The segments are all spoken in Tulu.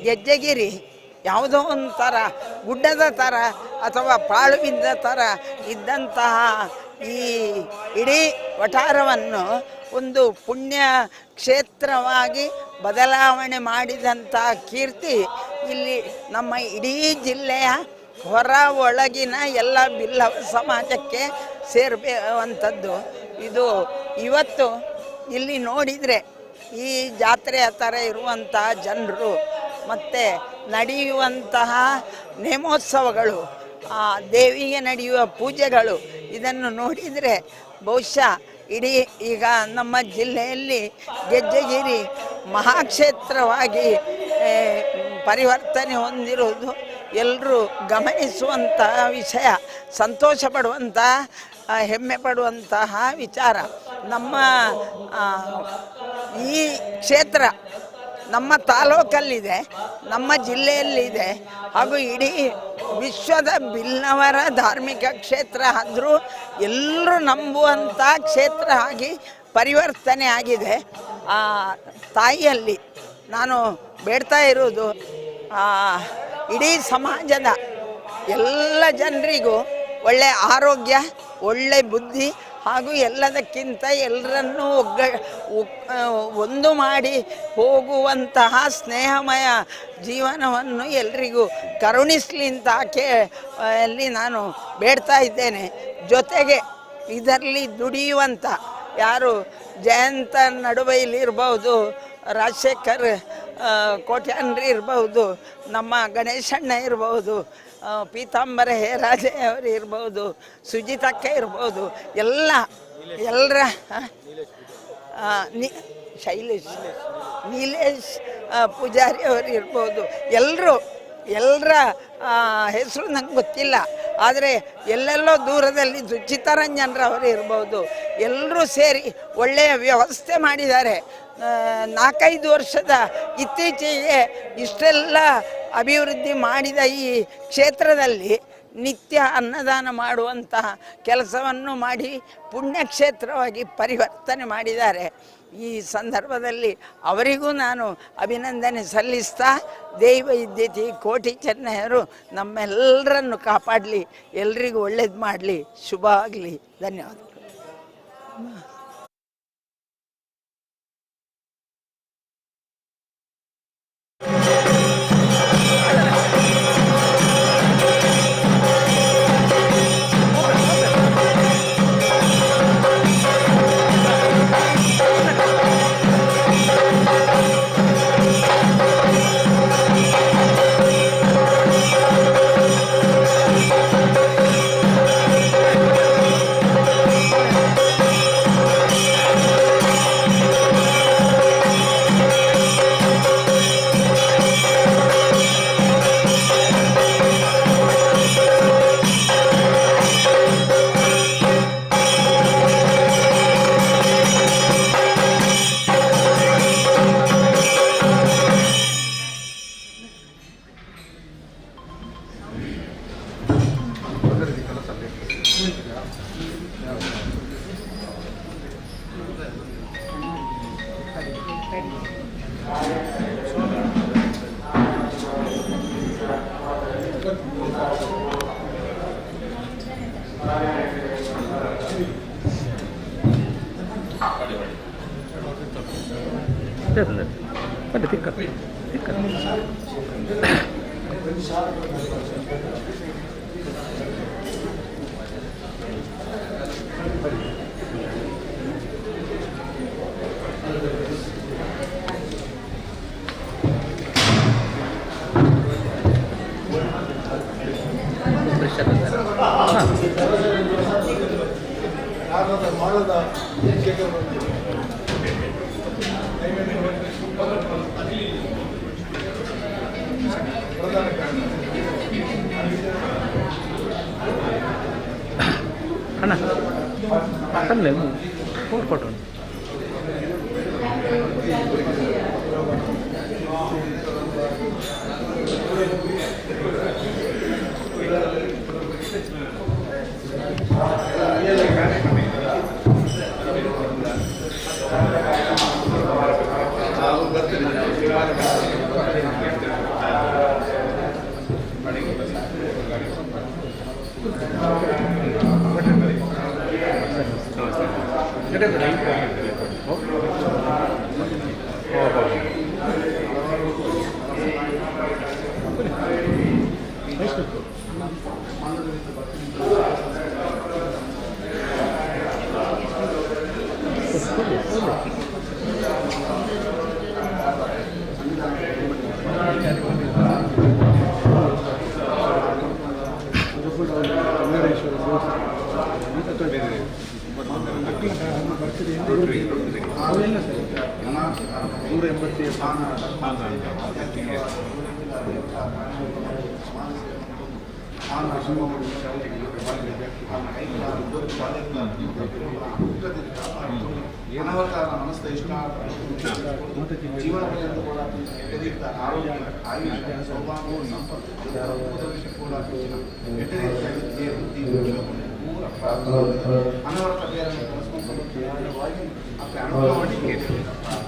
ಗೆಜ್ಜೆಗಿರಿ ಯಾವುದೋ ಒಂಥರ ಗುಡ್ಡದ ಥರ ಅಥವಾ ಪಾಳುಬಿದ್ದ ಥರ ಇದ್ದಂತಹ ಈ ಇಡೀ ವಠಾರವನ್ನು ಒಂದು ಪುಣ್ಯ ಕ್ಷೇತ್ರವಾಗಿ ಬದಲಾವಣೆ ಮಾಡಿದಂಥ ಕೀರ್ತಿ ಇಲ್ಲಿ ನಮ್ಮ ಇಡೀ ಜಿಲ್ಲೆಯ ಹೊರ ಒಳಗಿನ ಎಲ್ಲ ಬಿಲ್ಲವ ಸಮಾಜಕ್ಕೆ ಸೇರಬೇಕಂಥದ್ದು. ಇದು ಇವತ್ತು ಇಲ್ಲಿ ನೋಡಿದರೆ ಈ ಜಾತ್ರೆಯ ಥರ ಇರುವಂಥ ಜನರು ಮತ್ತು ನಡೆಯುವಂತಹ ನೇಮೋತ್ಸವಗಳು, ಆ ದೇವಿಗೆ ನಡೆಯುವ ಪೂಜೆಗಳು, ಇದನ್ನು ನೋಡಿದರೆ ಬಹುಶಃ ಇಡೀ ಈಗ ನಮ್ಮ ಜಿಲ್ಲೆಯಲ್ಲಿ ಗೆಜ್ಜೆಗಿರಿ ಮಹಾಕ್ಷೇತ್ರವಾಗಿ ಪರಿವರ್ತನೆ ಹೊಂದಿರುವುದು ಎಲ್ಲರೂ ಗಮನಿಸುವಂತಹ ವಿಷಯ, ಸಂತೋಷ ಪಡುವಂತಹ, ಹೆಮ್ಮೆ ಪಡುವಂತಹ ವಿಚಾರ. ನಮ್ಮ ಈ ಕ್ಷೇತ್ರ ನಮ್ಮ ತಾಲೂಕಲ್ಲಿದೆ, ನಮ್ಮ ಜಿಲ್ಲೆಯಲ್ಲಿದೆ, ಹಾಗೂ ಇಡೀ ವಿಶ್ವದ ಬಿಲ್ಲವರ ಧಾರ್ಮಿಕ ಕ್ಷೇತ್ರ ಆದರೂ ಎಲ್ಲರೂ ನಂಬುವಂಥ ಕ್ಷೇತ್ರ ಆಗಿ ಪರಿವರ್ತನೆ ಆಗಿದೆ. ಆ ತಾಯಿಯಲ್ಲಿ ನಾನು ಬೇಡ್ತಾ ಇರೋದು ಇಡೀ ಸಮಾಜದ ಎಲ್ಲ ಜನರಿಗೂ ಒಳ್ಳೆಯ ಆರೋಗ್ಯ, ಒಳ್ಳೆ ಬುದ್ಧಿ ಹಾಗೂ ಎಲ್ಲದಕ್ಕಿಂತ ಎಲ್ಲರನ್ನೂ ಒಂದು ಮಾಡಿ ಹೋಗುವಂತಹ ಸ್ನೇಹಮಯ ಜೀವನವನ್ನು ಎಲ್ರಿಗೂ ಕರುಣಿಸಲಿ ಅಂತ ಆಕೆ ಅಲ್ಲಿ ನಾನು ಬೇಡ್ತಾ ಇದ್ದೇನೆ. ಜೊತೆಗೆ ಇದರಲ್ಲಿ ದುಡಿಯುವಂಥ ಯಾರು ಜಯಂತ ನಡುಬೈಲಿ ಇರ್ಬೋದು, ರಾಜಶೇಖರ್ ಕೋಟ್ಯಾನ್ರಿ ಇರ್ಬೋದು, ನಮ್ಮ ಗಣೇಶಣ್ಣ ಇರ್ಬೋದು, ಪೀತಾಂಬರ ಹೇರಾಜೆ ಅವರು ಇರ್ಬೋದು, ಸುಜಿತಕ್ಕ ಇರ್ಬೋದು, ಎಲ್ಲ ಎಲ್ಲರ ಶೈಲೇಶ್ ನೀಲೇಶ್ ಪೂಜಾರಿ ಅವರು ಇರ್ಬೋದು, ಎಲ್ಲರೂ ಎಲ್ಲರ ಹೆಸರು ನಂಗೆ ಗೊತ್ತಿಲ್ಲ, ಆದರೆ ಎಲ್ಲೆಲ್ಲೋ ದೂರದಲ್ಲಿ ಚಿತ್ತರಂಜನ್ರವರು ಇರ್ಬೋದು, ಎಲ್ಲರೂ ಸೇರಿ ಒಳ್ಳೆಯ ವ್ಯವಸ್ಥೆ ಮಾಡಿದ್ದಾರೆ. 4-5 ವರ್ಷದ ಇತ್ತೀಚೆಗೆ ಇಷ್ಟೆಲ್ಲ ಅಭಿವೃದ್ಧಿ ಮಾಡಿದ ಈ ಕ್ಷೇತ್ರದಲ್ಲಿ ನಿತ್ಯ ಅನ್ನದಾನ ಮಾಡುವಂತಹ ಕೆಲಸವನ್ನು ಮಾಡಿ ಪುಣ್ಯಕ್ಷೇತ್ರವಾಗಿ ಪರಿವರ್ತನೆ ಮಾಡಿದ್ದಾರೆ. ಈ ಸಂದರ್ಭದಲ್ಲಿ ಅವರಿಗೂ ನಾನು ಅಭಿನಂದನೆ ಸಲ್ಲಿಸ್ತಾ, ದೈವ ಇದ್ದಿತಿ ಕೋಟಿ ಚೆನ್ನಯರು ನಮ್ಮೆಲ್ಲರನ್ನು ಕಾಪಾಡಲಿ, ಎಲ್ರಿಗೂ ಒಳ್ಳೇದು ಮಾಡಲಿ, ಶುಭ ಆಗಲಿ. ಧನ್ಯವಾದಗಳು. ಅಣ್ಣ ಅಲ್ಲೇ ಫೋನ್ ಕೊಟ್ಟು ಅನವರತ ಮನಸ್ಸ ಇಷ್ಟ ಜೀವನ ಪರ್ಯಂತ ಕೂಡ ಎಡ್ಡೆ ರೀತಿಯ ಆರೋಗ್ಯ, ಆಯುಷ್ಯ, ಸೌಭಾಗ್ಯ, ಸಂಪತ್ತು ಕೂಡ ಎಡ್ಡೆ ರೀತಿಯ ವಿದ್ಯೆ, ಬುದ್ಧಿ, ಉದ್ಯೋಗ ಪೂರ ಪ್ರಾಪ್ತಿ ಅನವರತ ಬೇರೆ ಕಲಿಸ್ಕೊಂಡು ಅಪ್ಪ ಅನುಭವ.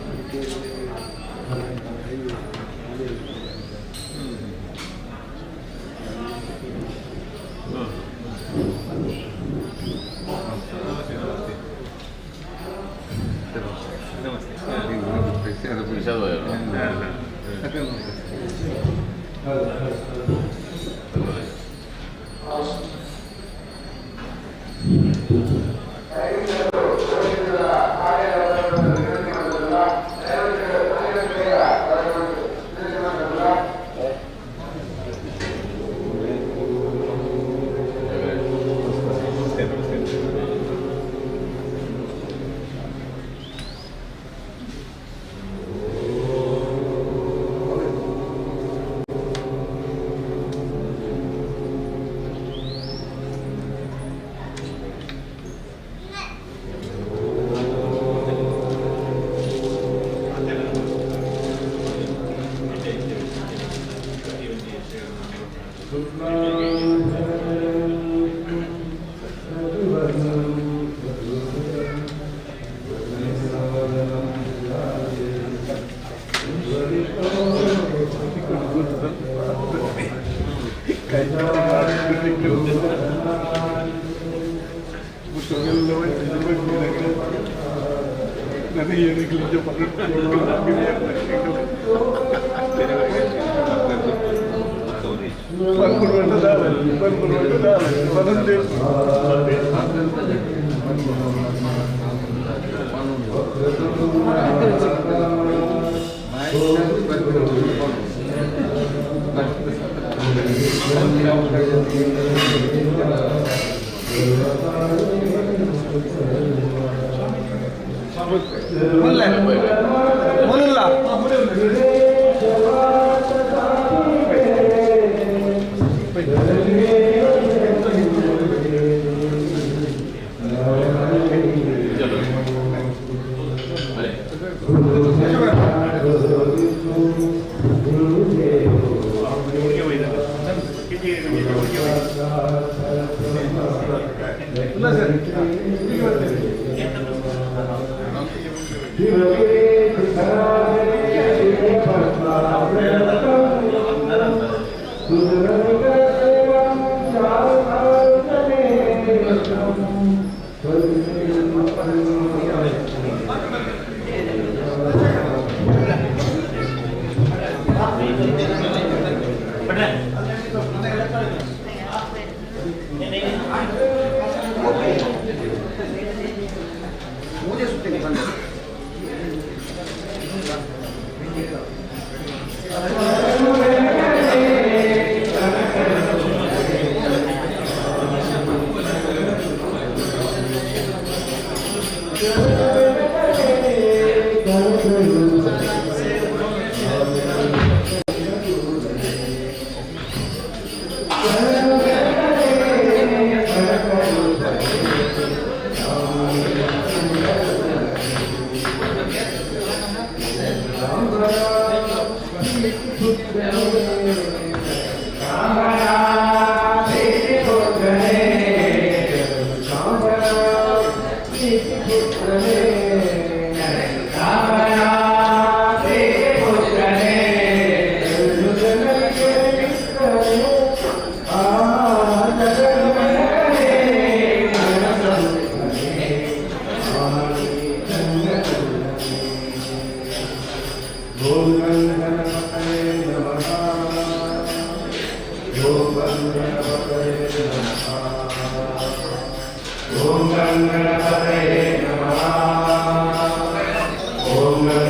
ಓಂ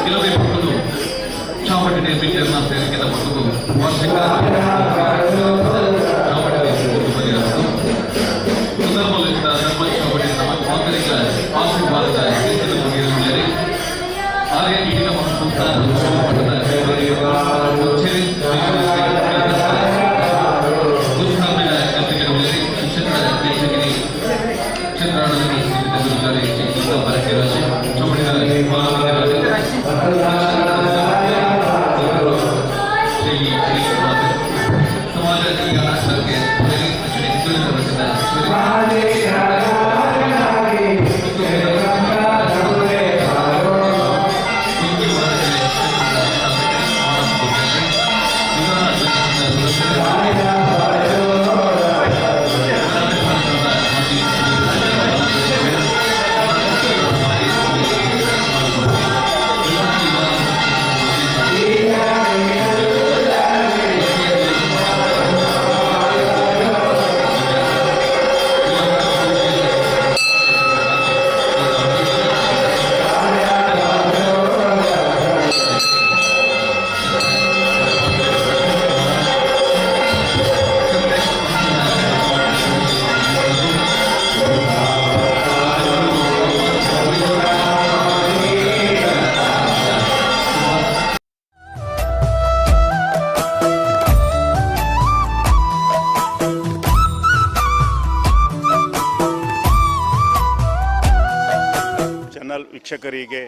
ಕೆಲವೇ ಪೊರ್ತುಡು ಚಾವಡಿಡೆ ಬಿಟ್ಟರ್ನ ಸೇರಿಕೆದ ಪೊರ್ತುಡು ವಾರ್ಷಿಕ ಚಾವಡಿಡೆ ಪೊರ್ತು ಬರೆಯಲಾಗುವುದು. ಸುಂದರಮಲ್ಲಿನ ಧರ್ಮ ಚಾವಡಿ ನಮ್ಮ ಆಂತರಿಕ ಆಶೀರ್ವಾದದ ಹೆಚ್ಚಿನ ಮುಗಿಯಲಿದೆ. ಆರ್ಯ ಈಡಿಗ ಮಹಾಸಂಸ್ಥಾನ ಮಠದ ಕಚೇರಿ ಕ್ಷೇತ್ರ ಕ್ಷೇತ್ರಾಡಳಿತ ಸಮಾಜ ಕಲ್ಯಾಣ ಇಲಾಖೆ ಚಾನಲ್ ವೀಕ್ಷಕರಿಗೆ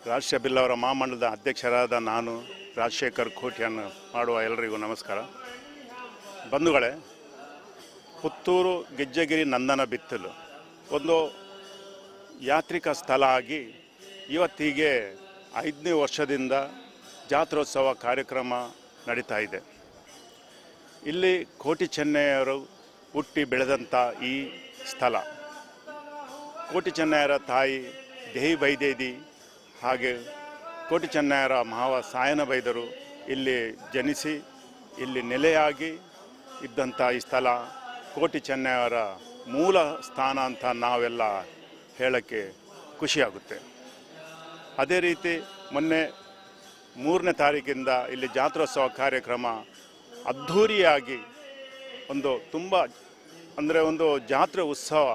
ರಾಷ್ಟ್ರೀಯ ಬಿಲ್ಲವರ ಮಹಾಮಂಡಲದ ಅಧ್ಯಕ್ಷರಾದ ನಾನು ರಾಜಶೇಖರ್ ಕೋಟ್ಯಾನ್ ಮಾಡುವ ಎಲ್ಲರಿಗೂ ನಮಸ್ಕಾರ. ಬಂಧುಗಳೇ, ಪುತ್ತೂರು ಗೆಜ್ಜೆಗಿರಿ ನಂದನ ಬಿತ್ತಲು ಒಂದು ಯಾತ್ರಿಕ ಸ್ಥಳ ಆಗಿ ಇವತ್ತಿಗೆ 5ನೇ ವರ್ಷದಿಂದ ಜಾತ್ರೋತ್ಸವ ಕಾರ್ಯಕ್ರಮ ನಡೀತಾ ಇದೆ. ಇಲ್ಲಿ ಕೋಟಿ ಚೆನ್ನಯ್ಯರು ಹುಟ್ಟಿ ಬೆಳೆದಂಥ ಈ ಸ್ಥಳ. ಕೋಟಿ ಚೆನ್ನಯ್ಯರ ತಾಯಿ ದೇಹಿ ಬೈದೇದಿ ಹಾಗೆ ಕೋಟಿ ಚೆನ್ನಯ್ಯರ ಮಾವ ಸಾಯನ ಬೈದರು ಇಲ್ಲಿ ಜನಿಸಿ ಇಲ್ಲಿ ನೆಲೆಯಾಗಿ ಇದ್ದಂಥ ಈ ಸ್ಥಳ ಕೋಟಿ ಚೆನ್ನಯ್ಯರ ಮೂಲ ಸ್ಥಾನ ಅಂತ ನಾವೆಲ್ಲ ಹೇಳೋಕ್ಕೆ ಖುಷಿಯಾಗುತ್ತೆ. ಅದೇ ರೀತಿ ಮೊನ್ನೆ 3ನೇ ತಾರೀಕಿಂದ ಇಲ್ಲಿ ಜಾತ್ರೋತ್ಸವ ಕಾರ್ಯಕ್ರಮ ಅದ್ಧೂರಿಯಾಗಿ ಒಂದು ತುಂಬ ಅಂದರೆ ಒಂದು ಜಾತ್ರೆ ಉತ್ಸವ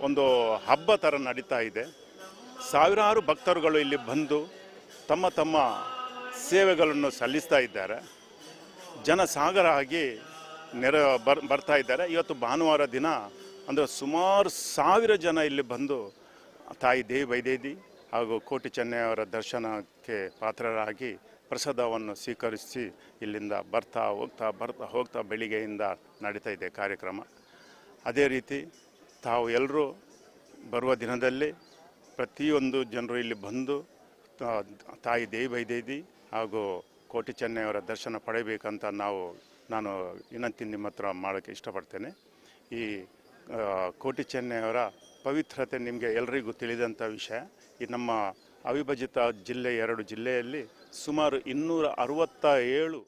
ಒಂದು ಹಬ್ಬ ಥರ ನಡೀತಾ ಇದೆ. ಸಾವಿರಾರು ಭಕ್ತರುಗಳು ಇಲ್ಲಿ ಬಂದು ತಮ್ಮ ತಮ್ಮ ಸೇವೆಗಳನ್ನು ಸಲ್ಲಿಸ್ತಾ ಇದ್ದಾರೆ. ಜನಸಾಗರ ಆಗಿ ಬರ್ತಾ ಇದ್ದಾರೆ. ಇವತ್ತು ಭಾನುವಾರ ದಿನ ಅಂದರೆ ಸುಮಾರು 1000 ಜನ ಇಲ್ಲಿ ಬಂದು ತಾಯಿ ದೇವಿ ಬೈದೇದಿ ಹಾಗೂ ಕೋಟಿ ಚೆನ್ನಯ್ಯವರ ದರ್ಶನಕ್ಕೆ ಪಾತ್ರರಾಗಿ ಪ್ರಸಾದವನ್ನು ಸ್ವೀಕರಿಸಿ ಇಲ್ಲಿಂದ ಬರ್ತಾ ಹೋಗ್ತಾ ಬರ್ತಾ ಹೋಗ್ತಾ ಬೆಳಿಗ್ಗೆಯಿಂದ ನಡೀತಾ ಇದೆ ಕಾರ್ಯಕ್ರಮ. ಅದೇ ರೀತಿ ತಾವು ಎಲ್ಲರೂ ಬರುವ ದಿನದಲ್ಲಿ ಪ್ರತಿಯೊಂದು ಜನರು ಇಲ್ಲಿ ಬಂದು ತಾಯಿ ದೇವಿ ಬೈದೇದಿ ಹಾಗೂ ಕೋಟಿ ಚೆನ್ನಯ್ಯವರ ದರ್ಶನ ಪಡೆಯಬೇಕಂತ ನಾನು ವಿನಂತಿ ನಿಮ್ಮ ಹತ್ರ ಮಾಡೋಕ್ಕೆ ಇಷ್ಟಪಡ್ತೇನೆ. ಈ ಕೋಟಿ ಚೆನ್ನಯ್ಯವರ ಪವಿತ್ರತೆ ನಿಮಗೆ ಎಲ್ರಿಗೂ ತಿಳಿದಂಥ ವಿಷಯ. ಈ ನಮ್ಮ ಅವಿಭಜಿತ ಜಿಲ್ಲೆ 2 ಜಿಲ್ಲೆಯಲ್ಲಿ ಸುಮಾರು 267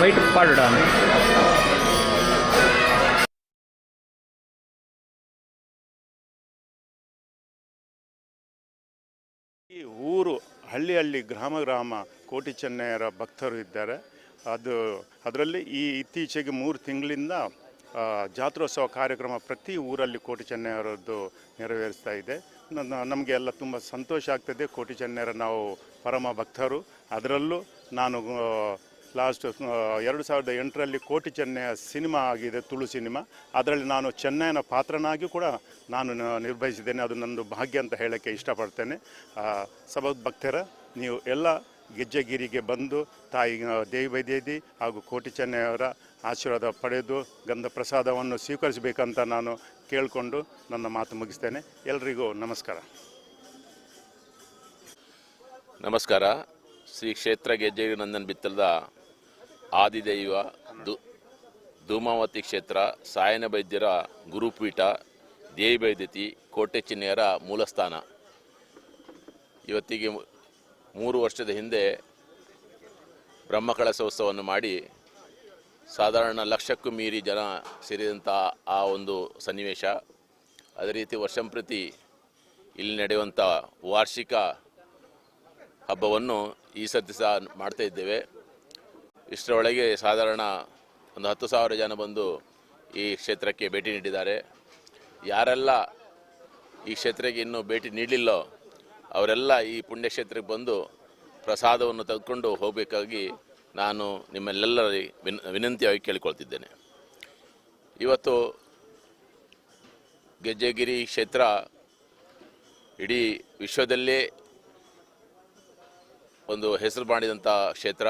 ವೈಟ್ ಪಾಡುಡ. ಈ ಊರು ಹಳ್ಳಿ ಹಳ್ಳಿ ಗ್ರಾಮ ಗ್ರಾಮ ಕೋಟಿ ಚೆನ್ನಯ್ಯರ ಭಕ್ತರು ಇದ್ದಾರೆ. ಅದು ಅದರಲ್ಲಿ ಈ ಇತ್ತೀಚೆಗೆ 3 ತಿಂಗಳಿಂದ ಜಾತ್ರೋತ್ಸವ ಕಾರ್ಯಕ್ರಮ ಪ್ರತಿ ಊರಲ್ಲಿ ಕೋಟಿ ಚೆನ್ನಯ್ಯರದ್ದು ನೆರವೇರಿಸ್ತಾ ಇದೆ. ನಮಗೆ ಎಲ್ಲ ತುಂಬ ಸಂತೋಷ ಆಗ್ತದೆ. ಕೋಟಿ ಚೆನ್ನಯ್ಯರ ನಾವು ಪರಮ ಭಕ್ತರು. ಅದರಲ್ಲೂ ನಾನು ಲಾಸ್ಟ್ 2008ರಲ್ಲಿ ಕೋಟಿ ಚೆನ್ನಯ್ಯ ಸಿನಿಮಾ ಆಗಿದೆ, ತುಳು ಸಿನಿಮಾ. ಅದರಲ್ಲಿ ನಾನು ಚೆನ್ನಯ್ಯನ ಪಾತ್ರನಾಗಿ ಕೂಡ ನಾನು ನಿರ್ವಹಿಸಿದ್ದೇನೆ. ಅದು ನನ್ನದು ಭಾಗ್ಯ ಅಂತ ಹೇಳೋಕ್ಕೆ ಇಷ್ಟಪಡ್ತೇನೆ. ಸಭಾಭಕ್ತರ ನೀವು ಎಲ್ಲ ಗೆಜ್ಜೆಗಿರಿಗೆ ಬಂದು ತಾಯಿ ದೇವಿ ಬೈದೇದಿ ಹಾಗೂ ಕೋಟಿ ಚೆನ್ನಯ್ಯವರ ಆಶೀರ್ವಾದ ಪಡೆದು ಗಂಧ ಪ್ರಸಾದವನ್ನು ಸ್ವೀಕರಿಸಬೇಕಂತ ನಾನು ಕೇಳಿಕೊಂಡು ನನ್ನ ಮಾತು ಮುಗಿಸ್ತೇನೆ. ಎಲ್ರಿಗೂ ನಮಸ್ಕಾರ. ನಮಸ್ಕಾರ. ಶ್ರೀ ಕ್ಷೇತ್ರ ಗೆಜ್ಜೆಗಿರಿ ನಂದನ್ ಬಿತ್ತಲದ ಆದಿದೈವ ಧೂಮಾವತಿ ಕ್ಷೇತ್ರ, ಸಾಯನ ವೈದ್ಯರ ಗುರುಪೀಠ, ದೇವಿ ಬೈದ್ಯತಿ, ಕೋಟೆ ಚಿನ್ನೆಯರ ಮೂಲಸ್ಥಾನ. ಇವತ್ತಿಗೆ 3 ವರ್ಷದ ಹಿಂದೆ ಬ್ರಹ್ಮಕಲಶೋತ್ಸವವನ್ನು ಮಾಡಿ ಸಾಧಾರಣ ಲಕ್ಷಕ್ಕೂ ಮೀರಿ ಜನ ಸೇರಿದಂಥ ಆ ಒಂದು ಸನ್ನಿವೇಶ. ಅದೇ ರೀತಿ ವರ್ಷಂಪ್ರತಿ ಇಲ್ಲಿ ನಡೆಯುವಂಥ ವಾರ್ಷಿಕ ಹಬ್ಬವನ್ನು ಈ ಸರ್ತಿ ಸಹ ಮಾಡ್ತಾ ಇದ್ದೇವೆ. ಇಷ್ಟರೊಳಗೆ ಸಾಧಾರಣ ಒಂದು 10,000 ಜನ ಬಂದು ಈ ಕ್ಷೇತ್ರಕ್ಕೆ ಭೇಟಿ ನೀಡಿದ್ದಾರೆ. ಯಾರೆಲ್ಲ ಈ ಕ್ಷೇತ್ರಕ್ಕೆ ಇನ್ನೂ ಭೇಟಿ ನೀಡಲಿಲ್ಲೋ ಅವರೆಲ್ಲ ಈ ಪುಣ್ಯಕ್ಷೇತ್ರಕ್ಕೆ ಬಂದು ಪ್ರಸಾದವನ್ನು ತೆಗೆದುಕೊಂಡು ಹೋಗಬೇಕಾಗಿ ನಾನು ನಿಮ್ಮೆಲ್ಲರ ವಿನಂತಿಯಾಗಿ ಕೇಳಿಕೊಳ್ತಿದ್ದೇನೆ. ಇವತ್ತು ಗೆಜ್ಜೆಗಿರಿ ಕ್ಷೇತ್ರ ಇಡೀ ವಿಶ್ವದಲ್ಲೇ ಒಂದು ಹೆಸರು ಮಾಡಿದಂಥ ಕ್ಷೇತ್ರ,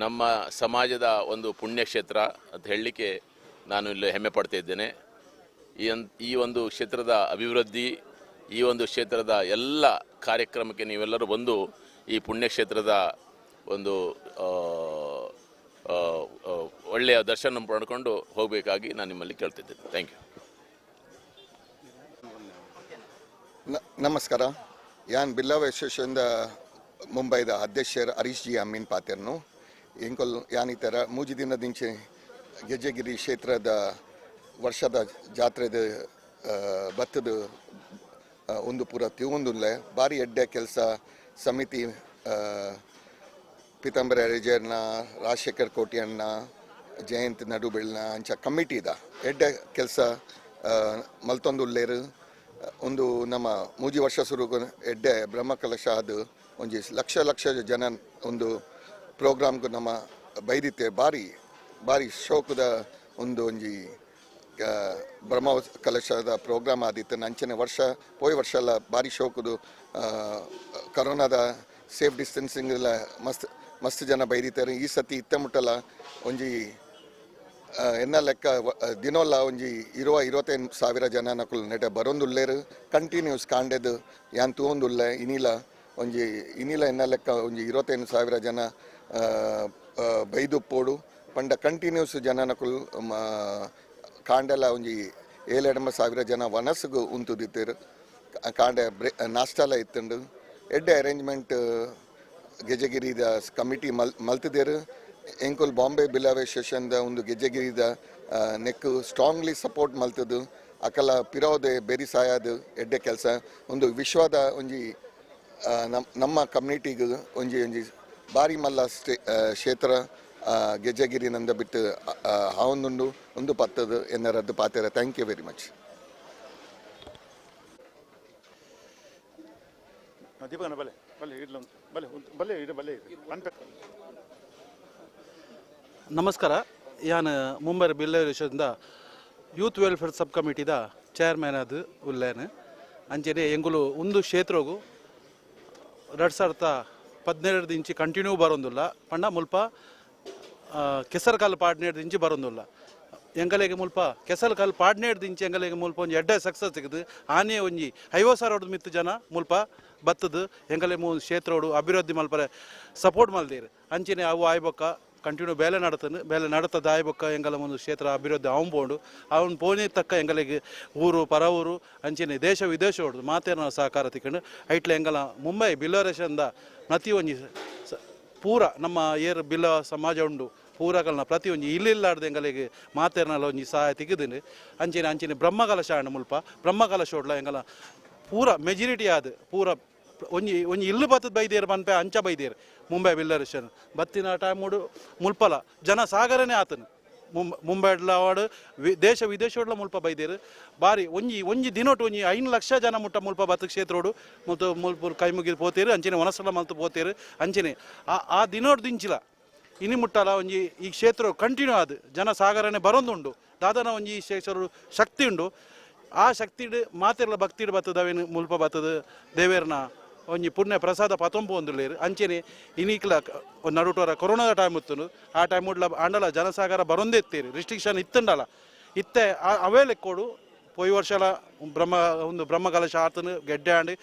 ನಮ್ಮ ಸಮಾಜದ ಒಂದು ಪುಣ್ಯಕ್ಷೇತ್ರ ಅಂತ ಹೇಳಲಿಕ್ಕೆ ನಾನು ಇಲ್ಲಿ ಹೆಮ್ಮೆ ಪಡ್ತಾ ಇದ್ದೇನೆ. ಈ ಒಂದು ಕ್ಷೇತ್ರದ ಅಭಿವೃದ್ಧಿ, ಈ ಒಂದು ಕ್ಷೇತ್ರದ ಎಲ್ಲ ಕಾರ್ಯಕ್ರಮಕ್ಕೆ ನೀವೆಲ್ಲರೂ ಬಂದು ಈ ಪುಣ್ಯಕ್ಷೇತ್ರದ ಒಂದು ಒಳ್ಳೆಯ ದರ್ಶನ ಪಡ್ಕೊಂಡು ಹೋಗಬೇಕಾಗಿ ನಾನು ನಿಮ್ಮಲ್ಲಿ ಕೇಳ್ತಿದ್ದೇನೆ. Thank you. ನಮಸ್ಕಾರ. ಯಾನ್ ಬಿಲ್ಲವ ಅಸೋಸಿಯೇಷನ್ದ ಮುಂಬೈದ ಅಧ್ಯಕ್ಷರು ಹರೀಶ್ ಜಿ ಅಮೀನ್ ಪಾತೆರ್ನು. ಎಂಕೊಲ್ ಯಾನ್ ಈ ಥರ 3 ದಿನದಿಂಚೆ ಗೆಜ್ಜೆಗಿರಿ ಕ್ಷೇತ್ರದ ವರ್ಷದ ಜಾತ್ರೆದ ಭತ್ತದ ಒಂದು ಪೂರ ತಿವೊಂದುಲ್ಲೆ ಭಾರಿ ಎಡ್ಡೆ ಕೆಲಸ ಸಮಿತಿ ಪೀತಾಂಬರ ಹರಿಜರ್ನ, ರಾಜಶೇಖರ್ ಕೋಟಿಯಣ್ಣ, ಜಯಂತ್ ನಡುಬೆಳ್ನ ಅಂಚ ಕಮಿಟಿ ಇದ ಎಡ್ಡೆ ಕೆಲಸ ಮಲ್ತೊಂದುಲ್ಲೇರು. ಒಂದು ನಮ್ಮ 3 ವರ್ಷ ಸುರು ಎಡ್ಡೆ ಬ್ರಹ್ಮಕಲಶ ಅದು ಒಂಜಿ ಲಕ್ಷ ಲಕ್ಷ ಜನ ಒಂದು ಪ್ರೋಗ್ರಾಮ್ಗೆ ನಮ್ಮ ಬೈದಿತ್ತೆ. ಭಾರಿ ಭಾರಿ ಶೋಕದ ಒಂದು ಒಂಜಿ ಬ್ರಹ್ಮ ಕಲಶದ ಪ್ರೋಗ್ರಾಮ್ ಆದಿತ್ತು. ನಂಚನೆ ವರ್ಷ ಪೋಯ್ ವರ್ಷ ಎಲ್ಲ ಭಾರಿ ಶೋಕದು. ಕರೋನಾದ ಸೇಫ್ ಡಿಸ್ಟೆನ್ಸಿಂಗ್ ಎಲ್ಲ ಮಸ್ತ್ ಮಸ್ತ್ ಜನ ಬೈದಿತ್ತಾರೆ. ಈ ಸತಿ ಇತ್ತ ಮುಟ್ಟಲ್ಲ ಒಂಜಿ ಎನ್ನ ಲೆಕ್ಕ ದಿನೋಲ ಒಂಜಿ 20-25 ಸಾವಿರ ಜನ ನಕುಲು ನೆಟ ಬರೊಂದುಲ್ಲೇರು. ಕಂಟಿನ್ಯೂಸ್ ಕಾಂಡೆದು ಯಾನ್ ತೂವೊಂದುಲ್ಲೆ. ಇನಿಲ ಒಂಜಿ ಇನಿಲ ಎನ್ನ ಲೆಕ್ಕ ಒಂಜಿ 25 ಸಾವಿರ ಜನ ಬೈದುಪ್ಪೋಡು ಪಂಡ ಕಂಟಿನ್ಯೂಸ್ ಜನನಕುಲು ಕಾಂಡೆಲ ಒಂಜಿ 7-8 ಸಾವಿರ ಜನ ವನಸ್ಗು ಉಂತುದಿತ್ತೆರ್. ಕಾಂಡೆ ನಾಸ್ಟಾಲ ಇತ್ತುಂಡು. ಎಡ್ಡೆ ಅರೇಂಜ್ಮೆಂಟ್ ಗೆಜಗಿರಿದ ಕಮಿಟಿ ಮಲ್ತದೇರು. ಎಂಕುಲ್ ಬಾಂಬೆ ಬಿಲ್ಲವ ಅಸೋಸಿಯೇಷನ್ದ ಒಂದು ಗೆಜ್ಜೆಗಿರಿದ ನೆಕ್ ಸ್ಟ್ರಾಂಗ್ಲಿ ಸಪೋರ್ಟ್ ಮಲ್ತದು. ಅಕಲ ಪಿರೋದೆ ಬೆರಿ ಸಾಯದು ಎಡ್ಡೆ ಕೆಲಸ. ಒಂದು ವಿಶ್ವದ ಒಂಜಿ ನಮ್ಮ ಕಮ್ಯುನಿಟಿಗೆ ಒಂಜಿ ಒಂಜಿ ಬಾರಿ ಮಲ್ಲ ಕ್ಷೇತ್ರ ಗೆಜ್ಜೆಗಿರಿ ನಂದ ಬಿಟ್ಟು ಹಾವೊಂದುಂಡು ಒಂದು ಪತ್ತದು ಎನ್ನರದ್ದು ಪಾತೆರ. Thank you very much. ದೀಪಕನ ಬಲೆ ಬಲೆ ಇಡ್ಲ ಬಲೆ ಬಲೆ ಇಡ ಬಲೆ ಅನ್ಪೆ. ನಮಸ್ಕಾರ. ಯಾನ್ ಮುಂಬೈ ಬಿಲ್ಲವ ವಿಷಯದಿಂದ ಯೂತ್ ವೆಲ್ಫೇರ್ ಸಬ್ ಕಮಿಟಿದ ಚೇರ್ಮನ್ ಅದು ಉಲ್ಲೇನು. ಅಂಚೆನೆ ಎಂಗುಲು ಒಂದು ಕ್ಷೇತ್ರಗು 2017 ಇಂಚಿ ಕಂಟಿನ್ಯೂ ಬರೋಂದಿಲ್ಲ. ಪಂಡ ಮುಲ್ಪ ಕೆಸರು ಪಾಡ್ನೇಡ್ದ ಇಂಚಿ ಬರೋಂದಿಲ್ಲ. ಎಂಗಲೆಗೆ ಮುಲ್ಪ ಕೆಸರು ಕಾಲು ಪಾಡ್ನೇಡ್ದ ಇಂಚಿ ಎಂಗಲೆಗೆ ಮುಲ್ಪ ಒಂಜಿ ಎಡ್ಡೆ ಸಕ್ಸಸ್ ಸಿಕ್ಕದು. ಆನೆ ಒಂಜಿ 50 ಸಾವಿರದ ಮಿತ್ತು ಜನ ಮುಲ್ಪ ಬತ್ತದು ಎಂಗಲೆ ಮೂ ಕ್ಷೇತ್ರೋಡು ಅಭಿವೃದ್ಧಿ ಮಲ್ಪರೆ ಸಪೋರ್ಟ್ ಮಲ್ದೇರು. ಅಂಚೆನೆ ಅವು ಆಯ್ಬೊಕ್ಕ ಕಂಟಿನ್ಯೂ ಬೇಲೆ ನಡತನು ಬೇಲೆ ನಡತದ ಆಯ್ಬೊಕ್ಕ ಎಂಗಲ ಒಂದು ಕ್ಷೇತ್ರ ಅಭಿವೃದ್ಧಿ ಅವನ್ ಪೋಂಡು ಅವನ್ ಪೋನೆ ತಕ್ಕ ಎಂಗಲಿಗೆ ಊರು ಪರ ಊರು ಅಂಚೆನೆ ದೇಶ ವಿದೇಶ ಹೊಡ್ದು ಮಾತೇನ ಸಹಕಾರ ತಿಕ್ಕಂಡು. ಐಟ್ಲ ಎಂಗಲ ಮುಂಬೈ ಬಿಲ್ಲರೇಶಂದ ಪ್ರತಿ ಒಂಜಿ ಪೂರ ನಮ್ಮ ಏರ್ ಬಿಲ್ಲ ಸಮಾಜ ಉಂಡು ಪೂರಗಳನ್ನ ಪ್ರತಿ ಒಂಜಿ ಇಲ್ಲಿಲ್ಲಾಡ್ದು ಎಂಗಲಿಗೆ ಮಾತೇರ್ನಲ ಒಂಜಿ ಸಹಾಯ ತಿಕ್ಕುದುಂಡು. ಅಂಚೆನೆ ಅಂಚೆನೆ ಬ್ರಹ್ಮಕಲಶ ಆಂಡ್ ಮುಲ್ಪ ಬ್ರಹ್ಮಕಲಶ ಹೊಡ್ಲ ಎಂಗಲ ಪೂರ ಮೆಜಾರಿಟಿ ಆದ್ ಪೂರ ಒಂಜಿ ಒಂಜಿ ಇಲ್ಲು ಬತ್ತದ ಬೈದೇರು ಪನ್ಪೆ ಅಂಚ ಬೈದೇರು. ಮುಂಬೈ ಬಿಲ್ಲರೇಶನ್ ಬತ್ತಿನ ಟೈಮ್ ಮುಲ್ಪಲ ಜನ ಸಾಗರನೇ ಆತನು. ಮುಂಬೈಡ್ಲ ವಾಡು ದೇಶ ವಿದೇಶೋಡ್ಲ ಮುಲ್ಪ ಬೈದೇರು. ಬಾರಿ ಒಂಜಿ ಒಂಜಿ ದಿನೋಟು ಒಂಜಿ 5 ಲಕ್ಷ ಜನ ಮುಟ್ಟ ಮುಲ್ಪ ಬತ್ತ ಕ್ಷೇತ್ರೋಡು ಮುಲ್ಪ ಮುಲ್ಪ ಕೈ ಮುಗಿದು ಪೋತೇರು. ಅಂಚೆನೆ ವನಸಲ ಮಲ್ತು ಪೋತೇರು. ಅಂಚೆನೆ ಆ ಆ ದಿನೋಡು ದಿಂಚಿಲ ಇನಿ ಮುಟ್ಟಲ ಒಂಜಿ ಈ ಕ್ಷೇತ್ರ ಕಂಟಿನ್ಯೂ ಆದ್ ಜನ ಸಾಗರನೇ ಬರೋಂದುಂಡು. ದಾದನ ಒಂಜಿ ಈ ಕ್ಷೇತ್ರ ಶಕ್ತಿ ಉಂಡು. ಆ ಶಕ್ತಿಡ್ ಮಾತೆರ್ಲ ಭಕ್ತಿಡ್ ಬತ್ತದ ಅವೇನು ಮುಲ್ಪ ಬತ್ತದ ದೇವೇರ್ನ ಒಂಜಿ ಪುಣ್ಯ ಪ್ರಸಾದ ಪತೊಂಪು ಒಂದುಲ್ಲೇರು. ಅಂಚೆನೆ ಇನಿಕ್ಲ ನಡುಟೋರ ಕೊರೋನಾದ ಟೈಮ್ ಇತ್ತು. ಆ ಟೈಮ್ ಉಡ್ಲ ಆಂಡಲ ಜನಸಾಗರ ಬರೊಂದೇ ಇತ್ತೀರಿ. ರಿಸ್ಟ್ರಿಕ್ಷನ್ ಇತ್ತಂಡಲ ಇತ್ತೆ ಅವೇ ಲೆಕ್ಕೋಡು ಪೋಯಿ ವರ್ಷಲ ಬ್ರಹ್ಮ ಒಂದು ಬ್ರಹ್ಮಕಲಶ ಆತನು ಗೆಡ್ಡೆ ಆಂಡ್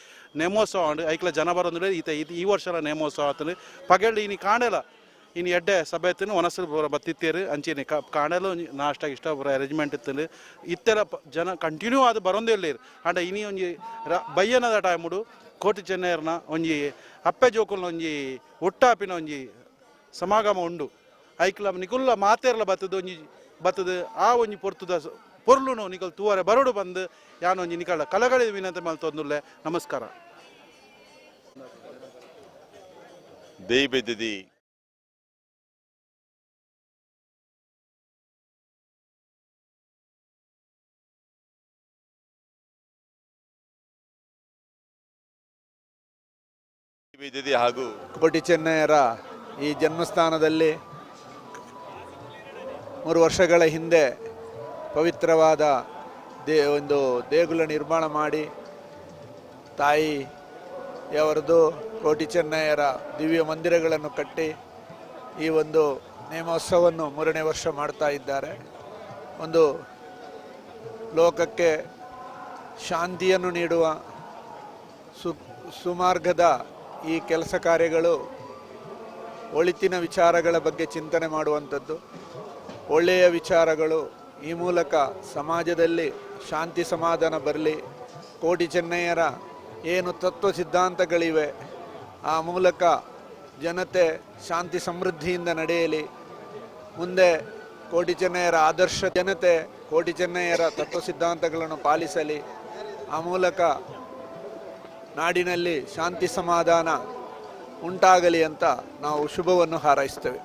ನೇಮೋತ್ಸವ ಆಂಡ್ ಐಕ್ಲ ಜನ ಬರೊಂದುಲ್ಲೇರು. ಈತ ಈ ವರ್ಷಲ ನೇಮೋತ್ಸವ ಆತನು. ಪಗೆಲ್ಡ್ ಇನಿ ಕಾಂಡೆಲ ಇನಿ ಎಡ್ಡೆ ಸಭೆ ಇತ್ತು. ವನಸು ಪೂರ ಬತ್ತಿತ್ತೇರು. ಅಂಚೆನೆ ಕಾಂಡೆಲ ಒಂಜಿ ನಾಷ್ಟ ಇಷ್ಟ ಪೂರ ಅರೇಂಜ್ಮೆಂಟ್ ಇತ್ತು. ಇತ್ತೆಲ ಜನ ಕಂಟಿನ್ಯೂ ಆದ್ ಬರೊಂದೇ ಇಲ್ಲೇರು. ಆಂಡ ಇನಿ ಒಂಜಿ ಬಯ್ಯನದ ಟೈಮುಡು ಕೋಟಿ ಚೆನ್ನೈರ್ನ ಒಂಜಿ ಅಪ್ಪೆ ಜೋಕುಲ್ನ ಒಂಜಿ ಒಟ್ಟಾಪಿನ ಒಂಜಿ ಸಮಾಗಮ ಉಂಡು. ಐಕ್ಲ ನಿಕುಲ್ಲ ಮಾತೇರ್ಲ ಬತ್ತದ ಒಂಜಿ ಬತ್ತದ ಆ ಒಂಜಿ ಪೊರ್ತುದ ಪೊರ್ಲುನು ನಿಕಲ್ ತೂವರೆ ಬರೋಡು ಬಂದು ಯಾನ್ ಒಂಜಿ ನಿಕಲ ಕಲಗಳಿ ವಿನಂತಿ ಮಲ್ತೊಂದುಲ್ಲೆ. ನಮಸ್ಕಾರ. ದೇಯಿಬೆದ್ದಿ ಬಿದ್ದಿದೆ ಹಾಗೂ ಕೋಟಿ ಚೆನ್ನಯ್ಯರ ಈ ಜನ್ಮಸ್ಥಾನದಲ್ಲಿ 3 ವರ್ಷಗಳ ಹಿಂದೆ ಪವಿತ್ರವಾದ ಒಂದು ದೇಗುಲ ನಿರ್ಮಾಣ ಮಾಡಿ ತಾಯಿಯವರದು ಕೋಟಿ ಚೆನ್ನಯ್ಯರ ದಿವ್ಯ ಮಂದಿರಗಳನ್ನು ಕಟ್ಟಿ ಈ ಒಂದು ನೇಮೋತ್ಸವವನ್ನು ಮೂರನೇ ವರ್ಷ ಮಾಡ್ತಾ ಇದ್ದಾರೆ. ಒಂದು ಲೋಕಕ್ಕೆ ಶಾಂತಿಯನ್ನು ನೀಡುವ ಸುಮಾರ್ಗದ ಈ ಕೆಲಸ ಕಾರ್ಯಗಳು, ಒಳಿತಿನ ವಿಚಾರಗಳ ಬಗ್ಗೆ ಚಿಂತನೆ ಮಾಡುವಂಥದ್ದು, ಒಳ್ಳೆಯ ವಿಚಾರಗಳು. ಈ ಮೂಲಕ ಸಮಾಜದಲ್ಲಿ ಶಾಂತಿ ಸಮಾಧಾನ ಬರಲಿ. ಕೋಟಿ ಚೆನ್ನಯ್ಯರ ಏನು ತತ್ವ ಸಿದ್ಧಾಂತಗಳಿವೆ, ಆ ಮೂಲಕ ಜನತೆ ಶಾಂತಿ ಸಮೃದ್ಧಿಯಿಂದ ನಡೆಯಲಿ. ಮುಂದೆ ಕೋಟಿ ಚೆನ್ನಯ್ಯರ ಆದರ್ಶ ಜನತೆ ಕೋಟಿ ಚೆನ್ನಯ್ಯರ ತತ್ವ ಸಿದ್ಧಾಂತಗಳನ್ನು ಪಾಲಿಸಲಿ. ಆ ಮೂಲಕ ನಾಡಿನಲ್ಲಿ ಶಾಂತಿ ಸಮಾಧಾನ ಉಂಟಾಗಲಿ ಅಂತ ನಾವು ಶುಭವನ್ನು ಹಾರೈಸ್ತೇವೆ.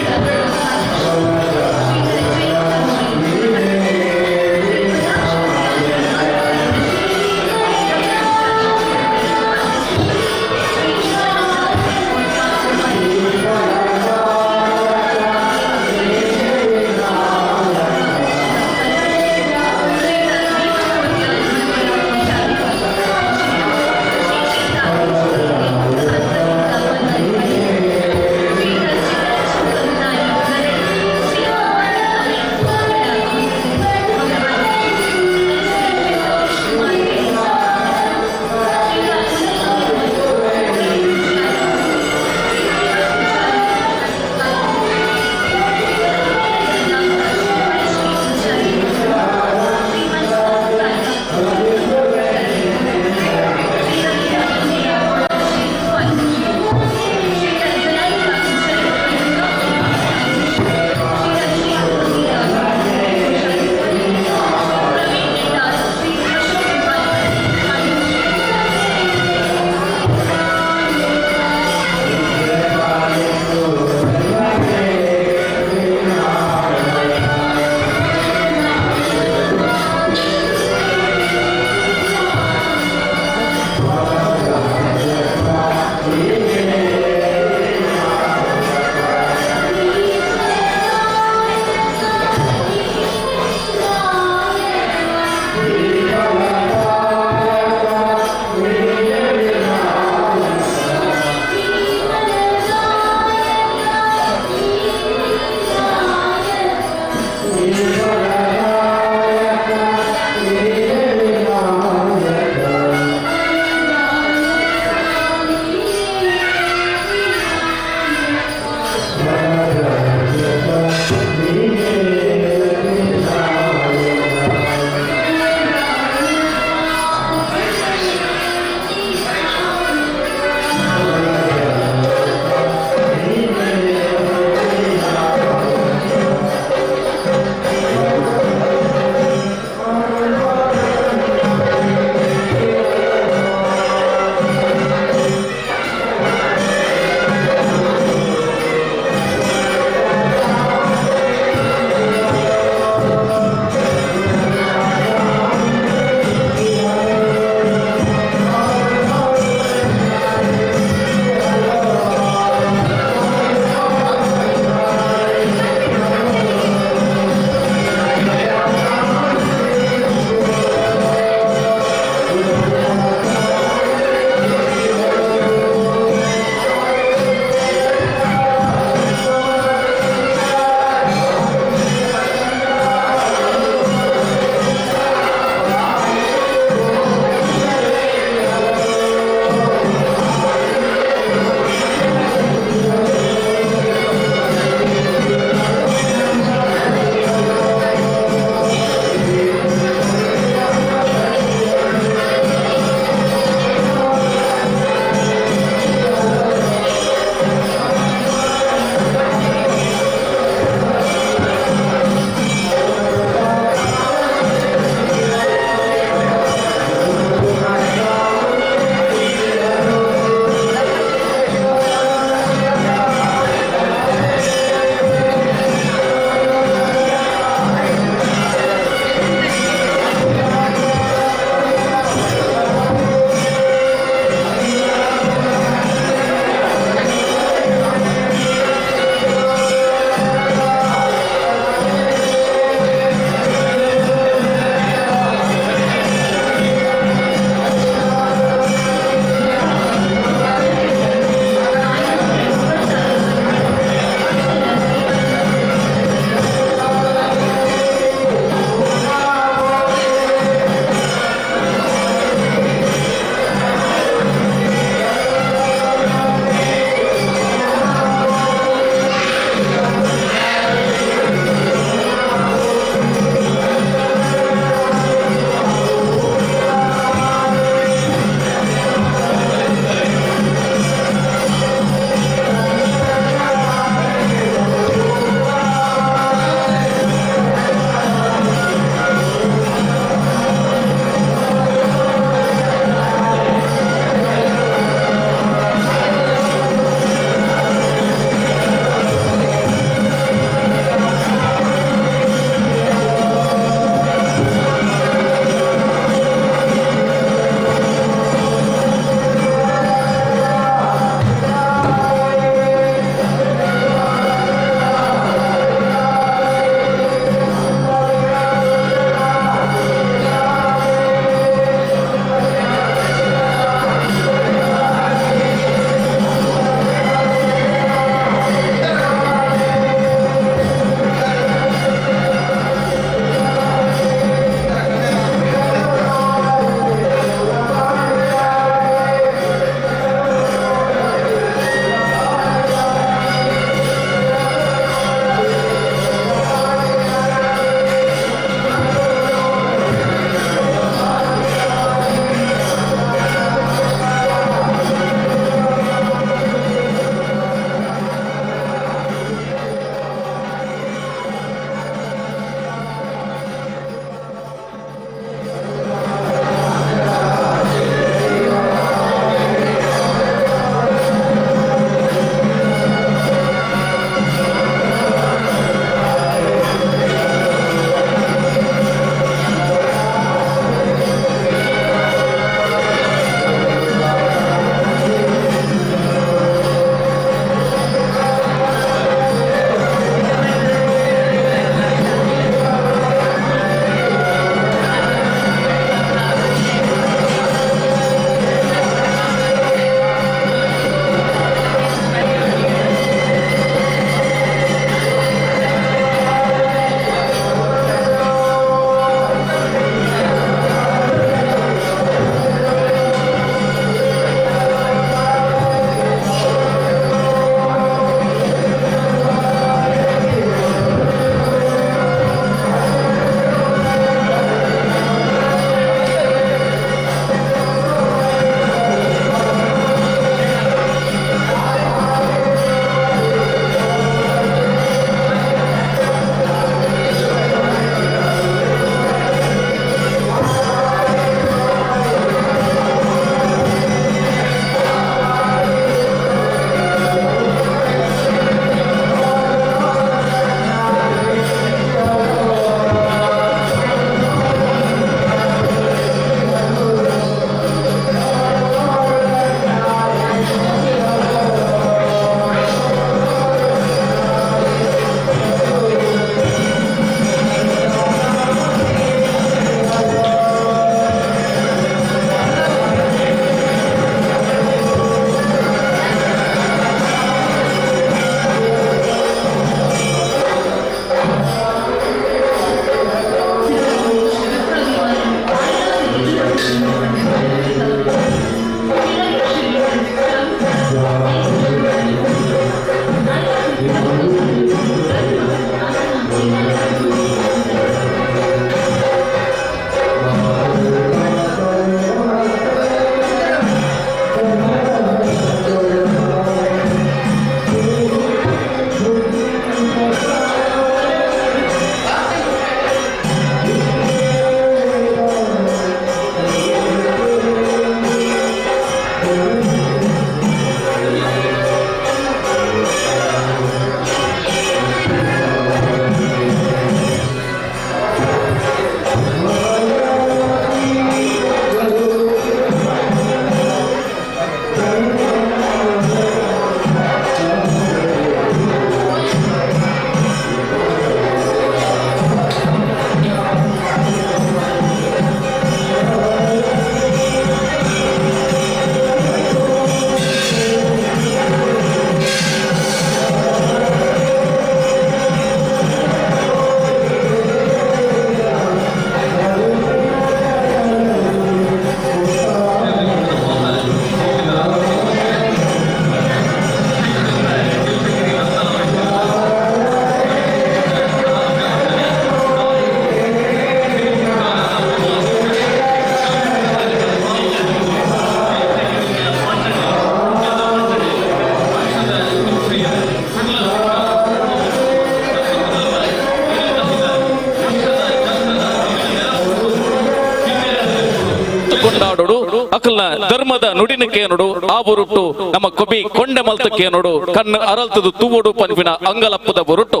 ಕೊಂಡಾಡೋಡು ಅಕಲ್ನ ಧರ್ಮದ ನುಡಿನ ಕೇನೋಡು ಆ ಬುರುಟು ನಮ್ಮ ಕೊಬಿ ಕೊಂಡೆ ಮಲ್ತ ಕೇನೋಡು ಕಣ್ಣು ಅರಲ್ತದು ತೂವೋಡು ಪನ್ಪಿನ ಅಂಗಲಪ್ಪದ ಬುರುಟು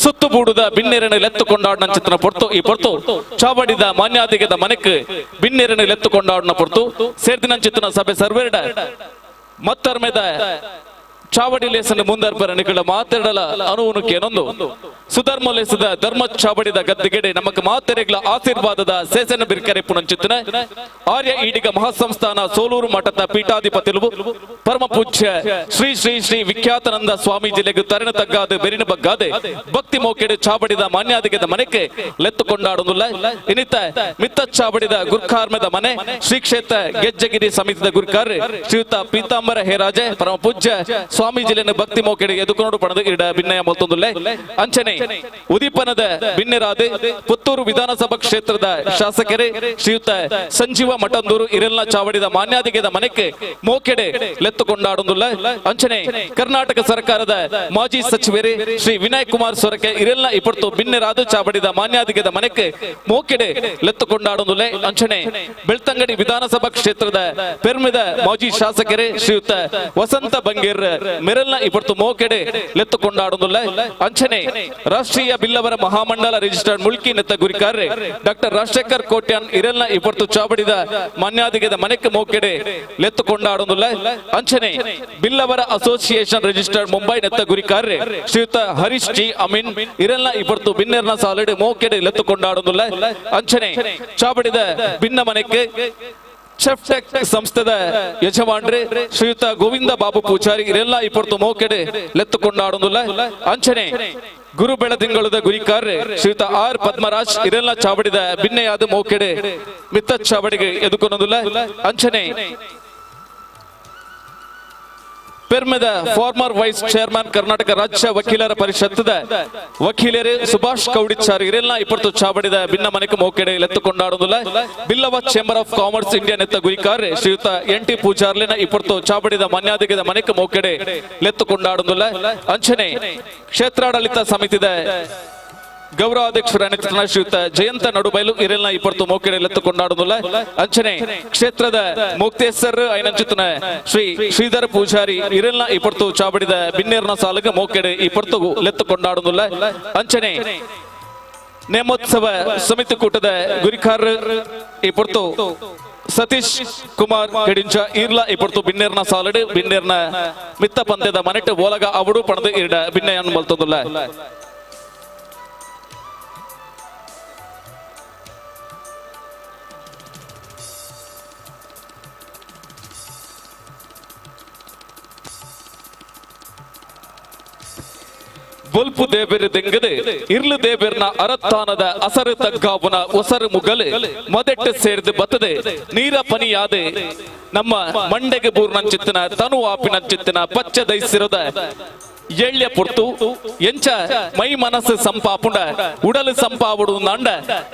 ಸುತ್ತು ಬೂಡುದ ಬಿನ್ನೆರನ್ನು ಲೆತ್ತು ಕೊಂಡಾಡಿನ ಚಿತ್ರನ ಪೊರ್ತು ಈ ಪೊರ್ತು ಚಾವಡಿದ ಮಾನ್ಯಾದಿಗದ ಮನೆಕ್ ಬಿನ್ನೆರನ್ನು ಲೆತ್ತು ಕೊಂಡಾಡಿನ ಪೊರ್ತು ಸೇರ್ದಿನ ಚಿತ್ರನ ಸಭೆ ಸರ್ವೇರ್ಡ ಮತ್ತರ್ಮೆದ ಚಾವಡಿ ಲೇಸನ ಮುಂದರ್ಪರ ನಿಕಳ ಮಾತೆರಡಲ ಅನುವನು ಕೇನೊಂದು ಸುಧರ್ಮ ಲೇಸದ ಧರ್ಮ ಚಾವಡಿದ ಗದ್ದೆಗೆಡೆ ನಮಕ್ ಮಾತೆರೆಗ್ಲ ಆಶೀರ್ವಾದದ ಸೇಸನ ಬಿರ್ಕರೆ ಪುನಂಚಿತ್ತನ ಆರ್ಯ ಈಡಿಗ ಮಹಾಸಂಸ್ಥಾನ ಸೋಲೂರು ಮಠದ ಪೀಠಾಧಿಪತಿಲು ಪರಮ ಪೂಜ್ಯ ಶ್ರೀ ಶ್ರೀ ಶ್ರೀ ವಿಖ್ಯಾತನಂದ ಸ್ವಾಮೀಜಿಲೆಗು ತರಣ ತಗ್ಗಾದ ಬೆರಿನ ಬಗ್ಗಾದೆ ಭಕ್ತಿ ಮೋಕೆಡೆ ಚಾವಡಿದ ಮಾನ್ಯಾದಿಗದ ಮನೆಗೆ ಲೆತ್ತು ಕೊಂಡಾಡುವುದಿಲ್ಲ. ಇನ್ನಿತ ಮಿತ್ತ ಚಾವಡಿದ ಗುರ್ಖಾರ್ಮದ ಮನೆ ಶ್ರೀ ಕ್ಷೇತ್ರ ಗೆಜ್ಜಗಿರಿ ಸಮಿತಿದ ಗುರ್ಕಾರ್ ಶ್ರೀಯುತ ಪೀತಾಂಬರ ಹೇರಾಜೆ ಪರಮ ಪೂಜ್ಯ ಸ್ವಾಮೀಜಿಲೆನ ಭಕ್ತಿ ಮೋಕೆಡೆ ಎದುಕೊನೋಡು ಪಣದು ಇಡ ಭಿನ್ನಯ ಮೊತ್ತೊಂದುಲ್ಲೆ. ಅಂಚನೆ ಉದೀಪನದ ಬಿನ್ನೆರಾದ ಪುತ್ತೂರು ವಿಧಾನಸಭಾ ಕ್ಷೇತ್ರದ ಶಾಸಕರೇ ಶ್ರೀಯುತ ಸಂಜೀವ ಮಠಂದೂರು ಇರೆಲ್ನ ಚಾವಡಿದ ಮಾನ್ಯಾದಿಗೆದ ಮನೆಗೆ ಮೋಕೆಡೆ ಲೆತ್ತು ಕೊಂಡಾಡುವುದಿಲ್ಲ. ಅಂಚನೆ ಕರ್ನಾಟಕ ಸರ್ಕಾರದ ಮಾಜಿ ಸಚಿವರೇ ಶ್ರೀ ವಿನಯ್ ಕುಮಾರ್ ಸೊರಕೆ ಇರೆಲ್ನ ಇಪ್ಪತ್ತು ಬಿನ್ನೆರಾದ ಚಾವಡಿದ ಮಾನ್ಯಾದಿಗೆದ ಮನೆಗೆ ಮೋಕೆಡೆ ಲೆತ್ತು ಕೊಂಡಾಡುವುದಿಲ್ಲ. ಅಂಚನೆ ಬೆಳ್ತಂಗಡಿ ವಿಧಾನಸಭಾ ಕ್ಷೇತ್ರದ ಪೆರ್ಮೆದ ಮಾಜಿ ಶಾಸಕರೇ ಶ್ರೀಯುತ ವಸಂತ ಬಂಗೇರ್ ಮೆರಲ್ನ ಇಪ್ಪತ್ತು ಮೋಕೆಡೆ ಲೆತ್ತು ಕೊಂಡಾಡುವುದಿಲ್ಲ. ಅಂಚನೆ ರಾಷ್ಟ್ರೀಯ ಬಿಲ್ಲವರ ಮಹಾಮಂಡಲ ರಿಜಿಸ್ಟರ್ಡ್ ಮುಲ್ಕಿ ನೆತ್ತ ಗುರಿಕಾರ್ರೆ ಡಾಕ್ಟರ್ ರಾಜಶೇಖರ್ ಕೋಟ್ಯಾನ್ ಇರೆಲ್ನ ಇಪ್ಪತ್ತು ಚಾವಡಿದ ಮಾನ್ಯಾದಿಗೆದ ಮನೆಕ್ ಮೋಕೆಡೆ ಲೆತ್ತು ಕೊಂಡಾಡುವುದಿಲ್ಲ. ಅಂಚನೆ ಬಿಲ್ಲವರ ಅಸೋಸಿಯೇಷನ್ ರಿಜಿಸ್ಟರ್ಡ್ ಮುಂಬೈ ನೆತ್ತ ಗುರಿಕಾರ್ರೆ ಶ್ರೀಯುತ ಹರೀಶ್ ಜಿ ಅಮೀನ್ ಇರೆಲ್ನ ಇಪ್ಪತ್ತು ಬಿನ್ನೆರ್ನ ಸಾಲಡೆ ಮೋಕೆಡೆ ಲೆತ್ತು ಕೊಂಡಾಡುವುದಿಲ್ಲ. ಅಂಚನೆ ಚಾವಡಿದ ಭಿನ್ನ ಮನೆಗೆ ಚೆಫ್ ಟೆಕ್ ಸಂಸ್ಥೆದ ಯಜಮಾನ್ರೆ ಶ್ರೀಯುತ ಗೋವಿಂದ ಬಾಬು ಪೂಜಾರಿ ಇರೆಲ್ಲ ಇಪ್ಪತ್ತು ಮೋಕೆಡೆ ಲೆತ್ತು ಕೊಂಡಾಡುವುದಿಲ್ಲ. ಅಂಚನೆ ಗುರು ಬೆಳದಿಂಗಳದ ಗುರಿಕಾರ್ರೆ ಶ್ರೀಯುತ ಆರ್ ಪದ್ಮರಾಜ್ ಇರೆಲ್ಲ ಚಾವಡಿದ ಬಿನ್ನೆಯಾದ ಮೋಕೆಡೆ ಮಿತ್ತ ಚಾವಡಿಗೆ ಎದುಕೊನೋದಿಲ್ಲ. ಅಂಚನೆ ಪೆರ್ಮೆದ ಫಾರ್ಮರ್ ವೈಸ್ ಚೇರ್ಮನ್ ಕರ್ನಾಟಕ ರಾಜ್ಯ ವಕೀಲರ ಪರಿಷತ್ತದ ವಕೀಲರೇ ಸುಭಾಷ್ ಕೌಡಿಚಾರ್ ಇರೆಲ್ಲ ಇಪ್ಪತ್ತು ಚಾವಡಿದ ಭಿನ್ನ ಮನೆಗೆ ಮೋಕೆಡೆ ಲೆತ್ತು ಕೊಂಡಾಡುವುದಿಲ್ಲ. Billava chamber of commerce India ನೆತ್ತ ಗುರಿಕಾರ್ರೆ ಶ್ರೀಯುತ ಎನ್ ಟಿ ಪೂಜಾರ್ಲಿನ ಇಪ್ಪತ್ತು ಚಾವಡಿದ ಮಾನ್ಯಾದಿಗದ ಮನೆಗೆ ಮೋಕೆಡೆ ಲೆತ್ತು ಕೊಂಡಾಡುವುದಿಲ್ಲ. ಅಂಚನೆ ಕ್ಷೇತ್ರಾಡಳಿತ ಸಮಿತಿದ ಗೌರವಾಧ್ಯಕ್ಷರ ನೇತೃತ್ವದ ಶ್ರೀಯುತ ಜಯಂತ ನಡುಬೈಲು ಇರೆಲ್ನ ಇಪ್ಪತ್ತು ಮೋಕೆಡೆ ಲೆತ್ತು ಕೊಂಡಾಡುವುದಿಲ್ಲ. ಅಂಚನೆ ಕ್ಷೇತ್ರದ ಮುಕ್ತೇಸರ್ ಐನಂಚಿತನ ಶ್ರೀ ಶ್ರೀಧರ ಪೂಜಾರಿ ಇರೆಲ್ನ ಇಪ್ಪತ್ತು ಚಾವಡಿದ ಬಿನ್ನೇರ್ನ ಸಾಲುಗ ಮೋಕೆಡೆ ಇಪ್ಪತ್ತು ಲೆತ್ತು ಕೊಂಡಾಡುವುದಿಲ್ಲ. ಅಂಚನೆ ನೇಮೋತ್ಸವ ಸಮಿತಿ ಕೂಟದ ಗುರಿಕಾರ್ ಇಪ್ಪತ್ತು ಸತೀಶ್ ಕುಮಾರ್ ಕೆಡಿಂಚ ಈರ್ಲ ಇಪ್ಪತ್ತು ಬಿನ್ನೇರ್ನ ಸಾಲಡು ಬಿನ್ನೇರ್ನ ಮಿತ್ತ ಪಂದ್ಯದ ಮನೆಟ್ಟು ಓಲಗ ಅವಡು ಪಣದು ಇರಡ ಬಿನ್ನೆಯನ್ನು ಮಲ್ತೊಂದುಲ್ಲ. ಬೊಲ್ಪು ದೇಬೆರ್ ದೆಂಗದೆ ಇರ್ಲು ದೇಬೆರ್ನ ಅರತ್ತಾನದ ಅಸರು ತಗ್ಗಾವುನ ಒಸರು ಮುಗಲು ಮದೆಟ್ಟು ಸೇರ್ದು ಬತ್ತದೆ ನೀರ ಪನಿಯಾದೆ ನಮ್ಮ ಮಂಡೆಗೆ ಬೂರ್ನಂಚಿತ್ತಿನ ತನು ಆಪಿನಂಚಿತ್ತಿನ ಪಚ್ಚ ದೈಸಿರದ ಎಳ್ಯ ಪುರ್ತು ಎಂಚ ಮೈ ಮನಸ್ಸು ಸಂಪಾಪುಂಡ ಉಡಲು ಸಂಪಾವುಡು ನಾಂಡ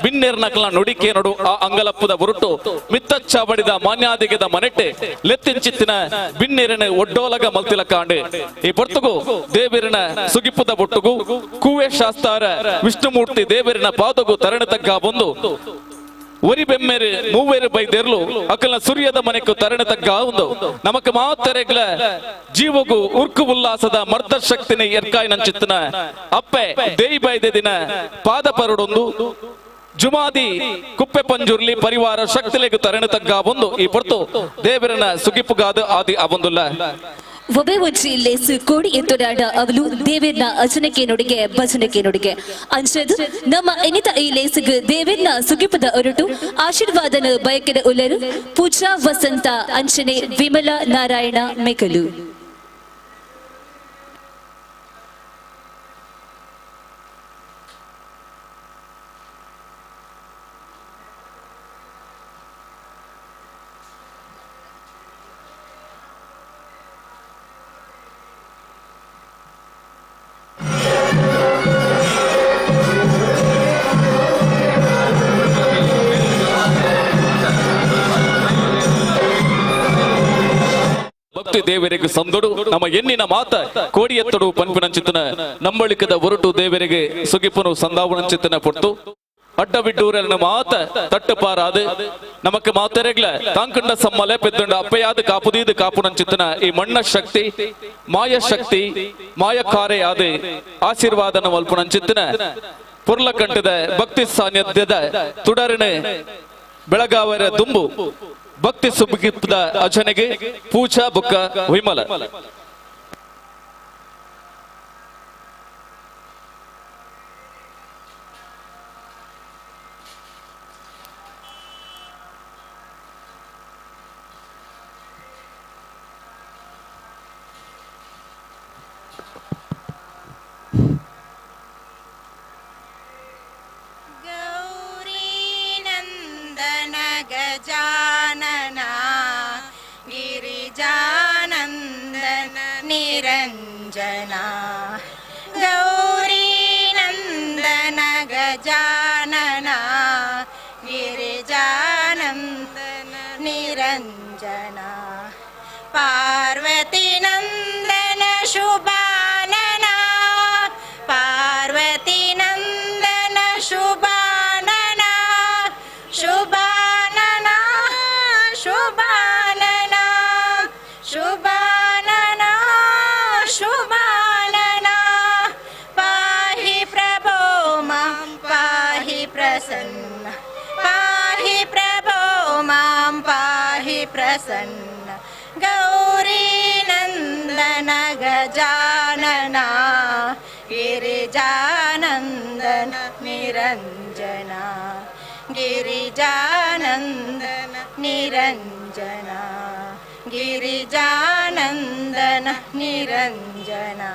ಬಿನ್ನೆರ್ನಕಲ ನುಡಿಕೆ ನಡು ಆ ಅಂಗಲಪ್ಪದ ಉರುಟು ಮಿತ್ತಚ್ಚಾವಡಿದ ಮಾನ್ಯಾದಿಗೆದ ಮನೆಟ್ಟೆ ಲೆತ್ತಿಂಚಿತ್ತಿನ ಬಿನ್ನೆರನ ಒಡ್ಡೋಲಗ ಮಲ್ತಿಲ ಕಾಂಡೆ ಈ ಪೊರ್ತುಗು ದೇವರಿನ ಸುಗಿಪುದ ಬೊಟ್ಟುಗು ಕೂವೆ ಶಾಸ್ತಾರ ವಿಷ್ಣುಮೂರ್ತಿ ದೇವರಿನ ಪಾದಗು ತರಣ ತಗ್ಗ ಬಂದು ಒರಿ ಬೆಮ್ಮೆರು ಮೂವೆರು ಬೈದೆರ್ಲು ಅಕಲ್ನ ಸೂರ್ಯದ ಮನೆಕು ತರಣ ತಗ್ಗ ಒಂದು ನಮಕ್ ಮಾತರೆಗ್ಲ ಜೀವಗು ಉರ್ಕು ಉಲ್ಲಾಸದ ಮರ್ದ ಶಕ್ತಿನ ಎರ್ಕಾಯಿ ನಂಚಿತ್ತನ ಅಪ್ಪೆ ದೇಯಿ ಬೈದೆ ದಿನ ಪಾದ ಪರಡೊಂದು ಜುಮಾದಿ ಕುಪ್ಪೆ ಪಂಜುರ್ಲಿ ಪರಿವಾರ ಶಕ್ತಿಲೆಗು ತರಣ ತಗ್ಗ ಒಂದು ಈ ಪೊರ್ತು ದೇವರನ ಸುಗಿಪುಗಾದ ಆದಿ ಅವೊಂದುಲ್ಲ. ಒಬೆ ಒಂಜಿ ಲೇಸು ಕೋಡಿ ಎತ್ತುಡಾಡ ಅವಲು ದೇವೇರ್ನ ಅಜನಕೆ ನುಡಿಗೆ ಭಜನಕೆ ನುಡಿಗೆ ಅಂಚದು ನಮ್ಮ ಎನಿತ ಈ ಲೇಸುಗು ದೇವೇರ್ನ ಸುಗಿಪದ ಒರಟು ಆಶೀರ್ವಾದನ ಬಯಕೆದ ಉಲರು ಪೂಜಾ ವಸಂತ ಅಂಚನೆ ವಿಮಲ ನಾರಾಯಣ ಮೆಕಲು. ಭಕ್ತಿ ದೇವರಿಗೆ ಸಂದೊಡು ನಮ್ಮ ಎನ್ನಿನ ಮಾತ ಕೋಡಿಯತ್ತಡು ಪನ್ಪಿನಂಚಿತನ ನಂಬಳಿಕದ ಒರಟು ದೇವರಿಗೆ ಸುಗಿಪುನು ಸಂದಾವಣಂಚಿತನ ಪೊರ್ತು ಅಡ್ಡಬಿಡ್ಡೂರನ್ನು ಮಾತ ತಟ್ಟುಪಾರಾದು ನಮಕ್ ಮಾತೆರೆಗ್ಲ ತಾಂಕಂಡ ಸಮ್ಮಲೆ ಪೆದ್ದುಂಡ ಅಪ್ಪಯಾದ ಕಾಪುದೀದು ಕಾಪುನಂಚಿತ್ತನ ಈ ಮಣ್ಣ ಶಕ್ತಿ ಮಾಯ ಶಕ್ತಿ ಮಾಯಕಾರೆಯಾದ ಆಶೀರ್ವಾದನ ಮಲ್ಪುನಂಚಿತ್ತನ ಪುರ್ಲಕಂಠದ ಭಕ್ತಿ ಸಾನ್ನಿಧ್ಯದ ತುಡರನೆ ಬೆಳಗಾವರ ದುಂಬು ಭಕ್ತಿ ಸುಬ್ಗಿಪ್ದ ಅಜನೆಗೆ ಪೂಜಾ ಬುಕ್ಕ ವಿಮಲ. गजानना गिरिजानन्दन निरञ्जना गौरीनन्दन गजानना गिरिजानन्दन निरञ्जना पार्वतीनन्दन शुभानना पार्वतीनन्दन शुभानना शुभानना शुभानना शुभानना शुभानना पाहि प्रभो मां पाहि प्रसन्न पाहि प्रभो मां पाहि प्रसन्न गौरीनन्दन गजानना गिरिजानन्दन निरञ्जना गिरिजानन्दन निरञ्जना गिरिजानन्दन निरञ्जना.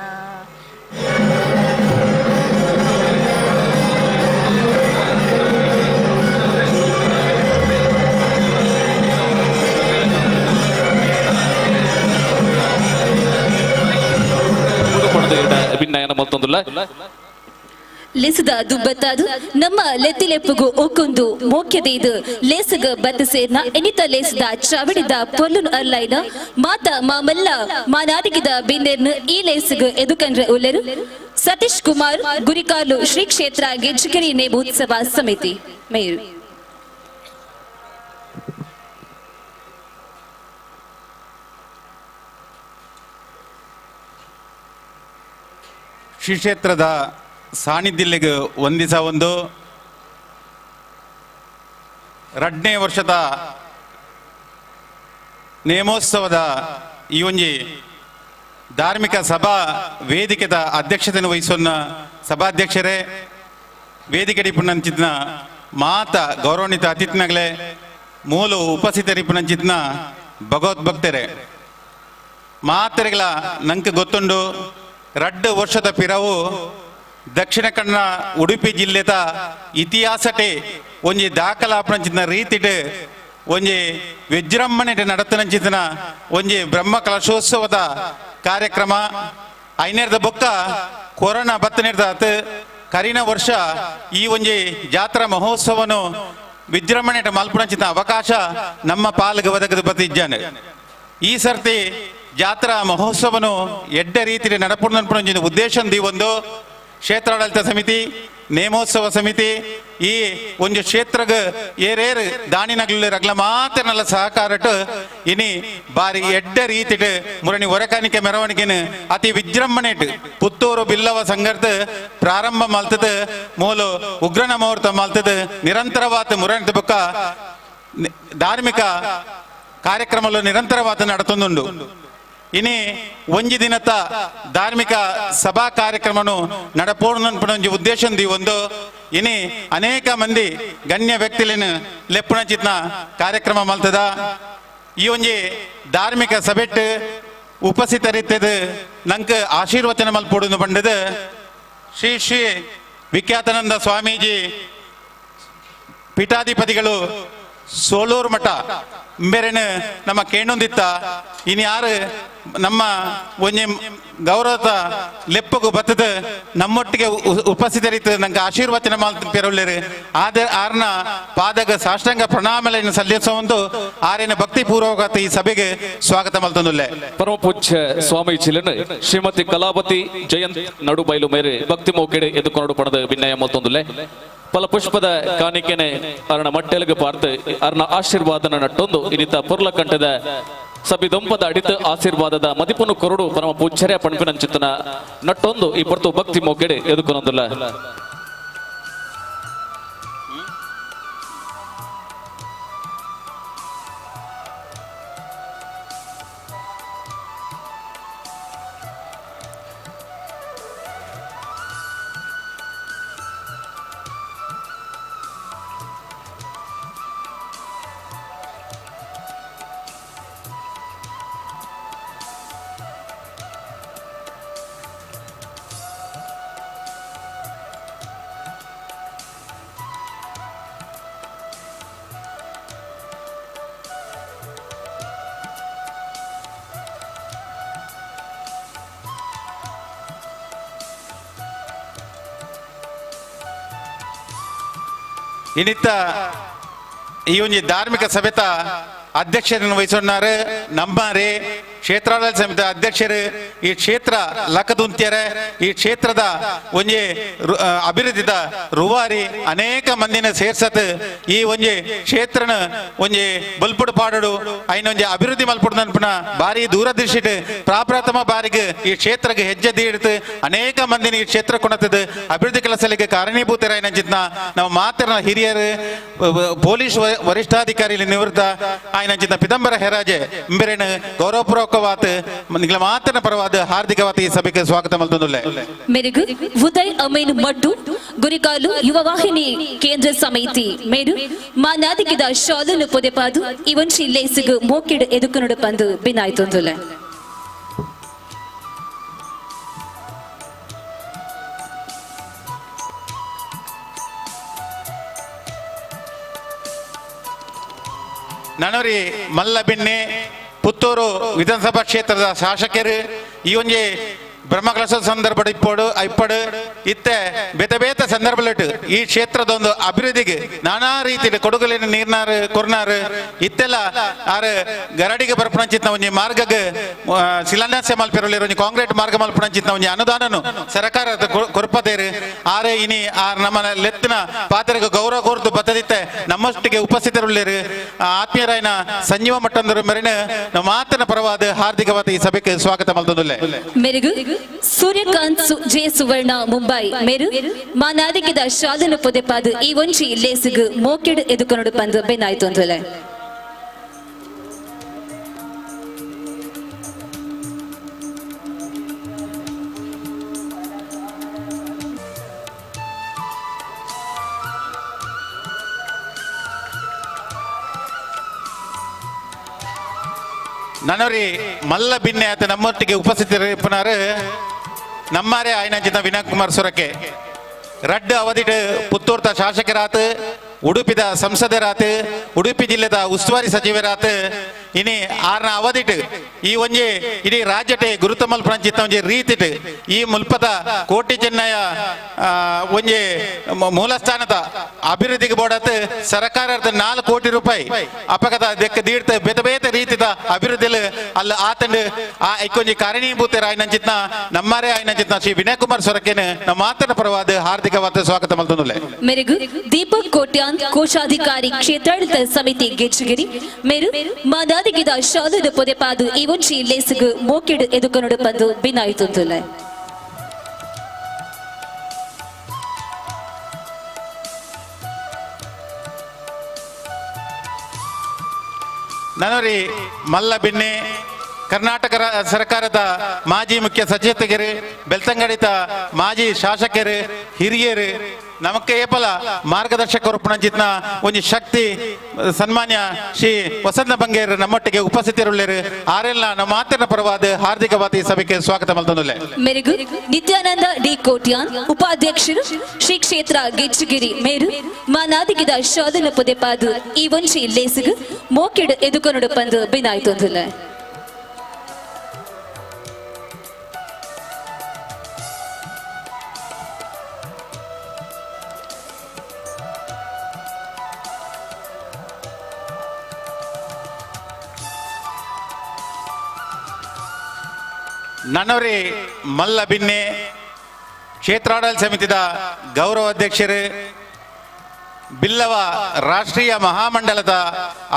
ಲೇಸದ ದುಬ್ಬತ್ತಾದು ನಮ್ಮ ಲೆತ್ತಿಲೆಪ್ಪುಗು ಒಕ್ಕೊಂದು ಮೋಕ್ಯದೆಯ್ದು ಲೇಸಗ ಬತ್ತ ಸೇರ್ನ ಎನಿತ ಲೇಸದ ಚಾವಡಿದ ಪೊಲ್ಲುನ್ ಅರ್ಲೈನ ಮಾತ ಮಾಮಲ್ಲ ಮಾನಾದಿಗಿದ ಬಿಂದೆರ್ನ ಈ ಲೇಸಗ ಎದುಕಂಡ್ರೆ ಉಲ್ಲೆರು ಸತೀಶ್ ಕುಮಾರ್ ಗುರಿಕಾಲು ಶ್ರೀ ಕ್ಷೇತ್ರ ಗೆಜ್ಜಿಗಿರಿ ನೇಮೋತ್ಸವ ಸಮಿತಿ ಮೇರು. ಶ್ರೀ ಕ್ಷೇತ್ರದ ಸಾನ್ನಿಧ್ಯಲ್ಲಿಗೆ ಒಂದಿಸ ಒಂದು ರಡ್ನೇ ವರ್ಷದ ನೇಮೋತ್ಸವದ ಈ ಒಂಜಿ ಧಾರ್ಮಿಕ ಸಭಾ ವೇದಿಕೆದ ಅಧ್ಯಕ್ಷತೆಯನ್ನು ವಹಿಸುವ ಸಭಾಧ್ಯಕ್ಷರೇ, ವೇದಿಕೆ ಡಿಪುನಂಚಿತ್ನ ಮಾತ ಗೌರವಾನ್ವಿತ ಅತಿಥಿನಗಳೇ, ಮೂಲ ಉಪಸ್ಥಿತರಿಪುನಂಚಿತ್ನ ಭಗವದ್ಭಕ್ತರೇ, ಮಾತೆರೆಗಳ ನಂಗೆ ಗೊತ್ತುಂಡು ರಡ್ಡು ವರ್ಷದ ಪಿರವು ದಕ್ಷಿಣ ಕನ್ನಡ ಉಡುಪಿ ಜಿಲ್ಲೆದ ಇತಿಹಾಸಟೆ ಒಂಜಿ ದಾಖಲಾಪನಂಚಿನ ರೀತಿಟ್ ಒಂಜಿ ವಿಜೃಂಭಣೆ ನಡತನಂಚಿತನ ಒಂಜಿ ಬ್ರಹ್ಮ ಕಲಶೋತ್ಸವದ ಕಾರ್ಯಕ್ರಮ ಐನೇರ್ದ ಬೊಕ್ಕ ಕೊರೋನಾ ಬತ್ತನೇರ್ದ ಕರಿನ ವರ್ಷ ಈ ಒಂಜಿ ಜಾತ್ರಾ ಮಹೋತ್ಸವನು ವಿಜೃಂಭಣೆ ಮಲ್ಪುನಂಚಿನ ಅವಕಾಶ ನಮ್ಮ ಪಾಲ್ಗೆ ಒದಗದು ಬತ್ತಿದ್ದಾನೆ. ಈ ಸರ್ತಿ ಜಾತ್ರಾ ಮಹೋತ್ಸವನು ಎಡ್ಡ ರೀತಿಯಲ್ಲಿ ನಡಪುನಂಚಿನ ಉದ್ದೇಶ ಒಂದು ಕ್ಷೇತ್ರಾಡಳಿತ ಸಮಿತಿ, ನೇಮೋತ್ಸವ ಸಮಿತಿ ಈ ಒಂದು ಕ್ಷೇತ್ರಗ ಏರೇರು ದಾಣಿನಗಲು ರಗ್ಲ ಮಾತ್ರ ನಲ್ಲ ಸಹಕಾರಟ್ ಇನಿ ಬಾರಿ ಎಡ್ಡ ರೀತಿಟ್ ಮುರಣಿ ಒರಕಾನಿಕೆ ಮೆರವಣಿಗೆನು ಅತಿ ವಿಜೃಂಭಣೆಟ್ ಪುತ್ತೂರು ಬಿಲ್ಲವ ಸಂಘರ್ತ ಪ್ರಾರಂಭ ಮಲ್ತದ ಮೂಲ ಉಗ್ರನ ಮುಹೂರ್ತ ಮಲ್ತದ ನಿರಂತರವಾದ ಮುರಣಿ ಬೊಕ್ಕ ಧಾರ್ಮಿಕ ಕಾರ್ಯಕ್ರಮಲು ನಿರಂತರವಾದ ನಡತೊಂದುಂಡು. ಇನಿ ಒಂಜಿ ದಿನತ ಧಾರ್ಮಿಕ ಸಭಾ ಕಾರ್ಯಕ್ರಮನು ನಡಪೋಣ ಉದ್ದೇಶ ಒಂದು ಇನಿ ಅನೇಕ ಮಂದಿ ಗಣ್ಯ ವ್ಯಕ್ತಿಲಿನ ಲೆಪ್ಪುಣಚಿತ್ನ ಕಾರ್ಯಕ್ರಮ ಮಲ್ತದ. ಈ ಒಂಜಿ ಧಾರ್ಮಿಕ ಸಭೆಟ್ ಉಪಸ್ಥಿತರಿತ್ತದ ನಂಕ್ ಆಶೀರ್ವಚನ ಮಲ್ಪೋಡು ಬಂಡದ ಶ್ರೀ ಶ್ರೀ ವಿಖ್ಯಾತಾನಂದ ಸ್ವಾಮೀಜಿ ಪೀಠಾಧಿಪತಿಗಳು ಸೋಲೂರು ಮಠ ಬೇರೆನ ನಮ್ಮ ಕೇಣೊಂದಿತ್ತ ಇನ್ ಯಾರು ನಮ್ಮ ಒಂಜಿ ಗೌರವದ ಲೆಪ್ಪಗು ಬತ್ತದ ನಮ್ಮೊಟ್ಟಿಗೆ ಉಪಸ್ಥಿತರಿತ್ತು ನಂಗೆ ಆಶೀರ್ವಚನ ಮಲ್ಪೆರುಳ್ಳೇರು. ಆದ ಆರ್ನ ಪಾದಗ ಸಾಷ್ಟಾಂಗ ಪ್ರಣಾಮಲೆಯನ್ನು ಸಲ್ಲಿಸುವಂದು ಆರಿನ ಭಕ್ತಿ ಪೂರ್ವಕ ಈ ಸಭೆಗೆ ಸ್ವಾಗತ ಮಲ್ತೊಂದುಲ್ಲೆ. ಪರಮ ಪೂಜ್ಯ ಸ್ವಾಮೀಜಿಲನ್ ಶ್ರೀಮತಿ ಕಲಾವತಿ ಜಯಂತ್ ನಡುಬೈಲು ಮೇರೆ ಭಕ್ತಿ ಮೋಕೆಡೆ ಎದುಕೊಂಡು ಪಣದ ವಿನಯ ಮಲ್ತೊಂದುಲ್ಲೆ. ಫಲ ಪುಷ್ಪದ ಕಾಣಿಕೆನೆ ಅರಣ ಮಟ್ಟೆಲಗ ಪಾರ್ತು ಅರಣ ಆಶೀರ್ವಾದನ ನಟ್ಟೊಂದು ಇನ್ನಿತ ಪೊರ್ಲಕಂಠದ ಸಬಿದೊಂಪದ ಅಡಿತ ಆಶೀರ್ವಾದದ ಮದಿಪುನು ಕೊರಡು ಪರಮ ಪೂಜ್ಯರೇ ಪಣಪಿನಂಚಿತನ ನಟ್ಟೊಂದು ಈ ಪೊರ್ತು ಭಕ್ತಿ ಮೊಗ್ಗೆಡೆ ಎದುಕೊನೊಂದುಲ್ಲ. ಇನ್ನಿತ್ತ ಈ ಒಂಜಿ ಧಾರ್ಮಿಕ ಸಭೆತ ಅಧ್ಯಕ್ಷರನ್ನು ವಹಿಸೊನ್ನಾರು ನಮ್ಮರೇ ಕ್ಷೇತ್ರಾಡಳಿತ ಸಮಿತಿ ಅಧ್ಯಕ್ಷರು ಈ ಕ್ಷೇತ್ರ ಲಕದುಂತ್ಯರೆ ಈ ಕ್ಷೇತ್ರದ ಒಂಜಿ ಅಭಿವೃದ್ಧಿದ ರೂವಾರಿ ಅನೇಕ ಮಂದಿನ ಸೇರ್ಸತ್ ಈ ಒಂಜಿ ಕ್ಷೇತ್ರನ ಒಂಜಿ ಬಲ್ಪುಡು ಪಾಡೋಡು ಐನ ಒಂಜಿ ಅಭಿವೃದ್ಧಿ ಮಲ್ಪುಡು ನನ್ಪುನ ಭಾರಿ ದೂರದೃಷ್ಟಿ ಪ್ರಾಪ್ರಥಮ ಬಾರಿಗೆ ಈ ಕ್ಷೇತ್ರಕ್ಕೆ ಹೆಜ್ಜೆ ದೀಡ್ತು ಅನೇಕ ಮಂದಿನ ಈ ಕ್ಷೇತ್ರ ಕೊಣತದ ಅಭಿವೃದ್ಧಿ ಕೆಲಸಲಿಗೆ ಕಾರಣೀಭೂತರಾಯಿನಂಚಿತ್ನ ನಮ್ಮ ಮಾತ್ರ ಹಿರಿಯರು ಪೊಲೀಸ್ ವರಿಷ್ಠಾಧಿಕಾರಿ ನಿವೃತ್ತ ಆಯ್ನಂಚಿತ್ನ ಪಿದಂಬರ ಹೆರಾಜೆ ಇಂಬೆರೇನು ಗೌರವಪೂರ್ವಕವಾದ ನಿಗಳ ಮಾತನ ಪರವಾದ ಹಾರ್ದಿಕವಾದ ಈ ಸಭೆಗೆ ಸ್ವಾಗತ ಮಲ್ತೊಂದುಲ್ಲೆ. ಮೇರೆಗು ಉದಯ್ ಅಮೀನ್ ಮಡ್ಡು ಗುರಿಕಾಲು ಯುವ ವಾಹಿನಿ ಕೇಂದ್ರ ಸಮಿತಿ ಮೇರು ಮಾನಾದಿಕಿದ ಶಾಲುನು ಪೊದೆಪಾದು ಇವನ್ಶಿ ಲೇಸುಗು ಮೋಕಿಡ್ ಎದುಕುನುಡು ಪಂದು ಬಿನಾಯ್ತೊಂದುಲ್ಲೆ. ನನರಿ ಮಲ್ಲಬಿನ್ನೆ ಪುತ್ತೂರು ವಿಧಾನಸಭಾ ಕ್ಷೇತ್ರದ ಶಾಸಕರು ಈ ಒಂಜಿ ಬ್ರಹ್ಮಕಲಶ ಸಂದರ್ಭ ಇಪ್ಪಡು ಇಪ್ಪಡು ಇತ್ತೆ ಬೇತೆ ಬೇತೆ ಸಂದರ್ಭಲಿಟ್ಟು ಈ ಕ್ಷೇತ್ರದ ಒಂದು ಅಭಿವೃದ್ಧಿಗೆ ನಾನಾ ರೀತಿಯಲ್ಲಿ ಕೊಡುಗಲಿನ ನೀರ್ನಾರು ಕೊರ್ನಾರು ಇತ್ತೆಲ್ಲ ಆರು ಗರಡಿಗೆ ಬರ್ಪಣಂಚಿತ್ನ ಒಂಜಿ ಮಾರ್ಗಕ್ಕೆ ಶಿಲಾನ್ಯಾಸ ಮಲ್ಪಿರಲಿ ಒಂಜಿ ಕಾಂಕ್ರೀಟ್ ಮಾರ್ಗ ಮಲ್ಪಣಂಚಿತ್ನ ಒಂಜಿ ಅನುದಾನನು ಸರ್ಕಾರ ಕೊರ್ಪದೇರು ಆರೆ ಇನಿ ಆರ್ ನಮ್ಮ ಲೆತ್ತಿನ ಪಾತ್ರೆಗೆ ಗೌರವ ಕೋರ್ತು ಬತ್ತದಿತ್ತೆ ನಮ್ಮಷ್ಟಿಗೆ ಉಪಸ್ಥಿತರುಳ್ಳೇರು ಆತ್ಮೀಯರಾಯನ ಸಂಜೀವ ಮಟ್ಟಂದರು ಮೇರಿನ ನಮ್ಮ ಮಾತಿನ ಪರವಾದ ಹಾರ್ದಿಕವಾದ ಈ ಸಭೆಗೆ ಸ್ವಾಗತ ಮಲ್ತೊಂದುಲ್ಲೆ. ಮೇರೆಗು ಸೂರ್ಯಕಾಂತ್ ಜೆ ಸುವರ್ಣ ಮುಂಬೈ ಮೇರು ಮಾನಾದಿಕಿದ ಶಾಲುನು ಪೊದೆಪಾದು ಈ ಒಂಜಿ ಲೇಸುಗು ಮೋಕೆಡ್ ಎದುಕೊನಡು ಪಂದು ಬೆನ್ನಾಯ್ತೊಂದುಲ್ಲೆ. ನನರಿ ಮಲ್ಲ ಬಿನ್ನೆ ಆತ ನಮ್ಮೊಟ್ಟಿಗೆ ಉಪಸ್ಥಿತರಿಪ್ಪನಾರು ನಮ್ಮಾರೆ ಆಯ್ನಂಚಿತ ವಿನಯ್ ಕುಮಾರ್ ಸೊರಕೆ ರಡ್ಡು ಅವಧಿಟ್ ಪುತ್ತೂರ್ತ ಶಾಸಕರಾತ್ ಉಡುಪಿದ ಸಂಸದರಾತ್ ಉಡುಪಿ ಜಿಲ್ಲೆದ ಉಸ್ತುವಾರಿ ಸಚಿವರಾತ್ ಇನಿ ಆರ್ನ ಅವಧಿಟ್ ಈ ಒಂಜಿ ಇಡೀ ರಾಜ್ಯಟೆ ಗುರುತಮಲ್ ಪ್ರಂಚಿತ ಒಂಜಿ ರೀತಿಟ್ ಈ ಮುಲ್ಪದ ಕೋಟಿ ಚೆನ್ನಯ ಒಂಜಿ ಮೂಲಸ್ಥಾನದ ಅಭಿವೃದ್ಧಿಗೆ ಬೋಡತ್ ಸರ್ಕಾರದ 4 ಕೋಟಿ ರೂಪಾಯಿ ಅಪಗದ ದೆಕ್ಕ ದೀಡ್ತ ಬೇತೆ ಬೇತೆ ರೀತಿದ ಅಭಿವೃದ್ಧಿಲಿ ಅಲ್ಲ ಆತಂಡ್ ಆ ಐಕೊಂಜಿ ಕಾರಣೀಭೂತರ ಆಯ್ನಂಚಿತ್ನ ನಮ್ಮಾರೆ ಆಯ್ನಂಚಿತ್ನ ಶ್ರೀ ವಿನಯ್ ಕುಮಾರ್ ಸೊರಕೆನ್ ನಮ್ಮ ಮಾತನ ಪರವಾದ ಹಾರ್ದಿಕವಾದ ಸ್ವಾಗತ ಮಲ್ತೊಂದುಲ್ಲೆ. ಮೇರೆಗು ದೀಪಕ್ ಕೋಟ್ಯಾನ್ ಕೋಶಾಧಿಕಾರಿ ಕ್ಷೇತ್ರಾಡಳಿತ ಸಮಿತಿ ಗೆಜ್ಜುಗಿರಿ ಮೇರು ಮಾನಾದಿಗಿದ ಶಾಲುದ ಪೊದೆಪಾದು ಈ ಒಂಜಿ ಲೇಸುಗು ಮೋಕೆಡ್ ಎದುಕೊನಡು ಪಂದು ಬಿನಾಯ್ತೊಂದುಲ್ಲೆ. ನನರಿ ಮಲ್ಲ ಬಿನ್ನೆ ಕರ್ನಾಟಕ ಸರ್ಕಾರದ ಮಾಜಿ ಮುಖ್ಯ ಸಚೇತಕರು ಬೆಳ್ತಂಗಡಿತ ಮಾಜಿ ಶಾಸಕರು ಹಿರಿಯರು ನಮಕ್ಕೆ ಏಪಲ ಮಾರ್ಗದರ್ಶಕರು ಪುಣಂಚಿತ್ನ ಒಂಜಿ ಶಕ್ತಿ ಸನ್ಮಾನ್ಯ ಶ್ರೀ ವಸಂತ ಬಂಗೇರ್ ನಮ್ಮೊಟ್ಟಿಗೆ ಉಪಸ್ಥಿತರುಳ್ಳೇರು ಆರೆಲ್ಲ ನಮ್ಮ ಮಾತಿನ ಪರವಾದ ಹಾರ್ದಿಕವಾದ ಈ ಸಭೆಗೆ ಸ್ವಾಗತ ಮಲ್ತೊಂದುಲ್ಲೆ. ಮೇರೆಗು ನಿತ್ಯಾನಂದ ಡಿ ಕೋಟ್ಯಾನ್ ಉಪಾಧ್ಯಕ್ಷರು ಶ್ರೀ ಕ್ಷೇತ್ರ ಗೆಜ್ಜುಗಿರಿ ಮೇರು ಮಾನಾದಿಗಿದ ಶಾಲುನ ಪೊದೆಪಾದು ಈ ಒಂಜಿ ಲೇಸುಗು ಮೋಕೆಡ್ ಎದುಕೊನಡು ಪಂದು ಬಿನಾಯ್ತೊಂದುಲ್ಲೆ. ನನವರಿ ಮಲ್ಲ ಬಿನ್ನೆ ಕ್ಷೇತ್ರಾಡಳಿತ ಸಮಿತಿದ ಗೌರವ ಅಧ್ಯಕ್ಷರು, ಬಿಲ್ಲವ ರಾಷ್ಟ್ರೀಯ ಮಹಾಮಂಡಲದ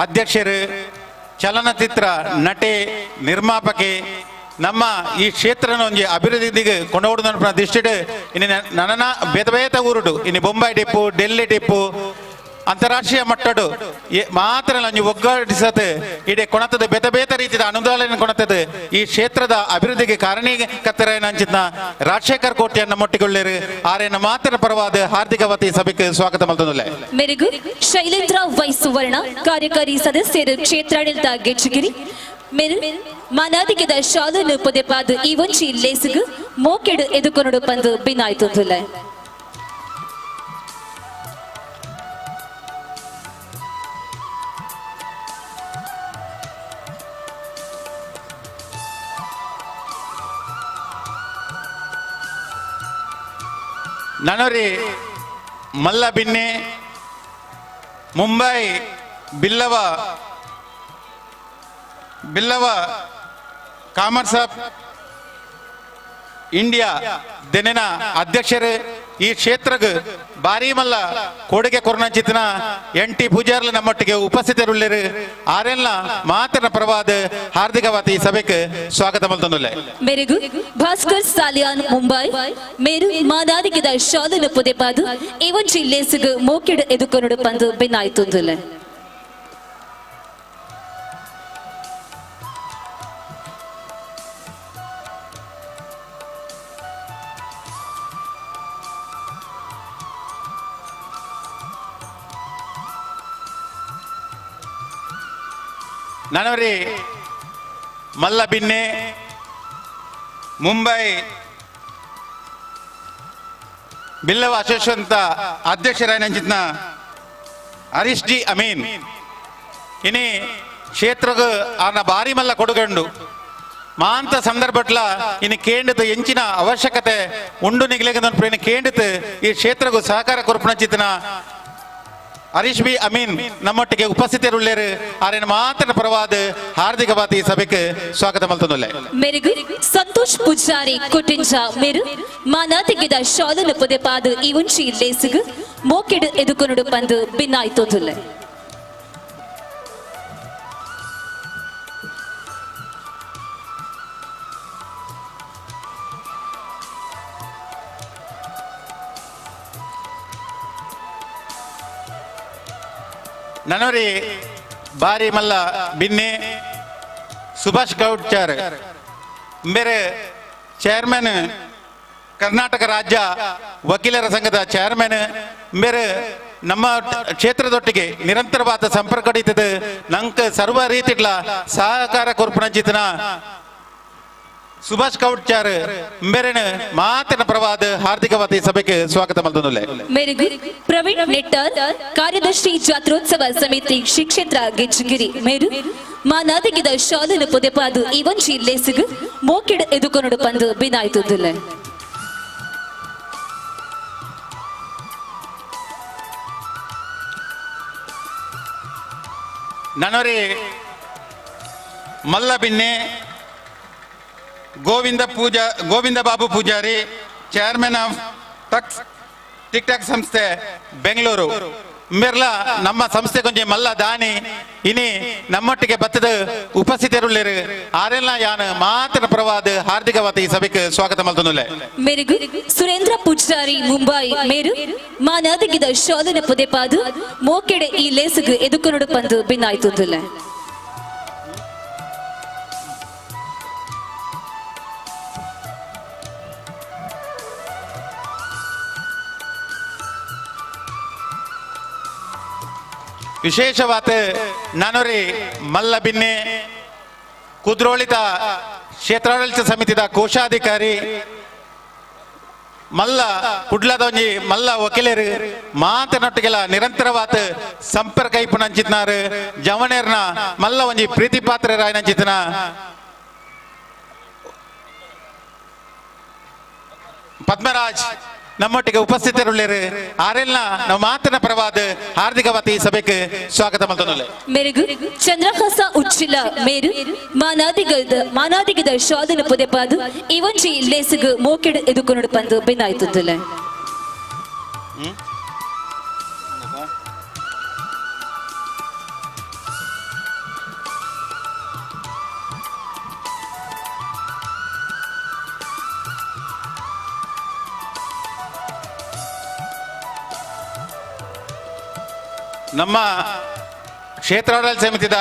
ಅಧ್ಯಕ್ಷರು, ಚಲನಚಿತ್ರ ನಟೆ ನಿರ್ಮಾಪಕೆ, ನಮ್ಮ ಈ ಕ್ಷೇತ್ರನ ಒಂಜಿ ಅಭಿವೃದ್ಧಿಗೆ ಕೊಂಡೋಡುನ ದೃಷ್ಟಿಡ್ ಇನ್ನು ನನ್ನ ಬೇತ ಬೇತ ಊರುಡು ಇನ್ನು ಬೊಂಬೈ ಟಿಪ್ಪು, ಡೆಲ್ಲಿ ಟಿಪ್ಪು, ಅಂತಾರಾಷ್ಟ್ರೀಯ ಮಟ್ಟಡು ಮಾತ್ರ ಒಂಜಿ ಒಗ್ಗಡಿಸತ್ ಇಡೀ ಕೊಣತದ ಬೇತ ಬೇತ ರೀತಿಯ ಅನುದಾನ ಕೊಣತದ ಈ ಕ್ಷೇತ್ರದ ಅಭಿವೃದ್ಧಿಗೆ ಕಾರಣೀಕರ್ತರಾಯನ ರಾಜಶೇಖರ್ ಕೋಟೆಯನ್ನು ಮೊಟ್ಟಿಕೊಳ್ಳಿರು ಆರೇನ ಮಾತ್ರ ಪರವಾದ ಹಾರ್ದಿಕವತಿ ಸಭೆಗೆ ಸ್ವಾಗತ ಮಲ್ತೊಂದುಲ್ಲೆ. ಮೇರೆಗು ಶೈಲೇಂದ್ರ ವೈ ಸುವರ್ಣ ಕಾರ್ಯಕಾರಿ ಸದಸ್ಯರು ಕ್ಷೇತ್ರಾಡಳಿತ ಗೆಜ್ಜಿಗಿರಿ ಮೇರು ಮಾನಾದಿಗೆದ ಶಾಲೂನು ಪೊದೆಪಾದು ಈ ಒಂಜಿ ಲೇಸುಗು ಮೋಕೆಡು ಎದುಕೊನಡು ಪಂದು ಬಿನಾಯ್ತೊಂದುಲ್ಲೆ. ನನರಿ ಮಲ್ಲ ಬಿನ್ನೆ Mumbai Billava Billava commerce of India ದೆನೆನ ಅಧ್ಯಕ್ಷರು ಈ ಕ್ಷೇತ್ರಗ್ ಭಾರಿ ಮಲ್ಲ ಕೊಡುಗೆ ಕೊರನಂಚಿತನ ಎನ್ ಟಿ ಪೂಜಾರ್ಲ ನಮ್ಮೊಟ್ಟಿಗೆ ಉಪಸ್ಥಿತರುಳ್ಳರು ಆರೆಲ್ಲ ಮಾತನ ಪರವಾದ ಹಾರ್ದಿಕವಾದ ಈ ಸಭೆಗೆ ಸ್ವಾಗತ ಮಲ್ತೊಂದುಲ್ಲೆ. ಮೇರೆಗು ಭಾಸ್ಕರ್ ಸಾಲಿಯಾನ್ ಮುಂಬೈ ಮೇರು ಮಾನಾದಿಗೆದ ಶಾಲುನ ಪೊದೆಪಾದು ಈ ಒಂಜಿ ಲೇಸುಗು ಮೋಕೆಡು ಎದುಕೊನಡು ಪಂದು ಬಿನ್ನಾಯ್ತೊಂದುಲ್ಲೆ. ನನವರಿ ಮಲ್ಲ ಬಿನ್ನೆ ಮುಂಬೈ ಬಿಲ್ಲವ ಅಸೋಸಿಯೇಷನ್ ಅಧ್ಯಕ್ಷರಾಯನಂಚಿತ್ನ ಹರೀಶ್ ಜಿ ಅಮೀನ್ ಇನಿ ಕ್ಷೇತ್ರಗ ಆನ ಭಾರಿ ಮಲ್ಲ ಕೊಡುಗಂಡು ಮಾಂತ ಸಂದರ್ಭಟ್ಲ ಇನ್ನು ಕೇಂದ್ರದ ಎಂಚಿನ ಅವಶ್ಯಕತೆ ಉಂಡು ನಿಗಲಿಗೆ ಇನ್ನು ಕೇಂದ್ರತ ಈ ಕ್ಷೇತ್ರಗೂ ಸಹಕಾರ ಕೊರಪಣಚಿತನ ಹರೀಶ್ ಬಿ ಅಮೀನ್ ನಮ್ಮೊಟ್ಟಿಗೆ ಉಪಸ್ಥಿತರುಳ್ಳೇರು ಆರೇನ ಮಾತ್ರ ಪರವಾದ ಹಾರ್ದಿಕವಾದ ಈ ಸಭೆಗೆ ಸ್ವಾಗತ ಮಲ್ತೊಂದುಲ್ಲೆ. ಮೇರೆಗು ಸಂತೋಷ್ ಪೂಜಾರಿ ಕೊಟ್ಟಿಂಜ ಮೇರು ಮಾನಾದಿಗೆದ ಶಾಲುನ ಪೊದೆಪಾದು ಈ ಒಂಜಿ ಲೇಸುಗು ಮೋಕೆಡು ಎದುಕೊನಡು ಪಂದು ಬಿನ್ನಾಯ್ತೊಂದುಲ್ಲೆ. ನನವರಿ ಬಾರಿ ಮಲ್ಲ ಬಿನ್ನೆ ಸುಭಾಷ್ ಗೌಡ್ ಚಾರ್ ಬೇರೆ ಚೇರ್ಮನ್ ಕರ್ನಾಟಕ ರಾಜ್ಯ ವಕೀಲರ ಸಂಘದ ಚೇರ್ಮನ್ ಬೇರೆ ನಮ್ಮ ಕ್ಷೇತ್ರದೊಟ್ಟಿಗೆ ನಿರಂತರವಾದ ಸಂಪರ್ಕ ಹಿಡಿತದೆ ನಂಗೆ ಸರ್ವ ರೀತಿಗಳ ಸಹಕಾರ ಕೊರ್ಪಣಚಿತನ ಸುಭಾಷ್ ಗೌಡ್ ಚಾರ್ ಬೇರೆನ ಮಾತಿನ ಪ್ರವಾದ ಹಾರ್ದಿಕವಾದ ಈ ಸಭೆಗೆ ಸ್ವಾಗತ ಮಲ್ತೊಂದುಲ್ಲೆ. ಮೇರೆಗು ಪ್ರವೀಣ್ ನೆಟ್ಟಾರ್ ಕಾರ್ಯದರ್ಶಿ ಜಾತ್ರೋತ್ಸವ ಸಮಿತಿ ಶ್ರೀ ಕ್ಷೇತ್ರ ಗೆಜ್ಜಿಗಿರಿ ಮೇರು ಮಾನಾದಿಗೆದ ಶಾಲುನ ಪೊದೆಪಾದು ಈ ಒಂಜಿ ಲೇಸುಗು ಮೋಕೆಡು ಎದುಕೊನಡು ಪಂದು ಬಿನಾಯ್ತೊಂದುಲ್ಲೆ. ನನವರಿ ಮಲ್ಲ ಬಿನ್ನೆ ಗೋವಿಂದ ಬಾಬು ಪೂಜಾರಿ ಚೇರ್ಮನ್ ಆಫ್ ಟಕ್ಸ್ ಟಿಕ್ ಟಾಕ್ ಸಂಸ್ಥೆ ಬೆಂಗಳೂರು ಮೇರ್ಲ ನಮ್ಮ ಸಂಸ್ಥೆ ಕೊಂಚ ಮಲ್ಲ ದಾನಿ ಇನಿ ನಮ್ಮೊಟ್ಟಿಗೆ ಬತ್ತದ ಉಪಸ್ಥಿತರುಳ್ಳೇರು ಆರೆಲ್ಲ ಯಾನ್ ಮಾತ್ರ ಪ್ರವಾದ ಹಾರ್ದಿಕವಾದ ಈ ಸಭೆಗೆ ಸ್ವಾಗತ ಮಲ್ತೊಂದುಲ್ಲೆ. ಮೇರೆಗು ಸುರೇಂದ್ರ ಪೂಜಾರಿ ಮುಂಬೈ ಮೇರು ಮಾನಾದಿಗೆದ ಶಾಲುನ ಪೊದೆಪಾದು ಮೋಕೆಡೆ ಈ ಲೇಸುಗು ಎದುಕೊನಡು ಪಂದು ಬಿನ್ನಾಯ್ತೊಂದುಲ್ಲೆ. ವಿಶೇಷವಾದ ನಾನೂರಿ ಮಲ್ಲ ಬಿನ್ನೆ ಕುದ್ರೋಳಿತ ಕ್ಷೇತ್ರಾಡಳಿತ ಸಮಿತಿದ ಕೋಶಾಧಿಕಾರಿ ಮಲ್ಲ ಕುಡ್ಲದ ಒಂಜಿ ಮಲ್ಲ ವಕೀಲರು ಮಾತನೊಟ್ಟಿಗೆಲ್ಲ ನಿರಂತರವಾದ ಸಂಪರ್ಕ ಇಪ್ಪುನಂಚಿತ್ನಾರು ಜವನೇರ್ನ ಮಲ್ಲ ಒಂಜಿ ಪ್ರೀತಿ ಪಾತ್ರರಾಯನಂಚಿತ್ನ ಪದ್ಮರಾಜ್ ನಮ್ಮೊಟ್ಟಿಗೆ ಉಪಸ್ಥಿತರುಳ್ಳೇರು ಆರೆಲ್ಲ ನಮ್ಮ ಮಾತಿನ ಪರವಾದ ಹಾರ್ದಿಕವಾದ ಈ ಸಭೆಗೆ ಸ್ವಾಗತ ಮಲ್ತೊಂದುಲ್ಲೆ. ಮೇರೆಗು ಚಂದ್ರಹಾಸ ಉಚ್ಚಿಲ ಮೇರು ಮಾನಾದಿಗದ ಶಾಲನ ಪುದೆಪಾದು ಈ ಒಂಜಿ ಲೇಸುಗು ಮೋಕೆಡ್ ಎದುಕೊನಡು ಪಂದು ಬೆನ್ನಾಯ್ತುಂದುಲ್ಲೆ. ನಮ್ಮ ಕ್ಷೇತ್ರಾಡಳಿತ ಸಮಿತಿದ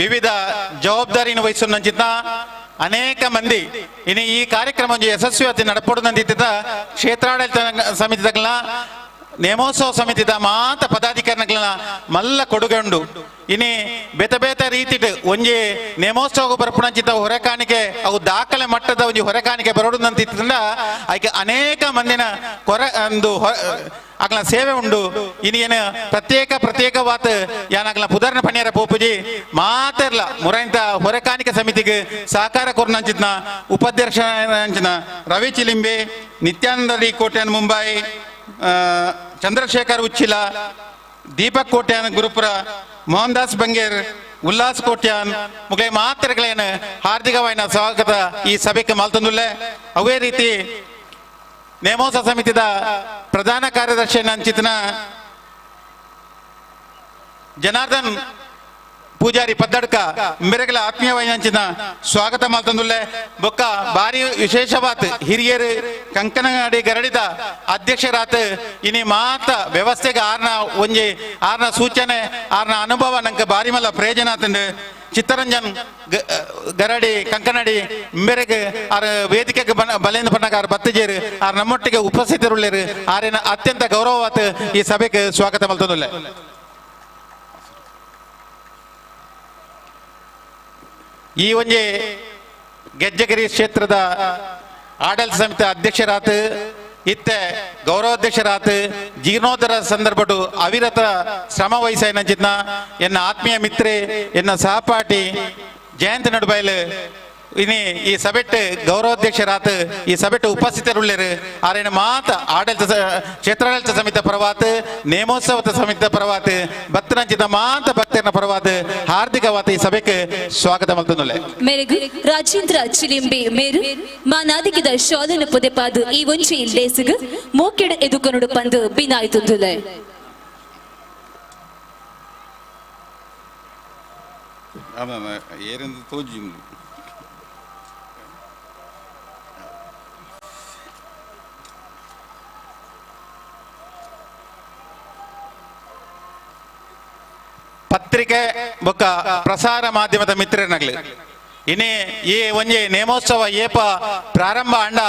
ವಿವಿಧ ಜವಾಬ್ದಾರಿಯನ್ನು ವಹಿಸುವಂಚಿತ ಅನೇಕ ಮಂದಿ ಇನ್ನು ಈ ಕಾರ್ಯಕ್ರಮ ಯಶಸ್ವಿಯಾಗಿ ನಡಪಡುವಂತಿದ್ದ ಕ್ಷೇತ್ರಾಡಳಿತ ಸಮಿತಿದ ನೇಮೋತ್ಸವ ಸಮಿತಿದ ಮಾತ ಪದಾಧಿಕಾರಿಗಳ ಮಲ್ಲ ಕೊಡುಗೆ ಉಂಡು. ಇನಿ ಬೇತ ಬೇತ ರೀತಿಟ್ ಒಂಜಿ ನೇಮೋತ್ಸವ ಬರ್ಪುಣಂಚಿತ ಹೊರೆಕಾಣಿಕೆ ಅವು ದಾಖಲೆ ಮಟ್ಟದ ಒಂಜಿ ಹೊರೆಕಾಣಿಕೆ ಬರೋಡುದಂತಿತ್ತಂಡ ಐಕೆ ಅನೇಕ ಮಂದಿನ ಕೊರ ಒಂದು ಅಗ್ಲ ಸೇವೆ ಉಂಡು. ಇನಿ ಏನು ಪ್ರತ್ಯೇಕ ಪ್ರತ್ಯೇಕವಾದ ಯಾನಾಗ್ಲ ಪುದರ್ನ ಪಣಿಯರ ಪೋಪುಜಿ ಮಾತೆರ್ಲ ಮುರೈಂತ ಹೊರೆಕಾಣಿಕೆ ಸಮಿತಿಗೆ ಸಹಕಾರ ಕೊರ್ನಂಚಿತ್ನ ಉಪಾಧ್ಯಕ್ಷ ರವಿ ಚಿಲಿಂಬೆ, ನಿತ್ಯಾನಂದ ಡಿ ಕೋಟ್ಯಾನ್ ಮುಂಬೈ, ಚಂದ್ರಶೇಖರ್ ಉಚ್ಚಿಲ, ದೀಪಕ್ ಕೋಟ್ಯಾನ್ ಗುರುಪುರ, ಮೋಹನ್ ದಾಸ್ ಬಂಗೇರ್, ಉಲ್ಲಾಸ್ ಕೋಟ್ಯಾನ್ ಮುಗೈ ಮಾತ್ರಗಳೇನು ಹಾರ್ದಿಕವಾಯಿನ ಸ್ವಾಗತ ಈ ಸಭೆಗೆ ಮಲ್ತಂದುಲ್ಲೆ. ಅವೇ ರೀತಿ ನೇಮೋತ್ಸವ ಸಮಿತಿದ ಪ್ರಧಾನ ಕಾರ್ಯದರ್ಶಿ ಅಂಚಿತನ ಜನಾರ್ದನ್ ಪೂಜಾರಿ ಪದ್ದಡ್ಕ ಮೆರೆಗಳ ಆತ್ಮೀಯವಾಯಿನ ಸ್ವಾಗತ ಮಲ್ತಂದುಲ್ಲೆ. ಬೊಕ್ಕ ಭಾರಿ ವಿಶೇಷವಾತ್ ಹಿರಿಯರು ಕಂಕನಗಾಡಿ ಗರಡಿದ ಅಧ್ಯಕ್ಷರಾತ್ ಇನಿ ಮಾತ ವ್ಯವಸ್ಥೆಗೆ ಆರ್ನ ಒಂಜಿ ಆರ್ನ ಸೂಚನೆ ಆರ್ನ ಅನುಭವ ನಂಗೆ ಭಾರಿ ಮಲ್ಲ ಪ್ರಯೋಜನ ಆತಂಡು. ಚಿತ್ತರಂಜನ್ ಗರಡಿ ಕಂಕನಡಿ ಮೇರೆಗೆ ಆರ್ ವೇದಿಕೆಗೆ ಬಲೇಂದ್ರ ಪಣ್ಣಗ ಆರ್ ಬತ್ತಜೇರು ಆರ್ ನಮ್ಮೊಟ್ಟಿಗೆ ಉಪಸ್ಥಿತರುಳ್ಳೇರು ಆರಿನ ಅತ್ಯಂತ ಗೌರವವಾತ್ ಈ ಸಭೆಗೆ ಸ್ವಾಗತ ಮಲ್ತಂದುಲ್ಲೆ. ಈ ಒಂಜಿ ಗೆಜ್ಜಗಿರಿ ಕ್ಷೇತ್ರದ ಆಡಳಿತ ಸಮಿತಿ ಅಧ್ಯಕ್ಷರಾತ್ ಇತ್ತೆ ಗೌರವಾಧ್ಯಕ್ಷರಾತ್ ಜೀರ್ಣೋದ್ಧಾರ ಸಂದರ್ಭಡು ಅವಿರತ ಶ್ರಮ ವಹಿಸಾಯಿನಂಚಿತ್ನ ಎನ್ನ ಆತ್ಮೀಯ ಮಿತ್ರೆ ಎನ್ನ ಸಹಪಾಠಿ ಜಯಂತ್ ನಡುಬೈಲ್ ಇನಿ ಈ ಸಭೆಟ್ ಗೌರವಾಧ್ಯಕ್ಷರಾತ್ ಈ ಸಭೆಟ್ ಉಪಸ್ಥಿತರುಳ್ಳೇರು ಆರೇನ ಮಾತ ಆಡಳಿತ ಕ್ಷೇತ್ರಾಡಳಿತ ಸಮಿತಿ ಪರವಾತ್ ನೇಮೋತ್ಸವದ ಸಮಿತಿ ಪರವಾತ್ ಭಕ್ತರಂಚಿತ ಮಾತ ಭಕ್ತರನ ಪರವಾತ್ ಹಾರ್ದಿಕವಾತ ಈ ಸಭೆಗೆ ಸ್ವಾಗತ ಮಲ್ತೊಂದುಲ್ಲೆ. ಮೇರೆಗು ರಾಜೇಂದ್ರ ಚಿಲಿಂಬೆ ಮೇರು ಮಾನಾದಿಗದ ಶಾಲನ ಪುದೆಪಾದು ಈ ಒಂಜಿ ಲೇಸುಗು ಮೋಕೆಡ್ ಎದುಕೊನಡು ಪಂದು ಬಿನಾಯ್ತುಂದುಲ್ಲೆ. ಏರೆಂದು ತೋಜಿ ಪತ್ರಿಕೆ ಬೊಕ್ಕ ಪ್ರಸಾರ ಮಾಧ್ಯಮದ ಮಿತ್ರನಗ್ಲು ಇನಿ ಈ ಒಂಜಿ ನೇಮೋತ್ಸವ ಏಪ ಪ್ರಾರಂಭ ಅಂಡ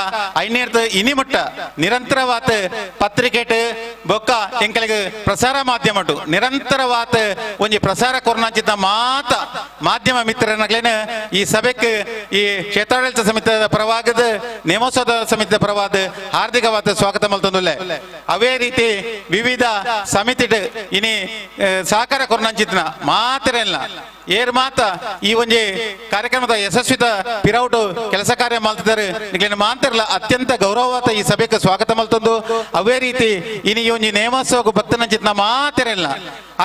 ಐನೇರ್ತ ಇನಿ ಮುಟ್ಟ ನಿರಂತರವಾತ ಪತ್ರಿಕೆಟ್ ಬೊಕ್ಕ ಎಂಕಲಿಗೆ ಪ್ರಸಾರ ಮಾಧ್ಯಮಟು ನಿರಂತರವಾತ ಒಂಜಿ ಪ್ರಸಾರ ಕೊರ್ನಾಂಚಿತ ಮಾತ ಮಾಧ್ಯಮ ಮಿತ್ರನಗ್ಲೇನ ಈ ಸಭೆಕ್ ಈ ಕ್ಷೇತ್ರಾಡಳಿತ ಸಮಿತಿಯ ಪರವಾಗದ ನೇಮೋತ್ಸವದ ಸಮಿತಿಯ ಪರವಾದ ಹಾರ್ದಿಕವಾದ ಸ್ವಾಗತ ಮಲ್ತೊಂದುಲ್ಲೆ. ಅವೇ ರೀತಿ ವಿವಿಧ ಸಮಿತಿಟ್ ಇನಿ ಸಹಕಾರ ಕೊರ್ನಾಂಚಿತ್ನ ಮಾತ್ರ ಏರ್ ಮಾತ ಈ ಒಂಜಿ ಕಾರ್ಯಕ್ರಮದ ಯಶಸ್ವಿತ ಪಿರೌಟು ಕೆಲಸ ಕಾರ್ಯ ಮಾಡ್ತಿದ್ದಾರೆ ನಿಗ್ಲೇನ ಮಾತಿರಲ್ಲ ಅತ್ಯಂತ ಗೌರವವಾದ ಈ ಸಭೆಗೆ ಸ್ವಾಗತ ಮಲ್ತೊಂದು. ಅವೇ ರೀತಿ ಇನಿ ಈ ಒಂಜಿ ನೇಮೋತ್ಸವಕ್ಕೆ ಭಕ್ತನಂಚಿತ್ನ ಮಾತಿರಲ್ಲ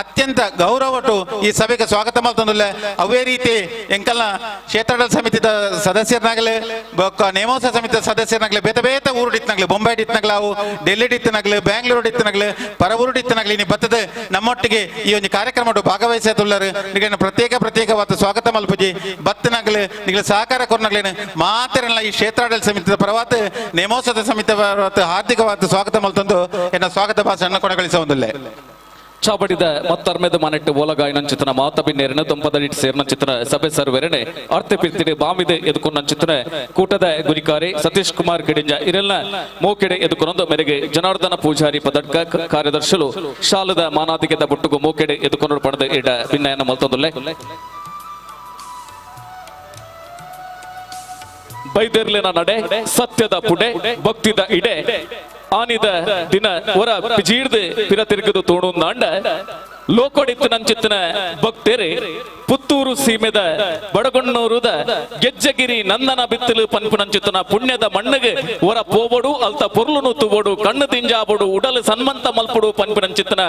ಅತ್ಯಂತ ಗೌರವಟು ಈ ಸಭೆಗೆ ಸ್ವಾಗತ ಮಲ್ತೊಂದುಲ್ಲೆ. ಅವೇ ರೀತಿ ಎಂಕಲ್ನ ಕ್ಷೇತ್ರಾಡಳಿತ ಸಮಿತಿದ ಸದಸ್ಯರನಾಗಲಿ ಬೊಕ್ಕ ನೇಮೋತ್ಸವ ಸಮಿತಿಯ ಸದಸ್ಯರನಾಗಲಿ ಬೇತ ಬೇತ ಊರುಡಿತ್ನಾಗ್ಲಿ ಬೊಂಬೈ ಡಿತ್ನಾಗ್ಲಾವು ಡೆಲ್ಲಿ ಡಿತ್ನಾಗ್ಲಿ ಬ್ಯಾಂಗ್ಳೂರು ಡಿತ್ನಾಗ್ಲಿ ಪರವೂರು ಡಿತ್ನಾಗ್ಲಿ ಇನಿ ಬತ್ತದ ನಮ್ಮೊಟ್ಟಿಗೆ ಈ ಒಂದು ಕಾರ್ಯಕ್ರಮ ಭಾಗವಹಿಸತುಲ್ಲರು ನಿಗ್ಲೇನ ಪ್ರತ್ಯೇಕ ಪ್ರತ್ಯೇಕವಾದ ಸ್ವಾಗತ ಮಲ್ಪುಜಿ ಬತ್ತನಾಗ್ಲಿ ನಿಗ್ಲ ಸಹಕಾರ ಕೊರ್ನಾಗ್ಲೇನು ಮಾತ್ರಲ್ಲ ಈ ಕ್ಷೇತ್ರಾಡಳಿತ ಸಮಿತಿಯ ಪರವಾತ ನೇಮೋತ್ಸವದ ಸಮಿತಿಯ ಪರವಾತ ಹಾರ್ದಿಕವಾದ ಸ್ವಾಗತ ಮಲ್ತೊಂದು ಎನ್ನ ಸ್ವಾಗತ ಭಾಷಣ ಕೊನೆಗೊಳಿಸುವುದಿಲ್ಲ. ಚಾಬಡಿದ ಮತ್ತರ್ಮೆದ ಮನೆಟ್ಟು ಓಲಗಾಯಿನಂಚಿತನ ಮಾತ ಬಿನ್ನೇರನ ದೊಂಪದಡಿಟ್ ಸೇರ್ನಂಚಿತನ ಸಭೆ ಸರ್ವೆರನೆ ಅರ್ಥ ಪಿರ್ತಿಡೆ ಬಾಮಿದೆ ಎದುಕೊಂಡಂಚಿತನ ಕೂಟದ ಗುರಿಕಾರಿ ಸತೀಶ್ ಕುಮಾರ್ ಕಿಡಿಂಜ ಇರೆಲ್ಲ ಮೋಕೆಡೆ ಎದುಕೊನೊಂದು ಮೇರೆಗೆ ಜನಾರ್ದನ ಪೂಜಾರಿ ಪದಡ್ಕ ಕಾರ್ಯದರ್ಶಿಲು ಶಾಲದ ಮಾನಾದಿಗೆದ ಬುಟ್ಟುಗು ಮೋಕೆಡೆ ಎದುಕೊಂಡು ಪಡೆದ ಇಡ ಭಿನ್ನಯನ ಮಲ್ತೊಂದುಲ್ಲೆ. ಬೈದೆರ್ಲಿನ ನಡೆ ಸತ್ಯದ ಪುಡೆ ಭಕ್ತಿದ ಇಡೆ ಆನಿದ ದಿನ ಹೊರ ಪಿಜೀರ್ದು ಪಿರ ತಿರುಗದು ತೋಣುಂದಾಂಡ ಲೋಕೊಡಿತ್ತು ನಂಚಿತ್ತಿನ ಭಕ್ತರೆ ಪುತ್ತೂರು ಸೀಮೆದ ಬಡಗೊಣ್ಣೂರುದ ಗೆಜ್ಜಗಿರಿ ನಂದನ ಬಿತ್ತಲು ಪನ್ಪು ನಂಚಿತ್ತನ ಪುಣ್ಯದ ಮಣ್ಣಿಗೆ ಹೊರ ಪೋವಡು ಅಲ್ತ ಪೊರ್ಲುನು ತುವೋಡು ಕಣ್ಣು ದಿಂಜಾಬೊಡು ಉಡಲು ಸನ್ಮಂತ ಮಲ್ಪುಡು ಪನ್ಪು ನಂಚಿತ್ತನ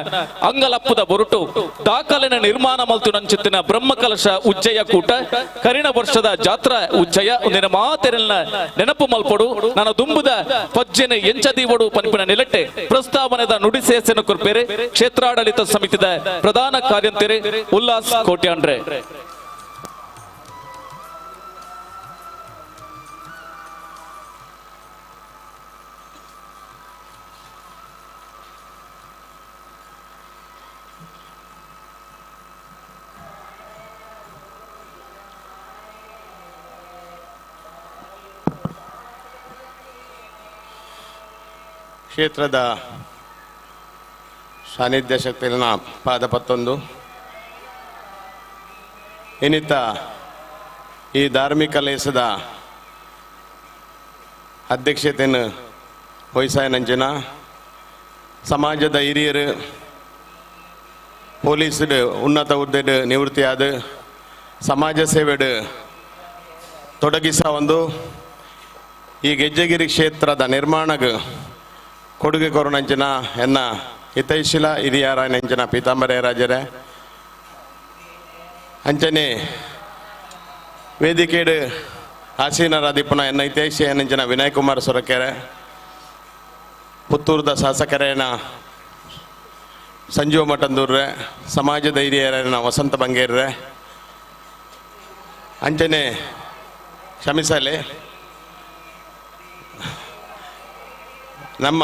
ಅಂಗಲಪ್ಪದ ಬೊರುಟು ದಾಖಲಿನ ನಿರ್ಮಾಣ ಮಲ್ತು ನಂಚಿತ್ತಿನ ಬ್ರಹ್ಮಕಲಶ ಉಜ್ಜಯ ಕೂಟ ಕರಿಣ ವರ್ಷದ ಜಾತ್ರಾ ಉಜ್ಜಯ ಒಂದಿನ ಮಾತೆರೆಲ್ನ ನೆನಪು ಮಲ್ಪೊಡು ನನ್ನ ದುಂಬುದ ಪಜ್ಜೆನ ಎಂಚದೀವಡು ಪನ್ಪಿನ ನಿಲಟ್ಟೆ ಪ್ರಸ್ತಾವನೆದ ನುಡಿಸೇಸೆನ ಕೊರ್ಪೇರೆ ಕ್ಷೇತ್ರಾಡಳಿತ ಸಮಿತಿದ ಪ್ರಧಾನ ಕಾರ್ಯಂತೆರೆ ಉಲ್ಲಾಸ್ ಕೋಟ್ಯಾಂಡ್ರೆ. ಕ್ಷೇತ್ರದ ಸಾನ್ನಿಧ್ಯ ಶಕ್ತಿನ ಪಾದಪತ್ತೊಂದು ಇನ್ನಿತ ಈ ಧಾರ್ಮಿಕ ಲೇಸದ ಅಧ್ಯಕ್ಷತೆಯನ್ನು ವಹಿಸಾಯನಂಚಿನ ಸಮಾಜದ ಹಿರಿಯರು ಪೊಲೀಸರು ಉನ್ನತ ಹುದ್ದೆಡು ನಿವೃತ್ತಿಯಾದ ಸಮಾಜ ಸೇವೆಡು ತೊಡಗಿಸ ಒಂದು ಈ ಗೆಜ್ಜೆಗಿರಿ ಕ್ಷೇತ್ರದ ನಿರ್ಮಾಣಕ್ಕೆ ಕೊಡುಗೆ ಕೊರುನಂಚಿನ ಎನ್ನ ಹಿತೈಷಿಲ ಹಿರಿಯರ ನೆಂಚಿನ ಪೀತಾಂಬರೇ ರಾಜರೇ ಅಂಚನೆ ವೇದಿಕೆಡು ಆಸೀನರಾದಿಪ್ಪನ ಎನ್ನ ಹಿತೈಷಿ ನೆಂಚಿನ ವಿನಯ್ ಕುಮಾರ್ ಸೊರಕೆರೆ ಪುತ್ತೂರದ ಶಾಸಕರೇನ ಸಂಜೀವ ಮಠಂದೂರ್ರೆ ಸಮಾಜದ ಹಿರಿಯರೇನ ವಸಂತ ಬಂಗೇರ್ರೆ ಅಂಚನೆ ಕ್ಷಮಿಸಲಿ ನಮ್ಮ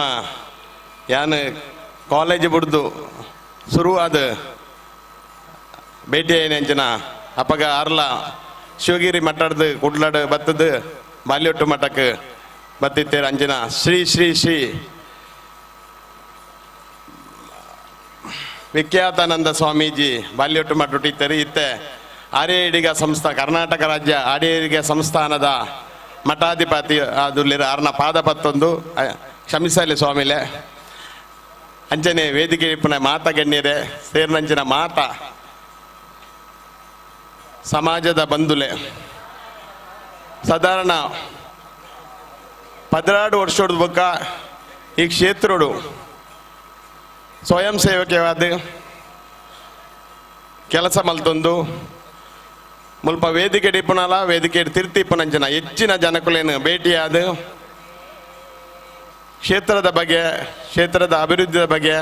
ಯಾನು ಕಾಲೇಜ್ ಬಿಡ್ದು ಶುರುವಾದ ಭೇಟಿ ಅಂಚಿನ ಅಪ್ಪಗ ಆರ್ಲ ಶಿವಗಿರಿ ಮಠದ ಕುಡ್ಲಾಡು ಬತ್ತದು ಬಾಲ್ಯೊಟ್ಟು ಮಠಕ್ಕೆ ಬತ್ತಿತ್ತೇರು ಅಂಚಿನ ಶ್ರೀ ಶ್ರೀ ಶ್ರೀ ವಿಖ್ಯಾತಾನಂದ ಸ್ವಾಮೀಜಿ ಬಾಲ್ಯೊಟ್ಟು ಮಠ ಇತ್ತರಿ ಇತ್ತೆ ಆರ್ಯ ಸಂಸ್ಥಾ ಕರ್ನಾಟಕ ರಾಜ್ಯ ಆರ್ಯ ಸಂಸ್ಥಾನದ ಮಠಾಧಿಪತಿ ಅದುಲ್ಲಿರ ಆರ್ನ ಪಾದ ಪತ್ತೊಂದು ಕ್ಷಮಿಸಲಿ ಸ್ವಾಮಿಲೆ ಅಂಚನೆ ವೇದಿಕೆ ಇಪ್ಪನ ಮಾತ ಗಣ್ಯರೆ ಸೇರ್ನಂಚಿನ ಮಾತ ಸಮಾಜದ ಬಂಧುಲೆ ಸಾಧಾರಣ 12 ವರ್ಷದ ಬೊಕ್ಕ ಈ ಕ್ಷೇತ್ರಡು ಸ್ವಯಂ ಸೇವಕವಾದ ಕೆಲಸ ಮಲ್ತೊಂದು ಮುಲ್ಪ ವೇದಿಕೆ ಇಪ್ಪನಲ್ಲ ವೇದಿಕೆ ತಿರ್ತಿಪ್ಪನಂಚಿನ ಹೆಚ್ಚಿನ ಜನಕುಲೇನು ಭೇಟಿಯಾದ ಕ್ಷೇತ್ರದ ಬಗ್ಗೆ ಕ್ಷೇತ್ರದ ಅಭಿವೃದ್ಧಿಯ ಬಗ್ಗೆ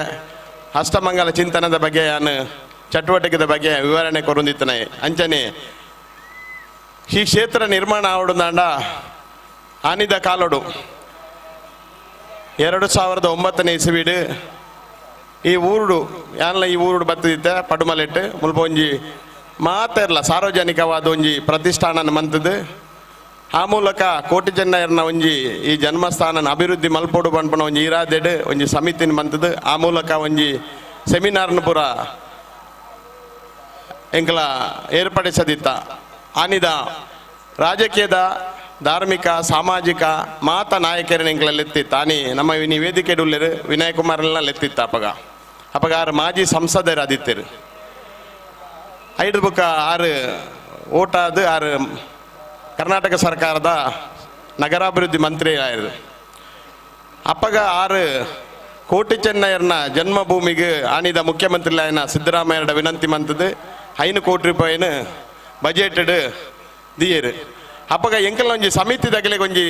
ಅಷ್ಟಮಂಗಲ ಚಿಂತನದ ಬಗ್ಗೆ ನಾನು ಚಟುವಟಿಕೆದ ಬಗ್ಗೆ ವಿವರಣೆ ಕೊರೊಂದಿತ್ತನೆ ಅಂಚನೆ ಈ ಕ್ಷೇತ್ರ ನಿರ್ಮಾಣ ಆವಡುದಾಂಡ ಆನಿದ ಕಾಲೋಡು 2009ನೇ ಇಸವಿಡು ಈ ಊರುಡು ಯಾನ್ಲ ಈ ಊರುಡು ಬತ್ತಿದ್ದೆ ಪಡುಮಲೆಟ್ಟು ಮುಲ್ಪ ಒಂಜಿ ಮಾತೆರ್ಲ ಸಾರ್ವಜನಿಕವಾದ ಒಂಜಿ ಪ್ರತಿಷ್ಠಾನ ಮಂತದ್ದು ಆ ಮೂಲಕ ಕೋಟಿ ಚೆನ್ನಯ್ಯನ ಒಂಜಿ ಈ ಜನ್ಮಸ್ಥಾನನ ಅಭಿವೃದ್ಧಿ ಮಲ್ಪೋಡು ಪನ್ಪುನ ಒಂಜಿ ಇರಾದೆಡು ಒಂಜಿ ಸಮಿತಿನ ಮಂತದ್ದು ಆ ಮೂಲಕ ಒಂಜಿ ಸೆಮಿನಾರ್ನ ಪೂರ ಎಂಕಲ ಏರ್ಪಡಿಸದಿತ್ತ ಆನಿದ ರಾಜಕೀಯದ ಧಾರ್ಮಿಕ ಸಾಮಾಜಿಕ ಮಾತ ನಾಯಕರನ್ನ ಎಂಕಲ ಲೆತ್ತಿತ್ತ ಆನಿ ನಮ್ಮ ಈ ವೇದಿಕೆ ಉಲ್ಲೇರು ವಿನಯ್ ಕುಮಾರ್ನ ಲೆತ್ತಿತ್ತ ಅಪಗ ಅಪಗ ಆರು ಮಾಜಿ ಸಂಸದರು ಆದಿತ್ತರು ಐದು ಬುಕ್ಕ ಆರು ಓಟಾದ ಆರು ಕರ್ನಾಟಕ ಸರ್ಕಾರದ ನಗರಾಭಿವೃದ್ಧಿ ಮಂತ್ರಿ ಆಯಿರು ಅಪ್ಪಗ ಆರು ಕೋಟಿ ಚೆನ್ನಯ್ಯನ ಜನ್ಮಭೂಮಿಗೆ ಆನಿದ ಮುಖ್ಯಮಂತ್ರಿ ಆಯನ ಸಿದ್ದರಾಮಯ್ಯರ ವಿನಂತಿ ಮಂತದ್ದು 5 ಕೋಟಿ ರೂಪಾಯಿನ ಬಜೆಟೆಡ್ ದಿಯರು ಅಪ್ಪಗ ಎಂಕಲ ಒಂಜಿ ಸಮಿತಿ ದಗಲಿಗೆ ಒಂಜಿ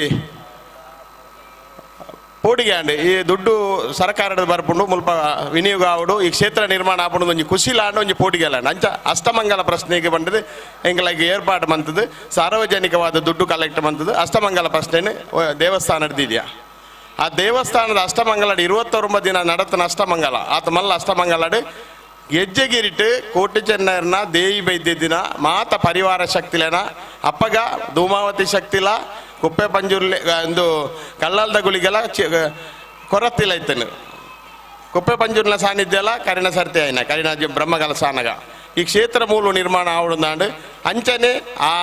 ಪೋಡಿಗೆ ಆಂಡ್ ಈ ದುಡ್ಡು ಸರ್ಕಾರದ ಬರ್ಪುಂಡು ಮುಲ್ಪ ವಿನಿಯೋಗ ಆವಡು ಈ ಕ್ಷೇತ್ರ ನಿರ್ಮಾಣ ಆಪುಂಡು ಒಂಜಿ ಕುಶಿಲ ಆಂಡ್ ಒಂಜಿ ಪೋಡಿಗೆ ಆಂಡ್ ಅಂಚ ಅಷ್ಟಮಂಗಲ ಪ್ರಶ್ನೆಗೆ ಬಂದது ಎಂಕಲಾಗಿ ಏರ್ಪಾಡು ಮಂತದ್ದು ಸಾರ್ವಜನಿಕವಾದ ದುಡ್ಡು ಕಲೆಕ್ಟ್ ಮಂತದ್ದು ಅಷ್ಟಮಂಗಲ ಪ್ರಶ್ನೆನೇ ದೇವಸ್ಥಾನ ಇದೆಯಾ ಆ ದೇವಸ್ಥಾನದ ಅಷ್ಟಮಂಗಲ 29 ದಿನ ನಡತನ ಅಷ್ಟಮಂಗಲ ಆತ ಮಲ್ಲ ಅಷ್ಟಮಂಗಲಡು ಗೆಜ್ಜೆಗಿರಿಟ್ಟು ಕೋಟಿ ಚೆನ್ನಯ್ಯನ ದೇವಿ ಬೈದ್ಯ ದಿನ ಮಾತ ಪರಿವಾರ ಶಕ್ತಿಲೇನ ಅಪ್ಪಗ ಧೂಮಾವತಿ ಶಕ್ತಿಲ ಕುಪ್ಪೆ ಪಂಜುರ್ಲೆ ಒಂದು ಕಳ್ಳಲ್ದ ಗುಳಿಗೆಲ್ಲ ಕೊರತಿಲ್ಲ ಇತ್ತನು ಕುಪ್ಪೆ ಪಂಜುರ್ನ ಸಾನ್ನಿಧ್ಯ ಎಲ್ಲ ಕರಿಣ ಸರ್ತಿ ಆಯ್ನ ಕರಿಣ ಬ್ರಹ್ಮಗಲ ಸಾನಗ ಈ ಕ್ಷೇತ್ರ ಮೂಲ ನಿರ್ಮಾಣ ಆವಡುಂದಾಂಡು ಅಂಚನೆ ಆ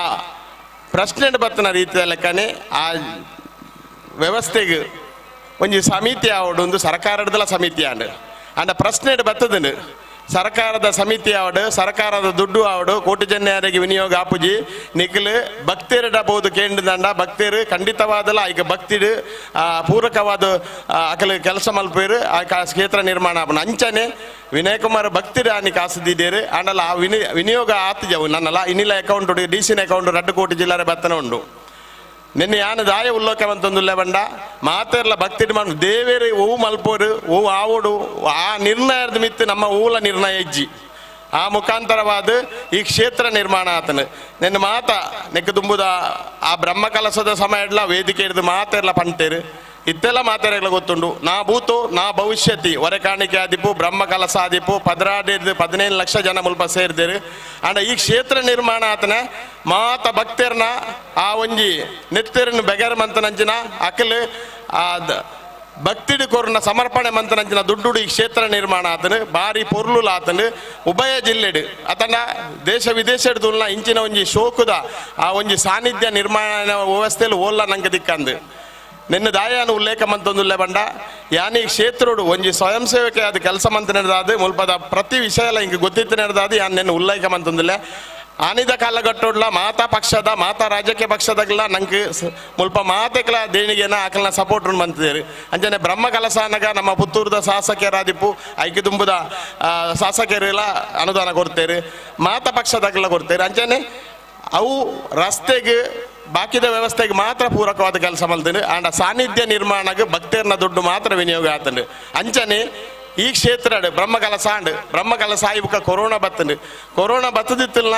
ಪ್ರಶ್ನೆ ಬತ್ತನ ರೀತಿಯ ಲೆಕ್ಕನೆ ಆ ವ್ಯವಸ್ಥೆಗೆ ಒಂಜಿ ಸಮಿತಿ ಆವಡು ಒಂದು ಸರ್ಕಾರದಲ್ಲ ಸಮಿತಿ ಆಂಡ್ ಅಂಡ ಪ್ರಶ್ನೆ ಬತ್ತದಂಡು ಸರ್ಕಾರದ ಸಮಿತಿ ಆವಡು ಸರ್ಕಾರದ ದುಡ್ಡು ಆವಡು ಕೋಟಿ ಚೆನ್ನಯರಿಗೆ ವಿನಿಯೋಗ ಆಪುಜಿ ನಿಖಲು ಭಕ್ತರಡ ಬೋದು ಕೇಂದ್ರದಂಡ ಭಕ್ತರು ಖಂಡಿತವಾದಲ ಈಗ ಭಕ್ತಿಡು ಪೂರಕವಾದ ಅಕಲು ಕೆಲಸ ಮಲ್ಪೇರು ಆ ಕ್ಷೇತ್ರ ನಿರ್ಮಾಣ ಆಪುನ ಅಂಚನೆ ವಿನಯ್ ಕುಮಾರ್ ಭಕ್ತಿರ ಆನಿ ಕಾಸು ದಿದ್ದೇರು ಆಂಡಲ ಆ ವಿನಿಯೋಗ ಆತಿಜವು ನನ್ನಲ್ಲ ಇನ್ನಿಲ್ಲ ಅಕೌಂಟ್ ಡಿ ಸಿನ ಅಕೌಂಟ್ 2 ಕೋಟಿ ಜಿಲ್ಲಾರೆ ಬತ್ತನ ಉಂಡು ನಿನ್ನೆ ಯಾನು ದಾಯ ಉಲ್ಲೋಕೆ ಅಂತಂದುಲ್ಲ ಬಂಡ ಮಾತೆರ್ಲ ಭಕ್ತಿ ಮನ್ ದೇವೇರು ಹೂ ಮಲ್ಪೋರು ಹೂ ಆವೋಡು ಆ ನಿರ್ಣಯದ ಮಿತ್ತು ನಮ್ಮ ಊಲ ನಿರ್ಣಯ ಇಜ್ಜಿ ಆ ಮುಖಾಂತರವಾದ ಈ ಕ್ಷೇತ್ರ ನಿರ್ಮಾಣ ಆತನು ನಿನ್ನ ಮಾತ ನೆಕ್ಕ ತುಂಬುದ ಆ ಬ್ರಹ್ಮ ಕಲಸದ ಸಮಯ ಇಡ್ಲ ವೇದಿಕೆ ಹಿಡಿದು ಮಾತೆರ್ಲ ಪಂಟೇರು ಇತ್ತೆಲ್ಲ ಮಾತೆರೆಗಳ ಗೊತ್ತುಂಡು ನಾ ಭೂತು ನಾ ಭವಿಷ್ಯತಿ ಹೊರೆ ಕಾಣಿಕೆ ಆದಿಪ್ಪು ಬ್ರಹ್ಮ ಕಲಸ ಆದಿಪ್ಪು 16 15 ಲಕ್ಷ ಜನ ಮುಲ್ಪ ಸೇರಿದೇರು ಅಂಡ ಈ ಕ್ಷೇತ್ರ ನಿರ್ಮಾಣ ಆತನ ಮಾತ ಭಕ್ತರ್ನ ಆ ಒಂಜಿ ನೆತ್ತೆರನ್ನು ಬೆಗರ್ ಮಂತನಂಚಿನ ಅಕಲ್ ಆ ಭಕ್ತಿಡು ಕೊರ್ನ ಸಮರ್ಪಣೆ ಮಂತನಂಚಿನ ದುಡ್ಡು ಈ ಕ್ಷೇತ್ರ ನಿರ್ಮಾಣ ಆತನು ಬಾರಿ ಪೊರ್ಲುಲ ಆತನು ಉಭಯ ಜಿಲ್ಲೆಡು ಆತನ ದೇಶ ವಿದೇಶಡ್ದುಲ್ನ ಇಂಚಿನ ಒಂಜಿ ಶೋಕುದ ಆ ಒಂಜಿ ಸಾನ್ನಿಧ್ಯ ನಿರ್ಮಾಣ ವ್ಯವಸ್ಥೆಯಲ್ಲಿ ಓಲ್ಲ ನಂಗೆ ದಿಕ್ಕಂದು ನಿನ್ನ ದಾಯಾನು ಉಲ್ಲೇಖ ಮಂತೊಂದುಲ್ಲೆ ಬಂಡ ಯಾನಿ ಕ್ಷೇತ್ರೋಡು ಒಂಜಿ ಸ್ವಯಂ ಸೇವಕೆ ಅದು ಕೆಲಸ ಮಂತ ನಡೆದಾದು ಮುಲ್ಪದ ಪ್ರತಿ ವಿಷಯ ಎಲ್ಲ ಹಿಂಗೆ ಗೊತ್ತಿತ್ತು ನಡೆದಾದು ಯಾನ್ ನಿನ್ನ ಉಲ್ಲೇಖ ಮಂತೊಂದುಲ್ಲೆ ಆನಿದ ಕಾಲಗಟ್ಟೋಡ್ಲ ಮಾತಾ ಪಕ್ಷದ ಮಾತಾ ರಾಜಕೀಯ ಪಕ್ಷದಾಗಲ ನಂಗೆ ಮುಲ್ಪ ಮಾತೆಕ್ಲ ದೇಣಿಗೆನ ಆಕಲ್ನ ಸಪೋರ್ಟ್ ಬಂತಿದ್ದೇರು ಅಂಚನೆ ಬ್ರಹ್ಮ ಕಲಸಾನಗ ನಮ್ಮ ಪುತ್ತೂರದ ಶಾಸಕರಾದಿಪ್ಪು ಐಕೆ ತುಂಬುದ ಶಾಸಕರೆಲ್ಲ ಅನುದಾನ ಕೊಡ್ತೇರು ಮಾತಾ ಪಕ್ಷದಾಗಲ ಕೊಡ್ತೇರು ಅಂಚನೆ ಅವು ರಸ್ತೆಗೆ ಬಾಕಿದ ವ್ಯವಸ್ಥೆಗೆ ಮಾತ್ರ ಪೂರಕವಾದ ಕೆಲಸ ಮಲ್ತೀನಿ ಆಂಡ ಸಾನ್ನಿಧ್ಯ ನಿರ್ಮಾಣಕ್ಕೆ ಭಕ್ತರ್ನ ದುಡ್ಡು ಮಾತ್ರ ವಿನಿಯೋಗ ಆತಂಡು ಅಂಚನೆ ಈ ಕ್ಷೇತ್ರ ಬ್ರಹ್ಮಕಲಸ ಆಂಡ್ ಬ್ರಹ್ಮಕಲಸ ಆಯ್ಬುಕ ಕೊರೋನಾ ಬತ್ತಂಡು ಕೊರೋನಾ ಬತ್ತದಿತ್ತಲ್ಲ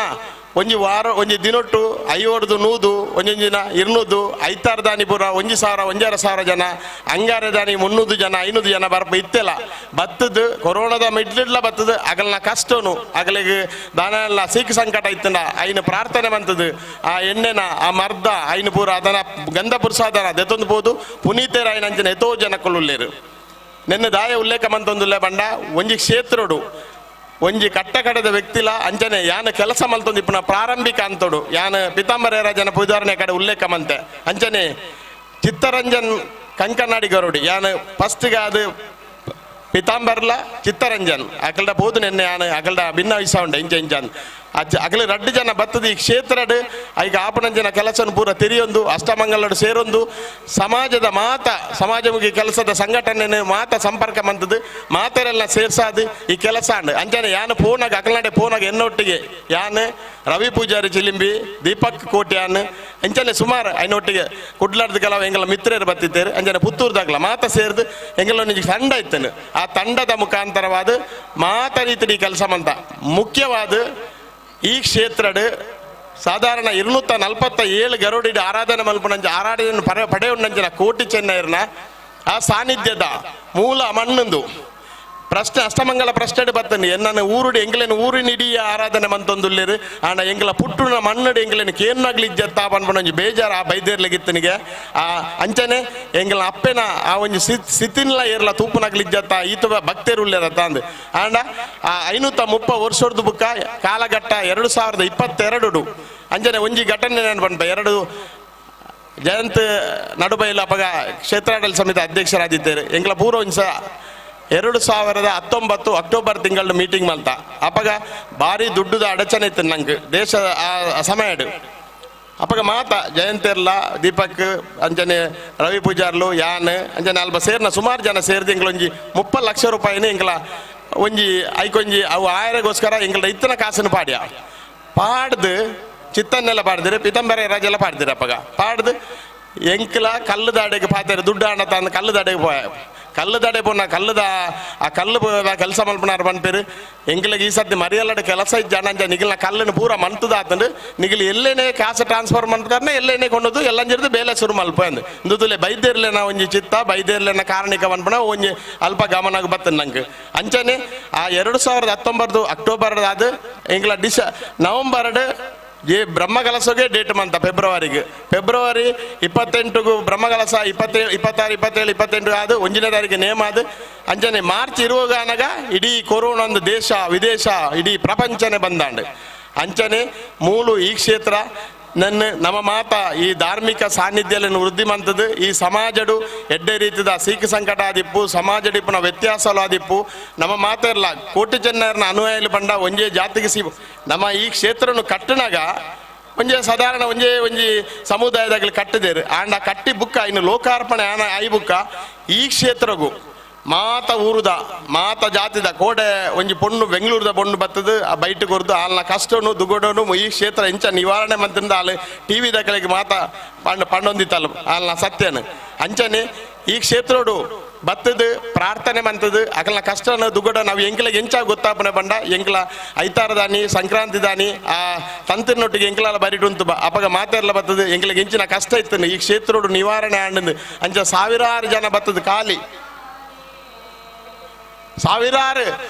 ಒಂಜಿ ವಾರ ಒಂಜಿ ದಿನೊಟ್ಟು 50 100 ಒಂಜೊಂಜಿನ 200 ಐತಾರು ದಾನಿ ಪೂರ 1,000 1,500 ಜನ ಅಂಗಾರೆ ದಾನಿ 300 ಜನ 500 ಜನ ಬರ್ಪ ಇತ್ತೆಲ್ಲ ಬತ್ತದು ಕೊರೋನಾದ ಮಿಡ್ಲಿಡ್ಲ ಬತ್ತದು ಅಗಲ್ನ ಕಷ್ಟನು ಅಗಲಿಗೆ ದಾನ ಎಲ್ಲ ಸೀಕು ಸಂಕಟ ಇತ್ತಂಡ ಐನು ಪ್ರಾರ್ಥನೆ ಬಂತದು ಆ ಎಣ್ಣೆನ ಆ ಮರ್ದ ಐನು ಪೂರ ಅದನ್ನ ಗಂಧ ಪುರುಷಾದನ ದೆತ್ತೊಂದು ಪೋದು ಪುನೀತೇರ ಐನಂಚಿನ ಎತೋ ಜನಕ್ಕುಲ್ಲೇರು ನಿನ್ನೆ ದಾಯ ಉಲ್ಲೇಖ ಮಂತೊಂದುಲ್ಲೆ ಬಂಡ ಒಂಜಿ ಕ್ಷೇತ್ರೋಡು ಒಂಜಿ ಕಟ್ಟ ಕಡೆದ ವ್ಯಕ್ತಿಲ ಅಂಚನೆ ಯಾನ ಕೆಲಸ ಮಲ್ತೊಂದು ಇಪ್ಪನ ಪ್ರಾರಂಭಿಕ ಅಂತೋಡು ಯಾನ ಪಿತಾಂಬರೇರಾಜನ ಪೂಜಾರಣೆ ಕಡೆ ಉಲ್ಲೇಖ ಮಂತೆ ಅಂಚನೆ ಚಿತ್ತರಂಜನ್ ಕಂಕನಾಡಿ ಗರುಡಿ ಯಾನ ಫಸ್ಟ್ಗೆ ಅದು ಪಿತಾಂಬರ್ಲ ಚಿತ್ತರಂಜನ್ ಅಕಲ್ಡ ಬೋದು ನೆನ್ನೆ ಯಾನ ಅಕಲ್ಡ ಭಿನ್ನ ವಿಷ ಉಂಡೆ ಇಂಚ ಇಂಚನ್ ಅಗಲ ರಡ್ಡು ಜನ ಬತ್ತದ ಈ ಕ್ಷೇತ್ರಡ್ ಐಗ ಆಪನಂಜನ ಕೆಲಸನು ಪೂರ ತಿರಿಯೊಂದು ಅಷ್ಟಮಂಗಲಡು ಸೇರೊಂದು ಸಮಾಜದ ಮಾತ ಸಮಾಜಮುಖಿ ಕೆಲಸದ ಸಂಘಟನೆ ಮಾತ ಸಂಪರ್ಕ ಮಂತದ್ದು ಮಾತರೆಲ್ಲ ಸೇರ್ಸಾದು ಈ ಕೆಲಸ ಅಂಡ್ ಅಂಚನೆ ಯಾನು ಪೋನಾಗ ಅಕಲ್ನಾಡೆ ಪೋನಾಗ ಎನ್ನೊಟ್ಟಿಗೆ ಯಾನು ರವಿ ಪೂಜಾರಿ ಚಿಲಿಂಬಿ ದೀಪಕ್ ಕೋಟ್ಯಾನ್ ಅಂಚನೆ ಸುಮಾರು ಐನೊಟ್ಟಿಗೆ ಕುಡ್ಲಾರ್ದ ಕೆಲವು ಎಂಗಲ ಮಿತ್ರರು ಬತ್ತಿದ್ದೇರು ಅಂಚನೆ ಪುತ್ತೂರ್ದಾಗಲ ಮಾತ ಸೇರ್ದು ಎಂಗಲ ಒಂಜಿ ತಂಡ ಇತ್ತನು ಆ ತಂಡದ ಮುಖಾಂತರವಾದ ಮಾತ ರೀತಿ ಕೆಲಸ ಮಂತ ಮುಖ್ಯವಾದ ಈ ಕ್ಷೇತ್ರಡ್ ಸಾಧಾರಣ 247 ಗರುಡಿ ಆರಾಧನೆ ಮಲ್ಪನಂಚ ಆರಾಧನೆ ಪಡೆಯುಂಡಂಚಿನ ಕೋಟಿ ಚೆನ್ನೈರ್ನ ಆ ಸಾನ್ನಿಧ್ಯದ ಮೂಲ ಮಣ್ಣೊಂದು ಪ್ರಶ್ನೆ ಅಷ್ಟಮಂಗಲ ಪ್ರಶ್ನೆ ಬತ್ತಂడి ಎನ್ನನ ಊರುಡು ಎಂಗ್ಲೇನು ಊರಿನಿಡೀ ಆರಾಧನೆ ಮಂತೊಂದುಲ್ಲೇರು ಆಂಡ ಎಂಗ್ಲ ಪುಟ್ಟುನ ಮಣ್ಣಡು ಎಂಗ್ಲೇನು ಕೇನ್ನಾಗ್ಲಿ ಇಜ್ಜತ್ತ ಪನ್ಪನೊಂಜಿ ಬೇಜಾರು ಆ ಬೈದೇರ್ಲಿಗಿತ್ತನಿಗೆ ಆ ಅಂಚನೆ ಎಂಗ್ಲ ಅಪ್ಪೆನ ಆ ಒಂಜಿ ಸಿತಿನ್ಲ ಏರ್ಲ ತೂಪುನಾಗ್ಲಿ ಇಜ್ಜತ್ತ ಈತ ಭಕ್ತರು ಉಲ್ಲೇರತ್ತ ಅಂದ್ ಆಂಡ ಆ 530 ವರ್ಷದ ಬುಕ್ಕ ಕಾಲಘಟ್ಟ 2022 ಅಂಚನೆ ಒಂಜಿ ಘಟನೆ ನಾನು ಪನ್ಪ ಎರಡು ಜಯಂತ್ ನಡುಬೈಲ ಅಪಗ ಕ್ಷೇತ್ರಾಡಳಿತ ಸಮಿತಿ ಅಧ್ಯಕ್ಷರಾಗಿದ್ದಾರೆ ಎಂಗ್ಲ ಪೂರ್ವ ಒಂಜ 2019 ಅಕ್ಟೋಬರ್ ತಿಂಗಳ ಮೀಟಿಂಗ್ ಮಲ್ತ ಅಪಗ ಭಾರಿ ದುಡ್ಡುದ ಅಡಚಣೆ ಇತ್ತು ನಂಗೆ ದೇಶ ಆ ಸಮಯ ಅಪಗ ಮಾತ ಜಯಂತಿರ್ಲ ದೀಪಕ್ ಅಂಚನೆ ರವಿ ಪೂಜಾರ್ಲು ಯಾನ್ ಅಂಚನೆ ಅಲ್ಪ ಸೇರ್ನ ಸುಮಾರು ಜನ ಸೇರ್ದು ಎಂಗ್ಲ ಒಂಜಿ 30 ಲಕ್ಷ ರೂಪಾಯಿನ ಎಂಗ್ಲ ಒಂಜಿ ಐಕೊಂಜಿ ಅವು ಆಯರೆಗೋಸ್ಕರ ಎಂಗ್ಲ ಇತ್ತನ ಕಾಸನ್ನು ಪಾಡ್ಯ ಪಾಡ್ದು ಚಿತ್ತನ್ನೆಲ್ಲ ಪಾಡ್ದಿರು ಪಿತಂಬರ ರಾಜೆಲ್ಲ ಪಾಡ್ದಿರು ಅಪಗ ಪಾಡ್ದು ಎಂಕ್ಲ ಕಲ್ಲುದಾಡೆಗೆ ಪಾತಾರೆ ದುಡ್ಡು ಹಣ ತಂದು ಕಲ್ಲುದಾಡೆಗೆ ಪೋಯ ಕಲ್ಲುದಾಡೆ ಪೋನ ಕಲ್ಲುದ ಆ ಕಲ್ಲು ಕೆಲಸ ಮಲ್ಪನಾರು ಪನ್ಪೇರು ಎಂಕ್ಲಿಗೆ ಈ ಸತಿ ಮರಿಯಲ್ಲಡ ಕೆಲಸ ಇಜ್ಜಾಣ ಅಂಚ ನಿಗಿಲ್ನ ಕಲ್ಲನ್ನು ಪೂರ ಮಂತದ ಆತಂಡು ನಿಗಿಲ್ ಎಲ್ಲೇನೆ ಕಾಸು ಟ್ರಾನ್ಸ್ಫರ್ ಮಂತಾರನೆ ಎಲ್ಲೇನೆ ಕೊಂಡದು ಎಲ್ಲಂಜಿರ್ದು ಬೇಲೆ ಶುರು ಮಲ್ಪ ಅಂದು ಇಂದುಲೆ ಬೈದೇರ್ಲೆನ ಒಂಜಿ ಚಿತ್ತ ಬೈದೇರ್ಲೆನ ಕಾರಣಿಕ ಪನ್ಪನ ಒಂಜಿ ಅಲ್ಪ ಗಮನ ಬತ್ತನ್ ನಂಗೆ ಅಂಚನೆ ಆ 2019 ಅಕ್ಟೋಬರ್ ಅದು ಎಂಗ್ಲ ನವಂಬರ್ ಏ ಬ್ರಹ್ಮಕಲಸಗೆ ಡೇಟ್ ಮಂತ ಫೆಬ್ರವರಿಗೆ ಫೆಬ್ರವರಿ 28 ಬ್ರಹ್ಮಕಲಸ 27 26 28 ಅದು 1ನೇ ತಾರೀಕು ನೇಮ ಅದು ಅಂಚನೆ ಮಾರ್ಚ್ ಇರುವಾಗ ಇಡೀ ಕೊರೋನಾ ಒಂದು ದೇಶ ವಿದೇಶ ಇಡೀ ಪ್ರಪಂಚನೇ ಬಂದಾಂಡು ಅಂಚನೆ ಮೂಲು ಈ ಕ್ಷೇತ್ರ ನನ್ನ ನಮ್ಮ ಮಾತ ಈ ಧಾರ್ಮಿಕ ಸಾನ್ನಿಧ್ಯలను ವೃದ್ಧಿ ಮಂತದ್ದು ಈ ಸಮಾಜಡು ಎಡ್ಡೆ ರೀತಿದ ಸೀಕು ಸಂಕಟ ಆದಿಪ್ಪು ಸಮಾಜಡಿಪ್ಪುನ ವ್ಯತ್ಯಾಸಲು ಆದಿಪ್ಪು ನಮ್ಮ ಮಾತಿರಲ್ಲ ಕೋಟಿ ಚೆನ್ನರ್ನ ಅನುಯಾಯಿಲು ಬಂಡ ಒಂಜೇ ಜಾತಿಗೆ ಸಿ ನಮ್ಮ ಈ ಕ್ಷೇತ್ರನು ಕಟ್ಟನಾಗ ಒಂಜೇ ಸಾಧಾರಣ ಒಂಜೇ ಒಂಜಿ ಸಮುದಾಯದಾಗಲಿ ಕಟ್ಟಿದೇರು ಆಂಡ ಕಟ್ಟಿ ಬುಕ್ಕ ಇನ್ನು ಲೋಕಾರ್ಪಣೆ ಆನ I ಬುಕ್ಕ ಈ ಕ್ಷೇತ್ರಗೂ ಮಾತ ಊರುದ ಮಾತ ಜಾತಿದ ಕೋಡೆ ಒಂಜಿ ಪೊಣ್ಣು ಬೆಂಗಳೂರದ ಪೊಣ್ಣು ಬತ್ತದು ಆ ಬೈಟ್ ಕೊರ್ದು ಆಲ್ನ ಕಷ್ಟನು ದುಗೊಡನು ಈ ಕ್ಷೇತ್ರ ಇಂಚ ನಿವಾರಣೆ ಮಂತಿಂದ ಆಲ್ ಟಿ ವಿ ದಕಲಿಗೆ ಮಾತ ಪಂಡ್ ಪಂಡೊಂದಿತ್ತಲ್ಲ ಆಲ್ನ ಸತ್ಯನು ಅಂಚನೆ ಈ ಕ್ಷೇತ್ರೋಡು ಬತ್ತದು ಪ್ರಾರ್ಥನೆ ಮಂತದು ಅಕಲ್ನ ಕಷ್ಟನ ದುಗೊಡ ನಾವು ಎಂಕ್ಲಿಗೆ ಎಂಚ ಗೊತ್ತಾಪನೆ ಬಂಡ ಎಂಕ್ಲ ಐತಾರ ದಾನಿ ಸಂಕ್ರಾಂತಿ ದಾನಿ ಆ ತಂತಿನೊಟ್ಟಿಗೆ ಎಂಕ್ಲಾಲ ಬರಿಟುಂತು ಅಪಗ ಮಾತೆರ್ಲ ಬತ್ತದು ಎಂಕ್ಲಿಗೆ ಎಂಚಿನ ಕಷ್ಟ ಇತ್ತು ಈ ಕ್ಷೇತ್ರೋಡು ನಿವಾರಣೆ ಆಂಡಂದು ಅಂಚ ಸಾವಿರಾರು ಜನ ಬತ್ತದು ಖಾಲಿ ಸಾವಿರಾರು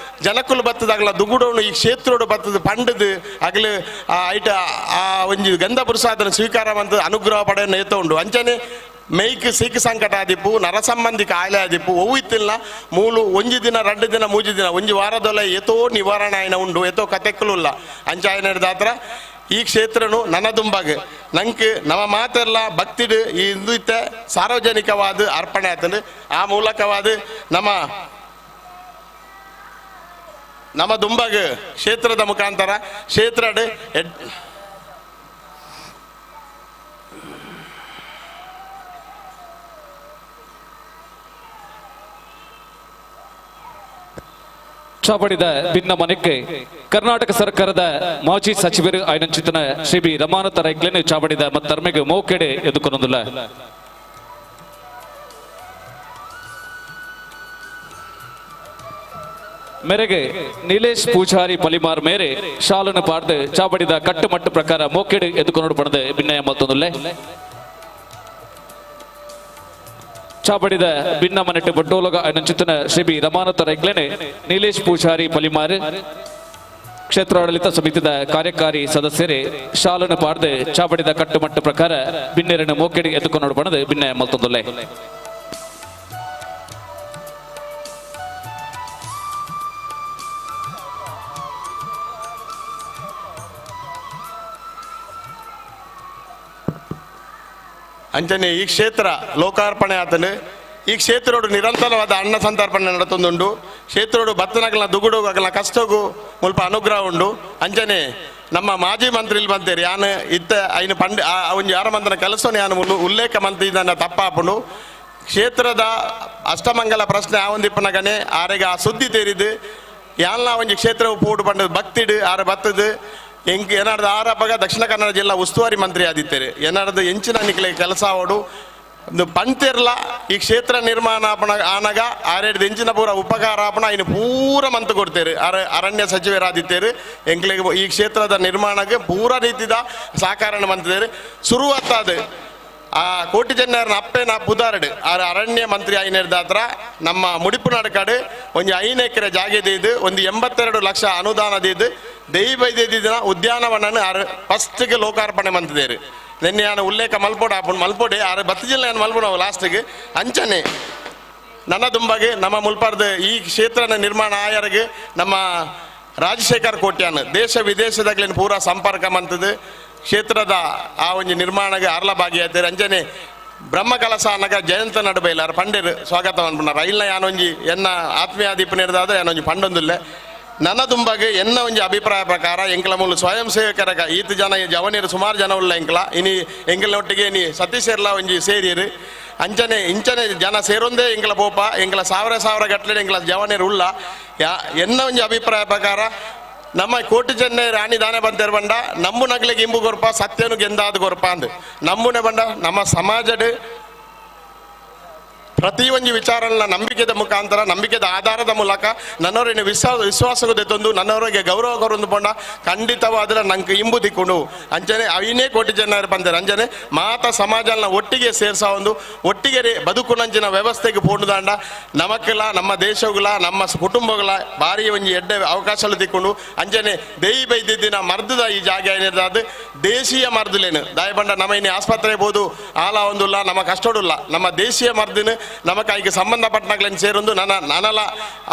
ಜನಕ್ಕುಲು ಬತ್ತದ ಅಗಲ ದುಗುಡೋನು ಈ ಕ್ಷೇತ್ರೋಡು ಬತ್ತದ ಪಂಡದು ಅಗಲು ಆ ಐಟ ಆ ಒಂಜಿ ಗಂಧ ಪುರುಷಾದನ ಸ್ವೀಕಾರ ಮಂತ ಅನುಗ್ರಹ ಪಡೆಯ ನೇತ ಉಂಡು ಅಂಚನೆ ಮೇಯ್ಕ್ ಸೀಕು ಸಂಕಟ ಆದಿಪ್ಪು ನರಸಂಬಂಧಿ ಕಾಯಿಲೆ ಆದಿಪ್ಪು ಒವು ಇತ್ತಿಲ್ಲ ಮೂಲು ಒಂಜಿ ದಿನ 2 ದಿನ 3 ದಿನ ಒಂಜಿ ವಾರದೊಲ ಏತೋ ನಿವಾರಣೆ ಆಯ್ನ ಉಂಡು ಏತೋ ಕತೆಕ್ಕಲು ಇಲ್ಲ ಅಂಚ ಆಯ್ನ ದಾತ್ರ ಈ ಕ್ಷೇತ್ರನು ನನ್ನ ದುಂಬಾಗ ನಂಗೆ ನಮ್ಮ ಮಾತೆಲ್ಲ ಭಕ್ತಿಡು ಈ ಹಿಂದೂ ಸಾರ್ವಜನಿಕವಾದ ಅರ್ಪಣೆ ಆತಂದು ಆ ಮೂಲಕವಾದ ನಮ್ಮ ನಮ್ಮ ದುಂಬಾಗ ಕ್ಷೇತ್ರದ ಮುಖಾಂತರ ಕ್ಷೇತ್ರಡ್ ಚಾವಡಿದ ಭಿನ್ನ ಮನೆಗೆ ಕರ್ನಾಟಕ ಸರ್ಕಾರದ ಮಾಜಿ ಸಚಿವರು ಐನಂಚಿತನ ಶ್ರೀ ಬಿ ರಮಾನಾಥ ರೈಕ್ಲೇನು ಚಾವಡಿದ ಮತ್ತರ್ಮೆಗೆ ಮೋಕೆಡೆ ಎದುಕೊನೊಂದುಲ್ಲ. ಮೇರೆಗೆ ನೀಲೇಶ್ ಪೂಜಾರಿ ಪಲಿಮಾರ್ ಮೇರೆ ಶಾಲನ್ನು ಪಾಡ್ದು ಚಾವಡಿದ ಕಟ್ಟುಮಟ್ಟು ಪ್ರಕಾರ ಮೋಕೆಡೆ ಎದುಕೊನೋಡು ಪಣದ ಭಿನ್ನಯ ಮತ್ತೊಂದುಲ್ಲೆ. ಚಾವಡಿದ ಭಿನ್ನ ಮನೆಟ್ಟು ಬಡ್ಡೋಲಗ ಐನಂಚಿತನ ಶ್ರೀ ಬಿ ರಮಾನಾಥ ರೈಕ್ಲೇನೆ ನೀಲೇಶ್ ಪೂಜಾರಿ ಪಲಿಮಾರ್ ಕ್ಷೇತ್ರಾಡಳಿತ ಸಮಿತಿದ ಕಾರ್ಯಕಾರಿ ಸದಸ್ಯರೇ ಶಾಲನ್ನು ಪಾಡ್ದು ಚಾವಡಿದ ಕಟ್ಟುಮಟ್ಟು ಪ್ರಕಾರ ಬಿನ್ನೆರನ್ನು ಮೋಕೆಡಿ ಎದುಕೊನೋಡು ಪಣದ ಭಿನ್ನಯ ಮತ್ತೊಂದುಲ್ಲೆ. ಅಂಚನೆ ಈ ಕ್ಷೇತ್ರ ಲೋಕಾರ್ಪಣೆ ಆತನು ಈ ಕ್ಷೇತ್ರೋಡು ನಿರಂತರವಾದ ಅನ್ನ ಸಂತರ್ಪಣೆ ನಡತೊಂದುಂಡು ಕ್ಷೇತ್ರೋಡು ಬತ್ತನಗಲ ದುಗುಡು ಅಗಲ ಕಷ್ಟಗೂ ಮುಲ್ಪ ಅನುಗ್ರಹ ಉಂಡು ಅಂಚನೆ ನಮ್ಮ ಮಾಜಿ ಮಂತ್ರಿ ಬಂತೇರಿ ಯಾನು ಇತ್ತ ಐನು ಪಂಡ ಒಂಜಿ ಯಾರ ಮಂತ್ರನ ಕೆಲಸನ ಯಾನು ಉಲ್ಲೇಖ ಮಂತ್ರಿ ಇದನ್ನ ತಪ್ಪಾಪುಂಡು ಕ್ಷೇತ್ರದ ಅಷ್ಟಮಂಗಲ ಪ್ರಶ್ನೆ ಆವೊಂದಿಪ್ಪನಗನೆ ಆರೆಗ ಆ ಸುದ್ದಿ ತೇರಿದು ಯಾನ್ಲ ಒಂಜಿ ಕ್ಷೇತ್ರವು ಪೋಡು ಪಂಡದು ಭಕ್ತಿಡು ಆರ ಬತ್ತದು ಎಂಕ್ ಏನಾರ್ದು ಆರಪ್ಪಗ ದಕ್ಷಿಣ ಕನ್ನಡ ಜಿಲ್ಲಾ ಉಸ್ತುವಾರಿ ಮಂತ್ರಿ ಆದಿತ್ತೇರಿ ಏನಾರ್ದು ಎಂಚಿನ ನಿಕ್ಲೆ ಕೆಲಸ ಆವಡು ಒಂದು ಪಂತಿರ್ಲ ಈ ಕ್ಷೇತ್ರ ನಿರ್ಮಾಣ ಆನಗ ಆರೇಡ್ದು ಎಂಚಿನ ಪೂರ ಉಪಕಾರ ಆಪಣ ಇನ್ನು ಪೂರ ಮಂತು ಕೊಡ್ತೇರು ಅರಣ್ಯ ಸಚಿವರಾದಿತ್ತೇರು ಎಂಕ್ಲೆಗೆ ಈ ಕ್ಷೇತ್ರದ ನಿರ್ಮಾಣಕ್ಕೆ ಪೂರ ರೀತಿದ ಸಹಕಾರನ ಮಂತಿದ್ದೇರು ಶುರುವಾಗ್ತದೆ ಆ ಕೋಟಿ ಚೆನ್ನರ್ನ ಅಪ್ಪೆನ ಪುದಾರಡು ಆರ್ ಅರಣ್ಯ ಮಂತ್ರಿ ಆಯ್ನೇರ್ದಾತ್ರ ನಮ್ಮ ಮುಡಿಪು ನಡಕಾಡು ಒಂಜಿ 5 ಎಕರೆ ಜಾಗೆ ಇದು ಒಂದು 82 ಲಕ್ಷ ಅನುದಾನ ದಿದ್ದು ದೈವ ಉದ್ಯಾನವನ ಆರ್ ಫಸ್ಟ್ಗೆ ಲೋಕಾರ್ಪಣೆ ಮಂತಿದ್ದೇರು ನಿನ್ನೆ ನಾನು ಉಲ್ಲೇಖ ಮಲ್ಪೋಡು ಆಪುಂಡು ಮಲ್ಪೋಡೆ ಆರು ಬತ್ತಿ ಜಿಲ್ಲೆ ನಾನು ಮಲ್ಪೋಡು ಲಾಸ್ಟಿಗೆ ಅಂಚನೆ ನನ್ನ ದುಂಬಾಗೆ ನಮ್ಮ ಮುಲ್ಪಾರ್ದು ಈ ಕ್ಷೇತ್ರನ ನಿರ್ಮಾಣ ಆಯರಿಗೆ ನಮ್ಮ ರಾಜಶೇಖರ್ ಕೋಟ್ಯಾನ್ ದೇಶ ವಿದೇಶದಾಗಲೇನು ಪೂರಾ ಸಂಪರ್ಕ ಮಂತದ್ದು ಕ್ಷೇತ್ರದ ಆ ಒಂಜಿ ನಿರ್ಮಾಣಗೆ ಅರ್ಲ ಭಾಗಿಯಾಗ್ತಾರೆ ಅಂಚನೆ ಬ್ರಹ್ಮಕಲಸ ಅನ್ನಗ ಜಯಂತ ನಡುಬೈಲಾರ ಪಂಡೇರು ಸ್ವಾಗತ ಅನ್ಪುನಾರ ಇಲ್ಲ ಯಾನೊಂಜಿ ಎನ್ನ ಆತ್ಮೀಯ ದೀಪನೇರ್ದಾದ ಯಾನೊಂಜಿ ಪಂಡೊಂದುಲ್ಲೆ ನನ್ನ ದುಂಬಾಗೆ ಎನ್ನ ಒಂಜಿ ಅಭಿಪ್ರಾಯ ಪ್ರಕಾರ ಎಂಕ್ಲ ಮೂಲ ಸ್ವಯಂ ಸೇವಕರಗ ಈತ ಜನ ಜವನಿಯರು ಸುಮಾರು ಜನ ಉಳ್ಳ ಎಂಕ್ಲ ಇನಿ ಎಂಕಲ್ನೊಟ್ಟಿಗೆ ಇನಿ ಸತೀಶೆರ್ಲ ಒಂಜಿ ಸೇರಿಯರು ಅಂಚನೆ ಇಂಚನೆ ಜನ ಸೇರೊಂದೇ ಎಂಕ್ಲ ಪೋಪ ಎಂಕ್ಲ ಸಾವಿರ ಸಾವಿರ ಗಟ್ಟಲೆ ಎಂಕ್ಲ ಜವನಿಯರು ಉಳ್ಳ ಯಾ ಎನ್ನ ಒಂಜಿ ಅಭಿಪ್ರಾಯ ಪ್ರಕಾರ ನಮ್ಮ ಕೋಟಿ ಚೆನ್ನೈ ರಾಣಿ ದಾನೆ ಬಂತೇರು ಬಂಡ ನಂಬು ನಗಲಿಗೆ ಇಂಬು ಕೊರ್ಪ ಸತ್ಯನು ಗೆಂದಾದ ಕೊರ್ಪ ಅಂದು ನಂಬುನೆ ಬಂಡ ನಮ್ಮ ಸಮಾಜಡ್ ಪ್ರತಿಯೊಂದು ವಿಚಾರನ ನಂಬಿಕೆದ ಮುಖಾಂತರ ನಂಬಿಕೆದ ಆಧಾರದ ಮೂಲಕ ನನ್ನವರಿನ ವಿಶ್ವಾಸ ತಂದು ನನ್ನವರಿಗೆ ಗೌರವ ಕೊರೊಂದು ಪಂಡ ಖಂಡಿತವಾದ್ರೆ ನಂಗೆ ಇಂಬು ದಿಕ್ಕೊಂಡು ಅಂಚನೆ ಐನೇ ಕೋಟಿ ಜನರು ಬಂದರೆ ಅಂಚನೆ ಮಾತ ಸಮಾಜನ ಒಟ್ಟಿಗೆ ಸೇರ್ಸ ಒಂದು ಒಟ್ಟಿಗೆ ಬದುಕುನಂಚಿನ ವ್ಯವಸ್ಥೆಗೆ ಪೋಂಡುದಾಂಡ ನಮಕ್ಕೆಲ್ಲ ನಮ್ಮ ದೇಶಗಳ ನಮ್ಮ ಕುಟುಂಬಗಳ ಭಾರಿ ಒಂಜಿ ಎಡ್ಡೆ ಅವಕಾಶಗಳು ದಿಕ್ಕೊಂಡು ಅಂಚನೆ ದೇಯಿ ಬೈದಿದ್ದಿನ ಮರ್ದದ ಈ ಜಾಗ ಏನಿರ್ತದೆ ದೇಶೀಯ ಮರ್ದುಲೇನು ದಾಯಬಂಡ ನಮ್ಮ ಇನ್ನು ಆಸ್ಪತ್ರೆ ಬೋದು ಆಲ ಒಂದುಲ್ಲ ನಮ್ಮ ಕಷ್ಟಡುಲ್ಲ ನಮ್ಮ ದೇಶೀಯ ಮರ್ದಿನ ನಮಕಾಯಿಗೆ ಸಂಬಂಧಪಟ್ಟನಾಗ್ಲೇನು ಸೇರೊಂದು ನನ್ನ ನನಲ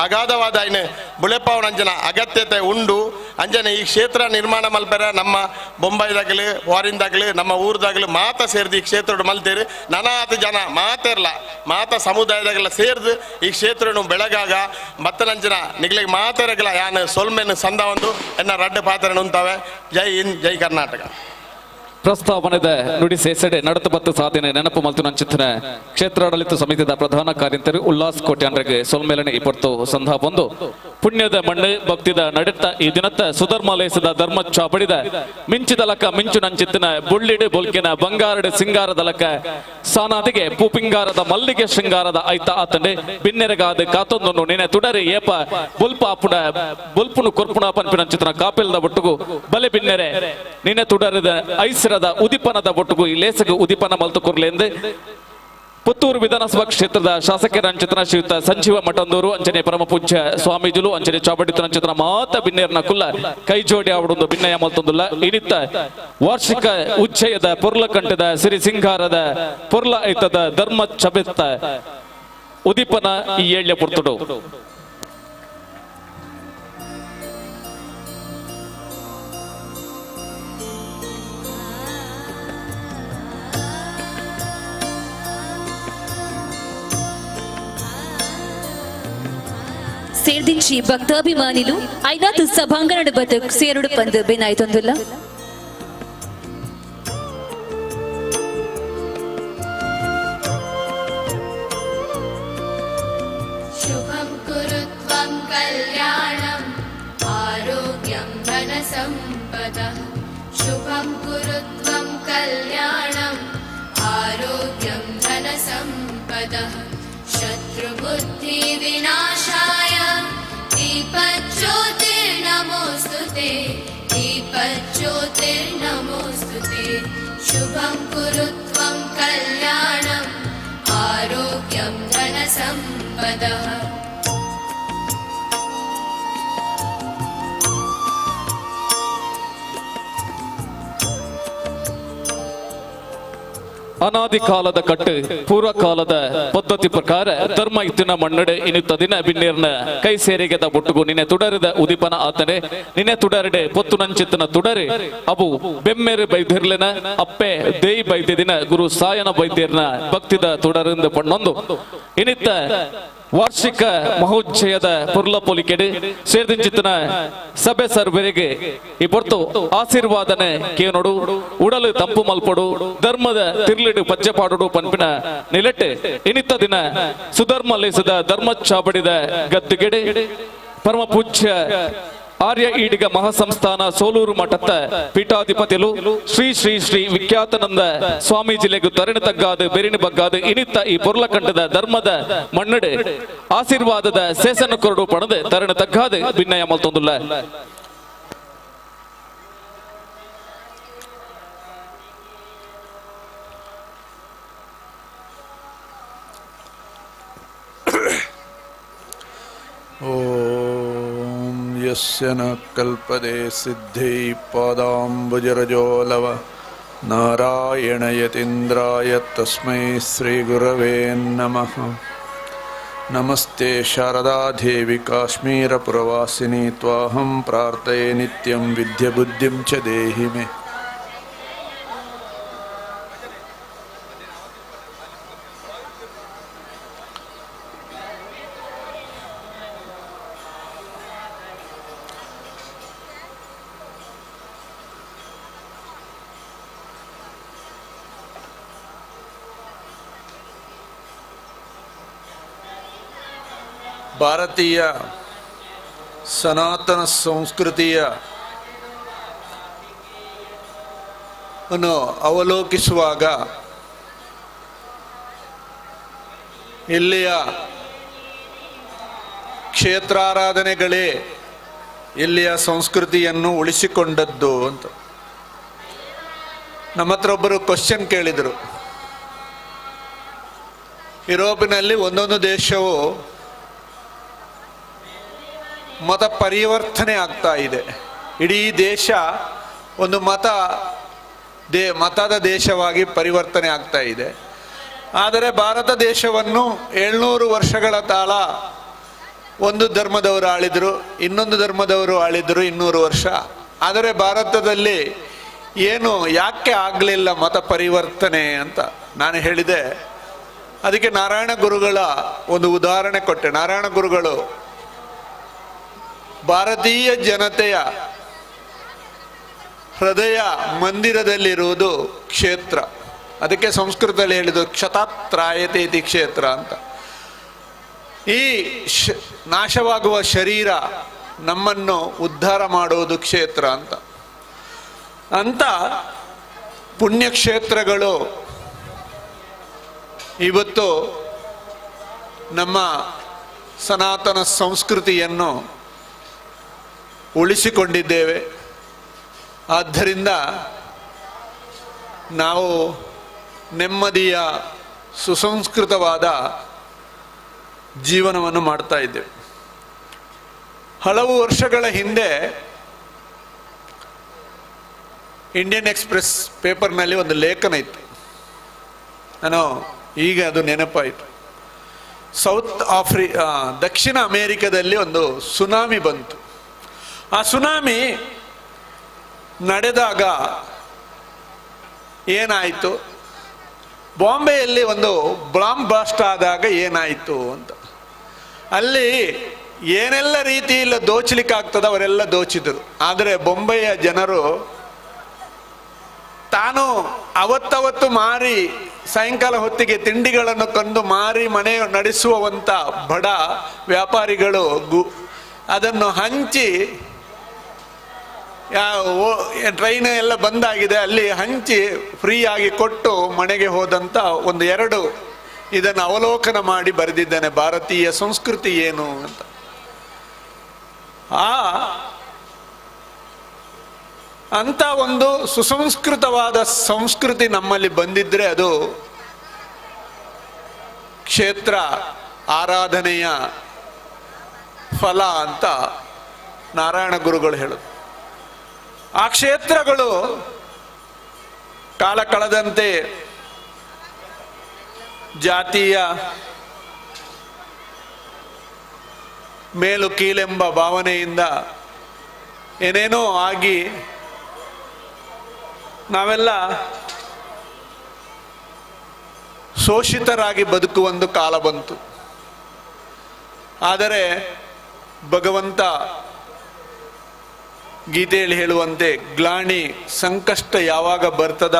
ಅಗಾಧವಾದ ಐನು ಬುಳೆಪಾವನಂಚಿನ ಅಗತ್ಯತೆ ಉಂಡು. ಅಂಚನೆ ಈ ಕ್ಷೇತ್ರ ನಿರ್ಮಾಣ ಮಲ್ಪೆರ ನಮ್ಮ ಬೊಂಬೈದಾಗಲಿ ಫಾರಿನ್ದಾಗಲಿ ನಮ್ಮ ಊರ್ದಾಗಲಿ ಮಾತ ಸೇರ್ದು ಈ ಕ್ಷೇತ್ರಡು ಮಲ್ತೇರು ನನಾತ್ ಜನ ಮಾತೆರ್ಲ ಮಾತ ಸಮುದಾಯದಾಗಲ ಸೇರ್ದು ಈ ಕ್ಷೇತ್ರನು ಬೆಳಗಾಗ ಮತ್ತನಂಚಿನ ನಿಗ್ಲಿಗೆ ಮಾತೆರಗಲ ಯಾನ್ ಸೊಲ್ಮೆನ್ ಸಂದ ಒಂದು ಎನ್ನ ರಡ್ಡು ಪಾತ್ರ ಉಂತಾವೆ. ಜೈ ಹಿಂದ್, ಜೈ ಕರ್ನಾಟಕ. ಪ್ರಸ್ತಾವನೆದ ನುಡಿ ಸೇಸಡೆ ನಡತು ಬತ್ತು ಸಾಧನೆ ನೆನಪು ಮಲ್ತು ನಂಚಿತ್ತನ ಕ್ಷೇತ್ರಾಡಳಿತ ಸಮಿತಿದ ಪ್ರಧಾನ ಕಾರ್ಯಂತರು ಉಲ್ಲಾಸ್ ಕೋಟ್ಯಾನ್ರಿಗೆ ಸೊಲ್ಮೇಲನೆ ಇಪ್ಪತ್ತು ಸಂಧಾಪೊಂದು ಪುಣ್ಯದ ಮಣ್ಣು ಭಕ್ತಿದ ನಡೆತ ಈ ದಿನತ್ತ ಸುಧರ್ಮಾಲಯದ ಧರ್ಮ ಚಾಪಡಿದ ಮಿಂಚಿದಲಕ ಮಿಂಚು ನಂಚಿತ್ತಿನ ಬುಳ್ಳಿಡು ಬೊಲ್ಕಿನ ಬಂಗಾರಡು ಸಿಂಗಾರದಲಕ ಸಾನಾದಿಗೆ ಪೂಪಿಂಗಾರದ ಮಲ್ಲಿಗೆ ಶೃಂಗಾರದ ಐತ ಆತಂಡೆ ಬಿನ್ನೆರಗಾದ ಕಾತೊಂದನ್ನು ನಿನೆ ತುಡರಿ ಏಪ ಬೊಲ್ಪ ಆಪುಣ ಬೊಲ್ಪುನು ಕೊರ್ಪುಣ ಪನ್ಪಿನ ನಂಚಿತ್ತಿನ ಕಾಪಿಲ್ದ ಒಟ್ಟುಗು ಬಲೆ ಬಿನ್ನೆರೆ ನಿನೆ ತುಡರಿದ ಐಸರದ ಉದಿಪನದ ಒಟ್ಟುಗು ಈ ಲೇಸಗು ಉದಿಪನ ಮಲ್ತು ಕೊರ್ಲೆಂದು ಪುತ್ತೂರು ವಿಧಾನಸಭಾ ಕ್ಷೇತ್ರದ ಶಾಸಕರ ಅಂಚಿತನ ಶ್ರೀಯುತ ಸಂಜೀವ ಮಠಂದೂರು ಅಂಚನೆ ಪರಮ ಪೂಜ್ಯ ಸ್ವಾಮೀಜುಲು ಅಂಚನೆ ಚಾವಡಿತನ ಅಂಚಿತನ ಮಾತ ಬಿನ್ನೇರ್ನ ಕುಲ್ಲ ಕೈ ಜೋಡಿ ಆವಡೊಂದು ಬಿನ್ನಯ ಮಲ್ತೊಂದುಲ್ಲ. ಇನಿತ್ತ ವಾರ್ಷಿಕ ಉಚ್ಚಯದ ಪೊರ್ಲಕಂಠದ ಸಿರಿ ಸಿಂಗಾರದ ಪೊರ್ಲ ಐತದ ಧರ್ಮ ಚಬೆತ್ತ ಉದಿಪನ ಈ ಏಳ್ಯ ಪುರ್ತುಡು. ಸೇರ್ದಿಂಚಿ ಭಕ್ತಾಭಿಮಾನಿಲು ಐನಾತ್ ಸಭಾಂಗಣ ಬತ್ ಸೇರುಡು ಪಂದ್ ಬೆನಾಯ್ತೊಂದುಲ್ಲ. ಶುಭಂ ಕುರು ತ್ವಂ ಕಲ್ಯಾಣಂ ಆರೋಗ್ಯಂ ಧನ ಸಂಪದಃ. ಶುಭಂ ಕುರು ತ್ವಂ ಕಲ್ಯಾಣಂ ಆರೋಗ್ಯಂ ಧನ ಸಂಪದಃ. ಶತ್ರುಬುದ್ಧಿ ವಿನಾಶಾಯ ದೀಪಜ್ಯೋತಿರ್ನಮೋಸ್ತುತೆ ದೀಪಜ್ಯೋತಿರ್ನಮೋಸ್ತುತೆ. ಶುಭಂ ಕುರು ತ್ವಂ ಕಲ್ಯಾಣಂ ಆರೋಗ್ಯಂ ಧನ ಸಂಪದಃ. ಅನಾದಿ ಕಾಲದ ಕಟ್ಟು ಪೂರ್ವ ಕಾಲದ ಪದ್ಧತಿ ಪ್ರಕಾರ ಧರ್ಮ ಇತ್ತಿನ ಮಣ್ಣಡೆ ಇನಿತ್ತ ದಿನ ಬಿನ್ನೇರ್ನ ಕೈ ಸೇರಿಗೆದ ಬೊಟ್ಟುಗು ನಿನ್ನೆ ತುಡರಿದ ಉದಿಪನ ಆತನೆ ನಿನ್ನೆ ತುಡರಡೆ ಪೊತ್ತು ನಂಚಿತ್ತನ ತುಡರೆ ಅವು ಬೆಮ್ಮೆರೆ ಬೈದಿರ್ಲೆನ ಅಪ್ಪೆ ದೇಯಿ ಬೈದಿನ ಗುರು ಸಾಯನ ಬೈದಿರ್ನ ಭಕ್ತಿದ ತುಡರಿಂದ ಪಣ್ಣೊಂದು ಇನಿತ್ತ ವಾರ್ಷಿಕ ಮಹೋಚ್ಚಯದ ಪುರ್ಲ ಪೊಲಿಕೆಡೆ ಸೇರ್ದಿಂಚಿತ್ತನ ಸಭೆ ಸರ್ವರಿಗೆ ಈ ಪೊರ್ತು ಆಶೀರ್ವಾದನೆ ಕೇನೋಡು ಉಡಲು ತಂಪು ಮಲ್ಪೊಡು ಧರ್ಮದ ತಿರ್ಲಿಡು ಪಜ್ಜೆಪಾಡುಡು ಪನ್ಪಿನ ನಿಲೆಟ್ಟೆ ಇನಿತ್ತ ದಿನ ಸುಧರ್ಮ ಲೇಸದ ಧರ್ಮ ಚಾಬಡಿದ ಗದ್ದುಗೆಡೆ ಪರಮ ಪೂಜ್ಯ ಆರ್ಯ ಈಡಿಗ ಮಹಾಸಂಸ್ಥಾನ ಸೋಲೂರು ಮಠದ ಪೀಠಾಧಿಪತಿಲು ಶ್ರೀ ಶ್ರೀ ಶ್ರೀ ವಿಖ್ಯಾತನಂದ ಸ್ವಾಮೀಜಿಲೆಗು ತರಣಿ ತಗ್ಗಾದು ಬೆರಿಣಿ ಬಗ್ಗಾದು ಇನಿತ್ತ ಈ ಪೊರ್ಲಕಂಠದ ಧರ್ಮದ ಮಣ್ಣಡೆ ಆಶೀರ್ವಾದದ ಸೇಸನ ಕೊರಡು ಪಣದು ತರಣಿ ತಗ್ಗಾದು ಭಿನ್ನಯ ಮಲ್ತೊಂದುಲ್ಲ. ಓಂ ಯಸ್ಯ ನ ಕಲ್ಪದೆ ಸಿದ್ಧೈ ಪಾದಾಂಬುಜರಜೋಲವ ನಾರಾಯಣಯತೀಂದ್ರಾಯ ತಸ್ಮೈ ಶ್ರೀಗುರವೇ ನಮಃ. ನಮಸ್ತೆ ಶಾರದಾದೇವಿ ಕಾಶ್ಮೀರಪುರವಾಸಿನಿ ತ್ವಾಹಂ ಪ್ರಾರ್ಥಯೆ ನಿತ್ಯಂ ವಿದ್ಯಬುದ್ಧಿಂ ಚ ದೇಹಿ ಮೇ. ಭಾರತೀಯ ಸನಾತನ ಸಂಸ್ಕೃತಿಯ ಅನ್ನು ಅವಲೋಕಿಸುವಾಗ ಇಲ್ಲಿಯ ಕ್ಷೇತ್ರಾರಾಧನೆಗಳೇ ಇಲ್ಲಿಯ ಸಂಸ್ಕೃತಿಯನ್ನು ಉಳಿಸಿಕೊಂಡದ್ದು ಅಂತ ನಮ್ಮ ಹತ್ರ ಒಬ್ಬರು ಕ್ವಶನ್ ಕೇಳಿದರು. ಯುರೋಪಿನಲ್ಲಿ ಒಂದೊಂದು ದೇಶವು ಮತ ಪರಿವರ್ತನೆ ಆಗ್ತಾ ಇದೆ. ಇಡೀ ದೇಶ ಒಂದು ಮತದ ದೇಶವಾಗಿ ಪರಿವರ್ತನೆ ಆಗ್ತಾ ಇದೆ. ಆದರೆ ಭಾರತ ದೇಶವನ್ನು 700 ವರ್ಷಗಳ ಕಾಲ ಒಂದು ಧರ್ಮದವರು ಆಳಿದರು, ಇನ್ನೊಂದು ಧರ್ಮದವರು ಆಳಿದರು 200 ವರ್ಷ. ಆದರೆ ಭಾರತದಲ್ಲಿ ಏನು ಯಾಕೆ ಆಗಲಿಲ್ಲ ಮತ ಪರಿವರ್ತನೆ ಅಂತ ನಾನು ಹೇಳಿದೆ. ಅದಕ್ಕೆ ನಾರಾಯಣ ಗುರುಗಳ ಒಂದು ಉದಾಹರಣೆ ಕೊಟ್ಟೆ. ನಾರಾಯಣ ಗುರುಗಳು ಭಾರತೀಯ ಜನತೆಯ ಹೃದಯ ಮಂದಿರದಲ್ಲಿರುವುದು ಕ್ಷೇತ್ರ. ಅದಕ್ಕೆ ಸಂಸ್ಕೃತದಲ್ಲಿ ಹೇಳಿದ್ದು ಕ್ಷತಾತ್ರಾಯತೆ ಇತಿ ಕ್ಷೇತ್ರ ಅಂತ. ಈ ನಾಶವಾಗುವ ಶರೀರ ನಮ್ಮನ್ನು ಉದ್ಧಾರ ಮಾಡುವುದು ಕ್ಷೇತ್ರ ಅಂತ. ಅಂತ ಪುಣ್ಯಕ್ಷೇತ್ರಗಳು ಇವತ್ತು ನಮ್ಮ ಸನಾತನ ಸಂಸ್ಕೃತಿಯನ್ನು ಉಳಿಸಿಕೊಂಡಿದ್ದೇವೆ. ಆದ್ದರಿಂದ ನಾವು ನೆಮ್ಮದಿಯ ಸುಸಂಸ್ಕೃತವಾದ ಜೀವನವನ್ನು ಮಾಡ್ತಾ ಇದ್ದೇವೆ. ಹಲವು ವರ್ಷಗಳ ಹಿಂದೆ ಇಂಡಿಯನ್ ಎಕ್ಸ್ಪ್ರೆಸ್ ಪೇಪರ್ನಲ್ಲಿ ಒಂದು ಲೇಖನ ಇತ್ತು, ನಾನು ಈಗ ಅದು ನೆನಪಾಯಿತು. ದಕ್ಷಿಣ ಅಮೇರಿಕದಲ್ಲಿ ಒಂದು ಸುನಾಮಿ ಬಂತು. ಆ ಸುನಾಮಿ ನಡೆದಾಗ ಏನಾಯಿತು, ಬಾಂಬೆಯಲ್ಲಿ ಒಂದು ಬಾಂಬ್ ಬ್ಲಾಸ್ಟ್ ಆದಾಗ ಏನಾಯಿತು ಅಂತ. ಅಲ್ಲಿ ಏನೆಲ್ಲ ರೀತಿಯಿಂದ ದೋಚಲಿಕ್ಕೆ ಆಗ್ತದೆ ಅವರೆಲ್ಲ ದೋಚಿದರು. ಆದರೆ ಬೊಂಬೆಯ ಜನರು ತಾನು ಅವತ್ತವತ್ತು ಮಾರಿ ಸಾಯಂಕಾಲ ಹೊತ್ತಿಗೆ ತಿಂಡಿಗಳನ್ನು ಕಂದು ಮಾರಿ ಮನೆ ನಡೆಸುವಂಥ ಬಡ ವ್ಯಾಪಾರಿಗಳು ಅದನ್ನು ಹಂಚಿ, ಟ್ರೈನ್ ಎಲ್ಲ ಬಂದಾಗಿದೆ ಅಲ್ಲಿ ಹಂಚಿ ಫ್ರೀಯಾಗಿ ಕೊಟ್ಟು ಮನೆಗೆ ಹೋದಂಥ ಒಂದು ಎರಡು ಇದನ್ನು ಅವಲೋಕನ ಮಾಡಿ ಬರೆದಿದ್ದಾನೆ, ಭಾರತೀಯ ಸಂಸ್ಕೃತಿ ಏನು ಅಂತ. ಆ ಅಂಥ ಒಂದು ಸುಸಂಸ್ಕೃತವಾದ ಸಂಸ್ಕೃತಿ ನಮ್ಮಲ್ಲಿ ಬಂದಿದ್ದರೆ ಅದು ಕ್ಷೇತ್ರ ಆರಾಧನೆಯ ಫಲ ಅಂತ ನಾರಾಯಣ ಗುರುಗಳು ಹೇಳೋದು. ಆ ಕ್ಷೇತ್ರಗಳು ಕಾಲ ಕಳೆದಂತೆ ಜಾತಿಯ ಮೇಲು ಕೀಳೆಂಬ ಭಾವನೆಯಿಂದ ಏನೇನೋ ಆಗಿ ನಾವೆಲ್ಲ ಶೋಷಿತರಾಗಿ ಬದುಕುವೊಂದು ಕಾಲ ಬಂತು. ಆದರೆ ಭಗವಂತ ಗೀತೆಯಲ್ಲಿ ಹೇಳುವಂತೆ ಗ್ಲಾಣಿ ಸಂಕಷ್ಟ ಯಾವಾಗ ಬರ್ತದ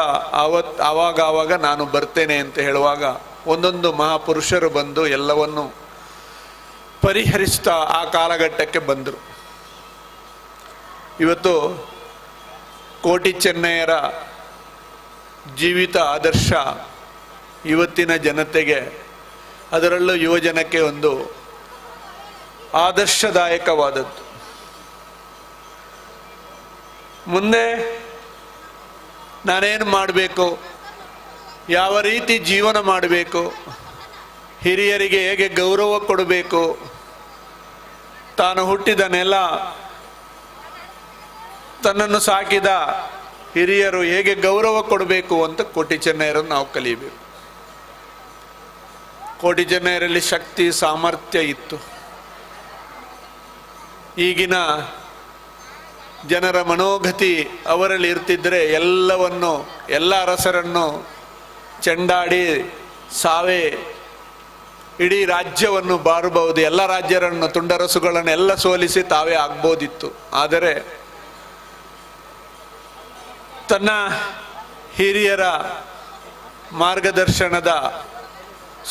ಆವಾಗ ಆವಾಗ ನಾನು ಬರ್ತೇನೆ ಅಂತ ಹೇಳುವಾಗ ಒಂದೊಂದು ಮಹಾಪುರುಷರು ಬಂದು ಎಲ್ಲವನ್ನು ಪರಿಹರಿಸ್ತಾ ಆ ಕಾಲಘಟ್ಟಕ್ಕೆ ಬಂದರು. ಇವತ್ತು ಕೋಟಿ ಚೆನ್ನಯ್ಯರ ಜೀವಿತ ಆದರ್ಶ ಇವತ್ತಿನ ಜನತೆಗೆ, ಅದರಲ್ಲೂ ಯುವಜನಕ್ಕೆ ಒಂದು ಆದರ್ಶದಾಯಕವಾದದ್ದು. ಮುಂದೆ ನಾನೇನು ಮಾಡಬೇಕು, ಯಾವ ರೀತಿ ಜೀವನ ಮಾಡಬೇಕು, ಹಿರಿಯರಿಗೆ ಹೇಗೆ ಗೌರವ ಕೊಡಬೇಕು, ತಾನು ಹುಟ್ಟಿದ ನೆಲ, ತನ್ನನ್ನು ಸಾಕಿದ ಹಿರಿಯರು ಹೇಗೆ ಗೌರವ ಕೊಡಬೇಕು ಅಂತ ಕೋಟಿ ಚೆನ್ನಯ್ಯರನ್ನು ನಾವು ಕಲಿಯಬೇಕು. ಕೋಟಿ ಚೆನ್ನಯ್ಯರಲ್ಲಿ ಶಕ್ತಿ ಸಾಮರ್ಥ್ಯ ಇತ್ತು. ಈಗಿನ ಜನರ ಮನೋಗತಿ ಅವರಲ್ಲಿ ಇರ್ತಿದ್ರೆ ಎಲ್ಲವನ್ನು, ಎಲ್ಲ ಅರಸರನ್ನು ಚೆಂಡಾಡಿ ಸಾವೇ ಇಡೀ ರಾಜ್ಯವನ್ನು ಬಾರಬಹುದು, ಎಲ್ಲ ರಾಜ್ಯರನ್ನು ತುಂಡರಸುಗಳನ್ನು ಎಲ್ಲ ಸೋಲಿಸಿ ತಾವೇ ಆಗ್ಬೋದಿತ್ತು. ಆದರೆ ತನ್ನ ಹಿರಿಯರ ಮಾರ್ಗದರ್ಶನದ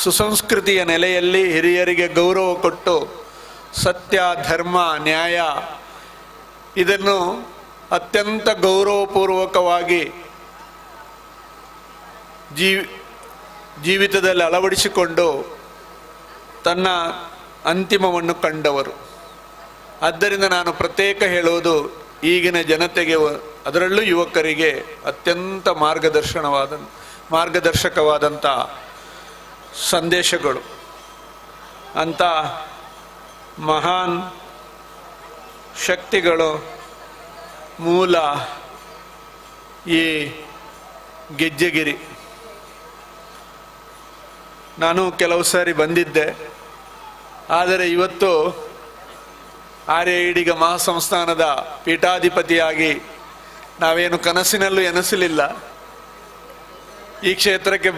ಸುಸಂಸ್ಕೃತಿಯ ನೆಲೆಯಲ್ಲಿ ಹಿರಿಯರಿಗೆ ಗೌರವ ಕೊಟ್ಟು ಸತ್ಯ, ಧರ್ಮ, ನ್ಯಾಯ ಇದನ್ನು ಅತ್ಯಂತ ಗೌರವಪೂರ್ವಕವಾಗಿ ಜೀವಿತದಲ್ಲಿ ಅಳವಡಿಸಿಕೊಂಡು ತನ್ನ ಅಂತಿಮವನ್ನು ಕಂಡವರು. ಆದ್ದರಿಂದ ನಾನು ಪ್ರತ್ಯೇಕ ಹೇಳುವುದು ಈಗಿನ ಜನತೆಗೆ, ಅದರಲ್ಲೂ ಯುವಕರಿಗೆ ಅತ್ಯಂತ ಮಾರ್ಗದರ್ಶಕವಾದಂಥ ಸಂದೇಶಗಳು. ಅಂಥ ಮಹಾನ್ ಶಕ್ತಿಗಳು ಮೂಲ ಈ ಗೆಜ್ಜೆಗಿರಿ. ನಾನು ಕೆಲವು ಸಾರಿ ಬಂದಿದ್ದೆ, ಆದರೆ ಇವತ್ತು ಆರ್ಯ ಈಡಿಗ ಮಹಾಸಂಸ್ಥಾನದ ಪೀಠಾಧಿಪತಿಯಾಗಿ ನಾವೇನು ಕನಸಿನಲ್ಲೂ ಎನಿಸಲಿಲ್ಲ. ಈ ಕ್ಷೇತ್ರಕ್ಕೆ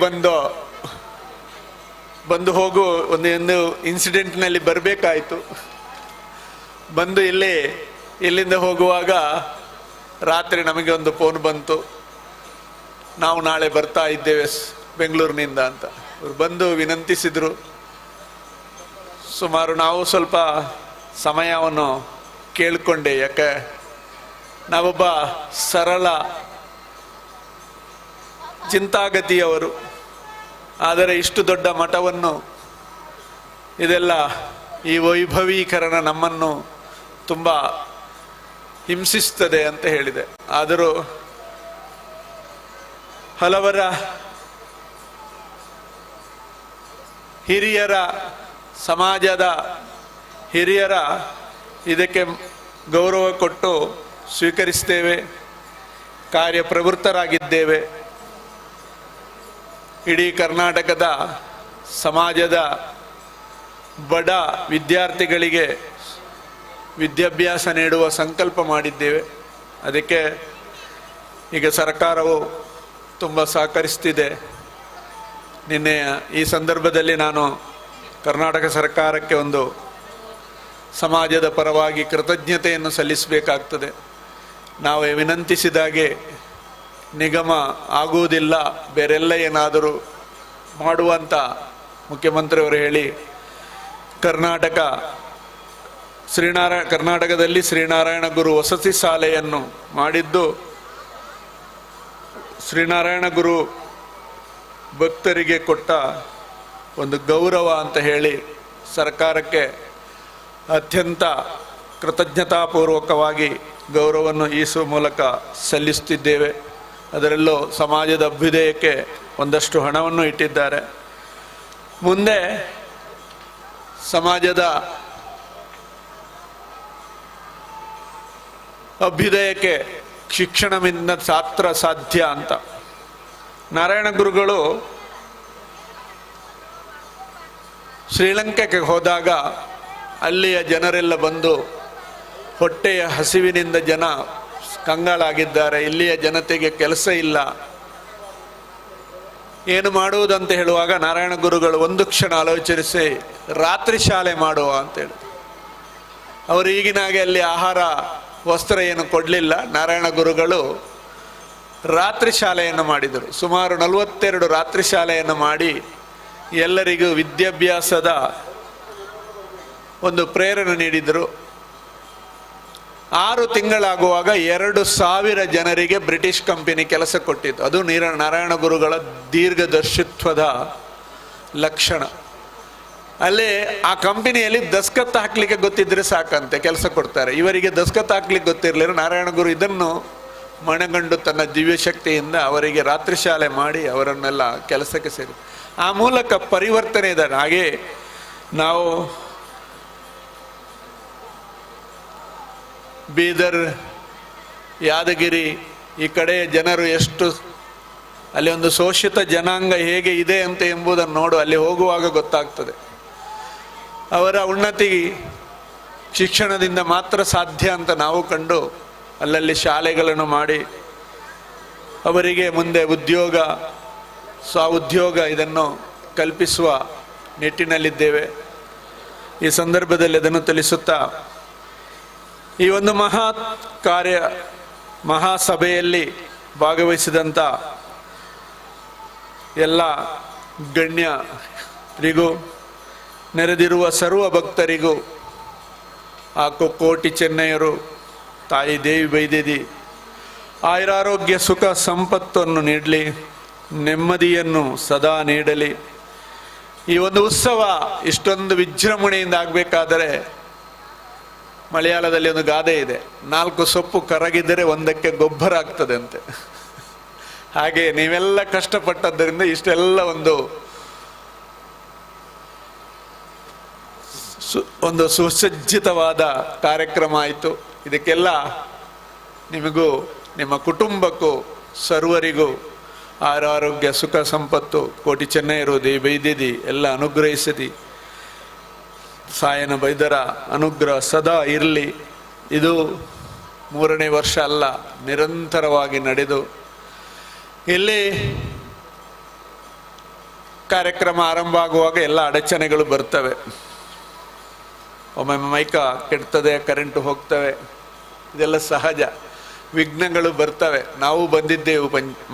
ಬಂದು ಹೋಗು ಒಂದು ಇನ್ಸಿಡೆಂಟ್ನಲ್ಲಿ ಬರಬೇಕಾಯಿತು. ಬಂದು ಇಲ್ಲಿಂದ ಹೋಗುವಾಗ ರಾತ್ರಿ ನಮಗೆ ಒಂದು ಫೋನ್ ಬಂತು, ನಾವು ನಾಳೆ ಬರ್ತಾ ಇದ್ದೇವೆ ಬೆಂಗಳೂರಿನಿಂದ ಅಂತ. ಅವರು ಬಂದು ವಿನಂತಿಸಿದರು. ಸುಮಾರು ನಾವು ಸ್ವಲ್ಪ ಸಮಯವನ್ನು ಕೇಳಿಕೊಂಡೆ, ಯಾಕೆ ನಾವೊಬ್ಬ ಸರಳ ಚಿಂತಾಗತಿಯವರು, ಆದರೆ ಇಷ್ಟು ದೊಡ್ಡ ಮಠವನ್ನು ಇದೆಲ್ಲ ಈ ವೈಭವೀಕರಣ ನಮ್ಮನ್ನು ತುಂಬ ಹಿಂಸಿಸ್ತದೆ ಅಂತ ಹೇಳಿದೆ. ಆದರೂ ಹಲವರ ಹಿರಿಯರ, ಸಮಾಜದ ಹಿರಿಯರ ಇದಕ್ಕೆ ಗೌರವ ಕೊಟ್ಟು ಸ್ವೀಕರಿಸ್ತೇವೆ, ಕಾರ್ಯಪ್ರವೃತ್ತರಾಗಿದ್ದೇವೆ. ಇಡೀ ಕರ್ನಾಟಕದ ಸಮಾಜದ ಬಡ ವಿದ್ಯಾರ್ಥಿಗಳಿಗೆ ವಿದ್ಯಾಭ್ಯಾಸ ನೀಡುವ ಸಂಕಲ್ಪ ಮಾಡಿದ್ದೇವೆ. ಅದಕ್ಕೆ ಈಗ ಸರ್ಕಾರವು ತುಂಬ ಸಹಕರಿಸ್ತಿದೆ. ನಿನ್ನೆ ಈ ಸಂದರ್ಭದಲ್ಲಿ ನಾನು ಕರ್ನಾಟಕ ಸರ್ಕಾರಕ್ಕೆ ಒಂದು ಸಮಾಜದ ಪರವಾಗಿ ಕೃತಜ್ಞತೆಯನ್ನು ಸಲ್ಲಿಸಬೇಕಾಗ್ತದೆ. ನಾವು ವಿನಂತಿಸಿದಾಗೆ ನಿಗಮ ಆಗುವುದಿಲ್ಲ, ಬೇರೆಲ್ಲ ಏನಾದರೂ ಮಾಡುವಂಥ ಮುಖ್ಯಮಂತ್ರಿಯವರು ಹೇಳಿ ಕರ್ನಾಟಕದಲ್ಲಿ ಶ್ರೀನಾರಾಯಣ ಗುರು ವಸತಿ ಶಾಲೆಯನ್ನು ಮಾಡಿದ್ದು ಶ್ರೀನಾರಾಯಣ ಗುರು ಭಕ್ತರಿಗೆ ಕೊಟ್ಟ ಒಂದು ಗೌರವ ಅಂತ ಹೇಳಿ ಸರ್ಕಾರಕ್ಕೆ ಅತ್ಯಂತ ಕೃತಜ್ಞತಾಪೂರ್ವಕವಾಗಿ ಗೌರವವನ್ನು ಈಸುವ ಮೂಲಕ ಸಲ್ಲಿಸುತ್ತಿದ್ದೇವೆ. ಅದರಲ್ಲೂ ಸಮಾಜದ ಅಭ್ಯುದಯಕ್ಕೆ ಒಂದಷ್ಟು ಹಣವನ್ನು ಇಟ್ಟಿದ್ದಾರೆ. ಮುಂದೆ ಸಮಾಜದ ಅಭ್ಯುದಯಕ್ಕೆ ಶಿಕ್ಷಣದಿಂದ ಮಾತ್ರ ಸಾಧ್ಯ ಅಂತ ನಾರಾಯಣ ಗುರುಗಳು ಶ್ರೀಲಂಕಾಕ್ಕೆ ಹೋದಾಗ ಅಲ್ಲಿಯ ಜನರೆಲ್ಲ ಬಂದು ಹೊಟ್ಟೆಯ ಹಸಿವಿನಿಂದ ಜನ ಕಂಗಾಲಾಗಿದ್ದಾರೆ, ಇಲ್ಲಿಯ ಜನತೆಗೆ ಕೆಲಸ ಇಲ್ಲ, ಏನು ಮಾಡುವುದಂತ ಹೇಳುವಾಗ ನಾರಾಯಣ ಗುರುಗಳು ಒಂದು ಕ್ಷಣ ಆಲೋಚಿಸಿ ರಾತ್ರಿ ಶಾಲೆ ಮಾಡುವ ಅಂತೇಳಿ. ಅವರು ಈಗಿನಾಗೆ ಅಲ್ಲಿ ಆಹಾರ ವಸ್ತ್ರ ಏನು ಕೊಡಲಿಲ್ಲ. ನಾರಾಯಣ ಗುರುಗಳು ರಾತ್ರಿ ಶಾಲೆಯನ್ನು ಮಾಡಿದರು. ಸುಮಾರು 42 ರಾತ್ರಿ ಶಾಲೆಯನ್ನು ಮಾಡಿ ಎಲ್ಲರಿಗೂ ವಿದ್ಯಾಭ್ಯಾಸದ ಒಂದು ಪ್ರೇರಣೆ ನೀಡಿದರು. 6 ತಿಂಗಳಾಗುವಾಗ 2000 ಜನರಿಗೆ ಬ್ರಿಟಿಷ್ ಕಂಪನಿ ಕೆಲಸ ಕೊಟ್ಟಿತ್ತು. ಅದು ನಾರಾಯಣ ಗುರುಗಳ ದೀರ್ಘದರ್ಶಿತ್ವದ ಲಕ್ಷಣ. ಅಲ್ಲಿ ಆ ಕಂಪನಿಯಲ್ಲಿ ದಸ್ಕತ್ ಹಾಕ್ಲಿಕ್ಕೆ ಗೊತ್ತಿದ್ದರೆ ಸಾಕಂತೆ ಕೆಲಸ ಕೊಡ್ತಾರೆ. ಇವರಿಗೆ ದಸ್ಕತ್ ಹಾಕ್ಲಿಕ್ಕೆ ಗೊತ್ತಿರಲಿಲ್ಲ. ನಾರಾಯಣ ಗುರು ಇದನ್ನು ಮಣಗಂಡು ತನ್ನ ದಿವ್ಯಶಕ್ತಿಯಿಂದ ಅವರಿಗೆ ರಾತ್ರಿ ಶಾಲೆ ಮಾಡಿ ಅವರನ್ನೆಲ್ಲ ಕೆಲಸಕ್ಕೆ ಸೇರಿ ಆ ಮೂಲಕ ಪರಿವರ್ತನೆ ಇದ್ದಾರೆ. ಹಾಗೆ ನಾವು ಬೀದರ್, ಯಾದಗಿರಿ ಈ ಕಡೆಯ ಜನರು ಎಷ್ಟು ಅಲ್ಲಿ ಒಂದು ಶೋಷಿತ ಜನಾಂಗ ಹೇಗೆ ಇದೆ ಅಂತ ಎಂಬುದನ್ನು ನೋಡು, ಅಲ್ಲಿ ಹೋಗುವಾಗ ಗೊತ್ತಾಗ್ತದೆ. ಅವರ ಉನ್ನತಿ ಶಿಕ್ಷಣದಿಂದ ಮಾತ್ರ ಸಾಧ್ಯ ಅಂತ ನಾವು ಕಂಡು ಅಲ್ಲಲ್ಲಿ ಶಾಲೆಗಳನ್ನು ಮಾಡಿ ಅವರಿಗೆ ಮುಂದೆ ಉದ್ಯೋಗ, ಸ್ವಉದ್ಯೋಗ ಇದನ್ನು ಕಲ್ಪಿಸುವ ನಿಟ್ಟಿನಲ್ಲಿದ್ದೇವೆ. ಈ ಸಂದರ್ಭದಲ್ಲಿ ಅದನ್ನು ತಿಳಿಸುತ್ತಾ ಈ ಒಂದು ಮಹಾ ಕಾರ್ಯ ಮಹಾಸಭೆಯಲ್ಲಿ ಭಾಗವಹಿಸಿದಂಥ ಎಲ್ಲ ಗಣ್ಯರಿಗೂ, ನೆರೆದಿರುವ ಸರ್ವ ಭಕ್ತರಿಗೂ, ಆ ಕೋಟಿ ಚೆನ್ನಯ್ಯರು, ತಾಯಿ ದೇವಿ ಬೈದೇದಿ ಆಯುರಾರೋಗ್ಯ ಸುಖ ಸಂಪತ್ತನ್ನು ನೀಡಲಿ, ನೆಮ್ಮದಿಯನ್ನು ಸದಾ ನೀಡಲಿ. ಈ ಒಂದು ಉತ್ಸವ ಇಷ್ಟೊಂದು ವಿಜೃಂಭಣೆಯಿಂದ ಆಗಬೇಕಾದರೆ ಮಲಯಾಳದಲ್ಲಿ ಒಂದು ಗಾದೆ ಇದೆ, 4 ಸೊಪ್ಪು ಕರಗಿದರೆ ಒಂದಕ್ಕೆ ಗೊಬ್ಬರ ಆಗ್ತದೆ ಅಂತೆ. ಹಾಗೆ ನೀವೆಲ್ಲ ಕಷ್ಟಪಟ್ಟದ್ದರಿಂದ ಇಷ್ಟೆಲ್ಲ ಒಂದು ಸುಸಜ್ಜಿತವಾದ ಕಾರ್ಯಕ್ರಮ ಆಯಿತು. ಇದಕ್ಕೆಲ್ಲ ನಿಮಗೂ, ನಿಮ್ಮ ಕುಟುಂಬಕ್ಕೂ, ಸರ್ವರಿಗೂ ಆರೋಗ್ಯ ಸುಖ ಸಂಪತ್ತು ಕೋಟಿ ಚೆನ್ನೈರು ದೇವಿ ಬೈದಿದಿ ಎಲ್ಲ ಅನುಗ್ರಹಿಸಿದಿ. ಸಾಯನ ಬೈದರ ಅನುಗ್ರಹ ಸದಾ ಇರಲಿ. ಇದು 3ನೇ ವರ್ಷ ಅಲ್ಲ, ನಿರಂತರವಾಗಿ ನಡೆದು ಇಲ್ಲಿ ಕಾರ್ಯಕ್ರಮ ಆರಂಭ ಆಗುವಾಗ ಎಲ್ಲ ಅಡಚಣೆಗಳು ಬರ್ತವೆ. ಒಮ್ಮೊಮ್ಮೆ ಮೈಕ ಕೆಡ್ತದೆ, ಕರೆಂಟು ಹೋಗ್ತವೆ, ಇದೆಲ್ಲ ಸಹಜ. ವಿಘ್ನಗಳು ಬರ್ತವೆ, ನಾವು ಬಂದಿದ್ದೆವು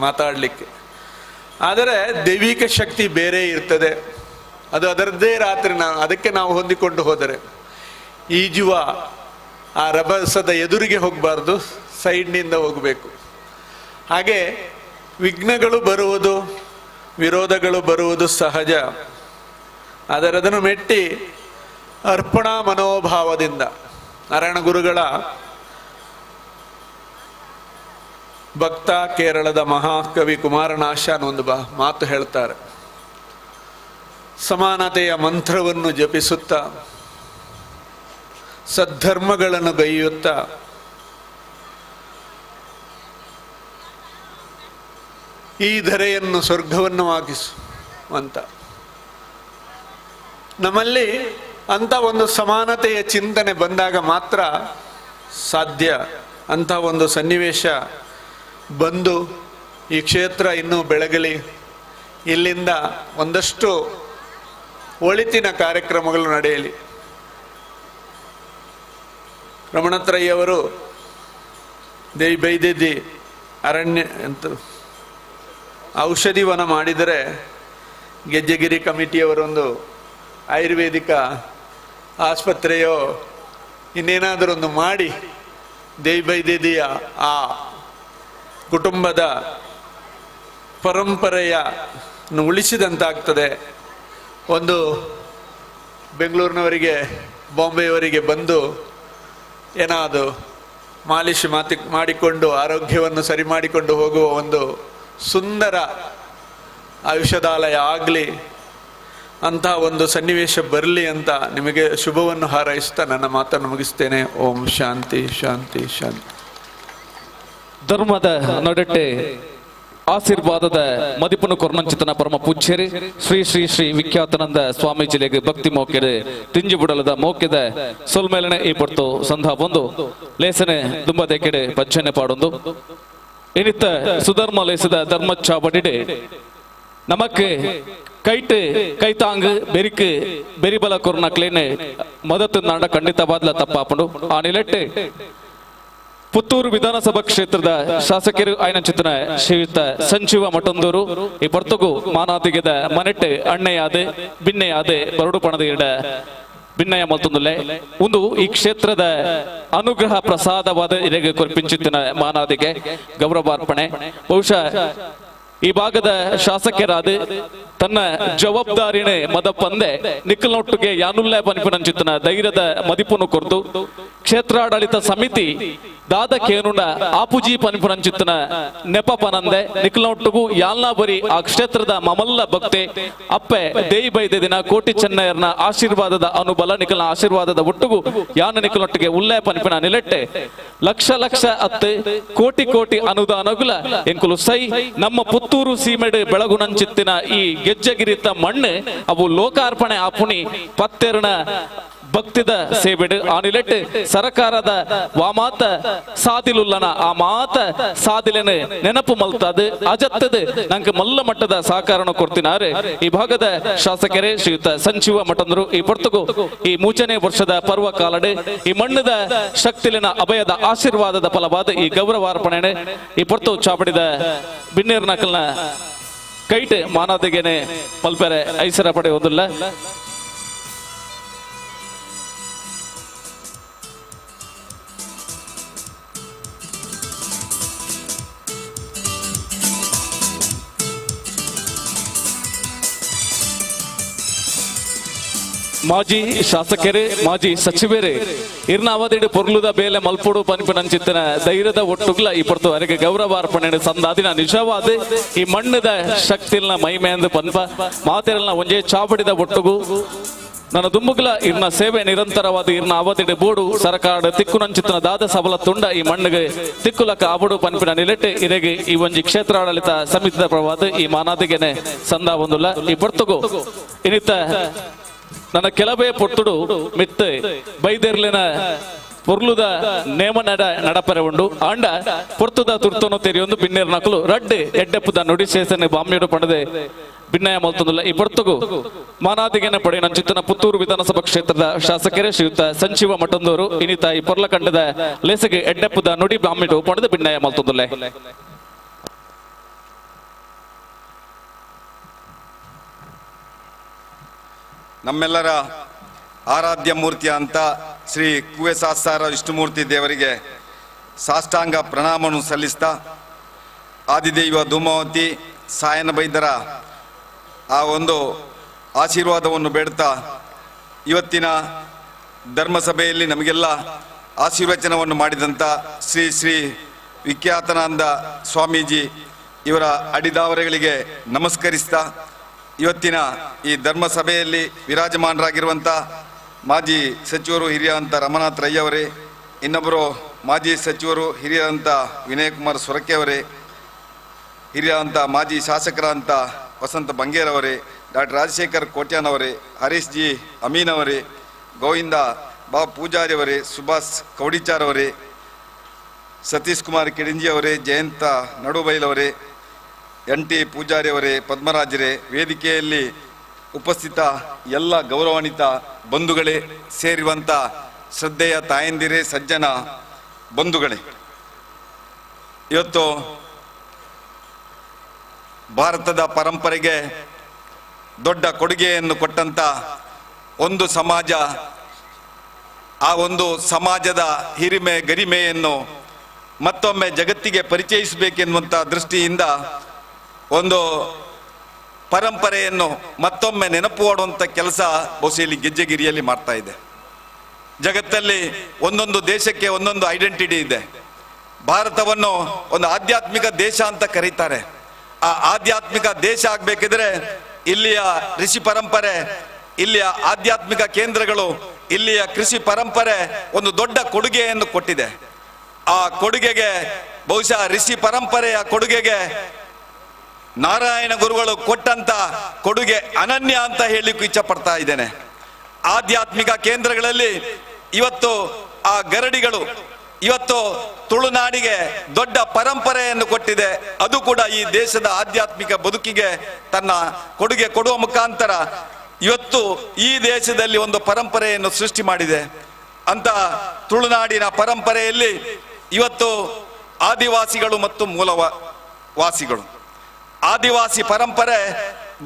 ಮಾತಾಡಲಿಕ್ಕೆ. ಆದರೆ ದೈವಿಕ ಶಕ್ತಿ ಬೇರೆ ಇರ್ತದೆ, ಅದು ಅದರದ್ದೇ ರಾತ್ರಿ. ಅದಕ್ಕೆ ನಾವು ಹೊಂದಿಕೊಂಡು ಹೋದರೆ ಈಜುವ ಆ ರಭಸದ ಎದುರಿಗೆ ಹೋಗಬಾರ್ದು, ಸೈಡ್ನಿಂದ ಹೋಗಬೇಕು. ಹಾಗೆ ವಿಘ್ನಗಳು ಬರುವುದು, ವಿರೋಧಗಳು ಬರುವುದು ಸಹಜ. ಆದರೆ ಅದನ್ನು ಮೆಟ್ಟಿ ಅರ್ಪಣಾ ಮನೋಭಾವದಿಂದ ನಾರಾಯಣ ಗುರುಗಳ ಭಕ್ತ ಕೇರಳದ ಮಹಾಕವಿ ಕುಮಾರನಾಶಾನ್ ಒಂದು ಮಾತು ಹೇಳ್ತಾರೆ. ಸಮಾನತೆಯ ಮಂತ್ರವನ್ನು ಜಪಿಸುತ್ತಾ, ಸದ್ಧರ್ಮಗಳನ್ನು ಗೈಯುತ್ತಾ, ಈ ಧರೆಯನ್ನು ಸ್ವರ್ಗವನ್ನು ಆಗಿಸು ಅಂತ. ನಮ್ಮಲ್ಲಿ ಅಂಥ ಒಂದು ಸಮಾನತೆಯ ಚಿಂತನೆ ಬಂದಾಗ ಮಾತ್ರ ಸಾಧ್ಯ. ಅಂಥ ಒಂದು ಸನ್ನಿವೇಶ ಬಂದು ಈ ಕ್ಷೇತ್ರ ಇನ್ನೂ ಬೆಳಗಲಿ, ಇಲ್ಲಿಂದ ಒಂದಷ್ಟು ಒಳಿತಿನ ಕಾರ್ಯಕ್ರಮಗಳು ನಡೆಯಲಿ. ರಮಣತ್ರಯ್ಯವರು ದೇವಿ ಬೈದಿದ್ದಿ ಅರಣ್ಯ ಅಂತ ಔಷಧಿವನ ಮಾಡಿದರೆ ಗೆಜ್ಜೆಗಿರಿ ಕಮಿಟಿಯವರೊಂದು ಆಯುರ್ವೇದಿಕ ಆಸ್ಪತ್ರೆಯೋ ಇನ್ನೇನಾದರೂ ಒಂದು ಮಾಡಿ ದೇವಿ ಬೈದಿದ್ದಿಯ ಆ ಕುಟುಂಬದ ಪರಂಪರೆಯನ್ನು ಉಳಿಸಿದಂತಾಗ್ತದೆ. ಒಂದು ಬೆಂಗಳೂರಿನವರಿಗೆ, ಬಾಂಬೆಯವರಿಗೆ ಬಂದು ಏನಾದರೂ ಮಾಲಿಶ್ ಮಾಡಿಕೊಂಡು ಆರೋಗ್ಯವನ್ನು ಸರಿ ಮಾಡಿಕೊಂಡು ಹೋಗುವ ಒಂದು ಸುಂದರ ಔಷಧಾಲಯ ಆಗಲಿ, ಅಂತಹ ಒಂದು ಸನ್ನಿವೇಶ ಬರಲಿ ಅಂತ ನಿಮಗೆ ಶುಭವನ್ನು ಹಾರೈಸ್ತಾ ನನ್ನ ಮಾತನ್ನು ಮುಗಿಸ್ತೇನೆ. ಓಂ ಶಾಂತಿ ಶಾಂತಿ ಶಾಂತಿ. ಧರ್ಮದ ನಡುಟೆ ಆಶೀರ್ವಾದದ ಮದಿಪುನು ಕೊರ್ನಂಚಿತನ ಪರಮ ಪೂಜ್ಯರಿ ಶ್ರೀ ಶ್ರೀ ಶ್ರೀ ವಿಖ್ಯಾತನಂದ ಸ್ವಾಮೀಜಿಲೆಗೆ ಭಕ್ತಿ ಮೋಕೆರೆ ತಿಂಜು ಬುಡಲದ ಮೋಕೆದ ಸೊಲ್ಮೇಲನೆ ಈ ಪಡ್ತು ಸಂಧ ಬಂದು ಲೇಸನೆ ದುಂಬದೆ ಕೆಡೆ ಪಜ್ಜನೆ ಪಾಡೊಂದು ಇನಿತ್ತ ಸುಧರ್ಮ ಲೇಸದ ಧರ್ಮ ಚಾವಡಿಡೆ ನಮಕ್ಕೆ ಕೈಟ್ ಕೈತಾಂಗ್ ಬೆರಿಕ್ ಬೆರಿಬಲ ಕೊರ್ನ ಕ್ಲೇನೆ ಮದತ್ತು ನಾಡ ಖಂಡಿತವಾದ್ಲ ತಪ್ಪಾಪಂಡು ಆ ನಿಲೆಟ್ಟೆ ಪುತ್ತೂರು ವಿಧಾನಸಭಾ ಕ್ಷೇತ್ರದ ಶಾಸಕರು ಆಯ್ನಚಿತನ ಶ್ರೀಯುತ ಸಂಜೀವ ಮಠಂದೂರು ಈ ಪರ್ತಗು ಮಾನಾದಿಗೆದ ಮನೆಟ್ಟೆ ಅಣ್ಣೆಯಾದೆ ಬಿನ್ನೆಯಾದೆ ಬರಡು ಪಣದ ಇಡ ಬಿನ್ನಯ ಮಲ್ತೊಂದುಲ್ಲೆ ಒಂದು ಈ ಕ್ಷೇತ್ರದ ಅನುಗ್ರಹ ಪ್ರಸಾದವಾದ ಇರೆಗೆ ಕೊರ್ಪಿಂಚಿತ್ತಿನ ಮಾನಾದಿಗೆ ಗೌರವಾರ್ಪಣೆ. ಬಹುಶಃ ಈ ಭಾಗದ ಶಾಸಕರಾದ ತನ್ನ ಜವಾಬ್ದಾರಿನೇ ಮದಪಂದೆ ನಿಕ್ಕಲ್ನೊಟ್ಟಿಗೆ ಯಾನುಲ್ಲೆ ಪನಿಪನಂಚಿತನ ಧೈರ್ಯದ ಮದಿಪುನು ಕೊರ್ದು ಕ್ಷೇತ್ರಾಡಳಿತ ಸಮಿತಿ ದಾದ ಕೇನುಂಡ ಆಪುಜಿ ಪನಿಪನಂಚಿತನ ನೆಪ ಪನಂದೆ ನಿಕ್ಕಲ್ನೊಟ್ಟಿಗೂ ಯಾಲ್ನಾ ಬರಿ ಆ ಕ್ಷೇತ್ರದ ಮಮಲ್ಲ ಭಕ್ತೆ ಅಪ್ಪೆ ದೇಯಿ ಬೈದೆ ದಿನ ಕೋಟಿ ಚೆನ್ನಯ್ಯರ್ನ ಆಶೀರ್ವಾದದ ಅನುಬಲ ನಿಖಲ್ನ ಆಶೀರ್ವಾದದ ಒಟ್ಟುಗು ಯಾನ ನಿಖಲ್ನೊಟ್ಟಿಗೆ ಉಲ್ಲೆ ಪನಿಪಿನ ನಿಲೆಟ್ಟೆ ಲಕ್ಷ ಲಕ್ಷ ಅತ್ತೆ ಕೋಟಿ ಕೋಟಿ ಅನುದಾನಗುಲ ಎಂಕುಲು ಸೈ ನಮ್ಮ ಪುತ್ತೂರು ಸೀಮೆಡು ಬೆಳಗುನಂಚಿತ್ತಿನ ಈ ಗೆಜ್ಜೆಗಿರಿತ ಮಣ್ಣು ಅವು ಲೋಕಾರ್ಪಣೆ ಆಪುಣಿ ಪತ್ತೆರಣ ಭಕ್ತಿದ ಸೇವೆಡು ಆ ನಿಲೆಟ್ಟು ಸರಕಾರದ ವಾಮಾತ ಸಾದಿಲುಲ್ಲನ ಆ ಮಾತ ಸಾದಿಲೆನ ನೆನಪು ಮಲ್ತದು ಅಜತ್ತದು ನಂಗೆ ಮಲ್ಲ ಮಟ್ಟದ ಸಹಕಾರನ ಕೊಡ್ತಿನಾರೆ ಈ ಭಾಗದ ಶಾಸಕರೇ ಶ್ರೀಯುತ ಸಂಜೀವ ಮಠಂದರು. ಈ ಪೊರ್ತುಗು ಈ ಮೂಚನೇ ವರ್ಷದ ಪರ್ವ ಕಾಲಡೆ ಈ ಮಣ್ಣದ ಶಕ್ತಿಲಿನ ಅಭಯದ ಆಶೀರ್ವಾದದ ಫಲವಾದ ಈ ಗೌರವಾರ್ಪಣೆ ಈ ಪೊರ್ತು ಚಾಪಡಿದ ಬಿನ್ನೇರ್ ನಕಲ್ನ ಕೈಟ್ ಮಾನಾದಿಗೆನೆ ಮಲ್ಪೆರೆ ಐಸರ ಪಡೆಯುವುದಿಲ್ಲ. ಮಾಜಿ ಶಾಸಕರೇ ಮಾಜಿ ಸಚಿವರೇ ಇರ್ನ ಅವಧಿಡು ಪೊರ್ಲುದ ಬೇಲೆ ಮಲ್ಪುಡು ಪನಿಪಿನಂಚಿತ್ತನ ಧೈರ್ಯದ ಒಟ್ಟುಗ್ಲ ಈ ಪೊರ್ತು ಅರೆಗೆ ಗೌರವಾರ್ಪಣೆ ಸಂದಾದಿನ ನಿಜವಾದ ಈ ಮಣ್ಣದ ಶಕ್ತಿಲ್ನ ಮೈಮೇಂದು ಪನ್ಪ ಮಾತೆರಲ್ನ ಒಂಜೇ ಚಾವಡಿದ ಒಟ್ಟುಗು ನನ್ನ ದುಂಬುಗ್ಲ ಇರ್ನ ಸೇವೆ ನಿರಂತರವಾದ ಇರ್ನ ಅವಧಿಡು ಬೋಡು ಸರಕಾರ ತಿಕ್ಕುನಂಚಿತ್ತನ ದಾದ ಸಬಲ ತುಂಡ ಈ ಮಣ್ಣಿಗೆ ತಿಕ್ಕುಲಕ ಆಬಡು ಪನ್ಪಿನ ನಿಲೆಟ್ಟೆ ಇರೆಗೆ ಈ ಒಂಜಿ ಕ್ಷೇತ್ರಾಡಳಿತ ಸಮಿತಿದ ಪ್ರವಾದ ಈ ಮಾನಾದಿಗೆನೆ ಸಂದ ಒಂದುಲ್ಲ ಈ ಪೊರ್ತುಗು ಇನ್ನಿತ ನನ್ನ ಕೆಲವೇ ಪೊಟ್ಟುಡು ಮಿತ್ತೆ ಬೈದೆರ್ಲಿನ ಪೊರ್ಲುದ ನೇಮ ನಡಪರೆ ಉಂಡು ಆಂಡ ಪೊರ್ತುದ ತುರ್ತುನು ತೆರಿಯೊಂದು ಬಿನ್ನೇರ್ ನಕಲು ರಡ್ಡೆ ಎಡ್ಡೆಪ್ಪುದ ನುಡಿ ಶೇಷನೆ ಬಾಮ್ಯಡು ಪಣದೆ ಭಿನ್ನಯ ಮಲ್ತೊಂದುಲ್ಲ. ಈ ಪೊರ್ತುಗು ಮಾನಾದಿಗೆನ ಪಡೆಯನ ಚಿತ್ತನ ಪುತ್ತೂರು ವಿಧಾನಸಭಾ ಕ್ಷೇತ್ರದ ಶಾಸಕರೇ ಶ್ರೀಯುತ ಸಂಜೀವ ಮಠಂದೂರು ಇನಿತ ಈ ಪೊರ್ಲಕಂಡದ ಲೇಸಗೆ ಎಡ್ಡೆಪ್ಪುದ ನುಡಿ ಬಾಮ್ಯಡು ಪಣದೆ ಭಿನ್ನಯ ಮಲ್ತೊಂದುಲ್ಲೆ. ನಮ್ಮೆಲ್ಲರ ಆರಾಧ್ಯ ಮೂರ್ತಿಯ ಅಂತ ಶ್ರೀ ಕುವೆ ಸಾಸ್ತಾರ ವಿಷ್ಣುಮೂರ್ತಿ ದೇವರಿಗೆ ಸಾಷ್ಟಾಂಗ ಪ್ರಣಾಮವನ್ನು ಸಲ್ಲಿಸ್ತಾ, ಆದಿದೈವ ಧೂಮಾವತಿ ಸಾಯನ ಬೈದರ ಆ ಒಂದು ಆಶೀರ್ವಾದವನ್ನು ಬೇಡ್ತಾ ಇವತ್ತಿನ ಧರ್ಮಸಭೆಯಲ್ಲಿ ನಮಗೆಲ್ಲ ಆಶೀರ್ವಚನವನ್ನು ಮಾಡಿದಂಥ ಶ್ರೀ ಶ್ರೀ ವಿಖ್ಯಾತನಾನಂದ ಸ್ವಾಮೀಜಿ ಇವರ ಅಡಿದಾವರೆಗಳಿಗೆ ನಮಸ್ಕರಿಸ್ತಾ, ಇವತ್ತಿನ ಈ ಧರ್ಮಸಭೆಯಲ್ಲಿ ವಿರಾಜಮಾನರಾಗಿರುವಂಥ ಮಾಜಿ ಸಚಿವರು ಹಿರಿಯರಂಥ ರಮನಾಥ್ ರೈ ಅವರೇ, ಇನ್ನೊಬ್ಬರು ಮಾಜಿ ಸಚಿವರು ಹಿರಿಯರಂಥ ವಿನಯಕುಮಾರ್ ಸೊರಕೆ ಅವರೇ, ಹಿರಿಯರಂಥ ಮಾಜಿ ಶಾಸಕರಂಥ ವಸಂತ ಬಂಗೇರವರೇ, ಡಾಕ್ಟರ್ ರಾಜಶೇಖರ್ ಕೋಟ್ಯಾನ್ ಅವರೇ, ಹರೀಶ್ ಜಿ ಅಮೀನ್ ಅವರೇ, ಗೋವಿಂದ ಬಾಬು ಪೂಜಾರಿ ಅವರೇ, ಸುಭಾಷ್ ಕೌಡಿಚಾರ್ ಅವರೇ, ಸತೀಶ್ ಕುಮಾರ್ ಕೆಡಿಂಜಿ ಅವರೇ, ಜಯಂತ ನಡುಬೈಲವರೇ, ಎನ್ ಟಿ ಪೂಜಾರಿ ಅವರೇ, ಪದ್ಮರಾಜರೇ, ವೇದಿಕೆಯಲ್ಲಿ ಉಪಸ್ಥಿತ ಎಲ್ಲ ಗೌರವಾನ್ವಿತ ಬಂಧುಗಳೇ, ಸೇರಿರುವಂಥ ಶ್ರದ್ಧೆಯ ತಾಯಂದಿರೇ, ಸಜ್ಜನ ಬಂಧುಗಳೇ, ಇವತ್ತು ಭಾರತದ ಪರಂಪರೆಗೆ ದೊಡ್ಡ ಕೊಡುಗೆಯನ್ನು ಕೊಟ್ಟಂಥ ಒಂದು ಸಮಾಜ, ಆ ಒಂದು ಸಮಾಜದ ಹಿರಿಮೆ ಗರಿಮೆಯನ್ನು ಮತ್ತೊಮ್ಮೆ ಜಗತ್ತಿಗೆ ಪರಿಚಯಿಸಬೇಕೆನ್ನುವಂಥ ದೃಷ್ಟಿಯಿಂದ ಒಂದು ಪರಂಪರೆಯನ್ನು ಮತ್ತೊಮ್ಮೆ ನೆನಪು ಮಾಡುವಂಥ ಕೆಲಸ ಬಹುಶಃ ಇಲ್ಲಿ ಗೆಜ್ಜೆಗಿರಿಯಲ್ಲಿ ಮಾಡ್ತಾ ಇದೆ. ಜಗತ್ತಲ್ಲಿ ಒಂದೊಂದು ದೇಶಕ್ಕೆ ಒಂದೊಂದು ಐಡೆಂಟಿಟಿ ಇದೆ. ಭಾರತವನ್ನು ಒಂದು ಆಧ್ಯಾತ್ಮಿಕ ದೇಶ ಅಂತ ಕರೀತಾರೆ. ಆ ಆಧ್ಯಾತ್ಮಿಕ ದೇಶ ಆಗಬೇಕಿದ್ರೆ ಇಲ್ಲಿಯ ಋಷಿ ಪರಂಪರೆ, ಇಲ್ಲಿಯ ಆಧ್ಯಾತ್ಮಿಕ ಕೇಂದ್ರಗಳು, ಇಲ್ಲಿಯ ಕೃಷಿ ಪರಂಪರೆ ಒಂದು ದೊಡ್ಡ ಕೊಡುಗೆಯನ್ನು ಕೊಟ್ಟಿದೆ. ಆ ಕೊಡುಗೆಗೆ ಬಹುಶಃ ಋಷಿ ಪರಂಪರೆಯ ಕೊಡುಗೆಗೆ ನಾರಾಯಣ ಗುರುಗಳು ಕೊಟ್ಟಂತ ಕೊಡುಗೆ ಅನನ್ಯ ಅಂತ ಹೇಳಿಕ್ಕೂ ಇಚ್ಛೆ ಪಡ್ತಾ ಇದ್ದೇನೆ. ಆಧ್ಯಾತ್ಮಿಕ ಕೇಂದ್ರಗಳಲ್ಲಿ ಇವತ್ತು ಆ ಗರಡಿಗಳು ಇವತ್ತು ತುಳುನಾಡಿಗೆ ದೊಡ್ಡ ಪರಂಪರೆಯನ್ನು ಕೊಟ್ಟಿದೆ. ಅದು ಕೂಡ ಈ ದೇಶದ ಆಧ್ಯಾತ್ಮಿಕ ಬದುಕಿಗೆ ತನ್ನ ಕೊಡುಗೆ ಕೊಡುವ ಮುಖಾಂತರ ಇವತ್ತು ಈ ದೇಶದಲ್ಲಿ ಒಂದು ಪರಂಪರೆಯನ್ನು ಸೃಷ್ಟಿ ಮಾಡಿದೆ. ಅಂತ ತುಳುನಾಡಿನ ಪರಂಪರೆಯಲ್ಲಿ ಇವತ್ತು ಆದಿವಾಸಿಗಳು ಮತ್ತು ಮೂಲವಾಸಿಗಳು, ಆದಿವಾಸಿ ಪರಂಪರೆ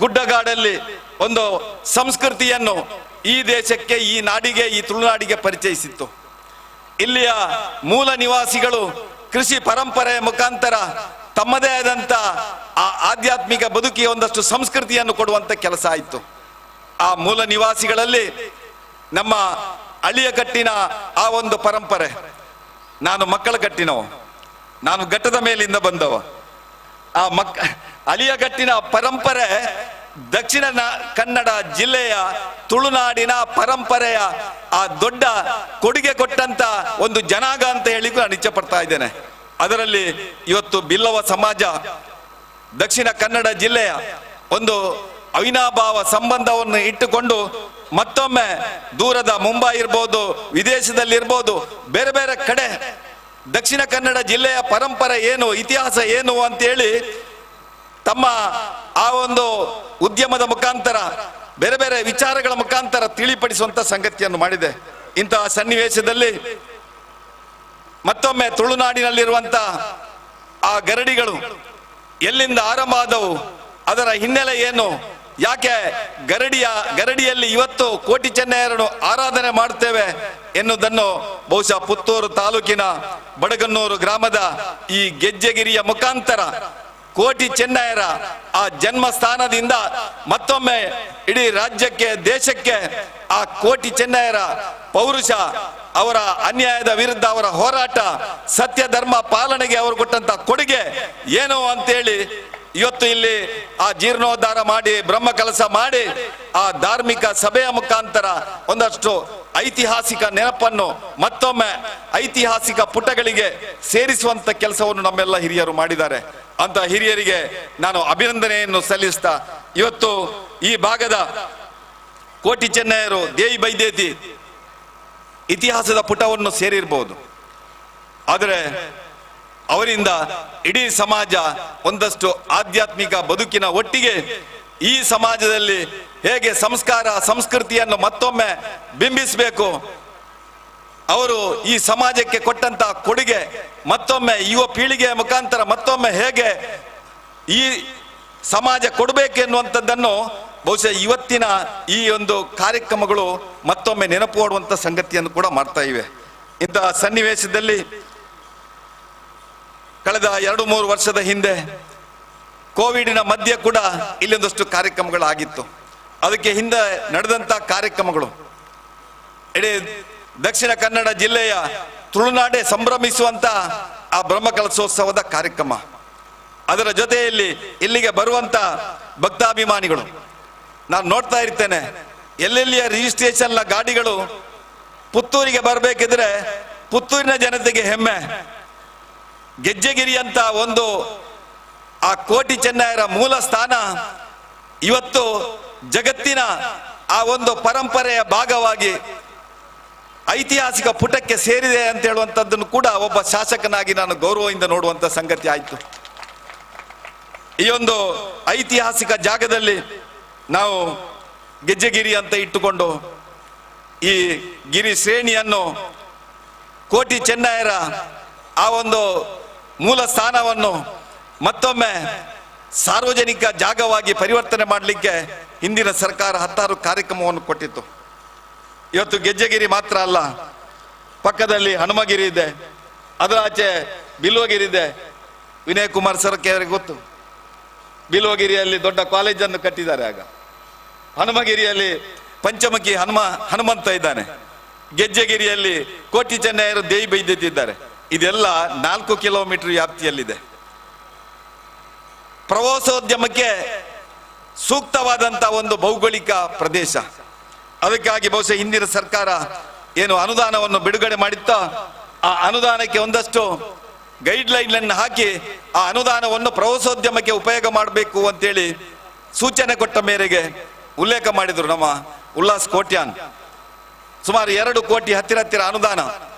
ಗುಡ್ಡಗಾಡಲ್ಲಿ ಒಂದು ಸಂಸ್ಕೃತಿಯನ್ನು ಈ ದೇಶಕ್ಕೆ, ಈ ನಾಡಿಗೆ, ಈ ತುಳುನಾಡಿಗೆ ಪರಿಚಯಿಸಿತ್ತು. ಇಲ್ಲಿಯ ಮೂಲ ನಿವಾಸಿಗಳು ಕೃಷಿ ಪರಂಪರೆಯ ಮುಖಾಂತರ ತಮ್ಮದೇ ಆದಂಥ ಆ ಆಧ್ಯಾತ್ಮಿಕ ಬದುಕಿಗೆ ಒಂದಷ್ಟು ಸಂಸ್ಕೃತಿಯನ್ನು ಕೊಡುವಂಥ ಕೆಲಸ ಆಯಿತು. ಆ ಮೂಲ ನಿವಾಸಿಗಳಲ್ಲಿ ನಮ್ಮ ಅಳಿಯಕಟ್ಟಿನ ಆ ಒಂದು ಪರಂಪರೆ, ನಾನು ಮಕ್ಕಳ ಕಟ್ಟಿನವ, ನಾನು ಘಟ್ಟದ ಮೇಲಿಂದ ಬಂದವ. ಆ ಅಳಿಯಗಟ್ಟಿನ ಪರಂಪರೆ ದಕ್ಷಿಣ ಕನ್ನಡ ಜಿಲ್ಲೆಯ ತುಳುನಾಡಿನ ಪರಂಪರೆಯ ಆ ದೊಡ್ಡ ಕೊಡುಗೆ ಕೊಟ್ಟಂತ ಒಂದು ಜನಾಂಗ ಅಂತ ಹೇಳಿಗೂ ನಾನು ಇಚ್ಛೆ ಪಡ್ತಾ ಇದ್ದೇನೆ. ಅದರಲ್ಲಿ ಇವತ್ತು ಬಿಲ್ಲವ ಸಮಾಜ ದಕ್ಷಿಣ ಕನ್ನಡ ಜಿಲ್ಲೆಯ ಒಂದು ಅವಿನಾಭಾವ ಸಂಬಂಧವನ್ನು ಇಟ್ಟುಕೊಂಡು ಮತ್ತೊಮ್ಮೆ ದೂರದ ಮುಂಬೈ ಇರ್ಬೋದು, ವಿದೇಶದಲ್ಲಿರ್ಬೋದು, ಬೇರೆ ಬೇರೆ ಕಡೆ ದಕ್ಷಿಣ ಕನ್ನಡ ಜಿಲ್ಲೆಯ ಪರಂಪರೆ ಏನು, ಇತಿಹಾಸ ಏನು ಅಂತೇಳಿ ತಮ್ಮ ಆ ಒಂದು ಉದ್ಯಮದ ಮುಖಾಂತರ ಬೇರೆ ಬೇರೆ ವಿಚಾರಗಳ ಮುಖಾಂತರ ತಿಳಿಪಡಿಸುವಂತ ಸಂಗತಿಯನ್ನು ಮಾಡಿದೆ. ಇಂತಹ ಸನ್ನಿವೇಶದಲ್ಲಿ ಮತ್ತೊಮ್ಮೆ ತುಳುನಾಡಿನಲ್ಲಿರುವಂತ ಆ ಗರಡಿಗಳು ಎಲ್ಲಿಂದ ಆರಂಭ ಆದವು, ಅದರ ಹಿನ್ನೆಲೆ ಏನು, ಯಾಕೆ ಗರಡಿಯಲ್ಲಿ ಇವತ್ತು ಕೋಟಿ ಚೆನ್ನಯ್ಯರನ್ನು ಆರಾಧನೆ ಮಾಡ್ತೇವೆ ಎನ್ನುವುದನ್ನು ಬಹುಶಃ ಪುತ್ತೂರು ತಾಲೂಕಿನ ಬಡಗನ್ನೂರು ಗ್ರಾಮದ ಈ ಗೆಜ್ಜೆಗಿರಿಯ ಮುಖಾಂತರ ಕೋಟಿ ಚೆನ್ನಯ್ಯರ ಆ ಜನ್ಮಸ್ಥಾನದಿಂದ ಮತ್ತೊಮ್ಮೆ ಇಡೀ ರಾಜ್ಯಕ್ಕೆ, ದೇಶಕ್ಕೆ ಆ ಕೋಟಿ ಚೆನ್ನಯ್ಯರ ಪೌರುಷ, ಅವರ ಅನ್ಯಾಯದ ವಿರುದ್ಧ ಅವರ ಹೋರಾಟ, ಸತ್ಯ ಧರ್ಮ ಪಾಲನೆಗೆ ಅವರು ಕೊಟ್ಟಂತ ಕೊಡುಗೆ ಏನು ಅಂತೇಳಿ ಇವತ್ತು ಇಲ್ಲಿ ಆ ಜೀರ್ಣೋದ್ಧಾರ ಮಾಡಿ, ಬ್ರಹ್ಮ ಕಲಸ ಮಾಡಿ, ಆ ಧಾರ್ಮಿಕ ಸಭೆಯ ಮುಖಾಂತರ ಒಂದಷ್ಟು ಐತಿಹಾಸಿಕ ನೆನಪನ್ನು ಮತ್ತೊಮ್ಮೆ ಐತಿಹಾಸಿಕ ಪುಟಗಳಿಗೆ ಸೇರಿಸುವಂತ ಕೆಲಸವನ್ನು ನಮ್ಮೆಲ್ಲ ಹಿರಿಯರು ಮಾಡಿದ್ದಾರೆ. ಅಂತ ಹಿರಿಯರಿಗೆ ನಾನು ಅಭಿನಂದನೆಯನ್ನು ಸಲ್ಲಿಸ್ತಾ, ಇವತ್ತು ಈ ಭಾಗದ ಕೋಟಿ ಚೆನ್ನಯರು, ದೇವಿ ಬೈದೇತಿ ಇತಿಹಾಸದ ಪುಟವನ್ನು ಸೇರಿರ್ಬೋದು. ಆದರೆ ಅವರಿಂದ ಇಡೀ ಸಮಾಜ ಒಂದಷ್ಟು ಆಧ್ಯಾತ್ಮಿಕ ಬದುಕಿನ ಒಟ್ಟಿಗೆ ಈ ಸಮಾಜದಲ್ಲಿ ಹೇಗೆ ಸಂಸ್ಕಾರ ಸಂಸ್ಕೃತಿಯನ್ನು ಮತ್ತೊಮ್ಮೆ ಬಿಂಬಿಸಬೇಕು, ಅವರು ಈ ಸಮಾಜಕ್ಕೆ ಕೊಟ್ಟಂತ ಕೊಡುಗೆ ಮತ್ತೊಮ್ಮೆ ಯುವ ಪೀಳಿಗೆಯ ಮುಖಾಂತರ ಮತ್ತೊಮ್ಮೆ ಹೇಗೆ ಈ ಸಮಾಜ ಕೊಡಬೇಕೆನ್ನುವಂಥದ್ದನ್ನು ಬಹುಶಃ ಇವತ್ತಿನ ಈ ಒಂದು ಕಾರ್ಯಕ್ರಮಗಳು ಮತ್ತೊಮ್ಮೆ ನೆನಪು ಮಾಡುವಂಥ ಸಂಗತಿಯನ್ನು ಕೂಡ ಮಾಡ್ತಾ ಇವೆ. ಇಂತಹ ಸನ್ನಿವೇಶದಲ್ಲಿ ಕಳೆದ 2-3 ವರ್ಷದ ಹಿಂದೆ ಕೋವಿಡಿನ ಮಧ್ಯೆ ಕೂಡ ಇಲ್ಲೊಂದಷ್ಟು ಕಾರ್ಯಕ್ರಮಗಳಾಗಿತ್ತು. ಅದಕ್ಕೆ ಹಿಂದೆ ನಡೆದಂಥ ಕಾರ್ಯಕ್ರಮಗಳು ಇಡೀ ದಕ್ಷಿಣ ಕನ್ನಡ ಜಿಲ್ಲೆಯ ತುಳುನಾಡೇ ಸಂಭ್ರಮಿಸುವಂಥ ಆ ಬ್ರಹ್ಮಕಲಶೋತ್ಸವದ ಕಾರ್ಯಕ್ರಮ, ಅದರ ಜೊತೆಯಲ್ಲಿ ಇಲ್ಲಿಗೆ ಬರುವಂಥ ಭಕ್ತಾಭಿಮಾನಿಗಳು ನಾನು ನೋಡ್ತಾ ಇರ್ತೇನೆ, ಎಲ್ಲೆಲ್ಲಿಯ ರಿಜಿಸ್ಟ್ರೇಷನ್ನ ಗಾಡಿಗಳು ಪುತ್ತೂರಿಗೆ ಬರಬೇಕಿದ್ರೆ ಪುತ್ತೂರಿನ ಜನತೆಗೆ ಹೆಮ್ಮೆ. ಗೆಜ್ಜೆಗಿರಿ ಅಂತ ಒಂದು ಆ ಕೋಟಿ ಚೆನ್ನಯರ ಮೂಲ ಸ್ಥಾನ ಇವತ್ತು ಜಗತ್ತಿನ ಆ ಒಂದು ಪರಂಪರೆಯ ಭಾಗವಾಗಿ ಐತಿಹಾಸಿಕ ಪುಟಕ್ಕೆ ಸೇರಿದೆ ಅಂತ ಹೇಳುವಂಥದ್ದನ್ನು ಕೂಡ ಒಬ್ಬ ಶಾಸಕನಾಗಿ ನಾನು ಗೌರವದಿಂದ ನೋಡುವಂಥ ಸಂಗತಿ ಆಯಿತು. ಈ ಒಂದು ಐತಿಹಾಸಿಕ ಜಾಗದಲ್ಲಿ ನಾವು ಗೆಜ್ಜೆಗಿರಿ ಅಂತ ಇಟ್ಟುಕೊಂಡು ಈ ಗಿರಿ ಶ್ರೇಣಿಯನ್ನು ಕೋಟಿ ಚೆನ್ನಯರ ಆ ಒಂದು ಮೂಲ ಸ್ಥಾನವನ್ನು ಮತ್ತೊಮ್ಮೆ ಸಾರ್ವಜನಿಕ ಜಾಗವಾಗಿ ಪರಿವರ್ತನೆ ಮಾಡಲಿಕ್ಕೆ ಹಿಂದಿನ ಸರ್ಕಾರ 10 ಕಾರ್ಯಕ್ರಮವನ್ನು ಕೊಟ್ಟಿತ್ತು. ಇವತ್ತು ಗೆಜ್ಜೆಗಿರಿ ಮಾತ್ರ ಅಲ್ಲ, ಪಕ್ಕದಲ್ಲಿ ಹನುಮಗಿರಿ ಇದೆ, ಅದರ ಆಚೆ ಬಿಲ್ವಗಿರಿ ಇದೆ. ವಿನಯ್ ಕುಮಾರ್ ಸರ್ ಅವರಿಗೆ ಗೊತ್ತು, ಬಿಲ್ವಗಿರಿಯಲ್ಲಿ ದೊಡ್ಡ ಕಾಲೇಜನ್ನು ಕಟ್ಟಿದ್ದಾರೆ. ಆಗ ಹನುಮಗಿರಿಯಲ್ಲಿ ಪಂಚಮುಖಿ ಹನುಮಂತ ಇದ್ದಾನೆ, ಗೆಜ್ಜೆಗಿರಿಯಲ್ಲಿ ಕೋಟಿ ಚೆನ್ನಯರು ದೇವಿ ಬೈದಿದ್ದಾರೆ. ಇದೆಲ್ಲ 4 ಕಿಲೋಮೀಟರ್ ವ್ಯಾಪ್ತಿಯಲ್ಲಿದೆ. ಪ್ರವಾಸೋದ್ಯಮಕ್ಕೆ ಸೂಕ್ತವಾದಂಥ ಒಂದು ಭೌಗೋಳಿಕ ಪ್ರದೇಶ. ಅದಕ್ಕಾಗಿ ಬಹುಶಃ ಹಿಂದಿನ ಸರ್ಕಾರ ಏನು ಅನುದಾನವನ್ನು ಬಿಡುಗಡೆ ಮಾಡಿತ್ತೋ ಆ ಅನುದಾನಕ್ಕೆ ಒಂದಷ್ಟು ಗೈಡ್ಲೈನ್ ಅನ್ನು ಹಾಕಿ ಆ ಅನುದಾನವನ್ನು ಪ್ರವಾಸೋದ್ಯಮಕ್ಕೆ ಉಪಯೋಗ ಮಾಡಬೇಕು ಅಂತೇಳಿ ಸೂಚನೆ ಕೊಟ್ಟ ಮೇರೆಗೆ ಉಲ್ಲೇಖ ಮಾಡಿದರು ನಮ್ಮ ಉಲ್ಲಾಸ್ ಕೋಟ್ಯಾನ್. ಸುಮಾರು 2 ಕೋಟಿ ಹತ್ತಿರ ಅನುದಾನ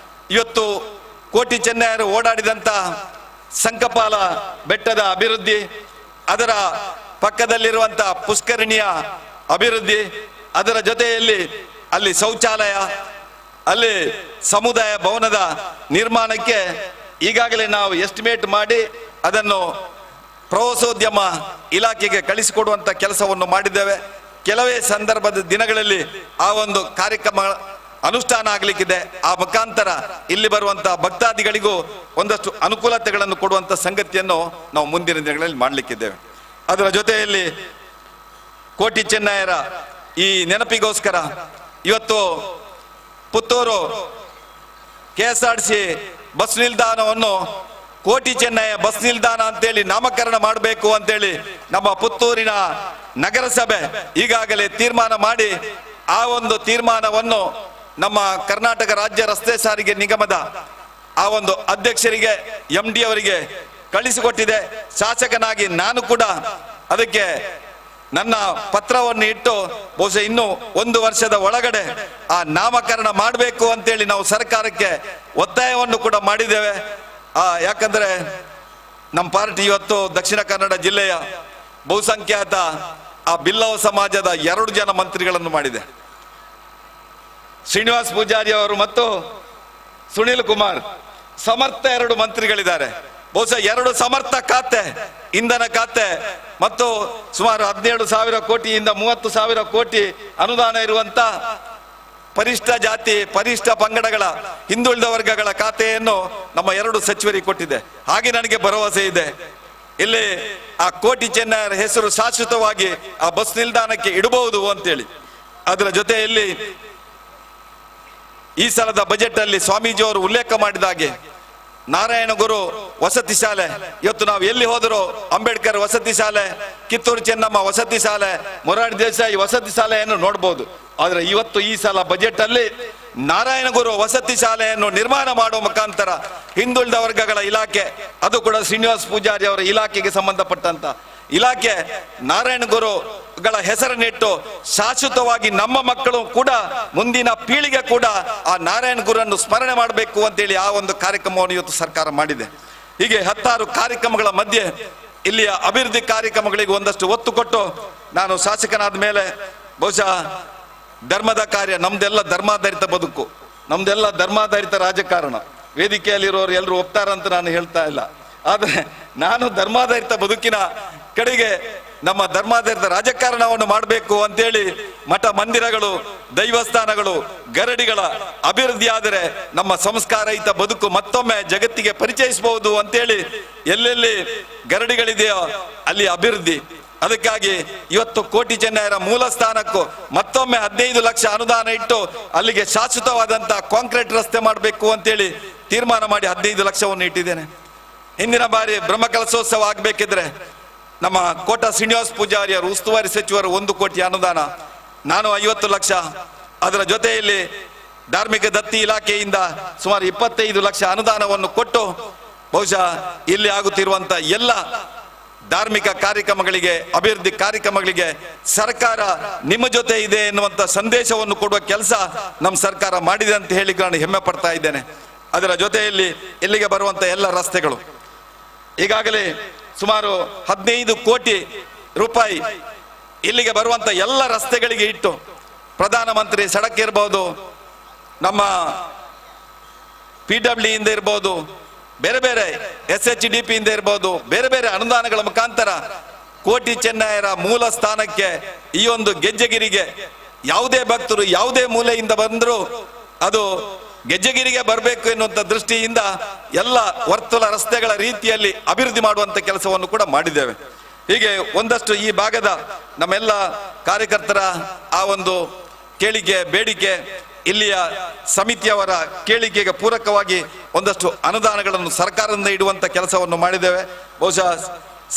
ಇವತ್ತು ಕೋಟಿ ಚೆನ್ನಯರು ಓಡಾಡಿದಂಥ ಸಂಕಪಾಲ ಬೆಟ್ಟದ ಅಭಿವೃದ್ಧಿ, ಅದರ ಪಕ್ಕದಲ್ಲಿರುವಂಥ ಪುಷ್ಕರಣಿಯ ಅಭಿವೃದ್ಧಿ, ಅದರ ಜೊತೆಯಲ್ಲಿ ಅಲ್ಲಿ ಶೌಚಾಲಯ, ಅಲ್ಲಿ ಸಮುದಾಯ ಭವನದ ನಿರ್ಮಾಣಕ್ಕೆ ಈಗಾಗಲೇ ನಾವು ಎಸ್ಟಿಮೇಟ್ ಮಾಡಿ ಅದನ್ನು ಪ್ರವಾಸೋದ್ಯಮ ಇಲಾಖೆಗೆ ಕಳಿಸಿಕೊಡುವಂಥ ಕೆಲಸವನ್ನು ಮಾಡಿದ್ದೇವೆ. ಕೆಲವೇ ಸಂದರ್ಭದ ದಿನಗಳಲ್ಲಿ ಆ ಒಂದು ಕಾರ್ಯಕ್ರಮ ಅನುಷ್ಠಾನ ಆಗಲಿಕ್ಕಿದೆ. ಆ ಮುಖಾಂತರ ಇಲ್ಲಿ ಬರುವಂಥ ಭಕ್ತಾದಿಗಳಿಗೂ ಒಂದಷ್ಟು ಅನುಕೂಲತೆಗಳನ್ನು ಕೊಡುವಂಥ ಸಂಗತಿಯನ್ನು ನಾವು ಮುಂದಿನ ದಿನಗಳಲ್ಲಿ ಮಾಡಲಿಕ್ಕಿದ್ದೇವೆ. ಅದರ ಜೊತೆಯಲ್ಲಿ ಕೋಟಿ ಚೆನ್ನಯರ ಈ ನೆನಪಿಗೋಸ್ಕರ ಇವತ್ತು ಪುತ್ತೂರು KSRTC bus ನಿಲ್ದಾಣವನ್ನು ಕೋಟಿ ಚೆನ್ನಯ್ಯ ಬಸ್ ನಿಲ್ದಾಣ ಅಂತೇಳಿ ನಾಮಕರಣ ಮಾಡಬೇಕು ಅಂತೇಳಿ ನಮ್ಮ ಪುತ್ತೂರಿನ ನಗರಸಭೆ ಈಗಾಗಲೇ ತೀರ್ಮಾನ ಮಾಡಿ ಆ ಒಂದು ತೀರ್ಮಾನವನ್ನು ನಮ್ಮ ಕರ್ನಾಟಕ ರಾಜ್ಯ ರಸ್ತೆ ಸಾರಿಗೆ ನಿಗಮದ ಆ ಒಂದು ಅಧ್ಯಕ್ಷರಿಗೆ, MD ಅವರಿಗೆ ಕಳಿಸಿಕೊಟ್ಟಿದೆ. ಶಾಸಕನಾಗಿ ನಾನು ಕೂಡ ಅದಕ್ಕೆ ನನ್ನ ಪತ್ರವನ್ನು ಇಟ್ಟು ಬಹುಶಃ ಇನ್ನೂ 1 ವರ್ಷದ ಒಳಗಡೆ ಆ ನಾಮಕರಣ ಮಾಡಬೇಕು ಅಂತೇಳಿ ನಾವು ಸರ್ಕಾರಕ್ಕೆ ಒತ್ತಾಯವನ್ನು ಕೂಡ ಮಾಡಿದ್ದೇವೆ. ಯಾಕಂದರೆ ನಮ್ಮ ಪಾರ್ಟಿ ಇವತ್ತು ದಕ್ಷಿಣ ಕನ್ನಡ ಜಿಲ್ಲೆಯ ಬಹುಸಂಖ್ಯಾತ ಆ ಬಿಲ್ಲವ ಸಮಾಜದ 2 ಜನ ಮಂತ್ರಿಗಳನ್ನು ಮಾಡಿದೆ. ಶ್ರೀನಿವಾಸ್ ಪೂಜಾರಿ ಅವರು ಮತ್ತು ಸುನೀಲ್ ಕುಮಾರ್ ಸಮರ್ಥ 2 ಮಂತ್ರಿಗಳಿದ್ದಾರೆ. ಬಹುಶಃ 2 ಸಮರ್ಥ ಖಾತೆ, ಇಂಧನ ಖಾತೆ ಮತ್ತು ಸುಮಾರು 17,000 ಕೋಟಿಯಿಂದ 30,000 ಕೋಟಿ ಅನುದಾನ ಇರುವಂತ ಪರಿಷ್ಠ ಜಾತಿ, ಪರಿಷ್ಠ ಪಂಗಡಗಳ, ಹಿಂದುಳಿದ ವರ್ಗಗಳ ಖಾತೆಯನ್ನು ನಮ್ಮ 2 ಸಚಿವರಿಗೆ ಕೊಟ್ಟಿದೆ. ಹಾಗೆ ನನಗೆ ಭರವಸೆ ಇದೆ, ಇಲ್ಲಿ ಆ ಕೋಟಿ ಚೆನ್ನಯರ ಹೆಸರು ಶಾಶ್ವತವಾಗಿ ಆ ಬಸ್ ನಿಲ್ದಾಣಕ್ಕೆ ಇಡಬಹುದು ಅಂತೇಳಿ. ಅದರ ಜೊತೆಯಲ್ಲಿ ಈ ಸಲದ ಬಜೆಟ್ ಅಲ್ಲಿ ಸ್ವಾಮೀಜಿಯವರು ಉಲ್ಲೇಖ ಮಾಡಿದ ಹಾಗೆ ನಾರಾಯಣ ಗುರು ವಸತಿ ಶಾಲೆ, ಇವತ್ತು ನಾವು ಎಲ್ಲಿ ಹೋದರೂ ಅಂಬೇಡ್ಕರ್ ವಸತಿ ಶಾಲೆ, ಕಿತ್ತೂರು ಚೆನ್ನಮ್ಮ ವಸತಿ ಶಾಲೆ, ಮೊರಾರ್ಜಿ ದೇಸಾಯಿ ವಸತಿ ಶಾಲೆಯನ್ನು ನೋಡ್ಬೋದು. ಆದರೆ ಇವತ್ತು ಈ ಸಲ ಬಜೆಟ್ ಅಲ್ಲಿ ನಾರಾಯಣ ಗುರು ವಸತಿ ಶಾಲೆಯನ್ನು ನಿರ್ಮಾಣ ಮಾಡುವ ಮುಖಾಂತರ ಹಿಂದುಳಿದ ವರ್ಗಗಳ ಇಲಾಖೆ, ಅದು ಕೂಡ ಶ್ರೀನಿವಾಸ್ ಪೂಜಾರಿ ಅವರ ಇಲಾಖೆಗೆ ಸಂಬಂಧಪಟ್ಟಂತ ಇಲಾಖೆ ನಾರಾಯಣ ಗುರುಗಳ ಹೆಸರನ್ನಿಟ್ಟು ಶಾಶ್ವತವಾಗಿ ನಮ್ಮ ಮಕ್ಕಳು ಕೂಡ ಮುಂದಿನ ಪೀಳಿಗೆ ಕೂಡ ಆ ನಾರಾಯಣ ಗುರುವನ್ನು ಸ್ಮರಣೆ ಮಾಡಬೇಕು ಅಂತೇಳಿ ಆ ಒಂದು ಕಾರ್ಯಕ್ರಮವನ್ನು ಇವತ್ತು ಸರ್ಕಾರ ಮಾಡಿದೆ. ಹೀಗೆ ಹತ್ತಾರು ಕಾರ್ಯಕ್ರಮಗಳ ಮಧ್ಯೆ ಇಲ್ಲಿಯ ಅಭಿವೃದ್ಧಿ ಕಾರ್ಯಕ್ರಮಗಳಿಗೆ ಒಂದಷ್ಟು ಒತ್ತು ಕೊಟ್ಟು ನಾನು ಶಾಸಕನಾದ ಮೇಲೆ ಬಹುಶಃ ಧರ್ಮದ ಕಾರ್ಯ, ನಮ್ದೆಲ್ಲ ಧರ್ಮಾಧಾರಿತ ಬದುಕು, ನಮ್ದೆಲ್ಲ ಧರ್ಮಾಧಾರಿತ ರಾಜಕಾರಣ. ವೇದಿಕೆಯಲ್ಲಿರೋರು ಎಲ್ಲರೂ ಒಪ್ತಾರಂತ ನಾನು ಹೇಳ್ತಾ ಇಲ್ಲ, ಆದರೆ ನಾನು ಧರ್ಮಾಧಾರಿತ ಬದುಕಿನ ಕಡೆಗೆ ನಮ್ಮ ಧರ್ಮಾಧಾರಿತ ರಾಜಕಾರಣವನ್ನು ಮಾಡಬೇಕು ಅಂತೇಳಿ ಮಠ ಮಂದಿರಗಳು, ದೈವಸ್ಥಾನಗಳು, ಗರಡಿಗಳ ಅಭಿವೃದ್ಧಿ ಆದರೆ ನಮ್ಮ ಸಂಸ್ಕಾರಯುತ ಬದುಕು ಮತ್ತೊಮ್ಮೆ ಜಗತ್ತಿಗೆ ಪರಿಚಯಿಸಬಹುದು ಅಂತೇಳಿ ಎಲ್ಲೆಲ್ಲಿ ಗರಡಿಗಳಿದೆಯೋ ಅಲ್ಲಿ ಅಭಿವೃದ್ಧಿ. ಅದಕ್ಕಾಗಿ ಇವತ್ತು ಕೋಟಿ ಚೆನ್ನಯರ ಮೂಲ ಸ್ಥಾನಕ್ಕೂ ಮತ್ತೊಮ್ಮೆ 15 ಲಕ್ಷ ಅನುದಾನ ಇಟ್ಟು ಅಲ್ಲಿಗೆ ಶಾಶ್ವತವಾದಂತಹ ಕಾಂಕ್ರೀಟ್ ರಸ್ತೆ ಮಾಡಬೇಕು ಅಂತೇಳಿ ತೀರ್ಮಾನ ಮಾಡಿ 15 ಲಕ್ಷವನ್ನು ಇಟ್ಟಿದ್ದೇನೆ. ಹಿಂದಿನ ಬಾರಿ ಬ್ರಹ್ಮಕಲಶೋತ್ಸವ ಆಗಬೇಕಿದ್ರೆ ನಮ್ಮ ಕೋಟ ಶ್ರೀನಿವಾಸ ಪೂಜಾರಿಯವರು ಉಸ್ತುವಾರಿ ಸಚಿವರು 1 ಕೋಟಿ ಅನುದಾನ, ನಾನು 50 ಲಕ್ಷ, ಅದರ ಜೊತೆಯಲ್ಲಿ ಧಾರ್ಮಿಕ ದತ್ತಿ ಇಲಾಖೆಯಿಂದ ಸುಮಾರು 25 ಲಕ್ಷ ಅನುದಾನವನ್ನು ಕೊಟ್ಟು ಬಹುಶಃ ಇಲ್ಲಿ ಆಗುತ್ತಿರುವಂಥ ಎಲ್ಲ ಧಾರ್ಮಿಕ ಕಾರ್ಯಕ್ರಮಗಳಿಗೆ, ಅಭಿವೃದ್ಧಿ ಕಾರ್ಯಕ್ರಮಗಳಿಗೆ ಸರ್ಕಾರ ನಿಮ್ಮ ಜೊತೆ ಇದೆ ಎನ್ನುವಂಥ ಸಂದೇಶವನ್ನು ಕೊಡುವ ಕೆಲಸ ನಮ್ಮ ಸರ್ಕಾರ ಮಾಡಿದೆ ಅಂತ ಹೇಳಿ ನಾನು ಹೆಮ್ಮೆ ಪಡ್ತಾ ಇದ್ದೇನೆ. ಅದರ ಜೊತೆಯಲ್ಲಿ ಇಲ್ಲಿಗೆ ಬರುವಂಥ ಎಲ್ಲ ರಸ್ತೆಗಳು ಈಗಾಗಲೇ ಸುಮಾರು 15 ಕೋಟಿ ರೂಪಾಯಿ ಇಲ್ಲಿಗೆ ಬರುವಂಥ ಎಲ್ಲ ರಸ್ತೆಗಳಿಗೆ ಇಟ್ಟು, ಪ್ರಧಾನಮಂತ್ರಿ ಸಡಕ್ ಇರ್ಬೋದು, ನಮ್ಮ PW ಇಂದ ಇರ್ಬೋದು, ಬೇರೆ ಬೇರೆ SHDP ಇಂದ ಇರ್ಬೋದು, ಬೇರೆ ಬೇರೆ ಅನುದಾನಗಳ ಮುಖಾಂತರ ಕೋಟಿ ಚೆನ್ನಯರ ಮೂಲ ಸ್ಥಾನಕ್ಕೆ ಈ ಒಂದು ಗೆಜ್ಜೆಗಿರಿಗೆ ಯಾವುದೇ ಭಕ್ತರು ಯಾವುದೇ ಮೂಲೆಯಿಂದ ಬಂದರೂ ಅದು ಗೆಜ್ಜೆಗಿರಿಗೆ ಬರಬೇಕು ಎನ್ನುವಂಥ ದೃಷ್ಟಿಯಿಂದ ಎಲ್ಲ ವರ್ತುಲ ರಸ್ತೆಗಳ ರೀತಿಯಲ್ಲಿ ಅಭಿವೃದ್ಧಿ ಮಾಡುವಂಥ ಕೆಲಸವನ್ನು ಕೂಡ ಮಾಡಿದ್ದೇವೆ. ಹೀಗೆ ಒಂದಷ್ಟು ಈ ಭಾಗದ ನಮ್ಮೆಲ್ಲ ಕಾರ್ಯಕರ್ತರ ಆ ಒಂದು ಕೇಳಿಕೆ, ಬೇಡಿಕೆ, ಇಲ್ಲಿಯ ಸಮಿತಿಯವರ ಕೇಳಿಕೆಗೆ ಪೂರಕವಾಗಿ ಒಂದಷ್ಟು ಅನುದಾನಗಳನ್ನು ಸರ್ಕಾರದಿಂದ ಇಡುವಂಥ ಕೆಲಸವನ್ನು ಮಾಡಿದ್ದೇವೆ. ಬಹುಶಃ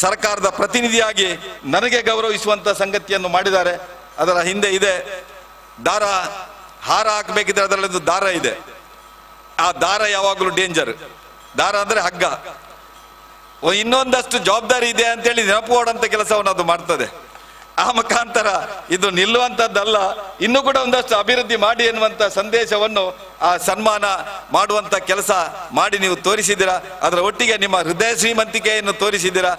ಸರ್ಕಾರದ ಪ್ರತಿನಿಧಿಯಾಗಿ ನನಗೆ ಗೌರವಿಸುವಂಥ ಸಂಗತಿಯನ್ನು ಮಾಡಿದ್ದಾರೆ. ಅದರ ಹಿಂದೆ ಇದೆ ದಾರ, ಹಾರ ಹಾಕಬೇಕಿದ್ರೆ ಅದರಲ್ಲೊಂದು ದಾರ ಇದೆ. ಆ ದಾರ ಯಾವಾಗಲೂ ಡೇಂಜರ್. ದಾರ ಅಂದರೆ ಹಗ್ಗ. ಇನ್ನೊಂದಷ್ಟು ಜವಾಬ್ದಾರಿ ಇದೆ ಅಂತೇಳಿ ನೆನಪು ಮಾಡುವಂಥ ಕೆಲಸವನ್ನು ಅದು ಮಾಡ್ತದೆ. ಆ ಮುಖಾಂತರ ಇದು ನಿಲ್ಲುವಂಥದ್ದಲ್ಲ, ಇನ್ನೂ ಕೂಡ ಒಂದಷ್ಟು ಅಭಿವೃದ್ಧಿ ಮಾಡಿ ಎನ್ನುವಂಥ ಸಂದೇಶವನ್ನು ಆ ಸನ್ಮಾನ ಮಾಡುವಂಥ ಕೆಲಸ ಮಾಡಿ ನೀವು ತೋರಿಸಿದ್ದೀರಾ. ಅದರ ಒಟ್ಟಿಗೆ ನಿಮ್ಮ ಹೃದಯ ಶ್ರೀಮಂತಿಕೆಯನ್ನು ತೋರಿಸಿದ್ದೀರಾ.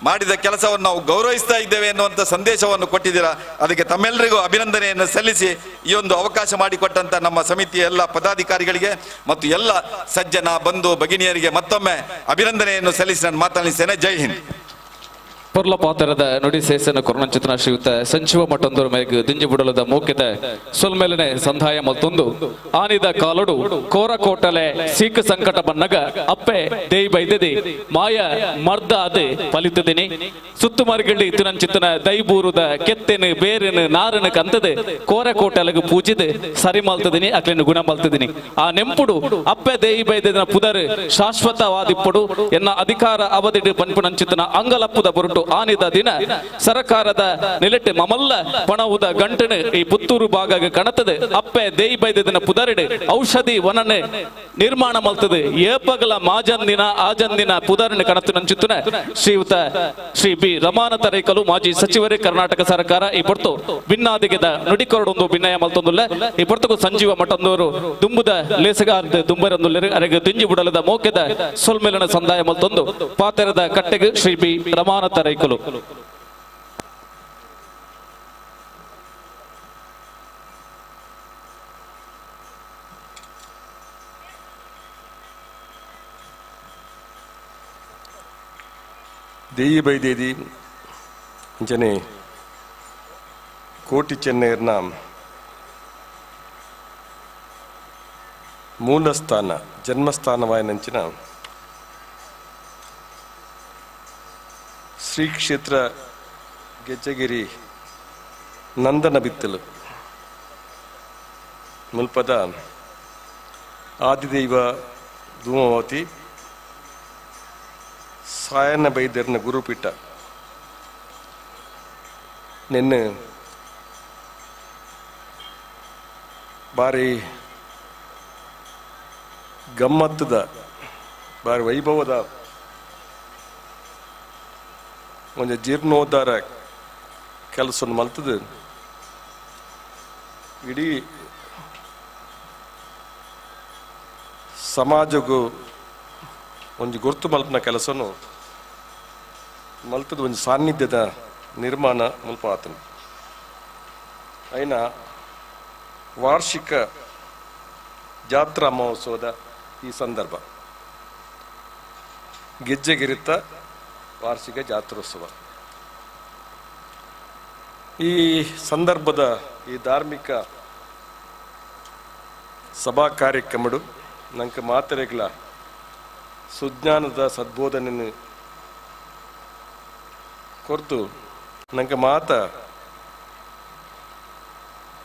ಮಾಡಿದ ಕೆಲಸವನ್ನು ನಾವು ಗೌರವಿಸ್ತಾ ಇದ್ದೇವೆ ಎನ್ನುವಂಥ ಸಂದೇಶವನ್ನು ಕೊಟ್ಟಿದ್ದೀರಾ. ಅದಕ್ಕೆ ತಮ್ಮೆಲ್ಲರಿಗೂ ಅಭಿನಂದನೆಯನ್ನು ಸಲ್ಲಿಸಿ ಈ ಒಂದು ಅವಕಾಶ ಮಾಡಿಕೊಟ್ಟಂಥ ನಮ್ಮ ಸಮಿತಿಯ ಎಲ್ಲ ಪದಾಧಿಕಾರಿಗಳಿಗೆ ಮತ್ತು ಎಲ್ಲ ಸಜ್ಜನ ಬಂಧು ಭಗಿನಿಯರಿಗೆ ಮತ್ತೊಮ್ಮೆ ಅಭಿನಂದನೆಯನ್ನು ಸಲ್ಲಿಸಿ ನಾನು ಮಾತನಾಡಿಸ್ತೇನೆ. ಜೈ ಹಿಂದ್. ಪೊರ್ಲ ಪಾತ್ರದ ನುಡಿ ಸೇಸನ ಕೊರನಂಚಿತನ ಶ್ರೀಯುತ ಸಂಚಿವ ಮಟ್ಟೊಂದರ ಮೇಗ್ ದಿಂಜಿಬುಡಲದ ಮೋಕೆದ ಸೊಲ್ಮೇಲನೆ ಸಂಧಾಯ ಮತ್ತೊಂದು ಆನಿದ ಕಾಲೊಡು ಕೋರ ಕೋಟಲೆ ಸೀಕ ಸಂಕಟ ಬನ್ನಗ ಅಪ್ಪೆ ದೇಯಿ ಬೈದೆದಿ ಮಾಯ ಮರ್ದ ಅದೆ ಫಲಿತದಿನಿ ಸುತ್ತುಮಾರ್ಗಳ್ಳಿ ತುನಂಚಿತನ ದೈಬೂರುದ ಕೆತ್ತೆನು ಬೇರೆನು ನಾರನು ಕಂತದೆ ಕೋರ ಕೋಟಲೆಗೆ ಪೂಜಿದೆ ಸರಿ ಮಲ್ತದಿನಿ ಅಕ್ಲೆನು ಗುಣ ಮಲ್ತದಿನಿ ಆ ನೆಂಪುಡು ಅಪ್ಪೆ ದೇಯಿ ಬೈದೆದಿನ ಪುದರ್ ಶಾಶ್ವತವಾದಿಪ್ಪುಡು ಎನ್ನ ಅಧಿಕಾರ ಅವಧಿಡು ಪನ್ಪುನಂಚಿತನ ಅಂಗಲಪ್ಪುದ ಬೊರುಟು ಆನಿದ ದಿನ ಸರಕಾರದ ನಿಲೆಟ್ಟು ಮಮಲ್ಲ ಪಣವುದ ಗಂಟನು ಈ ಪುತ್ತೂರು ಭಾಗ ಕಣತದೆ ಅಪ್ಪೆ ದೇಯಿ ಬೈದದಿನ ಪುದರಿಡು ಔಷಧಿ ವನನೆ ನಿರ್ಮಾಣ ಮಲ್ತದೆ ಏಪಗಲ ಮಾಜಂದಿನ ಆಜಂದಿನ ಪುದರನ್ನು ಕಣತು ನಂಚುತ್ತನ ಶ್ರೀಯುತ ಶ್ರೀ ಬಿ ರಮಾನ ತರೇಕಲು ಮಾಜಿ ಸಚಿವರೇ ಕರ್ನಾಟಕ ಸರ್ಕಾರ ಈ ಪೊರ್ತು ಭಿನ್ನಾದಿಗೆದ ನುಡಿಕೊರಡೊಂದು ಭಿನ್ನಯ ಮಲ್ತೊಂದುಲ್ಲ ಈ ಪೊರ್ತುಗು ಸಂಜೀವ ಮಠಂದವರು ದುಂಬುದ ಲೇಸಗಾರದ ದುಂಬರೊಂದುಲ್ಲೆರು ಅರೆಗೆ ದಿಂಜಿ ಬುಡಲದ ಮೋಕೆದ ಸೊಲ್ಮೆಲನ ಸಂದಾಯ ಮಲ್ತೊಂದು ಪಾತೆರದ ಕಟ್ಟೆಗೆ ಶ್ರೀ ಬಿ ರಮಾನ ತರೈಕಲು. ದೇಯಿ ಬೈದೇದಿ ಅಂಚನೆ ಕೋಟಿ ಚೆನ್ನೈರ್ನ ಮೂಲಸ್ಥಾನ ಜನ್ಮಸ್ಥಾನವಾಯಿನಂಚಿನ ಶ್ರೀ ಕ್ಷೇತ್ರ ಗೆಜ್ಜಗಿರಿ ನಂದನ ಬಿತ್ತಲು ಮುಲ್ಪದ ಆದಿದೈವ ಧೂಮವತಿ ಸಾಯನ ಬೈದರ್ನ ಗುರುಪೀಠ ನಿನ್ನೆ ಬಾರಿ ಗಮ್ಮತ್ತದ ಬಾರಿ ವೈಭವದ ಒಂಜಿ ಜೀರ್ಣೋದ್ಧಾರ ಕೆಲಸವನ್ನು ಮಲ್ತದು ಇಡೀ ಸಮಾಜಗೂ ಒಂಜಿ ಗುರ್ತು ಮಲ್ಪನ ಕೆಲಸನು ಮಲ್ತದ ಒಂಜಿ ಸಾನ್ನಿಧ್ಯದ ನಿರ್ಮಾಣ ಮುಲ್ಪ ಆತನ. ಐನ ವಾರ್ಷಿಕ ಜಾತ್ರಾ ಮಹೋತ್ಸವದ ಈ ಸಂದರ್ಭ ಗೆಜ್ಜೆಗಿರಿತ ವಾರ್ಷಿಕ ಜಾತ್ರೋತ್ಸವ. ಈ ಸಂದರ್ಭದ ಈ ಧಾರ್ಮಿಕ ಸಭಾ ಕಾರ್ಯಕ್ರಮಡು ನಂಗೆ ಮಾತೆರೆಗಳ ಸುಜ್ಞಾನದ ಸದ್ಬೋಧನೆಯನ್ನು ಕೊರ್ತು ನಂಗೆ ಮಾತ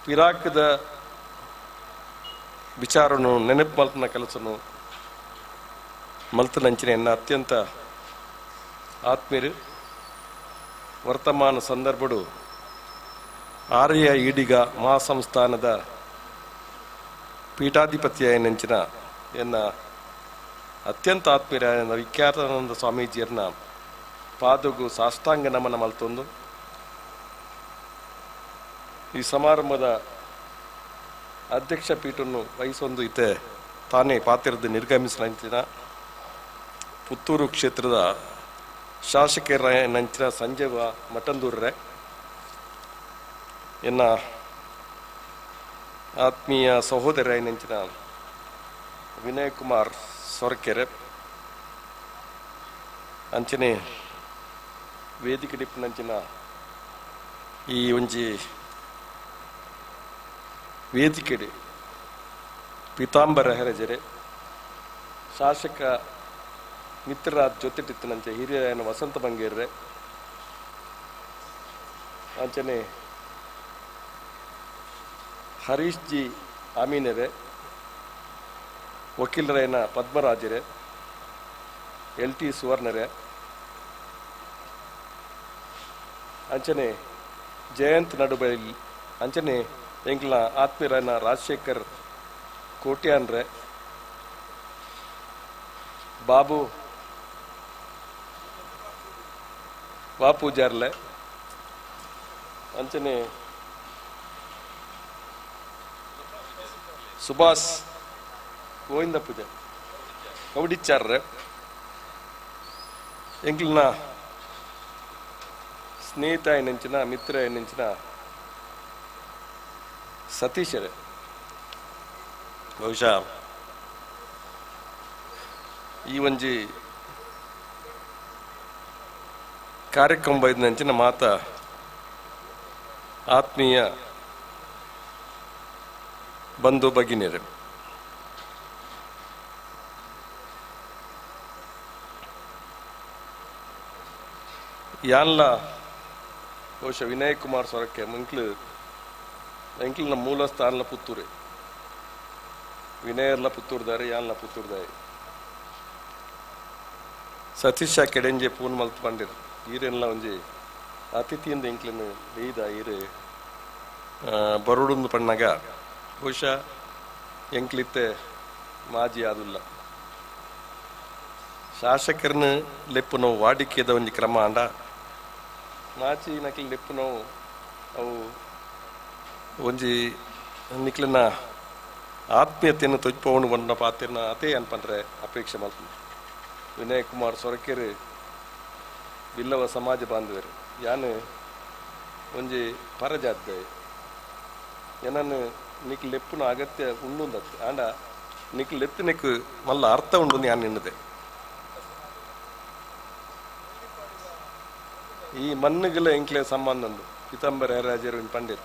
ಪಿರಾಕದ ವಿಚಾರನು ನೆನಪು ಮಲ್ತನ ಕೆಲಸನು ಮಲ್ತನಂಚಿನ ಅತ್ಯಂತ ಆತ್ಮೀಯರು ವರ್ತಮಾನ ಸಂದರ್ಭಡು ಆರ್ಯ ಈಡಿಗ ಮಹಾಸಂಸ್ಥಾನದ ಪೀಠಾಧಿಪತಿಯಾಯನಂಚಿನ ಎನ್ನ ಅತ್ಯಂತ ಆತ್ಮೀಯರಾದ ವಿಖ್ಯಾತಾನಂದ ಸ್ವಾಮೀಜಿಯರನ್ನ ಪಾದಗು ಸಾಷ್ಟಾಂಗ ನಮನ ಮಲ್ತೊಂದು ಈ ಸಮಾರಂಭದ ಅಧ್ಯಕ್ಷ ಪೀಠವನ್ನು ವಹಿಸೊಂದು ಇತ್ತೆ ತಾನೇ ಪಾತ್ರದ ನಿರ್ಗಮಿಸಿದ ಪುತ್ತೂರು ಕ್ಷೇತ್ರದ ಶಾಸಕರ ನಂಚಿನ ಸಂಜೀವ ಮಠಂದೂರ್ರೆ, ಎನ್ನ ಆತ್ಮೀಯ ಸಹೋದರ ನಂಚಿನ ವಿನಯ್ ಕುಮಾರ್ ಸೊರಕೆರೆ, ಅಂಚನೆ ವೇದಿಕೆ ಡಿಪ್ಪನಂಚಿನ ಈ ಒಂಜಿ ವೇದಿಕೆಡೆ ಪೀತಾಂಬರ ಹೆರಜರೆ, ಶಾಸಕ ಮಿತ್ರರಾದ ಜೊತೆಟಿತ್ತನಂಚೆ ಹಿರಿಯರಾಯನ ವಸಂತ ಬಂಗೇರ್ರೆ, ಅಂಚನೆ ಹರೀಶ್ ಜಿ ಅಮೀನರೆ, ವಕೀಲರಾಯನ ಪದ್ಮರಾಜರೇ, ಎಲ್ ಟಿ ಸುವರ್ಣರೇ, ಅಂಚನೆ ಜಯಂತ್ ನಡುಬೈಲ್, ಅಂಚನೆ ಎಂಕ್ಲ ಆತ್ಮೀಯರಾಯನ ರಾಜಶೇಖರ್ ಕೋಟ್ಯಾನ್ರೆ, ಬಾಬು ಬಾಪೂಜಾರ್ಲೆ, ಅಂಚನೆ ಸುಭಾಷ್ ಗೋವಿಂದ ಪೂಜೆ ಕೌಡಿಚಾರ್ರೆ, ಎಂಕ್ಲನ ಸ್ನೇಹಿತ ಎನ್ನಂಚಿನ ಮಿತ್ರ ಎನ್ನಂಚಿನ ಸತೀಶರೇ, ಬಹುಶಃ ಈ ಒಂಜಿ ಕಾರ್ಯಕ್ರಮ ಬೈದಿನಂಚಿನ ಮಾತ ಆತ್ಮೀಯ ಬಂಧು ಭಗಿನಿಯರೇ, ಯಾನ್ಲ ಬಹುಶಃ ವಿನಯ್ ಕುಮಾರ್ ಸೊರಕೆ ಮುಂಕ್ಲು ಎಂಕ್ಲಿನ ಮೂಲ ಸ್ಥಾನಲ ಪುತ್ತೂರೆ, ವಿನಯರ್ಲ ಪುತ್ತೂರ್ದಾರೆ, ಯಾನ್ಲ ಪುತ್ತೂರ್ದಾರೆ. ಸತೀಶ ಕೆಡೆಂಜೆ ಪೂನ್ ಮಲ್ತ್ ಪಂಡಿರ್ ಈರೆಲ್ಲ ಒಂಜಿ ಅತಿಥಿಯಿಂದ ಎಂಕ್ಲಿನ ಬೇಯ್ದ ಈರೆ ಬರೋಡುಂದು ಪಣ್ಣಾಗ ಬಹುಶಃ ಎಂಕ್ಲಿತ್ತೆ ಮಾಜಿ ಆದುಲ್ಲ. ಶಾಸಕರನ್ನ ಲೆಪ್ಪು ನೋವು ವಾಡಿಕೆದ ಒಂಜಿ ಕ್ರಮ ಅಂಡ ಮಾಚಿ ನಕ್ಲಿ ಲೆಪ್ಪು ನೋವು ಅವು ಒಂಜಿ ನಿಕ್ಲನ ಆತ್ಮೀಯತೆಯನ್ನು ತೊಜ್ಪವನು ಬಂದ ಪಾತ್ರನ ಅತೇ ಅನ್ಪಂಡ್ರೆ ಅಪೇಕ್ಷೆ ಮಲ್ತು. ವಿನಯ್ ಕುಮಾರ್ ಸೊರಕೆರೆ ಬಿಲ್ಲವ ಸಮಾಜ ಬಾಂಧವರು, ಯಾನು ಒಂಜಿ ಪರಜಾತ ಏನನ್ನು ನಿಕ್ ಲೆಪ್ಪುನ ಅಗತ್ಯ ಉಂಡು ಆಂಡ ನಿಕ್ ಲೆತ್ತಿನಕ್ ಮಲ್ಲ ಅರ್ಥ ಉಂಡು ಯಾನ್ ನಿನ್ನದೆ. ಈ ಮಣ್ಣುಗಳ ಎಂಕ್ಲೆ ಸಂಬಂಧ ಉಂಡು. ಪಿತಾಂಬರ ರಾಜರು ಪಂಡಿರ್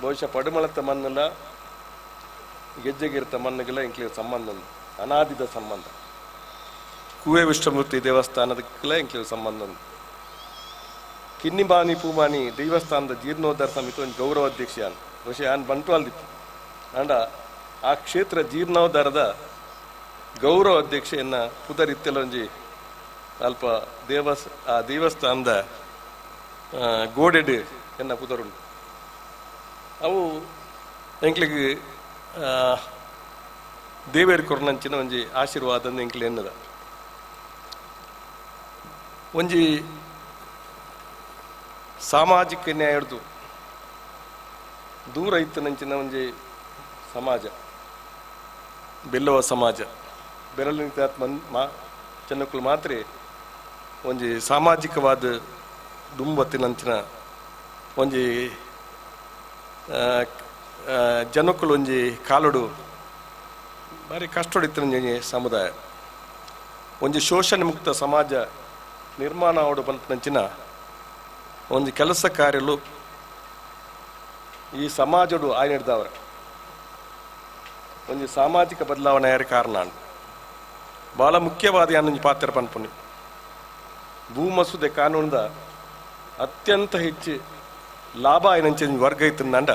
ಬಹುಶಃ ಪಡುಮಳತ್ತ ಮಣ್ಣಲ್ಲ ಗೆಜ್ಜೆಗಿರ್ತ ಮಣ್ಣುಗಳ ಎಂಕ್ಲೆ ಸಂಬಂಧ ಉಂಡು, ಅನಾದಿದ ಸಂಬಂಧ. ಕುವೆ ವಿಷ್ಣುಮೂರ್ತಿ ದೇವಸ್ಥಾನದಕ್ಕೆಲ್ಲ ಎಂಕ್ಲೆ ಸಂಬಂಧ ಉಂಡು. ಕಿನ್ನಿಬಾನಿ ಪೂಮಾನಿ ದೇವಸ್ಥಾನದ ಜೀರ್ಣೋದ್ಧಾರ ಸಮಿತಿ ಒಂದು ಗೌರವ ಅಧ್ಯಕ್ಷ ಯಾನ್, ಬಹುಶಃ ಯಾನ್ ಬಂಟ್ವಾಲ್ದಿತ್ತು ಅಂಡ ಆ ಕ್ಷೇತ್ರ ಜೀರ್ಣೋದ್ಧಾರದ ಗೌರವ ಅಧ್ಯಕ್ಷೆಯನ್ನ ಪುದರಿತ್ತೆಲ್ಲ ಒಂಜಿ ಅಲ್ಪ ಆ ದೇವಸ್ಥಾನದ ಗೋಡೆಡ್ ಎನ್ನ ಪುದರುಂಡು. ಅವು ಎಂಕ್ಲಿಗೆ ದೇವೇರ್ ಕೊರ್ನಂಚಿನ ಒಂಜಿ ಆಶೀರ್ವಾದ ಎಂಕ್ಲಿ ಎನ್ನದ ಒಂಜಿ ಸಾಮಾಜಿಕ ನ್ಯಾಯ ಹಿಡ್ದು ದೂರ ಇತ್ತನಂಚಿನ ಒಂಜಿ ಸಮಾಜ ಬಿಲ್ಲವ ಸಮಾಜ ಬೆರಳಿನ ಮಾ ಜನಕ್ಕಳು ಮಾತ್ರ ಒಂಜಿ ಸಾಮಾಜಿಕವಾದ ದುಂಬತ್ತಿನಂಚಿನ ಒಂಜಿ ಜನಕ್ಕಳು ಒಂಜಿ ಕಾಲುಡು ಭಾರಿ ಕಷ್ಟೊಡಿತ್ತಿನ ಸಮುದಾಯ ಒಂಜಿ ಶೋಷಣೆ ಮುಕ್ತ ಸಮಾಜ ನಿರ್ಮಾಣ ಆವಡು ಪನ್ಪಿನಂಚಿನ ಒಂಜಿ ಕೆಲಸ ಕಾರ್ಯಲು ಈ ಸಮಾಜಡು ಆಯ್ನಿಡ್ದವ್ರ ಒಂಜಿ ಸಾಮಾಜಿಕ ಬದಲಾವಣೆ ಯಾರು ಕಾರಣ ಭಾಳ ಮುಖ್ಯವಾದ ಯಾನೊಂಜಿ ಪಾತ್ರ ಪನ್ಪುನಿ ಭೂ ಮಸೂದೆ ಕಾನೂನದ ಅತ್ಯಂತ ಹೆಚ್ಚು ಲಾಭ ಆಯ್ನಂಚಿನ ವರ್ಗ ಇತ್ತಂಡ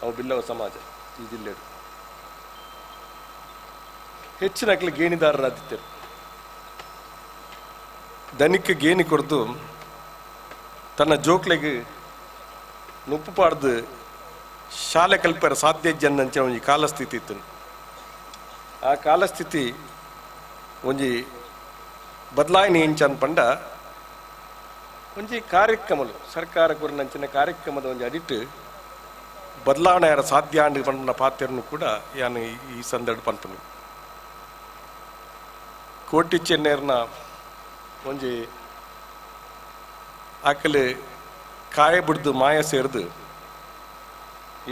ಅವು ಬಿಲ್ಲವ ಸಮಾಜ ಈ ಜಿಲ್ಲೆಡು ಹೆಚ್ಚಿನ ಅಕ್ಲು ಗೇಣಿದಾರರಾದಿತ್ತರು ದನಿಕ್ಕೆ ಗೇಣಿ ಕೊಡ್ದು ತನ್ನ ಜೋಕ್ಲೆಗೆ ನುಪ್ಪು ಪಾಡ್ದು ಶಾಲೆ ಕಲ್ಪರ ಸಾಧ್ಯ ಜನ್ನಂಚ ಒಂಜಿ ಕಾಲಸ್ಥಿತಿ ಇತ್ತು. ಆ ಕಾಲಸ್ಥಿತಿ ಒಂಜಿ ಬದಲಾವಣೆ ಇಂಚ ಪಂಡ ಒಂಜಿ ಕಾರ್ಯಕ್ರಮಲು ಸರ್ಕಾರ ಕೊರನಂಚಿನ ಕಾರ್ಯಕ್ರಮದ ಒಂಜಿ ಅಡಿಟ್ ಬದಲಾವಣೆ ಯಾರ ಸಾಧ್ಯ ಅಂಡ್ ಪಂಡ ಪಾತ್ರನು ಕೂಡ ಯಾನು ಈ ಸಂದರ್ಭ ಪನ್ಪನು. ಕೋಟಿ ಚೆನ್ನೇರ್ನ ಒಂಜಿ ಆಕಲೆ ಕಾಯ ಬಿಡ್ದು ಮಾಯ ಸೇರ್ದು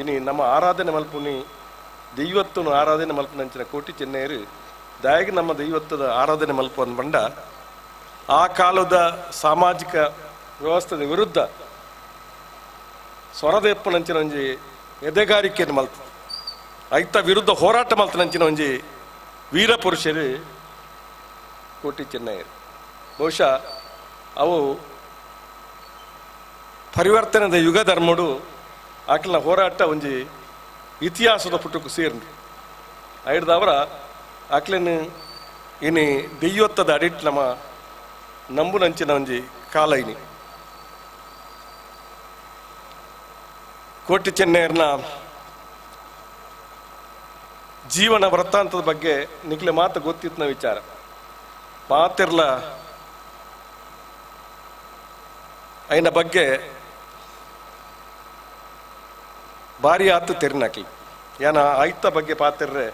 ಇನಿ ನಮ್ಮ ಆರಾಧನೆ ಮಲ್ಪುನಿ ದೈವತ್ತನು ಆರಾಧನೆ ಮಲ್ಪನಂಚಿನ ಕೋಟಿ ಚೆನ್ನೇರು ದಾಯಗ ನಮ್ಮ ದೈವತ್ವದ ಆರಾಧನೆ ಮಲ್ಪು ಬಂಡ ಆ ಕಾಲದ ಸಾಮಾಜಿಕ ವ್ಯವಸ್ಥೆದ ವಿರುದ್ಧ ಸ್ವರದೇಪ್ಪನಂಚಿನ ಒಂಜಿ ಎದೆಗಾರಿಕೆಯನ್ನು ಮಲ್ತ ಐತ ವಿರುದ್ಧ ಹೋರಾಟ ಮಲ್ತನಂಚಿನ ಒಂಜಿ ವೀರ ಪುರುಷರು ಕೋಟಿ ಚೆನ್ನಯ್ಯರು. ಬಹುಶಃ ಅವು ಪರಿವರ್ತನೆದ ಯುಗ ಧರ್ಮಡು ಆಕಲ್ನ ಹೋರಾಟ ಒಂಜಿ ಇತಿಹಾಸದ ಪುಟಕ್ಕೂ ಸೇರ್ನು ಐಡ್ದವರ ಆಕ್ಲೆನ್ ಇನಿ ದೆಯ್ಯೊತ್ತದ ಅಡಿಟ್ ನಮ್ಮ ನಂಬುನಂಚಿನ ಒಂಜಿ ಕಾಲ ಇನಿ. ಕೋಟಿ ಚೆನ್ನಯ್ಯರ್ನ ಜೀವನ ವೃತ್ತಾಂತದ ಬಗ್ಗೆ ನಿಕ್ಲೆ ಮಾತು ಗೊತ್ತಿತ್ತಿನ ವಿಚಾರ ಮಾತಿರ್ಲ ಐನ ಬಗ್ಗೆ ಭಾರಿ ಆತು ತೆರಿನಾಕ್ಲಿ ಯಾನ ಆಯ್ತ ಬಗ್ಗೆ ಪಾತಿರ್ರೆ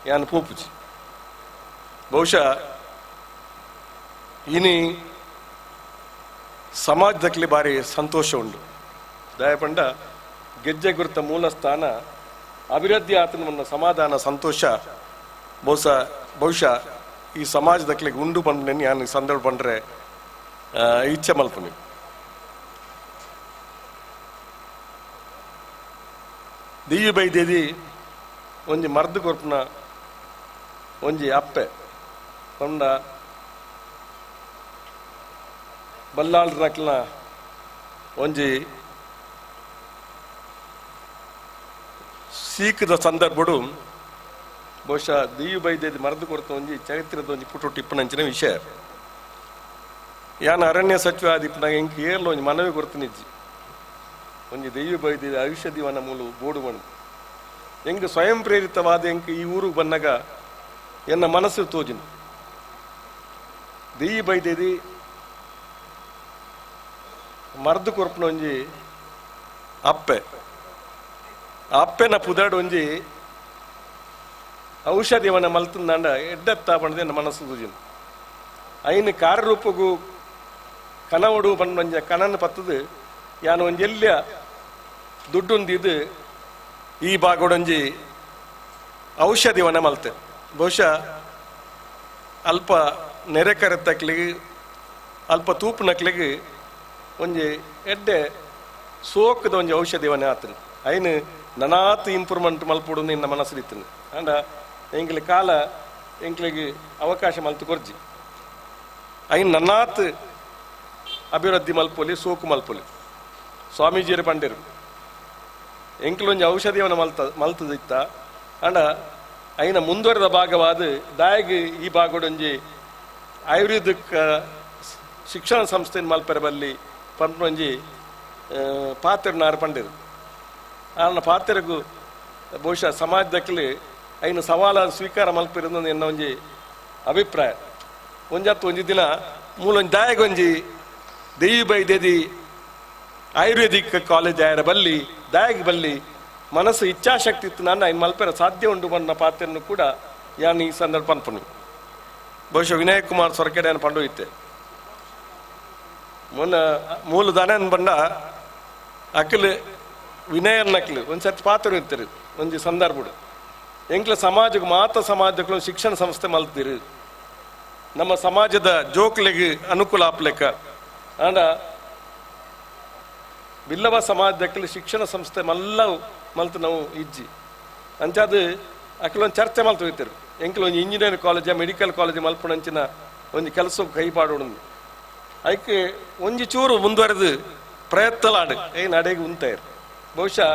ಯಾನ ಪೂಪುಜಿ. ಬಹುಶಃ ಇನಿ ಸಮಾಜದಕ್ಲಿ ಭಾರಿ ಸಂತೋಷ ಉಂಡು. ದಯಪಂಡ ಗೆಜ್ಜೆ ಗುರುತ ಮೂಲ ಸ್ಥಾನ ಅಭಿವೃದ್ಧಿ ಆತನ ಸಮಾಧಾನ ಸಂತೋಷ ಬಹುಶಃ ಈ ಸಮಾಜದಕ್ಲಿಗೆ ಉಂಡು ಪಂಡ ಯಾನು ಸಂದರ್ಭ ಪಂಡ್ರೆ ಇಚ್ಛೆ ಮಲ್ಪುನಿ. ದೆಯ್ಯು ಬೈದೇದಿ ಒಂಜಿ ಮರ್ದು ಕೊರ್ಪುನ ಒಂಜಿ ಅಪ್ಪೆ ಪಂಡ ಬಲ್ಲಾಳ್ರಕ್ಲನ ಒಂಜಿ ಸೀಕದ ಸಂದರ್ಭಡು ಬಹುಶಃ ದೆಯ್ಯು ಬೈದೇದಿ ಮರ್ದು ಕೊರ್ತ ಒಂಜಿ ಚರಿತ್ರದ ಒಂಜಿ ಪುಟು ಟಿಪ್ಪಣಂಚಿನ ವಿಷಯ. ಯಾನ ಅರಣ್ಯ ಸಚಿವ ಆದಿಪ್ಪನಾಗ ಎಂಕ್ ಏರ್ಲ ಒಂಜಿ ಮನವಿ ಕೊರ್ತನಿಜ್ಜಿ ಒಂಜಿ ದೆಯ್ಯು ಬೈದೇದಿ ಔಷಧಿವನ ಮೂಲು ಬೋಡು ಮಣ್ಣು ಎಂಕ್ ಸ್ವಯಂ ಪ್ರೇರಿತವಾದ ಎಂಕ್ ಈ ಊರಿಗೆ ಬಂದಾಗ ಎನ್ನ ಮನಸ್ಸು ತೋಜಿನ ದೆಯ್ಯಿ ಬೈದೇದಿ ಮರ್ದು ಕೊರ್ಪುನ ಒಂಜಿ ಅಪ್ಪೆ ಅಪ್ಪೆನ ಪುದಾಡು ಒಂಜಿ ಔಷಧಿವನ ಮಲ್ತಂದಾಂಡ ಎಡ್ಡೆತ್ತ ಪಂಡದೆ ಎನ್ನ ಮನಸ್ಸು ತೋಜಿನ. ಐನು ಕಾರ್ಯರೂಪಗೂ ಕನವಡು ಪಂಡ ಒಂಜಿ ಕನನ್ನು ಪತ್ತದು ಯಾನು ಒಂಜಿ ಎಲ್ಲಿಯ ದುಡ್ಡೊಂದಿದ್ದು ಈ ಭಾಗಡೊಂಜಿ ಔಷಧಿವನ ಮಲ್ತೆ. ಬಹುಶಃ ಅಲ್ಪ ನೆರೆ ಕರೆತಕ್ಲಿಗೆ ಅಲ್ಪ ತೂಪುನಕ್ಲಿಗೆ ಒಂಜಿ ಎಡ್ಡೆ ಸೋಕದ ಒಂಜಿ ಔಷಧಿವನೇ ಆತನು. ಐನು ನನಾತ್ ಇಂಪ್ರೂವ್ಮೆಂಟ್ ಮಲ್ಪುಡು ನಿನ್ನ ಮನಸ್ಸು ಅಂಡ ಎಂಕ್ಲೆ ಕಾಲ ಎಂಕ್ಲಿಗೆ ಅವಕಾಶ ಮಲ್ತು ಕೊರ್ಜಿ ಐನ್ ನನ್ನಾತ್ ಅಭಿವೃದ್ಧಿ ಮಲ್ಪೊಲಿ ಸೋಕು ಮಲ್ಪೊಲಿ. ಸ್ವಾಮೀಜಿಯರು ಪಂಡೇರು ಎಂಕ್ಲೊಂಜಿ ಔಷಧಿಯನ್ನು ಮಲ್ತದಿತ್ತ ಅಂಡ ಐನ ಮುಂದುವರೆದ ಭಾಗವಾದ ದಾಯಗ್ ಈ ಭಾಗಡೊಂಜಿ ಆಯುರ್ವೇದಿಕ್ ಶಿಕ್ಷಣ ಸಂಸ್ಥೆಯನ್ನು ಮಲ್ಪೆರ ಬಲ್ಲಿ ಪಂಪೊಂಜಿ ಪಾತ್ರನಾರು ಪಂಡೇರು. ಆನ ಪಾತ್ರಗೂ ಬಹುಶಃ ಸಮಾಜದಕ್ಕಲಿ ಐನ ಸವಾಲ ಸ್ವೀಕಾರ ಮಲ್ಪಿರೋದು ಎನ್ನ ಒಂಜಿ ಅಭಿಪ್ರಾಯ. ಒಂಜತ್ತು ಒಂಜಿ ದಿನ ಮೂಲೊಂಜಿ ದಾಯಗೊಂಜಿ ದೆಯ್ಯು ಬೈದೇದಿ Ayurvedic college ಆಯರ ಬಲ್ಲಿ ದಾಯಗ್ ಬಲ್ಲಿ ಮನಸ್ಸು ಇಚ್ಛಾಶಕ್ತಿ ಇತ್ತು ನಾನು ಐನ್ ಮಲ್ಪೆರ ಸಾಧ್ಯ ಉಂಡು ಬಣ್ಣ ಪಾತ್ರನ್ನು ಕೂಡ ಯಾನ್ ಈ ಸಂದರ್ಭ ಪನ್ಪುನಿ. ಬಹುಶಃ ವಿನಯ್ ಕುಮಾರ್ ಸೊರಕೆಡೆ ಪಂಡು ಇತ್ತೆ ಮೊನ್ನ ಮೂಲ ದಾನ ಬಂಡ ಅಕ್ಲು ವಿನಯನ್ ಅಕ್ಲು ಒಂದು ಸರ್ತಿ ಪಾತ್ರ ಇರ್ತಾರೆ ಒಂಜಿ ಸಂದರ್ಭಡು ಎಂಕ್ಲ ಸಮಾಜಕ್ಕೆ ಮಾತ ಸಮಾಜಕ್ಕೂ ಶಿಕ್ಷಣ ಸಂಸ್ಥೆ ಮಲ್ತಿರು ನಮ್ಮ ಸಮಾಜದ ಜೋಕ್ಲೆಗೆ ಅನುಕೂಲ ಆಪ್ಲೆಕ್ಕ ಆಂಡ ಬಿಲ್ಲವ ಸಮಾಜಕ್ಕೆ ಶಿಕ್ಷಣ ಸಂಸ್ಥೆ ಮಲ್ಲ ಮಲ್ತು ನಾವು ಇಜ್ಜಿ ಅಂಚಾದ ಅಕ್ಲೊಂದು ಚರ್ಚೆ ಮಲ್ತು ಹೋಯ್ತಿರು ಎಂಕ್ಲ ಒಂಜಿ engineering college medical college ಮಲ್ಪುಣಂಚಿನ ಒಂಜಿ ಕೆಲಸ ಕೈ ಪಾಡೋಣ ಐಕ್ ಒಂಜಿ ಚೂರು ಮುಂದುವರೆದು ಪ್ರಯತ್ನಲಾಡು ಏನ್ ಅಡೆಗೆ ಉಂತಾಯಿರು. ಬಹುಶಃ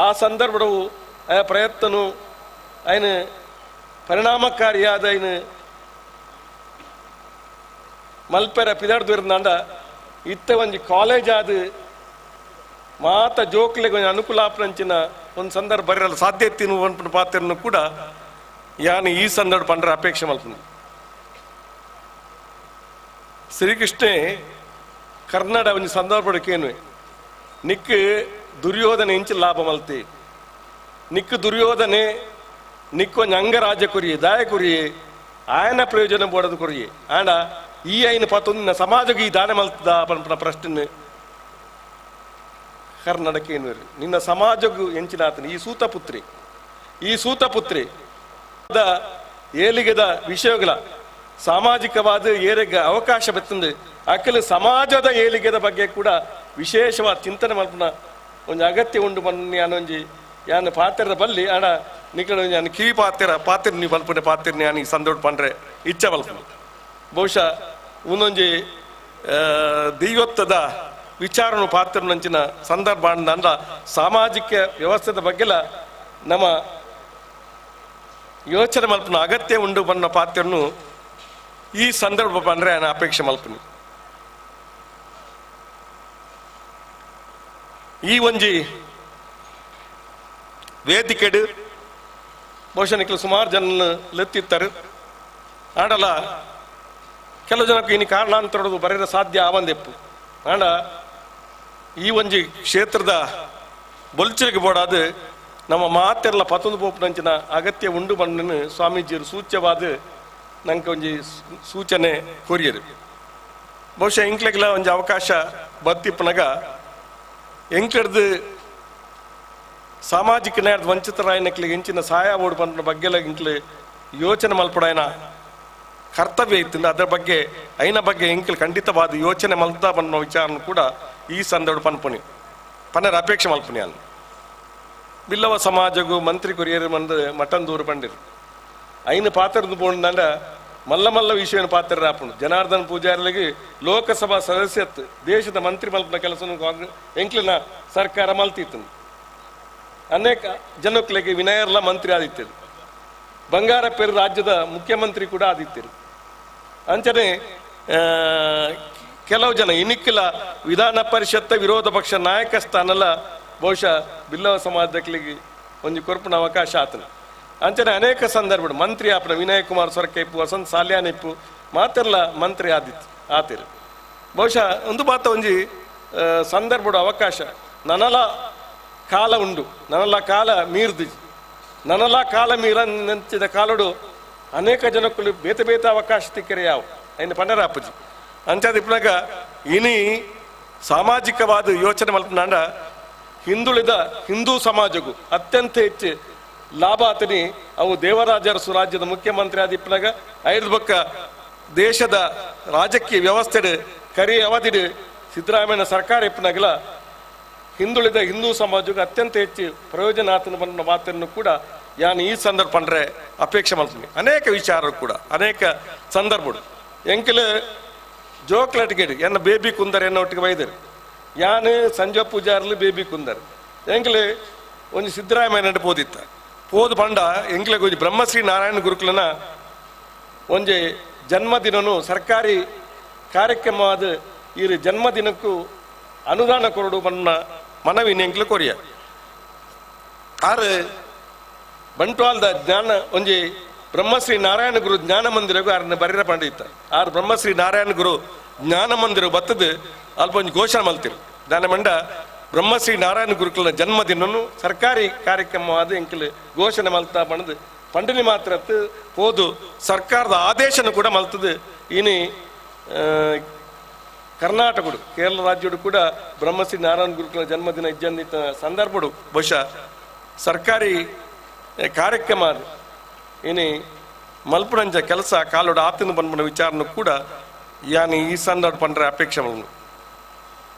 ಆ ಸಂದರ್ಭವು ಆ ಪ್ರಯತ್ನನು ಐನು ಪರಿಣಾಮಕಾರಿಯಾದ ಐನು ಮಲ್ಪೆರ ಪಿದಾಡ್ದು ಇತ್ತ ಒಂಜಿ ಕಾಲೇಜ್ ಆದ ಮಾತ ಜೋಕ್ಲೆಗೆ ಒಂಜಿ ಅನುಕೂಲ ಆಪನಂಚಿನ ಒಂದು ಸಂದರ್ಭ ಬರಲ್ಲ ಸಾಧ್ಯ ತಿನ್ನುವ ಪಾತ್ರನು ಕೂಡ ಯಾನು ಈ ಸಂದರ್ಭ ಪಂಡ್ರ ಅಪೇಕ್ಷೆ ಮಲ್ಪನು. ಶ್ರೀಕೃಷ್ಣೆ ಕರ್ನಾಡ ಒಂಜಿ ಸಂದರ್ಭಕ್ಕೇನು ನಿಕ್ ದುರ್ಯೋಧನೆ ಇಂಚು ಲಾಭ ಮಲ್ತಿ ನಿಕ್ ದುರ್ಯೋಧನೆ ನಿಕ್ ಒಂಜಿ ಅಂಗರಾಜ್ಯ ಕೊರಿಯೆ ದಾಯ ಕೊರಿಯೆ ಆಯನ ಪ್ರಯೋಜನ ಬೋಡದು ಕೊರಿಯೆ ಆಂಡ ಈ ಐನ ಪತ್ತೊಂದು ಸಮಾಜಕ್ಕೆ ಈ ದಾನ ಮಲ್ತದ ಪನ್ಪುನ ಪ್ರಶ್ನೆ ಕರ್ನಾಟಕ ಏನು ನಿನ್ನ ಸಮಾಜಕ್ಕೂ ಎಂಚಿನಾತನ ಈ ಸೂತಪುತ್ರಿ ಈ ಸೂತಪುತ್ರಿ ಏಲಿಗೆದ ವಿಷಯಗಳ ಸಾಮಾಜಿಕವಾದ ಏರೆಗೆ ಅವಕಾಶ ಬರ್ತದೆ ಅಕ್ಕಲು ಸಮಾಜದ ಏಲಿಗೆದ ಬಗ್ಗೆ ಕೂಡ ವಿಶೇಷವಾದ ಚಿಂತನೆ ಮಲ್ಪುನ ಒಂಜಿ ಅಗತ್ಯ ಉಂಡು ಬನ್ನಿ ಅನ್ನೊಂಜಿ ಯಾನ್ ಪಾತ್ರದ ಬಲ್ಲಿ ಆಡ ನಿಕಲ ಯಾನ್ ಕಿವಿ ಪಾತ್ರ ಪಾತ್ರ ನೀವು ಬಲ್ಪುನ ಪಾತ್ರ ಯಾನ್ ಈ ಸಂದೋಡ್ ಪಂಡ್ರೆ ಇಚ್ಛೆ ಬಲ್ಪುನ. ಬಹುಶಃ ಒಂದೊಂಜಿ ದೈವತ್ವದ ವಿಚಾರನು ಪಾತ್ರನಂಚಿನ ಸಂದರ್ಭ ಅಂದ ಸಾಮಾಜಿಕ ವ್ಯವಸ್ಥೆದ ಬಗ್ಗೆಲ್ಲ ನಮ್ಮ ಯೋಚನೆ ಮಲ್ಪನ ಅಗತ್ಯ ಉಂಡು ಬನ್ನ ಪಾತ್ರನು ಈ ಸಂದರ್ಭ ಬಂದ್ರೆ ನಾನು ಅಪೇಕ್ಷೆ ಮಲ್ಪನಿ. ಈ ಒಂಜಿ ವೇದಿಕೆಡು ಬಹುಶಃ ನಿಕ್ಲು ಸುಮಾರು ಜನ ಲೆತ್ತಿತ್ತಾರೆ ಆಡಲ್ಲ ಕೆಲವು ಜನಕ್ಕೆ ಇನ್ನು ಕಾರಣಾಂತರದ್ದು ಬರೆಯಲು ಸಾಧ್ಯ ಆವಂದೆಪ್ಪು ಆಂಡ ಈ ಒಂಜಿ ಕ್ಷೇತ್ರದ ಬೊಲ್ಚಿಗೆ ಬೋಡಾದ ನಮ್ಮ ಮಾತೆಲ್ಲ ಪತ್ತೊಂದು ಪೋಪುನಂಚಿನ ಅಗತ್ಯ ಉಂಡು ಬಣ್ಣನು ಸ್ವಾಮೀಜಿಯರು ಸೂಚ್ಯವಾದ ನಂಗೆ ಒಂಜಿ ಸೂಚನೆ ಕೊರಿಯರು. ಬಹುಶಃ ಎಂಕ್ಲೆಗ್ಲ ಒಂಜಿ ಅವಕಾಶ ಬತ್ತಿಪ್ಪನಗ ಎಂಕ್ಲೆಡ್ದು ಸಾಮಾಜಿಕ ನ್ಯಾಯದ ವಂಚಿತರಾಯನಕ್ಲಿಗೆ ಎಂಚಿನ ಸಹಾಯ ಓಡು ಬಂದ ಬಗ್ಗೆಲ್ಲ ಎಂಕ್ಲೆ ಯೋಚನೆ ಮಲ್ಪಡಾಯನ ಕರ್ತವ್ಯ ಇತ್ತು. ಅದರ ಬಗ್ಗೆ ಐನ ಬಗ್ಗೆ ಎಂಕ್ಲು ಖಂಡಿತವಾದ ಯೋಚನೆ ಮಲ್ತಾ ಬನ್ನೋ ವಿಚಾರನ ಕೂಡ ಈ ಸಂದರ್ಭ ಪನ್ಪುನಿ ಪನ್ನರ ಅಪೇಕ್ಷೆ ಮಲ್ಪುನಿ ಅಲ್ಲ. ಬಿಲ್ಲವ ಸಮಾಜಗೂ ಮಂತ್ರಿ ಕೊರಿಯರು ಮಂದ ಮಟಂದೂರು ಪಂಡಿರು ಐನು ಪಾತ್ರದ ಪೋಂಡ ಮಲ್ಲ ಮಲ್ಲ ವಿಷಯನ ಪಾತ್ರ ಆಪುಂಡು. ಜನಾರ್ದನ್ ಪೂಜಾರಿಗೆ ಲೋಕಸಭಾ ಸದಸ್ಯತ್ ದೇಶದ ಮಂತ್ರಿ ಮಲ್ಪನ ಕೆಲಸ ಕಾಂಗ್ರೆಸ್ ಎಂಕ್ಲಿನ ಸರ್ಕಾರ ಮಲ್ತಿತ್ತು. ಅನೇಕ ಜನಕ್ಲೆಗೆ ವಿನಯರ್ಲ ಮಂತ್ರಿ ಆದಿತ್ತಿರು, ಬಂಗಾರಪ್ಪೇರು ರಾಜ್ಯದ ಮುಖ್ಯಮಂತ್ರಿ ಕೂಡ ಆದಿತ್ತಿರು. ಅಂಚನೆ ಕೆಲವು ಜನ ಇನಿಕ್ಕಿಲ ವಿಧಾನ ಪರಿಷತ್ ವಿರೋಧ ಪಕ್ಷ ನಾಯಕ ಸ್ಥಾನಲ ಬಹುಶಃ ಬಿಲ್ಲವ ಸಮಾಜದಕ್ಲಿಗೆ ಒಂದು ಕೊರ್ಪುನ ಅವಕಾಶ ಆತನ. ಅಂಚನೆ ಅನೇಕ ಸಂದರ್ಭ ಮಂತ್ರಿ ಆಪನ ವಿನಯ್ ಕುಮಾರ್ ಸೊರಕೆ ಇಪ್ಪು, ವಸಂತ್ ಸಾಲ್ಯಾನ್ ಇಪ್ಪು ಮಾತೆಲ್ಲ ಮಂತ್ರಿ ಆದಿತ್ತು ಆತಿರು. ಬಹುಶಃ ಒಂದು ಮಾತ ಒಂಜಿ ಸಂದರ್ಭದ ಅವಕಾಶ ನನಲ ಕಾಲ ಉಂಡು, ನನಲ ಕಾಲ ಮೀರ್ದು ನನಲ ಕಾಲ ಮೀರ ನಂಚಿದ ಕಾಲಡು ಅನೇಕ ಜನಕ್ಕೂ ಬೇತೆ ಬೇತೆ ಅವಕಾಶ ತಿಕ್ಕರೆ ಯಾವ ಐನ ಪಂಡರಾಪುಜಿ ಅಂಚಾದ ಇಪ್ಪನಾಗ ಇನಿ ಸಾಮಾಜಿಕವಾದ ಯೋಚನೆ ಮಲ್ಪನಾಂಡ ಹಿಂದುಳಿದ ಹಿಂದೂ ಸಮಾಜಕ್ಕೂ ಅತ್ಯಂತ ಹೆಚ್ಚು ಲಾಭ ಆತನಿ ಅವು ದೇವರಾಜರಸು ರಾಜ್ಯದ ಮುಖ್ಯಮಂತ್ರಿ ಆದ ಇಪ್ಪನಾಗ ಐದು ಬಕ್ಕ ದೇಶದ ರಾಜಕೀಯ ವ್ಯವಸ್ಥೆ ಕರಿ ಅವಧಿಡು ಸಿದ್ದರಾಮಯ್ಯನ ಸರ್ಕಾರ ಇಪ್ಪನಾಗಲ ಹಿಂದುಳಿದ ಹಿಂದೂ ಸಮಾಜಕ್ಕೆ ಅತ್ಯಂತ ಹೆಚ್ಚು ಪ್ರಯೋಜನ ಆತನ ಬಂದ ಮಾತನ್ನು ಕೂಡ ಯಾನು ಈ ಸಂದರ್ಭ ಪಂಡ್ರೆ ಅಪೇಕ್ಷೆ ಮಾಡ್ತೀನಿ. ಅನೇಕ ವಿಚಾರ ಕೂಡ ಅನೇಕ ಸಂದರ್ಭಗಳು ಎಂಕಲ್ ಜೋಕ್ಲಟ್ಗೇಡಿ ಎನ್ನ ಬೇಬಿ ಕುಂದರ್ ಎನ್ನ ಒಟ್ಟಿಗೆ ಬೈದರು ಯಾನು ಸಂಜೆ ಪೂಜಾರ್ಲು ಬೇಬಿ ಕುಂದರ್ ಎಂಕಲ್ ಒಂಜಿ ಸಿದ್ದರಾಮಯ್ಯ ಪೋದಿತ್ತ ಪೋದು ಪಂಡ ಎಂಕ್ಲೆಗ್ ಒಂಜಿ ಬ್ರಹ್ಮಶ್ರೀ ನಾರಾಯಣ ಗುರುಕುಲನ ಒಂಜಿ ಜನ್ಮದಿನನು ಸರ್ಕಾರಿ ಕಾರ್ಯಕ್ರಮವಾದ ಈ ಜನ್ಮದಿನಕ್ಕೂ ಅನುದಾನ ಕೊರಡು ಬಣ್ಣ ಮನವಿ ಎಂಕ್ಲು ಕೊರಿಯ ಆರು ಬಂಟ್ವಾಲ್ದ ಜ್ಞಾನ ಒಂಜಿ ಬ್ರಹ್ಮಶ್ರೀ ನಾರಾಯಣ ಗುರು ಜ್ಞಾನ ಮಂದಿರಗೂ ಆರನ್ನ ಬರೀರ ಪಂಡಿತ ಆರು ಬ್ರಹ್ಮಶ್ರೀ ನಾರಾಯಣ ಗುರು ಜ್ಞಾನ ಮಂದಿರ ಬತ್ತದು ಅಲ್ಪ ಒಂಜಿ ಘೋಷಣೆ ಮಲ್ತಿರು. ದಾನಮಂಡ ಬ್ರಹ್ಮಶ್ರೀ ನಾರಾಯಣ ಗುರುಕುಲ ಜನ್ಮದಿನನು ಸರ್ಕಾರಿ ಕಾರ್ಯಕ್ರಮವಾದ ಎಂಕಲ್ ಘೋಷಣೆ ಮಲ್ತಾ ಪಂಡದು ಪಂಡನಿ ಮಾತ್ರ ಪೋದು ಸರ್ಕಾರದ ಆದೇಶನ ಕೂಡ ಮಲ್ತದು. ಇನಿ ಕರ್ನಾಟಕಡು ಕೇರಳ ರಾಜ್ಯಡು ಕೂಡ ಬ್ರಹ್ಮಶ್ರೀ ನಾರಾಯಣ ಗುರುಕುಲ ಜನ್ಮದಿನ ಇಜ್ಜಂದಿತ ಸಂದರ್ಭಡು ಬಹುಶಃ ಸರ್ಕಾರಿ ಕಾರ್ಯಕ್ರಮ ಇನಿ ಮಲ್ಪುಣಂಜ ಕೆಲಸ ಕಾಲೋಡು ಆತನ ಬಂದ್ಬಣ ವಿಚಾರನು ಕೂಡ ಯಾನಿ ಈ ಸಂದರ್ಭ ಪಂಡ್ರೆ ಅಪೇಕ್ಷೆ ಮಲ್ನು.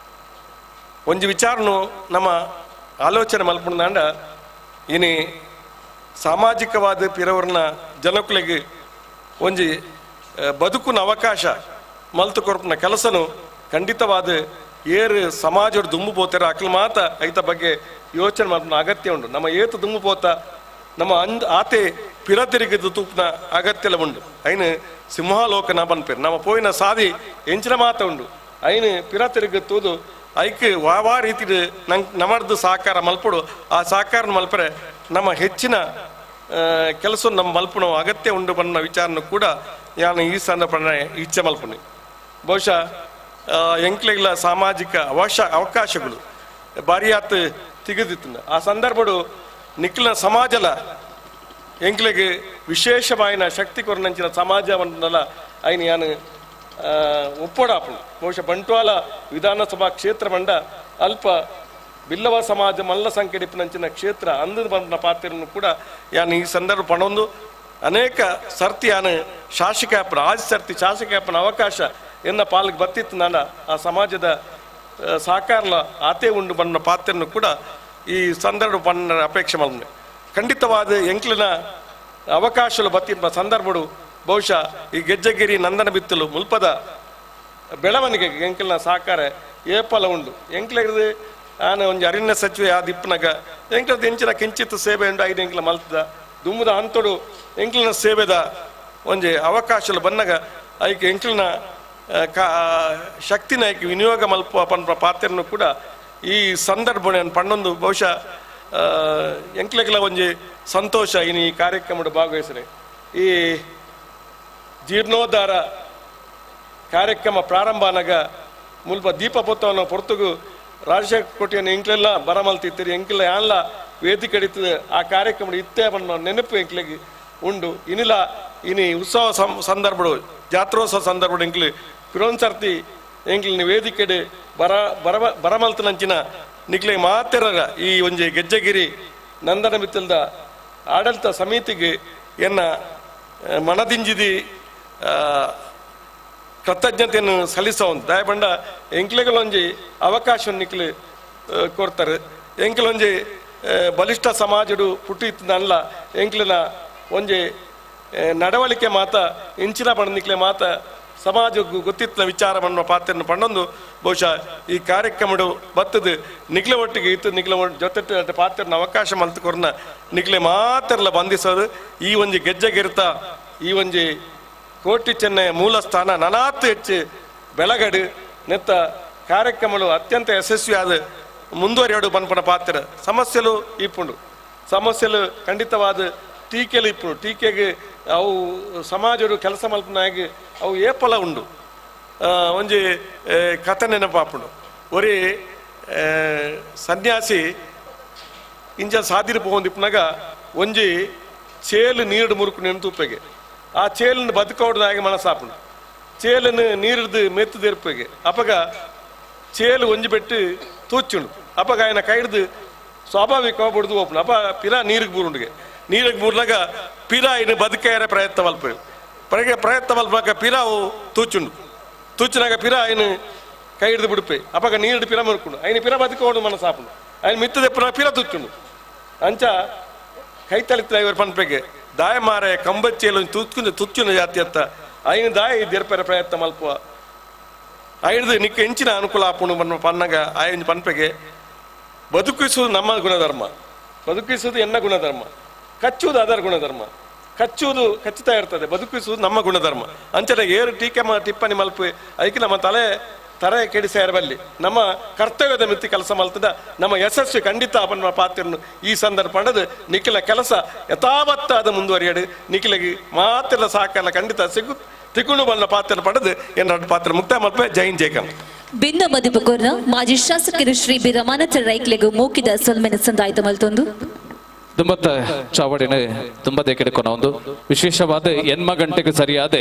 ಒಂಜಿ ವಿಚಾರನು ನಮ್ಮ ಆಲೋಚನೆ ಮಲ್ಪುಣದಾಂಡ ಇನಿ ಸಾಮಾಜಿಕವಾದ ಪಿರವರ್ನ ಜನಕುಲಿಗೆ ಒಂಜಿ ಬದುಕುನ ಅವಕಾಶ ಮಲ್ತು ಕೊರ್ಪುನ ಕೆಲಸನು ಖಂಡಿತವಾದ ಏರು ಸಮಾಜದ ದುಂಬು ಪೋತಾರ ಅಕ್ಲ ಮಾತ ಐತ ಬಗ್ಗೆ ಯೋಚನೆ ಮಲ್ಪುನ ಅಗತ್ಯ ಉಂಡು. ನಮ್ಮ ಏತು ದುಂಬು ಪೋತ ನಮ್ಮ ಆತೆ ಪಿರ ತಿರುಗಿದ್ದು ತೂಪ್ನ ಅಗತ್ಯಲ ಉಂಡು. ಐನು ಸಿಂಹಾಲೋಕನ ಪನ್ಪೇರು ನಮ್ಮ ಪೋಯಿನ ಸಾದಿ ಎಂಚಿನ ಮಾತ ಉಂಡು. ಐನು ಪಿರ ತಿರುಗಿತ್ತೂದು ಐಕ್ ವಾವಾ ರೀತಿ ನಂಗೆ ನಮ್ಮದು ಸಹಕಾರ ಮಲ್ಪಡು. ಆ ಸಹಕಾರ ಮಲ್ಪರೆ ನಮ್ಮ ಹೆಚ್ಚಿನ ಕೆಲಸ ನಮ್ಮ ಮಲ್ಪುಣ ಅಗತ್ಯ ಉಂಡು ಬನ್ನ ವಿಚಾರನು ಕೂಡ ಯಾನು ಈ ಸಂದರ್ಭ ಇಚ್ಛೆ ಮಲ್ಪುನಿ. ಬಹುಶಃ ಎಂಕ್ಲೆಗ್ಲ ಸಾಮಾಜಿಕ ಅವಕಾಶಗಳು ಬಾರಿಯಾತ್ ತಿಗದಿತ್ತು. ಆ ಸಂದರ್ಭಡು ನಿಕ್ಲಿನ ಸಮಾಜಲ ಎಂಕ್ಲೆಗೆ ವಿಶೇಷವಾಯಿನ ಶಕ್ತಿ ಕೊರನಂಚಿನ ಸಮಾಜ ಬಂದಲ್ಲ ಐನು ಯಾನು ಒಪ್ಪೋಡಾಪುಂಡು. ಬಹುಶಃ ಬಂಟ್ವಾಳ ವಿಧಾನಸಭಾ ಕ್ಷೇತ್ರ ಬಂಡ ಅಲ್ಪ ಬಿಲ್ಲವ ಸಮಾಜ ಮಲ್ಲ ಸಂಕಡಿಪಿನಂಚಿನ ಕ್ಷೇತ್ರ ಅಂದು ಬಂದ ಪಾತ್ರವನ್ನು ಕೂಡ ಯಾನು ಈ ಸಂದರ್ಭ ಪಣೊಂದು ಅನೇಕ ಸರ್ತಿ ಯಾನು ಶಾಸಕ ಆಜ್ ಸರ್ತಿ ಶಾಸಕ ಅವಕಾಶ ಎನ್ನ ಪಾಲಿಗೆ ಬತ್ತಿತ್ತು. ನಾನು ಆ ಸಮಾಜದ ಸಹಕಾರಲ ಆತೆ ಉಂಡು ಬಣ್ಣ ಪಾತ್ರನ್ನು ಕೂಡ ಈ ಸಂದರ್ಭ ಬಣ್ಣ ಅಪೇಕ್ಷೆ ಮಲ್ಪನೆ. ಖಂಡಿತವಾದ ಎಂಕ್ಲಿನ ಅವಕಾಶలు ಬತ್ತಿನ ಸಂದರ್ಭಡು ಬಹುಶಃ ಈ ಗೆಜ್ಜೆಗಿರಿ ನಂದನ ಬಿತ್ತಲು ಮುಲ್ಪದ ಬೆಳವಣಿಗೆ ಎಂಕ್ಲಿನ ಸಹಕಾರ ಏಪಲ ಉಂಡು. ಎಂಕ್ಲೆಗ್ದು ಆನೆ ಒಂಜಿ ಅರಣ್ಯ ಸಚಿವೆ ಆದ ಇಪ್ಪನಾಗ ಎಂಕ್ಲದ ಎಂಚಿನ ಕಿಂಚಿತ್ ಸೇವೆ ಉಂಡು ಐದು ಎಂಕ್ಲ ಮಲ್ತದ ದುಮ್ಮದ ಅಂತೋಡು ಎಂಕ್ಲಿನ ಸೇವೆದ ಒಂಜಿ ಅವಕಾಶలు ಬನ್ನಗ ಐಕ್ ಎಂಕ್ಲಿನ ಶಕ್ತಿನ ಐಕ್ ವಿನಿಯೋಗ ಮಲ್ಪ ಪನ್ಪ ಪಾತ್ರನು ಕೂಡ ಈ ಸಂದರ್ಭ ಪಣ್ಣೊಂದು ಬಹುಶಃ ಎಂಕ್ಲೆಗ್ಲ ಒಂಜಿ ಸಂತೋಷ ಇನ್ನು ಈ ಕಾರ್ಯಕ್ರಮದ ಭಾಗವಹಿಸ್ರೆ. ಈ ಜೀರ್ಣೋದ್ಧಾರ ಕಾರ್ಯಕ್ರಮ ಪ್ರಾರಂಭ ಅನಗ ಮುಲ್ಪ ದೀಪ ಪೊತ್ತವನ ಪೊರ್ತುಗು ರಾಜಶೇಖರ್ ಕೋಟಿಯನ್ನು ಎಂಕ್ಲೆಲ್ಲ ಬರಮಲ್ತಿತ್ತೀರಿ ಎಂಕ್ಲೆಲ್ಲ ಯಾನ್ಲ ವೇದಿಕೆ ಹಿಡಿತದೆ ಆ ಕಾರ್ಯಕ್ರಮ ಇತ್ತೇ ಬಣ್ಣ ನೆನಪು ಎಂಕ್ಲೆಗೆ ಉಂಡು. ಇನಿಲ ಇನಿ ಉತ್ಸವ ಸಂದರ್ಭಡು ಜಾತ್ರೋತ್ಸವ ಸಂದರ್ಭಡು ಎಂಕ್ಲು ಪಿರೋನ್ಸರ್ತಿ ಎಂಕ್ಲಿನ ವೇದಿಕೆಡೆ ಬರ ಬರ ಬರಮಲ್ತನಂಚಿನ ನಿಕ್ಲೆ ಮಾತೆರರ ಈ ಒಂಜಿ ಗೆಜ್ಜೆಗಿರಿ ನಂದನ ಮಿತ್ತಲ್ದ ಆಡಳಿತ ಸಮಿತಿಗೆ ಎನ್ನ ಮನದಿಂಜಿದಿ ಕೃತಜ್ಞತೆಯನ್ನು ಸಲ್ಲಿಸೋನ್ ದಯಬಂಡ ಎಂಕ್ಲೆಗಳೊಂಜಿ ಅವಕಾಶ ನಿಕ್ಲು ಕೊಡ್ತಾರೆ. ಎಂಕ್ಲೊಂಜಿ ಬಲಿಷ್ಠ ಸಮಾಜಡು ಪುಟ್ಟಿತ್ತಲ್ಲ ಎಂಕ್ಲಿನ ಒಂಜಿ ನಡವಳಿಕೆ ಮಾತ ಇಂಚಿನ ಬಣ್ಣ ಮಾತ ಸಮಾಜಕ್ಕೂ ಗೊತ್ತಿತ್ತಿನ ವಿಚಾರ ಬಣ್ಣ ಪಾತ್ರನ್ನು ಪಣ್ಣೊಂದು ಬಹುಶಃ ಈ ಕಾರ್ಯಕ್ರಮಡು ಬತ್ತದು ನಿಕ್ಲೆ ಒಟ್ಟಿಗೆ ಇತ್ತು ನಿಕ್ಲೆ ಜೊತೆ ಪಾತ್ರನ ಅವಕಾಶ ಮಲ್ತುಕೊರ್ನ ನಿಕ್ಲೆ ಮಾತ್ರಲ್ಲ ಬಂಧಿಸೋದು. ಈ ಒಂಜಿ ಗೆಜ್ಜೆಗಿರ್ತ ಈ ಒಂಜಿ ಕೋಟಿ ಚೆನ್ನೈ ಮೂಲ ಸ್ಥಾನ ನನಾತು ಹೆಚ್ಚು ಬೆಳಗಡು ನೆತ್ತ ಕಾರ್ಯಕ್ರಮಗಳು ಅತ್ಯಂತ ಯಶಸ್ವಿಯಾದ ಮುಂದುವರಿಯೋಡು ಪನ್ಪನ ಪಾತ್ರ. ಸಮಸ್ಯೆಲು ಇಪ್ಪುಂಡು, ಸಮಸ್ಯೆಲು ಖಂಡಿತವಾದ ಟೀಕೆಲು ಇಪ್ಪುಂಡು. ಟೀಕೆಗೆ ಅವು ಸಮಾಜರು ಕೆಲಸ ಮಲ್ಪನಾಗಿ ಅವು ಏಪಲ ಉಂಡು. ಒಂಜಿ ಕಥೆ ನೆನಪಾಪುಂಡು. ಒರಿ ಸನ್ಯಾಸಿ ಇಂಚ ಸಾದಿರು ಪೋಂದಿಪ್ಪನಾಗ ಒಂಜಿ ಚೇಲು ನೀರು ಮುರುಕು ನೆನತೂಪೆಗೆ ಆ ಚೇಲನ್ನು ಬದುಕೋಡ್ದಾಗೆ ಮನಸ್ಸಾಪುಂಡು. ಚೇಲನ್ನು ನೀರಿಡ್ದು ಮೆತ್ತದಿರ್ಪೆಗೆ ಅಪಗ ಚೇಲು ಒಂಜಿ ಬೆಟ್ಟು ತೂಚುಂಡು. ಅಪಗ ఆయన ಕೈಡ್ದು ಸ್ವಾಭಾವಿಕ ಬಡ್ದು ಹೋಪುಂಡು. ಅಪ ಪಿರ ನೀರಿಗೆ ಬೂರುಂಡಿಗೆ ನೀರಿಗೆ ಬೂರ್ನಾಗ ಪಿರ ಇನ್ನು ಬದುಕೇರ ಪ್ರಯತ್ನ ಮಲ್ಪ ಪ್ರಯತ್ನ ಮಲ್ಪಾಕ ಪಿರಾವು ತೂಚುಂಡು. ತೂಚಿನಾಗ ಪಿರ ఆయన ಕೈ ಹಿಡಿದು ಬಿಡುಪೆ ಅಪಗ ನೀರು ಪಿರ ಮುರುಕುಂಡು ఆయన ಪಿರ ಬದುಕೋಡು ಮನಸ್ಸಾಪುಂಡು. ఆయన ಮಿತ್ತದೆಪ್ಪನ ಪಿರ ತೂಚುಂಡು. ಅಂಚ ಕೈತಲಿತ್ತ ಇವರು ಪನ್ಪೆಗೆ ದಾಯ ಮಾರೆ ಕಂಬಚ್ಚೇಲು ತುಚ್ಕೊಂಡು ತುಚ್ಚುನ ಜಾತಿ ಅತ್ತ ಐನು ದಾಯ ದೆರ್ಪೆರ ಪ್ರಯತ್ನ ಮಲ್ಪುವ ಐದು ನಿಕ್ಕ ಹೆಂಚಿನ ಅನುಕೂಲ ಆಪುಂಡು ಬನ್ನ ಪನ್ನಗ ಆಯಂಜ್ ಪನ್ಪೆಗೆ ಬದುಕಿಸುವುದು ನಮ್ಮ ಗುಣಧರ್ಮ, ಬದುಕಿಸುವುದು ಎನ್ನ ಗುಣಧರ್ಮ, ಕಚ್ಚುವುದು ಅದರ ಗುಣಧರ್ಮ, ಕಚ್ಚುವುದು ಕಚ್ಚುತ್ತಾ ಇರ್ತದೆ, ಬದುಕಿಸುವುದು ನಮ್ಮ ಗುಣಧರ್ಮ. ಅಂಚನೆ ಏರು ಟೀಕೆ ಟಿಪ್ಪಣಿ ಮಲ್ಪು ಐಕೆ ನಮ್ಮ ತಲೆ ತರೆ ಕೆಡಿಸ ಇರಬಲ್ಲಿ ನಮ್ಮ ಕರ್ತವ್ಯದ ಮಿತಿ ಕೆಲಸ ಮಲ್ತದ ನಮ್ಮ ಯಶಸ್ವಿ ಖಂಡಿತ ಪನ್ಮ ಪಾತ್ರನು ಈ ಸಂದರ್ಭ ಪಡೆದು ನಿಖಿಲ ಕೆಲಸ ಯಥಾವತ್ತಾದ ಮುಂದುವರಿಯಡು ನಿಖಿಲಿಗೆ ಮಾತ್ರ ಸಾಕಲ್ಲ ಖಂಡಿತ ಸಿಗು ತಿಕ್ಕುಂಡು ಬಲ್ಲ ಪಾತ್ರ ಪಡೆದು ಎನ್ನ ಪಾತ್ರ ಮುಕ್ತಾಯ ಮಲ್ಪೆ. ಜೈನ್ ಜೈಕನ್. ಬಿಂದ ಮದಿಪುಕೊರ್ನ ಮಾಜಿ ಶಾಸಕರು ಶ್ರೀ ಬಿ ರಮಾನಾಥ ರೈಕ್ಲೆಗ್ ಮೋಕಿದ ಸೊಲ್ಮೆನ ಸಂದಾಯ್ತ ಮಲ್ತೊಂದು. ತುಂಬತ್ತ ಚಾವಡಿನ ತುಂಬದೇ ಕೆಡಕೊನ ಒಂದು ವಿಶೇಷವಾದ ಎನ್ಮ ಗಂಟೆಗೆ ಸರಿಯಾದ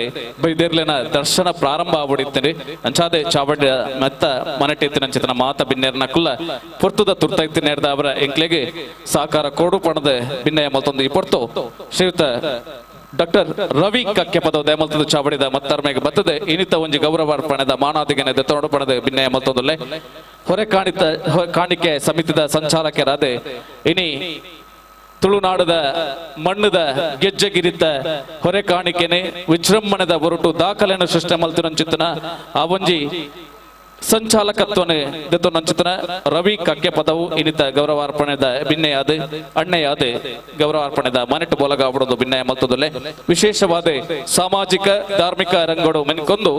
ಬೈದೇರ್ಲೆನ ದರ್ಶನ ಪ್ರಾರಂಭ ಆಗ್ಬಿಡಿತ್ತೇನೆ. ಅಂಚಾದೆ ಚಾವಡಿ ಮೆತ್ತ ಮನಟೆತ್ತಿನ ಮಾತ ಬಿನ್ನೇರ್ನ ಕುಲ್ಲ ಪೊರ್ತುದ ತುರ್ತೈತಿ ಅವರ ಎಂಕ್ಲೆಗೆ ಸಹಕಾರ ಕೋಡು ಪಣದ ಬಿನ್ನಯ ಮಲ್ತೊಂದು. ಈ ಪೊರ್ತು ಶ್ರೀಯುತ ಡಾಕ್ಟರ್ ರವಿ ಕಕ್ಕೆ ಪದವ ದಯಮಲ್ತದ ಚಾವಡಿದ ಮತ್ತರ್ಮೆಗೆ ಬತ್ತದೆ ಇನಿತ ಒಂಜಿ ಗೌರವಾರ್ಪಣೆದ ಮಾನಾದಿಗೆನೆ ದತ್ತೊಡಪಣದ ಬಿನ್ನಯ ಮಲ್ತೊಂದುಲ್ಲೆ. ಹೊರೆ ಕಾಣಿಕೆ ಸಮಿತಿದ ಸಂಚಾಲಕರಾದ ಇನಿ ತುಳುನಾಡದ ಮಣ್ಣದ ಗೆಜ್ಜೆಗಿರಿತ ಹೊರೆ ಕಾಣಿಕೆನೆ ವಿಜೃಂಭಣದ ಹೊರಟು ದಾಖಲೆಯನ್ನು ಸೃಷ್ಟಿ ಮಲ್ತಿನಂಚಿತನ ಆ ಒಂಜಿ ಸಂಚಾಲಕತ್ವನೆ ದತ್ತೊನಂಚಿತನ ರವಿ ಕಕ್ಕೆ ಪದವು ಇನಿತ ಗೌರವಾರ್ಪಣೆದ ಬಿನ್ನೆಯಾದ ಅಣ್ಣೆಯಾದ ಗೌರವಾರ್ಪಣೆದ ಮನೆಟ್ಟು ಬೋಲಗ ಬಿನ್ನಯ ಮಲ್ತದಲ್ಲೇ. ವಿಶೇಷವಾದ ಸಾಮಾಜಿಕ ಧಾರ್ಮಿಕ ರಂಗೋಡು ಮೆನ್ಕೊಂದು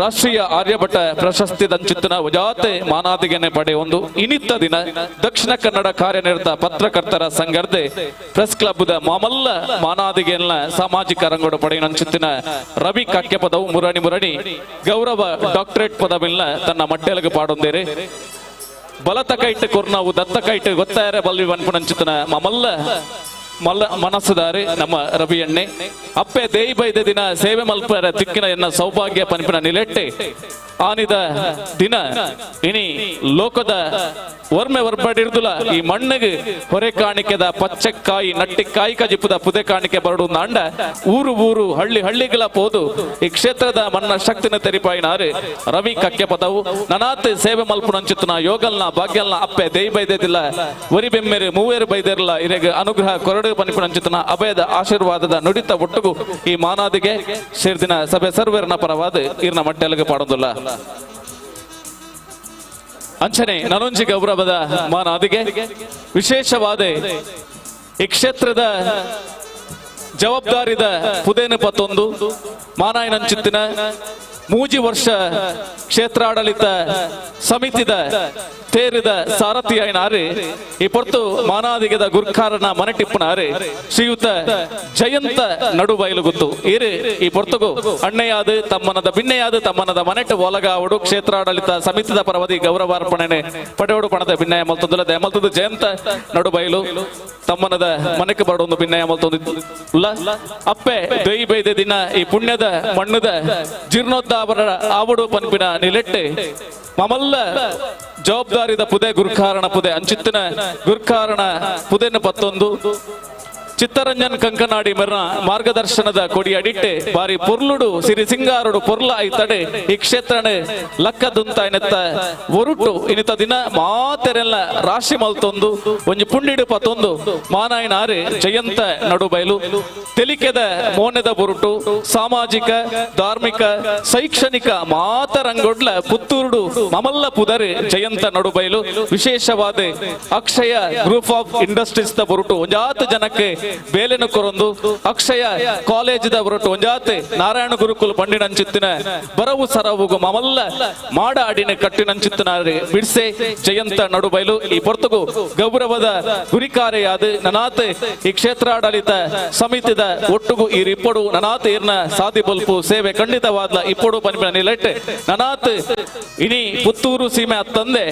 ರಾಷ್ಟ್ರೀಯ ಆರ್ಯಭಟ ಪ್ರಶಸ್ತಿ ದಂಚಿತನ ವಜಾತೆ ಮಾನಾದಿಗೆನೆ ಪಡೆಯೊಂದು ಇನಿತ ದಿನ ದಕ್ಷಿಣ ಕನ್ನಡ ಕಾರ್ಯನಿರತ ಪತ್ರಕರ್ತರ ಸಂಘರ್ದೆ ಪ್ರೆಸ್ ಕ್ಲಬ್ದ ಮಾಮಲ್ಲ ಮಾನಾದಿಗೆಲ್ಲ ಸಾಮಾಜಿಕ ರಂಗೋಡು ಪಡೆಯನಂಚಿತ್ತಿನ ರವಿ ಕಕ್ಕೆ ಪದವು ಮುರಣಿ ಮುರಣಿ ಗೌರವ ಡಾಕ್ಟರೇಟ್ ಪದವಿಲ್ಲ ತನ್ನ ಮಟ್ಟೆಲಗು ಪಾಡೊಂದೇರೆ. ಬಲತ ಕೈಟ್ ಕೊರ್ನಾವು ದತ್ತ ಕೈಟ್ ಗೊತ್ತಾಯರೆ ಬಲ್ವಿ ವನ್ಪುನಂಚಿತನ ಮಾಮಲ್ಲ ಮಲ್ಲ ಮನಸ್ಸುದಾರಿ ನಮ್ಮ ರವಿ ಅಣ್ಣೆ. ಅಪ್ಪೆ ದೇಯಿ ಬೈದ ದಿನ ಸೇವೆ ಮಲ್ಪರ ತಿಕ್ಕಿನ ಎನ್ನ ಸೌಭಾಗ್ಯ ಪನ್ಪಿನ ನಿಲೆಟ್ಟೆ ಆನಿದ ದಿನ ಇನಿ ಲೋಕದ ವರ್ಮೆ ವರ್ಪಡಿರ್ದುಲ ಈ ಮಣ್ಣಿಗೆ ಹೊರೆ ಕಾಣಿಕೆದ ಪಚ್ಚಕ್ಕಾಯಿ ನಟ್ಟಿಕಾಯಿ ಕಜಿಪುದ ಪುದೆ ಕಾಣಿಕೆ ಬರಡು ನಾಂಡ ಊರು ಊರು ಹಳ್ಳಿ ಹಳ್ಳಿಗಳ ಪೋದು ಈ ಕ್ಷೇತ್ರದ ಮಣ್ಣ ಶಕ್ತಿನ ತೆರಿಪಾಯಿನಾರು ರವಿ ಕಕ್ಕೆ ಪದವು. ನನಾತ್ ಸೇವೆ ಮಲ್ಪುನಂಚಿತನ ಯೋಗಲ್ನ ಭಾಗ್ಯಲ್ನ ಅಪ್ಪೆ ದೇಯಿ ಬೈದೇದಿಲ್ಲ ವರಿ ಬೆಮ್ಮೆರು ಮೂವೇರು ಬೈದೇರ್ಲ ಇರೆಗ್ ಅನುಗ್ರಹ ಕೊರಡು ಪನಿಪುನಂಚಿತನ ಅಭಯದ ಆಶೀರ್ವಾದದ ನುಡಿತ ಒಟ್ಟುಗು ಈ ಮಾನಾದಿಗೆ ಸೇರ್ದಿನ ಸಭೆ ಸರ್ವೇರ್ನ ಪರವಾದ ಇರ್ನ ಮಟ್ಟೆಲಗೆ ಪಾಡೊಂದುಲ್ಲ. ಅಂಚನೆ ನನೊಂಜಿ ಗೌರವದ ಮಾನಾದಿಗೆ ವಿಶೇಷವಾದ ಈ ಕ್ಷೇತ್ರದ ಜವಾಬ್ದಾರಿದ ಪುದೇನು ಪತ್ತೊಂದು ಮಾನಾಯನಂಚಿತ್ತಿನ ಮೂಜಿ ವರ್ಷ ಕ್ಷೇತ್ರಾಡಳಿತ ಸಮಿತಿದ ತೇರಿದ ಸಾರಥಿಯಾಯಿನಾರು ಈ ಪೊರ್ತು ಮಾನಾದಿಗದ ಗುರ್ಕಾರನ ಮನಟಿಪ್ಪನಾರು ಶ್ರೀಯುತ ಜಯಂತ ನಡುಬೈಲು ಗೊತ್ತು ಇರು ಈ ಪೊರ್ತುಗು ಅಣ್ಣೆಯಾದ ತಮ್ಮನದ ಬಿನ್ನೆಯಾದ ತಮ್ಮನದ ಮನೆಟ್ಟು ಒಲಗಾವಡು ಕ್ಷೇತ್ರಾಡಳಿತ ಸಮಿತಿದ ಪರವದಿ ಗೌರವಾರ್ಪಣೆ ಪಡೆಯೋಡು ಪಣದ ಬಿನ್ನಯ ಮಲ್ತೊಂದುಲ್ಲ ದಯಮಲ್ತದ್ದು ಜಯಂತ ನಡುಬೈಲು ತಮ್ಮನದ ಮನೆಗೆ ಬರಡೊಂದು ಬಿನ್ನಯ ಮಲ್ತೊಂದಿಲ್ಲ. ಅಪ್ಪೆ ದೊಯ್ ಬೈದ ದಿನ ಈ ಪುಣ್ಯದ ಮಣ್ಣದ ಜೀರ್ಣೋದ್ಧಾರ ಆವಡು ಪನ್ಪಿನ ನಿಲೆಟ್ಟೆ ಮಮಲ್ಲ ಜವಾಬ್ದಾರಿದ ಪುದೆ ಗುರ್ಕಾರಣ ಪುದೆ ಅಂಚಿತ್ತಿನ ಗುರ್ಕಾರಣ ಪುದೆನ ಪತ್ತೊಂದು ಚಿತ್ತರಂಜನ್ ಕಂಕನಾಡಿ ಮೆರ್ನ ಮಾರ್ಗದರ್ಶನದ ಕೊಡಿ ಅಡಿಟ್ಟೆ ಬಾರಿ ಪೊರ್ಲುಡು ಸಿರಿ ಸಿಂಗಾರುಡು ಪೊರ್ಲ ಐತಡೆ ಈ ಕ್ಷೇತ್ರನೆ ಲಕ್ಕದುಂತಾಯ್ನೆತ್ತ ಒರುಟು ಇನಿತ ದಿನ ಮಾತೆರೆಲ್ಲ ರಾಶಿ ಮಲ್ತೊಂದು ಒಂಜಿ ಪುಂಡಿಡು ಪತ್ತೊಂದು ಮಾನಾಯನಾರೆ ಜಯಂತ ನಡುಬೈಲು ತೆಲಿಕೆದ ಮೋನೆದ ಬೊರುಟು ಸಾಮಾಜಿಕ ಧಾರ್ಮಿಕ ಶೈಕ್ಷಣಿಕ ಮಾತರಂಗೊಡ್ಲ ಪುತ್ತೂರುಡು ಮಮಲ್ಲ ಪುದರೆ ಜಯಂತ ನಡುಬೈಲು ವಿಶೇಷವಾದ ಅಕ್ಷಯ group of industries the ಬೊರುಟು ಒಂಜಾತ ಜನಕ್ಕೆ ಬೇಲೆನು ಕೊರೊಂದು ಅಕ್ಷಯ ಕಾಲೇಜದ ಹೊರಟು ಒಂಜಾತೆ ನಾರಾಯಣ ಗುರುಕುಲ ಪಂಡಿನಂಚಿತ್ತಿನ ಬರವು ಸರವುಗು ಮಮಲ್ಲ ಮಾಡ ಅಡಿನ ಕಟ್ಟಿನಂಚಿತ್ತಿನ ಬಿಡ್ಸೆ ಜಯಂತ ನಡುಬೈಲು ಈ ಪೊರ್ತುಗು ಗೌರವದ ಗುರಿಕಾರೆಯಾದ ನನಾತೆ ಈ ಕ್ಷೇತ್ರಾಡಳಿತ ಸಮಿತಿದ ಒಟ್ಟುಗು ಈ ರಿಪ್ಪೊಡು ನನಾತ್ ಇರ್ನ ಸಾದಿ ಬೊಲ್ಪು ಸೇವೆ ಖಂಡಿತವಾದ ಇಪ್ಪೊಡು ಪನ್ಪಿನ ನಿಲೆಟ್ ನನಾತ್ ಇನಿ ಪುತ್ತೂರು ಸೀಮೆ ಅತ್ತಂದೆ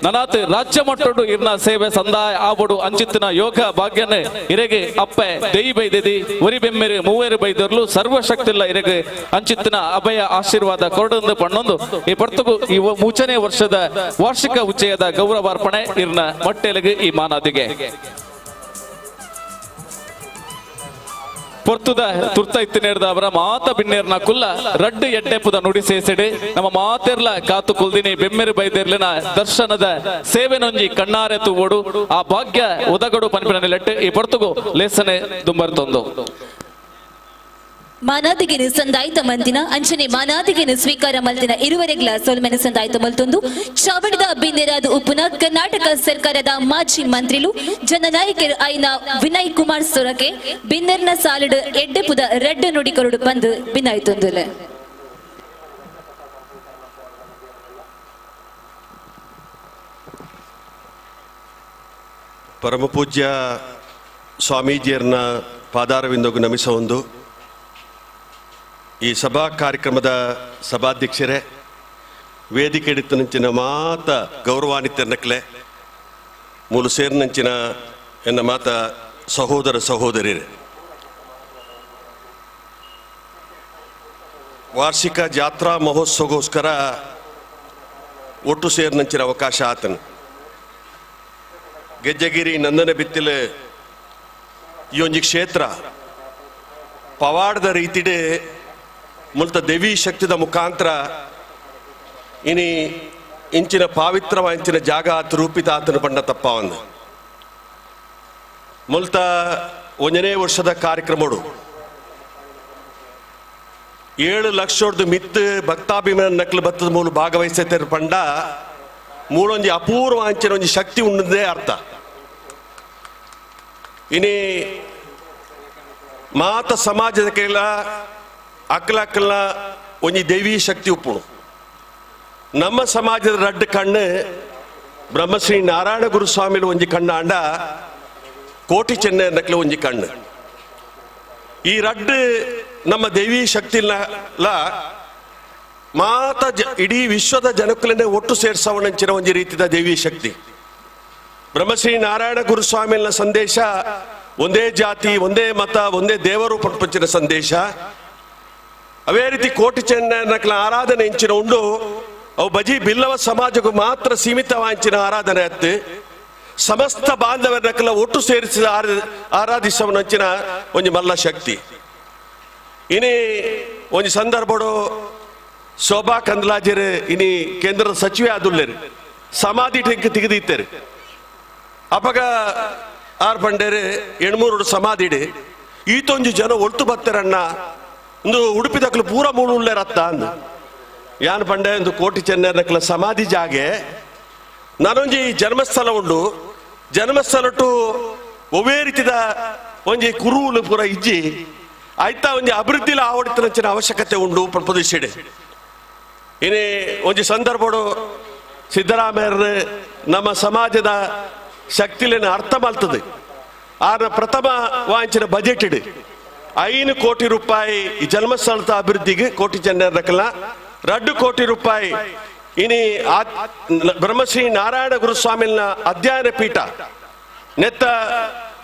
ನನಾತ್ ರಾಜ್ಯ ಮಟ್ಟಡು ಇರ್ನ ಸೇವೆ ಸಂದಾಯ ಆವಡು ಅಂಚಿತ್ತಿನ ಯೋಗ ಭಾಗ್ಯನ ಇರೆಗೆ ಅಪ್ಪೆ ದೇಯಿ ಬೈದೆದಿ ಒರಿ ಬೆಮ್ಮೆರು ಮೂವೇರು ಬೈದರ್ಲು ಸರ್ವಶಕ್ತಿಲ್ಲ ಇರೆಗೆ ಅಂಚಿತ್ತಿನ ಅಭಯ ಆಶೀರ್ವಾದ ಕೊರಡೊಂದು ಪಣ್ಣೊಂದು ಈ ಪರ್ತುಗು ಈ ಮೂಚನೇ ವರ್ಷದ ವಾರ್ಷಿಕ ಉಚ್ಚಯದ ಗೌರವಾರ್ಪಣೆ ಇರ್ನ ಮಟ್ಟೆಲಗೆ ಈ ಮಾನಾದಿಗೆ. ಪೊರ್ತುದ ತುರ್ತ ಇತ್ತಿನೇರ್ದ ಅವರ ಮಾತ ಬಿನ್ನೇರ್ನ ಕುಲ್ಲ ರಡ್ಡು ಎಡ್ಡೆಪುದ ನುಡಿ ಸೇಸೆಡೆ ನಮ್ಮ ಮಾತೆರ್ಲ ಕಾತು ಕುಲ್ದಿನಿ ಬೆಮ್ಮೆರು ಬೈದೇರ್ಲಿನ ದರ್ಶನದ ಸೇವೆನೊಂಜಿ ಕಣ್ಣಾರೆ ತೂವೋಡು ಆ ಭಾಗ್ಯ ಒದಗಡು ಪನ್ಪಿನ ನಿಲೆಟ್ಟು ಈ ಪೊರ್ತುಗು ಲೇಸನೆ ದುಂಬರ್ತೊಂದು. ಮಾನಾದಿಗೆನು ಸಂದಾಯ್ತ ಮಂದಿನ ಅಂಚನೆ ಮಾನಾದಿಗೆನು ಸ್ವೀಕಾರ ಮಲ್ದಿನ ಇರುವರೆಗ್ಲ ಸೊಲ್ಮೆನ ಸಂದಾಯ್ತ ಮಲ್ತೊಂದು ಚಾವಡಿದ ಬಿಂದೆರಾದ ಉಪ್ಪುನ ಕರ್ನಾಟಕ ಸರ್ಕಾರದ ಮಾಜಿ ಮಂತ್ರಿಲು ಜನನಾಯಕರು ಐನ ವಿನಯ್ ಕುಮಾರ್ ಸೊರಕೆ ಬಿಂದರ್ನ ಸಾಲಿಡು ಎಡ್ಡೆಪುದ ರೆಡ್ಡ ನುಡಿ ಕೊರಡು ಬಂದು ಬಿನ್ನಾಯ್ತೊಂದುಲೆ. ಪರಮಪೂಜ್ಯ ಸ್ವಾಮೀಜಿಯರ್ನ ಪಾದಾರವಿಂದಗೂ ನಮಿಸ ಒಂದು ಈ ಸಭಾ ಕಾರ್ಯಕ್ರಮದ ಸಭಾಧ್ಯಕ್ಷರೇ, ವೇದಿಕೆ ಮಾತ ಗೌರವಾನ್ವಿತನಕ್ಲೆ ಮೂಲು ಸೇರಿನಂಚಿನ ಎನ್ನ ಮಾತ ಸಹೋದರ ಸಹೋದರಿಯರೇ, ವಾರ್ಷಿಕ ಜಾತ್ರಾ ಮಹೋತ್ಸವಗೋಸ್ಕರ ಒಟ್ಟು ಸೇರಿನಂಚಿನ ಅವಕಾಶ ಆತನು. ಗೆಜ್ಜೆಗಿರಿ ನಂದನ ಬಿತ್ತಿಲು ಈ ಒಂಜಿ ಕ್ಷೇತ್ರ ಪವಾಡದ ರೀತಿಡೆ ಮುಲ್ತ ದೇವಿ ಶಕ್ತಿದ ಮುಖಾಂತರ ಇನಿ ಇಂಚಿನ ಪಾವಿತ್ರವ ಇಂಚಿನ ಜಾಗ ಆತ ರೂಪಿತ ಆತನ ಪಂಡ ತಪ್ಪವಂದು. ಮುಲ್ತ ಒಂದನೇ ವರ್ಷದ ಕಾರ್ಯಕ್ರಮಡು 7 ಲಕ್ಷದ ಮಿತ್ತು ಭಕ್ತಾಭಿಮಾನ ನಕಲು ಭತ್ತದ ಮೂಲ ಭಾಗವಹಿಸುತ್ತಾರೆ ಪಂಡ ಮೂಲೊಂಜಿ ಅಪೂರ್ವ ಅಂಚಿನ ಒಂಜಿ ಶಕ್ತಿ ಉಂಡದೇ ಅರ್ಥ. ಇನಿ ಮಾತ ಸಮಾಜದ ಕೈಲ ಅಕ್ಕಲ ಒಂಜಿ ದೇವಿ ಶಕ್ತಿ ಉಪ್ಪುಣು. ನಮ್ಮ ಸಮಾಜದ ರಡ್ಡು ಕಣ್ಣು ಬ್ರಹ್ಮಶ್ರೀ ನಾರಾಯಣ ಗುರುಸ್ವಾಮಿಲು ಒಂಜಿ ಕಣ್ಣು ಆಂಡ ಕೋಟಿ ಚೆನ್ನ ನಕಲು ಒಂಜಿ ಕಣ್ಣು. ಈ ರಡ್ಡು ನಮ್ಮ ದೇವಿ ಶಕ್ತಿಲ ಮಾತ ಇಡೀ ವಿಶ್ವದ ಜನಕ್ಕಲನ್ನೇ ಒಟ್ಟು ಸೇರ್ಸವಣಂಚಿನ ಒಂಜಿ ರೀತಿಯ ದೇವಿ ಶಕ್ತಿ. ಬ್ರಹ್ಮಶ್ರೀ ನಾರಾಯಣ ಗುರುಸ್ವಾಮಿನ ಸಂದೇಶ ಒಂದೇ ಜಾತಿ ಒಂದೇ ಮತ ಒಂದೇ ದೇವರು ಪಂಚಿನ ಸಂದೇಶ. ಅವೇ ರೀತಿ ಕೋಟಿ ಚೆನ್ನಕಲ ಆರಾಧನೆ ಇಂಚಿನ ಉಂಡು ಅವು ಬಜಿ ಬಿಲ್ಲವ ಸಮಾಜಕ್ಕೂ ಮಾತ್ರ ಸೀಮಿತವಾಂಚಿನ ಆರಾಧನೆ ಅತ್ತು. ಸಮಸ್ತ ಬಾಂಧವರನ್ನಕಲ ಒಟ್ಟು ಸೇರಿಸಿದ ಆರಾಧಿಸವನಂಚಿನ ಒಂಜಿ ಮಲ್ಲ ಶಕ್ತಿ. ಇನಿ ಒಂಜಿ ಸಂದರ್ಭಡು ಶೋಭಾ ಕಂದ್ಲಾಜೆರು ಇನಿ ಕೇಂದ್ರದ ಸಚಿವೆ ಆದುಲ್ಲೇರು ಸಮಾಧಿ ಟೆಂಕ್ ತೆಗೆದಿತ್ತೇರು. ಅಪಗ ಆರ್ ಪಂಡೇರು 800 ಸಮಾಧಿ ಈತೊಂಜಿ ಜನ ಒಳ್ತು ಬತ್ತರಣ್ಣ ಒಂದು ಉಡುಪಿದಕ್ಲು ಪೂರ ಮೂಳು ಉಳ್ಳೇರತ್ತ ಅಂದು ಯಾನ್ ಪಂಡೆ ಒಂದು ಕೋಟಿ ಚೆನ್ನಕಲ ಸಮಾಧಿ ಜಾಗೆ ನಾನೊಂಜಿ ಜನ್ಮಸ್ಥಳ ಉಂಡು. ಜನ್ಮಸ್ಥಳ ಟು ಒವೇ ರೀತಿದ ಒಂಜಿ ಕುರುವುಲು ಪೂರ ಇಜ್ಜಿ ಆಯ್ತಾ ಒಂಜಿ ಅಭಿವೃದ್ಧಿಲ ಆವಡಿತನಂಚಿನ ಅವಶ್ಯಕತೆ ಉಂಡು ಪ್ರದೇಶಿಡೆ. ಇನಿ ಒಂಜಿ ಸಂದರ್ಭಡು ಸಿದ್ದರಾಮಯ್ಯರು ನಮ್ಮ ಸಮಾಜದ ಶಕ್ತಿಲೇನ ಅರ್ಥ ಮಾಡ್ತದೆ. ಆನ ಪ್ರಥಮ ವಾಂಚಿನ ಬಜೆಟ್ ಇಡು 5 ಕೋಟಿ ರೂಪಾಯಿ ಈ ಜನ್ಮಸ್ಥಳದ ಅಭಿವೃದ್ಧಿಗೆ ಕೋಟಿ ಚೆನ್ನಕಲ 2 ಕೋಟಿ ರೂಪಾಯಿ ಇನಿ ಬ್ರಹ್ಮಶ್ರೀ ನಾರಾಯಣ ಗುರುಸ್ವಾಮಿನ ಅಧ್ಯಯನ ಪೀಠ ನೆತ್ತ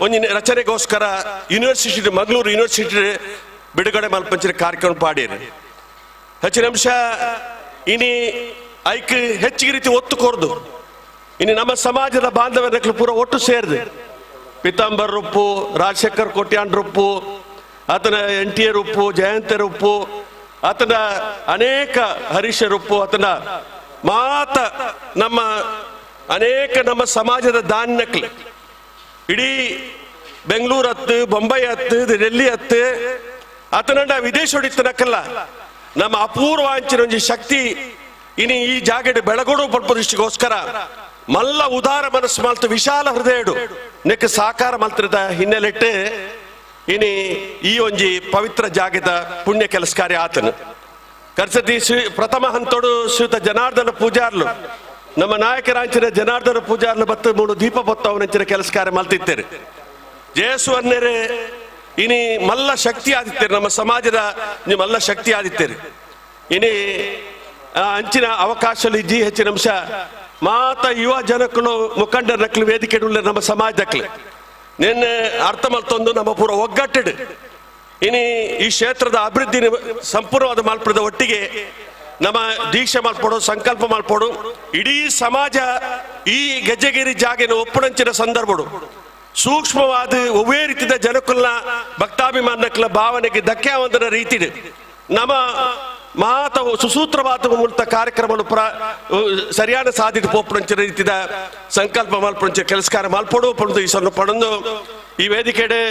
ಒಂಜಿ ರಚನೆಗೋಸ್ಕರ ಯೂನಿವರ್ಸಿಟಿ ಮಂಗಳೂರು ಯೂನಿವರ್ಸಿಟಿ ಬಿಡುಗಡೆ ಮಲ್ಪಂಚಿನ ಕಾರ್ಯಕ್ರಮ ಪಾಡೇರು. ಹೆಚ್ಚಿನ ಅಂಶ ಇನಿ ಐಕ್ ಹೆಚ್ಚಿಗೆ ರೀತಿ ಒತ್ತು ಕೋರ್ದು ಇನಿ ನಮ್ಮ ಸಮಾಜದ ಬಾಂಧವ್ಯನಕ್ಲು ಪೂರ ಒಟ್ಟು ಸೇರಿದೆ. ಪಿತಾಂಬರ್ ರುಪ್ಪು, ರಾಜಶೇಖರ್ ಕೋಟ್ಯಾನ್ ರುಪ್ಪು, ಆತನ N T A ರುಪ್ಪು, ಜಯಂತ ರುಪ್ಪು, ಆತನ ಅನೇಕ ಹರೀಶ ರುಪ್ಪು, ಆತನ ಮಾತ ನಮ್ಮ ಅನೇಕ ನಮ್ಮ ಸಮಾಜದ ದಾನ್ಯಕ್ಲು ಇಡೀ ಬೆಂಗಳೂರು ಹತ್ತು, ಬೊಂಬೈ ಹತ್ತು, ಡೆಲ್ಲಿ ಹತ್ತು, ಆತನಂಡ ವಿದೇಶ ಹೊಡಿತನಕ್ಕಲ್ಲ ನಮ್ಮ ಅಪೂರ್ವ ಅಂಚಿನ ಒಂಜಿ ಶಕ್ತಿ ಇನಿ ಈ ಜಾಗಡೆ ಬೆಳಗೋಡು ಪಡ್ಪದೃಷ್ಟಿಗೋಸ್ಕರ ಮಲ್ಲ ಉದಾರ ಮನಸ್ಸು ಮಲ್ತು ವಿಶಾಲ ಹೃದಯಡು ನೆಕ್ ಸಾಕಾರ ಮಲ್ತ್ರದ ಹಿನ್ನೆಲೆಟ್ಟು ಇನಿ ಈ ಒಂಜಿ ಪವಿತ್ರ ಜಾಗದ ಪುಣ್ಯ ಕೆಲಸ ಕಾರ್ಯ ಆತನು. ಕರ್ಸತಿ ಪ್ರಥಮ ಹಂತೋಡು ಶ್ರೀಯುತ ಜನಾರ್ದನ ಪೂಜಾರ್ಲು ನಮ್ಮ ನಾಯಕರಾಂಚಿನ ಜನಾರ್ದನ ಪೂಜಾರ್ಲು ಬತ್ತು ಮೂಡು ದೀಪ ಬತ್ತವನಂಚಿನ ಕೆಲಸ ಕಾರ್ಯ ಮಲ್ತಿತ್ತೇರು. ಜಯಸುವರ್ಣರೇ ಇನಿ ಮಲ್ಲ ಶಕ್ತಿ ಆದಿತ್ತೇರು, ನಮ್ಮ ಸಮಾಜದ ಮಲ್ಲ ಶಕ್ತಿ ಆದಿತ್ತೇರು. ಇನಿ ಅಂಚಿನ ಅವಕಾಶ ಜಿ ಹೆಚ್ಚಿನ ಅಂಶ ಮಾತ ಯುವ ಜನಕ್ಕಳು ಮುಖಂಡರ ನಕ್ಲು ವೇದಿಕೆ ನಮ್ಮ ಸಮಾಜದಕ್ಲು ನಿನ್ನೆ ಅರ್ಥ ಮಲ್ತೊಂದು ನಮ್ಮ ಪೂರ ಒಗ್ಗಟ್ಟಿಡು ಇನಿ ಈ ಕ್ಷೇತ್ರದ ಅಭಿವೃದ್ಧಿ ಸಂಪೂರ್ಣವಾದ ಮಾಲ್ಪದ ಒಟ್ಟಿಗೆ ನಮ್ಮ ದೀಕ್ಷೆ ಮಾಲ್ಪಡು ಸಂಕಲ್ಪ ಮಾಲ್ಪಡು ಇಡೀ ಸಮಾಜ ಈ ಗೆಜ್ಜೆಗಿರಿ ಜಾಗೆನ ಒಪ್ಪುಣಂಚಿನ ಸಂದರ್ಭಡು ಸೂಕ್ಷ್ಮವಾದ ಒವ್ವೇ ರೀತಿಯ ಜನಕುಲ್ನ ಭಕ್ತಾಭಿಮಾನಕ್ಕಲ ಭಾವನೆಗೆ ಧಕ್ಕೆ ಆವಂದನ ರೀತಿ ನಮ್ಮ ಮಾತ ಸುಸೂತ್ರವಾದ ಮೂಲಕ ಕಾರ್ಯಕ್ರಮ ಸರಿಯಾದ ಸಾಧಿತ ಪೋಪುಣಂಚಿನ ರೀತಿಯ ಸಂಕಲ್ಪ ಮಾಲ್ಪುಣಂಚ ಕೆಲಸಕಾರ ಮಾಲ್ಪಡು ಪಡೆದು ಈ ಸಣ್ಣ ಪಡಂದು ಈ ವೇದಿಕೆಡೆ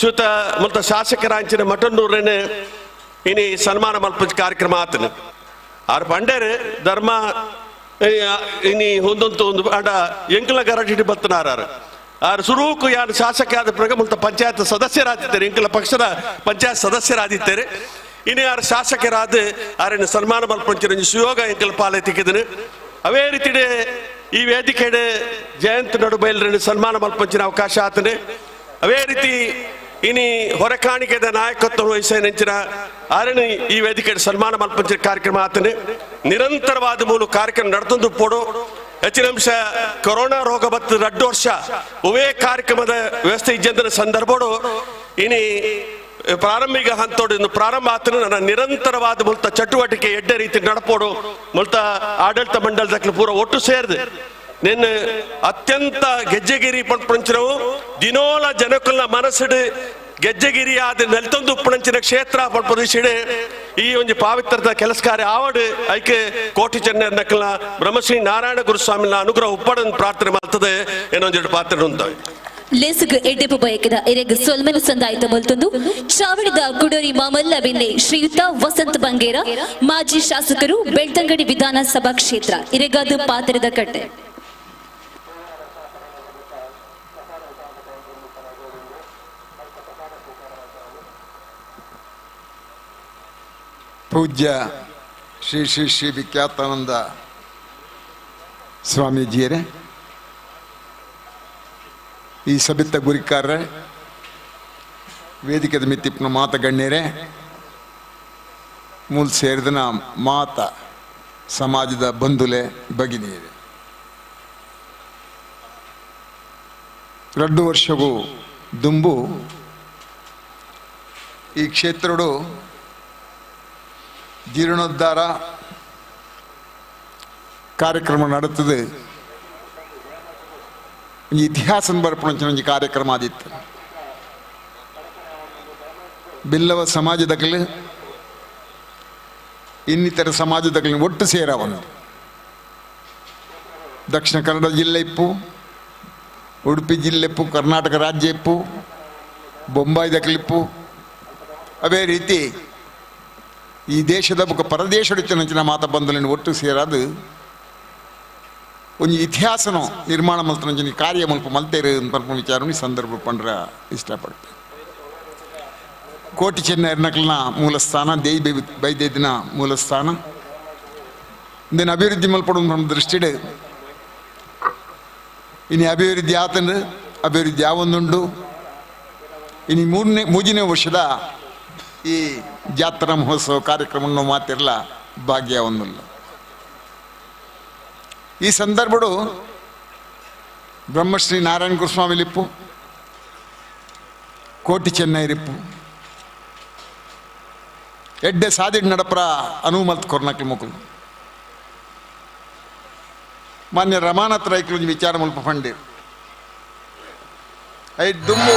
ಶ್ರುತ ಮತ್ತು ಶಾಸಕರಾಂಚಿನ ಮಟನ್ನೂರನ್ನೇ ಇನಿ ಸನ್ಮಾನ ಮಲ್ಪಂಚ ಕಾರ್ಯಕ್ರಮ ಆತನು. ಆರ್ ಪಂಡೇರು ಧರ್ಮ ಇನಿ ಹೊಂದೊಂದು ಒಂದು ಅಂಡ ಎಂಕಲ ಗರಾಟಿ ಬತ್ತನಾರ ಆರ್ ಸುರೂಕು ಯಾರು ಶಾಸಕ ಆದ ಪ್ರಗ ಮುಲ್ತ ಪಂಚಾಯತ್ ಸದಸ್ಯರಾದಿದ್ದಾರೆ, ಎಂಕಲ ಪಕ್ಷದ ಪಂಚಾಯತ್ ಸದಸ್ಯರಾದಿದ್ದಾರೆ. ಇನ್ನು ಯಾರು ಶಾಸಕರಾದ ಆರನ್ನು ಸನ್ಮಾನ ಮಲ್ಪಂಚಿನ ಸುಯೋಗ ಎಂಕಲ ಪಾಲೆ ತಿಕ್ಕಿದನು. ಅವೇ ರೀತಿ ಈ ವೇದಿಕೆಡೆ ಜಯಂತ್ ನಡುಬೈಲರನ್ನು ಸನ್ಮಾನ ಮಲ್ಪಂಚಿನ ಅವಕಾಶ ಆತನೆ. ಅವೇ ರೀತಿ ಇನಿ ಹೊರಕಾಣಿಕೆದ ನಾಯಕತ್ವ ವಹಿಸಿನ ಆರಣ ಈ ವೇದಿಕೆ ಸನ್ಮಾನ ಮಲ್ಪಂಚಿನ ಕಾರ್ಯಕ್ರಮ ಆತನೆ ನಿರಂತರವಾದ ಮೂಲ ಕಾರ್ಯಕ್ರಮ ನಡೆತಂದು ಪೋಡು. ಹೆಚ್ಚಿನ ಅಂಶ ಕೊರೋನಾ ರೋಗ ಬತ್ತು 2 ವರ್ಷ ಉವೇ ಕಾರ್ಯಕ್ರಮದ ವ್ಯವಸ್ಥೆ ಇಜ್ಜಂದಿನ ಸಂದರ್ಭಡು ಇನಿ ಪ್ರಾರಂಭಿಕ ಹಂತೋಡು ಇನ್ನು ಪ್ರಾರಂಭ ಆತನು ನನ್ನ ನಿರಂತರವಾದ ಮುಲ್ತ ಚಟುವಟಿಕೆ ಎಡ್ಡೆ ರೀತಿ ನಡಪೋಡು ಮುಲ್ತ ಆಡಳಿತ ಮಂಡಲದ ಪೂರ ಒಟ್ಟು ಸೇರಿದೆ ನಿನ್ನ ಅತ್ಯಂತ ಗೆಜ್ಜೆಗಿರಿ ಪಂಚನವು ದಿನೋಲ ಜನಕುಲ್ನ ಮನಸ್ಸುಡು ಗೆಜ್ಜೆಗಿರಿ ಆದ ನೆಲ್ತೊಂದು ಉಪ್ಪುಣಂಚಿನ ಕ್ಷೇತ್ರ ಪಂಪದಿಸಿಡು ಈ ಒಂದು ಪಾವಿತ್ರದ ಕೆಲಸ ಕಾರ್ಯ ಆವಡು ಐಕೆ ಕೋಟಿ ಚೆನ್ನ ನಕಲ್ನ ಬ್ರಹ್ಮಶ್ರೀ ನಾರಾಯಣ ಗುರುಸ್ವಾಮಿನ ಅನುಗ್ರಹ ಉಪ್ಪಡನ್ನು ಪ್ರಾರ್ಥನೆ ಮಾಡ್ತದೆ ಏನೊಂದೆರಡು ಪಾತ್ರ ಉಂಟವೆ. ಲೇಸುಗು ಎಡ್ಡೆಪು ಬಯಕಿದ ಎರೆಗ್ ಸೊಲ್ಮೆನು ಸಂದಾಯಿತ ಮೊಲ್ತೊಂದು ಚಾವಡಿದ ಕುಡೋರಿ ಮಾಮಲ್ಲ ಬೆನ್ನೆ ಶ್ರೀಯುತ ವಸಂತ ಬಂಗೇರ ಮಾಜಿ ಶಾಸಕರು ಬೆಳ್ತಂಗಡಿ ವಿಧಾನಸಭಾ ಕ್ಷೇತ್ರ ಇರೆಗಾದು ಪಾತ್ರದ ಕಟ್ಟೆ. ಪೂಜ್ಯ ಶ್ರೀ ಶ್ರೀ ಶ್ರೀ ವಿಖ್ಯಾತಾನಂದ ಸ್ವಾಮೀಜಿಯರೇ, ಈ ಸಭಿತ ಗುರಿಕಾರರೇ, ವೇದಿಕೆದ ಮಿತ್ತಿಪ್ಪನ ಮಾತ ಗಣ್ಯರೇ, ಮೂಲ ಸೇರಿದನ ಮಾತ ಸಮಾಜದ ಬಂಧುಲೆ ಭಗಿನಿಯರೇ, 2 ವರ್ಷಗೂ ದುಂಬು ಈ ಕ್ಷೇತ್ರಡು ಜೀರ್ಣೋದ್ಧಾರ ಕಾರ್ಯಕ್ರಮ ನಡೆತದೆ. ಇತಿಹಾಸ ಬರ್ಪಣ ಒಂಜಿ ಕಾರ್ಯಕ್ರಮ ಆದಿತ್ತು. ಬಿಲ್ಲವ ಸಮಾಜದಕಲು ಇನ್ನಿತರ ಸಮಾಜದಕಲು ಒಟ್ಟು ಸೇರವನು ದಕ್ಷಿಣ ಕನ್ನಡ ಜಿಲ್ಲೆ ಇಪ್ಪು, ಉಡುಪಿ ಜಿಲ್ಲೆ ಇಪ್ಪು, ಕರ್ನಾಟಕ ರಾಜ್ಯ ಇಪ್ಪು, ಬೊಂಬಾಯಿ ದಕಲಿಪ್ಪು, ಅದೇ ರೀತಿ ಈ ದೇಶದ ಬೊಕ ಪರದೇಶಡಿತ್ತಿನ ಮಾತ ಬಂದಲಿನ ಒಟ್ಟು ಸೇರಾದು ಒಂಜಿ ಇತಿಹಾಸನೋ ನಿರ್ಮಾಣ ಮಲ್ತನಂಚಿನ ಕಾರ್ಯ ಮಲ್ಪ ಮಲ್ತೇರು ಅಂತ ವಿಚಾರ ಈ ಸಂದರ್ಭ ಪಂಡ್ರ ಇಷ್ಟಪಡ್ತೆ. ಕೋಟಿ ಚೆನ್ನೈರ್ನಕಲ್ನ ಮೂಲಸ್ಥಾನ, ದೇವಿ ಬೈದೇದಿನ ಮೂಲಸ್ಥಾನ ಇಂದಿನ ಅಭಿವೃದ್ಧಿ ಮಲ್ಪಡು ನಮ್ಮ ದೃಷ್ಟಿಡು ಇನ್ನು ಅಭಿವೃದ್ಧಿ ಆತಂದ್ರೆ ಅಭಿವೃದ್ಧಿ ಯಾವೊಂದುಂಡು. ಇನ್ನು ಮೂರನೇ ವರ್ಷದ ಈ ಜಾತ್ರಾ ಮಹೋತ್ಸವ ಕಾರ್ಯಕ್ರಮವನ್ನು ಮಾತಿರಲ್ಲ ಭಾಗ್ಯ ಒಂದಿಲ್ಲ. ಈ ಸಂದರ್ಭಡು ಬ್ರಹ್ಮಶ್ರೀ ನಾರಾಯಣ ಗುರುಸ್ವಾಮಿ ಲಿಪ್ಪು, ಕೋಟಿ ಚೆನ್ನೈರಿಪ್ಪು, ಎಡ್ಡೆ ಸಾದಿಡ್ ನಡಪರ ಅನುವು ಮಲ್ತ್ ಕೊರ್ನಕ್ಲು ಮುಕುಲು ಮಾನ್ಯ ರಮಾನಾಥ್ ರೈಕ್ಲು ವಿಚಾರ ಮುಲ್ಪ ಫಂಡೀರ್ I ದುಂಬು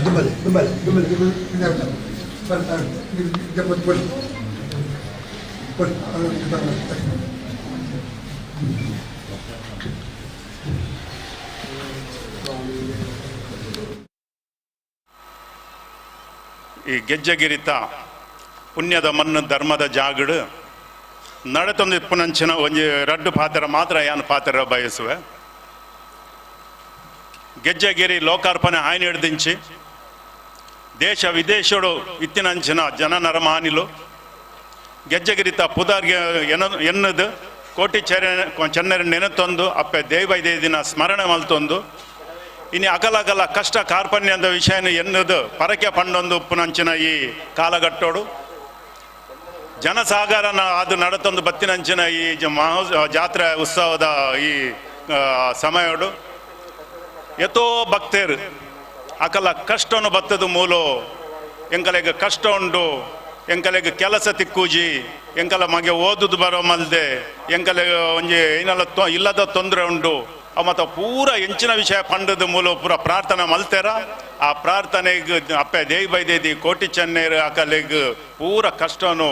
ದುಂಬಲೆ ದುಂಬಲೆ ದುಂಬಲೆ ದುಂಬಲೆ ಈ ಗೆಜ್ಜೆಗಿರಿತ ಪುಣ್ಯದ ಮಣ್ಣು ಧರ್ಮದ ಜಾಗಡು ನಡೆತೊಂದು ಇಪ್ಪುನಂಚಿನ ಒಂಜಿ ರಡ್ಡು ಪಾತ್ರ ಮಾತ್ರ ಯಾನ್ ಪಾತ್ರ ಬಯಸುವೆ. ಗೆಜ್ಜೆಗಿರಿ ಲೋಕಾರ್ಪಣೆ ಆಯ್ನ ಹಿಡ್ದಿಂಚಿ ದೇಶ ವಿದೇಶಡು ಇತ್ತಿನಂಚಿನ ಜನ ನರಮಾನಿಲು ಗೆಜ್ಜೆಗಿರಿತ ಪುದಾರ್ಗೆ ಎನ್ನದು ಕೋಟಿ ಚೆನ್ನರ ನೆನತೊಂದು ಅಪ್ಪೆ ದೇವೈದೇ ದಿನ ಸ್ಮರಣೆ ಮಲ್ತೊಂದು ಇನ್ನು ಅಗಲಗಲ ಕಷ್ಟ ಕಾರ್ಪಣ್ಯದ ವಿಷಯನ ಎನ್ನದು ಪರಕೆ ಪಂಡೊಂದು ಉಪ್ಪುನಂಚಿನ ಈ ಕಾಲಘಟ್ಟೋಡು ಜನಸಾಗರನ ಅದು ನಡತೊಂದು ಬತ್ತಿನಂಚಿನ ಈ ಜಾತ್ರೆ ಉತ್ಸವದ ಈ ಸಮಯಡು ಎತೋ ಭಕ್ತರು ಅಕಲ ಕಷ್ಟನು ಬತ್ತದ ಮೂಲು ಎಂಕಲೆಗೆ ಕಷ್ಟ ಉಂಡು, ಎಂಕಲೆಗೆ ಕೆಲಸ ತಿಕ್ಕೂಜಿ, ಎಂಕಲ ಮಗೆ ಓದುದು ಬರೋ ಮಲ್ದೆ, ಎಂಕಲೆಗೆ ಒಂಜಿ ಏನೆಲ್ಲ ಇಲ್ಲದ ತೊಂದರೆ ಉಂಡು, ಮತ್ತು ಪೂರ ಎಂಚಿನ ವಿಷಯ ಪಂಡದ ಮೂಲ ಪೂರ ಪ್ರಾರ್ಥನೆ ಮಲ್ತೇರ. ಆ ಪ್ರಾರ್ಥನೆಗೆ ಅಪ್ಪೆ ದೇವಿ ಬೈದೇದಿ ಕೋಟಿ ಚೆನ್ನೇರು ಅಕಲೆಗ್ ಪೂರ ಕಷ್ಟನು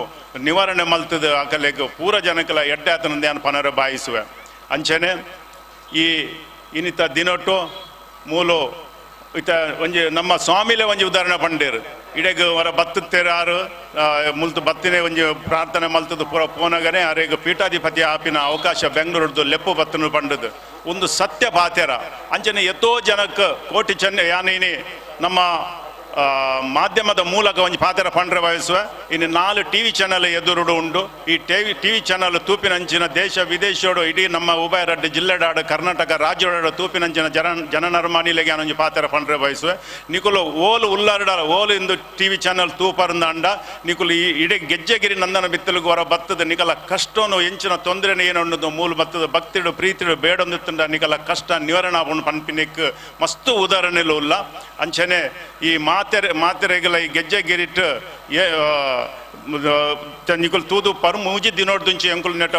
ನಿವಾರಣೆ ಮಲ್ತದ ಅಕಲೆಗ್ ಪೂರ ಜನಕ್ಕೆಲ್ಲ ಎಡ್ಡೆ ಆತನ ಧ್ಯಾನ ಪನರ ಬಾಯಿಸುವೆ. ಅಂಚನೆ ಈ ಇನ್ನಿತ ದಿನೊಟ್ಟು ಮೂಲು ಇತ ಒಂಜಿ ನಮ್ಮ ಸ್ವಾಮಿಲೆ ಒಂಜಿ ಉದಾಹರಣೆ ಪಂಡೇರು ಇಡೆಗ್ ಹೊರ ಬತ್ತೇರಾರು ಮುಲ್ತು ಬತ್ತಿನೇ ಒಂಜಿ ಪ್ರಾರ್ಥನೆ ಮಲ್ತದ ಪೂರ ಪೋನಗನೆ ಅರೆಗ್ ಪೀಠಾಧಿಪತಿ ಆಪಿನ ಅವಕಾಶ ಬೆಂಗಳೂರ್ದು ಲೆಪ್ಪು ಬತ್ತನು ಪಂಡದು ಒಂದು ಸತ್ಯ ಪಾತೇರ. ಅಂಚನೆ ಎತ್ತೋ ಜನಕ್ಕೆ ಕೋಟಿ ಚೆನ್ನ ಯಾನೇನಿ ನಮ್ಮ ಮಾಧ್ಯಮದ ಮೂಲಕ ಒಂಜಿ ಪಾತ್ರ ಪಂಡ್ರೆ ಬಯಸುವೆ. ಇನ್ನು 4 ಟಿವಿ ಚಾನಲ್ ಎದುರುಡು ಉಂಡು. ಈ ಟಿವಿ ಚಾನಲ್ ತೂಪಿನಂಚಿನ ದೇಶ ವಿದೇಶೋಡು ಇಡೀ ನಮ್ಮ ಉಭಯ ರಡ್ಡು ಜಿಲ್ಲೆಡಾಡು ಕರ್ನಾಟಕ ರಾಜ್ಯಡಾಡು ತೂಪಿನಂಚಿನ ಜನನರ್ಮಾನಿಲೆಗೆ ಒಂಜಿ ಪಾತ್ರ ಪಂಡ್ರೆ ಬಯಸುವೆ. ನಿಕುಲು ಓಲು ಉಲ್ಲಾರ್ಡ ಓಲು ಇಂದು ಟಿವಿ ಚಾನಲ್ ತೂಪರಂದ ಅಂಡ ನಿಕುಲು ಈ ಇಡೀ ಗೆಜ್ಜೆಗಿರಿ ನಂದನ ಬಿತ್ತಲಿಗೆ ಹೊರ ಬತ್ತದ ನಿಕಲ ಕಷ್ಟನು ಎಂಚಿನ ತೊಂದರೆನ ಏನುಂಡು ಮೂಲ ಬತ್ತದ ಭಕ್ತಿಡು ಪ್ರೀತಿಡು ಬೇಡೊಂದಿತ್ತುಂಡ ನಿಕಲ ಕಷ್ಟ ನಿವಾರಣೆ ಆಪುಂಡು ಪನ್ಪಿನಿಕ್ ಮಸ್ತು ಉದಾಹರಣೆಲು ಉಲ್ಲ. ಅಂಚನೆ ಈ ಮಾತೆರೆಗಲ ಈ ಗೆಜ್ಜೆ ಗಿರಿಟ್ ನಿಕುಲು ತೂದು ಪರ್ ಮೂಜಿ ದಿನೋಡ್ದುಂಚಿ ಎಂಕುಲು ನೆಟ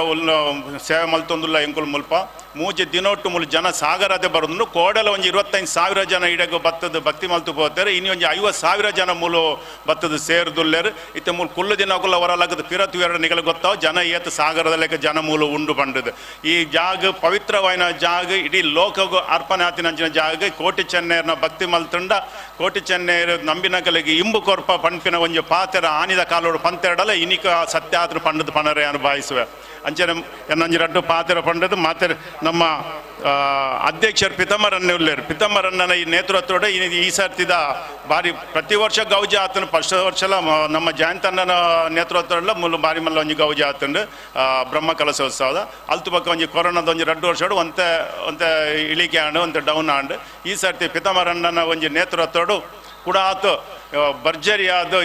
ಸೇವೆ ಮಲ್ತೊಂದುಲ್ಲ ಎಂಕುಲು ಮುಲ್ಪ ಮೂಜಿ ದಿನೋಟ್ಟು ಮುಲು ಜನ ಸಾಗರದೆ ಬರೋದು ಕೋಡಲ ಒಂಜಿ 25,000 ಜನ ಇಡಗು ಬತ್ತದ ಭಕ್ತಿ ಮಲ್ತು ಪೋತಾರೆ. ಇನ್ನು ಒಂಜಿ 50,000 ಜನ ಮೂಲು ಬತ್ತದ ಸೇರ್ದುಲ್ಲೇರು. ಇತ್ತೆ ಮೂಲು ಕುಲ್ಲು ದಿನ ಕುಲ್ಲ ಹೊರಲಾಗದ ಪಿರತು ಎರಡು ನಿಗಲು ಗೊತ್ತಾವ ಜನ ಏತ ಸಾಗರದ ಲೆಕ್ಕ ಜನ ಮೂಲು ಉಂಡು ಪಂಡದು. ಈ ಜಾಗ ಪವಿತ್ರವಾಯಿನ ಜಾಗ ಇಡೀ ಲೋಕಗೂ ಅರ್ಪಣೆ ಆತಿನಂಚಿನ ಜಾಗ ಕೋಟಿ ಚೆನ್ನೇರ್ನ ಭಕ್ತಿ ಮಲ್ತುಂಡ ಕೋಟಿ ಚೆನ್ನೇರು ನಂಬಿನಕಲಿಗೆ ಇಂಬು ಕೊರ್ಪ ಪಂಪಿನ ಒಂಜಿ ಪಾತೆರ ಆನಿದ ಕಾಲೋಡು ಪಂತೆರಡಲ ಇನಿಕ ಸತ್ಯಾತ್ರ ಪಂಡದ ಪಣರೆ ಅನುಭವಿಸುವೆ. ಅಂಚನೆ ಎನ್ನೊಂಜಿ ರಡ್ಡು ಪಾತೆರ ಪಂಡದು ಮಾತೆರ ನಮ್ಮ ಅಧ್ಯಕ್ಷರು ಪಿತಮರನ್ನ ಉಲ್ಲೇರು. ಪಿತಮರನ್ನನ ಈ ನೇತೃತ್ವದ ಈ ಸರ್ತಿದ ಬಾರಿ ಪ್ರತಿ ವರ್ಷ ಗೌಜ ಆತನು ಫಸ್ಟ್ ವರ್ಷಲ ನಮ್ಮ ಜಯಂತಣ್ಣನ ನೇತೃತ್ವದಲ್ಲ ಮುಲ್ಲು ಬಾರಿ ಮಲ್ಲ ಒಂಜಿ ಗೌಜ ಆತಂಡು ಬ್ರಹ್ಮ ಕಲಶೋತ್ಸವದ ಅಲ್ತು ಪಕ್ಕ ಒಂಜಿ ಕೊರೋನಾದ ಒಂಜಿ 2 ವರ್ಷ ಒಂತೆ ಒಂತೆ ಇಳಿಕೆ ಆಂಡು ಒಂತೆ ಡೌನ್ ಆಂಡು. ಈ ಸರ್ತಿ ಪಿತಮರಣ್ಣನ ಒಂಜಿ ನೇತೃತ್ವಡು ಕೂಡ ಆತು ಭರ್ಜರಿಯಾದ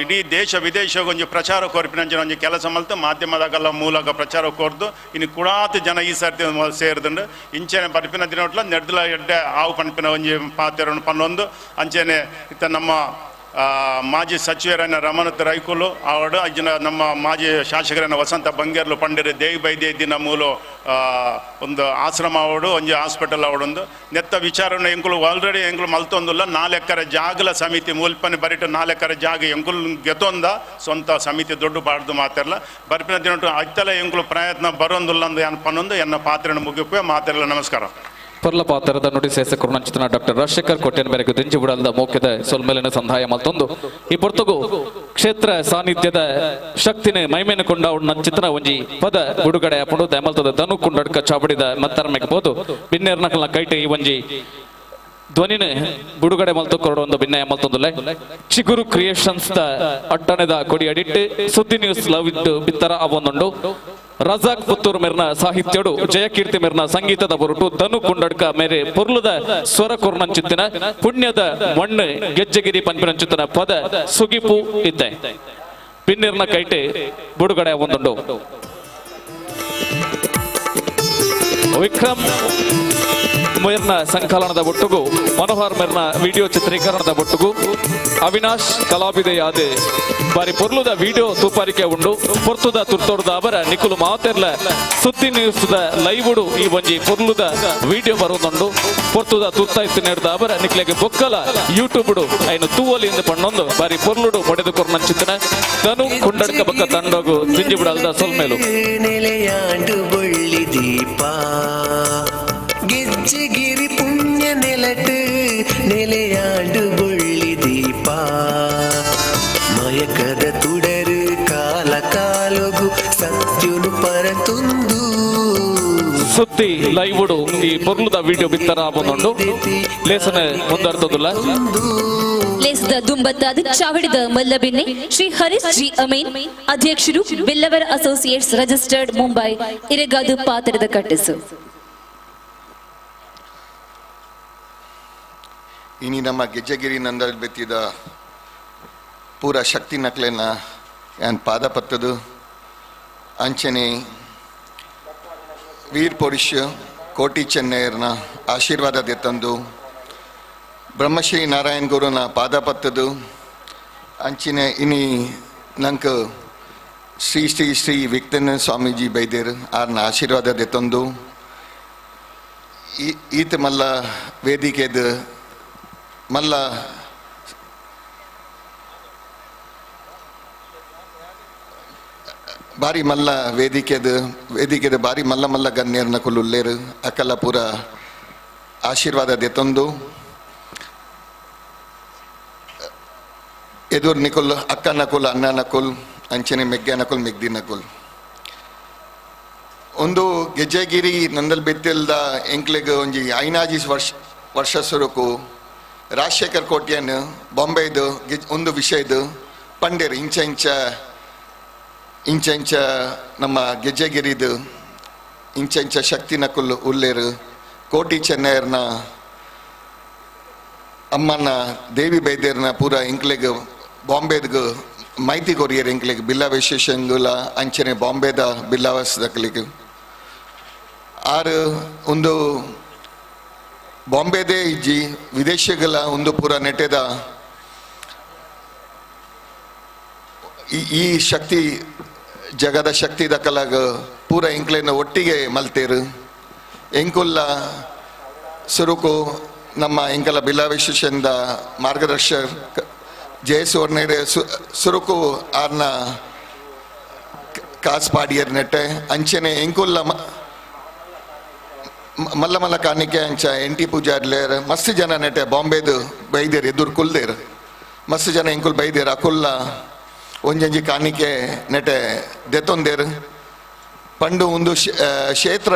ಇಡೀ ದೇಶ ವಿದೇಶಕ್ಕೆ ಒಂಜಿ ಪ್ರಚಾರ ಕೊರ್ಪಿನಂಚಿನ ಒಂಜಿ ಕೆಲಸ ಮಲ್ತು ಮಾಧ್ಯಮದಾಗೆಲ್ಲ ಮೂಲಕ ಪ್ರಚಾರ ಕೊರ್ದು ಇನ್ನು ಕೂಡಾತು ಜನ ಈ ಸರ್ತಿ ಸೇರ್ದುಂಡು. ಇಂಚೆನೆ ಬರ್ಪಿನ ದಿನೊಟ್ಲ ನೆಡ್ದಲ ಎಡ್ಡೆ ಆವು ಪನ್ಪಿನ ಒಂಜಿ ಪಾತೆರನ್ನು ಪನ್ನೊಂದು. ಅಂಚೆನೆ ಇತ್ತ ನಮ್ಮ ಮಾಜಿ ಸಚಿವರನ್ನ ರಮಣತ್ ರೈಕುಲು ಅವಡು ಅಜ್ಜನ ನಮ್ಮ ಮಾಜಿ ಶಾಸಕರನ್ನ ವಸಂತ ಬಂಗೇರ್ಲು ಪಂಡಿರು ದೇವಿ ಬೈದ್ಯ ದಿನ ಮೂಲು ಒಂದು ಆಶ್ರಮ ಅವಡು ಒಂಜಿ ಹಾಸ್ಪಿಟಲ್ ಅವಡೊಂದು ನೆತ್ತ ವಿಚಾರನ ಎಂಕುಲು ಆಲ್ರೆಡಿ ಎಂಕುಲು ಮಲ್ತೊಂದುಲ್ಲ 4 ಎಕರೆ ಜಾಗಲ ಸಮಿತಿ ಮೂಲ್ಪನೆ ಬರಿಟು 4 ಎಕರೆ ಜಾಗ ಎಂಕುಲು ಗೆತೊಂದ ಸ್ವಂತ ಸಮಿತಿ ದೊಡ್ಡ ಬಾಡ್ದು ಮಾತಿರಲ್ಲ ಬರ್ಪಿನ ದಿನ ಅತ್ತಲ ಎಂಕುಲು ಪ್ರಯತ್ನ ಬರೋಂದುಲ್ಲ ಅಂದು ಏನು ಪನ್ನೊಂದು ಎನ್ನ ಪಾತ್ರೆಯನ್ನು ಮುಗಿಪೆ ಮಾತಿರಲ್ಲ. ನಮಸ್ಕಾರ. ಪರ್ಲ ಪಾತ್ರದ ನುಡಿ ಸೇಸಕರುಣಂಚಿತನ ಡಾಕ್ಟರ್ ರಾಜಶೇಖರ್ ಕೊಟ್ಟೆನ ಮೇರೆಗೆ ದಿಂಜಿಬುಡಲ್ದ ಮೋಕ್ಯದ ಸೊಲ್ಮೆಲಿನ ಸಂಧಾಯ ಮಲ್ತೊಂದು ಈ ಪೊರ್ತುಗು ಕ್ಷೇತ್ರ ಸಾನ್ನಿಧ್ಯದ ಶಕ್ತಿನ ಮೈಮೇನ ಕೊಂಡ ನಂಚಿತನ ಒಂಜಿ ಪದ ಬಿಡುಗಡೆ ಅಪುಂಡು ದಯಮಲ್ತದ ಧನು ಕುಂಡಡ್ಕ ಚಾಬಡಿದ ಮತ್ತರ್ಮೆಗೆ ಬೋದು ಬಿನ್ನೇರ್ನಕಲ್ನ ಕೈಟೆ ಈ ಒಂಜಿ ಧ್ವನಿನ ಬಿಡುಗಡೆ ಮಲ್ತು ಕೊರಡು ಒಂದು ಭಿನ್ನಯ ಮಲ್ತೊಂದುಲೆ ಚಿಗುರು ಕ್ರಿಯೇಷನ್ಸ್ the ಅಟ್ಟಣದ ಕೊಡಿ ಅಡಿಟ್ಟು ಸುದ್ದಿ ನ್ಯೂಸ್ ಲವ್ ಇದ್ದು ಬಿತ್ತರ ಅವೊಂದುಂಡು ರಜಾಕ್ ಪುತ್ತೂರು ಮೇರ್ನ ಸಾಹಿತ್ಯಡು ಜಯಕೀರ್ತಿ ಮೇರ್ನ ಸಂಗೀತದ ಬರುಟು ಧನು ಕುಂಡಡ್ಕ ಮೇರೆ ಪೊರ್ಲುದ ಸ್ವರ ಕೊರ್ನಂಚಿತ್ತಿನ ಪುಣ್ಯದ ಮಣ್ಣು ಗೆಜ್ಜೆಗಿರಿ ಪನ್ಪಿನಂಚಿತ್ತಿನ ಪದ ಸುಗಿಪು ಇದ್ದೆ ಪಿನ್ನಿರ್ನ ಕೈಟೆ ಬಿಡುಗಡೆ ಒಂದುಂಡು. ವಿಕ್ರಮ್ ಮೇರ್ನ ಸಂಕಲನದ ಒಟ್ಟುಗು, ಮನೋಹರ್ ಮೇರ್ನ ವಿಡಿಯೋ ಚಿತ್ರೀಕರಣದ ಒಟ್ಟುಗು, ಅವಿನಾಶ್ ಕಲಾವಿದೆಯಾದ ಬಾರಿ ಪೊರ್ಲುದ ವಿಡಿಯೋ ತೂಪಾರಿಕೆ ಉಂಡು. ಪೊರ್ತುದ ತುರ್ತೋಡುದ ಅವರ ನಿಕುಲು ಮಾತೆರ್ಲ ಸುದ್ದಿ ನ್ಯೂಸ್ದ ಲೈವುಡು ಈ ಒಂಜಿ ಪೊರ್ಲುದ ವಿಡಿಯೋ ಬರುವುದುಂಡು. ಪೊರ್ತುದ ತುರ್ತಾಯ್ತು ನೇರ್ದ ಅವರ ನಿಕ್ಲೆಗೆ ಬೊಕ್ಕಲ ಯೂಟ್ಯೂಬ್ ಐನು ತೂವಲಿ ಎಂದು ಪಣ್ಣೊಂದು ಬಾರಿ ಪೊರ್ಲುಡು ಮೊಡೆದು ಕೊರ್ನಂಚಿತ್ತನ ತನು ಕುಂಡಡ್ಕ ಬಕ್ಕ ತಂಡೋಗು ಜಿಂಜಿ ಬಿಡಲ್ದ ಸೊಲ್ಮೇಲು. ನೆಲೆಯಾಂಡು ಬೊಳ್ಳಿ ದೀಪ ಗೆಜ್ಜೆಗಿರಿ ಪುಣ್ಯ ನೆಲಟು ನೆಲೆಯಾಂಡು ಬೊಳ್ಳಿ ದೀಪ ಮಯಕದ ತುಡರು ಕಾಲ ಕಾಲೊಗು ಸತ್ಯುನು ಪರತುಂದು. ಸುದ್ದಿ ಲೈವುಡು ಈ ಪೊರ್ಲುದ ವಿಡಿಯೋ ಬಿತ್ತರ ಆಪೊಂದುಂಡು. ಲೇಸನ ಮುಂದರ್ತದುಲ್ಲ. ಲೇಸದ ದುಂಬತ್ತಾದ ಚಾವಡಿದ ಮಲ್ಲಬಿನ್ನೆ ಶ್ರೀ ಹರೀಶ್ ಜಿ ಅಮೀನ್, ಅಧ್ಯಕ್ಷರು ಬಿಲ್ಲವರ ಅಸೋಸಿಯೇಟ್ಸ್ ರಿಜಿಸ್ಟರ್ಡ್ ಮುಂಬೈ, ಇರೆಗಾದು ಪಾತ್ರದ ಕಟ್ಟಿಸು. ಇನಿ ನಮ್ಮ ಗೆಜ್ಜೆಗಿರಿ ನಂದಲ್ ಬೆತ್ತಿದ ಪೂರ ಶಕ್ತಿ ನಕ್ಲೆನ ಯಾನ್ ಪಾದ ಪತ್ತದು. ಅಂಚನೆ ವೀರ್ ಪುರುಷ ಕೋಟಿ ಚೆನ್ನೈಯರ್ನ ಆಶೀರ್ವಾದ ದೆತ್ತಂದು ಬ್ರಹ್ಮಶ್ರೀ ನಾರಾಯಣ ಗುರುನ ಪಾದ ಪತ್ತದು. ಅಂಚಿನ ಇನಿ ನಂಕ ಶ್ರೀ ಶ್ರೀ ಶ್ರೀ ವಿಕ್ತನ ಸ್ವಾಮೀಜಿ ಬೈದೇರ್ ಆರ್ನ ಆಶೀರ್ವಾದ ದೆತ್ತಂದು ಈತ ಮಲ್ಲ ವೇದಿಕೆದ ಮಲ್ಲ ಬಾರಿ ಮಲ್ಲ ವೇದಿಕೆದ ವೇದಿಕೆದ ಬಾರಿ ಮಲ್ಲ ಮಲ್ಲ ಗಣ್ಯರ್ನ ಕುಲ್ಲುಲ್ಲೇರು ಅಕಲ ಪೂರ ಆಶೀರ್ವಾದ ದೆತ್ತೊಂದು ಎದುರು ನಿಕುಲ್ ಅಕ್ಕ ನಕುಲ್ ಅಣ್ಣ ನಕುಲ್ ಅಂಚನೆ ಮೆಗ್ಗೆ ನಕುಲ್ ಮೆಗ್ದಿ ನಕುಲ್. ಒಂದು ಗೆಜ್ಜೆಗಿರಿ ನಂದಲ್ ಬೆತ್ತಿಲ್ದ ಎಂಕ್ಲೆಗ್ ಒಂಜಿ ಐನಾಜಿ ವರ್ಷ ವರ್ಷ ಸುರುಕು ರಾಜಶೇಖರ್ ಕೋಟ್ಯನ್ ಬಾಂಬೆದು ಒಂದು ವಿಷಯದು ಪಂಡೇರು ಇಂಚ ಇಂಚ ಇಂಚ ಇಂಚ ನಮ್ಮ ಗೆಜ್ಜೆಗಿರಿದು ಇಂಚ ಇಂಚ ಶಕ್ತಿ ನಕುಲ್ ಉಲ್ಲೇರು ಕೋಟಿ ಚೆನ್ನೈಯರ್ನ ಅಮ್ಮನ ದೇವಿ ಬೈದೇರ್ನ ಪೂರ ಎಂಕ್ಲೆಗ್ ಬಾಂಬೆದ್ಗ್ ಮಾಹಿತಿ ಕೊರಿಯರ್ ಎಂಕ್ಲೆಗ್ ಬಿಲ್ಲಾ ವಿಶೇಷಂಗುಲ ಅಂಚನೆ ಬಾಂಬೆದ ಬಿಲ್ಲಾವಸ್ ದಕ್ಲಿಗ್ ಆರು ಒಂದು ಬಾಂಬೆದೇ ಇಜ್ಜಿ ವಿದೇಶಗಳ ಒಂದು ಪೂರ ನೆಟ್ಟೆದ ಈ ಶಕ್ತಿ ಜಗದ ಶಕ್ತಿ ದಕ್ಕಲಾಗ ಪೂರ ಎಂಕ್ಲೆನ ಒಟ್ಟಿಗೆ ಮಲ್ತೇರು. ಎಂಕುಲ್ಲ ಸುರುಕು ನಮ್ಮ ಎಂಕಲ ಬಿಲ್ಲಾ ವಿಶೇಷದ ಮಾರ್ಗದರ್ಶಕ ಜಯಸುವರ್ಣೇರೆ ಸುರುಕು ಆರ್ನ ಕಾಸ್ ಪಾಡಿಯರ್ ನೆಟ್ಟೆ ಅಂಚನೆ ಎಂಕುಲ್ಲ ಮಲ್ಲ ಮಲ್ಲ ಕಾಣಿಕೆ ಅಂಚ ಎನ್ ಟಿ ಪೂಜಾರ್ಲೇರ್ ಮಸ್ತ್ ಜನ ನೆಟ್ಟೆ ಬಾಂಬೆದು ಬೈದೇರು ಎದುರು ಕುಲ್ದೇರು ಮಸ್ತ್ ಜನ ಎಂಕುಲ್ ಬೈದೇರು ಅಕುಲ್ಲ ಒಂಜಂಜಿ ಕಾಣಿಕೆ ನೆಟೆ ದೆತ್ತೊಂದೇರು. ಪಂಡು ಒಂದು ಕ್ಷೇತ್ರ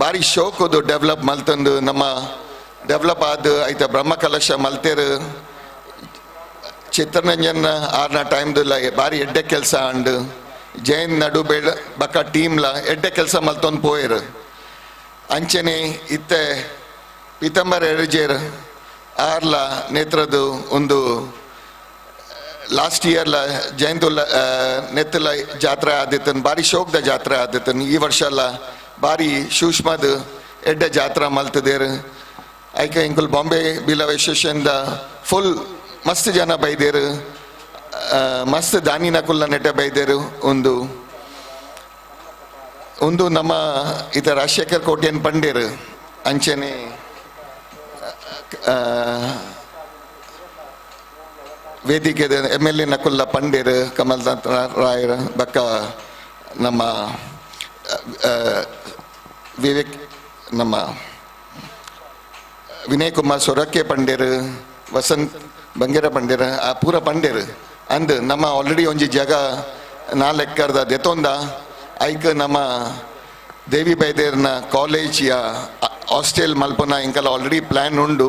ಭಾರಿ ಶೋಕದು ಡೆವಲಪ್ ಮಲ್ತಂದು ನಮ್ಮ ಡೆವಲಪ್ ಆದ ಐತ ಬ್ರಹ್ಮ ಕಲಶ ಮಲ್ತೇರು. ಚಿತ್ರರಂಜನ್ ಆರ್ನ ಟೈಮ್ದುಲ್ಲ ಭಾರಿ ಎಡ್ಡೆ ಕೆಲಸ ಅಂಡು ಜೈನ್ ನಡು ಬೇಡ ಬಕ್ಕ ಟೀಮ್ಲ ಎಡ್ಡೆ ಕೆಲಸ ಮಲ್ತೊಂದು ಪೋಯರು. ಅಂಚನೆ ಇತ್ತೆ ಪೀತಾಂಬರ್ ಎಡಜೇರ್ ಆರ್ಲ ನೇತ್ರದು ಒಂದು ಲಾಸ್ಟ್ ಇಯರ್ಲ ಜಯಂತುಲ್ಲ ನೆತ್ತಲ ಜಾತ್ರೆ ಆದಿತ್ತನ್ ಭಾರಿ ಶೋಕ್ದ ಜಾತ್ರೆ ಆದಿತ್ತನ್. ಈ ವರ್ಷ ಅಲ್ಲ ಭಾರಿ ಸೂಕ್ಷ್ಮದ ಎಡ್ಡೆ ಜಾತ್ರೆ ಮಲ್ತದೇರು. ಐಕೆ ಇಂಕುಲ್ ಬಾಂಬೆ ಬಿಲ್ಲವ ಅಸೋಸಿಯೇಷನ್ದ ಫುಲ್ ಮಸ್ತ್ ಜನ ಬೈದೇರು, ಮಸ್ತ್ ದಾನಿನ ಕುಲ್ಲ ನೆಟ್ಟೆ ಬೈದೇರು. ಒಂದು ಒಂದು ನಮ್ಮ ಈತ ರಾಜಶೇಖರ್ ಕೋಟ್ಯನ್ ಪಂಡೇರು ಅಂಚನೆ ವೇದಿಕೆ ಎಮ್ ಎಲ್ ಎ ನಕುಲ್ಲ ಪಂಡೇರು ಕಮಲ್ನಾಥ್ ರಾಯರ್ ಬಕ್ಕ ನಮ್ಮ ವಿವೇಕ್ ನಮ್ಮ ವಿನಯ್ ಕುಮಾರ್ ಸೊರಕೆ ಪಂಡೇರು ವಸಂತ್ ಬಂಗೇರ ಪಂಡೇರು ಆ ಪೂರ ಪಂಡೇರು ಅಂದ್ ನಮ್ಮ ಆಲ್ರೆಡಿ ಒಂಜಿ ಜಾಗ ನಾಲ್ಕು ದೆತ್ತೊಂದ ಐಕ್ ನಮ್ಮ ದೇವಿ ಬೈದೇರ್ನ ಕಾಲೇಜ್ ಯಾ ಹಾಸ್ಟೆಲ್ ಮಲ್ಪನ ಇಂಕಲ ಆಲ್ರೆಡಿ ಪ್ಲ್ಯಾನ್ ಉಂಡು.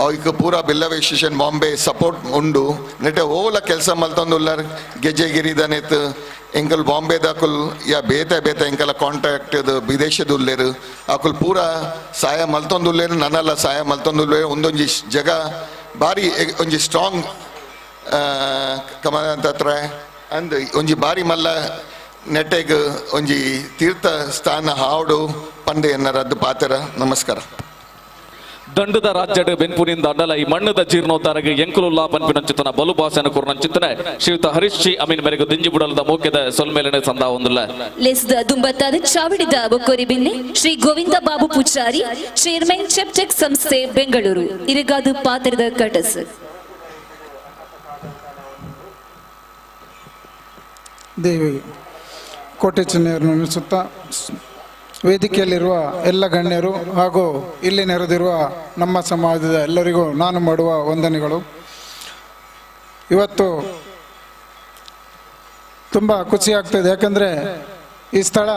ಅವಕ್ಕೆ ಪೂರಾ ಬಿಲ್ಲವ ಅಸೋಸಿಯೇಷನ್ ಬಾಂಬೆ ಸಪೋರ್ಟ್ ಉಂಡು. ನೆಟ್ಟೆ ಓಲ ಕೆಲಸ ಮಲ್ತೊಂದುಲ್ಲಾರ್ ಗೆಜ್ಜೆಗಿರಿದನೆತ್ ಎಂಕಲ್ ಬಾಂಬೆದಾಕುಲ್ ಯಾ ಬೇತೆ ಬೇತೆ ಎಂಕಲ ಕಾಂಟ್ಯಾಕ್ಟ್ ವಿದೇಶದ ಉಲ್ಲೇರು ಅಕುಲ್ ಪೂರ ಸಹಾಯ ಮಲ್ತೊಂದುಲ್ಲೇರು ನನ್ನಲ್ಲ ಸಹಾಯ ಮಲ್ತೊಂದುಲ್ಲೇರು. ಒಂದೊಂಜಿ ಜಗ ಬಾರಿ ಒಂಜಿ ಸ್ಟ್ರಾಂಗ್ ಕಮಲಂತ ಹತ್ರ ಅಂದ್ ಒಂಜಿ ಬಾರಿ ಮಲ್ಲ ನೆಟ್ಟೆಗ್ ಒಂಜಿ ತೀರ್ಥ ಸ್ಥಾನ ಹಾವಡು ಪಂಡೆ ಎನ್ನರದ್ದು ಪಾತ್ರ. ನಮಸ್ಕಾರ. ದಂಡದ ರಾಜ್ಯಡ್ ಬೆನ್ಪುನಿಂದ ಅಂಡಲ ಈ ಮಣ್ಣದ ಜೀರ್ಣೋದ್ಧಾರಗೆ ಎಂಕುಲುಲ್ಲಾ ಪನ್ಪಿನಂಚಿತನ ಬಲು ಭಾಷೆನ ಕುರ್ನಂಚಿತನ ಶ್ರೀಯುತ ಹರೀಶ್ ಜಿ ಅಮೀನ್ ಮೇರೆಗೆ ದಿಂಜಿ ಬುಡಲದ ಮೋಕೆದ ಸೊಲ್ಮೇಲನೆ ಸಂದ ಒಂದುಲ್ಲ. ಲೇಸದ ದುಂಬತ್ತಾದ ಚಾವಡಿದ ಬೊಕ್ಕೋರಿ ಬಿನ್ನೆ ಶ್ರೀ ಗೋವಿಂದ ಬಾಬು ಪೂಜಾರಿ, ಚೇರ್ಮನ್ ಚೆಪ್ಟೆಕ್ ಸಂಸ್ಥೆ ಬೆಂಗಳೂರು, ಇರಿಗಾದು ಪಾತ್ರದ ಕಟಸ್. ದೇವಿ ಕೋಟೆ ಚೆನ್ನೈಯರನ್ನು ನೆನೆಸುತ್ತಾ ವೇದಿಕೆಯಲ್ಲಿರುವ ಎಲ್ಲ ಗಣ್ಯರು ಹಾಗೂ ಇಲ್ಲಿ ನೆರೆದಿರುವ ನಮ್ಮ ಸಮಾಜದ ಎಲ್ಲರಿಗೂ ನಾನು ಮಾಡುವ ವಂದನೆಗಳು. ಇವತ್ತು ತುಂಬ ಖುಷಿ ಆಗ್ತದೆ, ಯಾಕಂದರೆ ಈ ಸ್ಥಳ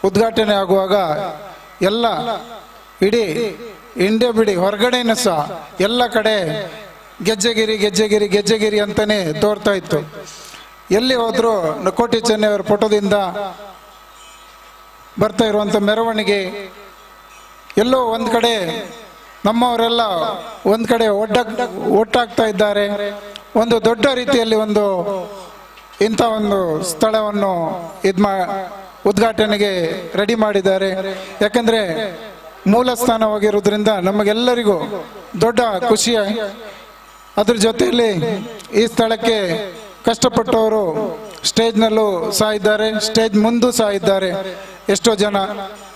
ಉದ್ಘಾಟನೆ ಆಗುವಾಗ ಎಲ್ಲ ಇಡೀ ಇಂಡಿಯಾ ಬಿಡಿ ಹೊರಗಡೆನೂ ಸಹ ಎಲ್ಲ ಕಡೆ ಗೆಜ್ಜೆಗಿರಿ ಗೆಜ್ಜೆಗಿರಿ ಗೆಜ್ಜೆಗಿರಿ ಅಂತಲೇ ತೋರ್ತಾ ಇತ್ತು. ಎಲ್ಲಿ ಹೋದರೂ ಕೋಟಿ ಚೆನ್ನೈಯವರ ಫೋಟೋದಿಂದ ಬರ್ತಾ ಇರುವಂಥ ಮೆರವಣಿಗೆ, ಎಲ್ಲೋ ಒಂದು ಕಡೆ ನಮ್ಮವರೆಲ್ಲ ಒಂದು ಕಡೆ ಒಟ್ಟಾಗ್ತಾ ಇದ್ದಾರೆ. ಒಂದು ದೊಡ್ಡ ರೀತಿಯಲ್ಲಿ ಒಂದು ಇಂಥ ಒಂದು ಸ್ಥಳವನ್ನು ಉದ್ಘಾಟನೆಗೆ ರೆಡಿ ಮಾಡಿದ್ದಾರೆ. ಯಾಕಂದರೆ ಮೂಲ ಸ್ಥಾನವಾಗಿರುವುದರಿಂದ ನಮಗೆಲ್ಲರಿಗೂ ದೊಡ್ಡ ಖುಷಿಯ. ಅದ್ರ ಜೊತೆಯಲ್ಲಿ ಈ ಸ್ಥಳಕ್ಕೆ ಕಷ್ಟಪಟ್ಟವರು ಸ್ಟೇಜ್ನಲ್ಲೂ ಸಹ ಇದ್ದಾರೆ, ಸ್ಟೇಜ್ ಮುಂದೂ ಸಹ ಇದ್ದಾರೆ ಎಷ್ಟೋ ಜನ.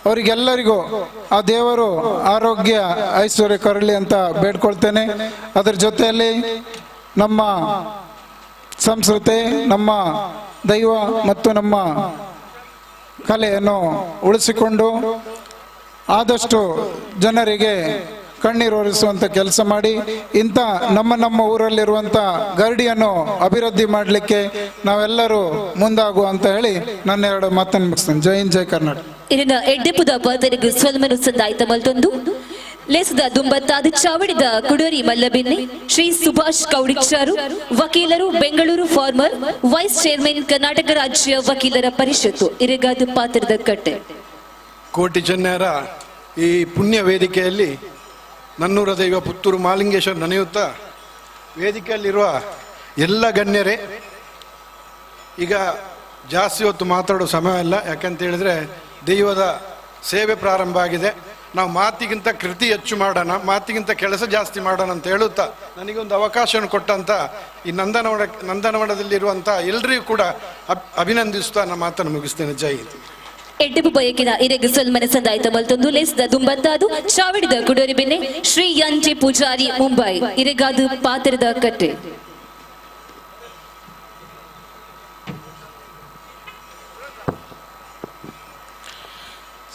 ಅವರಿಗೆಲ್ಲರಿಗೂ ಆ ದೇವರು ಆರೋಗ್ಯ ಐಶ್ವರ್ಯ ಕೊರಲಿ ಅಂತ ಬೇಡ್ಕೊಳ್ತೇನೆ. ಅದರ ಜೊತೆಯಲ್ಲಿ ನಮ್ಮ ಸಂಸ್ಕೃತಿ, ನಮ್ಮ ದೈವ ಮತ್ತು ನಮ್ಮ ಕಲೆಯನ್ನು ಉಳಿಸಿಕೊಂಡು ಆದಷ್ಟು ಜನರಿಗೆ ಕಣ್ಣೀರು ಒರೆಸುವಂಥ ಕೆಲಸ ಮಾಡಿ ಇಂಥ ನಮ್ಮ ನಮ್ಮ ಊರಲ್ಲಿರುವಂಥ ಗರಡಿಯನ್ನು ಅಭಿವೃದ್ಧಿ ಮಾಡಲಿಕ್ಕೆ ನಾವೆಲ್ಲರೂ ಮುಂದಾಗುವ ಅಂತ ಹೇಳಿ ನನ್ನ ಎರಡು ಮಾತನ್ನು ಮುಗಿಸ್ತೇನೆ. ಜೈ ಹಿಂದ್, ಜೈ ಕರ್ನಾಟಕ. ಇರಿನ ಎಡ್ಡೆಪುದ ಪಾತರಿಗು ಸ್ವಲ್ಮನು ಸಂದಾಯ್ತ ಮಲ್ತೊಂದು ಲೇಸದ ದುಂಬತ್ತಾದ ಚಾವಡಿದ ಕುಡೋರಿ ಮಲ್ಲಬಿನ್ನೆ ಶ್ರೀ ಸುಭಾಷ್ ಕೌಡಿಕ್ಷಾರು, ವಕೀಲರು, Bengaluru, former vice chairman, Karnataka ರಾಜ್ಯ ವಕೀಲರ ಪರಿಷತ್ತು, ಇರಿಗಾದ ಪಾತ್ರದ ಕಟ್ಟೆ. ಕೋಟಿ ಚೆನ್ನರ ಈ ಪುಣ್ಯ ವೇದಿಕೆಯಲ್ಲಿ ನನ್ನೂರ ದೈವ ಪುತ್ತೂರು ಮಾಲಿಂಗೇಶ್ವರ ನೆನೆಯುತ್ತಾ ವೇದಿಕೆಯಲ್ಲಿರುವ ಎಲ್ಲ ಗಣ್ಯರೇ, ಈಗ ಜಾಸ್ತಿ ಹೊತ್ತು ಮಾತಾಡೋ ಸಮಯ ಇಲ್ಲ. ಯಾಕಂತ ಹೇಳಿದರೆ ದೈವದ ಸೇವೆ ಪ್ರಾರಂಭ ಆಗಿದೆ. ನಾವು ಮಾತಿಗಿಂತ ಕೃತಿ ಹೆಚ್ಚು ಮಾಡೋಣ, ಮಾತಿಗಿಂತ ಕೆಲಸ ಜಾಸ್ತಿ ಮಾಡೋಣ ಅಂತ ಹೇಳುತ್ತಾ ನನಗೊಂದು ಅವಕಾಶವನ್ನು ಕೊಟ್ಟಂಥ ಈ ನಂದನವನದಲ್ಲಿರುವಂಥ ಎಲ್ಲರಿಗೂ ಕೂಡ ಅಭಿನಂದಿಸುತ್ತಾ ನನ್ನ ಮಾತನ್ನು ಮುಗಿಸ್ತೇನೆ. ಜೈ ಹಿಂದ್. ಎಡ್ಡೆಬು ಬಯಕಿನ ಇರೆಗ್ ಸೊಲ್ಮನೆ ಸಂದಾಯ್ತ ಮಲ್ತೊಂದು ಲೇಸದ ದುಂಬತ್ತಾದು ಚಾವಡಿದ ಕುಡೋರಿ ಬೆನ್ನೆ ಶ್ರೀ ಎನ್ ಜೆ ಪೂಜಾರಿ, ಮುಂಬೈ, ಇರೆಗಾದು ಪಾತ್ರದ ಕಟ್ಟೆ.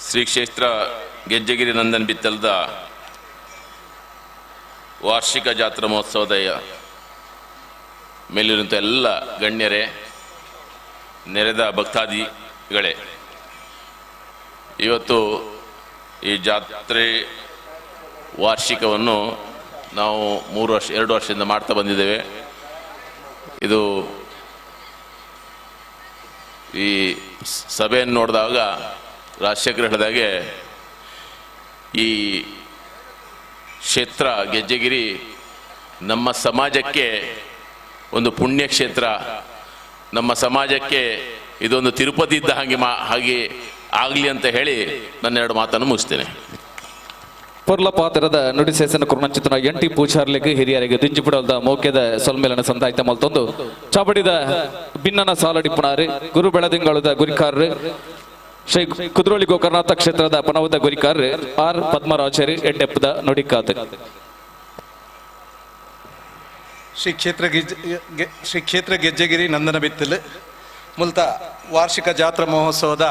ಶ್ರೀ ಕ್ಷೇತ್ರ ಗೆಜ್ಜೆಗಿರಿ ನಂದನ್ ಬಿತ್ತಲದ ವಾರ್ಷಿಕ ಜಾತ್ರಾ ಮಹೋತ್ಸವದ ಮೇಲಿರುವಂಥ ಎಲ್ಲ ಗಣ್ಯರೇ, ನೆರೆದ ಭಕ್ತಾದಿಗಳೇ, ಇವತ್ತು ಈ ಜಾತ್ರೆ ವಾರ್ಷಿಕವನ್ನು ನಾವು 3 ವರ್ಷ 2 ವರ್ಷದಿಂದ ಮಾಡ್ತಾ ಬಂದಿದ್ದೇವೆ. ಇದು ಈ ಸಭೆಯನ್ನು ನೋಡಿದಾಗ ರಾಜಶೇಖರ್ ಹೇಳಿದಾಗೆ ಈ ಕ್ಷೇತ್ರ ಗೆಜ್ಜೆಗಿರಿ ನಮ್ಮ ಸಮಾಜಕ್ಕೆ ಒಂದು ಪುಣ್ಯಕ್ಷೇತ್ರ, ನಮ್ಮ ಸಮಾಜಕ್ಕೆ ಇದೊಂದು ತಿರುಪತಿ ಇದ್ದ ಹಾಗೆ ಹಾಗೆ ಆಗಲಿ ಅಂತ ಹೇಳಿ ನನ್ನ ಎರಡು ಮಾತನ್ನು ಮುಗಿಸ್ತೇನೆ. ಪೊರ್ಲ ಪಾತ್ರದ ನುಡಿಸೇಸನ ಕುರ್ಣಂಚಿತನ ಎನ್ ಟಿ ಪೂಜಾರ್ಲಿಗೆ ಹಿರಿಯರಿಗೆ ದಿಂಜಿಪುಡಲ್ದ ಮೋಕ್ಯದ ಸೊಲ್ಮೇಲನ ಸಂದಾಯ್ತ ಮಲ್ತೊಂದು ಚಾಬಡಿದ ಭಿನ್ನನ ಸಾಲಡಿಪುಣಾರಿ ಗುರು ಬೆಳದಿಂಗಳದ ಗುರಿಕಾರ್ರು ಶ್ರೀ ಕುದ್ರೋಳಿ ಗೋಕರ್ಣನಾಥ ಕ್ಷೇತ್ರದ ಪನವದ ಗುರಿಕಾರ್ರು ಆರ್ ಪದ್ಮರಾಜರಿ ಎಡ್ಡೆಪ್ಪದ ನುಡಿಕಾತ. ಶ್ರೀ ಕ್ಷೇತ್ರ ಗೆಜ್ಜೆಗಿರಿ ನಂದನ ಬಿತ್ತಲು ಮುಲ್ತ ವಾರ್ಷಿಕ ಜಾತ್ರಾ ಮಹೋತ್ಸವದ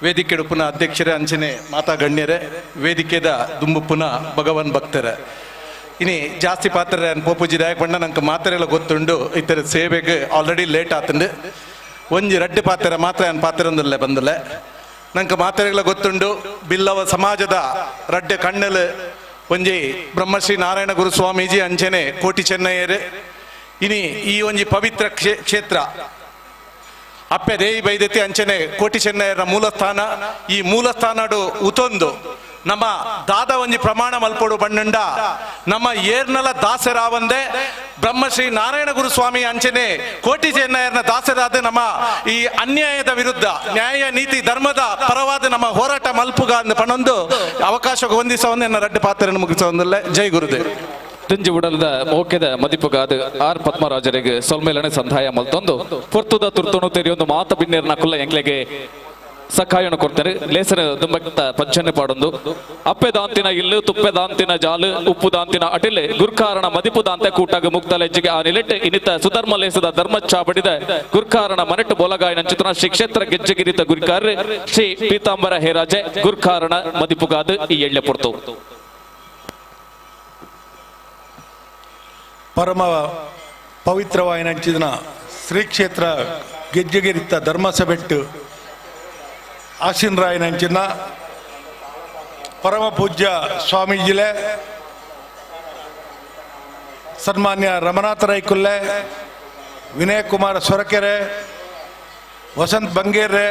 ವೇದಿಕೆಡುಪುನ ಅಧ್ಯಕ್ಷರೇ ಅಂಚನೆ ಮಾತಾ ಗಣ್ಯರೇ, ವೇದಿಕೆದ ದುಂಬುಪುನ ಭಗವನ್ ಭಕ್ತರೇ, ಇನಿ ಜಾಸ್ತಿ ಪಾತ್ರೆ ಪೋಪುಜಿ ದಾಯಕ ಬಣ್ಣ ನಂಗೆ ಮಾತ್ರೆಲ್ಲ ಗೊತ್ತುಂಡು. ಇತರ ಸೇವೆಗೆ ಆಲ್ರೆಡಿ ಲೇಟ್ ಆತಂಡು. ಒಂಜಿ ರಡ್ಡೆ ಪಾತ್ರೆ ಮಾತ್ರ ಅನ್ ಪಾತ್ರೆ ಬಂದಲೆ ನಂಗೆ ಮಾತ್ರೆಗಳ ಗೊತ್ತುಂಡು. ಬಿಲ್ಲವ ಸಮಾಜದ ರಡ್ಡೆ ಕಣ್ಣಲು ಒಂಜಿ ಬ್ರಹ್ಮಶ್ರೀ ನಾರಾಯಣ ಗುರು ಸ್ವಾಮೀಜಿ ಅಂಚನೆ ಕೋಟಿ ಚೆನ್ನಯ್ಯರು. ಇನಿ ಈ ಒಂಜಿ ಪವಿತ್ರ ಕ್ಷೇತ್ರ ಅಪ್ಪೆ ದೇವಿ ಬೈದತಿ ಅಂಚನೆ ಕೋಟಿ ಚೆನ್ನಯ್ಯರ ಮೂಲಸ್ಥಾನ. ಈ ಮೂಲಸ್ಥಾನಡು ಉತೊಂದು ನಮ್ಮ ದಾದ ಒಂಜಿ ಪ್ರಮಾಣ ಮಲ್ಪೊಡು ಬಣ್ಣಂಡ ನಮ್ಮ ಏರ್ನಲ ದಾಸರಾವಂದೆ ಬ್ರಹ್ಮಶ್ರೀ ನಾರಾಯಣ ಗುರುಸ್ವಾಮಿ ಅಂಚನೆ ಕೋಟಿ ಚೆನ್ನಯ್ಯನ ದಾಸರಾದ ನಮ್ಮ ಈ ಅನ್ಯಾಯದ ವಿರುದ್ಧ ನ್ಯಾಯ ನೀತಿ ಧರ್ಮದ ಪರವಾದ ನಮ್ಮ ಹೋರಾಟ ಮಲ್ಪುಗ ಅಂದ್ ಪಣೊಂದು ಅವಕಾಶ ಹೊಂದಿಸವನ್ನ ಎನ್ನ ರಡ್ಡು ಪಾತ್ರ ಮುಗಿಸೊಂದಲ್ಲ. ಜೈ ಗುರುದೇವ್. ದಿಂಜಿ ಉಡಲದ ಮೋಕೆದ ಮದಿಪುಗಾದ ಆರ್ ಪದ್ಮರಾಜರಿಗೆ ಸೊಲ್ಮೇಲನೆ ಸಂಧಾಯ ಮಲ್ತೊಂದು ಪೊರ್ತುದ ತುರ್ತುನು ತೆರಿಯೊಂದು ಮಾತ ಬಿನ್ನೇರ್ನ ಕುಲ್ಲ ಎಂಕ್ಲೆಗೆ ಸಕಾಯನು ಕೊಡ್ತಾರೆ. ಲೇಸರ ದುಂಬಕ್ತ ಪಂಚನೆ ಪಾಡೊಂದು ಅಪ್ಪೆ ದಾಂತಿನ ಇಲ್ಲು ತುಪ್ಪೆ ದಾಂತಿನ ಜಾಲು ಉಪ್ಪು ದಾಂತಿನ ಅಟಿಲೆ ಗುರ್ಕಾರಣ ಮದಿಪು ದಾಂತೆ ಕೂಟಾಗ ಮುಕ್ತಲೆಜ್ಜಿಗೆ ಆ ನಿಲೆಟ್ ಇನ್ನಿತ ಸುಧರ್ಮ ಲೇಸದ ಧರ್ಮ ಚಾಬಡಿದ ಗುರ್ಕಾರಣ ಮನೆಟ್ಟು ಬೋಲಗಾಯನ ಚಿತ್ರ ಶ್ರೀ ಕ್ಷೇತ್ರ ಗೆಜ್ಜೆಗಿರಿತ ಗುರ್ಕಾರ ಶ್ರೀ ಪೀತಾಂಬರ ಹೇರಾಜೆ ಗುರ್ಕಾರಣ ಮದಿಪುಗಾದ ಈ ಎಳ್ಳೆ ಪೊರ್ತು. ಪರಮ ಪವಿತ್ರವಾಯಿನಂಚಿನ ಶ್ರೀ ಕ್ಷೇತ್ರ ಗೆಜ್ಜೆಗಿರಿತ ಧರ್ಮಸಭೆಟ್ಟು ಆಸೀನರಾಯನಂಚಿನ ಪರಮ ಪೂಜ್ಯ ಸ್ವಾಮೀಜಿಲೆ ಸನ್ಮಾನ್ಯ ರಮನಾಥ ರೈಕುಲ್ಲೆ, ವಿನಯ್ ಕುಮಾರ್ ಸೊರಕೆರೆ, ವಸಂತ್ ಬಂಗೇರ್ರೆ,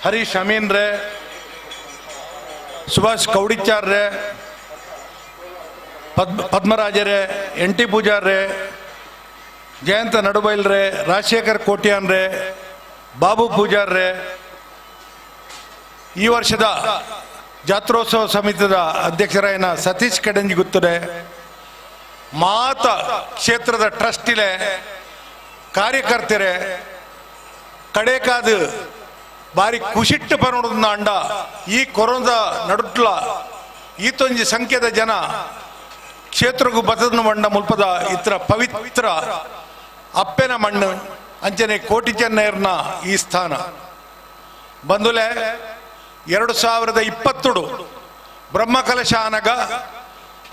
ಹರೀಶ್ ಅಮೀನ್ರೆ, ಸುಭಾಷ್ ಕೌಡಿಚಾರ್ರೆ, ಪದ್ಮರಾಜರೇ, ಎನ್ ಟಿ ಪೂಜಾರ್ರೆ, ಜಯಂತ ನಡುಬೈಲ್ರೆ, ರಾಜಶೇಖರ್ ಕೋಟ್ಯಾನ್ರೆ, ಬಾಬು ಪೂಜಾರ್ರೆ, ಈ ವರ್ಷದ ಜಾತ್ರೋತ್ಸವ ಸಮಿತಿಯ ಅಧ್ಯಕ್ಷರಾಯನ ಸತೀಶ್ ಕಡಂಜಿ ಗುತ್ತರೆ, ಮಾತ ಕ್ಷೇತ್ರದ ಟ್ರಸ್ಟಿಲೆ ಕಾರ್ಯಕರ್ತರೆ ಕಡೇಕಾದ ಬಾರಿ ಕುಶಿಟ್ಟು ಪರೋಡ ಅಂಡ ಈ ಕೊರೋನದ ನಡುಟ್ಲ ಈತೊಂಜಿ ಸಂಖ್ಯೆದ ಜನ ಕ್ಷೇತ್ರಗೂ ಬತದನ ಮಂಡ ಮುಲ್ಪದ ಇತರ ಪವಿತ್ರ ಅಪ್ಪೆನ ಮಣ್ಣು ಅಂಚನೆ ಕೋಟಿ ಚೆನ್ನೈರ್ನ ಈ ಸ್ಥಾನ ಬಂದುಲೆ 2020 ಬ್ರಹ್ಮಕಲಶ ಆನಗ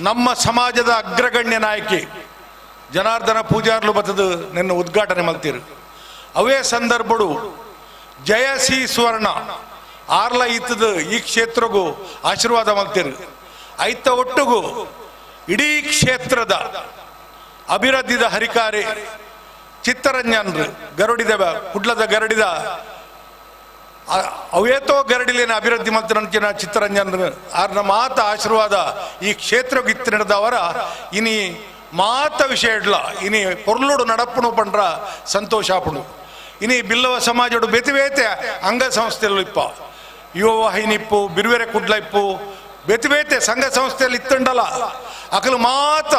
ನಮ್ಮ ಸಮಾಜದ ಅಗ್ರಗಣ್ಯ ನಾಯಕಿ ಜನಾರ್ದನ ಪೂಜಾರ್ಲು ಬತದು ನಿನ್ನ ಉದ್ಘಾಟನೆ ಮಲ್ತೀರು. ಅವೇ ಸಂದರ್ಭಡು ಜಯ ಸಿ ಸುವರ್ಣ ಆರ್ಲ ಇತ್ತದು ಈ ಕ್ಷೇತ್ರಗೂ ಆಶೀರ್ವಾದ ಮಲ್ತೀರು. ಐತ ಒಟ್ಟುಗೂ ಇಡೀ ಕ್ಷೇತ್ರದ ಅಭಿವೃದ್ಧಿದ ಹರಿಕಾರಿ ಚಿತ್ತರಂಜನ್ರು ಗರುಡಿದ ಕುಡ್ಲದ ಗರಡಿದ ಅವೇತೋ ಗರಡಿಲೇನ ಅಭಿವೃದ್ಧಿ ಮಂತ್ರಂಚಿನ ಚಿತ್ತರಂಜನ್ ಆರ್ನ ಮಾತ ಆಶೀರ್ವಾದ ಈ ಕ್ಷೇತ್ರಕ್ಕೆ ಇತ್ತು ನಡೆದವರ ಇನಿ ಮಾತ ವಿಷಯ ಇಡ್ಲ ಇನಿ ಪೊರ್ಲುಡು ನಡಪ್ಪುನು ಪಂಡ್ರ ಸಂತೋಷ ಆಪುಣು. ಇನಿ ಬಿಲ್ಲವ ಸಮಾಜಡು ಬೇತೆ ಬೇತೆ ಅಂಗಸಂಸ್ಥೆಲು ಇಪ್ಪ ಯುವ ವಾಹಿನಿ ಇಪ್ಪು, ಬಿರುವೆರೆ ಕುಡ್ಲ ಇಪ್ಪು, ಬೇತೆ ಬೇತೆ ಸಂಘ ಸಂಸ್ಥೆಯಲ್ಲಿ ಇತ್ತಂಡಲ ಅಕಲು ಮಾತ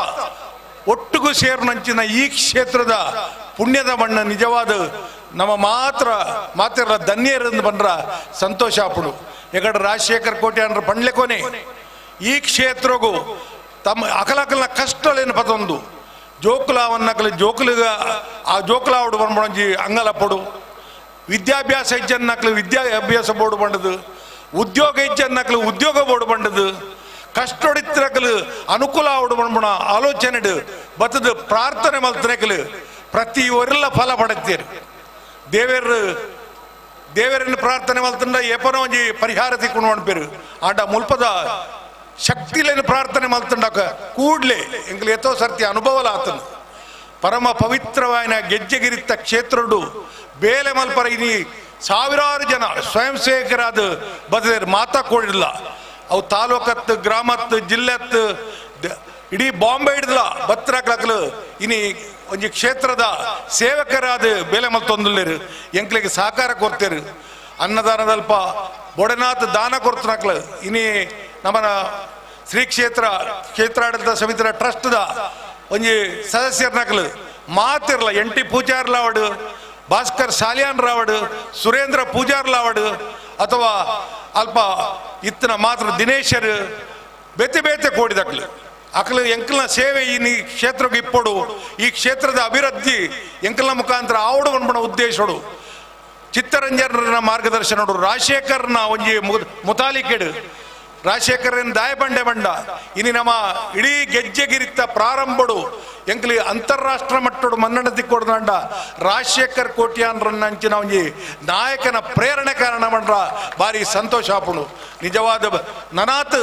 ಒಟ್ಟಿಗೂ ಸೇರಿನಂಚಿನ ಈ ಕ್ಷೇತ್ರದ ಪುಣ್ಯದ ಮಣ್ಣು ನಿಜವಾದ ನಮ್ಮ ಮಾತ್ರ ಮಾತ್ರ ಧನ್ಯರಿಂದ ಬಂದ್ರ ಸಂತೋಷ ಆಪುಡು. ಎಕಡೆ ರಾಜಶೇಖರ್ ಕೋಟೆ ಅಂದ್ರೆ ಪಂಡ್ಲೆಕೋನೆ ಈ ಕ್ಷೇತ್ರಗೂ ತಮ್ಮ ಅಕಲಕಲ್ನ ಕಷ್ಟಲೇನು ಪತೊಂದು ಜೋಕುಲಾವನ್ನಕಲು ಜೋಕುಲಿಗ ಆ ಜೋಕುಲಾವಡು ಬಂದ್ಬಂಜಿ ಅಂಗಲಪ್ಪಡು ವಿದ್ಯಾಭ್ಯಾಸ ಇಜ್ಜನ್ನಕಲು ವಿದ್ಯಾಭ್ಯಾಸ ಬೋರ್ಡು ಬಂಡದು, ಉದ್ಯೋಗ ಇಜ್ಜನ್ನಕಲು ಉದ್ಯೋಗ ಬೋರ್ಡು ಬಂಡದು, ಕಷ್ಟೊಡಿತ್ರಕಲು ಅನುಕೂಲ ಆವಡು ಬಂದ್ಬಣ ಆಲೋಚನೆ ಬತ್ತದು ಪ್ರಾರ್ಥನೆ ಮಲ್ತನಕಲು ಪ್ರತಿ ಒರೆಲ್ಲ ಫಲ ಪಡೆತ್ತೀರಿ. ದೇವೇರು ದೇವರನ್ನು ಪ್ರಾರ್ಥನೆ ಮಲ್ತಂಡ ಏಪನೋ ಒಂಜಿ ಪರಿಹಾರ ತಿಕ್ಕೊಂಡು ಅನ್ಪೇರು ಆಂಡ ಮುಲ್ಪದ ಶಕ್ತಿಲೇನು ಪ್ರಾರ್ಥನೆ ಮಲ್ತಂಡಕ ಕೂಡ್ಲೆ ಎಂಗ್ಲು ಎತ್ತೋ ಸರ್ತಿ ಅನುಭವಲ ಆತನು. ಪರಮ ಪವಿತ್ರವಾಯಿನ ಗೆಜ್ಜೆಗಿರಿತ್ತ ಕ್ಷೇತ್ರಡು ಬೇಲೆ ಮಲ್ಪರ ಇನಿ ಸಾವಿರಾರು ಜನ ಸ್ವಯಂ ಸೇವಕರಾದ ಬದಲೇರು ಮಾತಾ ಕೊಡಿಲ್ಲ. ಅವು ತಾಲೂಕತ್ತು ಗ್ರಾಮತ್ತು ಜಿಲ್ಲೆತ್ತು ಇಡೀ ಬಾಂಬೆ ಹಿಡಿದಲ ಬತ್ರಾಕ್ಲಕ್ಲು ಇನಿ ಒಂಜಿ ಕ್ಷೇತ್ರದ ಸೇವಕರಾದ ಬೇಲೆ ಮಲ್ತೊಂದುಲ್ಲೇರು ಎಂಕ್ಲಿಗೆ ಸಹಕಾರ ಕೊಡ್ತೇರು. ಅನ್ನದಾನದಲ್ಪ ಬೊಡನಾಥ್ ದಾನ ಕೊಡ್ತನಕ್ಲು ಇನಿ ನಮ್ಮನ ಶ್ರೀ ಕ್ಷೇತ್ರ ಕ್ಷೇತ್ರಾಡಳಿತ ಸಮಿತಿಯ ಟ್ರಸ್ಟ್ದ ಒಂಜಿ ಸದಸ್ಯರ್ನಕ್ಲು ಮಾತಿರಲ್ಲ ಎನ್ ಟಿ ಪೂಜಾರ್ಲಾವಡು, ಭಾಸ್ಕರ್ ಸಾಲಿಯಾನ್ ರಾವಡು, ಸುರೇಂದ್ರ ಪೂಜಾರ್ಲಾವಡು ಅಥವಾ ಅಲ್ಪ ಇತ್ತನ ಮಾತ್ರ ದಿನೇಶರು ಬೇತೆ ಬೇತೆ ಕೋಡಿದಕ್ಲು ಅಕಲು ಎಂಕಲ್ನ ಸೇವೆ ಈ ಕ್ಷೇತ್ರಕ್ಕೆ ಇಪ್ಪಡು ಈ ಕ್ಷೇತ್ರದ ಅಭಿವೃದ್ಧಿ ಎಂಕಲ್ನ ಮುಖಾಂತರ ಆವಡು ಬಂದ್ಬಣ ಉದ್ದೇಶಡು ಚಿತ್ತರಂಜನರ ಮಾರ್ಗದರ್ಶನಡು ರಾಜಶೇಖರ್ನ ಒಂಜಿ ಮುತಾಲಿಕೆಡು ರಾಜಶೇಖರನ್ ದಾಯಬಂಡೆ ಬಂಡ ಇನಿ ನಮ್ಮ ಇಡೀ ಗೆಜ್ಜೆಗಿರಿತ್ತ ಪ್ರಾರಂಭಡು ಎಂಕ್ಲಿ ಅಂತಾರಾಷ್ಟ್ರ ಮಟ್ಟಡು ಮನ್ನಣ ತಿಕ್ಕೊಡ್ದಂಡ ರಾಜಶೇಖರ್ ಕೋಟ್ಯಾನ್ರನ್ನ ಅಂಚಿನ ಒಂಜಿ ನಾಯಕನ ಪ್ರೇರಣೆ ಕಾರಣ ಬಂಡ್ರ ಭಾರಿ ಸಂತೋಷ ಆಪುಣು. ನಿಜವಾದ ನನಾತ್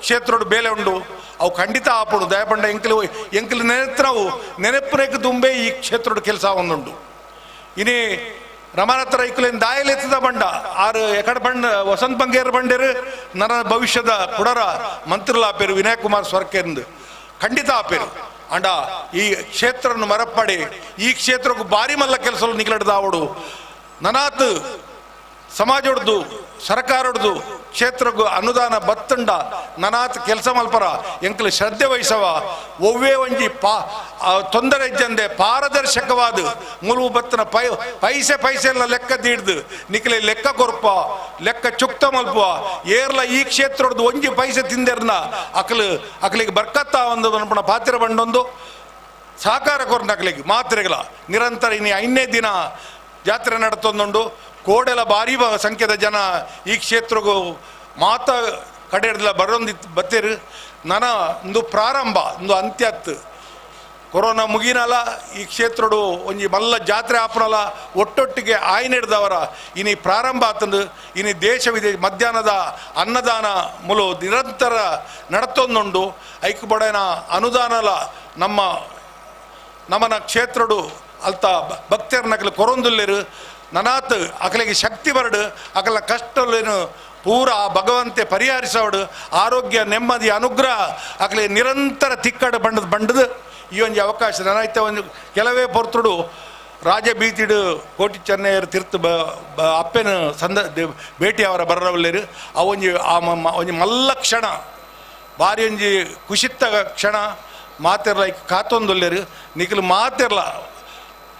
ಕ್ಷೇತ್ರಡು ಬೇಲೆ ಉಂಡು ಅವು ಖಂಡಿತ ಆಪುಣು. ದಯಪಂಡ ಎಂಕ್ಲು ಎಂಕ್ಲು ನೆನೆತ್ರವು ನೆನಪುನೇಕ ದುಂಬೆ ಈ ಕ್ಷೇತ್ರಡು ಕೆಲಸ ಒಂದುಂಡು. ಇನಿ ರಮಾನಾಥ ರೈಕುಲೇನ್ ದಾಯಲೆತ್ತದ ಬಂಡ ಆರು ಎಕಡ ಬಂಡ ವಸಂತ ಬಂಗೇರ್ ಬಂಡೇರು ನರ ಭವಿಷ್ಯದ ಕುಡರ ಮಂತ್ರಿಲ ಆಪೇರು ವಿನಯ್ ಕುಮಾರ್ ಸೊರಕೆಂದು ಖಂಡಿತ ಆಪೇರು. ಅಂಡ ಈ ಕ್ಷೇತ್ರನ್ನು ಮರಪಡಿ ಈ ಕ್ಷೇತ್ರಕ್ಕೂ ಭಾರಿ ಮಲ್ಲ ಕೆಲಸ ನಿಗಲಡ್ದಾವಡು ನನಾತ್ ಸಮಾಜೊಡ್ದು ಸರ್ಕಾರೊಡ್ದು ಕ್ಷೇತ್ರಕ್ಕೂ ಅನುದಾನ ಬತ್ತಂಡ ನನಾತ್ ಕೆಲಸ ಮಲ್ಪರ ಎಂಕಲು ಶ್ರದ್ಧೆ ವಹಿಸವ ಒವ್ವೇ ಒಂಜಿ ಪಾ ತೊಂದರೆ ಇಜ್ಜಂದೆ ಪಾರದರ್ಶಕವಾದ ಮುಲು ಬತ್ತನ ಪೈ ಪೈಸೆ ಪೈಸೆ ಎಲ್ಲ ಲೆಕ್ಕ ದೀಡ್ದು ನಿಕ್ಲೆ ಲೆಕ್ಕ ಕೊರ್ಪ ಲೆಕ್ಕ ಚುಕ್ತ ಮಲ್ಪುವ ಏರ್ಲ ಈ ಕ್ಷೇತ್ರದ್ದು ಒಂಜಿ ಪೈಸೆ ತಿಂದೆರ್ನ ಅಕಲು ಅಕಲಿಗೆ ಬರ್ಕತ್ತ ಒಂದು ಅನ್ಪಣ ಪಾತ್ರ ಬಂಡೊಂದು ಸಹಕಾರ ಕೊರ್ನ ಅಕಲಿಗೆ ಮಾತ್ರೆಗಳ ನಿರಂತರ ಇನ್ನು 5ನೇ ದಿನ ಜಾತ್ರೆ ನಡತೊಂದುಂಡು. ಕೋಡೆಲ ಭಾರಿ ಸಂಖ್ಯೆದ ಜನ ಈ ಕ್ಷೇತ್ರಗೂ ಮಾತ ಕಡೆ ಬರೋಂದಿ ಬತ್ತೀರು. ನನ ಒಂದು ಪ್ರಾರಂಭ ಒಂದು ಅಂತ್ಯತ್ತು ಕೊರೋನಾ ಮುಗಿನಲ್ಲ ಈ ಕ್ಷೇತ್ರಡು ಒಂಜಿ ಮಲ್ಲ ಜಾತ್ರೆ ಆಪನಲ್ಲ ಒಟ್ಟೊಟ್ಟಿಗೆ ಆಯ್ನಿಡ್ದವರ ಇನಿ ಪ್ರಾರಂಭ ಆತಂದು ಇನಿ ದೇಶ ವಿದೇಶ ಮಧ್ಯಾಹ್ನದ ಅನ್ನದಾನ ಮುಲು ನಿರಂತರ ನಡತೊಂದುಂಡು. ಐಕ್ ಬಡನ ಅನುದಾನಲ ನಮ್ಮ ನಮ್ಮನ ಕ್ಷೇತ್ರಡು ಅಲ್ತ ಭಕ್ತರನಕಲು ಕೊರೊಂದುಲ್ಲೇರು ನನಾತ್ ಅಕಲಿಗೆ ಶಕ್ತಿ ಬರಡು ಅಕಲ ಕಷ್ಟಲೇನು ಪೂರ ಆ ಭಗವಂತೆ ಪರಿಹರಿಸವಡು ಆರೋಗ್ಯ ನೆಮ್ಮದಿ ಅನುಗ್ರಹ ಅಕಲಿಗೆ ನಿರಂತರ ತಿಕ್ಕಡು ಬಂಡದು ಬಂಡದು ಈ ಒಂದು ಅವಕಾಶ ನನಾಯ್ತ ಒಂದು ಕೆಲವೇ ಪೊರ್ತುಡು ರಾಜಬೀತಿಡು ಕೋಟಿ ಚೆನ್ನಯ್ಯರು ತೀರ್ಥ ಅಪ್ಪೆನ ಸಂದ ಭೇಟಿ ಅವರ ಬರವಲ್ಲೇರು ಆ ಒಂಜಿ ಆ ಒಂಜಿ ಮಲ್ಲ ಕ್ಷಣ ಭಾರಿ ಒಂಜಿ ಖುಷಿತ್ತ ಕ್ಷಣ ಮಾತಿರ್ಲ ಕಾತೊಂದುಲ್ಲೇರು ನಿಖಲು ಮಾತಿರ್ಲ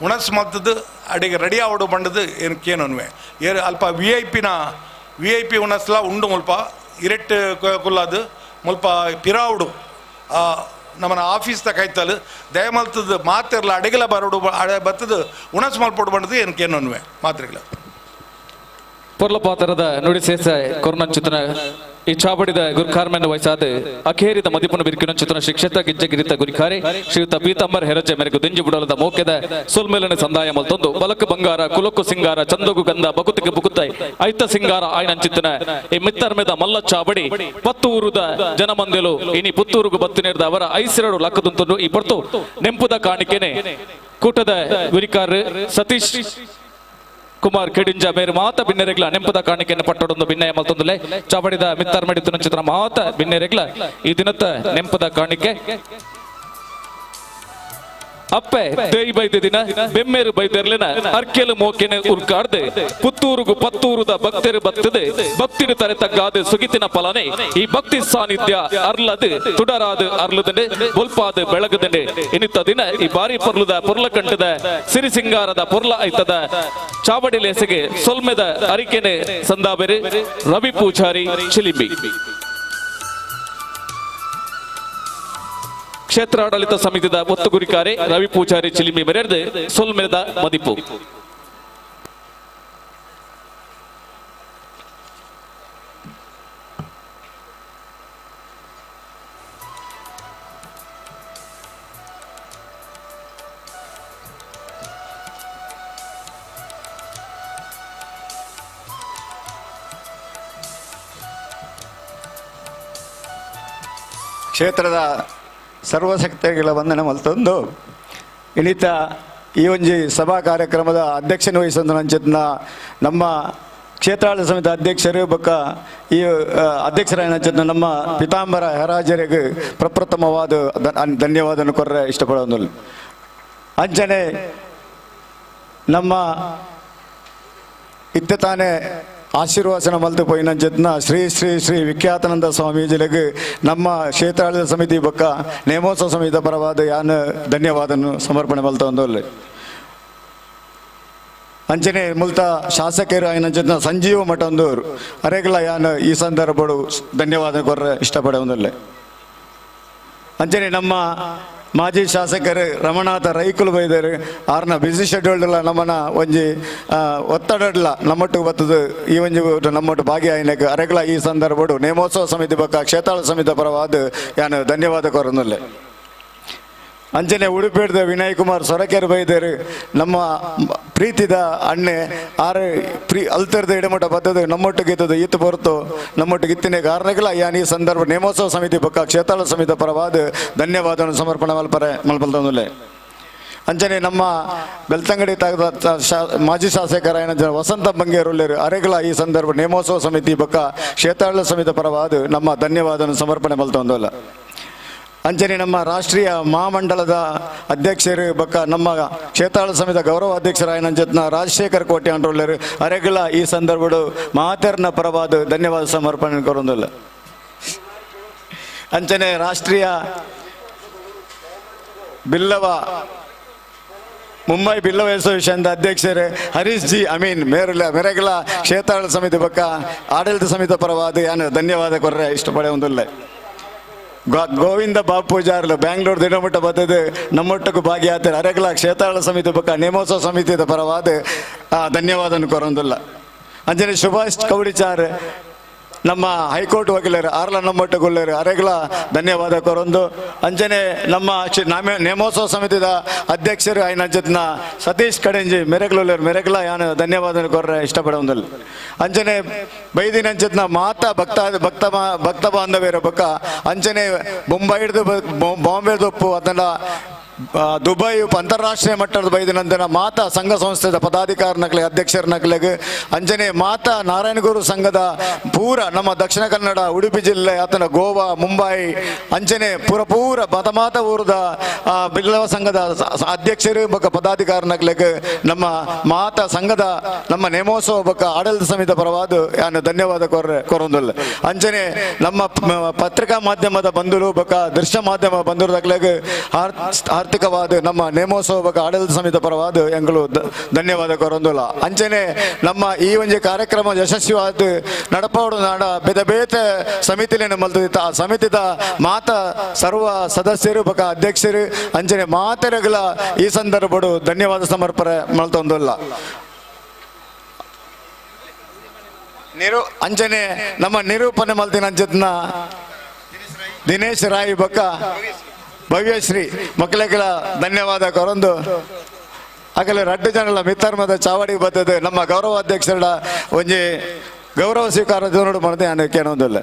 ಉಣಸ್ ಮಲ್ತದ್ದು ಅಡಿಗೆ ರೆಡಿ ಆವಡು ಬಂಡದು ಏನಕ್ಕೇನನ್ವೆ ಏರು ಅಲ್ಪ ವಿ I ಪಿನ ವಿ I P ಉಣಸ್ಲ ಉಂಡು ಮುಲ್ಪ ಇರೆಟ್ಟು ಕುಲ್ಲಾದು ಮುಲ್ಪ ಪಿರಾವುಡು ನಮ್ಮನ ಆಫೀಸ್ದ ಕೈತಲು ದಯಮಲ್ತದ್ದು ಮಾತಿರ್ಲ ಅಡಿಗೆಲ ಬರೋಡು ಅಡೆ ಬತ್ತದು ಉಣಸ್ ಮಲ್ಪೊಡು ಬಂಡದು ಏನಕ್ಕೇನನ್ವೆ ಮಾತ್ರೆಗಳ. ಪೊರ್ಲಪಾತರದ ನುಡಿ ಸೇಸ ಕೊರ್ನಂಚುತನ ಈ ಚಾಬಡಿದ ಗುರುಕಾರ್ಮೆನ ವಯಸ್ಸಾದ ಅಖೇರಿದ ಮದಿಪುನ ಬಿರುಕಿನಂಚುತನ ಶಿಕ್ಷತ ಗಿಜ್ಜಗಿರಿತ ಗುರಿಕಾರಿ ಶ್ರೀಯುತ ಪೀತಾಂಬರ್ ಹೆರಜೆ ಮೇರೆಗೂ ದಿಂಜಿ ಬುಡಲದ ಮೋಕೆದ ಸೊಲ್ಮೇಲನ ಸಂದಾಯ ಮಲ್ತೊಂದು ಬಲಕು ಬಂಗಾರ ಕುಲಕ್ಕು ಸಿಂಗಾರ ಚಂದಗು ಗಂಧ ಬಕುತಿಗೆ ಬುಕುತ್ತೈ ಐತ ಸಿಂಗಾರ ಆಯ್ನಂಚಿತ್ತನ ಈ ಮಿತ್ತರ್ಮೆದ ಮಲ್ಲ ಚಾಬಡಿ ಪತ್ತೂರುದ ಜನಮಂದಿಲು ಇನಿ ಪುತ್ತೂರುಗು ಬತ್ತು ನೀಡಿದ ಅವರ ಐಸಿರಡು ಲಕ್ಕದುಂತುಂಡು ಈ ಪೊರ್ತು ನೆಂಪುದ ಕಾಣಿಕೆನೆ ಕೂಟದ ಗುರಿಕಾರ ಸತೀಶ್ ಕುಮಾರ್ ಕೆಡಿಂಜ ಮೇರು ಮಾತ ಬಿನ್ನೆರೆಗ್ಲ ನೆಂಪದ ಕಾಣಿಕೆಯನ್ನು ಪಟ್ಟಡೊಂದು ಬಿನ್ನಯ ಮಲ್ತೊಂದುಲೆ ಚಾವಡಿದ ಮಿತ್ತರ್ ಮಡಿತು ಚಿತ್ರ ಮಾತ ಬಿನ್ನೆರೆಗ್ಲ ಈ ದಿನತ್ತ ನೆಂಪದ ಕಾಣಿಕೆ. ಅಪ್ಪೆ ದೇಯಿ ಬೈದ ದಿನ ಬೆಮ್ಮೇರು ಬೈದೆರ್ಲಿನ ಅರ್ಕೆಲು ಮೋಕೆನೆ ಉರ್ಕಾಡ್ದೆ ಪುತ್ತೂರುಗು ಪತ್ತೂರುದ ಭಕ್ತರು ಬತ್ತದೆ ಭಕ್ತಿನ ತರೆ ತಗ್ಗಾದ ಸುಗಿತಿನ ಫಲನೆ ಈ ಭಕ್ತಿ ಸಾನ್ನಿಧ್ಯ ಅರ್ಲದು ತುಡರಾದ ಅರ್ಲದಂಡೆ ಬೊಲ್ಪಾದ ಬೆಳಗದಂಡೆ ಇನಿತ ದಿನ ಈ ಬಾರಿ ಪೊರ್ಲುದ ಪೊರ್ಲ ಕಂಠದ ಸಿರಿ ಸಿಂಗಾರದ ಪೊರ್ಲ ಐತದ ಚಾವಡಿ ಲೇಸೆಗೆ ಸೊಲ್ಮೆದ ಅರಿಕೆನೆ ಸಂದಾಬೆರೆ ರವಿ ಪೂಜಾರಿ ಚಿಲಿಂಬಿ. ಕ್ಷೇತ್ರಾಡಳಿತ ಸಮಿತಿದ ಒತ್ತುಗುರಿಕಾರೆ ರವಿ ಪೂಜಾರಿ ಚಿಲಿಂಬಿ ಮೆರೆದು ಸೊಲ್ಮೆದ ಮದಿಪು. ಕ್ಷೇತ್ರದ ಸರ್ವಶಕ್ತಿಗಳ ವಂದನೆ ಮಲ್ತೊಂದು ಇನಿತ ಈ ಒಂಜಿ ಸಭಾ ಕಾರ್ಯಕ್ರಮದ ಅಧ್ಯಕ್ಷನ ವಹಿಸೊಂದು ನಮ್ಮ ಕ್ಷೇತ್ರಾಡಳಿತ ಸಮಿತಿ ಅಧ್ಯಕ್ಷರು ಬೊಕ್ಕ ಈ ಅಧ್ಯಕ್ಷರಾಯನಂಚಿನ ನಮ್ಮ ಪಿತಾಂಬರ ಹೆರಾಜರಿಗೆ ಪ್ರಪ್ರಥಮವಾದ ಧನ್ಯವಾದನ ಕೊರ್ರೆ ಇಷ್ಟಪಡೋದು. ಅಂಚನೆ ನಮ್ಮ ಇತ್ತೆ ತಾನೇ ಆಶೀರ್ವಾಸನ ಮಲ್ತು ಪೋಯಿನಂಚಿತ್ನ ಶ್ರೀ ಶ್ರೀ ಶ್ರೀ ವಿಖ್ಯಾತಾನಂದ ಸ್ವಾಮೀಜಿಲಿಗೆ ನಮ್ಮ ಕ್ಷೇತ್ರಾಡಳಿತ ಸಮಿತಿ ಬೊಕ್ಕ ನೇಮೋತ್ಸವ ಸಮಿತಿ ಪರವಾದ ಯಾನ್ ಧನ್ಯವಾದನು ಸಮರ್ಪಣೆ ಮಲ್ತೊಂದು. ಅಂಚನೆ ಮುಲ್ತ ಶಾಸಕರು ಆಯ್ನಂಚಿತ್ನ ಸಂಜೀವ ಮಠಂದೂರು ಅರೆಗ್ಲ ಯಾನ್ ಈ ಸಂದರ್ಭಡು ಧನ್ಯವಾದ ಕೊರ್ರೆ ಇಷ್ಟಪಡೊಂದುಲ್ಲೆ. ಅಂಚನೆ ನಮ್ಮ ಮಾಜಿ ಶಾಸಕರು ರಮಣಾಥ ರೈಕುಲು ಬೈದರು ಆರ್ನ ಬಿಸಿ ಶೆಡ್ಯೂಲ್ಡ್ಲ ನಮ್ಮನ ಒಂಜಿ ಒತ್ತಡಡ್ಲ ನಮ್ಮೊಟ್ಟು ಬತ್ತದು ಈ ಒಂಜಿ ನಮ್ಮೊಟ್ಟು ಭಾಗಿಯಾಯಿನಕ್ಕೆ ಅರೆಗ್ಲ ಈ ಸಂದರ್ಭಡು ನೇಮೋತ್ಸವ ಸಮಿತಿ ಬೊಕ್ಕ ಕ್ಷೇತ್ರಾಡಳಿತ ಸಮಿತಿ ಪರವಾದ ಯಾನು ಧನ್ಯವಾದ ಕೊರೊಂದುಲ್ಲೆ. ಅಂಚನೆ ಉಡುಪಿಡ್ದ ವಿನಯ್ ಕುಮಾರ್ ಸೊರಕೆರು ಬೈದರು ನಮ್ಮ ಪ್ರೀತಿದ ಅಣ್ಣೆ ಆರು ಪ್ರೀ ಅಲ್ತರ್ದ ಇಡಮಠ ಬದ್ದದು ನಮ್ಮೊಟ್ಟಿಗೆ ಇದ್ದದು ಈತ ಹೊರತು ನಮ್ಮೊಟ್ಟಿಗೆ ಇತ್ತಿನ ಕಾರಣಗಳ ಯಾನ್ ಈ ಸಂದರ್ಭ ನೇಮೋತ್ಸವ ಸಮಿತಿ ಬೊಕ್ಕ ಕ್ಷೇತ್ರಾಡಳಿತ ಸಮಿತಿ ಪರವಾದ ಧನ್ಯವಾದವನ್ನು ಸಮರ್ಪಣೆ ಮಲ್ಪರೆ ಮಲ್ಪಲ್ತೊಂದುಲ್ಲೆ. ಅಂಚನೆ ನಮ್ಮ ಬೆಳ್ತಂಗಡಿ ತಾಗದ ಮಾಜಿ ಶಾಸಕರಾಯನ ವಸಂತ ಬಂಗೇರುಳ್ಳೇರು ಅರೆಗಳ ಈ ಸಂದರ್ಭ ನೇಮೋತ್ಸವ ಸಮಿತಿ ಬೊಕ್ಕ ಕ್ಷೇತ್ರಾಡಳಿತ ಸಮಿತಿ ಪರವಾದ ನಮ್ಮ ಧನ್ಯವಾದ ಸಮರ್ಪಣೆ ಮಲ್ತೊಂದಲ್ಲ. ಅಂಚನೆ ನಮ್ಮ ರಾಷ್ಟ್ರೀಯ ಮಹಾಮಂಡಲದ ಅಧ್ಯಕ್ಷರು ಬೊಕ್ಕ ನಮ್ಮ ಕ್ಷೇತ್ರಾಡಳಿತ ಸಮಿತಿ ಗೌರವ ಅಧ್ಯಕ್ಷರಾಯನ ಜೊತೆನ ರಾಜಶೇಖರ್ ಕೋಟೆ ಅಂಡ್ರೊಲ್ಲೇರು ಅರೆಗಳ ಈ ಸಂದರ್ಭಡು ಮಾತೆರ್ನ ಪರವಾದ ಧನ್ಯವಾದ ಸಮರ್ಪಣೆ ಕೊರೊಂದುಲ್ಲ. ಅಂಚನೆ ರಾಷ್ಟ್ರೀಯ ಬಿಲ್ಲವ ಮುಂಬೈ ಬಿಲ್ಲವ ಅಸೋಸಿಯೇಷನ್ ಅಧ್ಯಕ್ಷರು ಹರೀಶ್ ಜಿ ಅಮೀನ್ ಮೇರುಲ ಮೆರೆಗಳ ಕ್ಷೇತ್ರಾಡಳಿತ ಸಮಿತಿ ಬೊಕ್ಕ ಆಡಳಿತ ಸಮಿತಿ ಪರವಾದ ಯಾನು ಧನ್ಯವಾದ ಕೊರ್ರೆ ಇಷ್ಟಪಡೆ ಒಂದುಲ್ಲೆ. ಗೋವಿಂದ ಬಾಬು ಪೂಜಾರ್ಲು ಬ್ಯಾಂಗ್ಳೂರ್ ದಿನಮುಟ್ಟ ಬತ್ತದು ನಮ್ಮೊಟ್ಟಕ್ಕೂ ಭಾಗಿಯಾತಾರೆ ಅರೆಗಳ ಕ್ಷೇತ್ರಾಡಳಿತ ಸಮಿತಿ ಬೊಕ್ಕ ನೇಮೋತ್ಸವ ಸಮಿತಿಯ ಪರವಾದ ಧನ್ಯವಾದ ಕೊರೊಂದುಲ್ಲ. ಅಂಚನೆ ಸುಭಾಷ್ ಕೌಡಿಚಾರ್ ನಮ್ಮ ಹೈಕೋರ್ಟ್ ವಕೀಲರು ಆರ್ಲ ನಮ್ಮೊಟ್ಟಗುಳ್ಳರು ಅರೆಗಳ ಧನ್ಯವಾದ ಕೊರೊಂದು. ಅಂಚನೆ ನಮ್ಮ ನೇಮೋತ್ಸವ ಸಮಿತಿದ ಅಧ್ಯಕ್ಷರು ಐನ ಜೊತೆನ ಸತೀಶ್ ಕಡೆಂಜಿ ಮೆರೆಗ್ಲುಳ್ಳರು ಮೆರೆಗ್ಲ ಯಾನು ಧನ್ಯವಾದ ಕೊರ್ರೆ ಇಷ್ಟಪಡೊಂದಿಲ್ಲ. ಅಂಚನೆ ಬೈದಿನ ಅಂಚತ್ನ ಮಾತಾ ಭಕ್ತ ಭಕ್ತ ಭಕ್ತ ಬಾಂಧವ್ಯರ ಬೊಕ್ಕ ಅಂಚನೆ ಬೊಂಬೈಡ್ದು ಬಾಂಬೆದೊಪ್ಪು ಅದನ್ನ ದುಬೈ ಅಂತಾರಾಷ್ಟ್ರೀಯ ಮಟ್ಟದ ಬೈದಿನಂತನ ಮಾತಾ ಸಂಘ ಸಂಸ್ಥೆದ ಪದಾಧಿಕಾರಿನಕ್ಲೆ ಅಧ್ಯಕ್ಷರನಕ್ಲೆಗ್ ಅಂಚನೆ ಮಾತಾ ನಾರಾಯಣಗುರು ಸಂಘದ ಪೂರ ನಮ್ಮ ದಕ್ಷಿಣ ಕನ್ನಡ ಉಡುಪಿ ಜಿಲ್ಲೆ ಆತನ ಗೋವಾ ಮುಂಬೈ ಅಂಚನೆ ಪೂರ ಪೂರ ಮತ ಊರದ ಬಿಲ್ಲವ ಸಂಘದ ಅಧ್ಯಕ್ಷರು ಬೊಕ್ಕ ಪದಾಧಿಕಾರಿನಕ್ಲೆಗ್ ನಮ್ಮ ಮಾತಾ ಸಂಘದ ನಮ್ಮ ನೇಮೋತ್ಸವ ಬೊಕ್ಕ ಆಡಳಿತ ಸಮಿತಿ ಪರವಾದ ಯಾನು ಧನ್ಯವಾದ ಕೊರೊಂದುಲ್ಲ. ಅಂಚನೆ ನಮ್ಮ ಪತ್ರಿಕಾ ಮಾಧ್ಯಮದ ಬಂಧುಲು ಬೊಕ್ಕ ದೃಶ್ಯ ಮಾಧ್ಯಮ ಬಂಧುರದಕ್ಲೆಗ್ ಆರ್ಥಿಕವಾದ ನಮ್ಮ ನೇಮೋತ್ಸವ ಬೊಕ್ಕ ಆಡಳಿತ ಸಮಿತಿ ಪರವಾದ ಎಂಗಳು ಧನ್ಯವಾದ ಕೊರೊಂದುಲ್ಲ. ಅಂಚನೆ ನಮ್ಮ ಈ ಒಂಜಿ ಕಾರ್ಯಕ್ರಮ ಯಶಸ್ವಿಯಾದ ನಡಪಾಡು ನಾಡ ಬೇತೆ ಬೇತೆ ಸಮಿತಿಲೇನು ಮಲ್ತದಿತ್ತ ಆ ಸಮಿತಿದ ಮಾತ ಸರ್ವ ಸದಸ್ಯರು ಬೊಕ್ಕ ಅಧ್ಯಕ್ಷರು ಅಂಚನೆ ಮಾತೆರಗಳ ಈ ಸಂದರ್ಭಡು ಧನ್ಯವಾದ ಸಮರ್ಪಣೆ ಮಲ್ತೊಂದುಲ್ಲ. ಅಂಚನೆ ನಮ್ಮ ನಿರೂಪಣೆ ಮಲ್ತಿನ ಅಂಚತ್ನ ದಿನೇಶ್ ರಾಯ್ ಬೊಕ್ಕ ಭವ್ಯಶ್ರೀ ಮಕ್ಕಳಿಗೆಲ್ಲ ಧನ್ಯವಾದ ಕೊರೊಂದು. ಆಗಲೇ ರಡ್ಡು ಜನಲ ಮಿತ್ತರ್ಮದ ಚಾವಡಿ ಬರ್ತದೆ ನಮ್ಮ ಗೌರವ ಅಧ್ಯಕ್ಷರ ಒಂಜಿ ಗೌರವ ಸ್ವೀಕಾರ ನೋಡು ಮಾಡಿದೆ ನಾನು ಕೇಳೋದಿಲ್ಲ.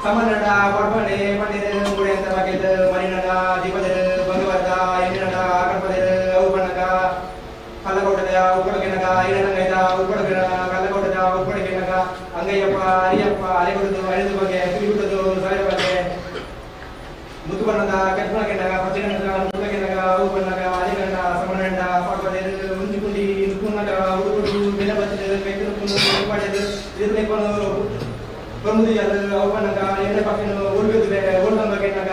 ಸಮನಡ ಪಡ್ಪಣೆ ಪಂಡಿರು ಮೂಡೆಂತ ಬಗೆದು ಮರಿನಡ ದೀಪದರು ಬಂಗವರ್ದ ಎಣ್ಣಿನಡ ಕಡ್ಪದರು ಅವು ಬಣ್ಣಗ ಕಲ್ಲಕೋಟದ ಉಪ್ಪಡಗೆನಗ ಇರನಂಗೈದ ಉಪ್ಪಡಗಿನ ಕಲ್ಲಕೋಟದ ಉಪ್ಪಡಗೆನಗ ಅಂಗಯ್ಯಪ್ಪ ಅರಿಯಪ್ಪ ಅಲೆಗುಡುದು ಐದು ಬಗೆ ತಿರುಗುಡುದು ಸಾವಿರ ಬಗೆ ಮುತ್ತುಬಣ್ಣದ ಕಜ್ಮಣಗೆನಗ ಪಚ್ಚಗನಗ ಮುಟ್ಟಗೆನಗ ಅವು ಬಣ್ಣಗ ಅಲೆಗಂಡ ಸಮನಂಡ ಪಡ್ಪದರು ಮುಂಜಿಕುಂಡಿ ನುಕ್ಕುನಗ ಉಡುಗುಡು ಬೆಲೆ ಬಚ್ಚದು ಕೈತುನುಕ್ಕುನು ಪಡೆದು ಇರ್ಲೇಪನು ಪ್ರಮುದಿಯಲು ಅವು ಬಣ್ಣಗ ಎಣ್ಣೆ ಪಕ್ಕಿನ ಉಡುಗೆದುವೆ ಓಡ್ಬಂಬಗೆನಗ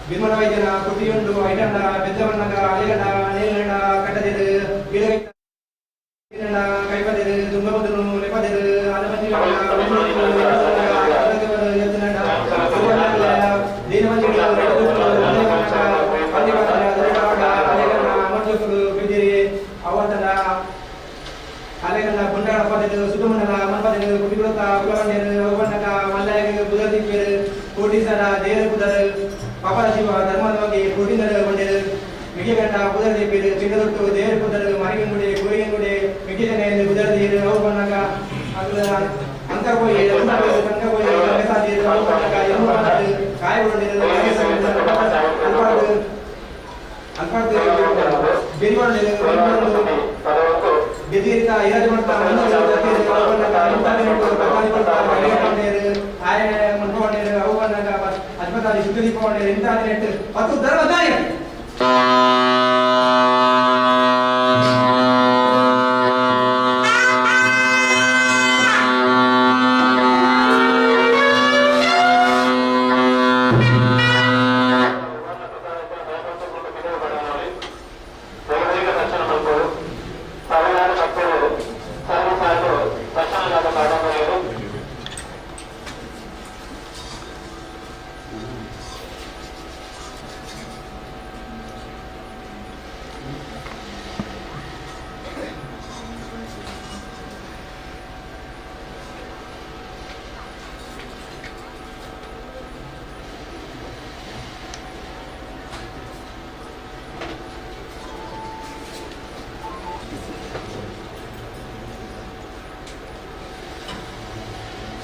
ಬಿಮಲ ವೈದ್ಯನ ಕುಟಿಯುಂಡು ಐಡಂಡ ಬೆದ್ದವಣ್ಣಗ ಅಲೆಗಂಡ ನೀಲಂಡ ಕಟ್ಟದಿರು ಗಿಡಗೈತ ಕೈಪದಿರು ದುಂಬಮದನು ನೆಪದಿರು ಅಲೆಗಂಡ ಗುಂಡಾಡ ಪದಿರು ಸುಧಮಂಡಲ ಮನ್ಪದಿರು ಕುಟಿಗುಳತ ಕುಲವಂಡೇರು ಅವಣ್ಣಗ ಮಲ್ಲಯಗ ಬುಧದಿಪ್ಪೇರು ಕೋಟೀಸರ ದೇವರು ಬುಧರು ಪಾಪದ ಶಿವ ಧರ್ಮದ ಬಗ್ಗೆ ಕೋಟಿನರು ಕೊಂಡೇರು ಮಿಗಿಗಂಡ ಬುಧರ್ದೀಪಿರು ಚಿನ್ನದೊಟ್ಟು ದೇವರು ಪುದರು ಮರಿಗಂಗುಡಿ ಕೋರಿಗಂಗುಡಿ ಮಿಗಿಜನೆಯಲ್ಲಿ ಬುಧರ್ದೀರು ಅವು ಬಣ್ಣಗ ಅಂಕ ಹೋಯಿ ತಂಕ ಹೋಯಿ ರಂಗಸಾದೀರು ಅವು ಬಣ್ಣಗ ಎಮ್ಮು ಬಣ್ಣದು ಕಾಯಗೊಂಡಿರು ಅಲ್ಪಾಡ್ದು ಅಲ್ಪಾಡ್ದು ಬೆರಿಗೊಂಡಿರು ಬೆದಿರಿತ ಇರಾಜ ಮಾಡ್ತಾ ಅವು ಬಣ್ಣಗ ಅಜ್ಮತಾದಿ ಶುದ್ಧ ದೀಪಗೊಂಡಿರು ಇಂತಾದಿ ನೆಟ್ಟು ಪತ್ತು ಧರ್ಮದಾಯ.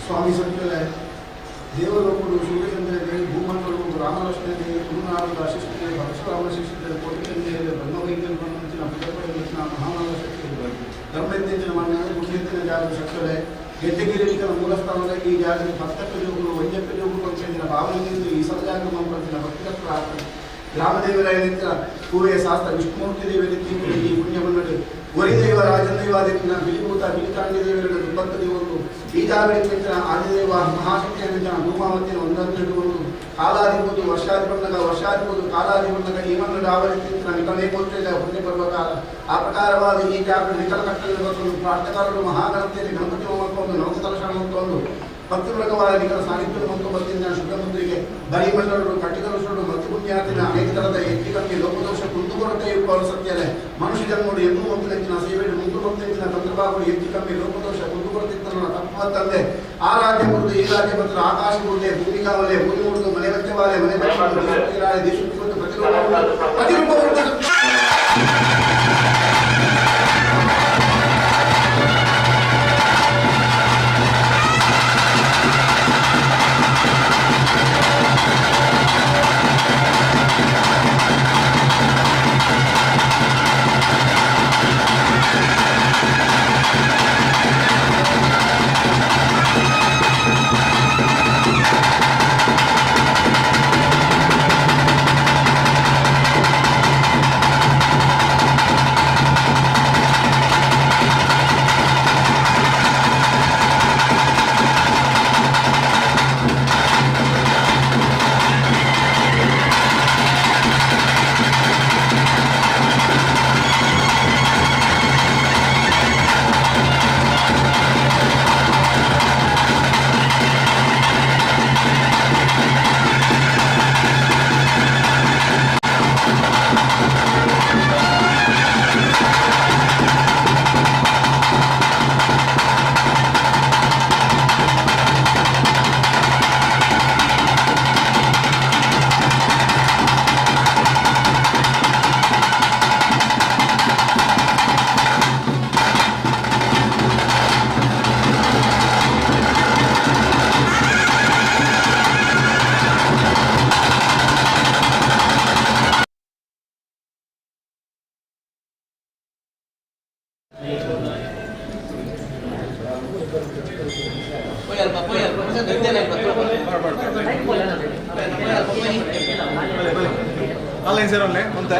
ಸ್ವಾಮಿ ಸತ್ಯಲೆ ದೇವಲೋಕರು ಸೂರ್ಯಚಂದ್ರಗೆ ಭೂಮಂಡಲವು ರಾಮಲಕ್ಷ್ಮಣಗೆ ತುಳುನಾಡದ ಶಿಷ್ಯತೆ ಪರಶುರಾಮ ಶಿಷ್ಯತೆ ಕೋಟಿಚಂದ್ರೆಯಲ್ಲಿ ಬ್ರಹ್ಮವೈದ್ಯನ ಬಂದಂಚಿನ ಪುಜಪಡೆಂಚಿನ ಮಹಾಮಾನ ಶಕ್ತಿ ಧರ್ಮೆತ್ತೆಂಚಿನ ಮಾನ್ಯ ಪುಣ್ಯತ್ತಿನ ಜಾಗದ ಸತ್ಯಲೆ ಗೆಡ್ಡೆಗಿರಿಲಿಕನ ಮೂಲಸ್ಥಾನದ ಈ ಜಾಗದ ಭಕ್ತಕ್ಕೆ ಜೋಗುಲು ವೈದ್ಯಕ್ಕೆ ಜೋಗುಲು ಪಂಚಿನ ಭಾವನೆಯಿಂದ ಈ ಸದಜಾಗ ಮಂಚಿನ ಭಕ್ತರ ಪ್ರಾರ್ಥನೆ ಗ್ರಾಮದೇವರಾಯನಿತ್ರ ಕೂವೆಯ ಶಾಸ್ತ್ರ ವಿಷ್ಣುಮೂರ್ತಿ ದೇವರ ಈ ಪುಣ್ಯಮನ್ನಡು ಒರಿದೈವ ರಾಜದೈವಾದಿನ ಬಿಲಿಭೂತ ಬಿಲಿತಾಂಡಿ ದೇವರ ದುಬ್ಬತ್ತ ದೇವರು ಈ ಜಾಗರಿನ ಆದಿದೇವ ಮಹಾಶಕ್ತಿಯ ಧೂಮಾವತಿನ ಒಂದೊಂದು ಕಾಲಾಧಿಪದು ವರ್ಷಾಧಿಪಣ್ಣಗ ವರ್ಷಾಧಿಪದು ಕಾಲಾಧಿಪಣ್ಣಗ ಈ ಮನ್ನಡ ಆವರಿಸಿನ ನಿಕಲೇ ಪೋತ್ರಿದ ಪುಣ್ಯ ಪರ್ವ ಕಾಲ ಆ ಪ್ರಕಾರವಾದ ಈ ಜಾಗೃತಿ ನಿಕಲ ಕಟ್ಟಲು ಪ್ರಾರ್ಥಕಾರರು ಮಹಾಗಣತೆಯಲ್ಲಿ ಗಣಪತಿ ಹೋಮಕ್ಕೊಂದು ನವಕಲಶ ಒಂದು ಭಕ್ತಿಮೂಲಕವಾದ ನಿಕಲ ಸಾನ್ನಿಧ್ಯ ಮತ್ತು ಭಕ್ತಿಯಿಂದ ಶುದ್ಧಮುದ್ರಿಗೆ ಬರಿಮಂಡಲರು ಕಟ್ಟಿಕಲಸರು ಭಕ್ತಿ ಪುಣ್ಯಾತಿನ ಅನೇಕ ತರದ ಹೆಚ್ಚು ಲೋಕದೋಷ ಕುಂದುಕೊರತೆ ಇರುವವರು ಸತ್ಯಲೆ ಮನುಷ್ಯ ಜನ್ಮಡು ಎನ್ನು ಮೊದಲೆಂಚಿನ ಸೇವೆಡು ಮುಂದು ಮೊದಲೆಂಚಿನ ತಂತ್ರಬಾಗುಡು ಹೆಚ್ಚು ಕಮ್ಮಿ ಲೋಕದೋಷ ಕುಂದುಕೊರತೆ ತಪ್ಪು ತಂದೆ ಆ ರಾಜ್ಯ ಮುರಿದು ಈ ರಾಜ್ಯ ಬಂದರು ಆಕಾಶ ಮುರಿದೆ ಭೂಮಿಕಾವಲೆ ಭೂಮಿ ಮುರಿದು ಮನೆ ಬಚ್ಚವಾಲೆ ಮನೆ ಬಚ್ಚ ದೇಶಕ್ಕೆ ಪ್ರತಿರೂಪ ಪ್ರತಿರೂಪ. ಆನ್ಲೈನ್ ಸರ್ ಒನ್ಲೆ ಒಂತೆ.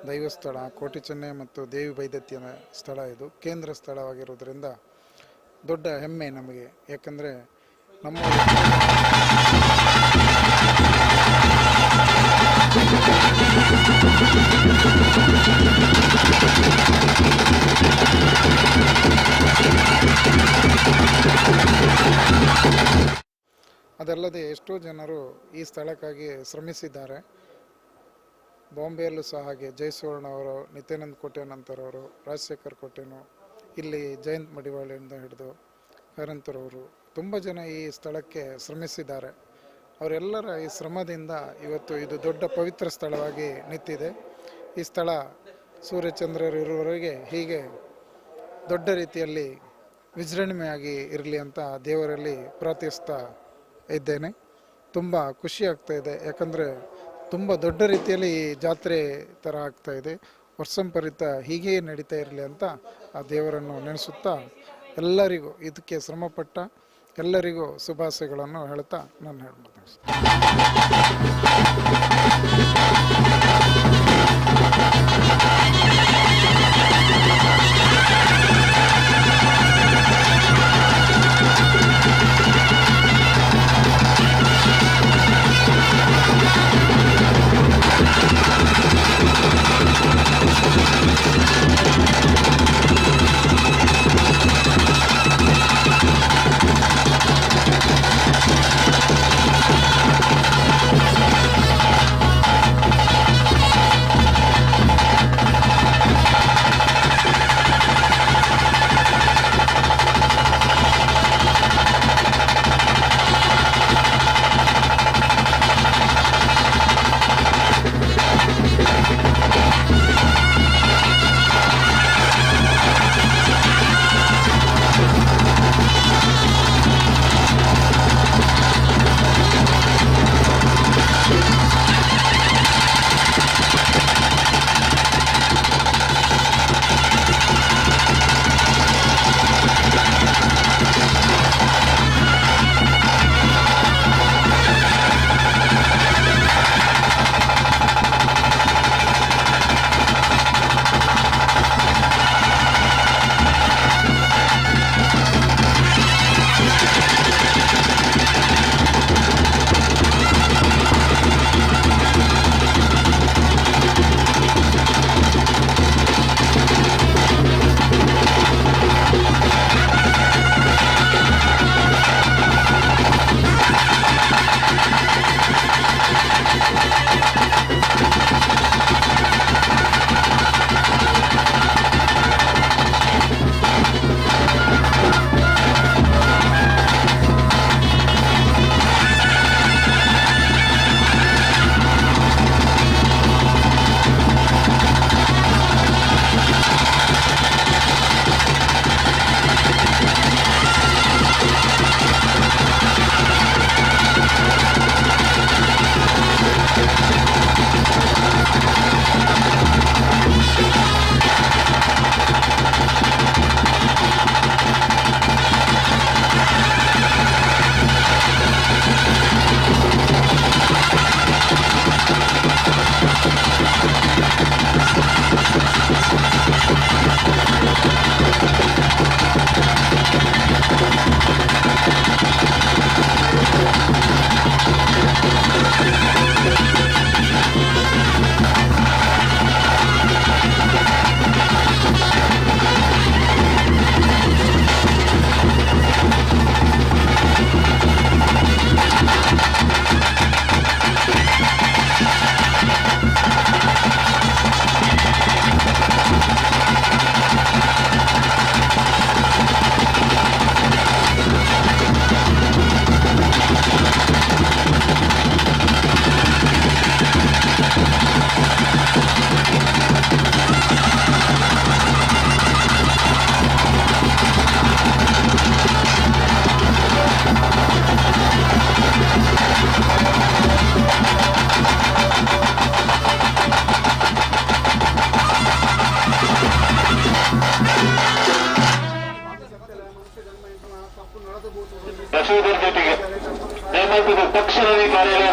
ದೈವಸ್ಥಳ ಕೋಟಿ ಚೆನ್ನಯ ಮತ್ತು ದೇವಿ ಬೈದತ್ತಿಯ ಸ್ಥಳ ಇದು ಕೇಂದ್ರ ಸ್ಥಳವಾಗಿರುವುದರಿಂದ ದೊಡ್ಡ ಹೆಮ್ಮೆ ನಮಗೆ. ಯಾಕಂದರೆ ನಮ್ಮ ಅದಲ್ಲದೆ ಎಷ್ಟೋ ಜನರು ಈ ಸ್ಥಳಕ್ಕಾಗಿ ಶ್ರಮಿಸಿದ್ದಾರೆ. ಬಾಂಬೆಯಲ್ಲೂ ಸಹ ಹಾಗೆ ಜಯಸುವರ್ಣ ಅವರು, ನಿತ್ಯಾನಂದ ಕೋಟ್ಯಾನಂತರವರು, ರಾಜಶೇಖರ್ ಕೋಟ್ಯಾನು, ಇಲ್ಲಿ ಜಯಂತ್ ಮಡಿವಾಳಿಂದ ಹಿಡಿದು ಕಾರಂತರವರು ತುಂಬ ಜನ ಈ ಸ್ಥಳಕ್ಕೆ ಶ್ರಮಿಸಿದ್ದಾರೆ. ಅವರೆಲ್ಲರ ಈ ಶ್ರಮದಿಂದ ಇವತ್ತು ಇದು ದೊಡ್ಡ ಪವಿತ್ರ ಸ್ಥಳವಾಗಿ ನಿಂತಿದೆ. ಈ ಸ್ಥಳ ಸೂರ್ಯಚಂದ್ರರು ಇರುವವರೆಗೆ ಹೀಗೆ ದೊಡ್ಡ ರೀತಿಯಲ್ಲಿ ವಿಜೃಂಭಣೆಯಾಗಿ ಇರಲಿ ಅಂತ ದೇವರಲ್ಲಿ ಪ್ರಾರ್ಥಿಸ್ತಾ ಇದ್ದೇನೆ. ತುಂಬ ಖುಷಿ ಆಗ್ತಾ ಇದೆ, ಯಾಕಂದರೆ ತುಂಬ ದೊಡ್ಡ ರೀತಿಯಲ್ಲಿ ಈ ಜಾತ್ರೆ ಥರ ಆಗ್ತಾ ಇದೆ. ವರ್ಷಂಪರಿತ ಹೀಗೇ ನಡೀತಾ ಇರಲಿ ಅಂತ ಆ ದೇವರನ್ನು ನೆನೆಸುತ್ತಾ ಎಲ್ಲರಿಗೂ ಇದಕ್ಕೆ ಶ್ರಮಪಟ್ಟ ಎಲ್ಲರಿಗೂ ಶುಭಾಶಯಗಳನ್ನು ಹೇಳ್ತಾ ನಾನು ಹೇಳ್ಬೋದು. ತಕ್ಷಣವೇ ಕಾರ್ಯಾಲಯ.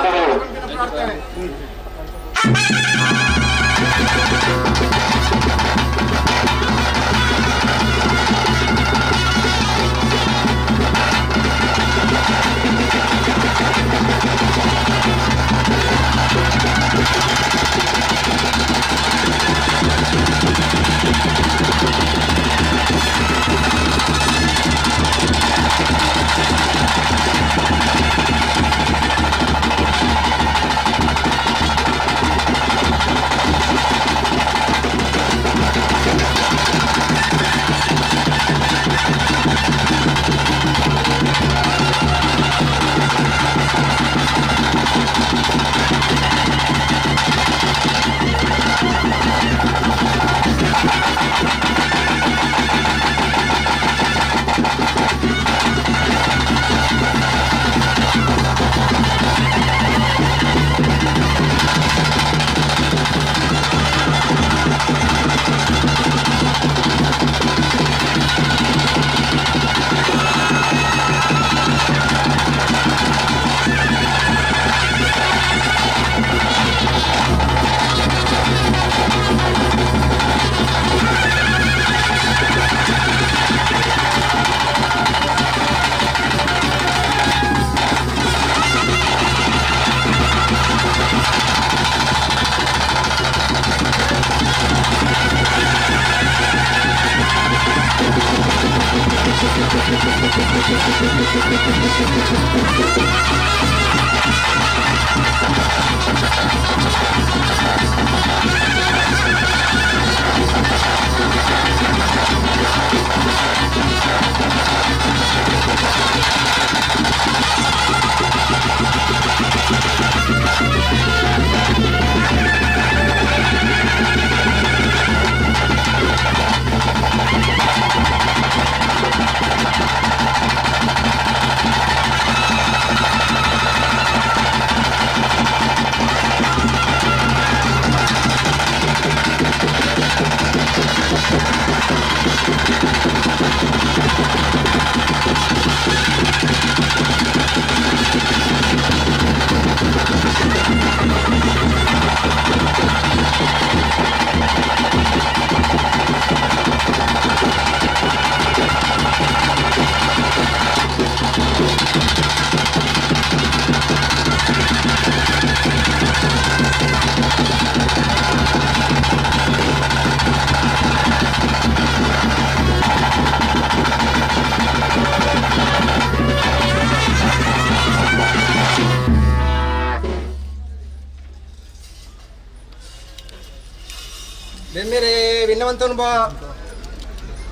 ಬೆಮ್ಮೆರೆ ವಿನ್ನವಂತನು ಬಾ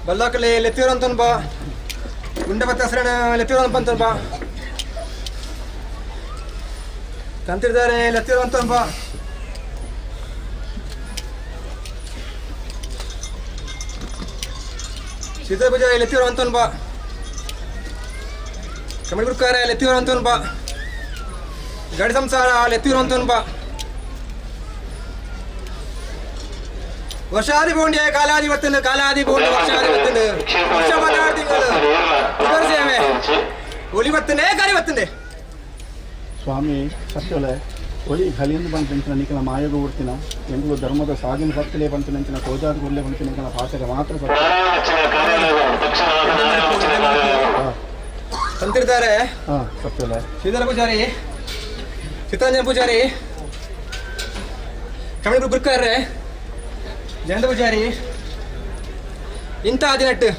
ಬಲ್ಲಾಕಲೆ ಲೆತ್ತಿರೋಂತನು ಬಾ ಗುಂಡಬತ್ತ ಲೆತ್ತಿರೋಂತನು ಬಾ ತಂತಿರ್ದಾರೆ ಲೆತ್ತಿರೋಂತನು ಬಾ ಸೀತಾಪೂಜೆ ಲೆತ್ತಿರೋಂತನು ಬಾ ಕಮಲಗುರ್ಕಾರ ಲೆತ್ತಿರೋಂತನು ಬಾ ಗಡಿ ಸಂಸಾರ ಲೆತ್ತಿರೋಂತನು ಬಾ ವರ್ಷಾದಿ ಪೂಂಡಿಯ ಕಾಲಾದಿ ಬತ್ತುಂಡು ಕಾಲಾದಿ ಪೂಂಡಿ ವರ್ಷಾದಿ ಬತ್ತುಂಡು ವರ್ಷ 16 ತಿಂಗಳು ಇವರು ಸೇವೆ ಒಲಿ ಬತ್ತುಂಡೆ ಕಾರಿ ಬತ್ತುಂಡೆ ಸ್ವಾಮಿ ಸತ್ಯೊಲೆ ಒಲಿ ಘಲಿಂದ ಬಂತಿಂಚಿನ ನಿಕಲ ಮಾಯಗ ಊರ್ತಿನ ಎಂಗುಲು ಧರ್ಮದ ಸಾಗಿನ ಸತ್ತಲೆ ಬಂತಿನಂಚಿನ ತೋಜಾದ ಗುರ್ಲೆ ಬಂತಿನ ನಿಕಲ ಪಾತೆರ ಮಾತ್ರ ತಂತಿರ್ತಾರೆ ಸತ್ಯೊಲೆ ಶ್ರೀಧರ ಪೂಜಾರಿ ಚಿತ್ತರಂಜನ ಪೂಜಾರಿ ಕಮಲಗುರು ಗುರುಕಾರ್ರೆ ಜಯಂತ ಪೂಜಾರಿ ಇಂಥ ಹದಿನೆಟ್ಟು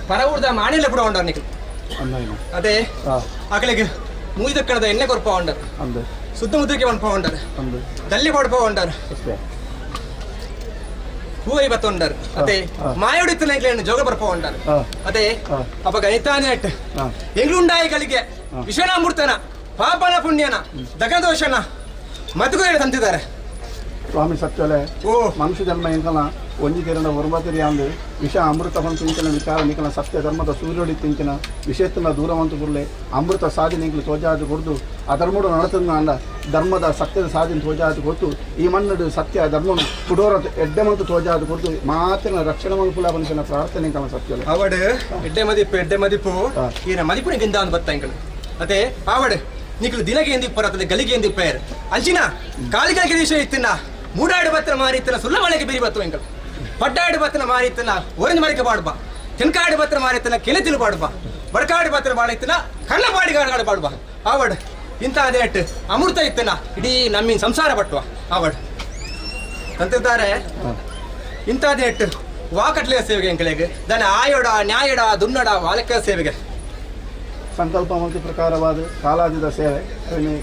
ಪರವೂರ್ದ ಮಾಣಿಲ್ಲ ಪುಡ ಉಂಡರ್ ನಿಖಲ್ ಅದೇ ಅಕಲಿಗೆ ಮೂಜಿ ಎಣ್ಣೆ ಕೊರ್ಪ ಉಂಡರ್ ಸುತ್ತ ಮುದ್ರಿಕೆ ಪನ್ಪ ಉಂಡರ್ ದಲ್ಲಿ ಪಡ್ಪ ಉಂಡರ್ ಹೂವೈ ಬತ್ತ ಉಂಡರ್ ಅದೇ ಮಾಯೋಡಿತ್ತು ನೆಕ್ಲೆ ಜೋಗ ಬರ್ಪ ಉಂಡರ್ ಅದೇ ಅಪಗ ಇಂಥ ಎಂಗ್ಲುಂಡಾಯಿ ಗಳಿಗೆ ವಿಶ್ವನಾಮೂರ್ತನ ಪಾಪನ ಪುಣ್ಯನ ದಗದೋಷನ ಮದುವೆ ತಂತಿದ್ದಾರೆ ಸ್ವಾಮಿ ಸತ್ಯೊಲೆ ಮನುಷ್ಯ ಜನ್ಮ ಎಂಕಲ ಒಂಜಿ ತೆರನ ಒರ್ಬತಿರಿ ಅಂದು ವಿಷ ಅಮೃತ ತಿಂಚಿನ ವಿಚಾರ ನಿಕಲ ಸತ್ಯ ಧರ್ಮದ ಸೂರ್ಯೋಡಿ ತಿಂಚಿನ ವಿಷಯತ್ತನ ದೂರವಂತ ಗುರ್ಲೆ ಅಮೃತ ಸಾಧನೆ ಎಂಕಲು ತೋಜಾದು ಕೊಡ್ದು ಅಧರ್ಮಡು ನಡತದ ಅಂಡ ಧರ್ಮದ ಸತ್ಯದ ಸಾಧನೆ ತೋಜಾದು ಕೊಡ್ತು ಈ ಮಣ್ಣು ಸತ್ಯ ಧರ್ಮನು ಕುಡೋರ ಎಡ್ಡೆ ಮಂತು ತೋಜಾದು ಕೊಡ್ದು ಮಾತಿನ ರಕ್ಷಣೆ ಮನ್ಪುಲ ಮನುಷ್ಯನ ಪ್ರಾರ್ಥನೆ ಎಂಕಲ ಸತ್ಯೊಲೆ ಆವಡು ಎಡ್ಡೆ ಮದಿಪ್ಪು ಎಡ್ಡೆ ಮದಿಪ್ಪು ಈನ ಮದಿಪುನ ಗಿಂದ ಅಂದ್ ಬತ್ತ ಎಂಕಲು ಅದೇ ಆವಡು ನಿಕಲು ದಿನಗೆ ಎಂದಿಪ್ಪರ ಗಲಿಗೆ ಎಂದಿಪ್ಪೇರ್ ಅಂಚಿನ ಕಾಲಿಗಳಿಗೆ ವಿಷಯ ಇತ್ತಿನ ಮೂಡಾಡು ಬತ್ತನ ಮಾರಿತ್ತನ ಸುಲ್ಲ ಮಳೆಗೆ ಬಿರಿ ಬತ್ತು ಎಂಕಲು ಪಡ್ಡಾಡು ಬತ್ತನ ಮಾರಿತ್ತನ ಒರೆಂಜ್ ಮಳಿಕೆ ಪಾಡುಪ ತೆನ್ಕಾಡು ಬತ್ತನ ಮಾರಿತ್ತನ ಕೆಲೆ ಪಾಡುಪ ಬಡಕಾಡು ಬತ್ತನ ಬಾಳಿತ್ತನ ಕಣ್ಣ ಪಾಡಿಗಾಡು ಪಾಡುಪ ಆವಡ್ ಇಂಥ ಅದೇಟ್ ಅಮೃತ ಇತ್ತನ ಇಡೀ ನಮ್ಮಿನ ಸಂಸಾರ ಪಟ್ಟುವ ಆವಡ್ ತಂತಿರ್ತಾರೆ ಇಂಥ ಅದೇಟ್ ವಾಕಟ್ಲೆಯ ಸೇವೆಗೆ ಎಂಕಲೆಗೆ ದನ ಆಯೋಡ ನ್ಯಾಯಡ ದುನ್ನಡ ವಾಲಕ ಸೇವೆಗೆ ಸಂಕಲ್ಪ ಮತ್ತು ಪ್ರಕಾರವಾದ ಕಾಲಾದಿದ ಸೇವೆ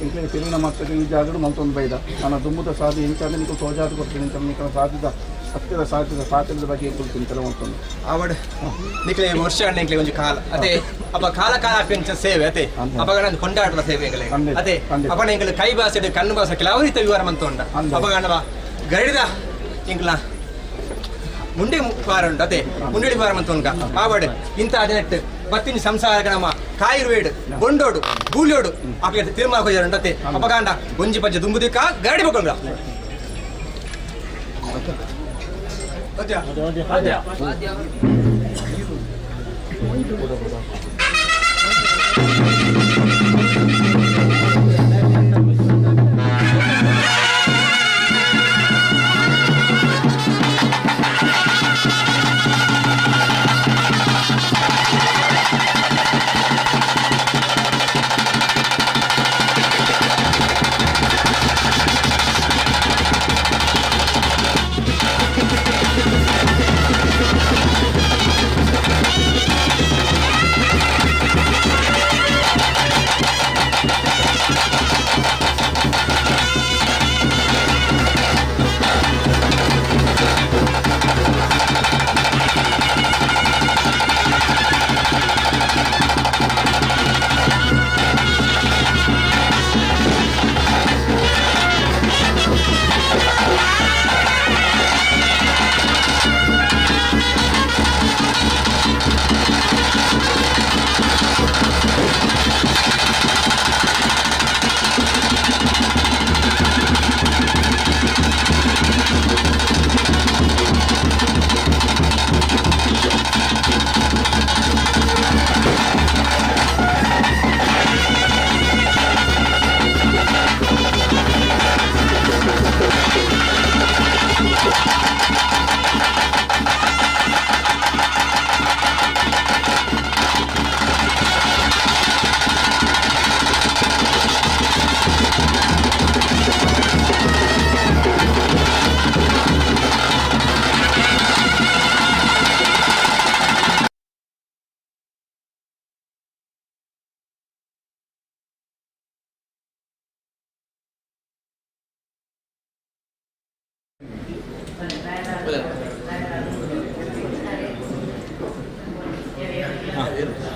ಇಂಕ್ಲೆ ತಿರುವಿನ ಮಕ್ಕಳಿಗೆ ಈ ಜಾಗಡು ಮಲ್ತೊಂದು ಬೈದ ನನ್ನ ದುಮ್ಮುದ ಸಾಧಿ ಇಂಚಾದ ನಿಕಲು ತೋಜಾದ ಕೊಡ್ತೀನಿ ಅಂತ ನಿಕಲ ಸಾಧಿದ ಸತ್ಯದ ಸಾಧ್ಯದ ಸಾಧ್ಯದ ಬಗ್ಗೆ ಎಂಕುಲು ಮಲ್ತೊಂದು ಆವಡ್ ನಿಕ್ಲೆ ವರ್ಷ ಎಂಕ್ಲೆ ಒಂಜಿ ಕಾಲ ಅದೇ ಅಪ್ಪ ಕಾಲ ಕಾಲ ಅಪ್ಪಿಂಚ ಸೇವೆ ಅದೇ ಅಪಗ ನಂದು ಕೊಂಡಾಡುವ ಸೇವೆ ಎಂಕಲೆ ಅದೇ ಅಪ್ಪನ ಎಂಕಲು ಕೈ ಭಾಷೆ ಕಣ್ಣು ಭಾಷೆ ಕೆಲವು ರೀತಿಯ ವಿವರ ಮಂತ ಉಂಡ ಅಪಗ ಅಣ್ಣವ ಗಡಿದ ಎಂಕ್ಲ ಮುಂಡೆ ವಾರ ಉಂಟು ಅದೇ ಮುಂಡಡಿ ವಾರ ಮಂತ ಉಂಟ ಆವಡ್ ಇಂಥ ಹದಿನೆಟ್ಟು ಬತ್ತಿನ ಸಂಸಾರ ನಮ್ಮ ಕಾಯಿರ್ವೇಡು ಬೊಂಡೋಡು ಗೂಳಿಯೋಡು ಅಪ್ಪ ತಿರುಮಲ ಹೋಯ್ಯಾರ ಉಂಟತೆ ಅಪಗಾಂಡ ಒಂಜಿ ಪಂಚ ದುಂಬುದಿಕ್ಕ ಗಾಡಿ ಬಕೊಂಡ Thank you.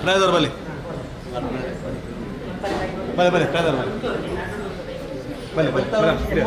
ಪ್ರಾಯದವ್ರು ಬಲಿ ಬಲೆ ಬಲೆ ಪ್ರಾಯದವ್ರು ಬಲೆ ಬಲೆ ಬಲೆ ಬಲೆ ಬಲೆ.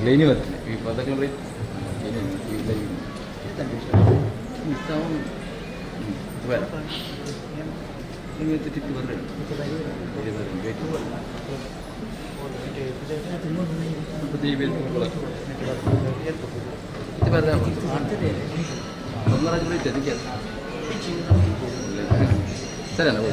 ಲೈನಿ ಬರ್ತದೆ ಈ ಪದಗಳು ಸರಿ ಅಲ್ಲ.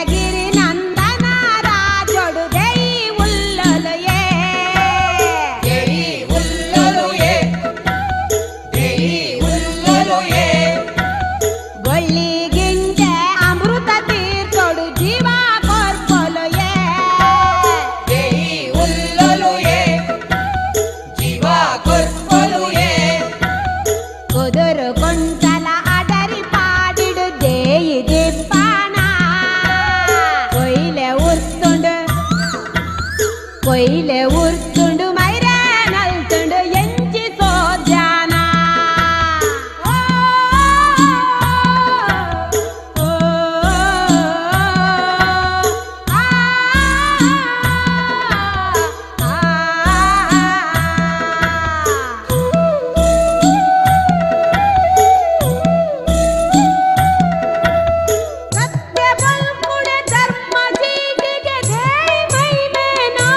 ಗಿರಿ ನಂದನ ರಾಜೊಡು ದೈ ಉಲ್ಲಲುಯೇ ಉಲ್ಲಲುಯೇ ಉಲ್ಲಲುಯೇ ಗೊಳ್ಳಿ ಗಿಂಜೆ ಅಮೃತ ತೀರ್ಥೊಡು ಜೀವ ಕೊರ್ಪೊಲುಯೇ ಉಲ್ಲಲುಯೇ ಜೀವ ಕೊರ್ಪೊಲುಯೇ ಕುದುರು ಕೊಂಚಲ ಅಡರಿ ಪಾಡಿಡು ದೇಯಿ ದಿಪ್ಪಾನ ಕೊಯ್ಲೆ ಉರ್ತುಂಡು ಕೊಯ್ಲೆ ಉರ್ತುಂಡು ಮೈರೆ ನಲ್ತುಂಡು ಎಂಚಿ ಸೋದ್ಯಾನ ಸತ್ಯ ಬಲ್ಕುಡೆ ಧರ್ಮ ಜೀವಿಗೆ ದೇಯಿ ಮೈಮೇನೋ.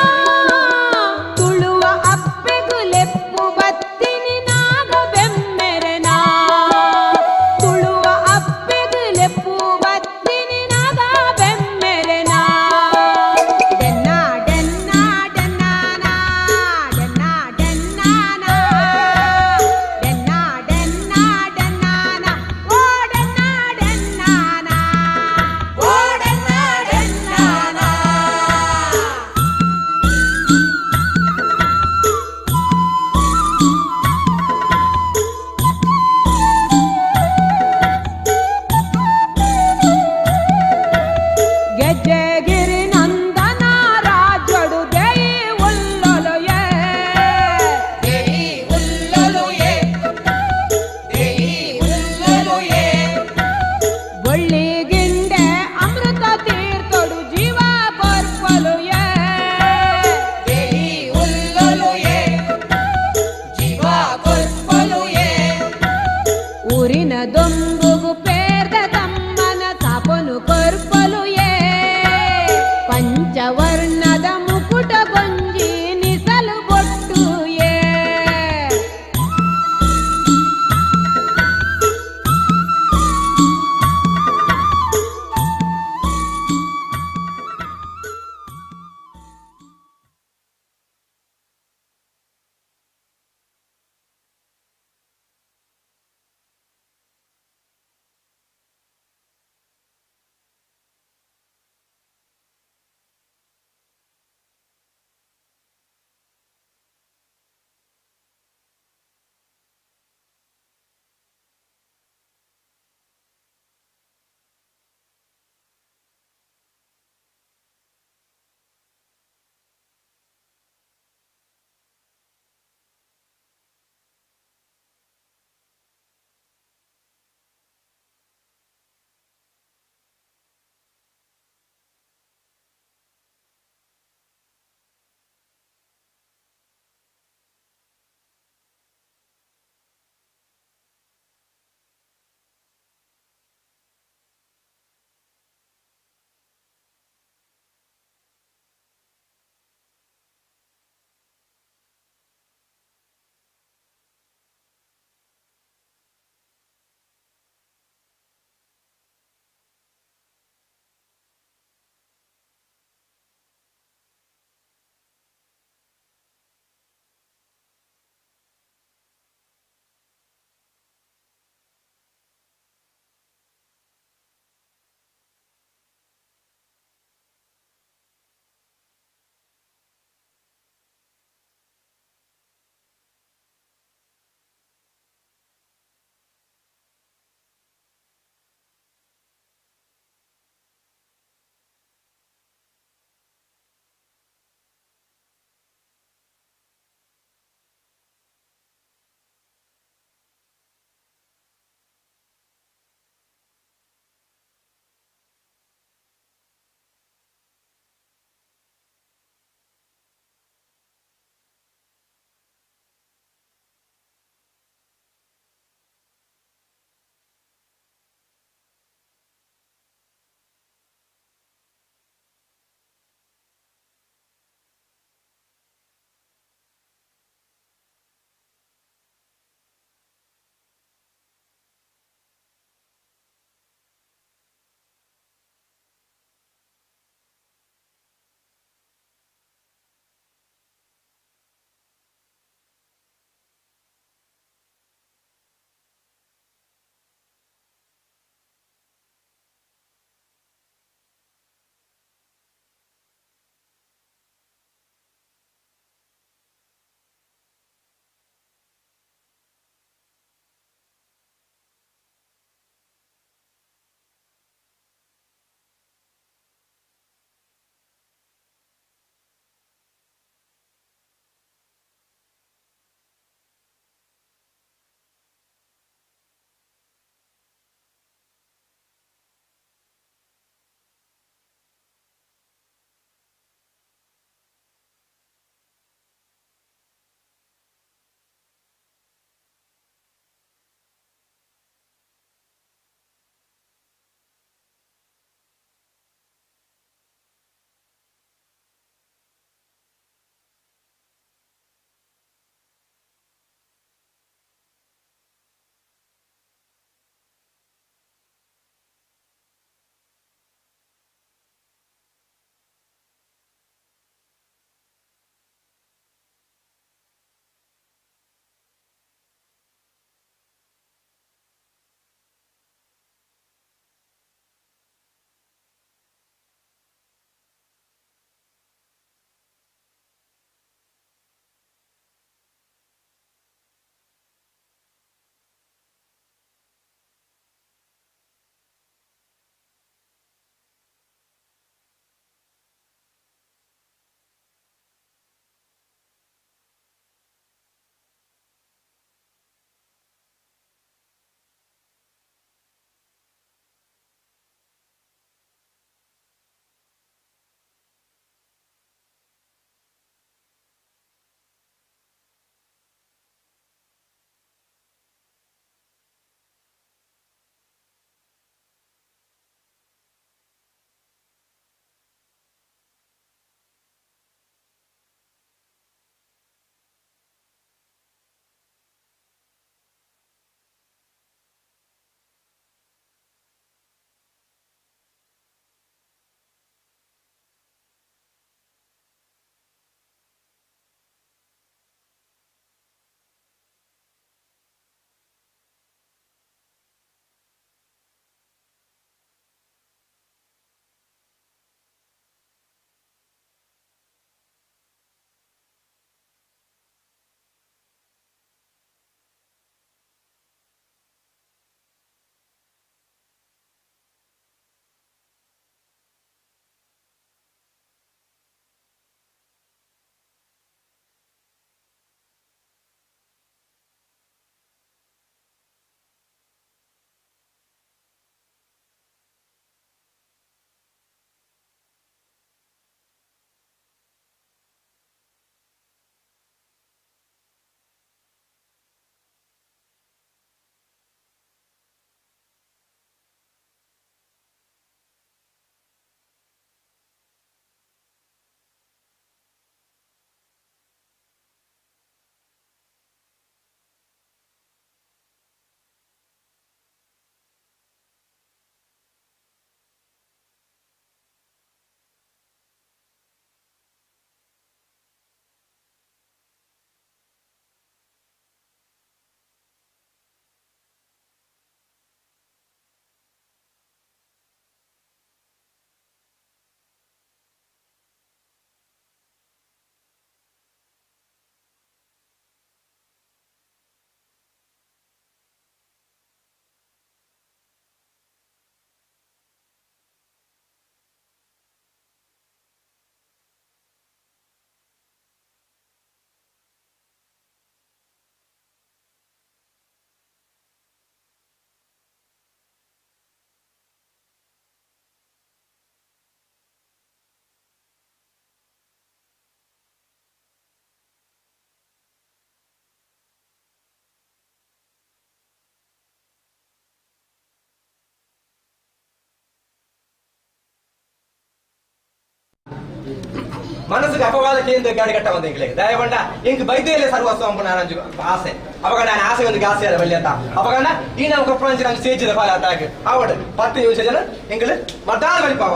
ಮನಸ್ಸಿಗೆ ಅಪವಾದ ಕೇಂದ್ರ ಗಾಡಿ ಕಟ್ಟ ಬಂದ ಎಂಕ್ಲೆಗ್ ದಯವಂಡ ಎಂಕ್ ಬೈದೇಲೆ ಸರ್ವಸ್ವ ಅಂಪುನ ಆನಂಜು ಆಸೆ ಅಪಗ ನಾನು ಆಸೆ ಒಂದು ಆಸೆ ಅದ ಬಲ್ಯತ ಅಪಗಂಡ ಈ ನಮ್ಮ ಕೊಪ್ಪಳಂಚಿ ನಮ್ಮ ಸೇಜಿದ ಫಲ ಅತ್ತಾಗ ಆವಡ್ 10 ನಿಮಿಷ ಜನ ಎಂಕಲ್ ಮದ್ದಾದ ಬಲಿಪಾವ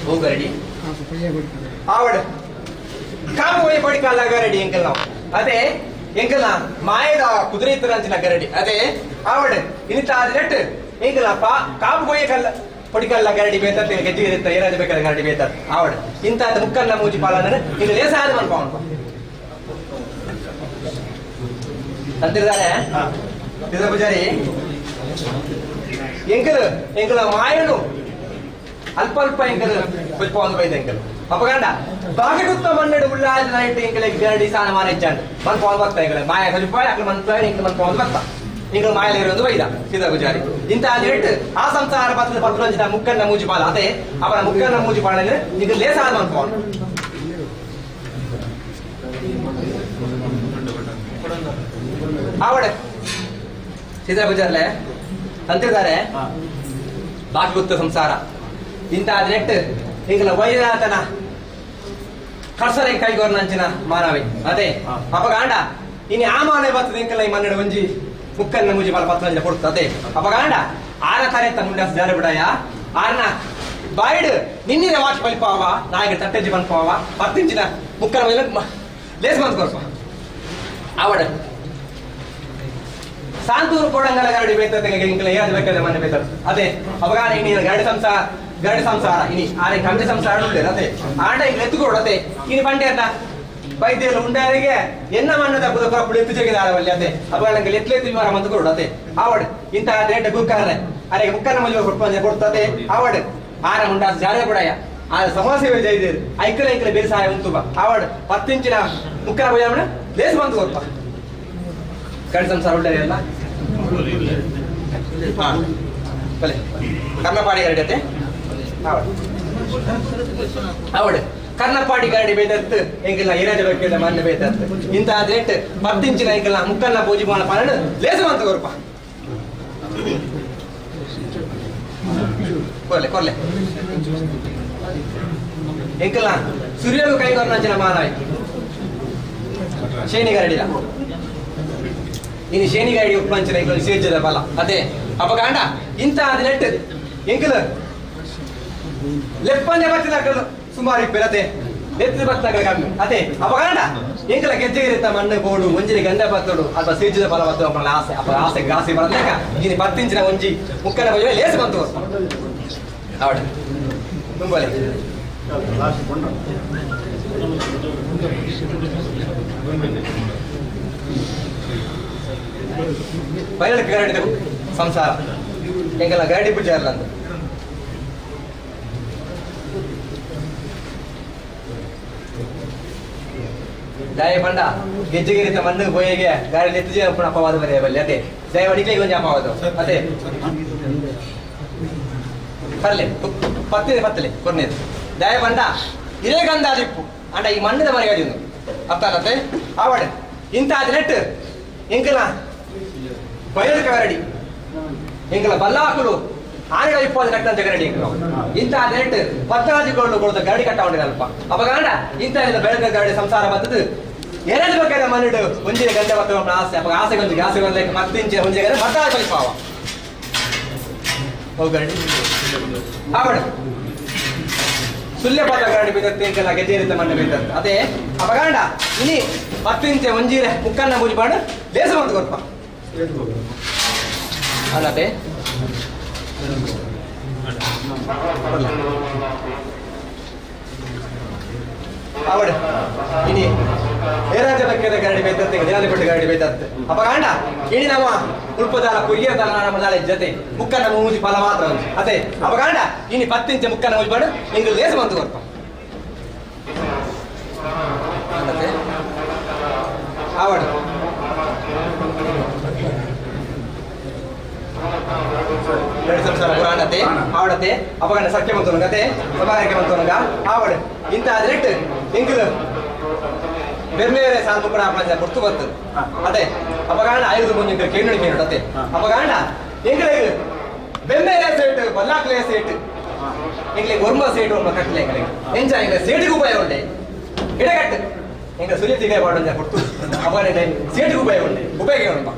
ಹೋಗರಡಿ ಆವಡ್ ಕಾಮು ಹೋಯಿ ಪಡಿಕಲ್ಲ ಗರಡಿ ಎಂಕಲ್ ನಾವು ಅದೇ ಎಂಕಲ್ನ ಮಾಯದ ಕುದುರೆ ಇತ್ತರಂಚಿನ ಗರಡಿ ಅದೇ ಆವಡ್ ಇನಿತ ಆದ ಎಂಕಲ್ನ ಪಾ ಕಾಮು ಕೊಯ್ಯ ಕಲ್ಲ ಪಡಿಕಲ್ಲ ಗರಡಿ ಬೇತತ್ ಗೆಜ್ಜೆ ಇರುತ್ತೆ ಏನಾದ್ರು ಬೇಕಾದ ಗರಡಿ ಬೇತತ್ ಆವಡ್ ಇಂತ ಮುಕ್ಕನ್ನ ಮೂಜಿ ಪಾಲನ ಇದು ಲೇಸಾದ ಮನ್ಪಾವನ್ಪ ಅಂತಿರ್ದಾನೆ ಇದ್ರ ಪೂಜಾರಿ ಎಂಕಲ್ ಎಂಕಲ ಮಾಯನು ಅಲ್ಪ ಅಲ್ಪ ಎಂಕಲ್ ಪುಷ್ಪ ಒಂದು ಬೈದ ಎಂಕಲ್ ಅಪಗಂಡ ಬಾಗಿಗುತ್ತ ಮನ್ನಡು ಉಳ್ಳಾದ ನೈಟ್ ಎಂಕಲ್ ಗರಡಿ ಸಾನ ಮಾನ ಇಚ್ಚಾಂಡ್ ಮನ್ ಪವನ್ ಬರ್ತಾ ಎಂಕಲ್ ಮಾಯ ಪುಷ್ಪ ಅಕ್ಲ ಮನ್ ಎಂಕಲ್ ಮನ್ ಪವನ್ ಬರ್ತಾ ಎಂಕಲ್ ಮಾಯಲ ಇರೋದು ಬೈದ ಸೀತಾ ಪೂಜಾರಿ ಇಂತ ರೇಟ್ ಆ ಸಂಸಾರ ಪತ್ರ ಪತ್ರಂಜಿನ ಮುಕ್ಕನ್ನ ಮೂಜಿ ಪಾಲ ಅದೇ ಅವರ ಮುಕ್ಕನ್ನ ಮೂಜಿ ಪಾಲ ನಿಂಗೆ ಲೇಸಾದ ಮನ್ ಪವನ್ ಆವಡೆ ಸೀತಾ ಪೂಜಾರ್ಲೆ ಅಂತಿದ್ದಾರೆ ಬಾಕಿ ಗೊತ್ತು ಸಂಸಾರ ಇಂತ ನೆಟ್ ಎಂಕಲ ವೈದ್ಯನಾಥನ ಕರ್ಸರೆ ಕೈಗೋರ್ನಂಚಿನ ಮಾನವಿ ಅದೇ ಅಪಗಾಂಡ ಇನಿ ಆ ಮಾನವ ಬರ್ತದೆ ಎಂಕಲ ಈ ಮನ್ನಡ ಒಂಜಿ ಮುಕ್ಕನ್ನ ಮುಜಿ ಬಾಲ ಪತ್ರ ಕೊಡ್ತದೆ ಅದೇ ಅಪಗಾಂಡ ಆರ ಕರೆತ್ತ ಮುಂಡಾಸ ಜಾರ ಬಿಡಯ ಆರ್ನ ಬಾಯ್ಡ್ ನಿನ್ನಿನ ವಾಚ್ ಬಲಿಪಾವ ನಾಯಿಗೆ ತಟ್ಟೆಜ್ಜಿ ಬನ್ಪಾವ 10 ಇಂಚಿನ ಮುಕ್ಕನ ಮೇಲೆ ಲೇಸ್ ಬಂದ್ ಕೊರ್ಪ ಆವಡ ಸಾಂತೂರು ಕೋಡಂಗಲ ಗರಡಿ ಬೇತತ್ತೆ ಎಂಕಲ ಏನಾದ್ರು ಬೇಕಾದ್ರೆ ಮನೆ ಬೇತದೆ ಅದೇ ಅಪಗಾನ ಇನಿ ಗರಡಿ ಸಂಸಾರ ಗರಡಿ ಸಂಸಾರ ಇನಿ ಆರೆ ಕಂಬಿ ಸಂಸಾರ ಉಂಟೆ ಅದೇ ಆಂಡ ಇಂಗ್ಲ ಎತ್ತುಕೊಡು ಅದೇ ಇನಿ ಬಂಡೆ ಅಂತ ಬೈದ್ಯರು ಉಂಡಾರಿಗೆ ಎನ್ನ ಮಣ್ಣದ ಬುದ ಪುರಪ್ಪುಡು ಎತ್ತು ಜಗಿದಾರವಲ್ಲಿ ಅದೇ ಅಪಗಾನ ಎತ್ಲೆತ್ತು ವಿಮಾನ ಮಂದು ಕೊಡು ಅದೇ ಆವಡ್ ಇಂತಹ ರೇಟ್ ಗುರ್ಕಾರ್ರೆ ಅರೆ ಮುಕ್ಕನ ಮಜು ಕೊಡ್ಪ ಕೊಡ್ತದೆ ಆವಡ್ ಆರ ಉಂಡಾ ಜಾರ ಬಿಡಯ ಆ ಸಮಾಜ ಸೇವೆ ಜೈದೇರು ಐಕಲ ಐಕಲ ಬೇರೆ ಸಹಾಯ ಉಂಟುಬ ಆವಡ್ 10 ಇಂಚಿನ ಮುಕ್ಕನ ಭುಜ ಲೇಸ್ ಬಂದು ಕೊಡ್ಪ ಗರಡಿ ಸಂಸಾರ ಉಳ್ಳಾರಿ ಅಲ್ಲ ಬಲೆ ಕರ್ಣಪಾಡಿ ಗರಡಿ ಅತ್ತೆ ಅವಳು ಕರ್ಣಪಾಡಿ ಗರಡಿ ಬೇದತ್ತು ಎಂಕಲ್ನ ಏನಾಜ ಬೇಕಿಲ್ಲ ಮಣ್ಣು ಬೇದತ್ತು ಇಂತ ರೇಟ್ 10 ಇಂಚಿನ ಎಂಕಲ್ನ ಮುಕ್ಕನ್ನ ಪೂಜೆ ಮಾಡ ಪಾಲನ ಲೇಸ ಅಂತ ಕೊರಪ ಕೊರ್ಲೆ ಕೊರ್ಲೆ ಎಂಕಲ್ನ ಸೂರ್ಯಗೂ ಕೈಗೊರ್ನಂಚಿನ ಮಾನವಿ ಶೇಣಿ ಗರಡಿಲ ಇನ್ನು ಶೇಣಿ ಗರಡಿ ಉಪ್ಪಂಚಿನ ಎಂಕಲ್ ಸೇರ್ಜದ ಬಲ ಅದೇ ಅಪಗಾಂಡ ಇಂತ ನೆಟ್ ಎಂಕಲ್ ಲೆಪ್ಪಂದೆ ಬತ್ತಿನ ಸುಮಾರು ಇಪ್ಪೆ ಎತ್ತು ಬತ್ತಾಗ ಕಮ್ಮಿ ಅದೇ ಅಪಗಾಂಡ ಎಂಕಲ ಗೆಜ್ಜೆಗಿರುತ್ತ ಮಣ್ಣು ಬೋಡು ಒಂಜಿನ ಗಂಧ ಬತ್ತೋಡು ಅಥವಾ ಸೇಜಿದ ಬಲ ಬತ್ತು ಅಪ್ಪನ ಆಸೆ ಅಪ್ಪ ಆಸೆ ಗಾಸೆ ಬರಲೇಕ ಇನ್ನು 10 ಇಂಚಿನ ಒಂಜಿ ಮುಕ್ಕನ ಬಜೆ ಲೇಸ್ ಬಂತು ಅವಡ ತುಂಬಲೆ ಬಯಲಕ್ಕೆ ಗರಡಿ ಸಂಸಾರ ಎಂಕಲ ಗರಡಿ ಪೂಜೆ ಅಲ್ಲ ಅಂತ ದಯ ಪಂಡ ಗೆಜ್ಜೆಗಿರಿತ ಮಣ್ಣು ಬೋಯಿಗೆ ಗಾಡಿ ಎತ್ತು ಅಪವಾದ ಬರೆಯ ಬಲ್ಲಿ ಅದೇ ದಯ ಅಡಿಕೆ ಒಂಜಿ ಅಪವಾದ ಅದೇ ಪರ್ಲೆ ಪತ್ತಿದೆ ಪತ್ತಲೆ ಕೊರ್ನೇದು ದಯ ಪಂಡ ಇದೇ ಗಂಧ ಅದಿಪ್ಪು ಅಂಡ ಈ ಮಣ್ಣದ ಮರೆಗಾಡಿ ಅರ್ಥ ಆಗತ್ತೆ ಆವಡೆ ಇಂತ ನೆಟ್ ಎಂಕಲ ಬಯಲು ಗರಡಿ ಎಂಕಲ ಬಲ್ಲಾಕುಲು ಆನೆಗಳ ಇಪ್ಪತ್ತು ಕಟ್ಟಂತ ಗರಡಿ ಎಂಕಲು ಇಂಥ ನೆಟ್ ಪತ್ತಾಜಿಗಳು ಕೊಡದ ಗರಡಿ ಕಟ್ಟ ಅಲ್ಪ ಅಪಗಾಂಡ ಇಂಥ ಬೆಳಕ ಗರಡಿ ಸಂಸಾರ ಬತ್ತದು ಏನಾದ್ರು ಬೇಕಾದ್ರೆ ಮನೆಡು ಒಂಜಿನ ಗಂಧ ಬತ್ತ ಆಸೆ ಅಪ್ಪ ಆಸೆ ಗೊಂಜಿ ಆಸೆ ಗೊಂಜಿ ಮತ್ತೆ ಇಂಚಿನ ಒಂಜಿ ಗಂಧ ಮತ್ತ ಕಲಿಪಾವ ಹೋಗ್ ಗರಡಿ ಆವಡ ಸುಲ್ಯ ಪದ ಗರಡಿ ಬೇಕತ್ತೆ ಎಂಕಲ ಗೆಜ್ಜೆರಿತ ಮಣ್ಣು ಬೇಕಂತ ಅದೇ ಅಪಗಾಂಡ ಇನಿ 10 ಇಂಚೆ ಒಂಜೀರೆ ಮುಕ್ಕನ್ನ ಪೂಜೆ ಪಾಡು ಲೇಸ ಬಂದು ಕೊರ್ಪ ಅಲ್ಲದೆ ಆವಡ ಇನಿ ಏರಾಜ ಬಕ್ಕದ ಗರಡಿ ಬೇತತ್ತೆ ಗಜಾಲಿಪಟ್ಟು ಗರಡಿ ಬೇತತ್ತೆ ಅಪಗಾಂಡ ಇನಿ ನಮ್ಮ ಉಲ್ಪದಾಲ ಕುಯ್ಯದಾಲ ನಮ್ಮ ದಾಳ ಜೊತೆ ಮುಕ್ಕನ್ನ ಮೂಜಿ ಫಲ ಮಾತ್ರ ಒಂಜಿ ಅದೇ ಅಪಗಾಂಡ ಇನಿ 10 ಇಂಚೆ ಮುಕ್ಕನ್ನ ಮೂಜಿ ಪಾಡು ಎಂಗ್ ಲೇಸ ಬಂದು ಕೊರ್ಪ ಅಲ್ಲದೆ ಆವಡ ಎರಡು ಸಂಸಾರ ಪುರಾಣತೆ ಆವಡತೆ ಅಪಗಣ ಸಖ್ಯ ಮಂತೋನಗತೆ ಸಭಾರಕ್ಕೆ ಮಂತೋನಗ ಆವಡ ಇಂತ ರೇಟ್ ಎಂಕಲ್ ಬೆರ್ಮೇರೆ ಸಾಲು ಕೂಡ ಅಪ್ಪ ಕೊಡ್ತು ಬರ್ತದೆ ಅದೇ ಅಪಗಾಣ ಆಯುಧ ಮುಂದೆ ಕೇಳಿ ಕೇಳಿ ಅದೇ ಅಪಗಾಣ ಎಂಕಲ್ ಬೆಮ್ಮೇರೆ ಸೇಟ್ ಬಲ್ಲಾಕ್ಲೆ ಸೇಟ್ ಎಂಗ್ಲೆ ಒರ್ಮ ಸೇಟ್ ಒರ್ಮ ಕಟ್ಟಲೆ ಎಂಗ್ಲೆ ಎಂಚ ಎಂಗ್ಲೆ ಸೇಟಿಗೆ ಉಪಾಯ ಉಂಡೆ ಎಡಗಟ್ಟು ಎಂಗ್ಲೆ ಸುಲಿ ತಿಗ ಪಾಡೊಂಜ ಕೊಡ್ತು ಅವನೇ ಸೇಟಿಗೆ ಉಪಾಯ ಉಂಡೆ ಉಪಯೋಗ ಉಂಡ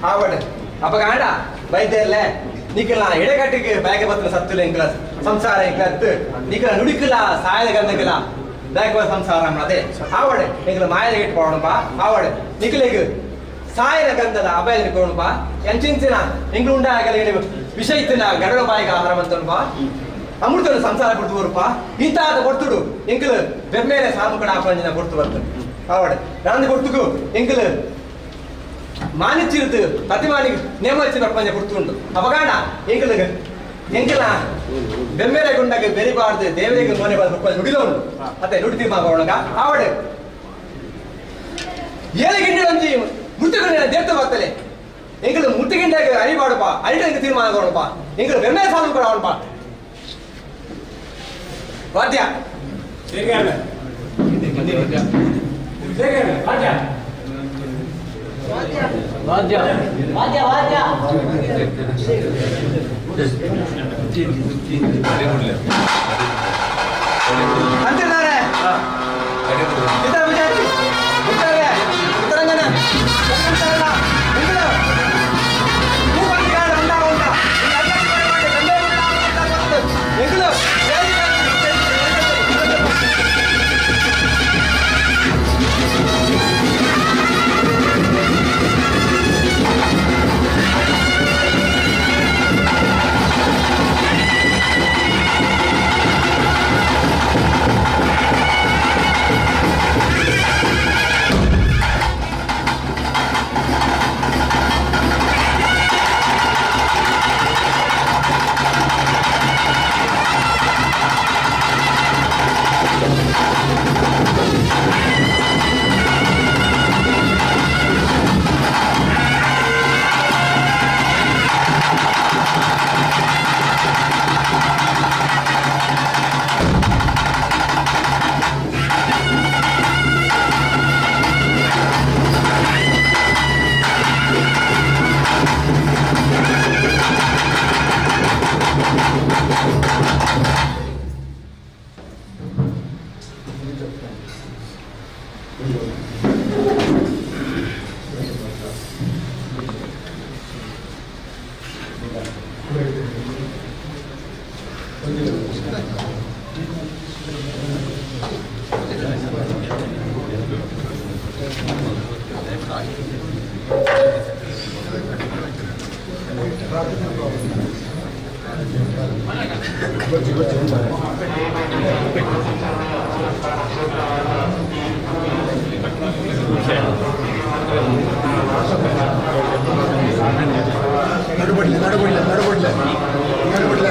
ಆವಡ್ ಅಪಗಾಂಡ ವೈದ್ಯರ್ಲೆ ನಿಕಲ ಎಡೆಗಟ್ಟಿಗೆ ಬ್ಯಾಗೆ ಬತ್ತನ ಸತ್ತುಲೆ ಎಂಕಲ ಸಂಸಾರ ಎಂಕಲತ್ತು ನಿಕಲ ನುಡಿಕಲ ಸಾಯದ ಗಂಧಕಲ ಬ್ಯಾಗ್ ಸಂಸಾರ ಅದೇ ಆವಡ್ ಎಂಕಲ ಮಾಯದ ಗೆಟ್ಟು ಪಾಡೋಣಪ್ಪ ಆವಡ್ ನಿಕಲೆಗ್ ಸಾಯದ ಗಂಧದ ಅಭಯ ಕೊಡೋಣಪ್ಪ ಎಂಚಿಂಚಿನ ಎಂಗ್ಲು ಉಂಡ ಆಗಲ ವಿಷ ಇತ್ತಿನ ಗರಡ ಬಾಯಿಗೆ ಆಹಾರ ಮಂತನಪ್ಪ ಅಮೃತನ ಸಂಸಾರ ಕೊಡ್ತು ಬರುಪ ಇಂತಾದ ಕೊಡ್ತುಡು ಎಂಕಲು ಬೆಮ್ಮೇಲೆ ಸಾಮುಕಣ ಆಪಂಜಿನ ಕೊಡ್ತು ಬರ್ತದೆ ಆವಡ್ ನಾನು ಕೊಡ್ತುಗು ಎಂಕಲು ಮಾನಿಚಿರುತ್ತು ಪ್ರತಿಮಾನಿ ನೇಮಚಿ ಪ್ರಪಂಚ ಕೊಡ್ತುಂಡು ಅಪಗಾಣ ಎಂಕಲಿಗೆ ಎಂಕಲ ಬೆಮ್ಮೇಲೆ ಗುಂಡಾಗ ಬೆರಿಬಾರ್ದು ದೇವರಿಗೆ ಮೋನೆ ಬಾರ್ದು ಪ್ರಪಂಚ ನುಡಿಲ ಉಂಡು ಅತ್ತೆ ನುಡಿ ತೀರ್ಮಾನ ಒಳಗ ಆವಡ್ ಏಳು ಗಿಂಡಿ ಒಂಜಿ ಮುಟ್ಟುಗಿಂಡ ದೇರ್ತ ಬರ್ತಲೆ ಎಂಕಲು ಮುಟ್ಟುಗಿಂಡಾಗ ಅರಿಬಾಡಪ್ಪ ಅರಿಟಂಗೆ ತೀರ್ಮಾನ ಕೊಡಪ್ಪ ಎಂಕಲು ಬೆಮ್ಮೇಲೆ ಸಾಲು ಕೂಡ ಅವನಪ್ಪ ವಾದ್ಯ ವಾದ್ಯ ವಾದ್ಯ ವಾದ್ಯ ವಾದ್ಯ ಅಂತಿದ್ದಾರೆ ಇತರ ವಿಜಯ್ ಇದ್ದಾರೆ ಉತ್ತರಂಗನ ನಡುಬಡ್ಲೆ ನಡುಬಡ್ಲೆ ನಡುಬಡ್ಲೆ ನಡುಬಡ್ಲೆ ನಡುಬಡ್ಲೆ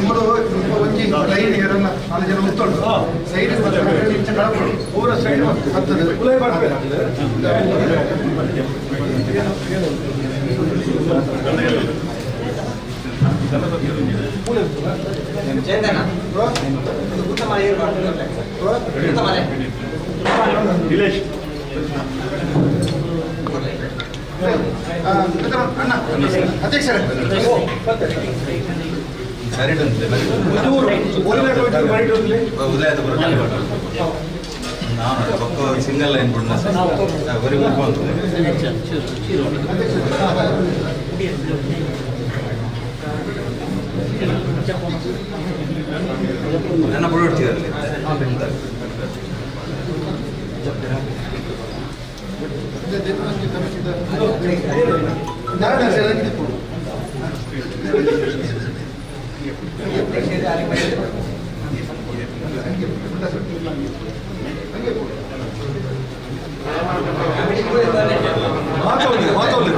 ಮೂರು ಒಂಜಿ ಲೈನ್ ಎರನ್ನ ನಾಲ್ಕು ಜನ ಉತ್ತೊಂಡು ಸೈಡ್ ಪೂರ ಸೈಡ್ ಹತ್ತದ ಚೇತನ ಅಣ್ಣ ಅಧ್ಯಕ್ಷರೇ ಸಿಂಗಲ್ ಲೈನ್ ವೆರಿ ಗುಡ್ ನನ್ನ ಬುಡೋಡ್ತಿರಲ್ಲಿ ಮಾತಾಡಲಿ.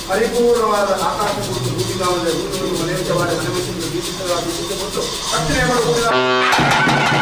ಪರಿಪೂರ್ಣವಾದ ಆಕಾಶ ಕುರಿತು ಭೂಮಿಗಾವಲೆ ಮನೆಯವಾದ ಮನೆ ಬೀಸಿತ್ತು ರಕ್ಷಣೆ ಮಾಡುವುದಿಲ್ಲ.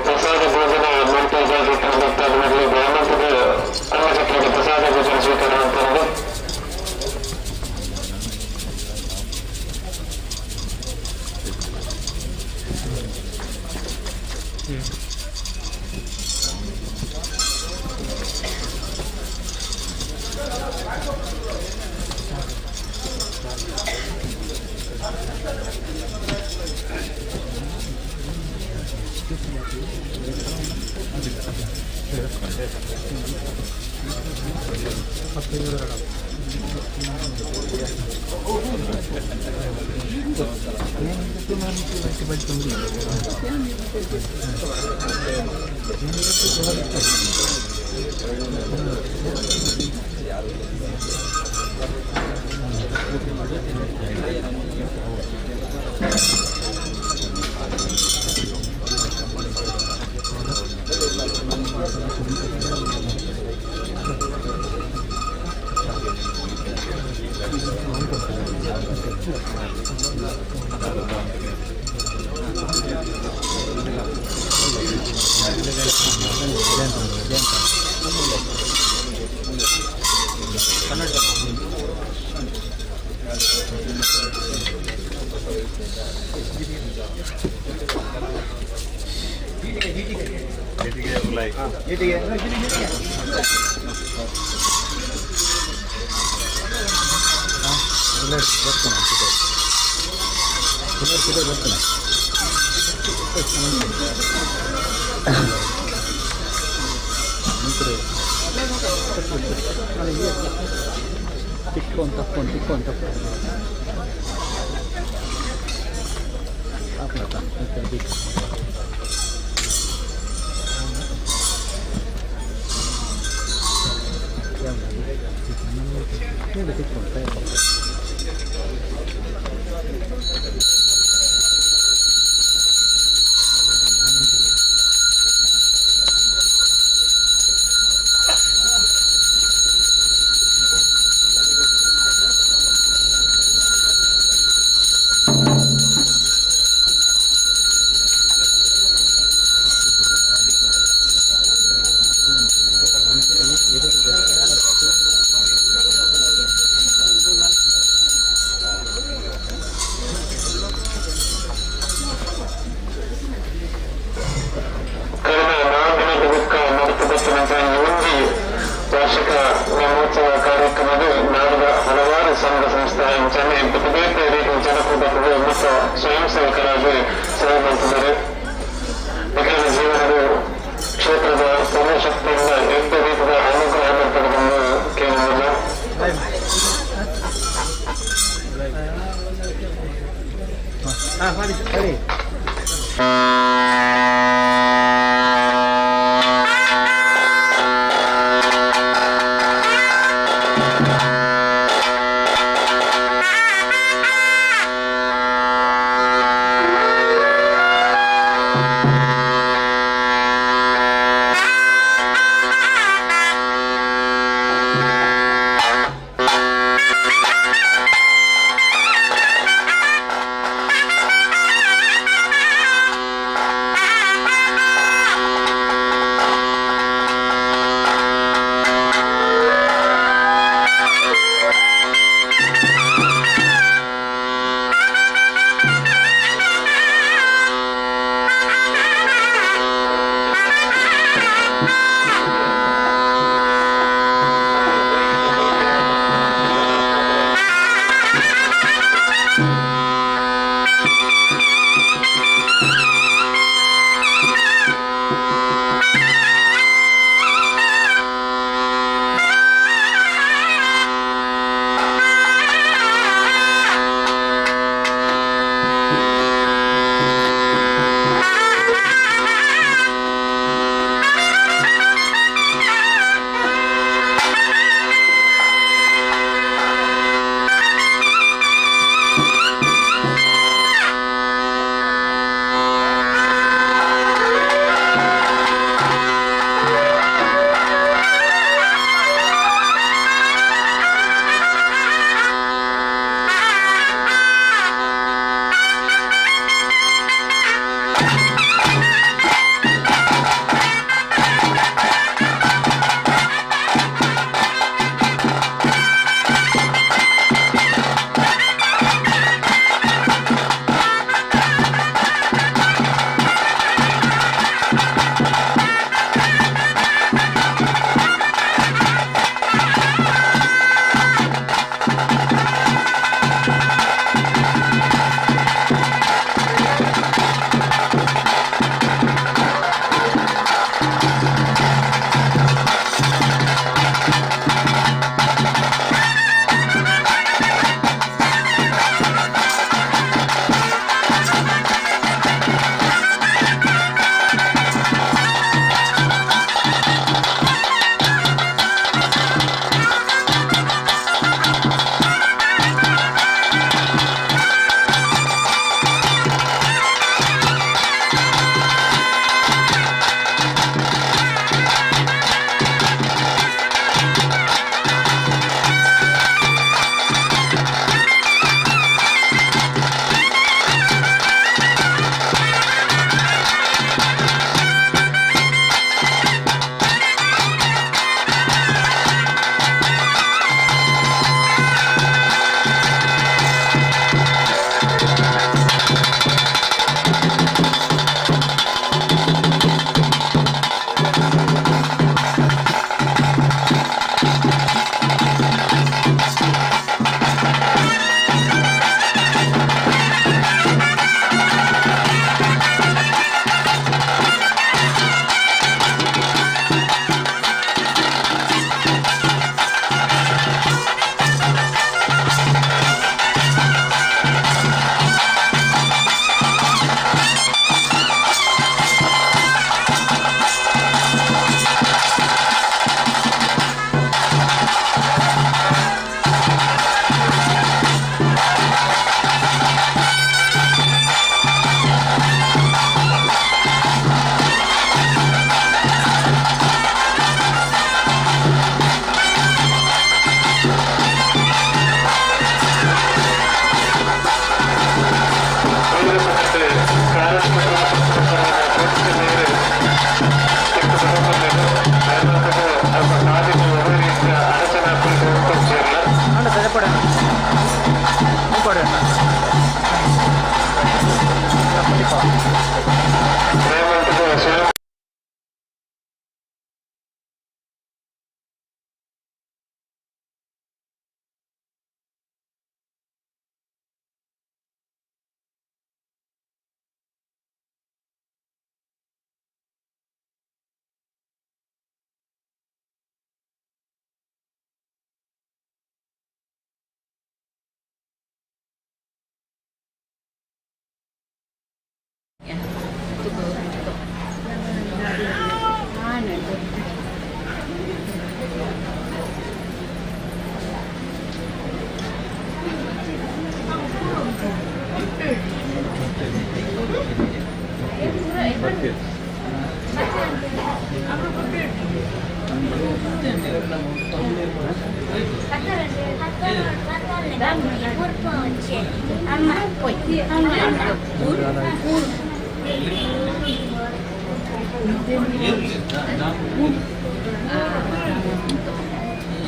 ಪ್ರಸಾದ ಭೋಜನ ಪ್ರಸಾದ ಭೋಜನ ಸ್ವೀಕಾರ ಅಂತಂದು ವಾರ್ಷಿಕ ಬ್ರಹ್ಮೋತ್ಸವ ಕಾರ್ಯಕ್ರಮದ ನಾಡಿನ ಹಲವಾರು ಸಂಘ ಸಂಸ್ಥೆ ಅಂಚನೆ ಬೇರೆ ರೀತಿಯ ಜನಕೂಟಗಳು ಮತ್ತು ಸ್ವಯಂ ಸೇವಕರಾಗಿ ಸೇವೆ ಮಾಡ್ತಿದ್ದಾರೆ. ನಿಖಿಲ ಜೀವನದ ಕ್ಷೇತ್ರದ ಸರ್ವಶಕ್ತಿಯಿಂದ ಎಂಟು ರೀತಿಯ ಅನುಗ್ರಹ ಪಡೆದುಕೊಂಡು ಕೇಳುವುದು.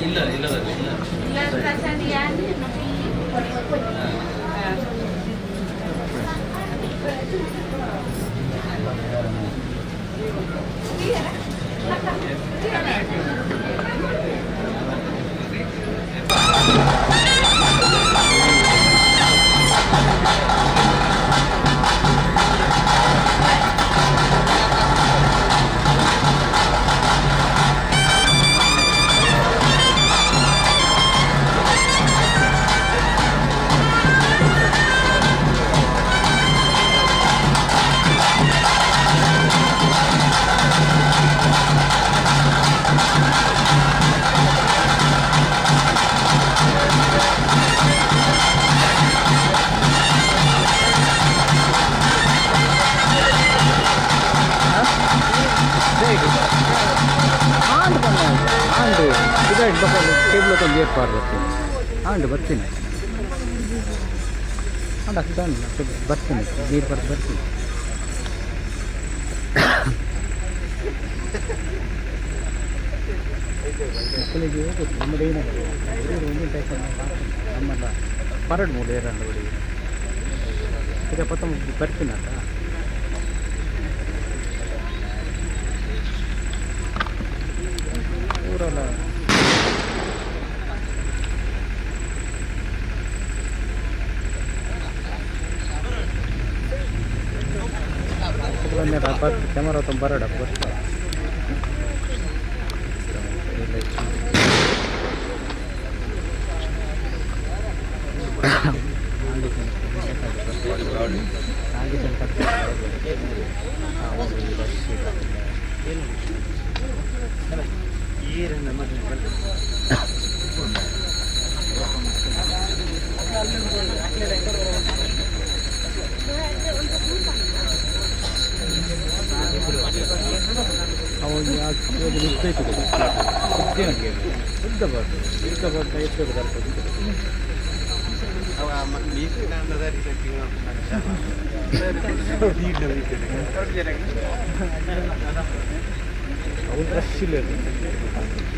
ಇಲ್ಲ ಇಲ್ಲ ಇಲ್ಲ. ಆಂಡ್ ಬಂದ ಆಂಡ್ ಇದಾಯ್ತು ಟೇಬಲ್ ಹೊತ್ತೊಂದು ಏರ್ಪಾಡು ಬರ್ತೀನಿ, ಆಂಡ್ ಬರ್ತೀನಿ, ಆಂಡ್ ಅಷ್ಟು ಬರ್ತೀನಿ, ನೀರು ಬರ್ದು ಬರ್ತೀನಿ. ಮಕ್ಕಳಿಗೆ ಹೋಗುದು ನಮ್ಮದು ಏನಾಗಿದೆ ಒಂದೊಂದು ಟೈಪ್ ನಮ್ಮಲ್ಲ ಪರಡು ಮೂಲೆ ಏರಂಡ ಹುಡುಗಿ ಈಗ ಪತ್ತ ಬರ್ತೀನಿ ಅಂತ ಊರಲ್ಲ. ಕ್ಯಾಮರಾ ತುಂಬ ಬರಡ ಬರ್ತಾ. ಅವ್ರು ರಶ್ ಇಲ್ಲ,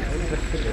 ಅವ್ರು ರಶ್ ಇಲ್ಲ.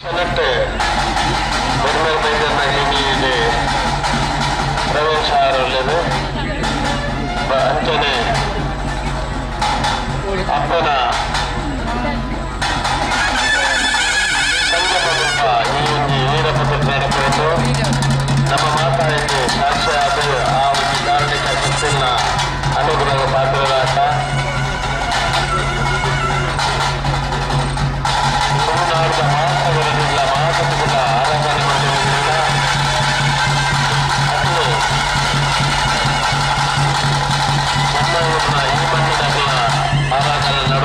ಕ್ಷಣಕ್ಕೆ ಬೆರ್ಮೆರ್ ಬೈದನ್ನ ಹಿಡಿಯಿದೆ ಪ್ರವೇಶ ಆರೊಲ್ಲೆದು ಅಂಚನೆ ಅಪ್ಪನ ಸಂಗಮದಪ್ಪ ಈ ಒಂದು ವೀರಪುತ್ರ ನಡಪೋದು ನಮ್ಮ ಮಾತಾಯಿಗೆ ಸಾಕ್ಷಿಯಾದ ಆ ಒಂದು ಧಾರ್ಮಿಕ ಶಿಸ್ತಿನ ಅನುಗ್ರಹ ಪಾತ್ರರಾಟ. ತುಳುನಾಡಿನ ಮಾತವರನ್ನೆಲ್ಲ ಮಾತುಗಳ ಆರಾಧನೆ ಮಾಡಿರುವುದಿಲ್ಲ. ಅದು ನಮ್ಮ ಊರಿನ ಈ ಮಣ್ಣಿನ ಆರಾಧನೆ.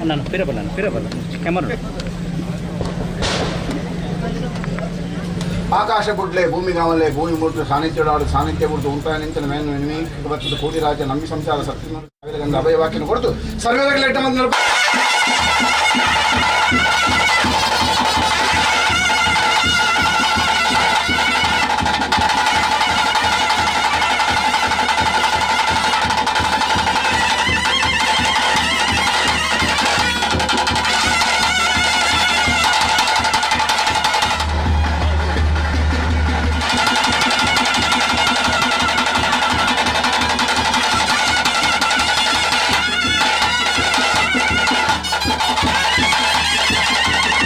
ನಾನು ಪಿರಬಲ್ಲ ಪಿರಬಲ್ಲ ಕ್ಯಾಮರಾ. ಆಕಾಶ ಬುಡ್ಲೆ ಭೂಮಿ ಗಾವಲೆ ಭೂಮಿ ಮೂರ್ತು ಸಾನ್ನಿಧ್ಯ ಸಾನ್ನಿಧ್ಯ ಬುಡ್ದು ಉಂಟಾಯ ನಿಂತನ ಮೇನು ಎನಿಮಿ ಬತ್ತದ ಕೋಟಿ ರಾಜ ನಂಬಿ ಸಂಸಾರ ಸತ್ಯ ಅಭಯವಾಕ್ಯನ ಕೊಡ್ತು ಸರ್ವೇದಕ್ಕೆ Thank you.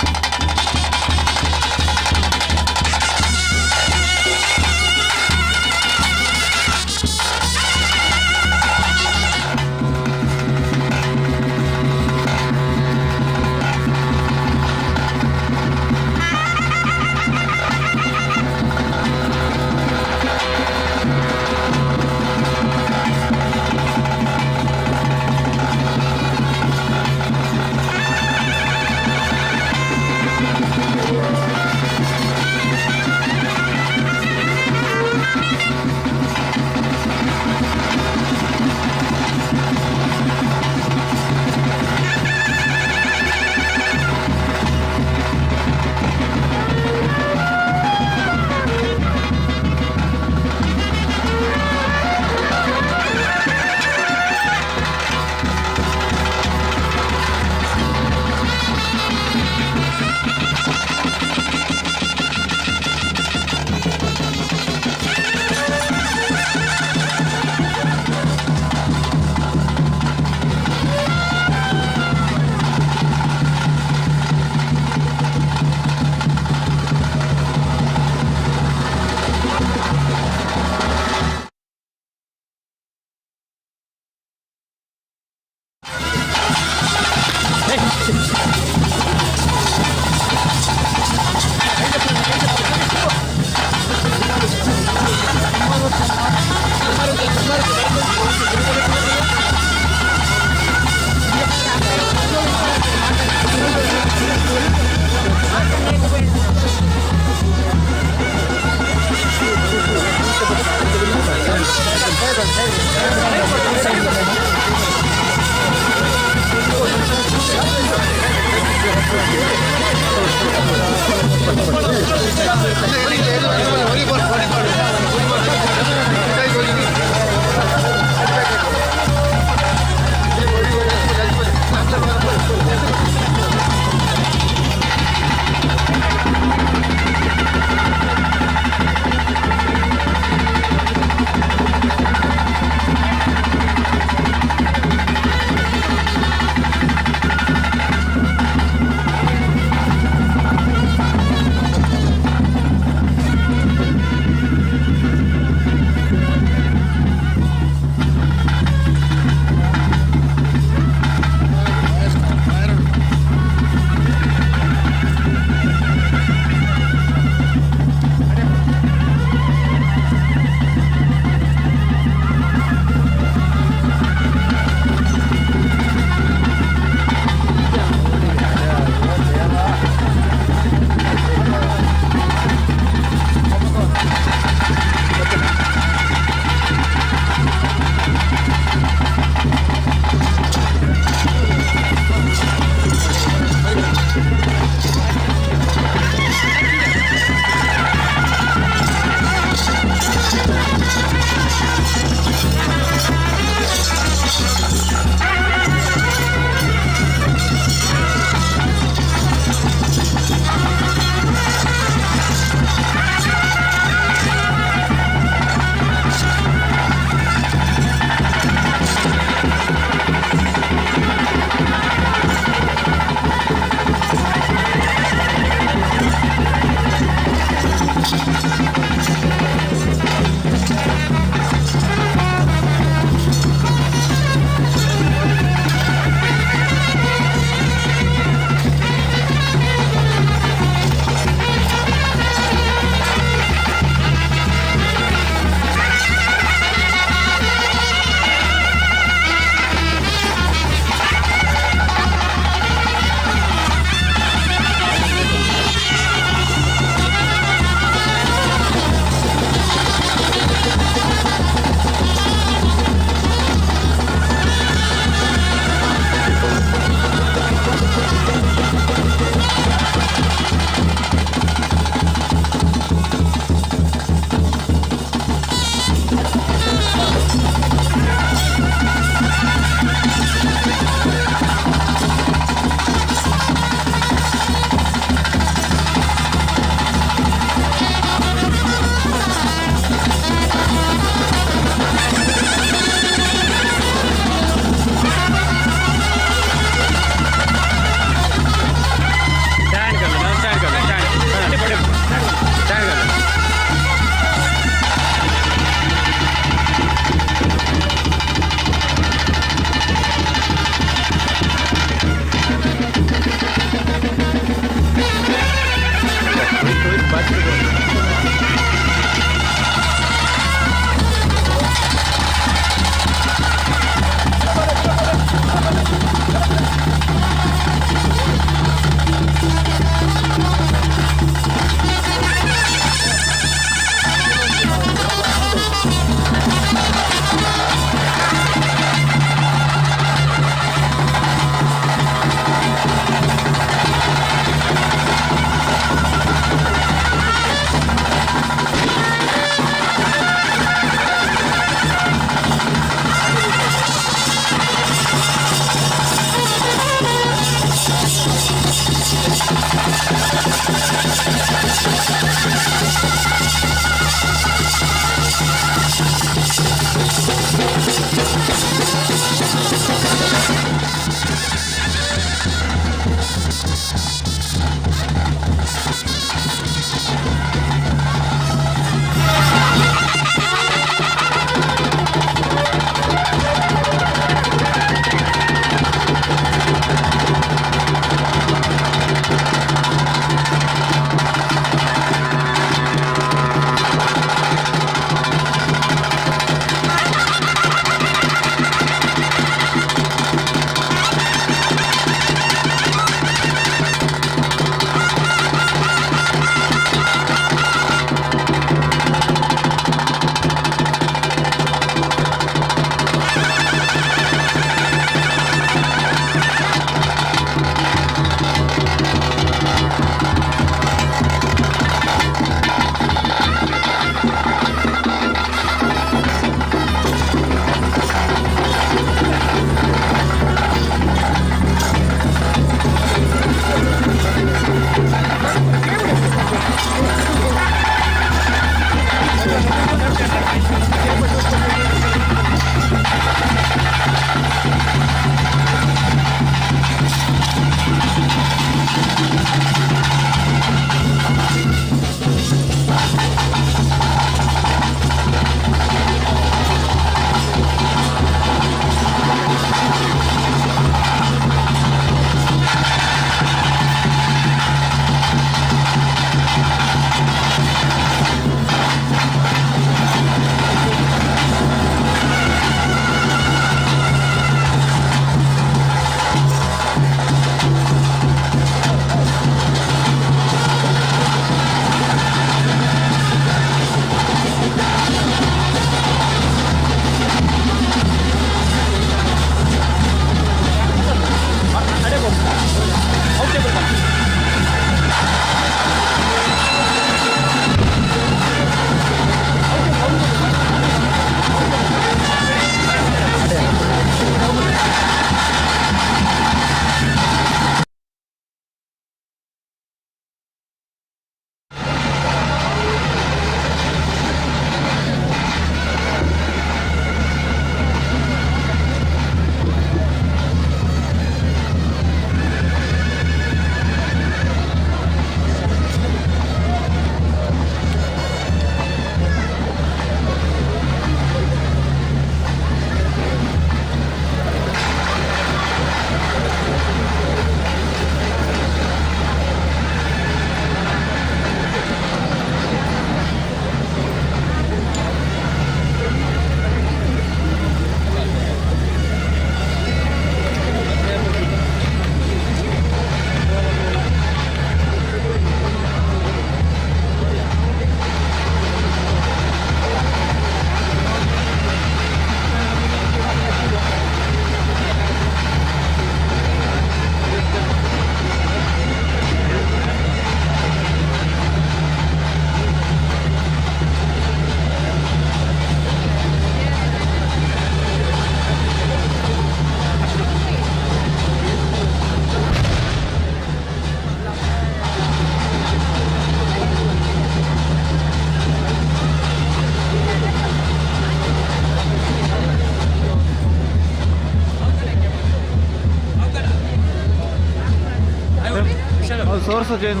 ತೋರ್ಸೋ ಚೇಂಜ್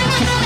Thank you.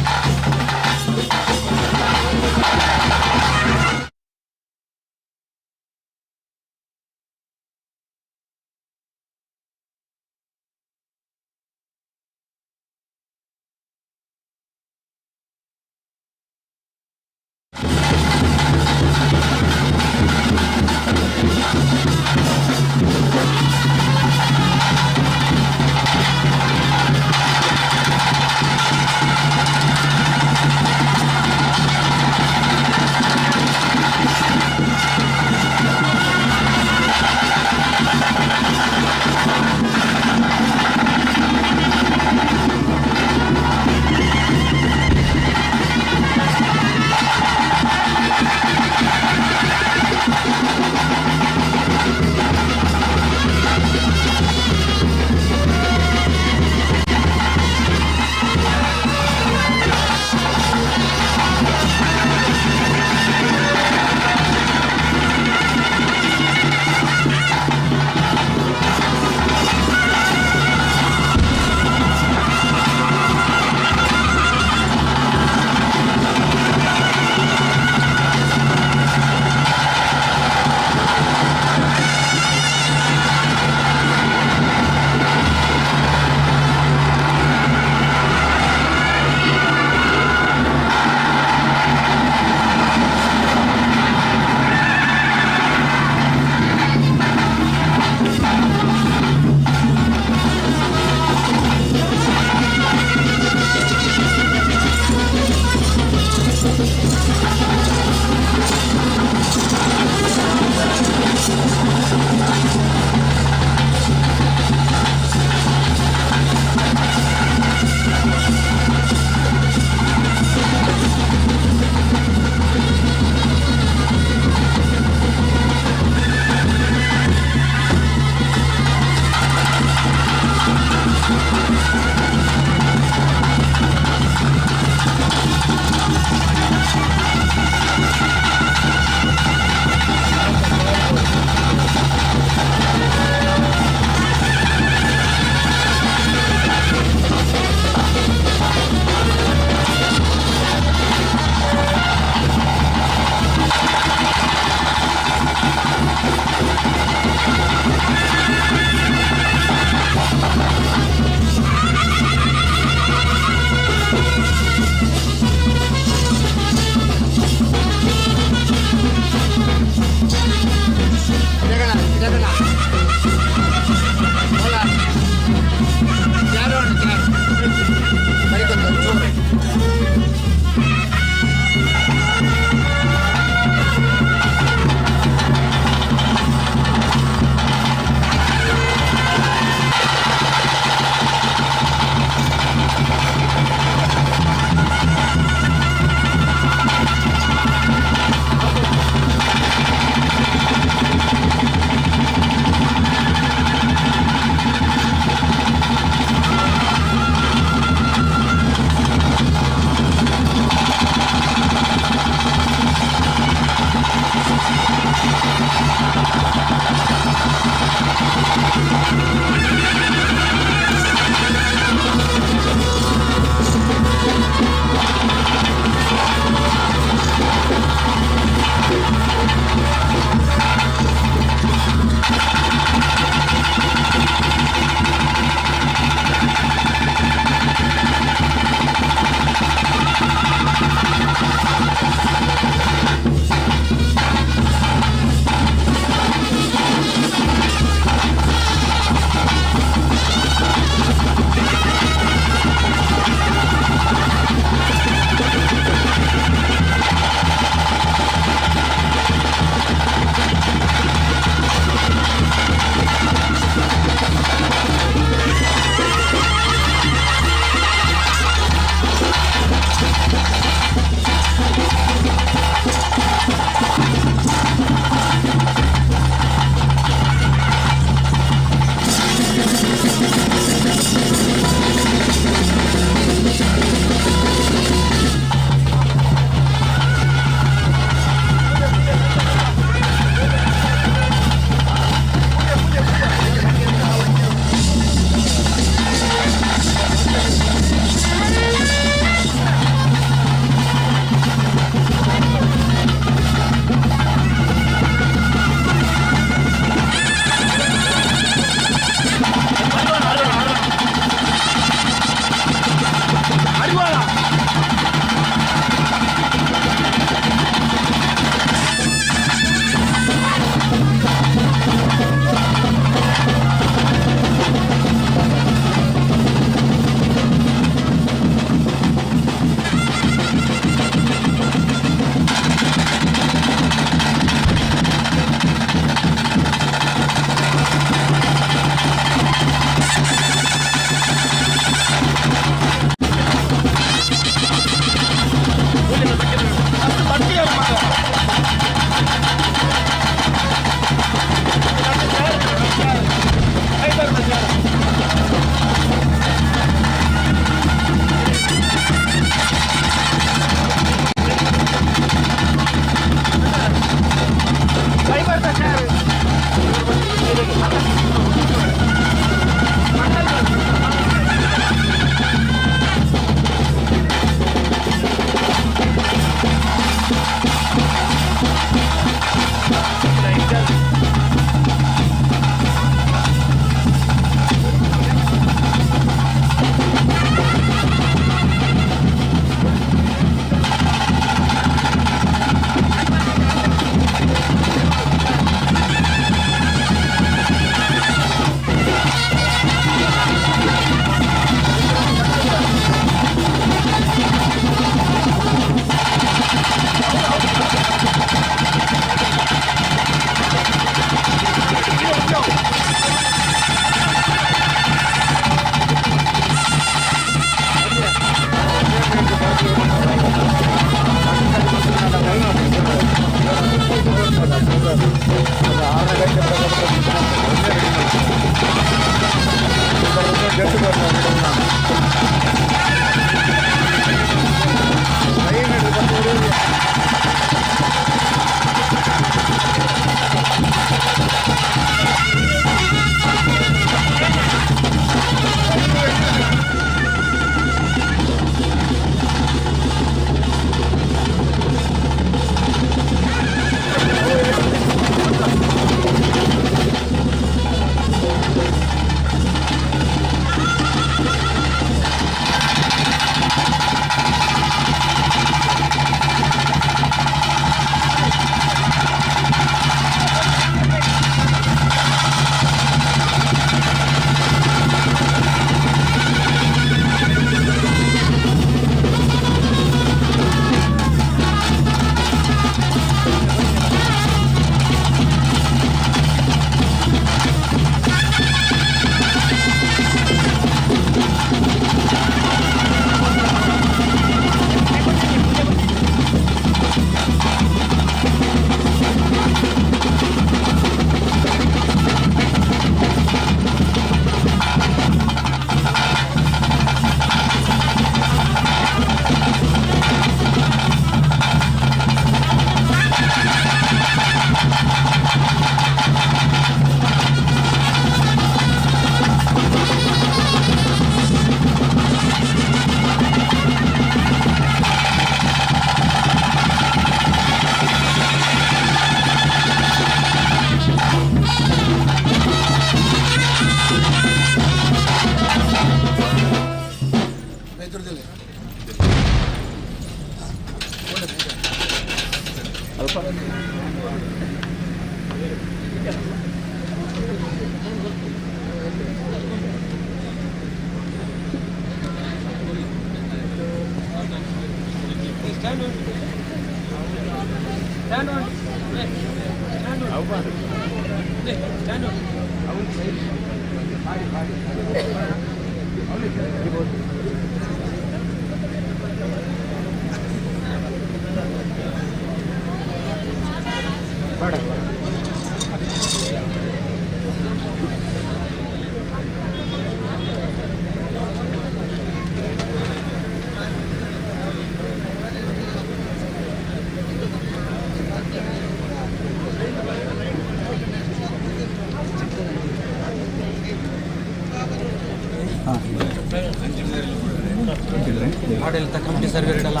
ಆಡಳಿತ ಕಮಿಟಿ ಸರ್ವೇರ್ಡಲ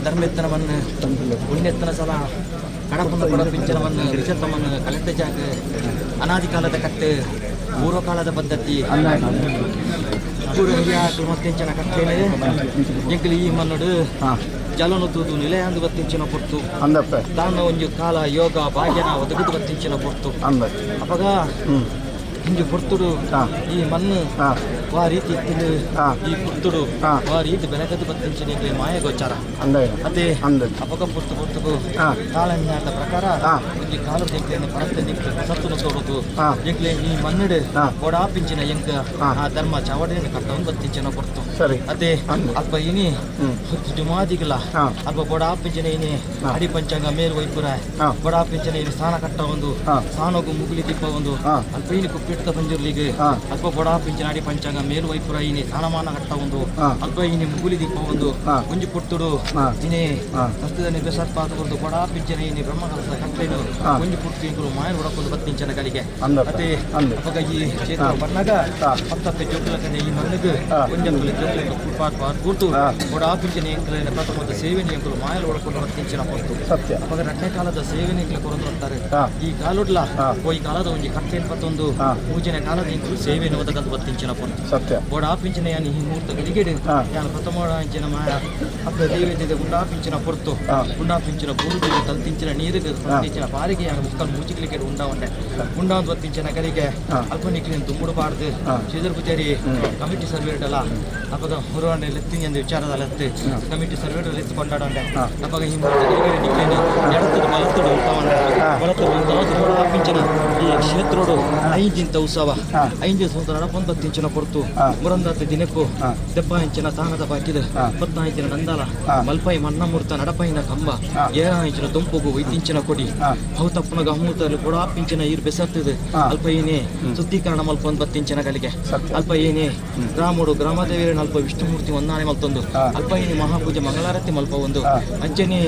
ಧರ್ಮೆತ್ತನವನ್ನು ಪುಣ್ಯತ್ತನ ಸಲ ಕಡಪನ ಕೊಡಪಿಂಚನವನ್ನು ವಿಷತಮನ್ನು ಕಲೆತ ಜಾಗ ಅನಾದಿ ಕಾಲದ ಕಟ್ಟೆ ಪೂರ್ವಕಾಲದ ಪದ್ಧತಿ ಪೂರ್ವ ಹಿರಿಯಾಕಲು ಮತ್ತೆಂಚನ ಕಟ್ಟೇನೆ ಎಂಕಲು ಈ ಮನ್ನಡು ಜಲನು ತೂದು ನಿಲಯಾಂದು ಬತ್ತಿಂಚಿನ ಪೊರ್ತು ತಾನ ಒಂಜಿ ಕಾಲ ಯೋಗ ಭಾಗ್ಯನ ಒದಗುದು ಬತ್ತಿಂಚಿನ ಪೊರ್ತು ಅಪಗ ಇಂಜು ಪೊರ್ತುಡು ಈ ಮಣ್ಣು ವಾ ರೀತಿ ಇತ್ತಿನ ಈ ಪುರ್ತುಡು ವಾ ರೀತಿ ಬೆಳಕದು ಬತ್ತಿಂಚಿನ ಮಾಯ ಗೋಚಾರ ಅದೇ ಅಪಗ ಪುರ್ತು ಪುರ್ತುಗು ಕಾಲಜ್ಞಾನದ ಪ್ರಕಾರ ಒಂಜಿ ಕಾಲು ಎಂಕ್ಲೆನ ಪರತ್ತೆ ನಿಕ್ಲೆ ಸತ್ತುನು ತೋಡುದು ಎಂಕ್ಲೆ ಈ ಮಣ್ಣುಡು ಗೋಡಾಪಿಂಚಿನ ಎಂಕ ಆ ಧರ್ಮ ಚಾವಡಿಯನ್ನು ಕಟ್ಟವನ್ನು ಬತ್ತಿಂಚಿನ ಪೊರ್ತು ಅದೇ ಅಲ್ಪ ಇನಿ ಜುಮಾದಿಗಲ ಅಲ್ಪ ಗೋಡಾಪಿಂಚಿನ ಇನಿ ಅಡಿ ಪಂಚಾಂಗ ಮೇಲ್ ವೈಪುರ ಗೋಡಾಪಿಂಚಿನ ಇನಿ ಸ್ಥಾನ ಕಟ್ಟ ಒಂದು ಸ್ಥಾನಗು ಮುಗುಲಿ ದೀಪ ಒಂದು ಅಲ್ಪ ಇನಿ ಕುಪ್ಪಿಟ್ಟ ಪಂಜುರ್ಲಿಗೆ ಅಲ್ಪ ಗೋಡಾಪಿಂಚಿನ ಅಡಿ ಪಂಚಾಂಗ ಮೇಲ್ ವೈಪುರ ಇನಿ ಸ್ಥಾನಮಾನ ಕಟ್ಟ ಒಂದು ಅಲ್ಪ ಇನಿ ಮುಗುಲಿ ದೀಪ ಒಂದು ಒಂಜಿ ಪುರ್ತುಡು ಇನಿ ಸಸ್ತದ ಬೆಸರ್ಪಾತ ಕೊರ್ದು ಗೋಡಾಪಿಂಚಿನ ಇನಿ ಬ್ರಹ್ಮಕಲಸ ಕಟ್ಟೇನು ಒಂಜಿ ಪುರ್ತು ಇಂಕುಲು ಮಾಯ ಹೊಡಕೊಂಡು ಬತ್ತಿಂಚಿನ ಕಲಿಗೆ ಅದೇ ಅಪಗ ಈ ಕ್ಷೇತ್ರ ಬಣ್ಣಗ ಹತ್ತತ್ತೆ ಜೋಕುಲಕನೆ ಈ ಮಣ್ಣಿಗೆ ಒಂಜಂಕುಲು ಜೋಕುಲಕ ಫುಟ್ಪಾತ್ ಬಾರ್ ಕೂರ್ತು ಗೋಡಾಪಿಂಚಿನ ಎಂಕುಲಿನ ಪ್ರಥಮದ ಸೇವೆನೆ ಎಂಕುಲು ಮಾಯಲು ಹೊಡಕೊಂಡು ಬತ್ತಿಂಚಿನ ಪೊರ್ತು ಅಪಗ ರಡ್ಡನೇ ಕಾಲದ ಸೇವೆನೆ ಎಂಕುಲು ಕೊರೊಂದು ಬರ್ತಾರೆ ಈ ಕಾಲುಡ್ಲ ಈ ಕಾಲದ ಒಂಜಿ ಕಟ್ಟೇನು ಪತ್ತೊಂದು ಮೂಜನೇ ಕಾಲದ ಎಂಕುಲು ಸೇವೆಯನ್ನು ಒದಗಂದು ಬತ್ತಿಂಚಿನ ಪೊರ್ತು ಸತ್ಯ ಗೋಡಾಪಿಂಚಿನ ಯಾನ್ ಈ ಮುಹೂರ್ತ ಗಳಿಗೆಡು ಯಾನ್ ಪ್ರಥಮ ಮಾಯ ಅಪ್ಪ ದೇವೇದ ಗುಂಡಾಪಿಂಚಿನ ಪೊರ್ತು ಗುಂಡಾಪಿಂಚಿನ ಬೂರುದಿಗೆ ತಲ್ತಿಂಚಿನ ನೀರಿಗೆ ತಲ್ತಿಂಚಿನ ಬಾರಿಗೆ ಯಾನ್ ಮುಕ್ಕಲ್ ಮೂಜಿಗಳಿಗೆ ಉಂಡಾವಂಡೆ ಉಂಡಾವಂದು ಬತ್ತಿಂಚಿನ ಕಲಿಗೆ ಅಲ್ಪ ನಿಕ್ಲಿನ ದುಂಬುಡಬಾರ್ದು ಶ್ರೀಧರ್ ಪೂಜಾರಿ ಕಮಿಟಿ ಸರ್ವೇಡಲ್ಲ ಅಪಗ ಹೊರವಂಡೆ ಲೆತ್ತಿಂಗ್ ಎಂದು ವಿಚಾರದ ಲೆತ್ತು ಕಮಿಟಿ ಸರ್ವೇಡ ಲೆತ್ತು ಕೊಂಡಾಡಂಡೆ ಅಪಗ ಈ ಮುಹೂರ್ತ ಗಳಿಗೆಡು ನಿಕ್ಲಿನ ಎಡತ್ತದ ಬಲತ್ತಡು ಉಂಟಾವಂಡೆ ಬಲತ್ತಡು ಉಂಟಾವಂದು ಗೋಡಾಪಿಂಚಿನ ಈ ಕ್ಷೇತ್ರೋಡು ಐದಿಂತ ಉತ್ಸವ ಐದು ಸಂವತ್ಸರ ನಡಪೊಂದು ಪೊರ್ತು ಮುರಂದಾತ ದಿನಕ್ಕೂ ದೆಪ್ಪ ಇಂಚಿನ ತಾನದ ಬಾಕಿದ ಪತ್ತ ಇಂಚಿನ ನಂದಾಲ ಮಲ್ಪೈ ಮನ್ನಮೂರ್ತ ನಡಪೈನ ಕಂಬ ಏಳ ಇಂಚಿನ ದೊಂಪುಗು ಐದಿಂಚಿನ ಕೊಡಿ ಅವು ತಪ್ಪುನಗ ಅಮೂರ್ತಲ್ಲಿ ಕೊಡಾಪಿಂಚಿನ ಈರು ಬೆಸರ್ತದೆ ಅಲ್ಪ ಏನೇ ಶುದ್ಧೀಕರಣ ಮಲ್ಪೊಂದು ಬತ್ತಿಂಚಿನ ಕಲಿಗೆ ಅಲ್ಪ ಏನೇ ಗ್ರಾಮಡು ಗ್ರಾಮದೇವಿಯರನ್ನ ಅಲ್ಪ ವಿಷ್ಣುಮೂರ್ತಿ ಒಂದಾನೆ ಮಲ್ತೊಂದು ಅಲ್ಪ ಏನೇ ಮಹಾಪೂಜೆ ಮಂಗಳಾರತಿ ಮಲ್ಪ ಒಂದು ಅಂಚನೆ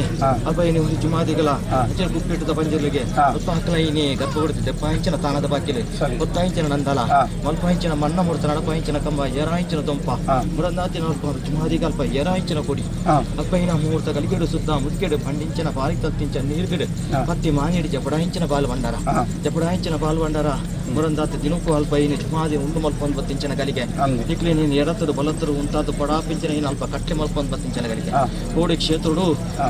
ಅಲ್ಪ ಏನೇ ಒಂದು ಜುಮಾದಿಗಳ ಅಂಚನೆ ಕುಪ್ಪಿಟ್ಟದ ಪಂಜರ್ಲಿಗೆ ಅಲ್ಪ ಹಕ್ಕಲ ಏನೇ ಗರ್ಭಗುಡಿ ದೆಪ್ಪ ಇಂಚಿನ ತಾನದ ಬಾಕಿಲೆ ಗೊತ್ತ ಇಂಚಿನ ನಂದಾಲ ಮಲ್ಪ ಇಂಚಿನ ಮಣ್ಣ ಮೂರ್ತ ನಡಪ ಇಂಚಿನ ಕಂಬ ಎರ ಇಂಚಿನ ದೊಂಪ ಮುರಂದಾತಿನ ಅಲ್ಪ ಜುಮಾದಿಗ ಅಲ್ಪ ಎರ ಇಂಚಿನ ಕೊಡಿ ಅಲ್ಪ ಇನ ಮುಹೂರ್ತ ಗಲಿಗೆಡು ಸುದ್ದ ಮುದ್ಗೆಡು ಬಂಡಿಂಚಿನ ಬಾರಿ ತತ್ತಿಂಚ ನೀರ್ಗಿಡು ಪತ್ತಿ ಮಾನಿಡಿ ಜಪಡ ಇಂಚಿನ ಬಾಲ್ ಬಂಡಾರ ಜಪಡ ಇಂಚಿನ ಬಾಲ್ ಬಂಡಾರ ಮುರಂದಾತ ದಿನಕ್ಕೂ ಅಲ್ಪ ಇನ್ನು ಜುಮಾದಿ ಉಂಡು ಮಲ್ಪೊಂದು ಬತ್ತಿಂಚಿನ ಗಲಿಗೆ ನಿಕ್ಲೆ ನೀನು ಎಡತರು ಬಲತ್ತರು ಉಂಟಾದ ಪಡಾಪಿಂಚಿನ ಇನ್ನು ಅಲ್ಪ ಕಟ್ಟೆ ಮಲ್ಪೊಂದು ಬತ್ತಿಂಚಿನ ಗಲಿಗೆ ಕೋಡಿ ಕ್ಷೇತ್ರಡು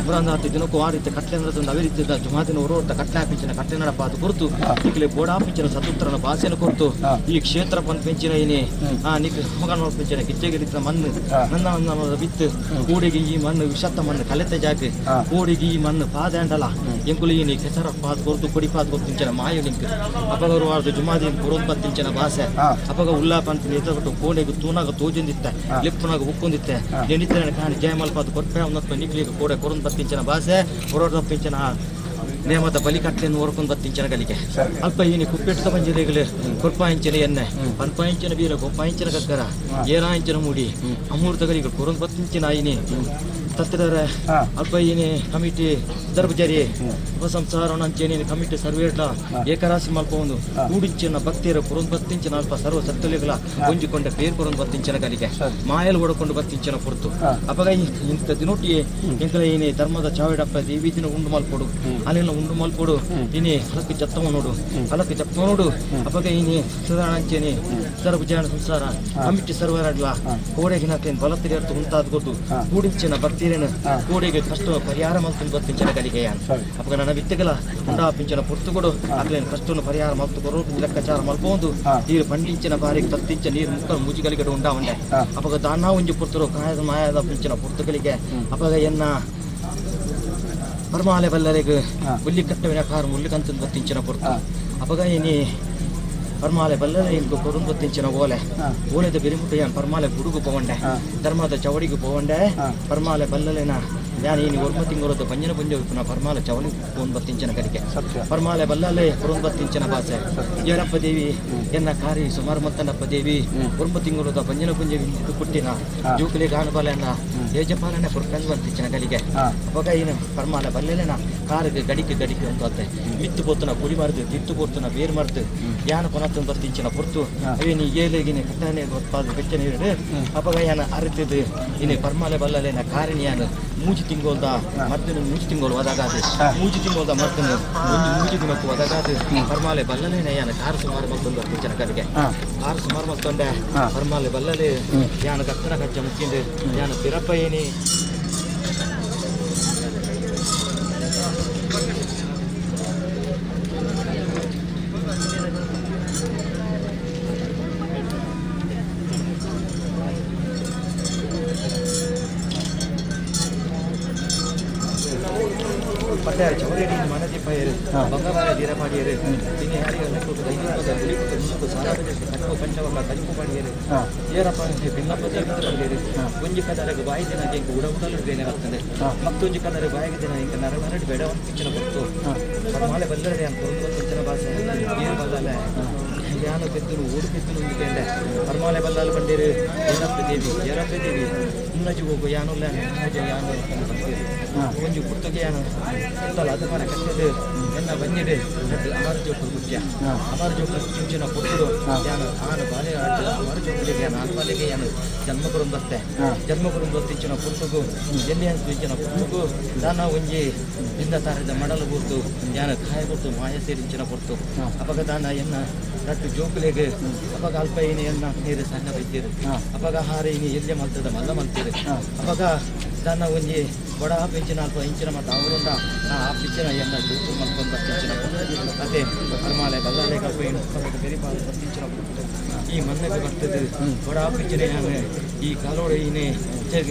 ಮುರಂದಾತ ದಿನಕ್ಕೂ ಆ ರೀತಿ ಕಟ್ಲೆ ನಡದ ನವೆ ರೀತಿಯ ಜುಮಾದಿನ ಹೊರಟ ಕಟ್ಲೆ ಹಾಪಿಂಚಿನ ಕಟ್ಟೆ ನಡಪ ಅದು ಕುರಿತು ನಿಕ್ಲೆ ಬೋಡಾಪಿಂಚಿನ ಸದುತ್ತರನ ಭಾಷೆಯನ್ನು ಕೊರ್ತು ಈ ಕ್ಷೇತ್ರ ಪಂಪಿಂಚಿನ ಏನೇ ಆ ನಿಕ್ ಮಗನ ಪಿಂಚಿನ ಗಿಜ್ಜೆಗಿರಿತ ಮಣ್ಣು ನನ್ನ ನನ್ನ ಬಿತ್ತು ಕೋಡಿಗೆ ಈ ಮಣ್ಣು ವಿಷತ್ತ ಮಣ್ಣು ಕಲೆತ ಜಾಗ ಕೋಡಿಗೆ ಈ ಮಣ್ಣು ಪಾದಾಂಡಲ ಎಂಕುಲು ಈ ಕೆಸರ ಪಾದ ಕೊರ್ತು ಕೊಡಿ ಪಾದ ಕೊರ್ತು ಇಂಚಿನ ಮಾಯ ನಿಂಕ್ ಅಪಗರು ವಾರ್ದು ಜುಮಾದಿ ಕೊರೊಂದು ಬತ್ತಿಂಚಿನ ಭಾಷೆ ಅಪಗ ಉಲ್ಲಾಪ ಅಂತ ಎತ್ತಬಿಟ್ಟು ಕೋಡೆಗೆ ತೂನಾಗ ತೋಜೊಂದಿತ್ತೆ ಲಿಪ್ಪುನಾಗ ಉಕ್ಕೊಂದಿತ್ತೆ ನೆನಿತನ ಕಾಣಿ ಜಯಮಲ್ಪಾದ ಕೊರ್ಪೆ ಅವನತ್ವ ನಿಕ್ಲಿಗೆ ಕೋಡೆ ಕೊರೊಂದು ಬತ್ತಿಂಚಿನ ಭಾಷೆ ಹೊರಡಪ್ಪಿಂಚಿನ ನೇಮದ ಬಲಿ ಕಟ್ಲೆಯನ್ನು ಹೊರ್ಕೊಂಡು ಬತ್ತಿಂಚಿನ ಗಲಿಗೆ ಅಲ್ಪ ಏನಿ ಕುಪ್ಪಿಟ್ಟ ಪಂಜಿರೆಗಳು ಕೊರ್ಪ ಇಂಚಿನ ಎಣ್ಣೆ ಪನ್ಪ ಇಂಚಿನ ಬೀರ ಗೊಪ್ಪ ಇಂಚಿನ ಕಕ್ಕರ ಏರಾ ಇಂಚಿನ ಮುಡಿ ಅಮೂರ್ತ ಗಲಿಗೆ ಕೊರೊಂದು ಬತ್ತಿಂಚಿನ ಐನಿ ತತ್ತಿದರೆ ಅಲ್ಪ ಏನಿ ಕಮಿಟಿ ದರ್ಬಜರಿ ಉಪಸಂಸಾರ ಅಂಚೇನಿ ಕಮಿಟಿ ಸರ್ವೇಡ್ಲ ಏಕರಾಶಿ ಮಲ್ಪ ಒಂದು ಕೂಡಿಂಚಿನ ಭಕ್ತಿಯರ ಕೊರೊಂದು ಬತ್ತಿಂಚಿನ ಅಲ್ಪ ಸರ್ವ ಸತ್ತಲಿಗಳ ಒಂಜಿಕೊಂಡ ಪೇರ್ ಕೊರೊಂದು ಬತ್ತಿಂಚಿನ ಗಲಿಗೆ ಮಾಯಲ್ ಹೊಡ್ಕೊಂಡು ಬತ್ತಿಂಚಿನ ಪೊರ್ತು ಅಪಗ ಇಂಥ ದಿನೊಟ್ಟಿ ಎಂಕಲ ಏನಿ ಧರ್ಮದ ಚಾವಿಡಪ್ಪ ದೇವಿ ದಿನ ಉಂಡು ಮಲ್ಪೊಡು ಅಲ್ಲೆಲ್ಲ ಉಂಡು ಮಲ್ಪೊಡು ಇನಿ ಹಲಕ್ಕೆ ಜತ್ತವ ನೋಡು ಹಲಕ್ಕೆ ಜಪ್ಪ ನೋಡು ಅಪಗ ಇನಿ ಸುಧಾರಣಂಚೇನಿ ಸರ್ವ ಸಂಸಾರ ಕಮಿಟಿ ಸರ್ವರಡ್ಲ ಕೋಡೆಗಿನ ಬಲತ್ತಿರಿ ಅರ್ಥ ಉಂಟಾದ ಗೊತ್ತು ಕೂಡಿಂಚಿನ ಭಕ್ತಿರೇನು ಕೋಡೆಗೆ ಕಷ್ಟ ಪರಿಹಾರ ಮಲ್ತು ಬತ್ತಿಂಚಿನ ಗಲಿಗೆ ಅಪಗ ನನ್ನ ಬಿತ್ತಗಲ ಉಂಡಾ ಪಿಂಚಿನ ಪೊರ್ತುಕೊಡು ಅಕ್ಲೇನು ಕಷ್ಟವನ್ನು ಪರಿಹಾರ ಮಲ್ತು ಕೊರು ಲೆಕ್ಕಾಚಾರ ಮಲ್ಪೊಂದು ನೀರು ಪಂಡಿಂಚಿನ ಬಾರಿಗೆ ತತ್ತಿಂಚ ನೀರು ಮುಕ್ಕ ಮುಜಿಗಲಿಗೆ ಉಂಡಾ ಉಂಡೆ ಅಪಗ ದಾನ ಒಂಜಿ ಪೊರ್ತರು ಕಾಯದ ಮಾಯದ ಪಿಂಚಿನ ಪೊರ್ತುಗಳಿಗೆ ಅಪಗ ಎನ್ನ ಪರ್ಮಾಲೆ ಬಲ್ಲರೆಗ್ ಉಲ್ಲಿ ಕಟ್ಟವಿನ ಕಾರ್ ಮುಳ್ಳಿ ಕಂತಂದು ಬತ್ತಿಂಚಿನ ಪೊರ್ತು ಅಪಗ ಇನಿ ಪರ್ಮಾಲೆ ಬಲ್ಲರೆ ಇಂಕು ಕೊರುಂದು ಬತ್ತಿಂಚಿನ ಓಲೆ ಓಲೆದ ಬೆರಿಮುಟ್ಟು ಯಾನ್ ಪರ್ಮಾಲೆ ಗುಡುಗು ಪೋವಂಡೆ ಧರ್ಮದ ಚವಡಿಗೆ ಪೋವಂಡೆ ಪರ್ಮಾಲೆ ಬಲ್ಲಲೆನ ಯಾನ್ ಇನಿ ಒರ್ಮ ತಿಂಗಳದ ಪಂಜನ ಪುಂಜ ಉಪ್ಪುನ ಪರ್ಮಾಲೆ ಚವಡಿ ಪೋನ್ ಬತ್ತಿಂಚಿನ ಕಡಿಕೆ ಪರ್ಮಾಲೆ ಬಲ್ಲಲೆ ಕೊರುಂದು ಬತ್ತಿಂಚಿನ ಬಾಸೆ ಏರಪ್ಪ ದೇವಿ ಎನ್ನ ಕಾರಿ ಸುಮಾರು ಮತ್ತನಪ್ಪ ದೇವಿ ಒರ್ಮ ತಿಂಗಳದ ಪಂಜನ ಪುಂಜ ಕುಟ್ಟಿನ ಜೂಕುಲಿ ಗಾನುಬಾಲೆನ ಏಜಪಾಲನೆ ಕೊರ್ಪೆಂದು ಬತ್ತಿಂಚಿನ ಕಲಿಗೆ ಅಪಗ ಇನ್ನು ಪರ್ಮಾಲೆ ಬಲ್ಲೆಲೆನ ಕಾರಿಗೆ ಗಡಿಕೆ ಗಡಿಕೆ ಅಂತ ಅತ್ತೆ ಮಿತ್ತು ಪೊತ್ತುನ ಕುಡಿ ಮರ್ದು ತಿತ್ತು ಪೊತ್ತುನ ಬೇರ್ ಮರ್ದು ಯಾನ ಕೊನತ್ತನ ಬತ್ತಿಂಚಿನ ಪೊರ್ತು ಅವೇನಿ ಏಲೆಗಿನ ಕಟ್ಟನೆ ಗೊತ್ತಾದ ಬೆಚ್ಚ ನೀರು ಅಪಗ ಯಾನ ಅರಿತದು ಇನ್ನು ಪರ್ಮಾಲೆ ಬಲ್ಲಲೆನ ಕಾರಿನ ಯಾನ ಮೂಜಿ ತಿಂಗೋಲ್ದ ಮರ್ದನು ಮೂಜಿ ತಿಂಗೋಲು ಒದಗಾದು ಮೂಜಿ ತಿಂಗೋಲ್ದ ಮರ್ದನು ಒಂದು ಮೂಜಿ ದಿನಕ್ಕೂ ಒದಗಾದು ಪರ್ಮಾಲೆ ಬಲ್ಲಲೇನ ಯಾನ ಕಾರು ಸುಮಾರು ಮತ್ತೊಂದು ಬತ್ತಿಂಚಿನ ಕಲಿಗೆ ಕಾರು ಸುಮಾರು ಮತ್ತೊಂಡೆ ಪರ್ಮಾಲೆ ಬಲ್ಲಲೆ ಯಾನ ಕತ್ತನ ಕಚ್ಚ ಮುಕ್ಕಿಂದು ಯಾನ ಪಿರಪ್ಪ ಏನಿ ಪಟ್ಟಾರೆ ಚೌರೇಡಿ ಮನದಿಪ್ಪಯರು ಬಂಗವಾರ ದೀರಪಾಡಿಯರು ದಿನಿ ಹರಿಯರು ಕಪ್ಪು ಪಂಚವಕ ಕಲಿಪು ಪಾಡಿಯರು ಏರಪ್ಪ ಭಿನ್ನಪ್ಪ ದೇವಿತರು ಒಂಜಿ ಕದರಗ ಬಾಯಿ ದಿನ ಇಂಕ ಉಡ ಉಡಲು ಬೇನೆ ಬರ್ತದೆ ಮತ್ತೊಂಜಿ ಕದರ ಬಾಯಿಗೆ ದಿನ ಇಂಕ ನರ ನರಡು ಬೇಡ ಒಂದು ಪಿಂಚಿನ ಗೊತ್ತು ಮಾಲೆ ಬಲ್ಲರೆ ಅಂತ ಒಂದು ಪಿಂಚಿನ ಭಾಷೆ ಏನು ಬಲ್ಲಲೆ ಯಾನ ಪೆದ್ದುನು ಓಡು ಪೆದ್ದುನು ಒಂದು ಕೇಂದ್ರ ಪರ್ಮಾಲೆ ಬಲ್ಲಾಲು ಬಂಡೇರು ಏನಪ್ಪ ದೇವಿ ಏರಪ್ಪ ದೇವಿ ಮುನ್ನಜಿ ಹೋಗು ಯಾನುಲ್ಲ ಯಾನು ಒಂಜಿ ಪುರ್ತಗೆ ಯಾನು ಸುತ್ತಲ ಅದು ಮನೆ ಕಟ್ಟದು ಎನ್ನ ಬಂದಿಡು ಅಮರ ಜೋಕುಲು ಗುಟ್ಯ ಅಮರ ಜೋಕುಲು ಚಿಂಚಿನ ಪುರ್ತುಡು ಯಾನು ಆನು ಬಾಲೆ ಅಮರ ಜೋಕುಲಿಗೆ ಯಾನು ಆನು ಬಾಲೆಗೆ ಯಾನು ಜನ್ಮ ಕುರುಂಬತ್ತೆ ಜನ್ಮ ಕುರುಂಬತ್ತಿಂಚಿನ ಪುರ್ತುಗು ಎಲ್ಲಿ ಅನ್ಸಿಂಚಿನ ಪುರ್ತುಗು ದಾನ ಒಂಜಿ ಹಿಂದ ತಾರಿದ ಮಡಲು ಗುರ್ತು ಯಾನು ಕಾಯ ಗುರ್ತು ಮಾಯ ಸೇರಿಂಚಿನ ಪುರ್ತು ಅಪಗ ದಾನ ಎನ್ನ ರಟ್ಟು ಜೋಕುಲೆಗ್ ಅಪಗ ಅಲ್ಪ ಇನಿ ಎನ್ನ ನೀರು ಸಣ್ಣ ಬೈತೀರು ಅಪಗ ಹಾರ ಇನಿ ಎಲ್ಲೆ ಮಲ್ತದ ಮಲ್ಲ ಮಲ್ತೀರು ಅಪಗ ದಾನ ಒಂಜಿ ಬಡ ಪಿಂಚಿನ ಅಲ್ಪ ಇಂಚಿನ ಮತ್ತು ಅವರುಂಡ ಆ ಪಿಂಚಿನ ಎನ್ನ ಜೋಕು ಮಲ್ಕೊಂಡ್ ಬರ್ತಿಂಚಿನ ಅದೇ ಪರ್ಮಾಲೆ ಬಲ್ಲಾಲೆ ಕಲ್ಪ ಏನು ಬೆರಿಪಾಲ ಬರ್ತಿಂಚಿನ ಈ ಮಣ್ಣಗೆ ಬರ್ತದೆ ಬಡ ಪಿಂಚಿನ ಯಾನೆ ಈ ಕಾಲೋಡ ಇನೆ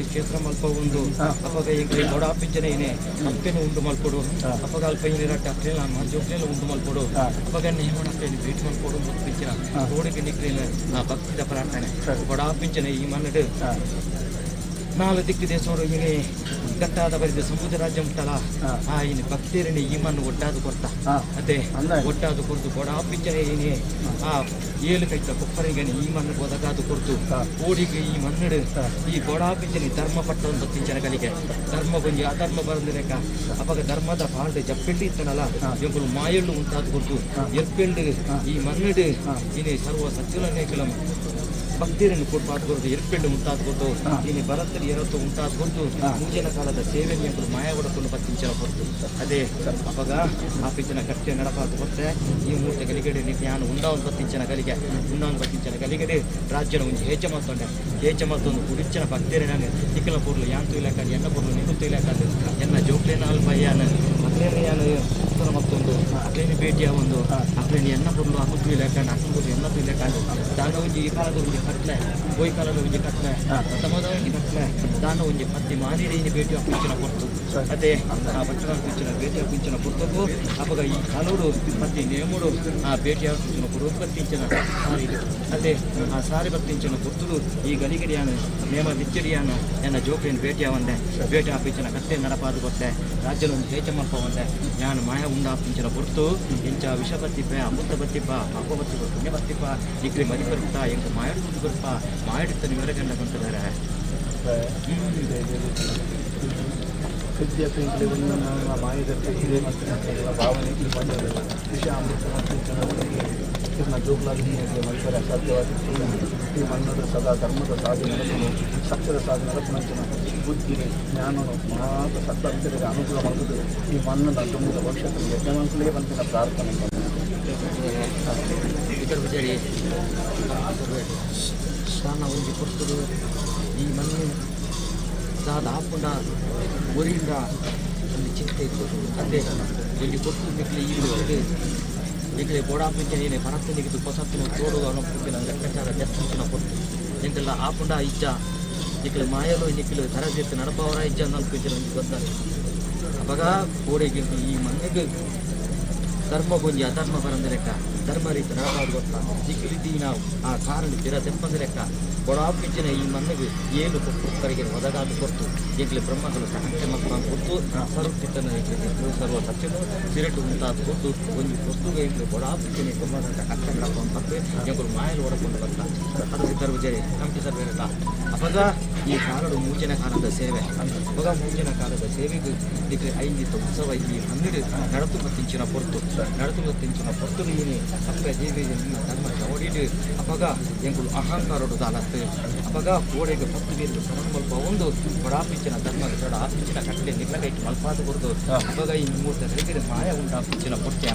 ಕ್ಷೇತ್ರ ಮಲ್ಪ ಒಂದು ಅಪಗ ಎಂಕ್ಲೆ ಬಡ ಪಿಂಚಿನ ಇನೆ ಅಪ್ಪೆನ ಉಂಡು ಮಲ್ಕೊಡು ಅಪಗ ಅಲ್ಪ ಇನಿ ರಟ್ಟ ಅಪ್ಪೆನ ಜೋಕ್ಲೆಲ್ಲ ಉಂಡು ಮಲ್ಕೊಡು ಅಪಗ ನೇಮಣ ಅಪ್ಪೆನ ಭೇಟಿ ಮಲ್ಕೊಡು ಮತ್ತು ಪಿಂಚಿನ ರೋಡಿಗೆ ನಿಕ್ಲಿನ ಆ ಭಕ್ತಿದ ಪ್ರಾರ್ಥನೆ ಬಡ ಪಿಂಚಿನ ಈ ಮಣ್ಣಡು ನಾಲ್ ದಿಕ್ಕು ದೇಶೋಡು ಇನಿ ಗಟ್ಟಾದ ಬರಿದ ಸಮುದ್ರ ರಾಜ್ಯ ಉಂಟಲ್ಲ ಆ ಇನಿ ಭಕ್ತೇರಿನಿ ಈ ಮಣ್ಣು ಒಟ್ಟಾದ ಕೊರ್ತ ಅದೇ ಒಟ್ಟಾದ ಕೊರ್ತು ಕೊಡ ಪಿಂಚನೆ ಇನಿ ಆ ಏಳು ಕೈತ ಕೊಪ್ಪರಿಗನಿ ಈ ಮಣ್ಣು ಒದಗಾದ ಕೊರ್ತು ಓಡಿಗೆ ಈ ಮಣ್ಣು ಈ ಬೊಡಾ ಪಿಂಚನೆ ಧರ್ಮ ಪಟ್ಟೊಂದು ಪಿಂಚನೆ ಕಲಿಗೆ ಧರ್ಮ ಗೊಂಜಿ ಅಧರ್ಮ ಬರಂದಿರಕ ಅಪಗ ಧರ್ಮದ ಪಾಲ್ಡು ಜಪ್ಪೆಂಡು ಇತ್ತನಲ್ಲ ಎಂಕುಲು ಮಾಯಳ್ಳು ಉಂಟಾದ ಕೊರ್ತು ಎರ್ಪೆಂಡು ಈ ಮಣ್ಣು ಇನಿ ಸರ್ವ ಸಜ್ಜಲನೇ ಕೆಲಮ ಭಕ್ತಿಯನ್ನು ಕೊಟ್ಟು ಕೊಡ್ತು ಎರ್ಪೆಂಡು ಉಂಟಾದ ಕೊಟ್ಟು ಇನ್ನು ಭರತರು ಎರತ್ತು ಉಂಟಾದ ಕೊಟ್ಟು ಮುಂಚಿನ ಕಾಲದ ಸೇವೆ ಎಂಬುದು ಮಾಯ ಕೊಡಕೊಂಡು ಪತ್ತಿಂಚನ ಕೊಡ್ತು ಅದೇ ಅವಾಗ ಆ ಪಿಂಚನ ಕಟ್ಟೆ ನಡಪಾದ ಕೊಟ್ಟೆ ಈ ಮೂರ್ತಿ ಗಲಿಗಡೆ ನಾನು ಉಂಡವನ್ ಪತ್ತಿಂಚನ ಗಲಿಗೆ ಉಂಡವನ್ ಪತ್ತಿಂಚನ ಗಲಿಗಡೆ ರಾಜ್ಯನ ಒಂದು ಹೇಚ ಮಾತೊಂಡೆ ಹೇಚ ಮತ್ತೊಂದು ಕುಡಿಚನ ಭಕ್ತಿಯರೇ ನಾನು ನಿಕ್ಕಲ ಪೊರ್ಲು ಯಾನ್ ತುಯ್ಲಕಾದು ಎನ್ನ ಪೊರ್ಲು ನಿಕ್ಕು ತುಯ್ಲಕಾದು ಎನ್ನ ಜೋಕ್ಲೇನ ಅಲ್ಪ ಯಾನ್ ಅಕ್ಲೇನ ಯಾನ್ ಉತ್ತರ ಮತ್ತೊಂದು ಅಕ್ಲೇನ ಭೇಟಿಯ ಒಂದು ಅಕ್ಲೇನ ಎನ್ನ ಪೊರ್ಲು ಅಕ್ಕು ತುಯ್ಲಕಾಂಡು ಅಕ್ಕು ಪೊರ್ಲು ಎನ್ನ ತುಯ್ಲಕಾಂಡು ದಾನ ಒಂಜಿ ಈ ಕಾಲದ ಒಂಜಿ ಕಟ್ಲೆ ಬೋಯ್ ಕಾಲದ ಒಂಜಿ ಕಟ್ಲೆ ಪ್ರಥಮದ ಒಂಜಿ ಕಟ್ಲೆ ದಾನ ಒಂಜಿ ಪತ್ತಿ ಮಾನಿಡಿ ಭೇಟಿ ಪಿಂಚಿನ ಪೊರ್ತು ಅದೇ ಆ ಭಟ್ಟರ ಪಿಂಚಿನ ಭೇಟಿಯ ಪಿಂಚಿನ ಪೊರ್ತಕ್ಕೂ ಅಪಗ ಈ ಕಾಲೋಡು ಪತ್ತಿ ನೇಮುಡು ಆ ಭೇಟಿಯ ಪಿಂಚಿನ ಪುರೋದು ಪತ್ತಿಂಚಿನ ಸಾರಿ ಅದೇ ಆ ಸಾರಿ ಬತ್ತಿಂಚಿನ ಪೊರ್ತುಡು ಈ ಗಲಿಗಡಿಯಾನ ನೇಮ ನಿಚ್ಚಡಿಯಾನ ಎನ್ನ ಜೋಕ್ಲಿನ ಭೇಟಿಯ ಒಂದೆ ಭೇಟಿ ಆ ಪಿಂಚಿನ ಕತ್ತೆ ನಡಪಾದು ಕೊಟ್ಟೆ ರಾಜ್ಯದ ಒಂದು ಹೇಚ ಮಲ್ಪ ಒಂದೆ ನಾನು ಮಾಯ ಉಂಡ ಪಿಂಚಿನ ಪೊರ್ತು ಇಂಚ ವಿಷ ಬತ್ತಿಪ್ಪ ಅಮೃತ ಬತ್ತಿಪ್ಪ ಅಪ್ಪ ಬತ್ತಿಪ್ಪ ಪುಣ್ಯ ಬತ್ತಿಪ್ಪ ಇಕ್ಲಿ ಮರಿ ಬರ್ತಾ ಎಂಕ ಮಾಯಡು ಬರ್ಪ ಮಾಯಡಿತ್ತ ನಿವರ ಗಂಡ ಬಂತಿದ್ದಾರೆ. ಭಾವನೆ ಈ ಮಣ್ಣು ವಿಷ ಅಮೃತ ಮತ್ತು ಇದನ್ನ ಜೋಗ್ಲಾಗಿ ಮನುಷ್ಯರ ಸಾಧ್ಯವಾಗಿತ್ತು. ಈ ಮಣ್ಣದ ಸದಾ ಧರ್ಮದ ಸಾಧನೆ ನಡಪನು ಸತ್ಯದ ಸಾಧನೆ ನಡಪನಂಚಿನ ಬುದ್ಧಿ ಜ್ಞಾನನು ಮಾತ್ರ ಸತ್ಯರಿಗೆ ಅನುಕೂಲ ಮಾಡುತ್ತದೆ. ಈ ಮಣ್ಣನ್ನು ತುಂಬಿದ ಭವಿಷ್ಯದಲ್ಲಿ ಯಜ್ಞವಂತಲೇ ಬಂದಿನ ಪ್ರಾರ್ಥನೆ. ಸ್ಥಾನ ಒಂಜಿ ಕೊಡ್ತದು ಈ ಮಣ್ಣು ದಾದ ಹಾಪುಂಡ ಒರಿಂದ ಒಂದು ಚಿಂತೆ ಇತ್ತು. ಅದೇ ಒಂಜಿ ಕೊಟ್ಟು ನಿಕ್ಲೆ ಈ ಮಣ್ಣು ನಿಕ್ಲೆ ಬೋಡಾ ಪಿಂಚನೆ ಪರತ್ತು ನಿಗಿದು ಪೊಸತ್ತಿನ ತೋಡು ಅನ್ನೋ ಲೆಕ್ಕಾಚಾರ ಜಸ್ತಿನ ಕೊಟ್ಟು ಎಂತೆಲ್ಲ ಆಪುಂಡ ಇಜ್ಜ ನಿಕ್ಲೆ ಮಾಯಲು ನಿಕ್ಲು ತರದಿತ್ತು ನಡಪವರ ಇಜ್ಜ ನಾಲ್ಕು ಪಿಂಚನೆ ಒಂಜಿ ಗೊತ್ತಾರೆ. ಅಪಗ ಕೋಡೆಗೆ ಈ ಮನೆಗೆ ಧರ್ಮ ಗೊಂಜಿ ಅಧರ್ಮ ಬರಂದ ಲೆಕ್ಕ ಧರ್ಮ ರೀತಿ ನಡಪಾದು ಗೊತ್ತ ದಿಕ್ಕಿಲಿದ್ದೀ ನಾವು ಆ ಕಾರಣ ತಿರ ತೆಪ್ಪಂದ ಲೆಕ್ಕ ಕೊಡಾಪಿಂಚಿನ ಈ ಮಣ್ಣಿಗೆ ಏಳು ಕೊಪ್ಪರಿಗೆ ಒದಗಾದ ಕೊರ್ತು ಎಂಕ್ಲೆ ಬ್ರಹ್ಮಗಳು ಸಹಂತೆ ಮಕ್ಕಳು ಕೊರ್ತು ಸರ್ವಚಿತ್ತನ ಸರ್ವ ಸತ್ಯನು ಸಿರಟು ಉಂಟಾದ ಕೊರ್ತು ಒಂದು ವಸ್ತುಗೆ ಎಂಕ್ಲೆ ಕೊಡಾಪಿಂಚಿನ ಬ್ರಹ್ಮದಂತ ಕಷ್ಟ ನಡಪ ಪತ್ತು ಎಂಕುಲು ಮಾಯಲು ಒಡಕೊಂಡು ಬರ್ತ ಅದು ಸಿದ್ಧರು ವಿಜಯ ಕಮಿಟಿ ಸರ್ ಬೇರೆ ಅಪಗ ಈ ಕಾಲಡು ಮೂಜಿನ ಕಾಲದ ಸೇವೆ ಅಪಗ ಮೂಜಿನ ಕಾಲದ ಸೇವೆಗೆ ದಿಕ್ಲೆ ಐಂದಿತ್ತ ಉತ್ಸವ ಈ ಮಣ್ಣಿಡು ನಡತು ಮತ್ತಿಂಚಿನ ಪೊರ್ತು ನಡತು ಮತ್ತಿಂಚಿನ ಪೊರ್ತು ನೀನು ಅಪ್ಪ ದೇವಿ ನಿಮ್ಮ ಧರ್ಮ ಚವಡಿಡು ಅಪಗ ಎಂಕುಲು ಅಹಂಕಾರಡು ದಾಲತ್ತು ಅಪಗ ಕೋಡೆಗೆ ಪತ್ತು ಬೇರು ಶರಣ ಮಲ್ಪ ಒಂದು ಬಡಾಪಿಂಚಿನ ಧರ್ಮ ದೊಡ ಆಪಿಂಚಿನ ಕಟ್ಟಲೆ ನಿಗ್ಲಗೈಟ್ ಮಲ್ಪಾದ ಕೊರದು ಅಪಗ ಈ ಮೂರ್ತ ಗಲಿಗೆಡೆ ಮಾಯ ಉಂಡಾಪಿಂಚಿನ ಪೊರ್ತೆ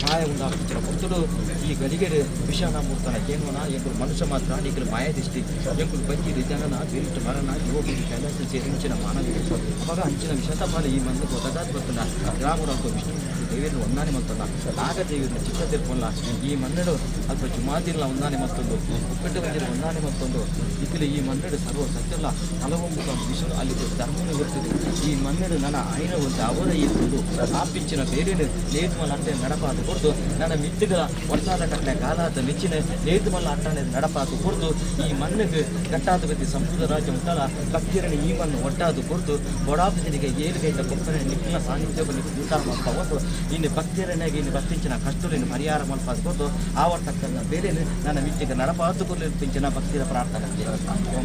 ಮಾಯ ಉಂಡಾಪಿಂಚಿನ ಪೊರ್ತುಡು ಈ ಗಲಿಗೆಡೆ ವಿಷಾನ ಮೂರ್ತನ ಕೇನ್ವನ ಎಂಕುಲು ಮನುಷ್ಯ ಮಾತ್ರ ನೀಕಲು ಮಾಯ ದಿಷ್ಟಿ ಎಂಕುಲು ಬಂಜಿರಿ ಜನನ ಬಿರುಟು ಮರಣ ಯೋಗಿ ಕೈಲಾಸ ಸೇರಿಂಚಿನ ಮಾನವಿಗೆ ಅಪಗ ಅಂಚಿನ ವಿಷತಪಾಲ ಈ ಮಂದಿಗೆ ಒದಗಾದ ಬರ್ತನ ರಾಮುರಂತ ವಿಷ್ಣು ದೇವಿಯನ್ನು ಒಂದಾನೆ ಮಲ್ತಲ್ಲ ನಾಗದೇವಿಯನ್ನು ಚಿಕ್ಕ ತಿರ್ಪೊಲ್ಲ ಈ ಮನ್ನಡು ಅಲ್ಪ ಜುಮಾದಿರ್ಲ ಒಂದಾನೆ ಮತ್ತೊಂದು ಉಕ್ಕಟ್ಟು ಬಂದಿರ ಒಂದಾನೆ ಮತ್ತೊಂದು ಇಕ್ಕಿಲ ಈ ಮನ್ನಡು ಸರ್ವ ಸತ್ಯಲ್ಲ ಹಲವು ಮುಖ ವಿಷ್ಣು ಅಲ್ಲಿ ಧರ್ಮನು ಇರ್ತದೆ ಈ ಮನ್ನಡು ನನ್ನ ಆಯ್ನ ಒಂದು ಅವರ ಇರ್ತದೆ ಆ ಪಿಂಚಿನ ಬೇರೆ ನೇತು ಮಲ್ಲ ಅಟ್ಟೆ ನಡಪಾತು ಕೊಡ್ದು ನನ್ನ ಮಿತ್ತುಗಳ ವರ್ಷಾದ ಕಟ್ಟಲೆ ಕಾಲಾದ ಮೆಚ್ಚಿನ ನೇತು ಮಲ್ಲ ಅಟ್ಟನೆ ನಡಪಾತು ಕೊಡ್ದು ಈ ಮಣ್ಣಿಗೆ ಗಟ್ಟಾದ ಬತ್ತಿ ಸಂಸ್ಕೃತ ರಾಜ್ಯ ಮುಟ್ಟಲ ಭಕ್ತಿರನ್ನು ಈ ಮಣ್ಣು ಒಟ್ಟಾದು ಕೊಡ್ದು ಬಡಾಪಜನಿಗೆ ಏಳುಗೈತ ಕೊಪ್ಪರೆ ನಿಕ್ಕಿನ ಸಾನ್ನಿಧ್ಯವನ್ನು ಉಂಟಾರ ಮಲ್ಪ ಒಂದು ಇನ್ನು ಭಕ್ತಿಯರನ್ನಾಗಿ ಇನ್ನು ಭಕ್ತಿಂಚಿನ ಕಷ್ಟಗಳನ್ನು ಪರಿಹಾರ ಮಲ್ಪಾದ ಕೊಟ್ಟು ಆವರ್ತಕ್ಕಂಥ ಬೇರೆ ನನ್ನ ಮಿತ್ತಿಗೆ ನಡಪಾತು ಕೊಡಲಿರ್ತಿಂಚಿನ ಭಕ್ತಿಯ ಪ್ರಾರ್ಥನೆ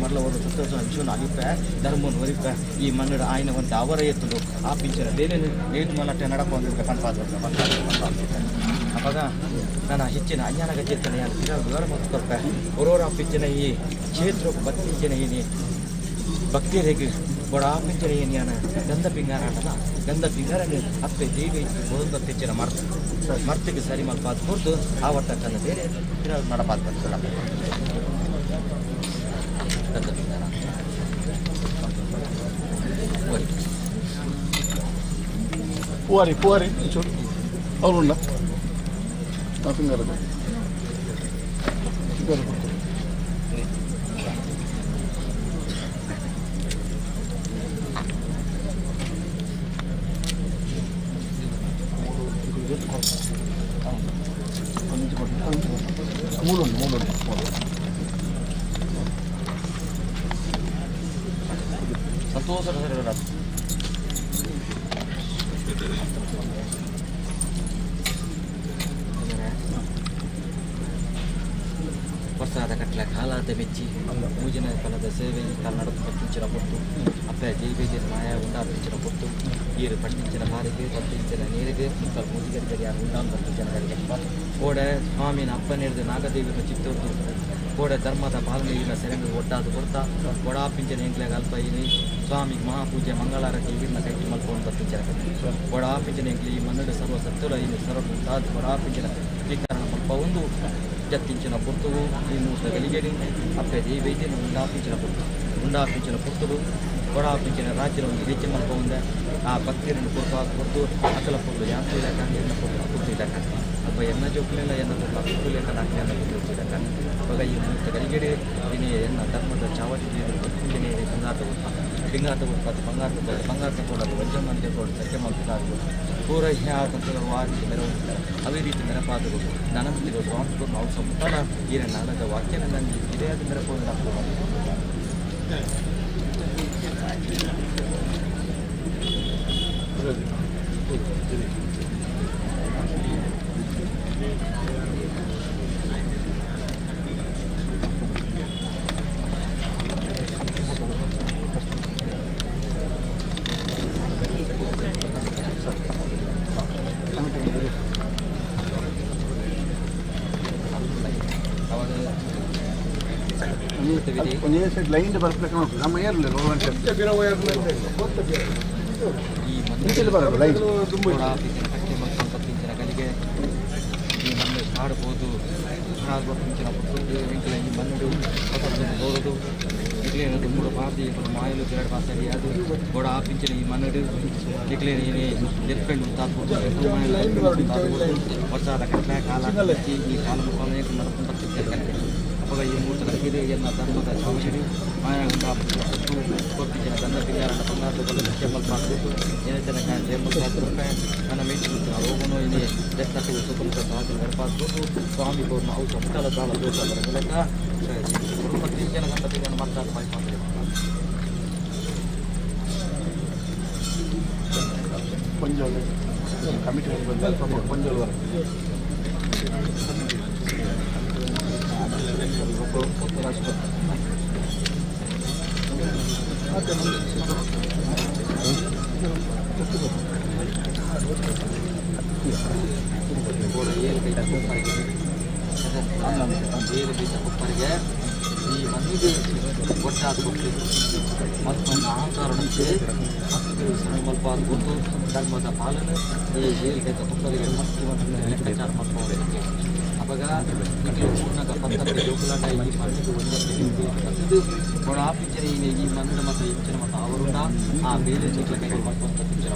ಮೊದಲ ಒಂದು ಸಂತೋಷ ವಿಶ್ವನ ಅಲಿಪೆ ಧರ್ಮವನ್ನು ಒರಿಪೆ ಈ ಮಣ್ಣು ಆಯ್ನ ಒಂದು ಅವರ ಎತ್ತಲು ಆ ಪಿಂಚಿನ ಬೇರೆ ನೇತು ಮಲಟ್ಟೆ ನಡಪ ಒಂದು ಪನ್ಪಾದ ಅವಾಗ ನಾನು ಹೆಚ್ಚಿನ ಅಜ್ಞಾನ ಗಜ್ಜೆತ್ತನೆ ನಾನು ವಿವರ ಮತ್ತು ಕೊರ್ಪೆ ಒರೋರ ಪಿಂಚಿನ ಈ ಕ್ಷೇತ್ರ ಭಕ್ತಿಂಚಿನ ಏನಿ ಭಕ್ತಿಯರಿಗೆ ಬಡ ಪಿಂಚನ ಏನಿಯಾನ ಗಂಧ ಪಿಂಗಾರ ಆಟಲ್ಲ ಗಂಧ ಪಿಂಗಾರನ ಅಪ್ಪೆ ದೇವಿ ಮೊದಲು ಪಿಂಚಿನ ಮರ್ತು ಮರ್ತಿಗೆ ಸರಿ ಮಲ್ಪಾದ ಕೊರ್ದು ಆವರ್ತಕ್ಕಂಥ ಬೇರೆ ನಡಪಾದ ಬರ್ತಲ್ಲ ಗಂಧ ಪಿಂಗಾರ ಪೂವಾರಿ ಪೂವಾರಿ ಚೂರು ಅವ್ರು ಆ ಪಿಂಗಾರ ಪಿಂಗಾರ ಕೊಡ್ತಾರೆ. ಮೂಲುಂಡು ಮೂಲುಂಡು ಸಂತೋಷ ವರ್ಷದ ಕಟ್ಲೆ ಕಾಲಾದ ಮೆಚ್ಚಿ ಮೂಜಿನ ಕಾಲದ ಸೇವೆ ಕನ್ನಡ ಪಟ್ಟಿಂಚಿನ ಪೊಟ್ಟು ಅಪ್ಪ ಜೈಬೇಜಿನ ಮಾಯ ಉಂಡಾ ಪಿಂಚಿನ ಪೊಟ್ಟು ಈರು ಪಟ್ಟಿಂಚಿನ ಬಾರಿಗೆ ಪಟ್ಟಿಂಚಿನ ನೀರಿಗೆ ಮುಕ್ಕಲ್ ಮೂಜಿಗರಿಗೆ ಯಾರು ಉಂಡಾನ್ ಪಟ್ಟಿಂಚಿನ ಗರಿಗೆ ಕೋಡೆ ಸ್ವಾಮಿನ ಅಪ್ಪನಿರ್ದು ನಾಗದೇವಿನ ಚಿತ್ತೂರ್ದು ಕೋಡೆ ಧರ್ಮದ ಪಾಲನೆಯಿನ ಸೆರಂಗು ಒಟ್ಟಾದು ಕೊಡ್ತಾ ಕೊಡಾ ಪಿಂಚನ ಎಂಕ್ಲೆಗ ಅಲ್ಪ ಇನಿ ಸ್ವಾಮಿಗೆ ಮಹಾಪೂಜೆ ಮಂಗಳಾರತಿ ಈಗಿನ ಕೈಟಿ ಮಲ್ಕೊಂಡು ಬರ್ತಿಂಚನ ಕೊಡಾ ಪಿಂಚನ ಎಂಕ್ಲಿ ಈ ಮನ್ನಡು ಸರ್ವ ಸತ್ತುಲ ಇನ್ನು ಸರ್ವ ಸಾಧು ಕೊಡಾ ಪಿಂಚನ ಸ್ವೀಕರಣ ಮಲ್ಪ ಒಂದು ಜತ್ತಿಂಚಿನ ಪೊರ್ತುವು ಈ ಮೂರ್ತ ಗಲಿಗೆಡಿ ಅಪ್ಪೆ ದೇವೈದ್ಯನ ಉಂಡಾಪಿಂಚಿನ ಪೊರ್ತು ಉಂಡಾಪಿಂಚಿನ ಪೊರ್ತುಡು ಕೊಡಾಪಿಂಚಿನ ರಾಜ್ಯದ ಒಂದು ಹೆಚ್ಚು ಮಲ್ಪ ಒಂದೆ ಆ ಭಕ್ತಿಯರನ್ನು ಕೊರ್ತು ಕೊರ್ತು ಅಕಲ ಪೊರ್ಲು ಯಾಂತ್ರ ಇಲಾಖೆ ಎನ್ನ ಪೊರ್ಲು ಅಕುರ್ತು ಇಲಾಖೆ ಅಪ್ಪ ಎನ್ನ ಜೋಕುಲೆಲ್ಲ ಎನ್ನ ಪೊರ್ಲು ಅಕುರ್ತು ಇಲಾಖೆ ನಾಲ್ಕು ಎನ್ನ ಪೊರ್ಲು ಇಲಾಖೆ ಇವಾಗ ಈ ಮೂರ್ತ ಗಲಿಗೆಡಿ ಇನಿ ಎನ್ನ ಧರ್ಮದ ಚಾವಟಿ ಇನಿ ಬಂಗಾರದ ಉತ್ಪ ಪಿಂಗಾರದ ಉತ್ಪ ಬಂಗಾರದ ಬಂಗಾರದ ಕೊಡೋದು ವಜ್ರಮಂದಿರ ಕೊಡೋದು ಸತ್ಯ ಮಲ್ಪಿದಾಗು ಪೂರ ಹ್ಯಾಕಂತ ವಾರಿ ಮೆರವಣಿಗೆ ಅದೇ ರೀತಿ ಮೆರಪಾದಗಳು ನನಮತಿಗಳು ಸ್ವಾಮಿಗಳು ನಾವು ಸಂತಾನ ಈರ ನಾಲದ ವಾಕ್ಯನ ನನಗೆ ಹಿರಿಯಾದ ಮೆರಪೋದು ಒಂದೇ ಸೈಡ್ ಲೈನ್ ಬರ್ಬೇಕು ನಮ್ಮ ಏರ್ಲಿಲ್ಲ ಈ ಇಂಚೆಲ್ಲ ಬರಲ್ಲ ಲೈನ್ ಪಿಂಚಿನ ಗಲಿಗೆ ಈ ಮಣ್ಣು ಕಾಡ್ಬೋದು ಪಿಂಚಿನ ಪುಟ್ಟು ಎಂಕಲ ಈ ಮಣ್ಣು ಹೋಗೋದು ಇಕ್ಲೇನದು ಮೂರು ಭಾರತಿ ಮಾಯಲು ಬಿರಡ್ ಬಾಸರಿ ಅದು ಗೋಡ ಆ ಪಿಂಚಿನ ಈ ಮಣ್ಣು ಇಕ್ಲೇನ ಏನೇ ಎರ್ಪೆಂಡು ತಾತ್ಬೋದು ವರ್ಷದ ಕಟ್ಲೆ ಕಾಲ ಈ ಕಾಲ ಮುಖಾಲ ನಡ್ಕೊಂಡು ಬರ್ತಿದ್ದಾರೆ. ಅಪಗ ಈ ಮೂರ್ತ ಗಳಿಗೆಯನ್ನ ಧರ್ಮದ ಚಾವಡಿ ಮಾಯ ಕೊಪ್ಪಿನ ಗಂಧ ಪಿಂಗಾರನ ಬಂಗಾರದ ಜಮ್ಮಲ್ ಪಾತ್ರ ಏನತನ ಜಮ್ಮಲ್ ಪಾತ್ರ ನನ್ನ ಮೀಟಿಂಗ್ ಹೋಗೋನು ಇಲ್ಲಿ ದತ್ತಕ್ಕೆ ಸುಖಮುಖ ಸಾಧನೆ ನಡಪಾತು ಸ್ವಾಮಿ ಪೂರ್ಣ ಅವು ಸಮತಲ ದಾಳ ದೋಷ ಬರಲಿಲ್ಲ ಕುಟುಂಬ ಜನ ಗಂಧ ಪಿಂಗಾರ ಮಾತಾಡ ಮಾಡಿ ಕೊಂಜೋಳು ಕಮಿಟಿ ಕೊಂಜೋಳು ಕೊಪ್ಪರಿಗೆ ಈ ಮಣ್ಣಿಗೆ ಒಟ್ಟಾದ ಕೊಟ್ಟು ಮತ್ತು ಅಹಂಕಾರಕ್ಕೆ ಮತ್ತು ಸಮಲ್ಪ ಗೊತ್ತು ಧರ್ಮದ ಪಾಲನೆ ಈ ಏಳ್ಗೈತ ಕೊಪ್ಪರಿಗೆ ಮತ್ತು ಲೆಕ್ಕಾಚಾರ ಮಾಡ್ಕೊಳ್ಳೋದಕ್ಕೆ ಅವಾಗ ನಿಮಗೆ ಪೂರ್ಣದ ಪತ್ತಕ್ಕೆ ಜೋಕುಲಾಟ ಈ ಮಣ್ಣಿಗೆ ಒಂದೇ ಕೊಡ ಆ ಪಿಕ್ಚರ್ ಈ ಮಣ್ಣಿನ ಮತ್ತು ಇಂಚಿನ ಮತ್ತು ಅವರುಂಡ ಆ ಬೇರೆ ಚಿಕ್ಕ ಕೈಗಳು ಮಾಡ್ಕೊಂತ ಪಿಕ್ಚರ್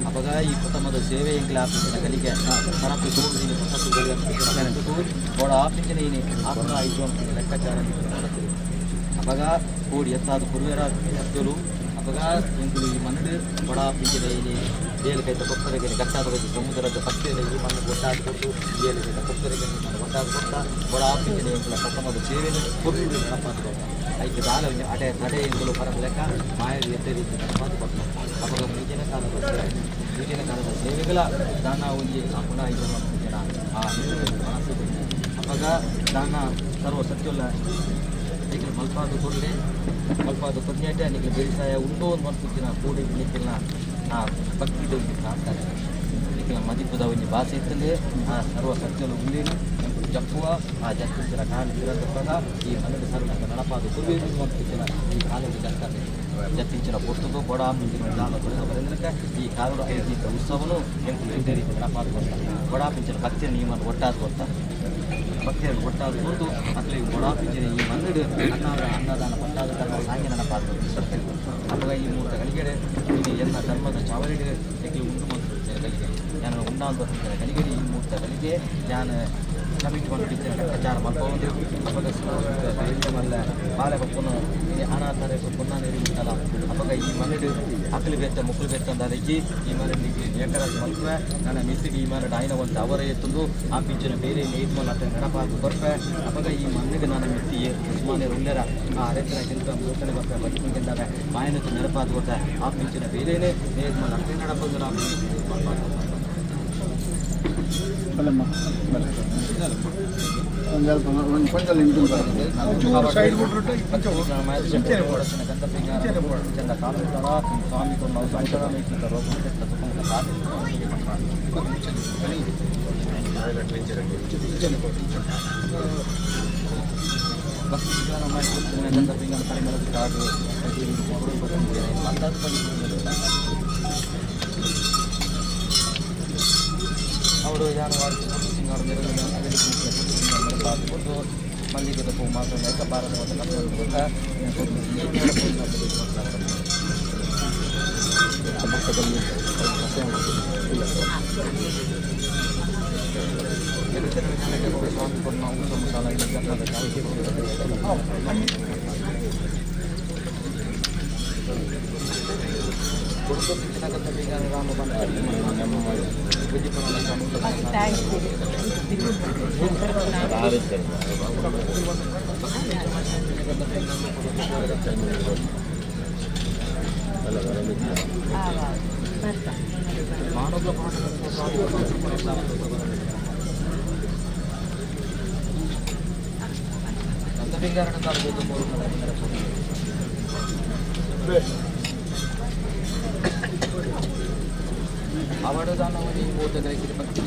ಅವಾಗ ಈ ಪ್ರಥಮದ ಸೇವೆ ಎಂಗ್ಲ ಆ ಪಿಕ್ಚರ್ ಗಲಿಗೆ ಸರಕು ತೋರಿದ್ದೀನಿ ಪತ್ತತ್ತು ಗಲಿಗೆ ಕೊಡ ಆ ಪಿಕ್ಚರ್ ಏನೇ ಆತ್ಮ ಐದು ಅಂತ ಲೆಕ್ಕಾಚಾರ ಮಾಡುತ್ತೀರಿ. ಅವಾಗ ಕೋಡಿ ಎತ್ತಾದ ಕುರುವೆರ ಎತ್ತಲು ಅವಾಗ ಎಂಕುಲು ಈ ಮಣ್ಣು ಬಡ ಪಿಂಜರೆ ಇಲ್ಲಿ ಏಳು ಕೈತ ಕೊಪ್ಪರಿಗೆ ಗಟ್ಟಾದ ಹೋಗಿ ಸಮುದ್ರದ ಪಕ್ಕದಲ್ಲಿ ಈ ಮಣ್ಣು ಒಟ್ಟಾದ ಕೊಟ್ಟು ಏಳು ಕೈತ ಕೊಪ್ಪರಿಗೆ ಮಣ್ಣು ಒಟ್ಟಾದ ಕೊಟ್ಟ ಬಡ ಪಿಂಜರೆ ಎಂಕುಲ ಪ್ರಥಮದ ಸೇವೆಯನ್ನು ಕೊಟ್ಟು ನೆನಪಾದ ಕೊಟ್ಟ ಐದು ದಾಲ ಅಡೆ ತಡೆ ಎಂಕುಲು ಬರ ಲೆಕ್ಕ ಮಾಯ ಎದ್ದ ರೀತಿ ನೆನಪಾದ ಕೊಟ್ಟ ಅವಾಗ ಈಗಿನ ಕಾಲದ ಸೇವೆಗಳ ದಾನ ಒಂಜಿ ಆ ಪುನಃ ಐದು ಜನ ಆ ಮನಸ್ಸು ಅವಾಗ ದಾನ ಸರ್ವ ಸತ್ಯಲ್ಲ ನಿಖಿಲ್ ಮಲ್ಪಾದ ಕೊಡಲಿ ಮಲ್ಪಾದ ಕೊಡ್ನೇಟೆ ನಿಖಿಲ್ ಬೇಸಾಯ ಉಂಡೋ ಒಂದು ಮಲ್ಪುತ್ತಿನ ಕೂಡಿ ನಿಖಿಲ್ನ ಆ ಭಕ್ತಿದ ಒಂಜಿ ಕಾಣ್ತಾರೆ ನಿಖಿಲ ಮದಿಪುದ ಒಂಜಿ ಭಾಷೆ ಇತ್ತಂದೆ ಆ ಸರ್ವ ಸತ್ಯಲು ಉಂಡೇನು ಜಪ್ಪುವ ಆ ಜತ್ತಿನ ಕಾಲು ತಿರದಪ್ಪಾಗ ಈ ಮನದ ಸರ್ವ ನಡಪಾದ ಕುರುವೇನು ಮಲ್ಪುತ್ತಿನ ಈ ಕಾಲದ ಜತ್ತಾರೆ ಜತ್ತಿಂಚಿನ ಪುಸ್ತಕ ಬಡ ಪಿಂಚಿನ ದಾನ ದೊರೆತ ಬರೆಂದ್ರಕ ಈ ಕಾಲದ ಐದು ಉತ್ಸವನು ಎಂಕುಲು ಎಡ್ಡೆ ರೀತಿ ನಡಪಾದ ಕೊಡ್ತಾರೆ ಬಡ ಪಿಂಚಿನ ಭಕ್ತಿಯ ನಿಯಮ ಒಟ್ಟಾದ ಕೊಡ್ತಾರೆ ಭಕ್ತಿಯನ್ನು ಒಟ್ಟಾದ ಕೊಟ್ಟು ಅಕ್ಲಿ ಬಡ ಪಿಂಚಿನ ಈ ಮನ್ನಡು ಅನ್ನದಾನ ಪಟ್ಟಾದ ಧರ್ಮ ಸಾಂಗಿ ನೆನಪಾದ ಅವಾಗ ಈ ಮೂರ್ತ ಗಳಿಗೆಡೆ ಇದು ಎಲ್ಲ ಧರ್ಮದ ಚಾವಲಿಗೆ ಎಗ್ಲಿ ಉಂಡು ಮತ್ತು ಗಳಿಗೆ ನಾನು ಉಂಡಾಂತ ಗಳಿಗೆ ಈ ಮೂರ್ತ ಗಳಿಗೆ ನಾನು ಕಮಿಟಿ ಬಂದು ಲೆಕ್ಕಾಚಾರ ಮಲ್ಪೊಂದು ಅವಾಗ ಮಲ್ಲ ಬಾಳೆ ಬಪ್ಪನು ಈ ಅನಾಥರೆ ಪೊನ್ನ ನೀರು ಅವಾಗ ಈ ಮನೆಡು ಅಕಲಿ ಬೆತ್ತ ಮುಕ್ಕಲು ಬೆತ್ತ ಅಂದಾದಕ್ಕೆ ಈ ಮನೆ ಏಕರಾಜ್ ಮಲ್ಪೆ ನನ್ನ ಮಿಸ್ಸಿಗೆ ಈ ಮನೆ ಡಾಯಿನ ಒಂದು ಅವರ ಎತ್ತಂದು ಆ ಪಿಂಚಿನ ಬೇರೆ ನೇತ್ ಮಲ್ಲ ನಡಪಾದು ಬರ್ಪೆ ಅವಾಗ ಈ ಮಣ್ಣಿಗೆ ನಾನು ಮಿತ್ತಿ ಸುಮಾರು ಉಳ್ಳರ ಆ ಅರೆತರ ಕೆಲಸ ಮೂರ್ತನೆ ಬರ್ಪೆ ಬದುಕಿಂದಾವೆ ಮಾಯನ ನೆನಪಾದ ಕೊಟ್ಟ ಆ ಪಿಂಚಿನ ಬೇರೆನೇ ನೇತ್ ಮಲ್ಲ ಅಷ್ಟೇ ನಡಪಂದು ನಾವು ಅಲ್ಲಮ್ಮ ಒಂದು ಕೊಂಜಲ್ ಸೈಡ್ ಅವರು ಜಾನುವಾರು ಸಿಂಗಾರ ಮಲ್ಲಿಗೆ ಹೂ ಮಾತ್ರ ಭಾರತ ಅವಡದಾನವನಿ ಓಟಗಳಿಗೆ ಭಕ್ತಿ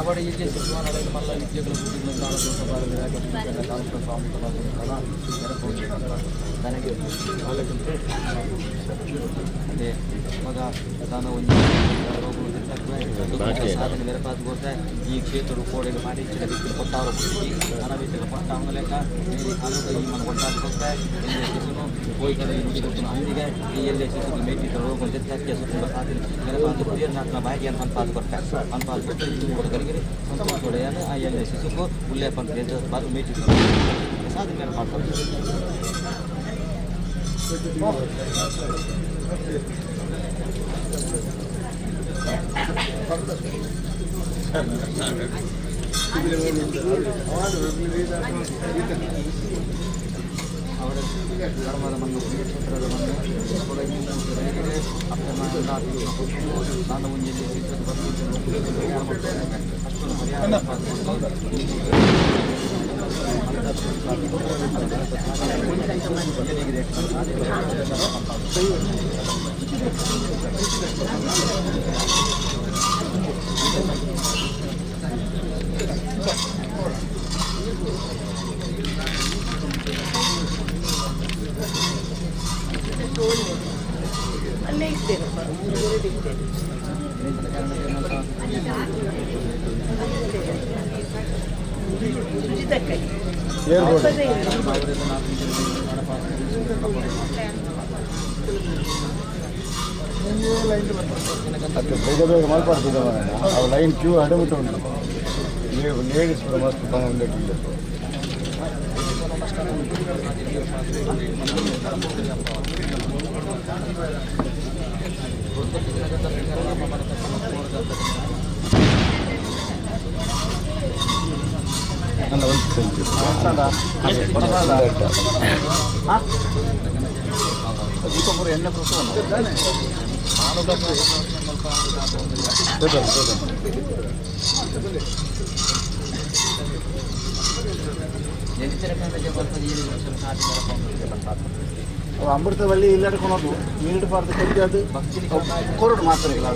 ಅವಡ ಈಜೆ ಸಿದ್ಧವಾನ ಮಲ್ಲ ವಿದ್ಯೆಗಳ ಬುದ್ಧಿಗಳ ದಾಳ ದೋಷ ಬಾರದೆ ಕಾಲಕ್ಕೆ ಸ್ವಾಮಿ ನನಗೆ ಅದೇ ಮಗ ತಾನು ಒಂದು ಸಾಧನೆ ಬೆರಪಾದ ಗೊತ್ತ ಈ ಕ್ಷೇತ್ರ ಕೋಡೆಗೆ ಮಾಡಿ ಚಿಕ್ಕ ಕೊಟ್ಟಾರು ಅನವಿತಗ ಪಟ್ಟ ಲೆಕ್ಕ ಈ ಮನ ಕೊಟ್ಟಾದ ಗೊತ್ತ ಎಲ್ಲಿ ಶಿಶುನು ಹೋಗಿ ಕಡೆ ನುಡಿಗೊತ್ತನು ಅಂದಿಗೆ ಈ ಎಲ್ಲಿ ಶಿಶು ಮೇಟಿ ರೋಗ ಜೊತೆ ಸುತ್ತ ಸಾಧನೆ ಬೆರಪಾದ ಹಿರಿಯರ ಬಾಯಿಗೆ ಅಂತ ಅನ್ಪಾದ ಕೊಟ್ಟ ಅನ್ಪಾದ ಕೊಟ್ಟು ಕರಿಗಿರಿ ಸಂತೋಷ ಕೊಡೆಯನ್ನು ಆ ಎಲ್ಲಿ ಶಿಶುಕು ಉಲ್ಲೇಖ ಬಾದು ಮೇಟಿ ಸಾಧನೆ ಬೆರಪಾದ. ಅವರ ಧರ್ಮದ ಮಣ್ಣು ಪುಣ್ಯಕ್ಷೇತ್ರದ ಮಣ್ಣು ನಾನು ಮುಂಜಾನೆ ಅಷ್ಟೊಂದು ಪರಿಹಾರ ಅಲ್ಲೇ ಇದ್ದೇನಪ್ಪ, ಎರಡು ಇದ್ದೇನೆ. ಬೇಗ ಬೇಗ ಮಲ್ಪಾಡ್ತಿದ್ದ ಅವು ಲೈನ್ ಕ್ಯೂ ಅಡಬಿಟ್ಟು ಉಂಟು. ನೀವು ಲೇಡೀಸ್ ಕೂಡ ಮಸ್ತ್ ಬಂದು. ಅಲ್ಲ ಒಂದು ಅಮೃತವಳ್ಳಿ ಇಲ್ಲಾಡ್ಕೊಳೋದು ನೀರು ಬಾರ್ದು ಅದು ಕೊರಡು ಮಾತ್ರ ಇಲ್ಲ.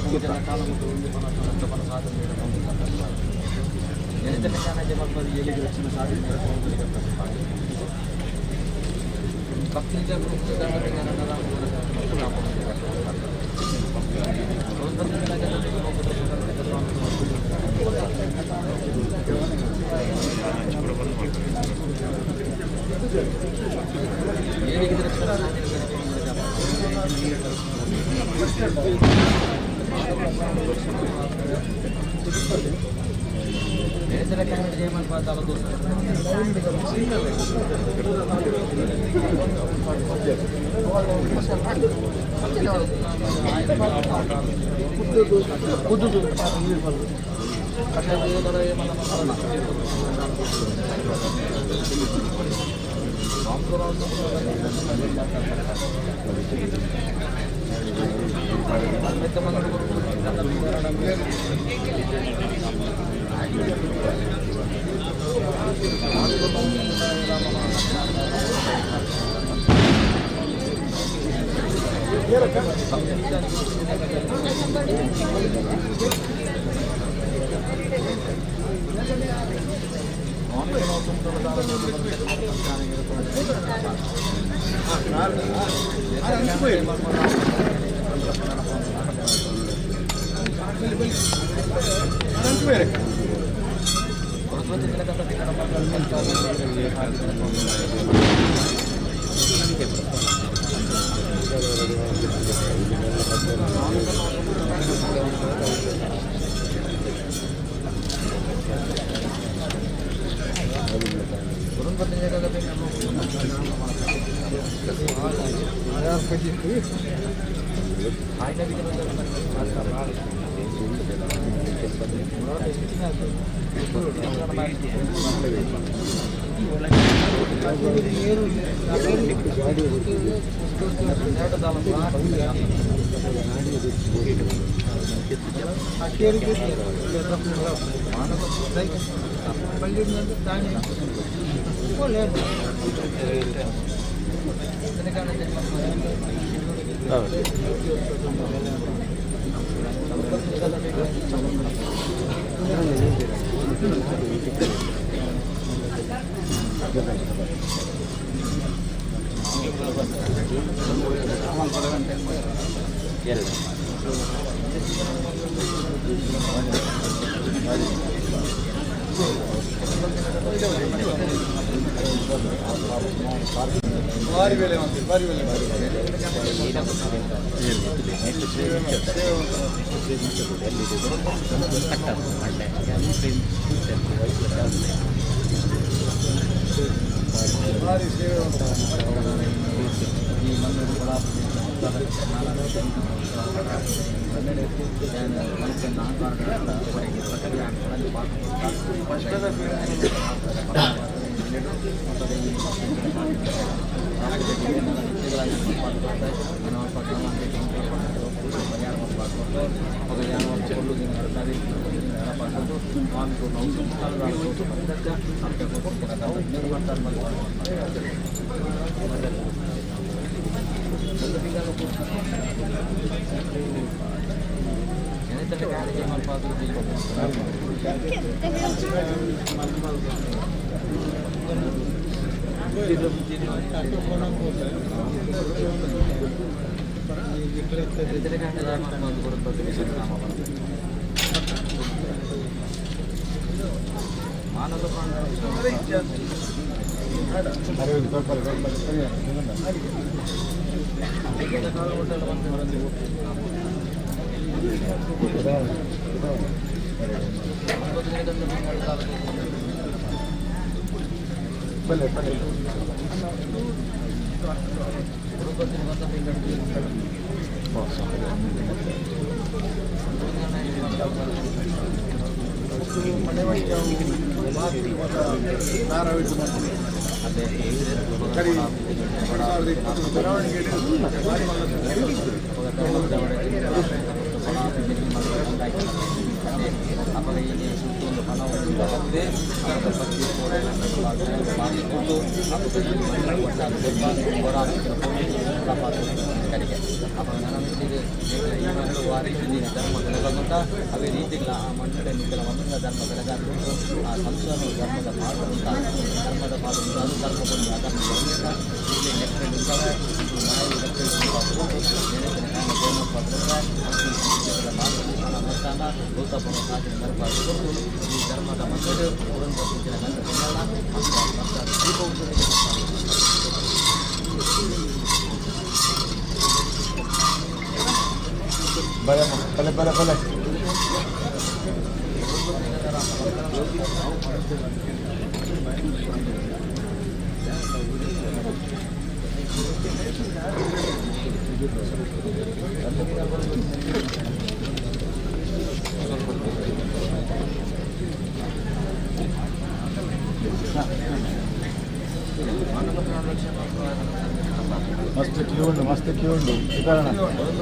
ಮಸ್ತ್ ಕ್ಯೂ ಉಂಡು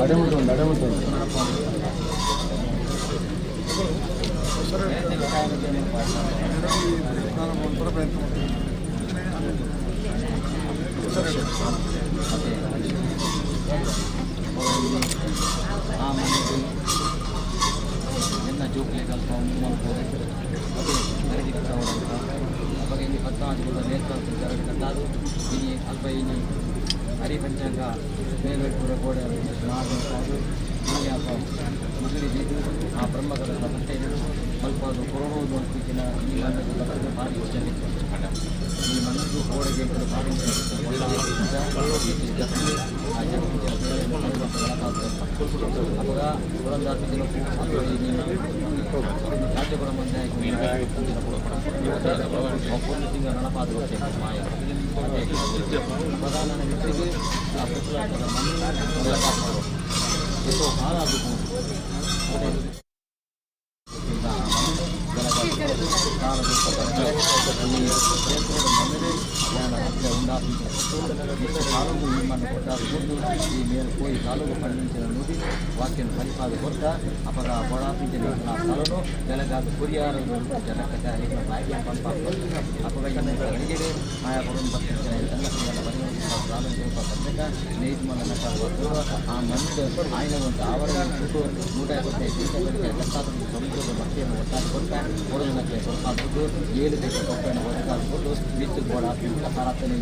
ಅಡೆಮುಟ್ಟು ಉಂಡು ಅಡೆಮುಟ್ಟು ಉಂಡು. ಹರಿಪಂಚಾಂಗ ಮೇಲ್ಪುರ ಗೋಡೆ ಆ ಬ್ರಹ್ಮಗಳ ಮಲ್ಪಾದು ಕೊರಡುವುದು ಅಂತಿನ ಈ ಮಣ್ಣು ಭಾರಿ ಇಷ್ಟ ಈ ಮಣ್ಣು ಗೋಡೆಗೆ ಭಾರಿ ಬಡಾಪಿಂಚಿನ ಕೊಟ್ಟು ಇಷ್ಟು ಕಾಲುಗು ನಿಮ್ಮನ್ನು ಕೊಟ್ಟಾದ ಕೊಟ್ಟು ಈ ಮೇಲ್ ಪೋಯಿ ಕಾಲುಗು ಪಂಡಿಂಚಿನ ನುಡಿ ವಾಕ್ಯನ ಪರಿಪಾದ ಕೊಟ್ಟ ಅಪಗ ಬಡಾಪಿಂಚಿನ ಸ್ಥಳನು ಬೆಳಗಾದ ಕುರಿಯಾರ ಜನಕತೆ ಅಲ್ಲಿನ ಭಾಗ್ಯ ಪಂಪ ಅಪಗ ಇನ್ನೊಂದು ಅಡಿಗೆಡೆ ಮಾಯಾ ಕೊಡೋಣ ಬರ್ತಿಂಚಿನ ಎಲ್ಲ ಪತ್ರಿಕ ನೇಜ್ ಆ ಮಂದ ಆಯ್ನ ಒಂದು ಆವರಣ 155 ಲಕ್ಷಾಂತರ ಮಕ್ಕಳನ್ನು ಒಟ್ಟಾಗಿ ಕೊಟ್ಟ ಕೊಡೋದಕ್ಕೆ ಸ್ವಲ್ಪ ದುಡ್ಡು 7 ದೇಶ ಕೊಟ್ಟನ್ನು ಒಟ್ಟಾಗಿ ಕೊಟ್ಟು ಮಿತ್ತು ಬೋಡ ಪಿಂಡ ಪ್ರಾರ್ಥನೆ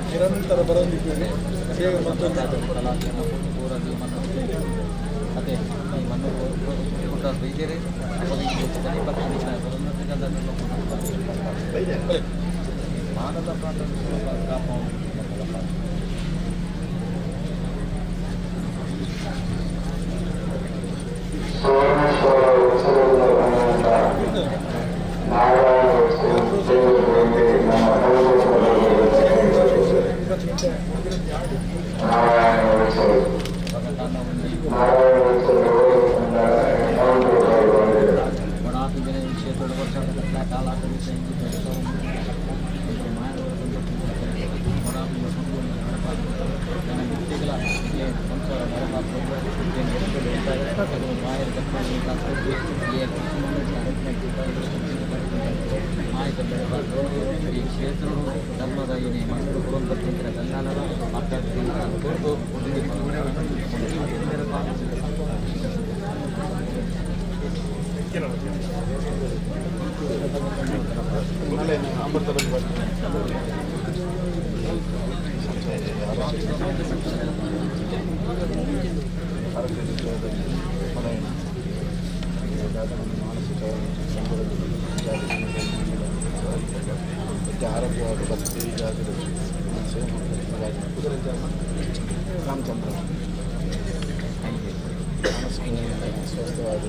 ನಿರಂತರ ಬರಲಿದ್ದೇವೆ ಸೇವೆ ಮತ್ತೊಂದು ರಾಮಚಂದ್ರ ಸ್ವಸ್ಥವಾದ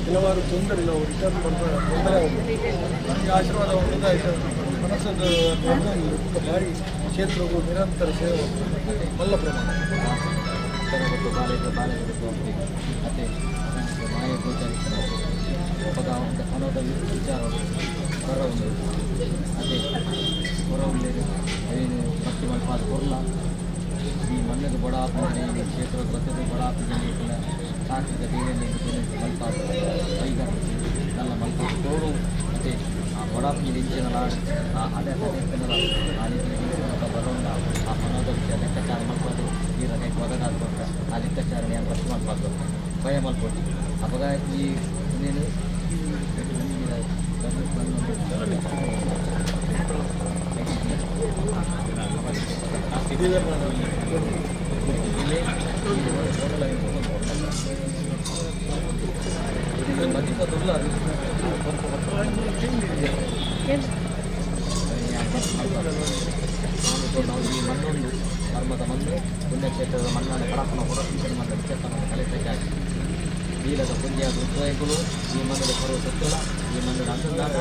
ಕೆಲವಾರು ತೊಂದರೆ ನಾವು ರಿಟರ್ನ್ ಬರ್ತಾರೆ ತೊಂದರೆ ಆಗುತ್ತೆ. ನಮಗೆ ಆಶೀರ್ವಾದ ಉಂಟಾಯಿತು ಮನಸ್ಸನ್ನು ಭಾರಿ ಕ್ಷೇತ್ರವು ನಿರಂತರ ಸೇವೆ ಮಲ್ಲ ಪ್ರಮಾಣ ಈ ಮಣ್ಣಿಗೆ ಬಡ ಕ್ಷೇತ್ರ ಬರ್ತದೆ ಬಡ ಸಾತ್ವಿಕ ದೇವರಲ್ಲಿ ಮಲ್ಪಾದ ನಲ್ಲ ಮಲ್ಪ ತೋಡು ಮತ್ತು ಆ ಬಡಾಪಿ ಇಂಚಿನಲ ಆ ಅದೇ ಅದೇ ಆ ರೀತಿ ಬರೋಣ ಆ ಮನೋದ ವಿಷಯ ಲೆಕ್ಕಾಚಾರ ಮಲ್ಪದು ಈ ರಗೆ ಒದಗಾದ ಕೊಟ್ಟ ಆ ಲೆಕ್ಕಾಚಾರ ಏನು ಮಲ್ಪಾದು ಭಯ ಮಲ್ಪೊಟ್ಟು ಅವಾಗ ಈ ಇನ್ನೇನು ನಾವು ಈ ಮಣ್ಣೊಂದು ಧರ್ಮದ ಮಣ್ಣು ಪುಣ್ಯಕ್ಷೇತ್ರದ ಮಣ್ಣನ್ನು ಪರಪ್ಪನ ಹೊರಪಿಂಚನ ಮಣ್ಣ ವಿಚಾರ ಕಲೆಕ್ಟಾಗಿ ನೀಲದ ಪುಣ್ಯ ಋತುಗಳು ಈ ಮಣ್ಣದ ಬರುವ ಸತ್ತಲ ಈ ಮಣ್ಣದ ಅಂತಂದಾಗ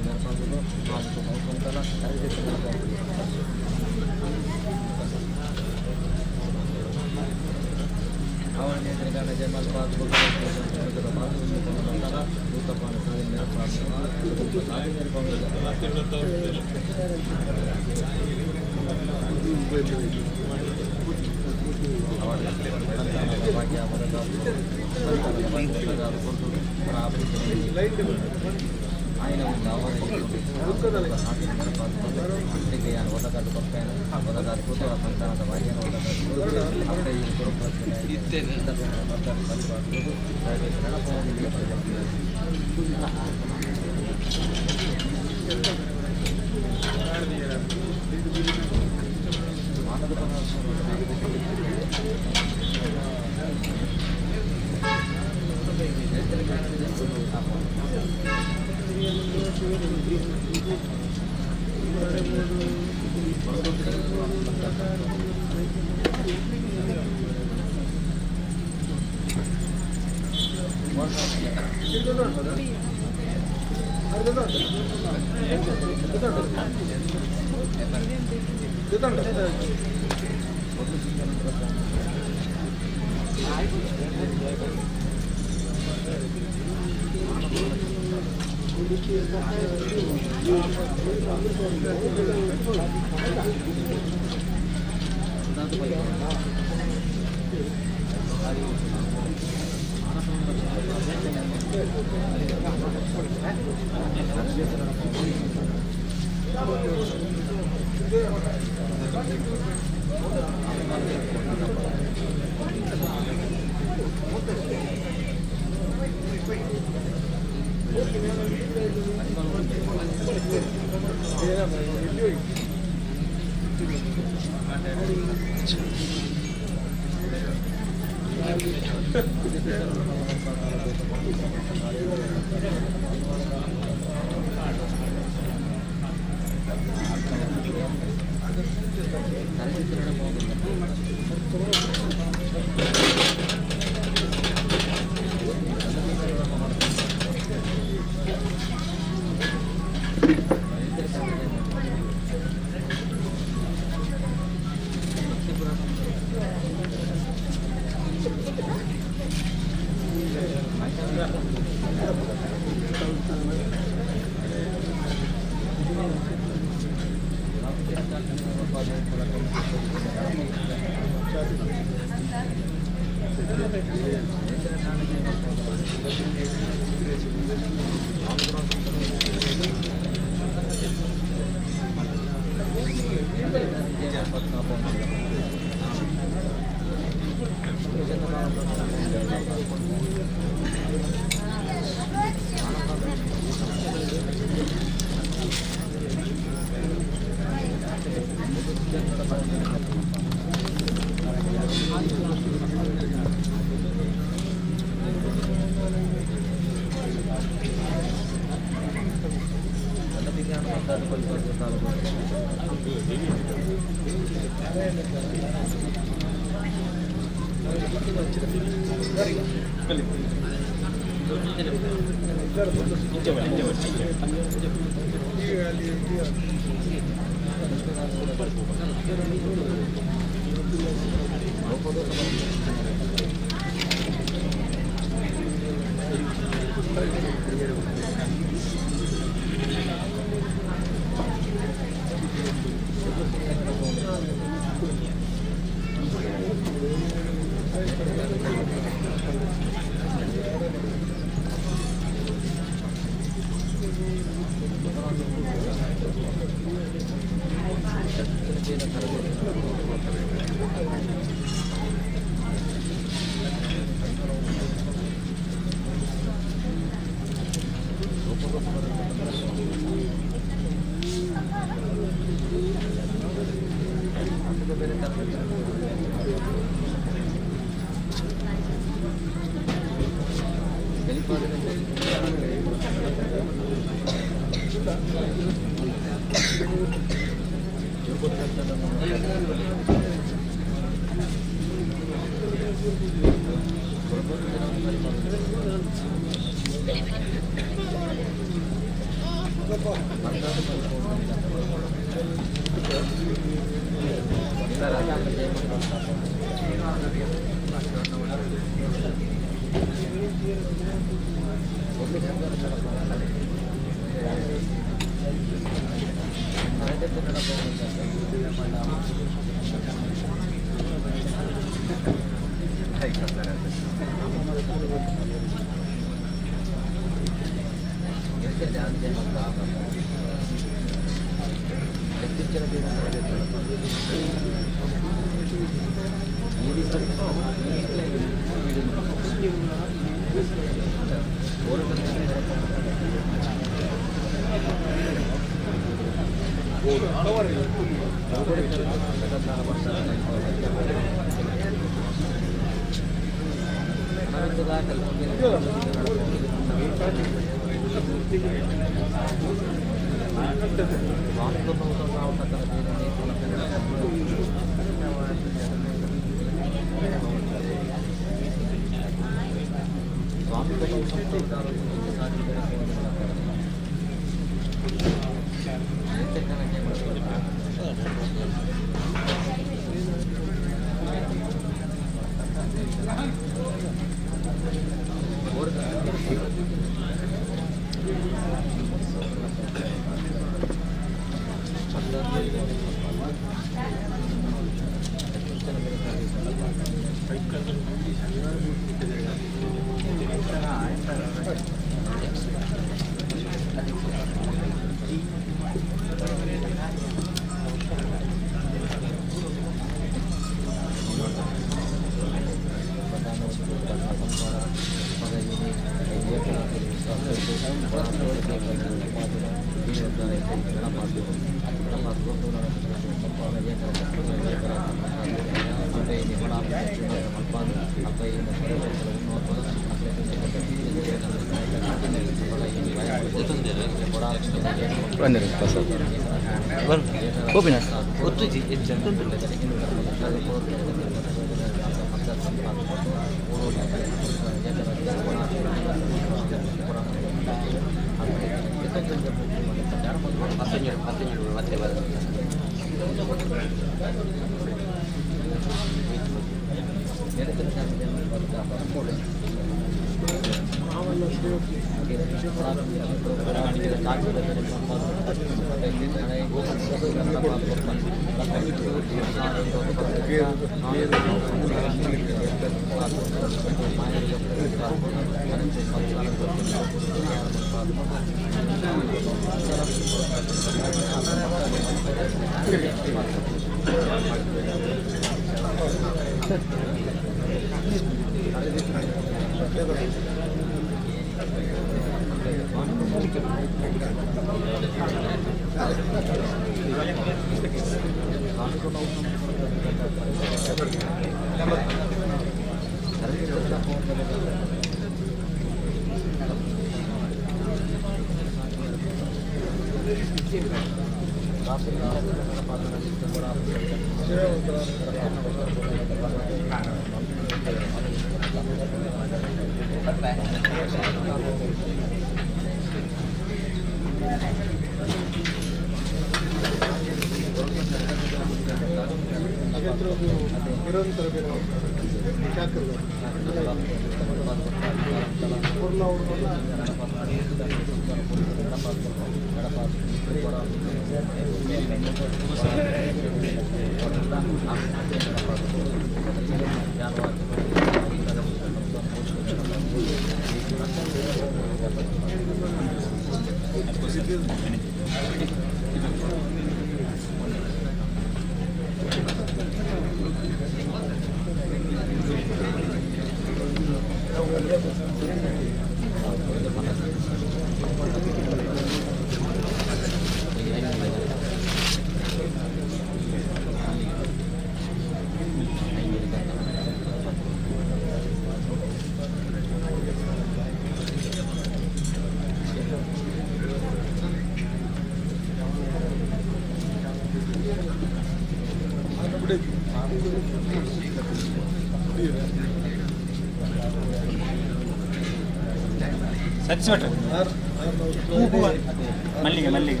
ಮಲ್ಲಿಗೆ ಮಲ್ಲಿಗೆ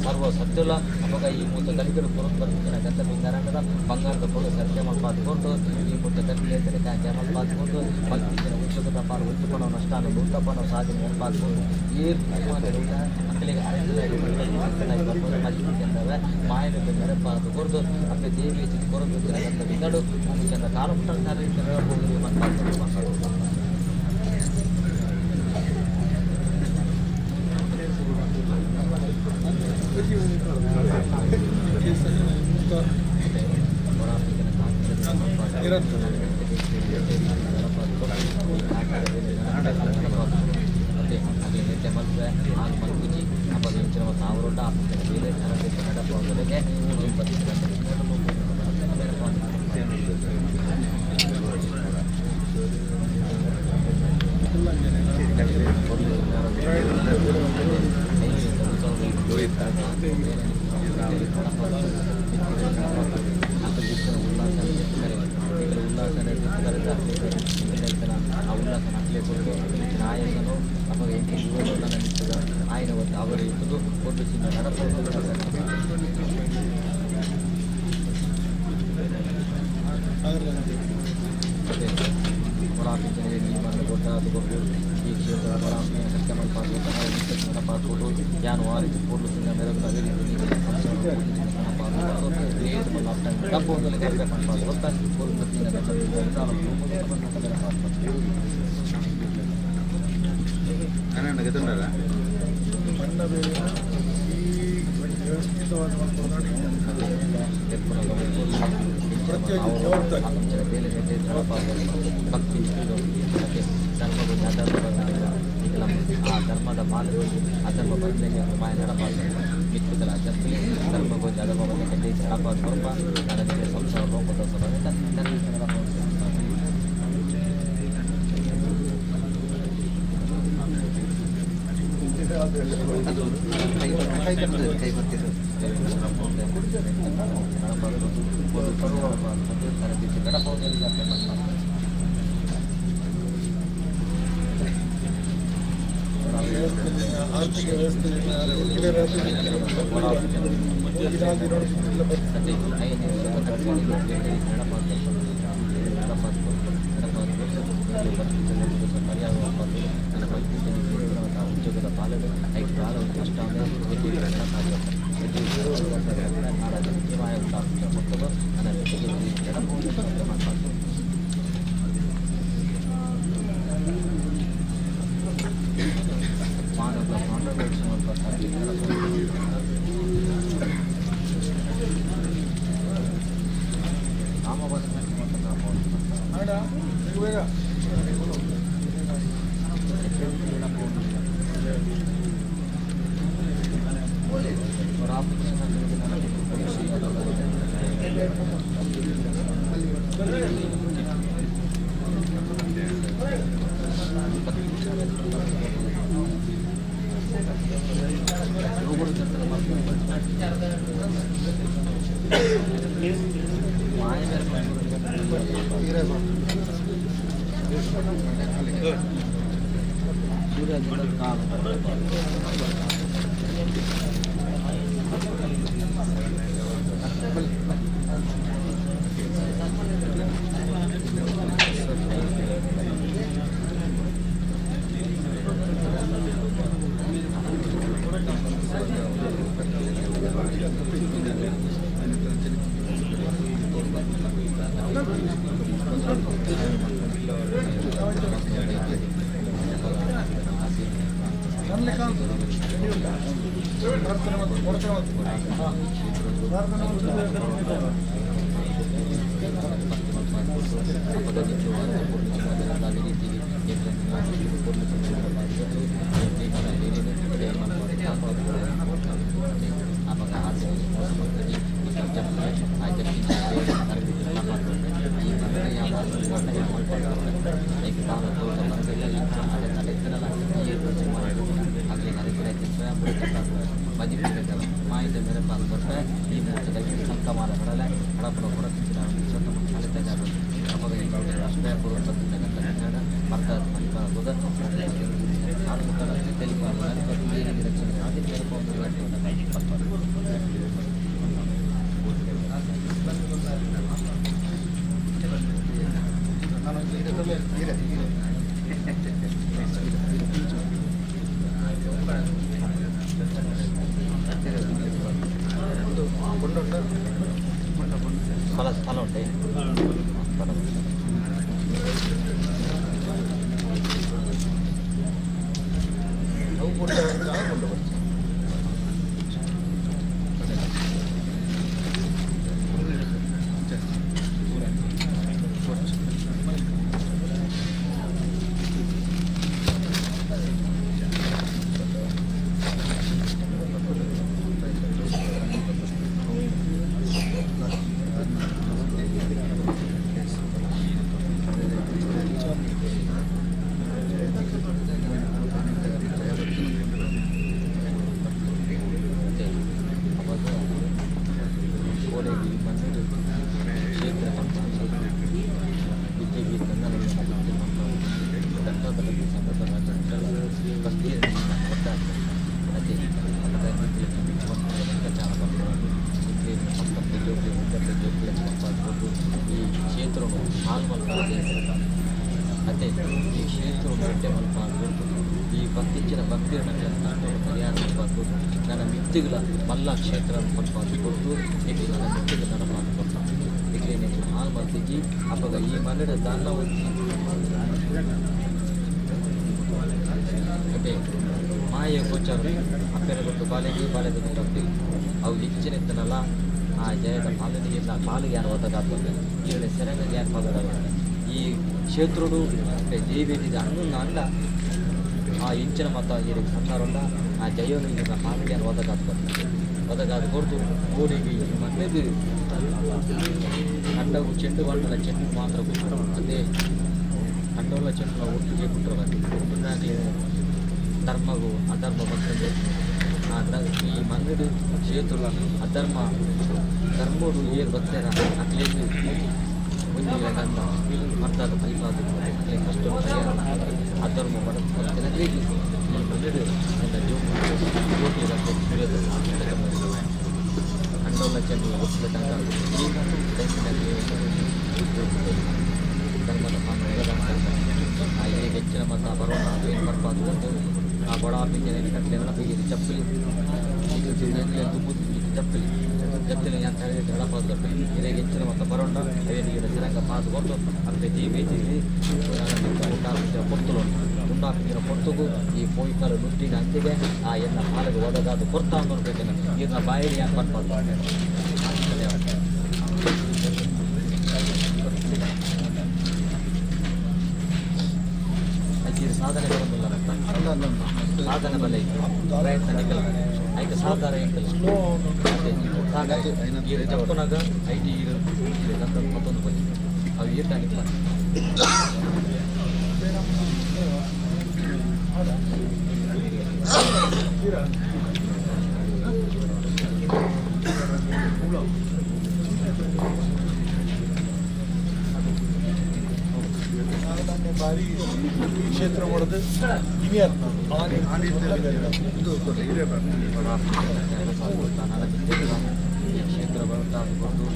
ಸರ್ವ ಸತ್ಯುಲ ಅವಾಗ ಈ ಮೂತ ಕಲಿಕರು ಕೊರತು ಬರ್ತಿನ ಗಂಧ ಬಿಂಗಾರಂಗದ ಬಂಗಾರದ ಕೊಡು ಸರ್ಕೆ ಮಲ್ಪಾತ್ಕೊಂಡು ಈ ಮೂತ ಕಲಿಕೆ ಮಲ್ಪಾತ್ಕೊಂಡು ಭಕ್ತಿನ ಉಚ್ಚಕದ ಪಾರು ಉಚ್ಚುಪಣ ನಷ್ಟಾನ ಲೂಟಪಣ ಸಾಧನೆ ಮಲ್ಪಾತ್ಕೊಂಡು ಈ ಮಕ್ಕಳಿಗೆ ಅರಸನಾಗಿ ಬರ್ಬೋದು ಮಲ್ಲಿಗೆ ಮಾಯನ ನೆನಪಾದ ಕೊರದು ಅಪ್ಪ ದೇವಿ ಕೊರತು ಗಂಧ ಬಿಂಗಡು ಒಂದು ಚಂದ ಕಾಲುಮುಟ್ಟ ಮಲ್ಪಾತ್ಕೊಂಡು ಮಕ್ಕಳು ಆರ್ಥಿಕ ವ್ಯವಸ್ಥೆ ಕ್ಷೇತ್ರೋಡು ದೇವೇದಿದ ಅಣ್ಣನ ಅಂಡ ಆ ಇಂಚಿನ ಮತ ಈ ಸಂದಾರೊಂಡ ಆ ಜಯೋನು ಈಗ ಪಾಲಿಗೆ ಒದಗಾದ ಒದಗಾದ ಕೊರ್ದು ಕೋಡಿಗೆ ಮನೆದು ಅಂಡವು ಚೆಂಡು ಬಾಂಡಲ ಚೆಂಡು ಮಾತ್ರ ಅದೇ ಅಂಡೋಲ ಚೆಂಡು ಒಟ್ಟಿಗೆ ಬಿಟ್ಟರು ಒಟ್ಟಿನಾಗಲಿ ಧರ್ಮಗೂ ಅಧರ್ಮ ಬರ್ತದೆ ಈ ಮನೆದು ಕ್ಷೇತ್ರ ಅಧರ್ಮ ಧರ್ಮೋಡು ಏನು ಬರ್ತಾರ ಅಕ್ಲೇನು ಮರ್ದಾದ ಪರಿಪಾದ ಕಷ್ಟ ಅಧರ್ಮ ಧರ್ಮದ ಆ ಹೆಚ್ಚಿನ ಮತ ಬರೋಣ ಬರ್ಪಾದ ಆ ಬಡ ಕಟ್ಟಲೆ ಚಪ್ಪಲಿ ಚಪ್ಪಲಿ ಜಪ್ಪಲಿ ಅಂತ ಹೇಳಿದ್ರೆ ಗಣಪ ಹೆಚ್ಚಿನ ಮತ ಬರೋಣ ಅವೇನಿಗೆ ಸಿರಂಗ ಪಾದುಕೊಂಡು ಅಪ್ಪೆ ಜೀವಿ ಜೀವಿ ಪೊರ್ತುಲು ಉಂಡಾಪಿನ ಪೊರ್ತುಗು ಈ ಪೋಯಿಕಾಲು ನುಟ್ಟಿನ ಅಂತಿಗೆ ಆ ಎನ್ನ ಪಾಲಿಗೆ ಒದಗಾದ ಕೊರ್ತ ಅನ್ನೋದು ಇದನ್ನ ಬಾಯಿಗೆ ಯಾಕೆ ಬರ್ಬಾರ್ದು. ಇದು ಸಾಧನೆ ಬರೋದಿಲ್ಲ, ಸಾಧನೆ ಬಲ ಪ್ರಯತ್ನ ನಿಕಲ ಐಕೆ ಸಾಧಾರ ಎಂಕಲ್ ಈರು ಜಪ್ಪನಾಗ IT ಈರು ಮತ್ತೊಂದು ಬಲಿ ಅವು ಈರ್ಟಾಗಿಲ್ಲ. ಬಾರಿ ಕ್ಷೇತ್ರ ಹೊಡೆದು ಇನಿಯರ್ ಕ್ಷೇತ್ರ ಬಂದು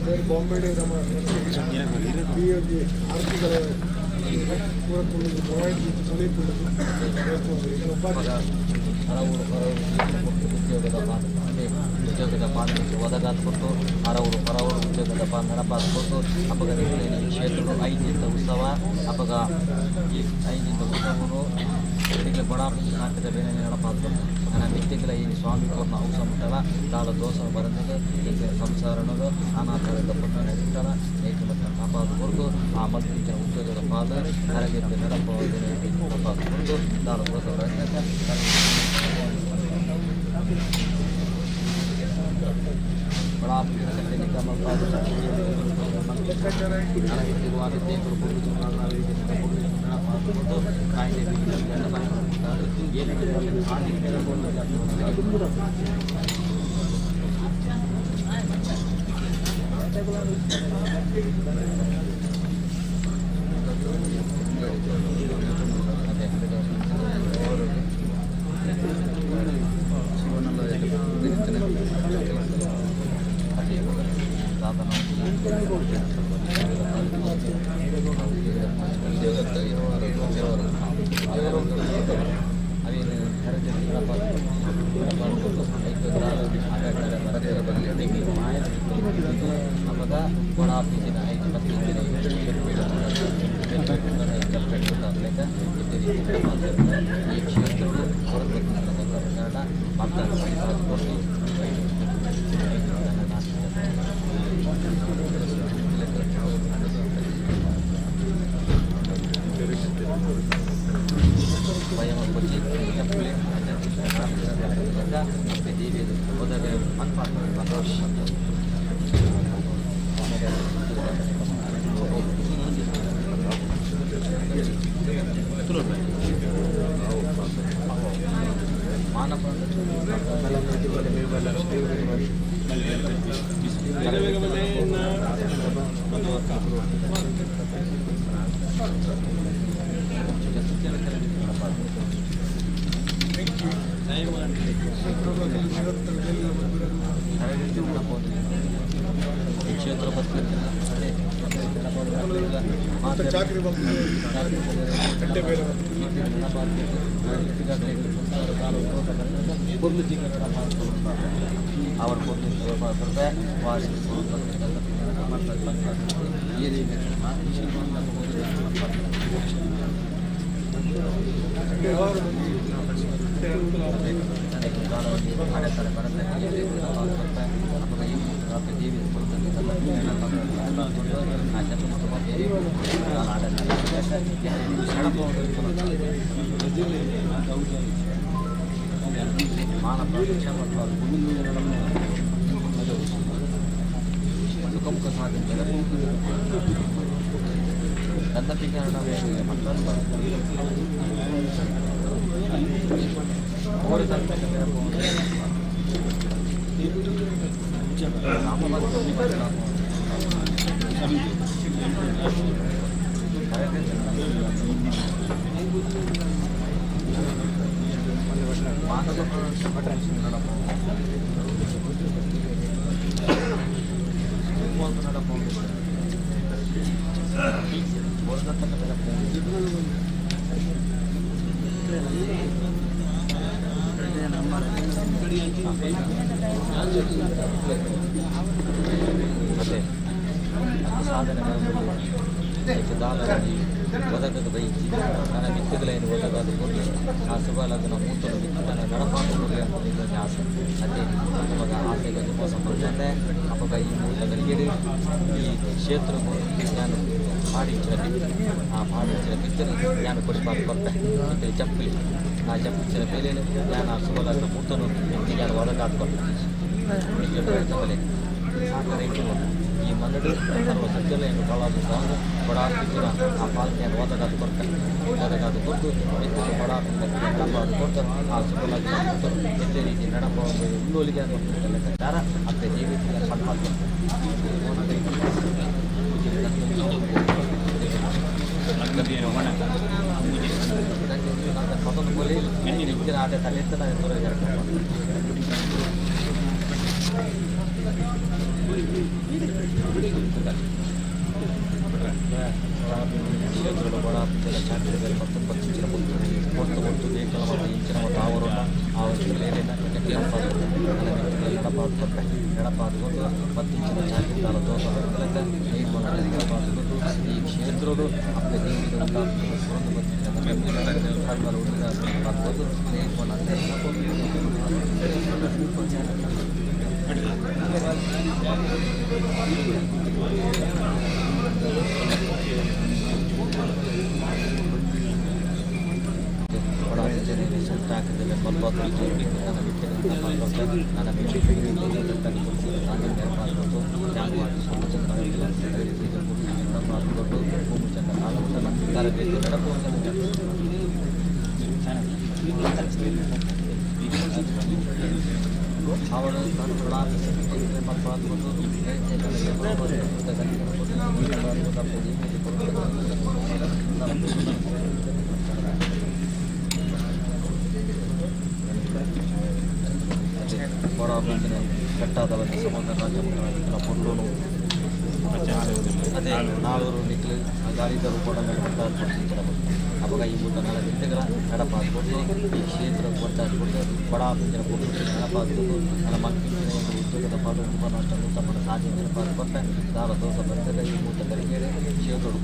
ಈ ಬಾಂಬೆ ನಮ್ಮ ಬಿ ಆರ್ಥಿಕ ಉದ್ಯೋಗದ ಪಾಲನೆ ಒದಗಾದ ಕೊಟ್ಟು ಹರವರು ಹೊರವರು ಉದ್ಯೋಗದ ಪಾ ನಡಪಾದ ಕೊಟ್ಟು ಅಪಗ ಈ ಕ್ಷೇತ್ರಗಳು ಐದಿಂತ ಉತ್ಸವ ಅಪಗ ಈ ಐದಿಂತ ಉತ್ಸವನು ತಿಂಗಳ ಬಡ ನಾಟಕದ ಬೇರೆ ನಡಪಾದ ನನ್ನ ಮಿತ್ತಿಗಳ ಈ ಸ್ವಾಮಿ ಕೊರ್ನ ಔಸ ಮುಟ್ಟಲ ದಾಲ ದೋಷ ಬರಂದಿಗೆ ಈಗ ಸಂಸಾರನದು ಅನಾಥರದ ಪುಣ್ಯ ಇಟ್ಟಲ ಏಕ ಮತ್ತು ಕಾಪಾದ ಕೊರತು ಆ ಮತ್ತಿನ ಉದ್ಯೋಗದ ಪಾದ ಕರಗಿದ್ದ ನಡಪ ನಡಪಾದ ಕೊರತು ದಾಲ ದೋಷ ಬರಂದಿಗೆ बड़ा ಬೊಕ್ಕ ಸಾಧನೆ ಗಂಧ ಒದಗದ ಬೈಕಿ ನನ್ನ ಮಿತ್ತುಗಳೇನು ಒದಗಾದ ಕೊಡಲಿ ಆ ಸುಬಾಲಾದ ಮೂತಲು ನನ್ನ ನಡಪಾದ ಕೊಡಲಿ ಅಂತ ಒಂದು ಆಸೆ. ಅದೇ ಅವಾಗ ಆಸೆಗೆ ಮೋಸ ಬಂದಂತೆ ಅವಾಗ ಈ ಮೂಲ ಈ ಕ್ಷೇತ್ರಕ್ಕೂ ನಾನು ಪಾಡಿಂಚಿನ ಬಿತ್ತು ಆ ಪಾಡಿಂಚಿನ ಬಿತ್ತನೆ ನಾನು ಕೊಡಿಪಾದ ಕೊಟ್ಟೆ ಇಲ್ಲಿ ಚಪ್ಪಲಿ ಆ ಚಪ್ಪಿನ ಮೇಲೆ ನಾನು ಆ ಸುಬಾಲಾದ ಮೂತನು ನಾನು ಒದಗಾದ ಕೊಟ್ಟೆ ಸಾಕಾರ ಈ ಮನ್ನಡು ಸರ್ವ ಸಜ್ಜಲೆಯನ್ನು ಕಳಾದು ಸಾಂಗು ಬಡಾಪಿನ ಆ ಪಾಲ್ಕೆಯನ್ನು ಒದಗಾದು ಕೊಡ್ತಾರೆ ಒದಗಾದು ಕೊಟ್ಟು ಎತ್ತಿಗೆ ಬಡಾಪಿನ ನಡಪಾದು ಕೊಟ್ಟು ಆ ಸುಬಲಾಗಿ ಎತ್ತೆ ರೀತಿ ನಡಪ ಉಳ್ಳೋಲಿಗೆ ಲೆಕ್ಕಾಚಾರ ಅತ್ತೆ ಜೀವಿತ ಪಡ್ಪಾದು ಆಟ ತಲೆತ್ತ ಕ್ಷೇತ್ರದ ಬಡ ಚಾಕ್ರಿ 19 ಇಂಚಿನ ಕೊಟ್ಟು ಕೊಟ್ಟು ಏಕಲ ಮತ್ತು ಇಂಚಿನ ಮತ್ತು ಆವರಣ ಆ ನಡಪಾದ ಕೊಟ್ಟೆ ನಡಪಾದ ಕೊಟ್ಟು 10 ಇಂಚಿನ ಚಾಕ್ರಿ ತಾಳ ದೋಷ ನಡಪಾದ ಕೊಟ್ಟು ಈ ಕ್ಷೇತ್ರೋಡು ಅಪ್ಪ ಅದೇ ನಾಳೂರು ನಿಕ್ಲು ಗಾಳಿದರು ಕೊಡಂಗಲ್ ಅವಾಗ ಈ ಊಟ ನಾಳೆ ಬಿಟ್ಟುಗಳ ನಡಪಾದ ಕೊಟ್ಟು ಈ ಕ್ಷೇತ್ರ ಕೊಟ್ಟಾದ ಕೊಟ್ಟು ಬಡ ಪಿಂಜರ ಕೊಟ್ಟು ನಡಪಾದ ಕೊಟ್ಟು ನನ್ನ ಮಕ್ಕಳಿಗೆ ಉದ್ಯೋಗದ ಪಾಡು ಉಪನಷ್ಟ ಉತ್ತಮ ಸಾಧನೆ ನೆನಪಾದ ಕೊಟ್ಟ ದಾರ ದೋಷ ಬರ್ತದೆ ಈ ಊಟ ಕರಿಗೇರಿ ಕ್ಷೇತ್ರದ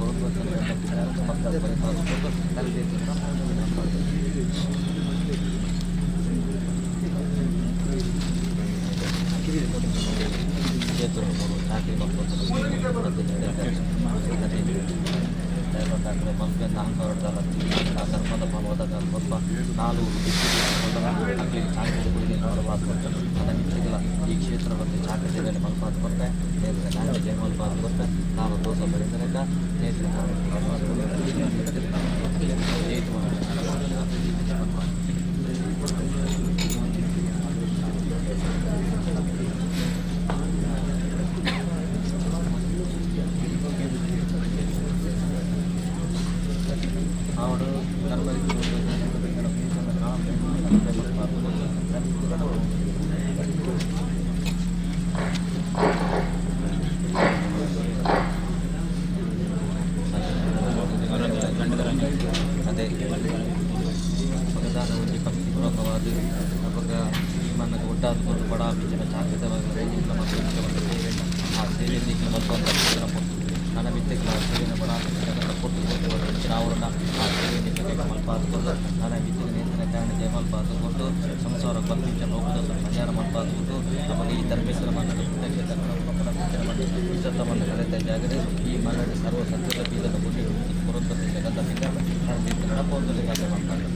ಮಕ್ಕಳ ಪರಿಪಾದ ಕೊಟ್ಟು ತರಬೇತಿ ಕ್ಷೇತ್ರ ಚಾಕರಿ ಈ ಕ್ಷೇತ್ರ ಮತ್ತು ಚಾಕರಿ ಮಲ್ಪಾದ ಕೊಟ್ಟೆ ಜಯಮಲ್ಪಾದ ಕೊಟ್ಟೆ ನಾನು ದೋಷ ಬರೆದನಕ ಅವಳು ಅದೇ ಒಂಜಿ ಭಕ್ತಿ ಪೂರ್ವಕವಾದ ಅವಾಗ ಈ ಮಣ್ಣು ಒಟ್ಟಾದ ಕೊಟ್ಟು ಬಡ ಬಿಚ್ಚಿನ ಚಾಕರಿತ ಆ ಸೇವೆ ನನ್ನ ಮಿತ್ತಗಳ ಸೇವೆಯನ್ನು ಬಡ ಕೊಟ್ಟು ಕೊಟ್ಟು ಅವರನ್ನು ಆ ಸೇವೆ ಮಲ್ಪಾದ ಕೊಟ್ಟು ನನ್ನ ಮಿತ್ತಿನ ನೇತನ ಕಾರಣ ಜಯಮಲ್ಪಾದ ಕೊಟ್ಟು ಸಂಸಾರ ಬಂಧಿಂಚ ಲೋಕದ ಪರಿಹಾರ ಮಲ್ಪಾದ ಕೊಟ್ಟು ನಮಗೆ ಈ ಧರ್ಮೇಶ್ವರ ಮನ್ನದ ಪುಣ್ಯಕ್ಷೇತ್ರ ವಿಶ್ವತಮನ್ನು ಕರೆತ ಜಾಗದೆ ಈ ಮನ್ನಡ ಸರ್ವ ಸತ್ಯದ ಬೀಜದ ಗುಡ್ಡೆ ಪುರಂತ ಜಗತ್ತ ಬೀಜ ನಡಪೊಂದು ಮಾಡ್ತಾರೆ.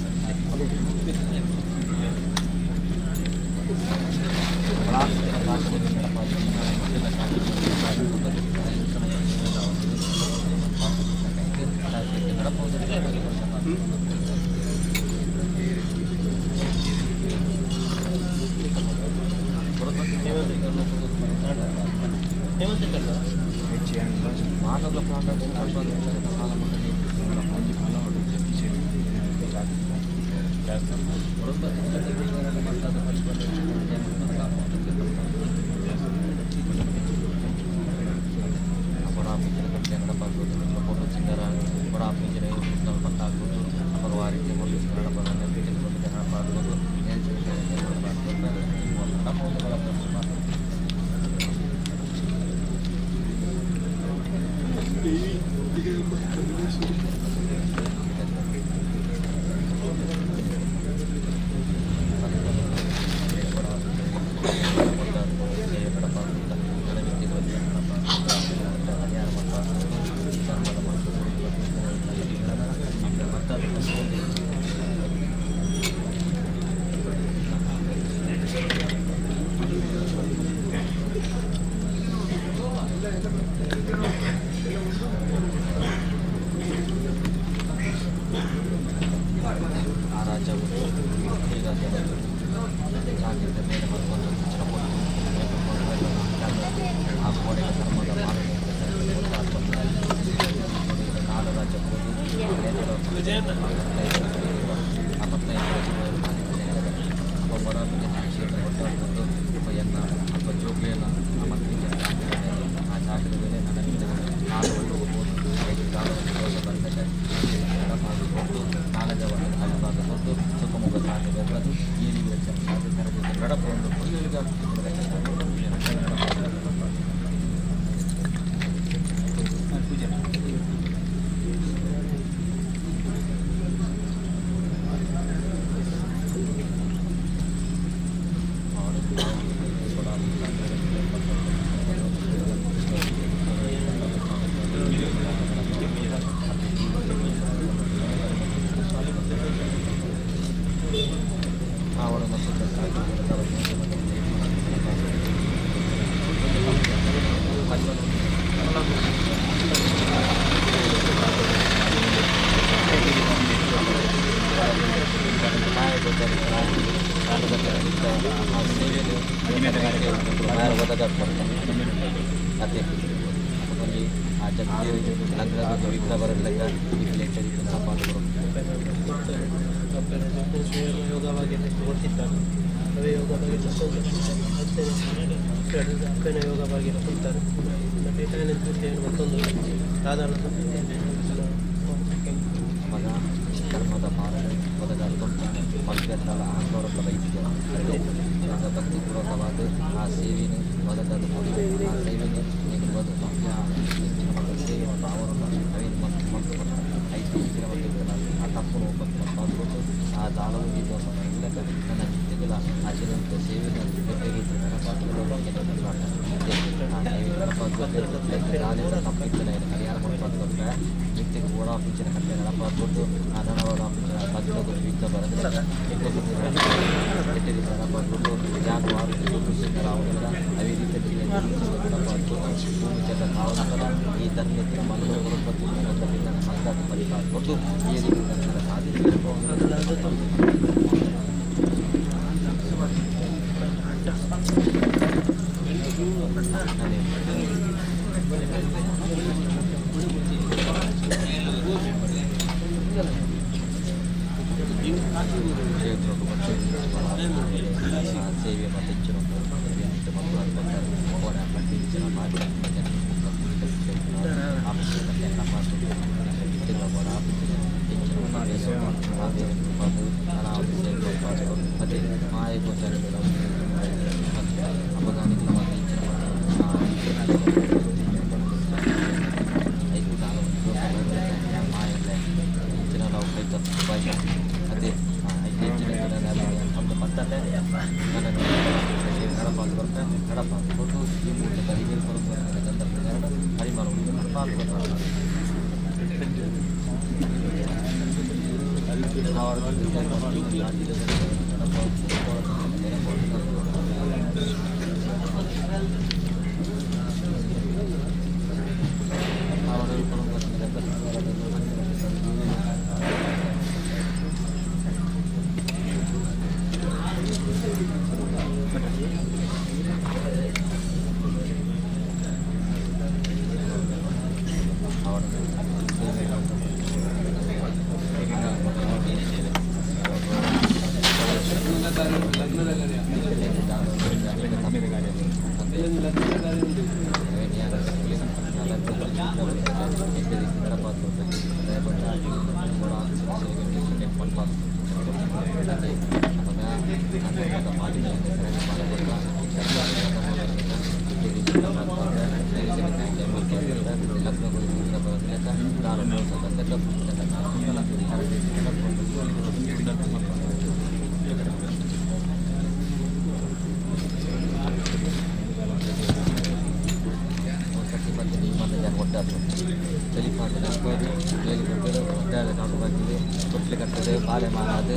ಬಗ್ಗೆ ತೊಟ್ಲು ಕಟ್ಟದೆ ಬಾಳೆ ಮಾರಾದು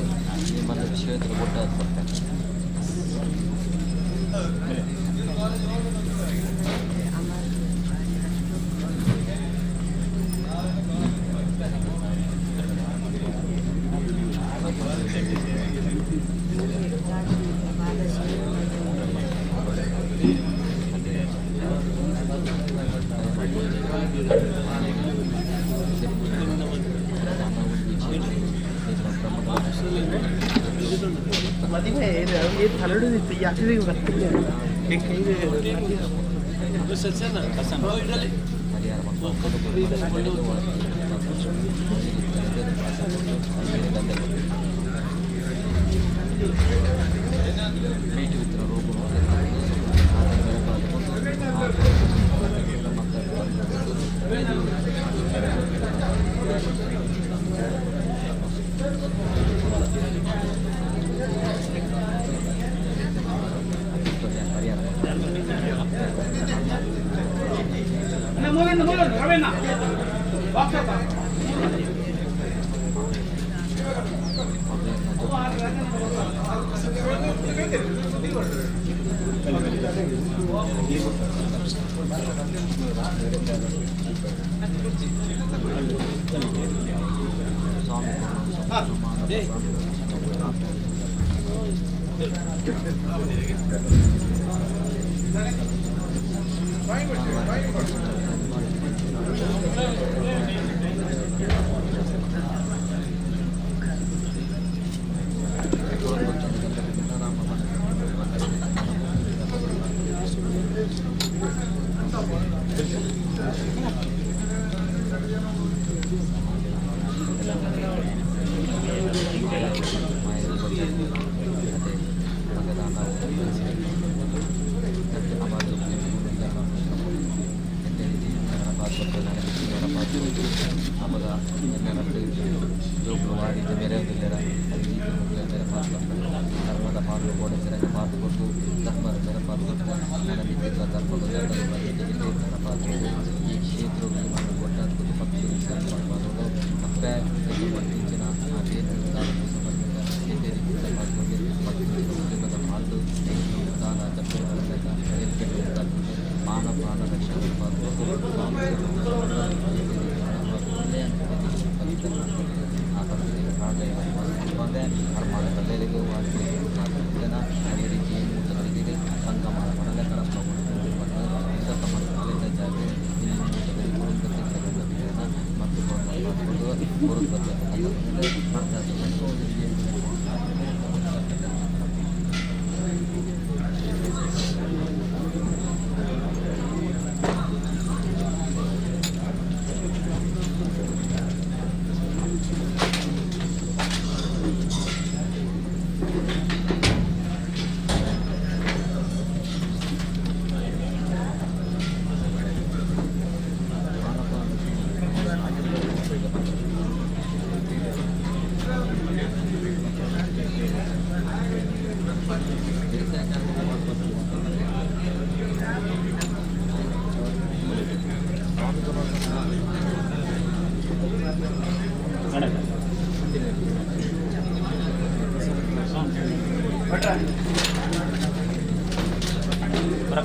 ಈ ಮಲ್ಲ ಕ್ಷೇತ್ರ ಕೊಟ್ಟ ಕೊಟ್ಟೆ.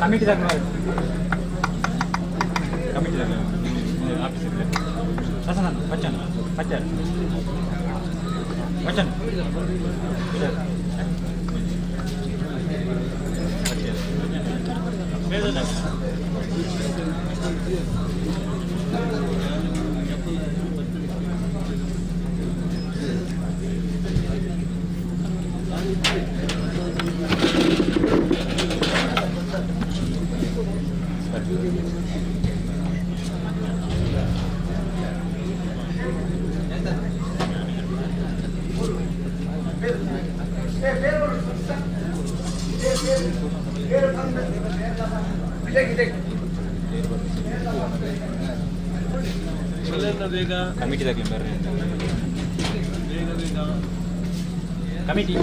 ಕಮಿಟಿ ಕಮಿಟಿ ಆಫೀಸ್ ಇದೆ ಬಚ್ಚನ್ ಬಚ್ಚನ್ ಬಚ್ಚನ್ ಕಮಿಟಿ ಬರ್ರಿ ಕಮಿಟಿ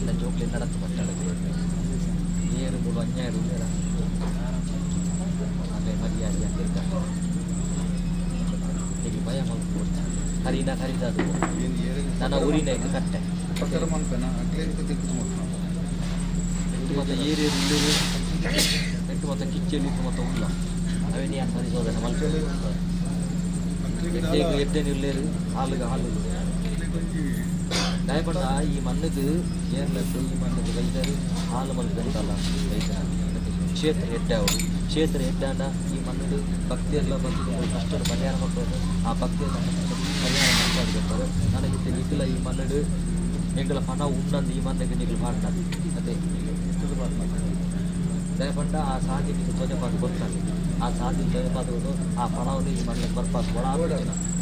ಎನ್ನ ಜೋಕ್ಲಿ ನಡತು ಬಟ್ಟಾಳೆ ಏರು ಮೂರು ಅನ್ಯಾಯ ಉಳ್ಳೇರ ಅದೇ ಮರ್ಯಾದೆ ಅಂತ ಈಗ ಭಯ ಮಲ್ಪು ಹರಿನ ಹರಿದಾದು ನನ್ನ ಊರಿನ ಇದು ಕಟ್ಟೆ ಮತ್ತು ಏರು ಉಳ್ಳೇರು ಎಂಟು ಮತ್ತು ಕಿಚ್ಚೆಲಿ ಮತ್ತು ಉಲ್ಲ ಅವೇನಿ ಹರಿಸೋದನ್ನ ಮಲ್ಪ ಎಡ್ಡೆ ಉಳ್ಳೇರು ಹಾಲುಗ ಹಾಲುಗು ದಯಪಂಡ ಈ ಮಣ್ಣದು ಏರ್ಲದ್ದು ಈ ಮಣ್ಣದು ಬೈದರು ಹಾಲು ಮಲ್ಪೆಂತಲ್ಲ ಬೈತನ ಕ್ಷೇತ್ರ ಎಡ್ಡೆ ಅವರು ಕ್ಷೇತ್ರ ಎಡ್ಡಾಂಡ ಈ ಮಣ್ಣದು ಭಕ್ತಿಯೆಲ್ಲ ಬಂದು ಕಷ್ಟದ ಪರಿಹಾರ ಮಾಡ್ಬೋದು ಆ ಭಕ್ತಿಯೆಲ್ಲ ಕಷ್ಟದ ಪರಿಹಾರ ಮಾಡ್ಬಾರ್ದು ನನಗಿತ್ತ ನಿಖಿಲ ಈ ಮಣ್ಣಡು ಎಂಗಳ ಪಣ ಉಣ್ಣಂದು ಈ ಮಣ್ಣಿಗೆ ನಿಖಿಲ್ ಮಾಡ್ತಾರೆ ಅದೇ ದಯಪಂಡ ಆ ಸಾಧಿ ಧ್ವಜಪಾತ ಗೊತ್ತಾನೆ ಆ ಸಾಧಿ ಧ್ವಜಪಾತಗಳು ಆ ಪಣವನ್ನು ಈ ಮಣ್ಣಿಗೆ ಬರ್ಪಾಸ್ ಒಳ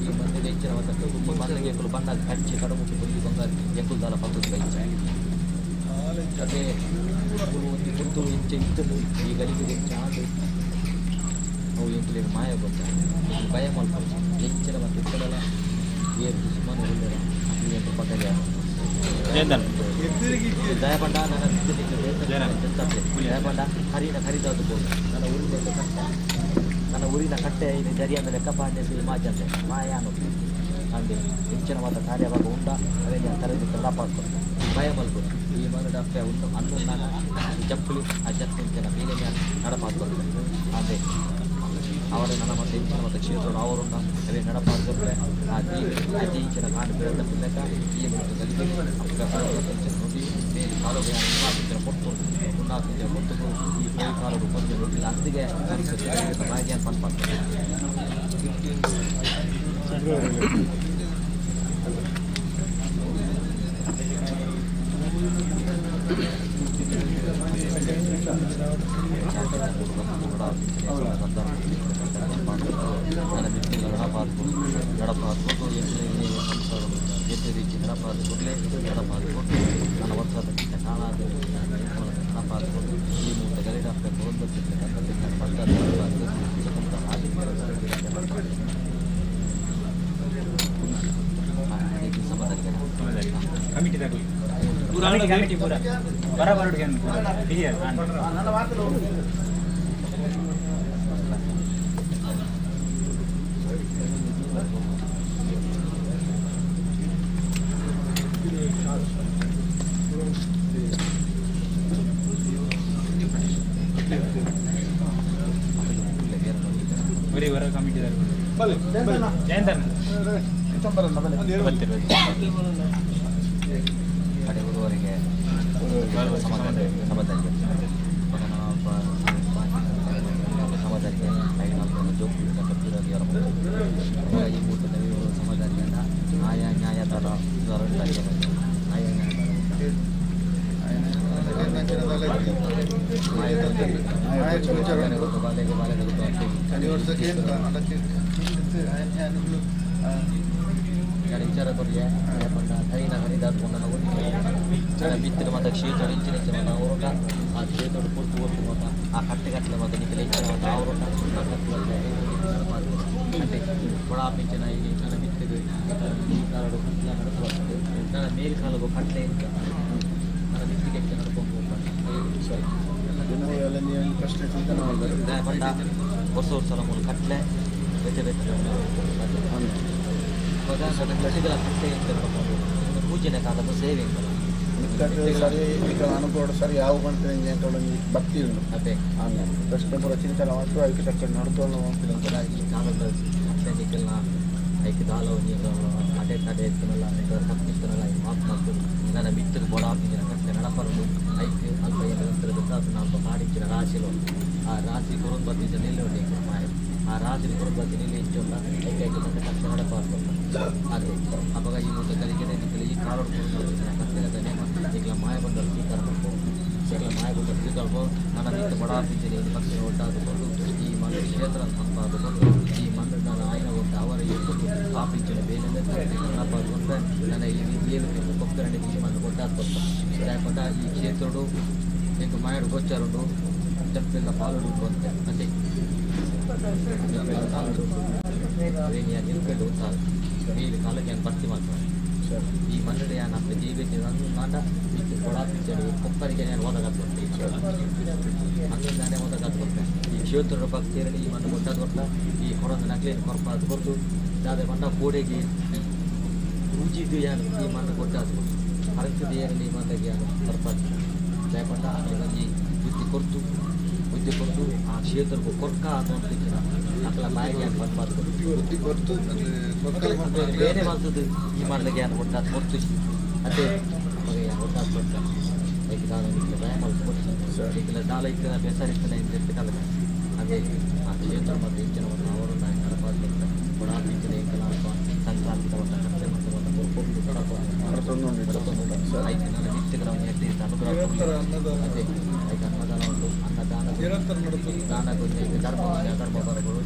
ಈ ಮಣ್ಣಿಗೆ ಹೆಚ್ಚಿನ ಈ ಮಣ್ಣಿಗೆ ಎಂಕುಲು ಬಣ್ಣ ಕಂಚಿ ಕಡಮುಟ್ಟು ಬುಲ್ಲಿ ಬಂಗಾರ ಎಂಕುಲು ದಾಲ ಪತ್ತದ ಬೈಚ ಅದೇ ಒಂದು ಗುರ್ತು ಎಂಚೆ ಇತ್ತು ಈ ಗಲಿಗೆ ಎಂಚ ಆಡು ಅವು ಎಂಕುಲಿಗೆ ಮಾಯ ಗೊತ್ತ ಭಯ ಮಲ್ಪೊಡು ಎಂಚಿನ ಮತ್ತು ಇತ್ತಡಲ ಏರು ಸುಮಾರು ಉಳ್ಳೇರ ಅಕ್ಲು ಎಂಕುಲು ಪಕ್ಕಗೆ ದಯಪಂಡ ನನ್ನ ದಯಪಂಡ ಹರಿನ ಹರಿದಾದು ಬೋದು ನನ್ನ ಊರಿನ ಕಟ್ಟೆ ನನ್ನ ಊರಿನ ಕಟ್ಟೆ ಇದು ಜರಿಯಂದ ಲೆಕ್ಕ ಪಾಂಡೆ ಮಾಜಂದೆ ಮಾಯಾನು ಅಂದೆ ಹೆಚ್ಚಿನ ಮಾತ್ರ ಕಾರ್ಯಭಾಗ ಉಂಡ ಅದೇ ತಲೆದು ತಡಪಾಕು ಭಯ ಮಲ್ಪು ಈ ಮನ ಡಪ್ಪೆ ಉಂಡು ಅನ್ನು ಜಪ್ಪುಲಿ ಆ ಜಪ್ಪು ಮೇಲೆ ನಡಪಾಕು ಅದೇ ಅವರ ನನ್ನ ಮತ್ತು ಹೆಚ್ಚಿನ ಮತ್ತು ಕ್ಷೇತ್ರ ಅವರುಂಡ ಅವೇ ನಡಪಾಡ್ಕೊಡ್ರೆ ಆ ದೀಚಿನ ಕಾಡು ಬೆಳೆದ ಲೆಕ್ಕ ಈ ಮತ್ತು ಗಲಿಗೆ ನೋಡಿ ಬೇರೆ ಕಾಲು ಕೊಟ್ಟು ಉನ್ನಾತಿಂಚ ಕೊಟ್ಟು ಈ ಕೈ ಕಾಲು ಕೊಂಚ ರೊಟ್ಟಿಲ್ಲ ಅತ್ತಿಗೆ ಬಾಯಿಗೆ ಪನ್ಪಾಡ್ತಾರೆ ಸರಿ ಯಾವ ಭಕ್ತಿ ಉಂಟು ಅದೇ ಪ್ರಶ್ನೆ ಪೂರ ಚಿಂತನೆ ಮಾತ್ರ ಐಕೆ ತಕ್ಕ ನಡ್ಕೊಂಡು ಐಕೆ ದಾಲ ಅಡೆ ತಡೆ ಇರ್ತನಲ್ಲ ತಪ್ಪಿಸ್ತನಲ್ಲ ಮಾತು ಮಾತು ನನ್ನ ಮಿತ್ತಗೆ ಬೊಡ ಹಾಕಿನ ಕಟ್ಟೆ ನಡಪರದು ಐಕೆ ಅಲ್ಪ ಏನಂತರ ಅಲ್ಪ ಮಾಡಿಚ್ಚಿನ ರಾಶಿಲು ಆ ರಾಶಿ ಕೊರೊಂದು ಬತ್ತಿದ್ದ ನಿಲ್ಲು ಮಾಯ ಆ ರಾಶಿ ಕೊರೊಂದು ಬತ್ತಿ ನಿಲ್ಲು ಹೆಚ್ಚುಂಡ ಐಕೆ ಐಕೆ ಮತ್ತೆ ಕಟ್ಟೆ ನಡಪಾರ್ದು ಅದೇ ಅವಾಗ ಈ ಮುದ್ದೆ ಕಲಿಕೆ ನಿಕ್ಕಲಿ ಈ ಕಾಲೋಡು ಕತ್ತೆಗದ ನೇಮ ಈಗಲ ಮಾಯ ಬಂಡಲ್ ಸ್ವೀಕಾರ ಮಾಡ್ಬೋದು ಈಗಲ ಮಾಯ ಬಂಡಲ್ ಸ್ವೀಕಾರ ನನ್ನ ಮಿತ್ತ ಬಡ ಹಾಕಿದ್ದೀನಿ ಪಕ್ಷಿ ಒಟ್ಟಾದುಕೊಂಡು ಈ ಮಣ್ಣು ಕ್ಷೇತ್ರ ಸಂಪಾದಿಕೊಂಡು ಈ ಮಣ್ಣು ನಾನು ಆಯ್ನ ಒಟ್ಟು ಅವರ ಎತ್ತು ಆ ಪಿಂಚಣ ಬೇರೆ ನನ್ನ ಈ ಏಳು ಕೊಕ್ಕರಣೆ ಈ ಮಣ್ಣು ಕೊಟ್ಟಾದ್ಕೊಟ್ಟ ಕೊಟ್ಟ ಈ ಕ್ಷೇತ್ರಡು ಎಂಕು ಮಾಯಡು ಗೋಚಾರುಂಡು ಜಂಪೆಲ್ಲ ಪಾಲುಡು ಅಂತೆ ಅದೇ ಕಾಲುಡು ನಿಲ್ಕೊಂಡು ಉಂಟಾದ ಮೇಲೆ ಕಾಲಕ್ಕೆ ನಾನು ಭರ್ತಿ ಮಾಡ್ತಾರೆ. ಈ ಮಣ್ಣು ಯಾನ್ ಅಪ್ಪೆ ಜೀವಿತ ನಾಂಡ ಮಿತ್ತು ಕೊಡ ಪಿಂಚಡಿ ಕೊಪ್ಪರಿಗೆ ನಾನು ಓದಗಾತ್ ಕೊಟ್ಟೆ ಅಂದಾನೆ ಓದಗಾತ್ ಕೊಟ್ಟೆ ಈ ಕ್ಷೇತ್ರದ ಭಕ್ತಿಯರಲ್ಲಿ ಈ ಮಣ್ಣು ಕೊಟ್ಟಾದ ಕೊಟ್ಟ ಈ ಕೊಡೊಂದು ನಕ್ಲೇನು ಕೊರ್ಪಾದ ಕೊಟ್ಟು ದಾದ ಬಂಡ ಕೋಡೆಗೆ ರುಚಿದು ಯಾನು ಈ ಮಣ್ಣು ಕೊಟ್ಟಾದ ಅರಂತದ ಏರಲ್ಲಿ ಈ ಮಣ್ಣಿಗೆ ಯಾನು ಕೊರ್ಪಾದ ದಯಪಟ್ಟ ಅದ್ರ ಬುದ್ಧಿ ಕೊರ್ತು ಬುದ್ಧಿ ಕೊಟ್ಟು ಆ ಕ್ಷೇತ್ರಕ್ಕೂ ಕೊರ್ಕ ಅನ್ನೋ ಅಕಲ ಬಾಯಿಗೆ ಯಾನು ಬಂದ್ಬಾರ್ದು ಬುದ್ಧಿ ಕೊರ್ತು ಬೇರೆ ಮಾಡ್ತದ್ದು ಈ ಮಣ್ಣಿಗೆ ಯಾನು ಕೊಟ್ಟಾದ ಕೊರ್ತು ಅದೇ ಯಾನು ಕೊಟ್ಟಾದ ಕೊಟ್ಟ ಐಕ್ ದಾಲ ಭಯ ಕೊಟ್ಟು ಈಗಲ ದಾಲ ಇತ್ತ ಬೇಸರ ಇತ್ತಲ್ಲ ಇಂತ ಕಾಲ ಅದೇ ಆ ಕ್ಷೇತ್ರ ಮತ್ತು ಇಂಚಿನ ಒಂದು ಅವರು ನಡಪಾದ ಕೊಡಾಪಿಂಚಿನ ಏಕಲಾಪ ಸಂಕ್ರಾಂತಿ ತಗೊಂಡ ಕತ್ತೆ ಮತ್ತು ಐದು ನನ್ನ ನಿತ್ಯಗಳ ಅನುಗ್ರಹ ಅದೇ ಐದು ಅನ್ನದಾನ ಉಂಟು ಅನ್ನದಾನ ದಾನ ಗೊತ್ತೈತೆ ಧರ್ಮ ಧರ್ಮ ಬರಗಳು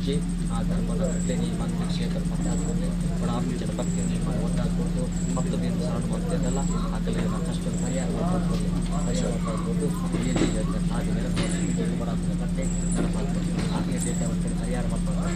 ಆ ಧರ್ಮದ ಕಟ್ಲೆ ಈ ಮಂತ್ರ ಕ್ಷೇತ್ರ ಪಟ್ಟಾದ್ಕೊಂಡು ಕೊಡಾಪಿಂಚಿನ ಭಕ್ತಿ ಒಟ್ಟಾದ್ಕೊಂಡು ಭಕ್ತ ಬೇರು ಶರಣ ಮಾಡ್ತಿದ್ದಲ್ಲ ಆ ಕಲೆ ಕಷ್ಟ ಪರಿಹಾರ ಮಾಡ್ಕೊಂಡು ಪರಿಹಾರ ಮಾಡ್ಕೊಂಡು ಹಾಗೆ ನೆನಪು ಕಟ್ಟೆ ನೆನಪಾಗ್ತದೆ ಹಾಗೆ ಡೇಟಾ ಪರಿಹಾರ ಮಾಡ್ಕೊಂಡು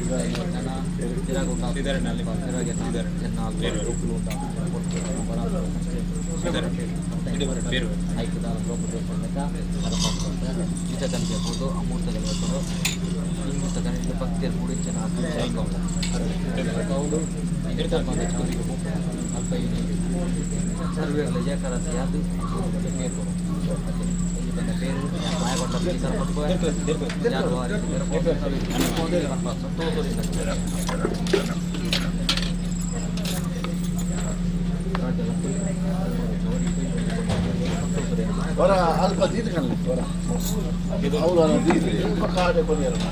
ವರ ಅಲ್ಪ ದೀರ್ಘ ವರ ಅವರ ದೀರ್ಘ ಕಾಡೆ ಕೊನೆಯಲ್ಲ.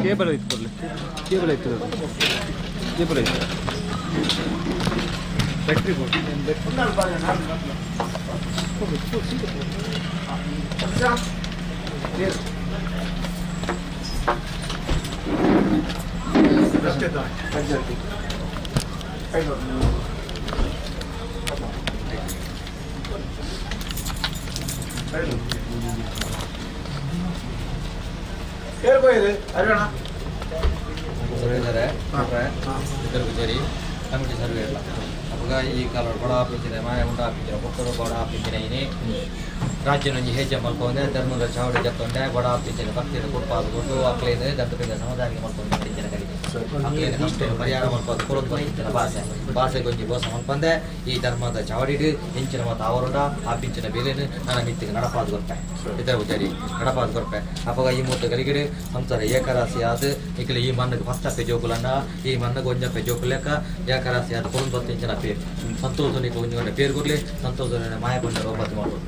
ಕೇಬಲ್ ಐತೆ ಕೊಡಲಿ, ಕೇಬಲ್ ಐತೆ, ಕೇಬಲ್ ಐತೆ, ಬ್ಯಾಟ್ರಿ ಬೋರ್ಡ್. ಪೂಜಾರಿ ಕಮಿಟಿ ಸರ್ವೆ ಇಲ್ಲ ಅವಾಗ ಈ ಕಾಲ ಬಡ ಆಪಿಂಚಿನ ಮಾಯ ಉಂಡ ಆಪಿಂಚಿನ ಬೊಕ್ಕರು ಬಡ ಆಪಿಂಚಿನ ಇನಿ ರಾಜ್ಯನೊಂಜಿ ಹೇಜ ಮಲ್ಪೊಂದೆ ಧರ್ಮದ ಚಾವಡಿ ಜತ್ತೊಂಡೆ ಬಡ ಆಪಿಂಚಿನ ಭಕ್ತಿನ ಕೊಡ್ಪಾದ ಕೊಟ್ಟು ಅಕ್ಲೇನು ದಂಡಪಿಂದ ಸಮುದಾಯಕ್ಕೆ ಮಲ್ಪೊಂದೆ ಇಂಚಿನ ಕಡೆಗೆ ಅಕ್ಲೇನು ಕಷ್ಟ ಪರಿಹಾರ ಮಲ್ಪೊಂದು ಕೊರೊಂದು ಇಂಚಿನ ಭಾಷೆ ಭಾಷೆ ಗೊಂಜಿ ಬೋಸ ಮಲ್ಪಂದೆ ಈ ಧರ್ಮದ ಚಾವಡಿಡು ಇಂಚಿನ ಮತ್ತು ಅವರುಡ ಆಪಿಂಚಿನ ಬೇಲೆನು ನನ್ನ ಮಿತ್ತಿಗೆ ನಡಪಾದ ಕೊರ್ಪೆ ಇತರ ಪೂಜಾರಿ ನಡಪಾದ ಕೊರ್ಪೆ ಅವಾಗ ಈ ಮೂರ್ತ ಗಲಿಗಿಡು ಸಂಸಾರ ಏಕರಾಸಿ ಆದ ಇಕಲೆ ಈ ಮಣ್ಣಿಗೆ ಫಸ್ಟ್ ಅಪ್ಪೆ ಜೋಕುಲನ್ನ ಈ ಮಣ್ಣಿಗೆ ಒಂಜಪ್ಪೆ ಜೋಕುಲೆಕ್ಕ ಏಕರಾಸಿ ಆದ ಕೊರೊಂದು ಬತ್ತು ಇಂಚಿನ ಪೇರು ಸಂತೋಷನಿಗೆ ಒಂಜಿ ಗಂಟೆ ಪೇರು ಕೊಡ್ಲಿ ಸಂತೋಷ ಮಾಯ ಬಂದ ಒಬ್ಬತ್ತು ಮಾಡ್ಬೋದು.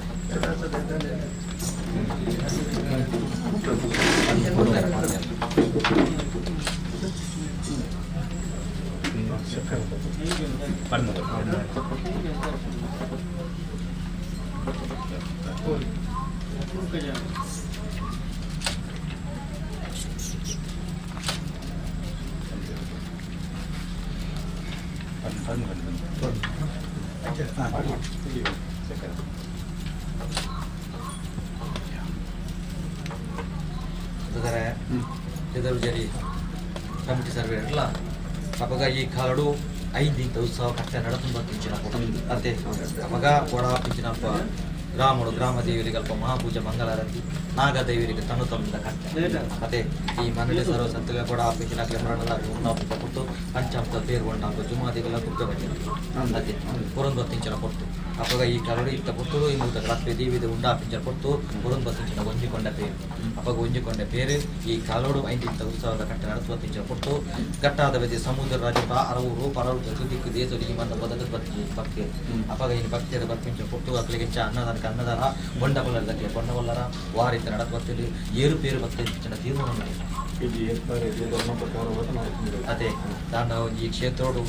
ಜರಿ ಕಮಿಟಿ ಸರ್ವೆ ಇರಲ್ಲ ಅವಾಗ ಈ ಕಾಲಡು 5 ಉತ್ಸವ ಕಟ್ಟೆ ನಡತು ಬಂತಿಂಚಿನ ಅದೇ ಅವಾಗ ಒಡ ಪಿಂಚಿನಪ್ಪ ಗ್ರಾಮಡು ಗ್ರಾಮ ದೇವರಿಗೆ ಅಲ್ಪ ಮಹಾಪೂಜೆ ಮಂಗಳಾರತಿ ನಾಗ ದೇವರಿಗೆ ತನ್ನು ತಂದ ಕಟ್ಟೆ ಅದೇ ಈ ಮನೇಲಿ ಸರ್ವ ಸತ್ತಲೆ ಕೊಡ ಪಿಂಚಿನ ಮರಣದ ಕೊಟ್ಟು ಪಂಚಾಂತ ತೇರು ಜುಮಾದಿಗೆಲ್ಲ ಕುಕ್ಕ ಬಂದಿನ ಅದೇ ಪುರಂದು ತಿಂಚಿನ ಕೊಟ್ಟು ಅಪಗ ಈ ಕರಡು ಇತ್ತ ಪೊರ್ತುಡು ಈ ಮೂತ ರಾತ್ರಿ ದೇವಿದ ಉಂಡಾ ಪಿಂಚ ಪೊರ್ತು ಬೊರೊಂದು ಬತ್ತಿಂಚಿನ ಒಂಜಿಕೊಂಡ ಪೇರು ಅಪಗ ಒಂಜಿಕೊಂಡ ಪೇರು ಈ ಕಾಲೋಡು ಐಂದಿತ್ತ ಉತ್ಸವದ ಕಟ್ಟೆ ನಡೆಸುವ ತಿಂಚ ಪೊರ್ತು ಗಟ್ಟಾದ ಬದಿ ಸಮುದ್ರ ರಾಜ ಅರವೂರು ಪರವೂರು ದಿಕ್ಕು ದೇಶದ ಈ ಮಂದ ಬದಲು ಬತ್ತಿ ಭಕ್ತಿ ಅಪಗ ಇನ್ನು ಭಕ್ತಿಯರ ಬರ್ಪಿಂಚ ಪೊರ್ತು ಅಕ್ಲಿಗೆ ಅನ್ನದಾನಕ್ಕೆ ಅನ್ನದಾನ ಬೊಂಡ ಬಲ್ಲರ ಬೊಂಡ ಬಲ್ಲರ ವಾರಿತ ನಡತ್ವತ್ತಿಲ್ಲಿ ಏರುಪೇರು ಬತ್ತಿಂಚಿನ ತೀರ್ಮಾನ ಅದೇ ನಾನು ಈ ಕ್ಷೇತ್ರೋಡು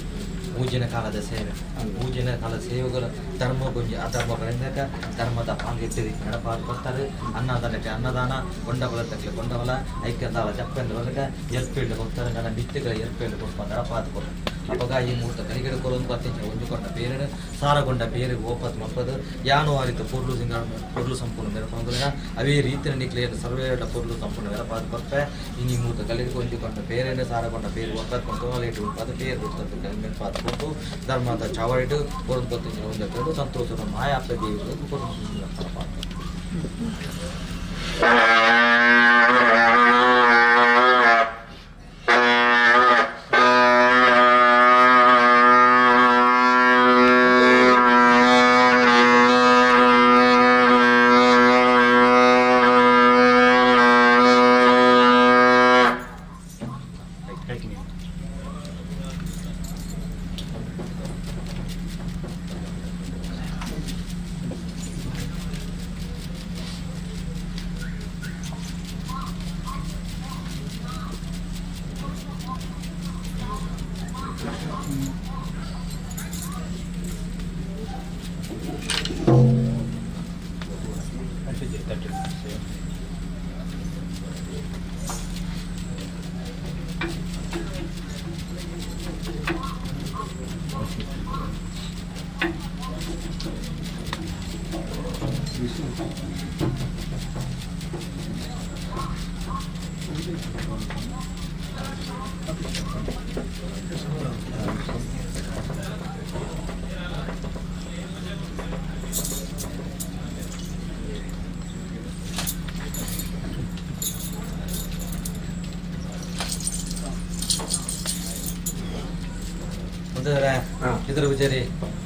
ಪೂಜನ ಕಾಲದ ಸೇವೆ ಪೂಜನ ಕಾಲದ ಸೇವೆಗಳು ಧರ್ಮ ಗುಂಜಿ ಅಧರ್ಮ ಬರಂದಾಗ ಧರ್ಮದ ಪಾಂಗಿತ್ತಿರಿ ನಡಪಾದ ಬರ್ತಾರೆ ಅನ್ನದಾನಕ್ಕೆ ಅನ್ನದಾನ ಕೊಂಡಬಲಕ್ಕೆ ಕೊಂಡಬಲ ಐಕ್ಯದಾಲ ಜಪ್ಪೆಂದು ಬರಕ ಎಲ್ಪೇಳು ಕೊಡ್ತಾರೆ ನನ್ನ ಮಿತ್ತಿಗಳ ಎಲ್ಪೇಳು ಕೊಡ್ಪ ನಡಪಾದ ಕೊಡ್ತಾರೆ ಅಪಗ ಈ ಮೂರ್ತ ಕೈಗಡೆ ಕೊರೊಂದು ಬತ್ತಿಂಚ ಒಂಜುಕೊಂಡ ಪೇರನು ಸಾರಗೊಂಡ ಪೇರು ಓಪತ್ ಮಲ್ಪದು ಯಾನು ಆರಿತ ಪೊರ್ಲು ಸಿಂಗಾರ ಪೊರ್ಲು ಸಂಪೂರ್ಣ ಮೆರಪೊಂದುನ ಅವೇ ರೀತಿಯ ನಿಕ್ಲೇನು ಸರ್ವೇಡ ಪೊರ್ಲು ಸಂಪೂರ್ಣ ಮೆರಪಾದ ಕೊರ್ಪೆ ಇನಿ ಮೂರ್ತ ಕಲಿಗೆ ಒಂಜುಕೊಂಡ ಪೇರನು ಸಾರಗೊಂಡ ಪೇರು ಒಪ್ಪತ್ ಕೊಂತು ಲೇಟು ಉಂಪಾದ ಪೇರು ಕೊಡ್ತದ್ದು ಮೆರಪಾದ ಕೊಟ್ಟು ಧರ್ಮದ ಚಾವಡಿಟ್ಟು ಕೊರೊಂದು ಬತ್ತಿಂಚ ಒಂದು ಕೇಳು ಸಂತೋಷದ ಮಾಯಾಪ್ತ ದೇವರು ಕೊರೊಂದು ಇದರ ವಿಚಾರಿ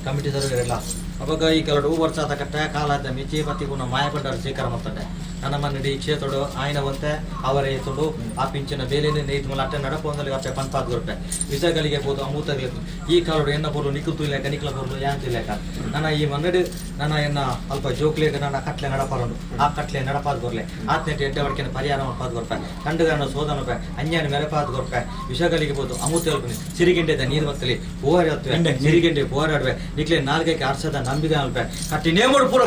ಕಮಿಟಿ ಸರ್ವೇರಲ್ಲ ಅವಾಗ ಈ ಕೆಲವು ವರ್ಷ ಆದ ಕಟ್ಟೆ ಕಾಲಾದ ಮಿಚಿ ಪತಿ ಗುಣ ಮಾಯಪಡ್ಡವರು ಸ್ವೀಕಾರ ಮಾಡ್ತಾರೆ ನನ್ನ ಮನ್ನಡಿ ಕ್ಷೇತ್ರಡು ಆಯ್ನವಂತೆ ಅವರೇ ಎತ್ತುಡು ಆ ಪಿಂಚಿನ ಬೇಲೆನೆ ನೇಯ್ತು ಮಲ್ಲ ಅಟ್ಟೆ ನಡಪೊಂದಲ್ಲಿ ಅಪ್ಪೆ ಪಂಪಾದ ಗೊರಪೆ ವಿಷಗಳಿಗೆ ಬೋದು ಅಮೂತಗಳಿಗೆ ಈ ಕಾಲಡು ಎನ್ನ ಬೋಲು ನಿಕ್ಕಲು ತುಯ್ಲೇಕ ನಿಕ್ಕಲ ಬೋಲು ಯಾನ್ ತುಯ್ಲೇಕ ನನ್ನ ಈ ಮನ್ನಡಿ ನನ್ನ ಎನ್ನ ಅಲ್ಪ ಜೋಕ್ಲೇಕ ನನ್ನ ಕಟ್ಲೆ ನಡಪಾರಂಡು ಆ ಕಟ್ಲೆ ನಡಪಾದ ಗೊರ್ಲೆ ಆತ್ನೆಟ್ ಎಡ್ಡೆ ವಡ್ಕೆನ ಪರಿಹಾರ ಮಲ್ಪಾದ ಗೊರ್ಪೆ ಕಂಡುಗಾನ ಸೋದನಪೆ ಅನ್ಯಾನ ಮೆರಪಾದ ಗೊರ್ಪೆ ವಿಷಗಳಿಗೆ ಬೋದು ಅಮೂತ ಹೇಳ್ತೀನಿ ಸಿರಿಗೆಂಡೆದ ನೀರು ಬತ್ತಲಿ ಹೋರಾಡುವೆ ಸಿರಿಗೆಂಡೆ ಹೋರಾಡುವೆ ನಿಕ್ಲೆ ನಾಲ್ಕಕ್ಕೆ ಅರ್ಸದ ನಂಬಿಕೆ ಅಲ್ಪೆ ಕಟ್ಟಿ ನೇಮೋಡು ಪೂರ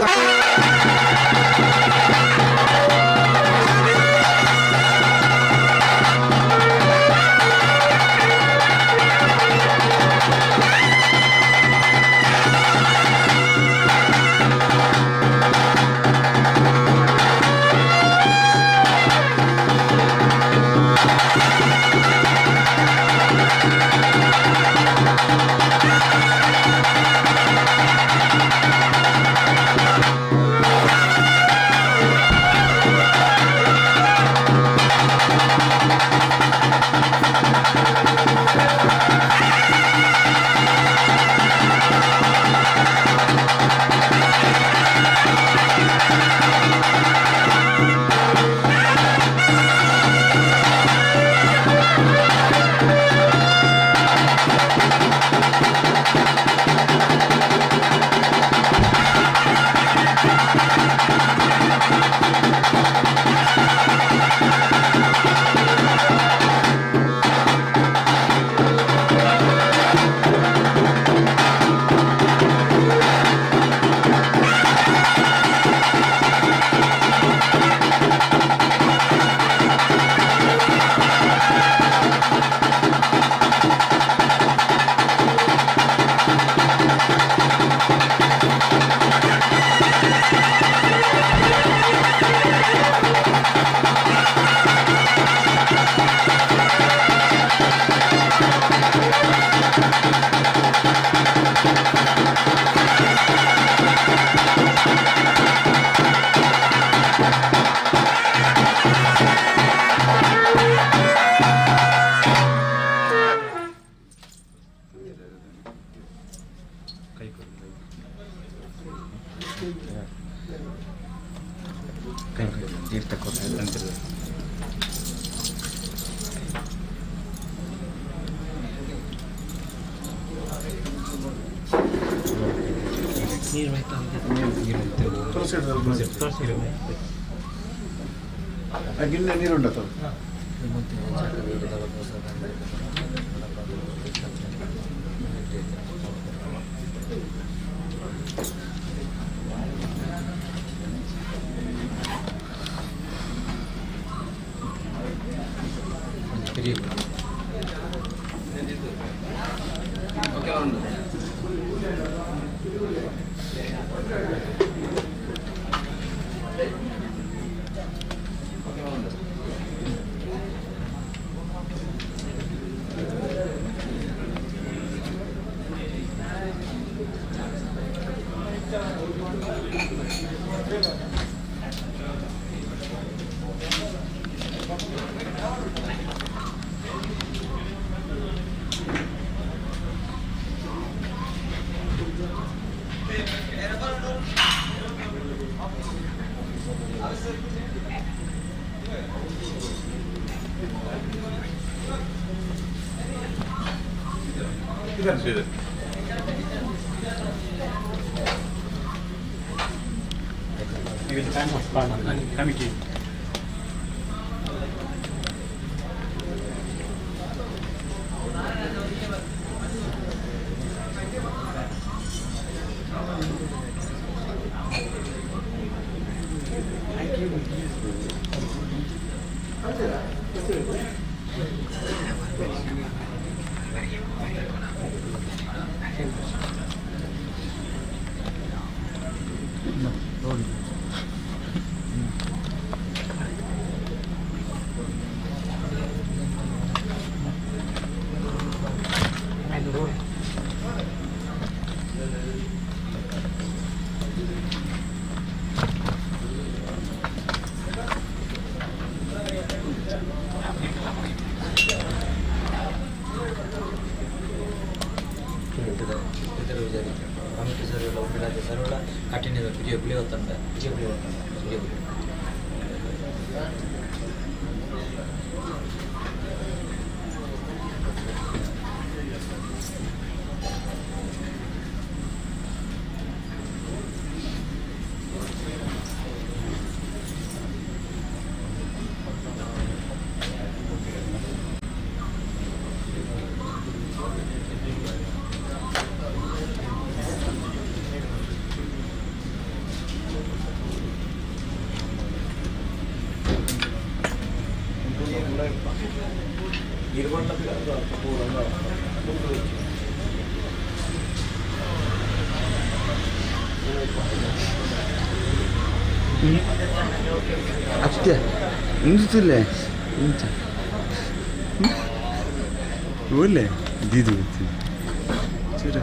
ಗಿನ್ನೆ ನೀರುಂಡ Committee. ಅತ್ತೆ ಇಂಚುತ್ತಿಲ್ಲ ಇಂಚ ಒಳ್ಳೆ ದಿದು ಚೂರ.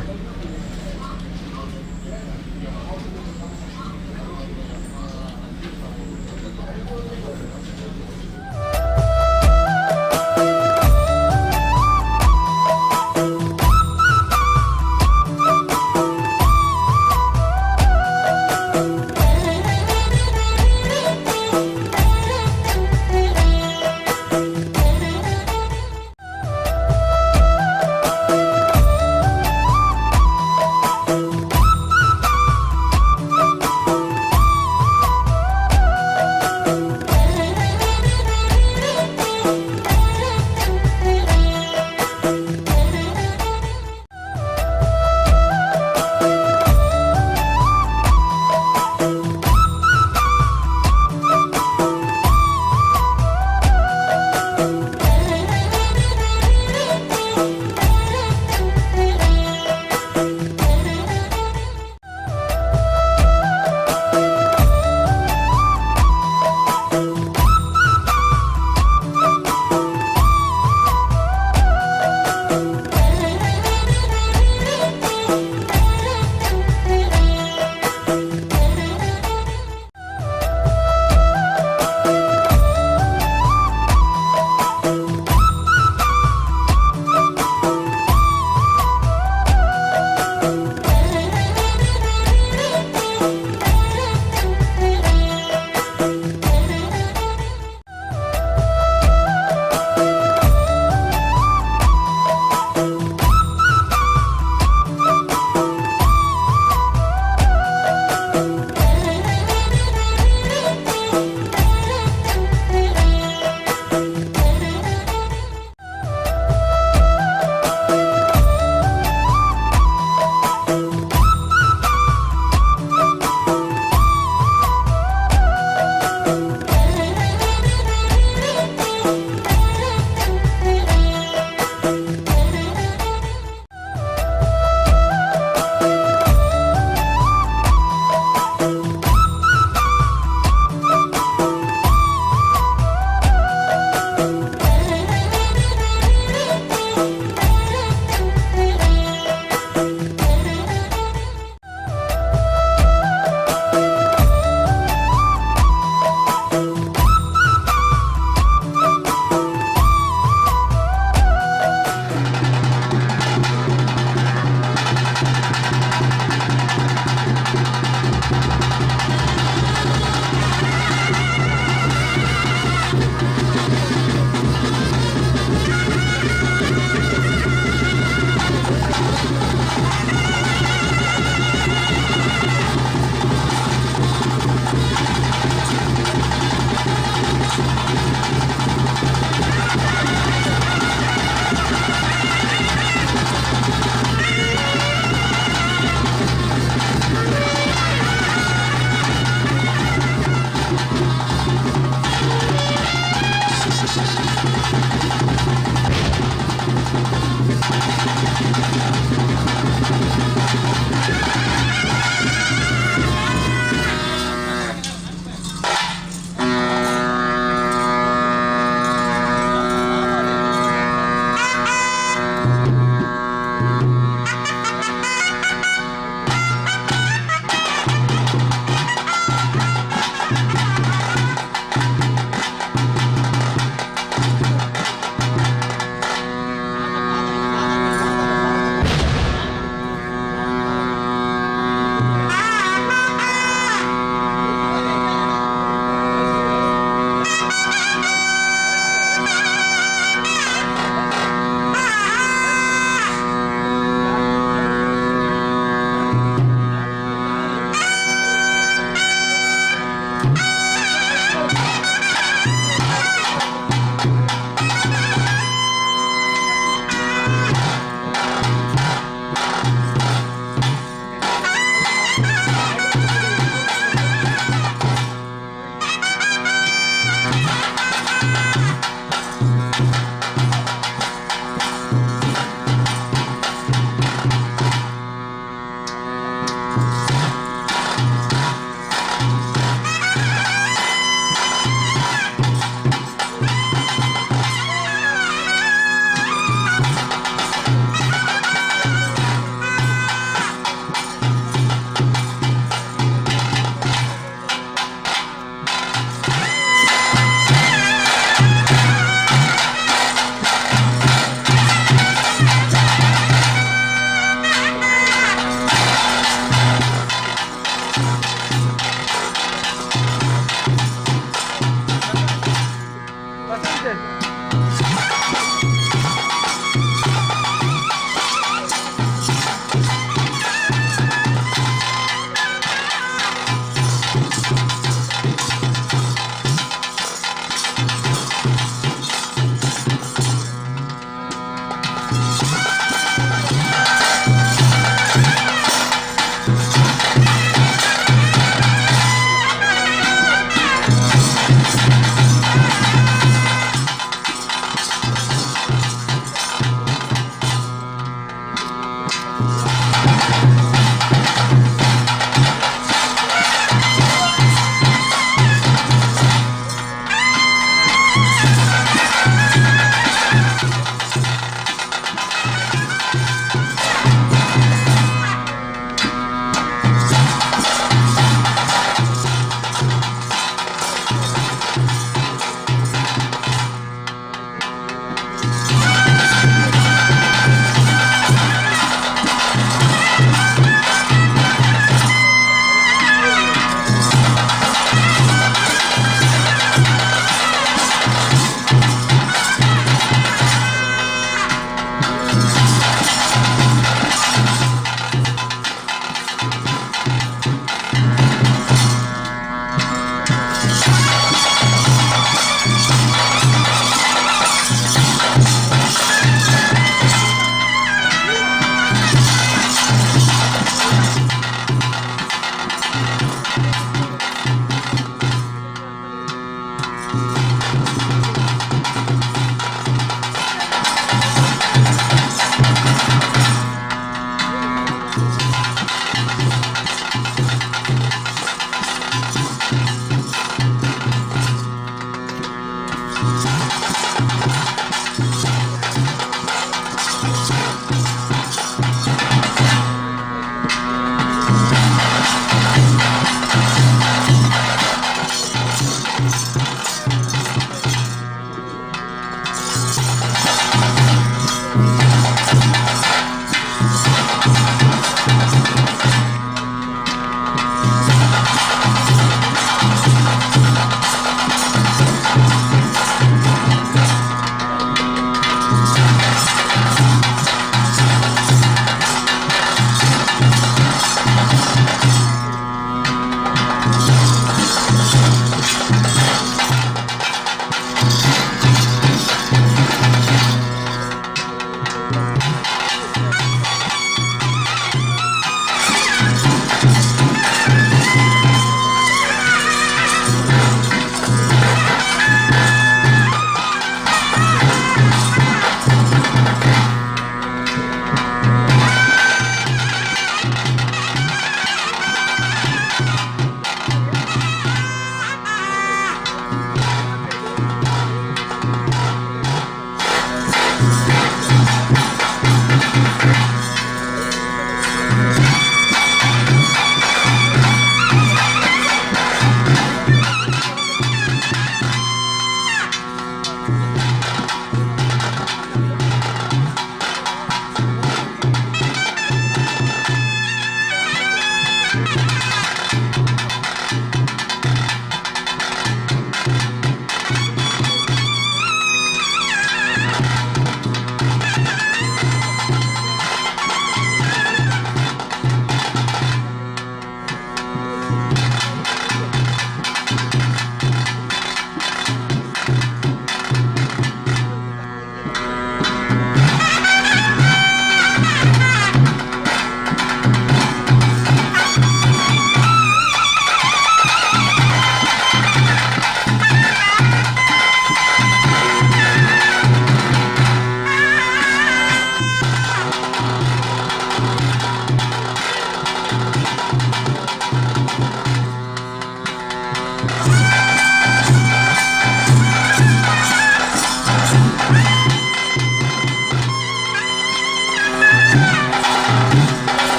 Thank you.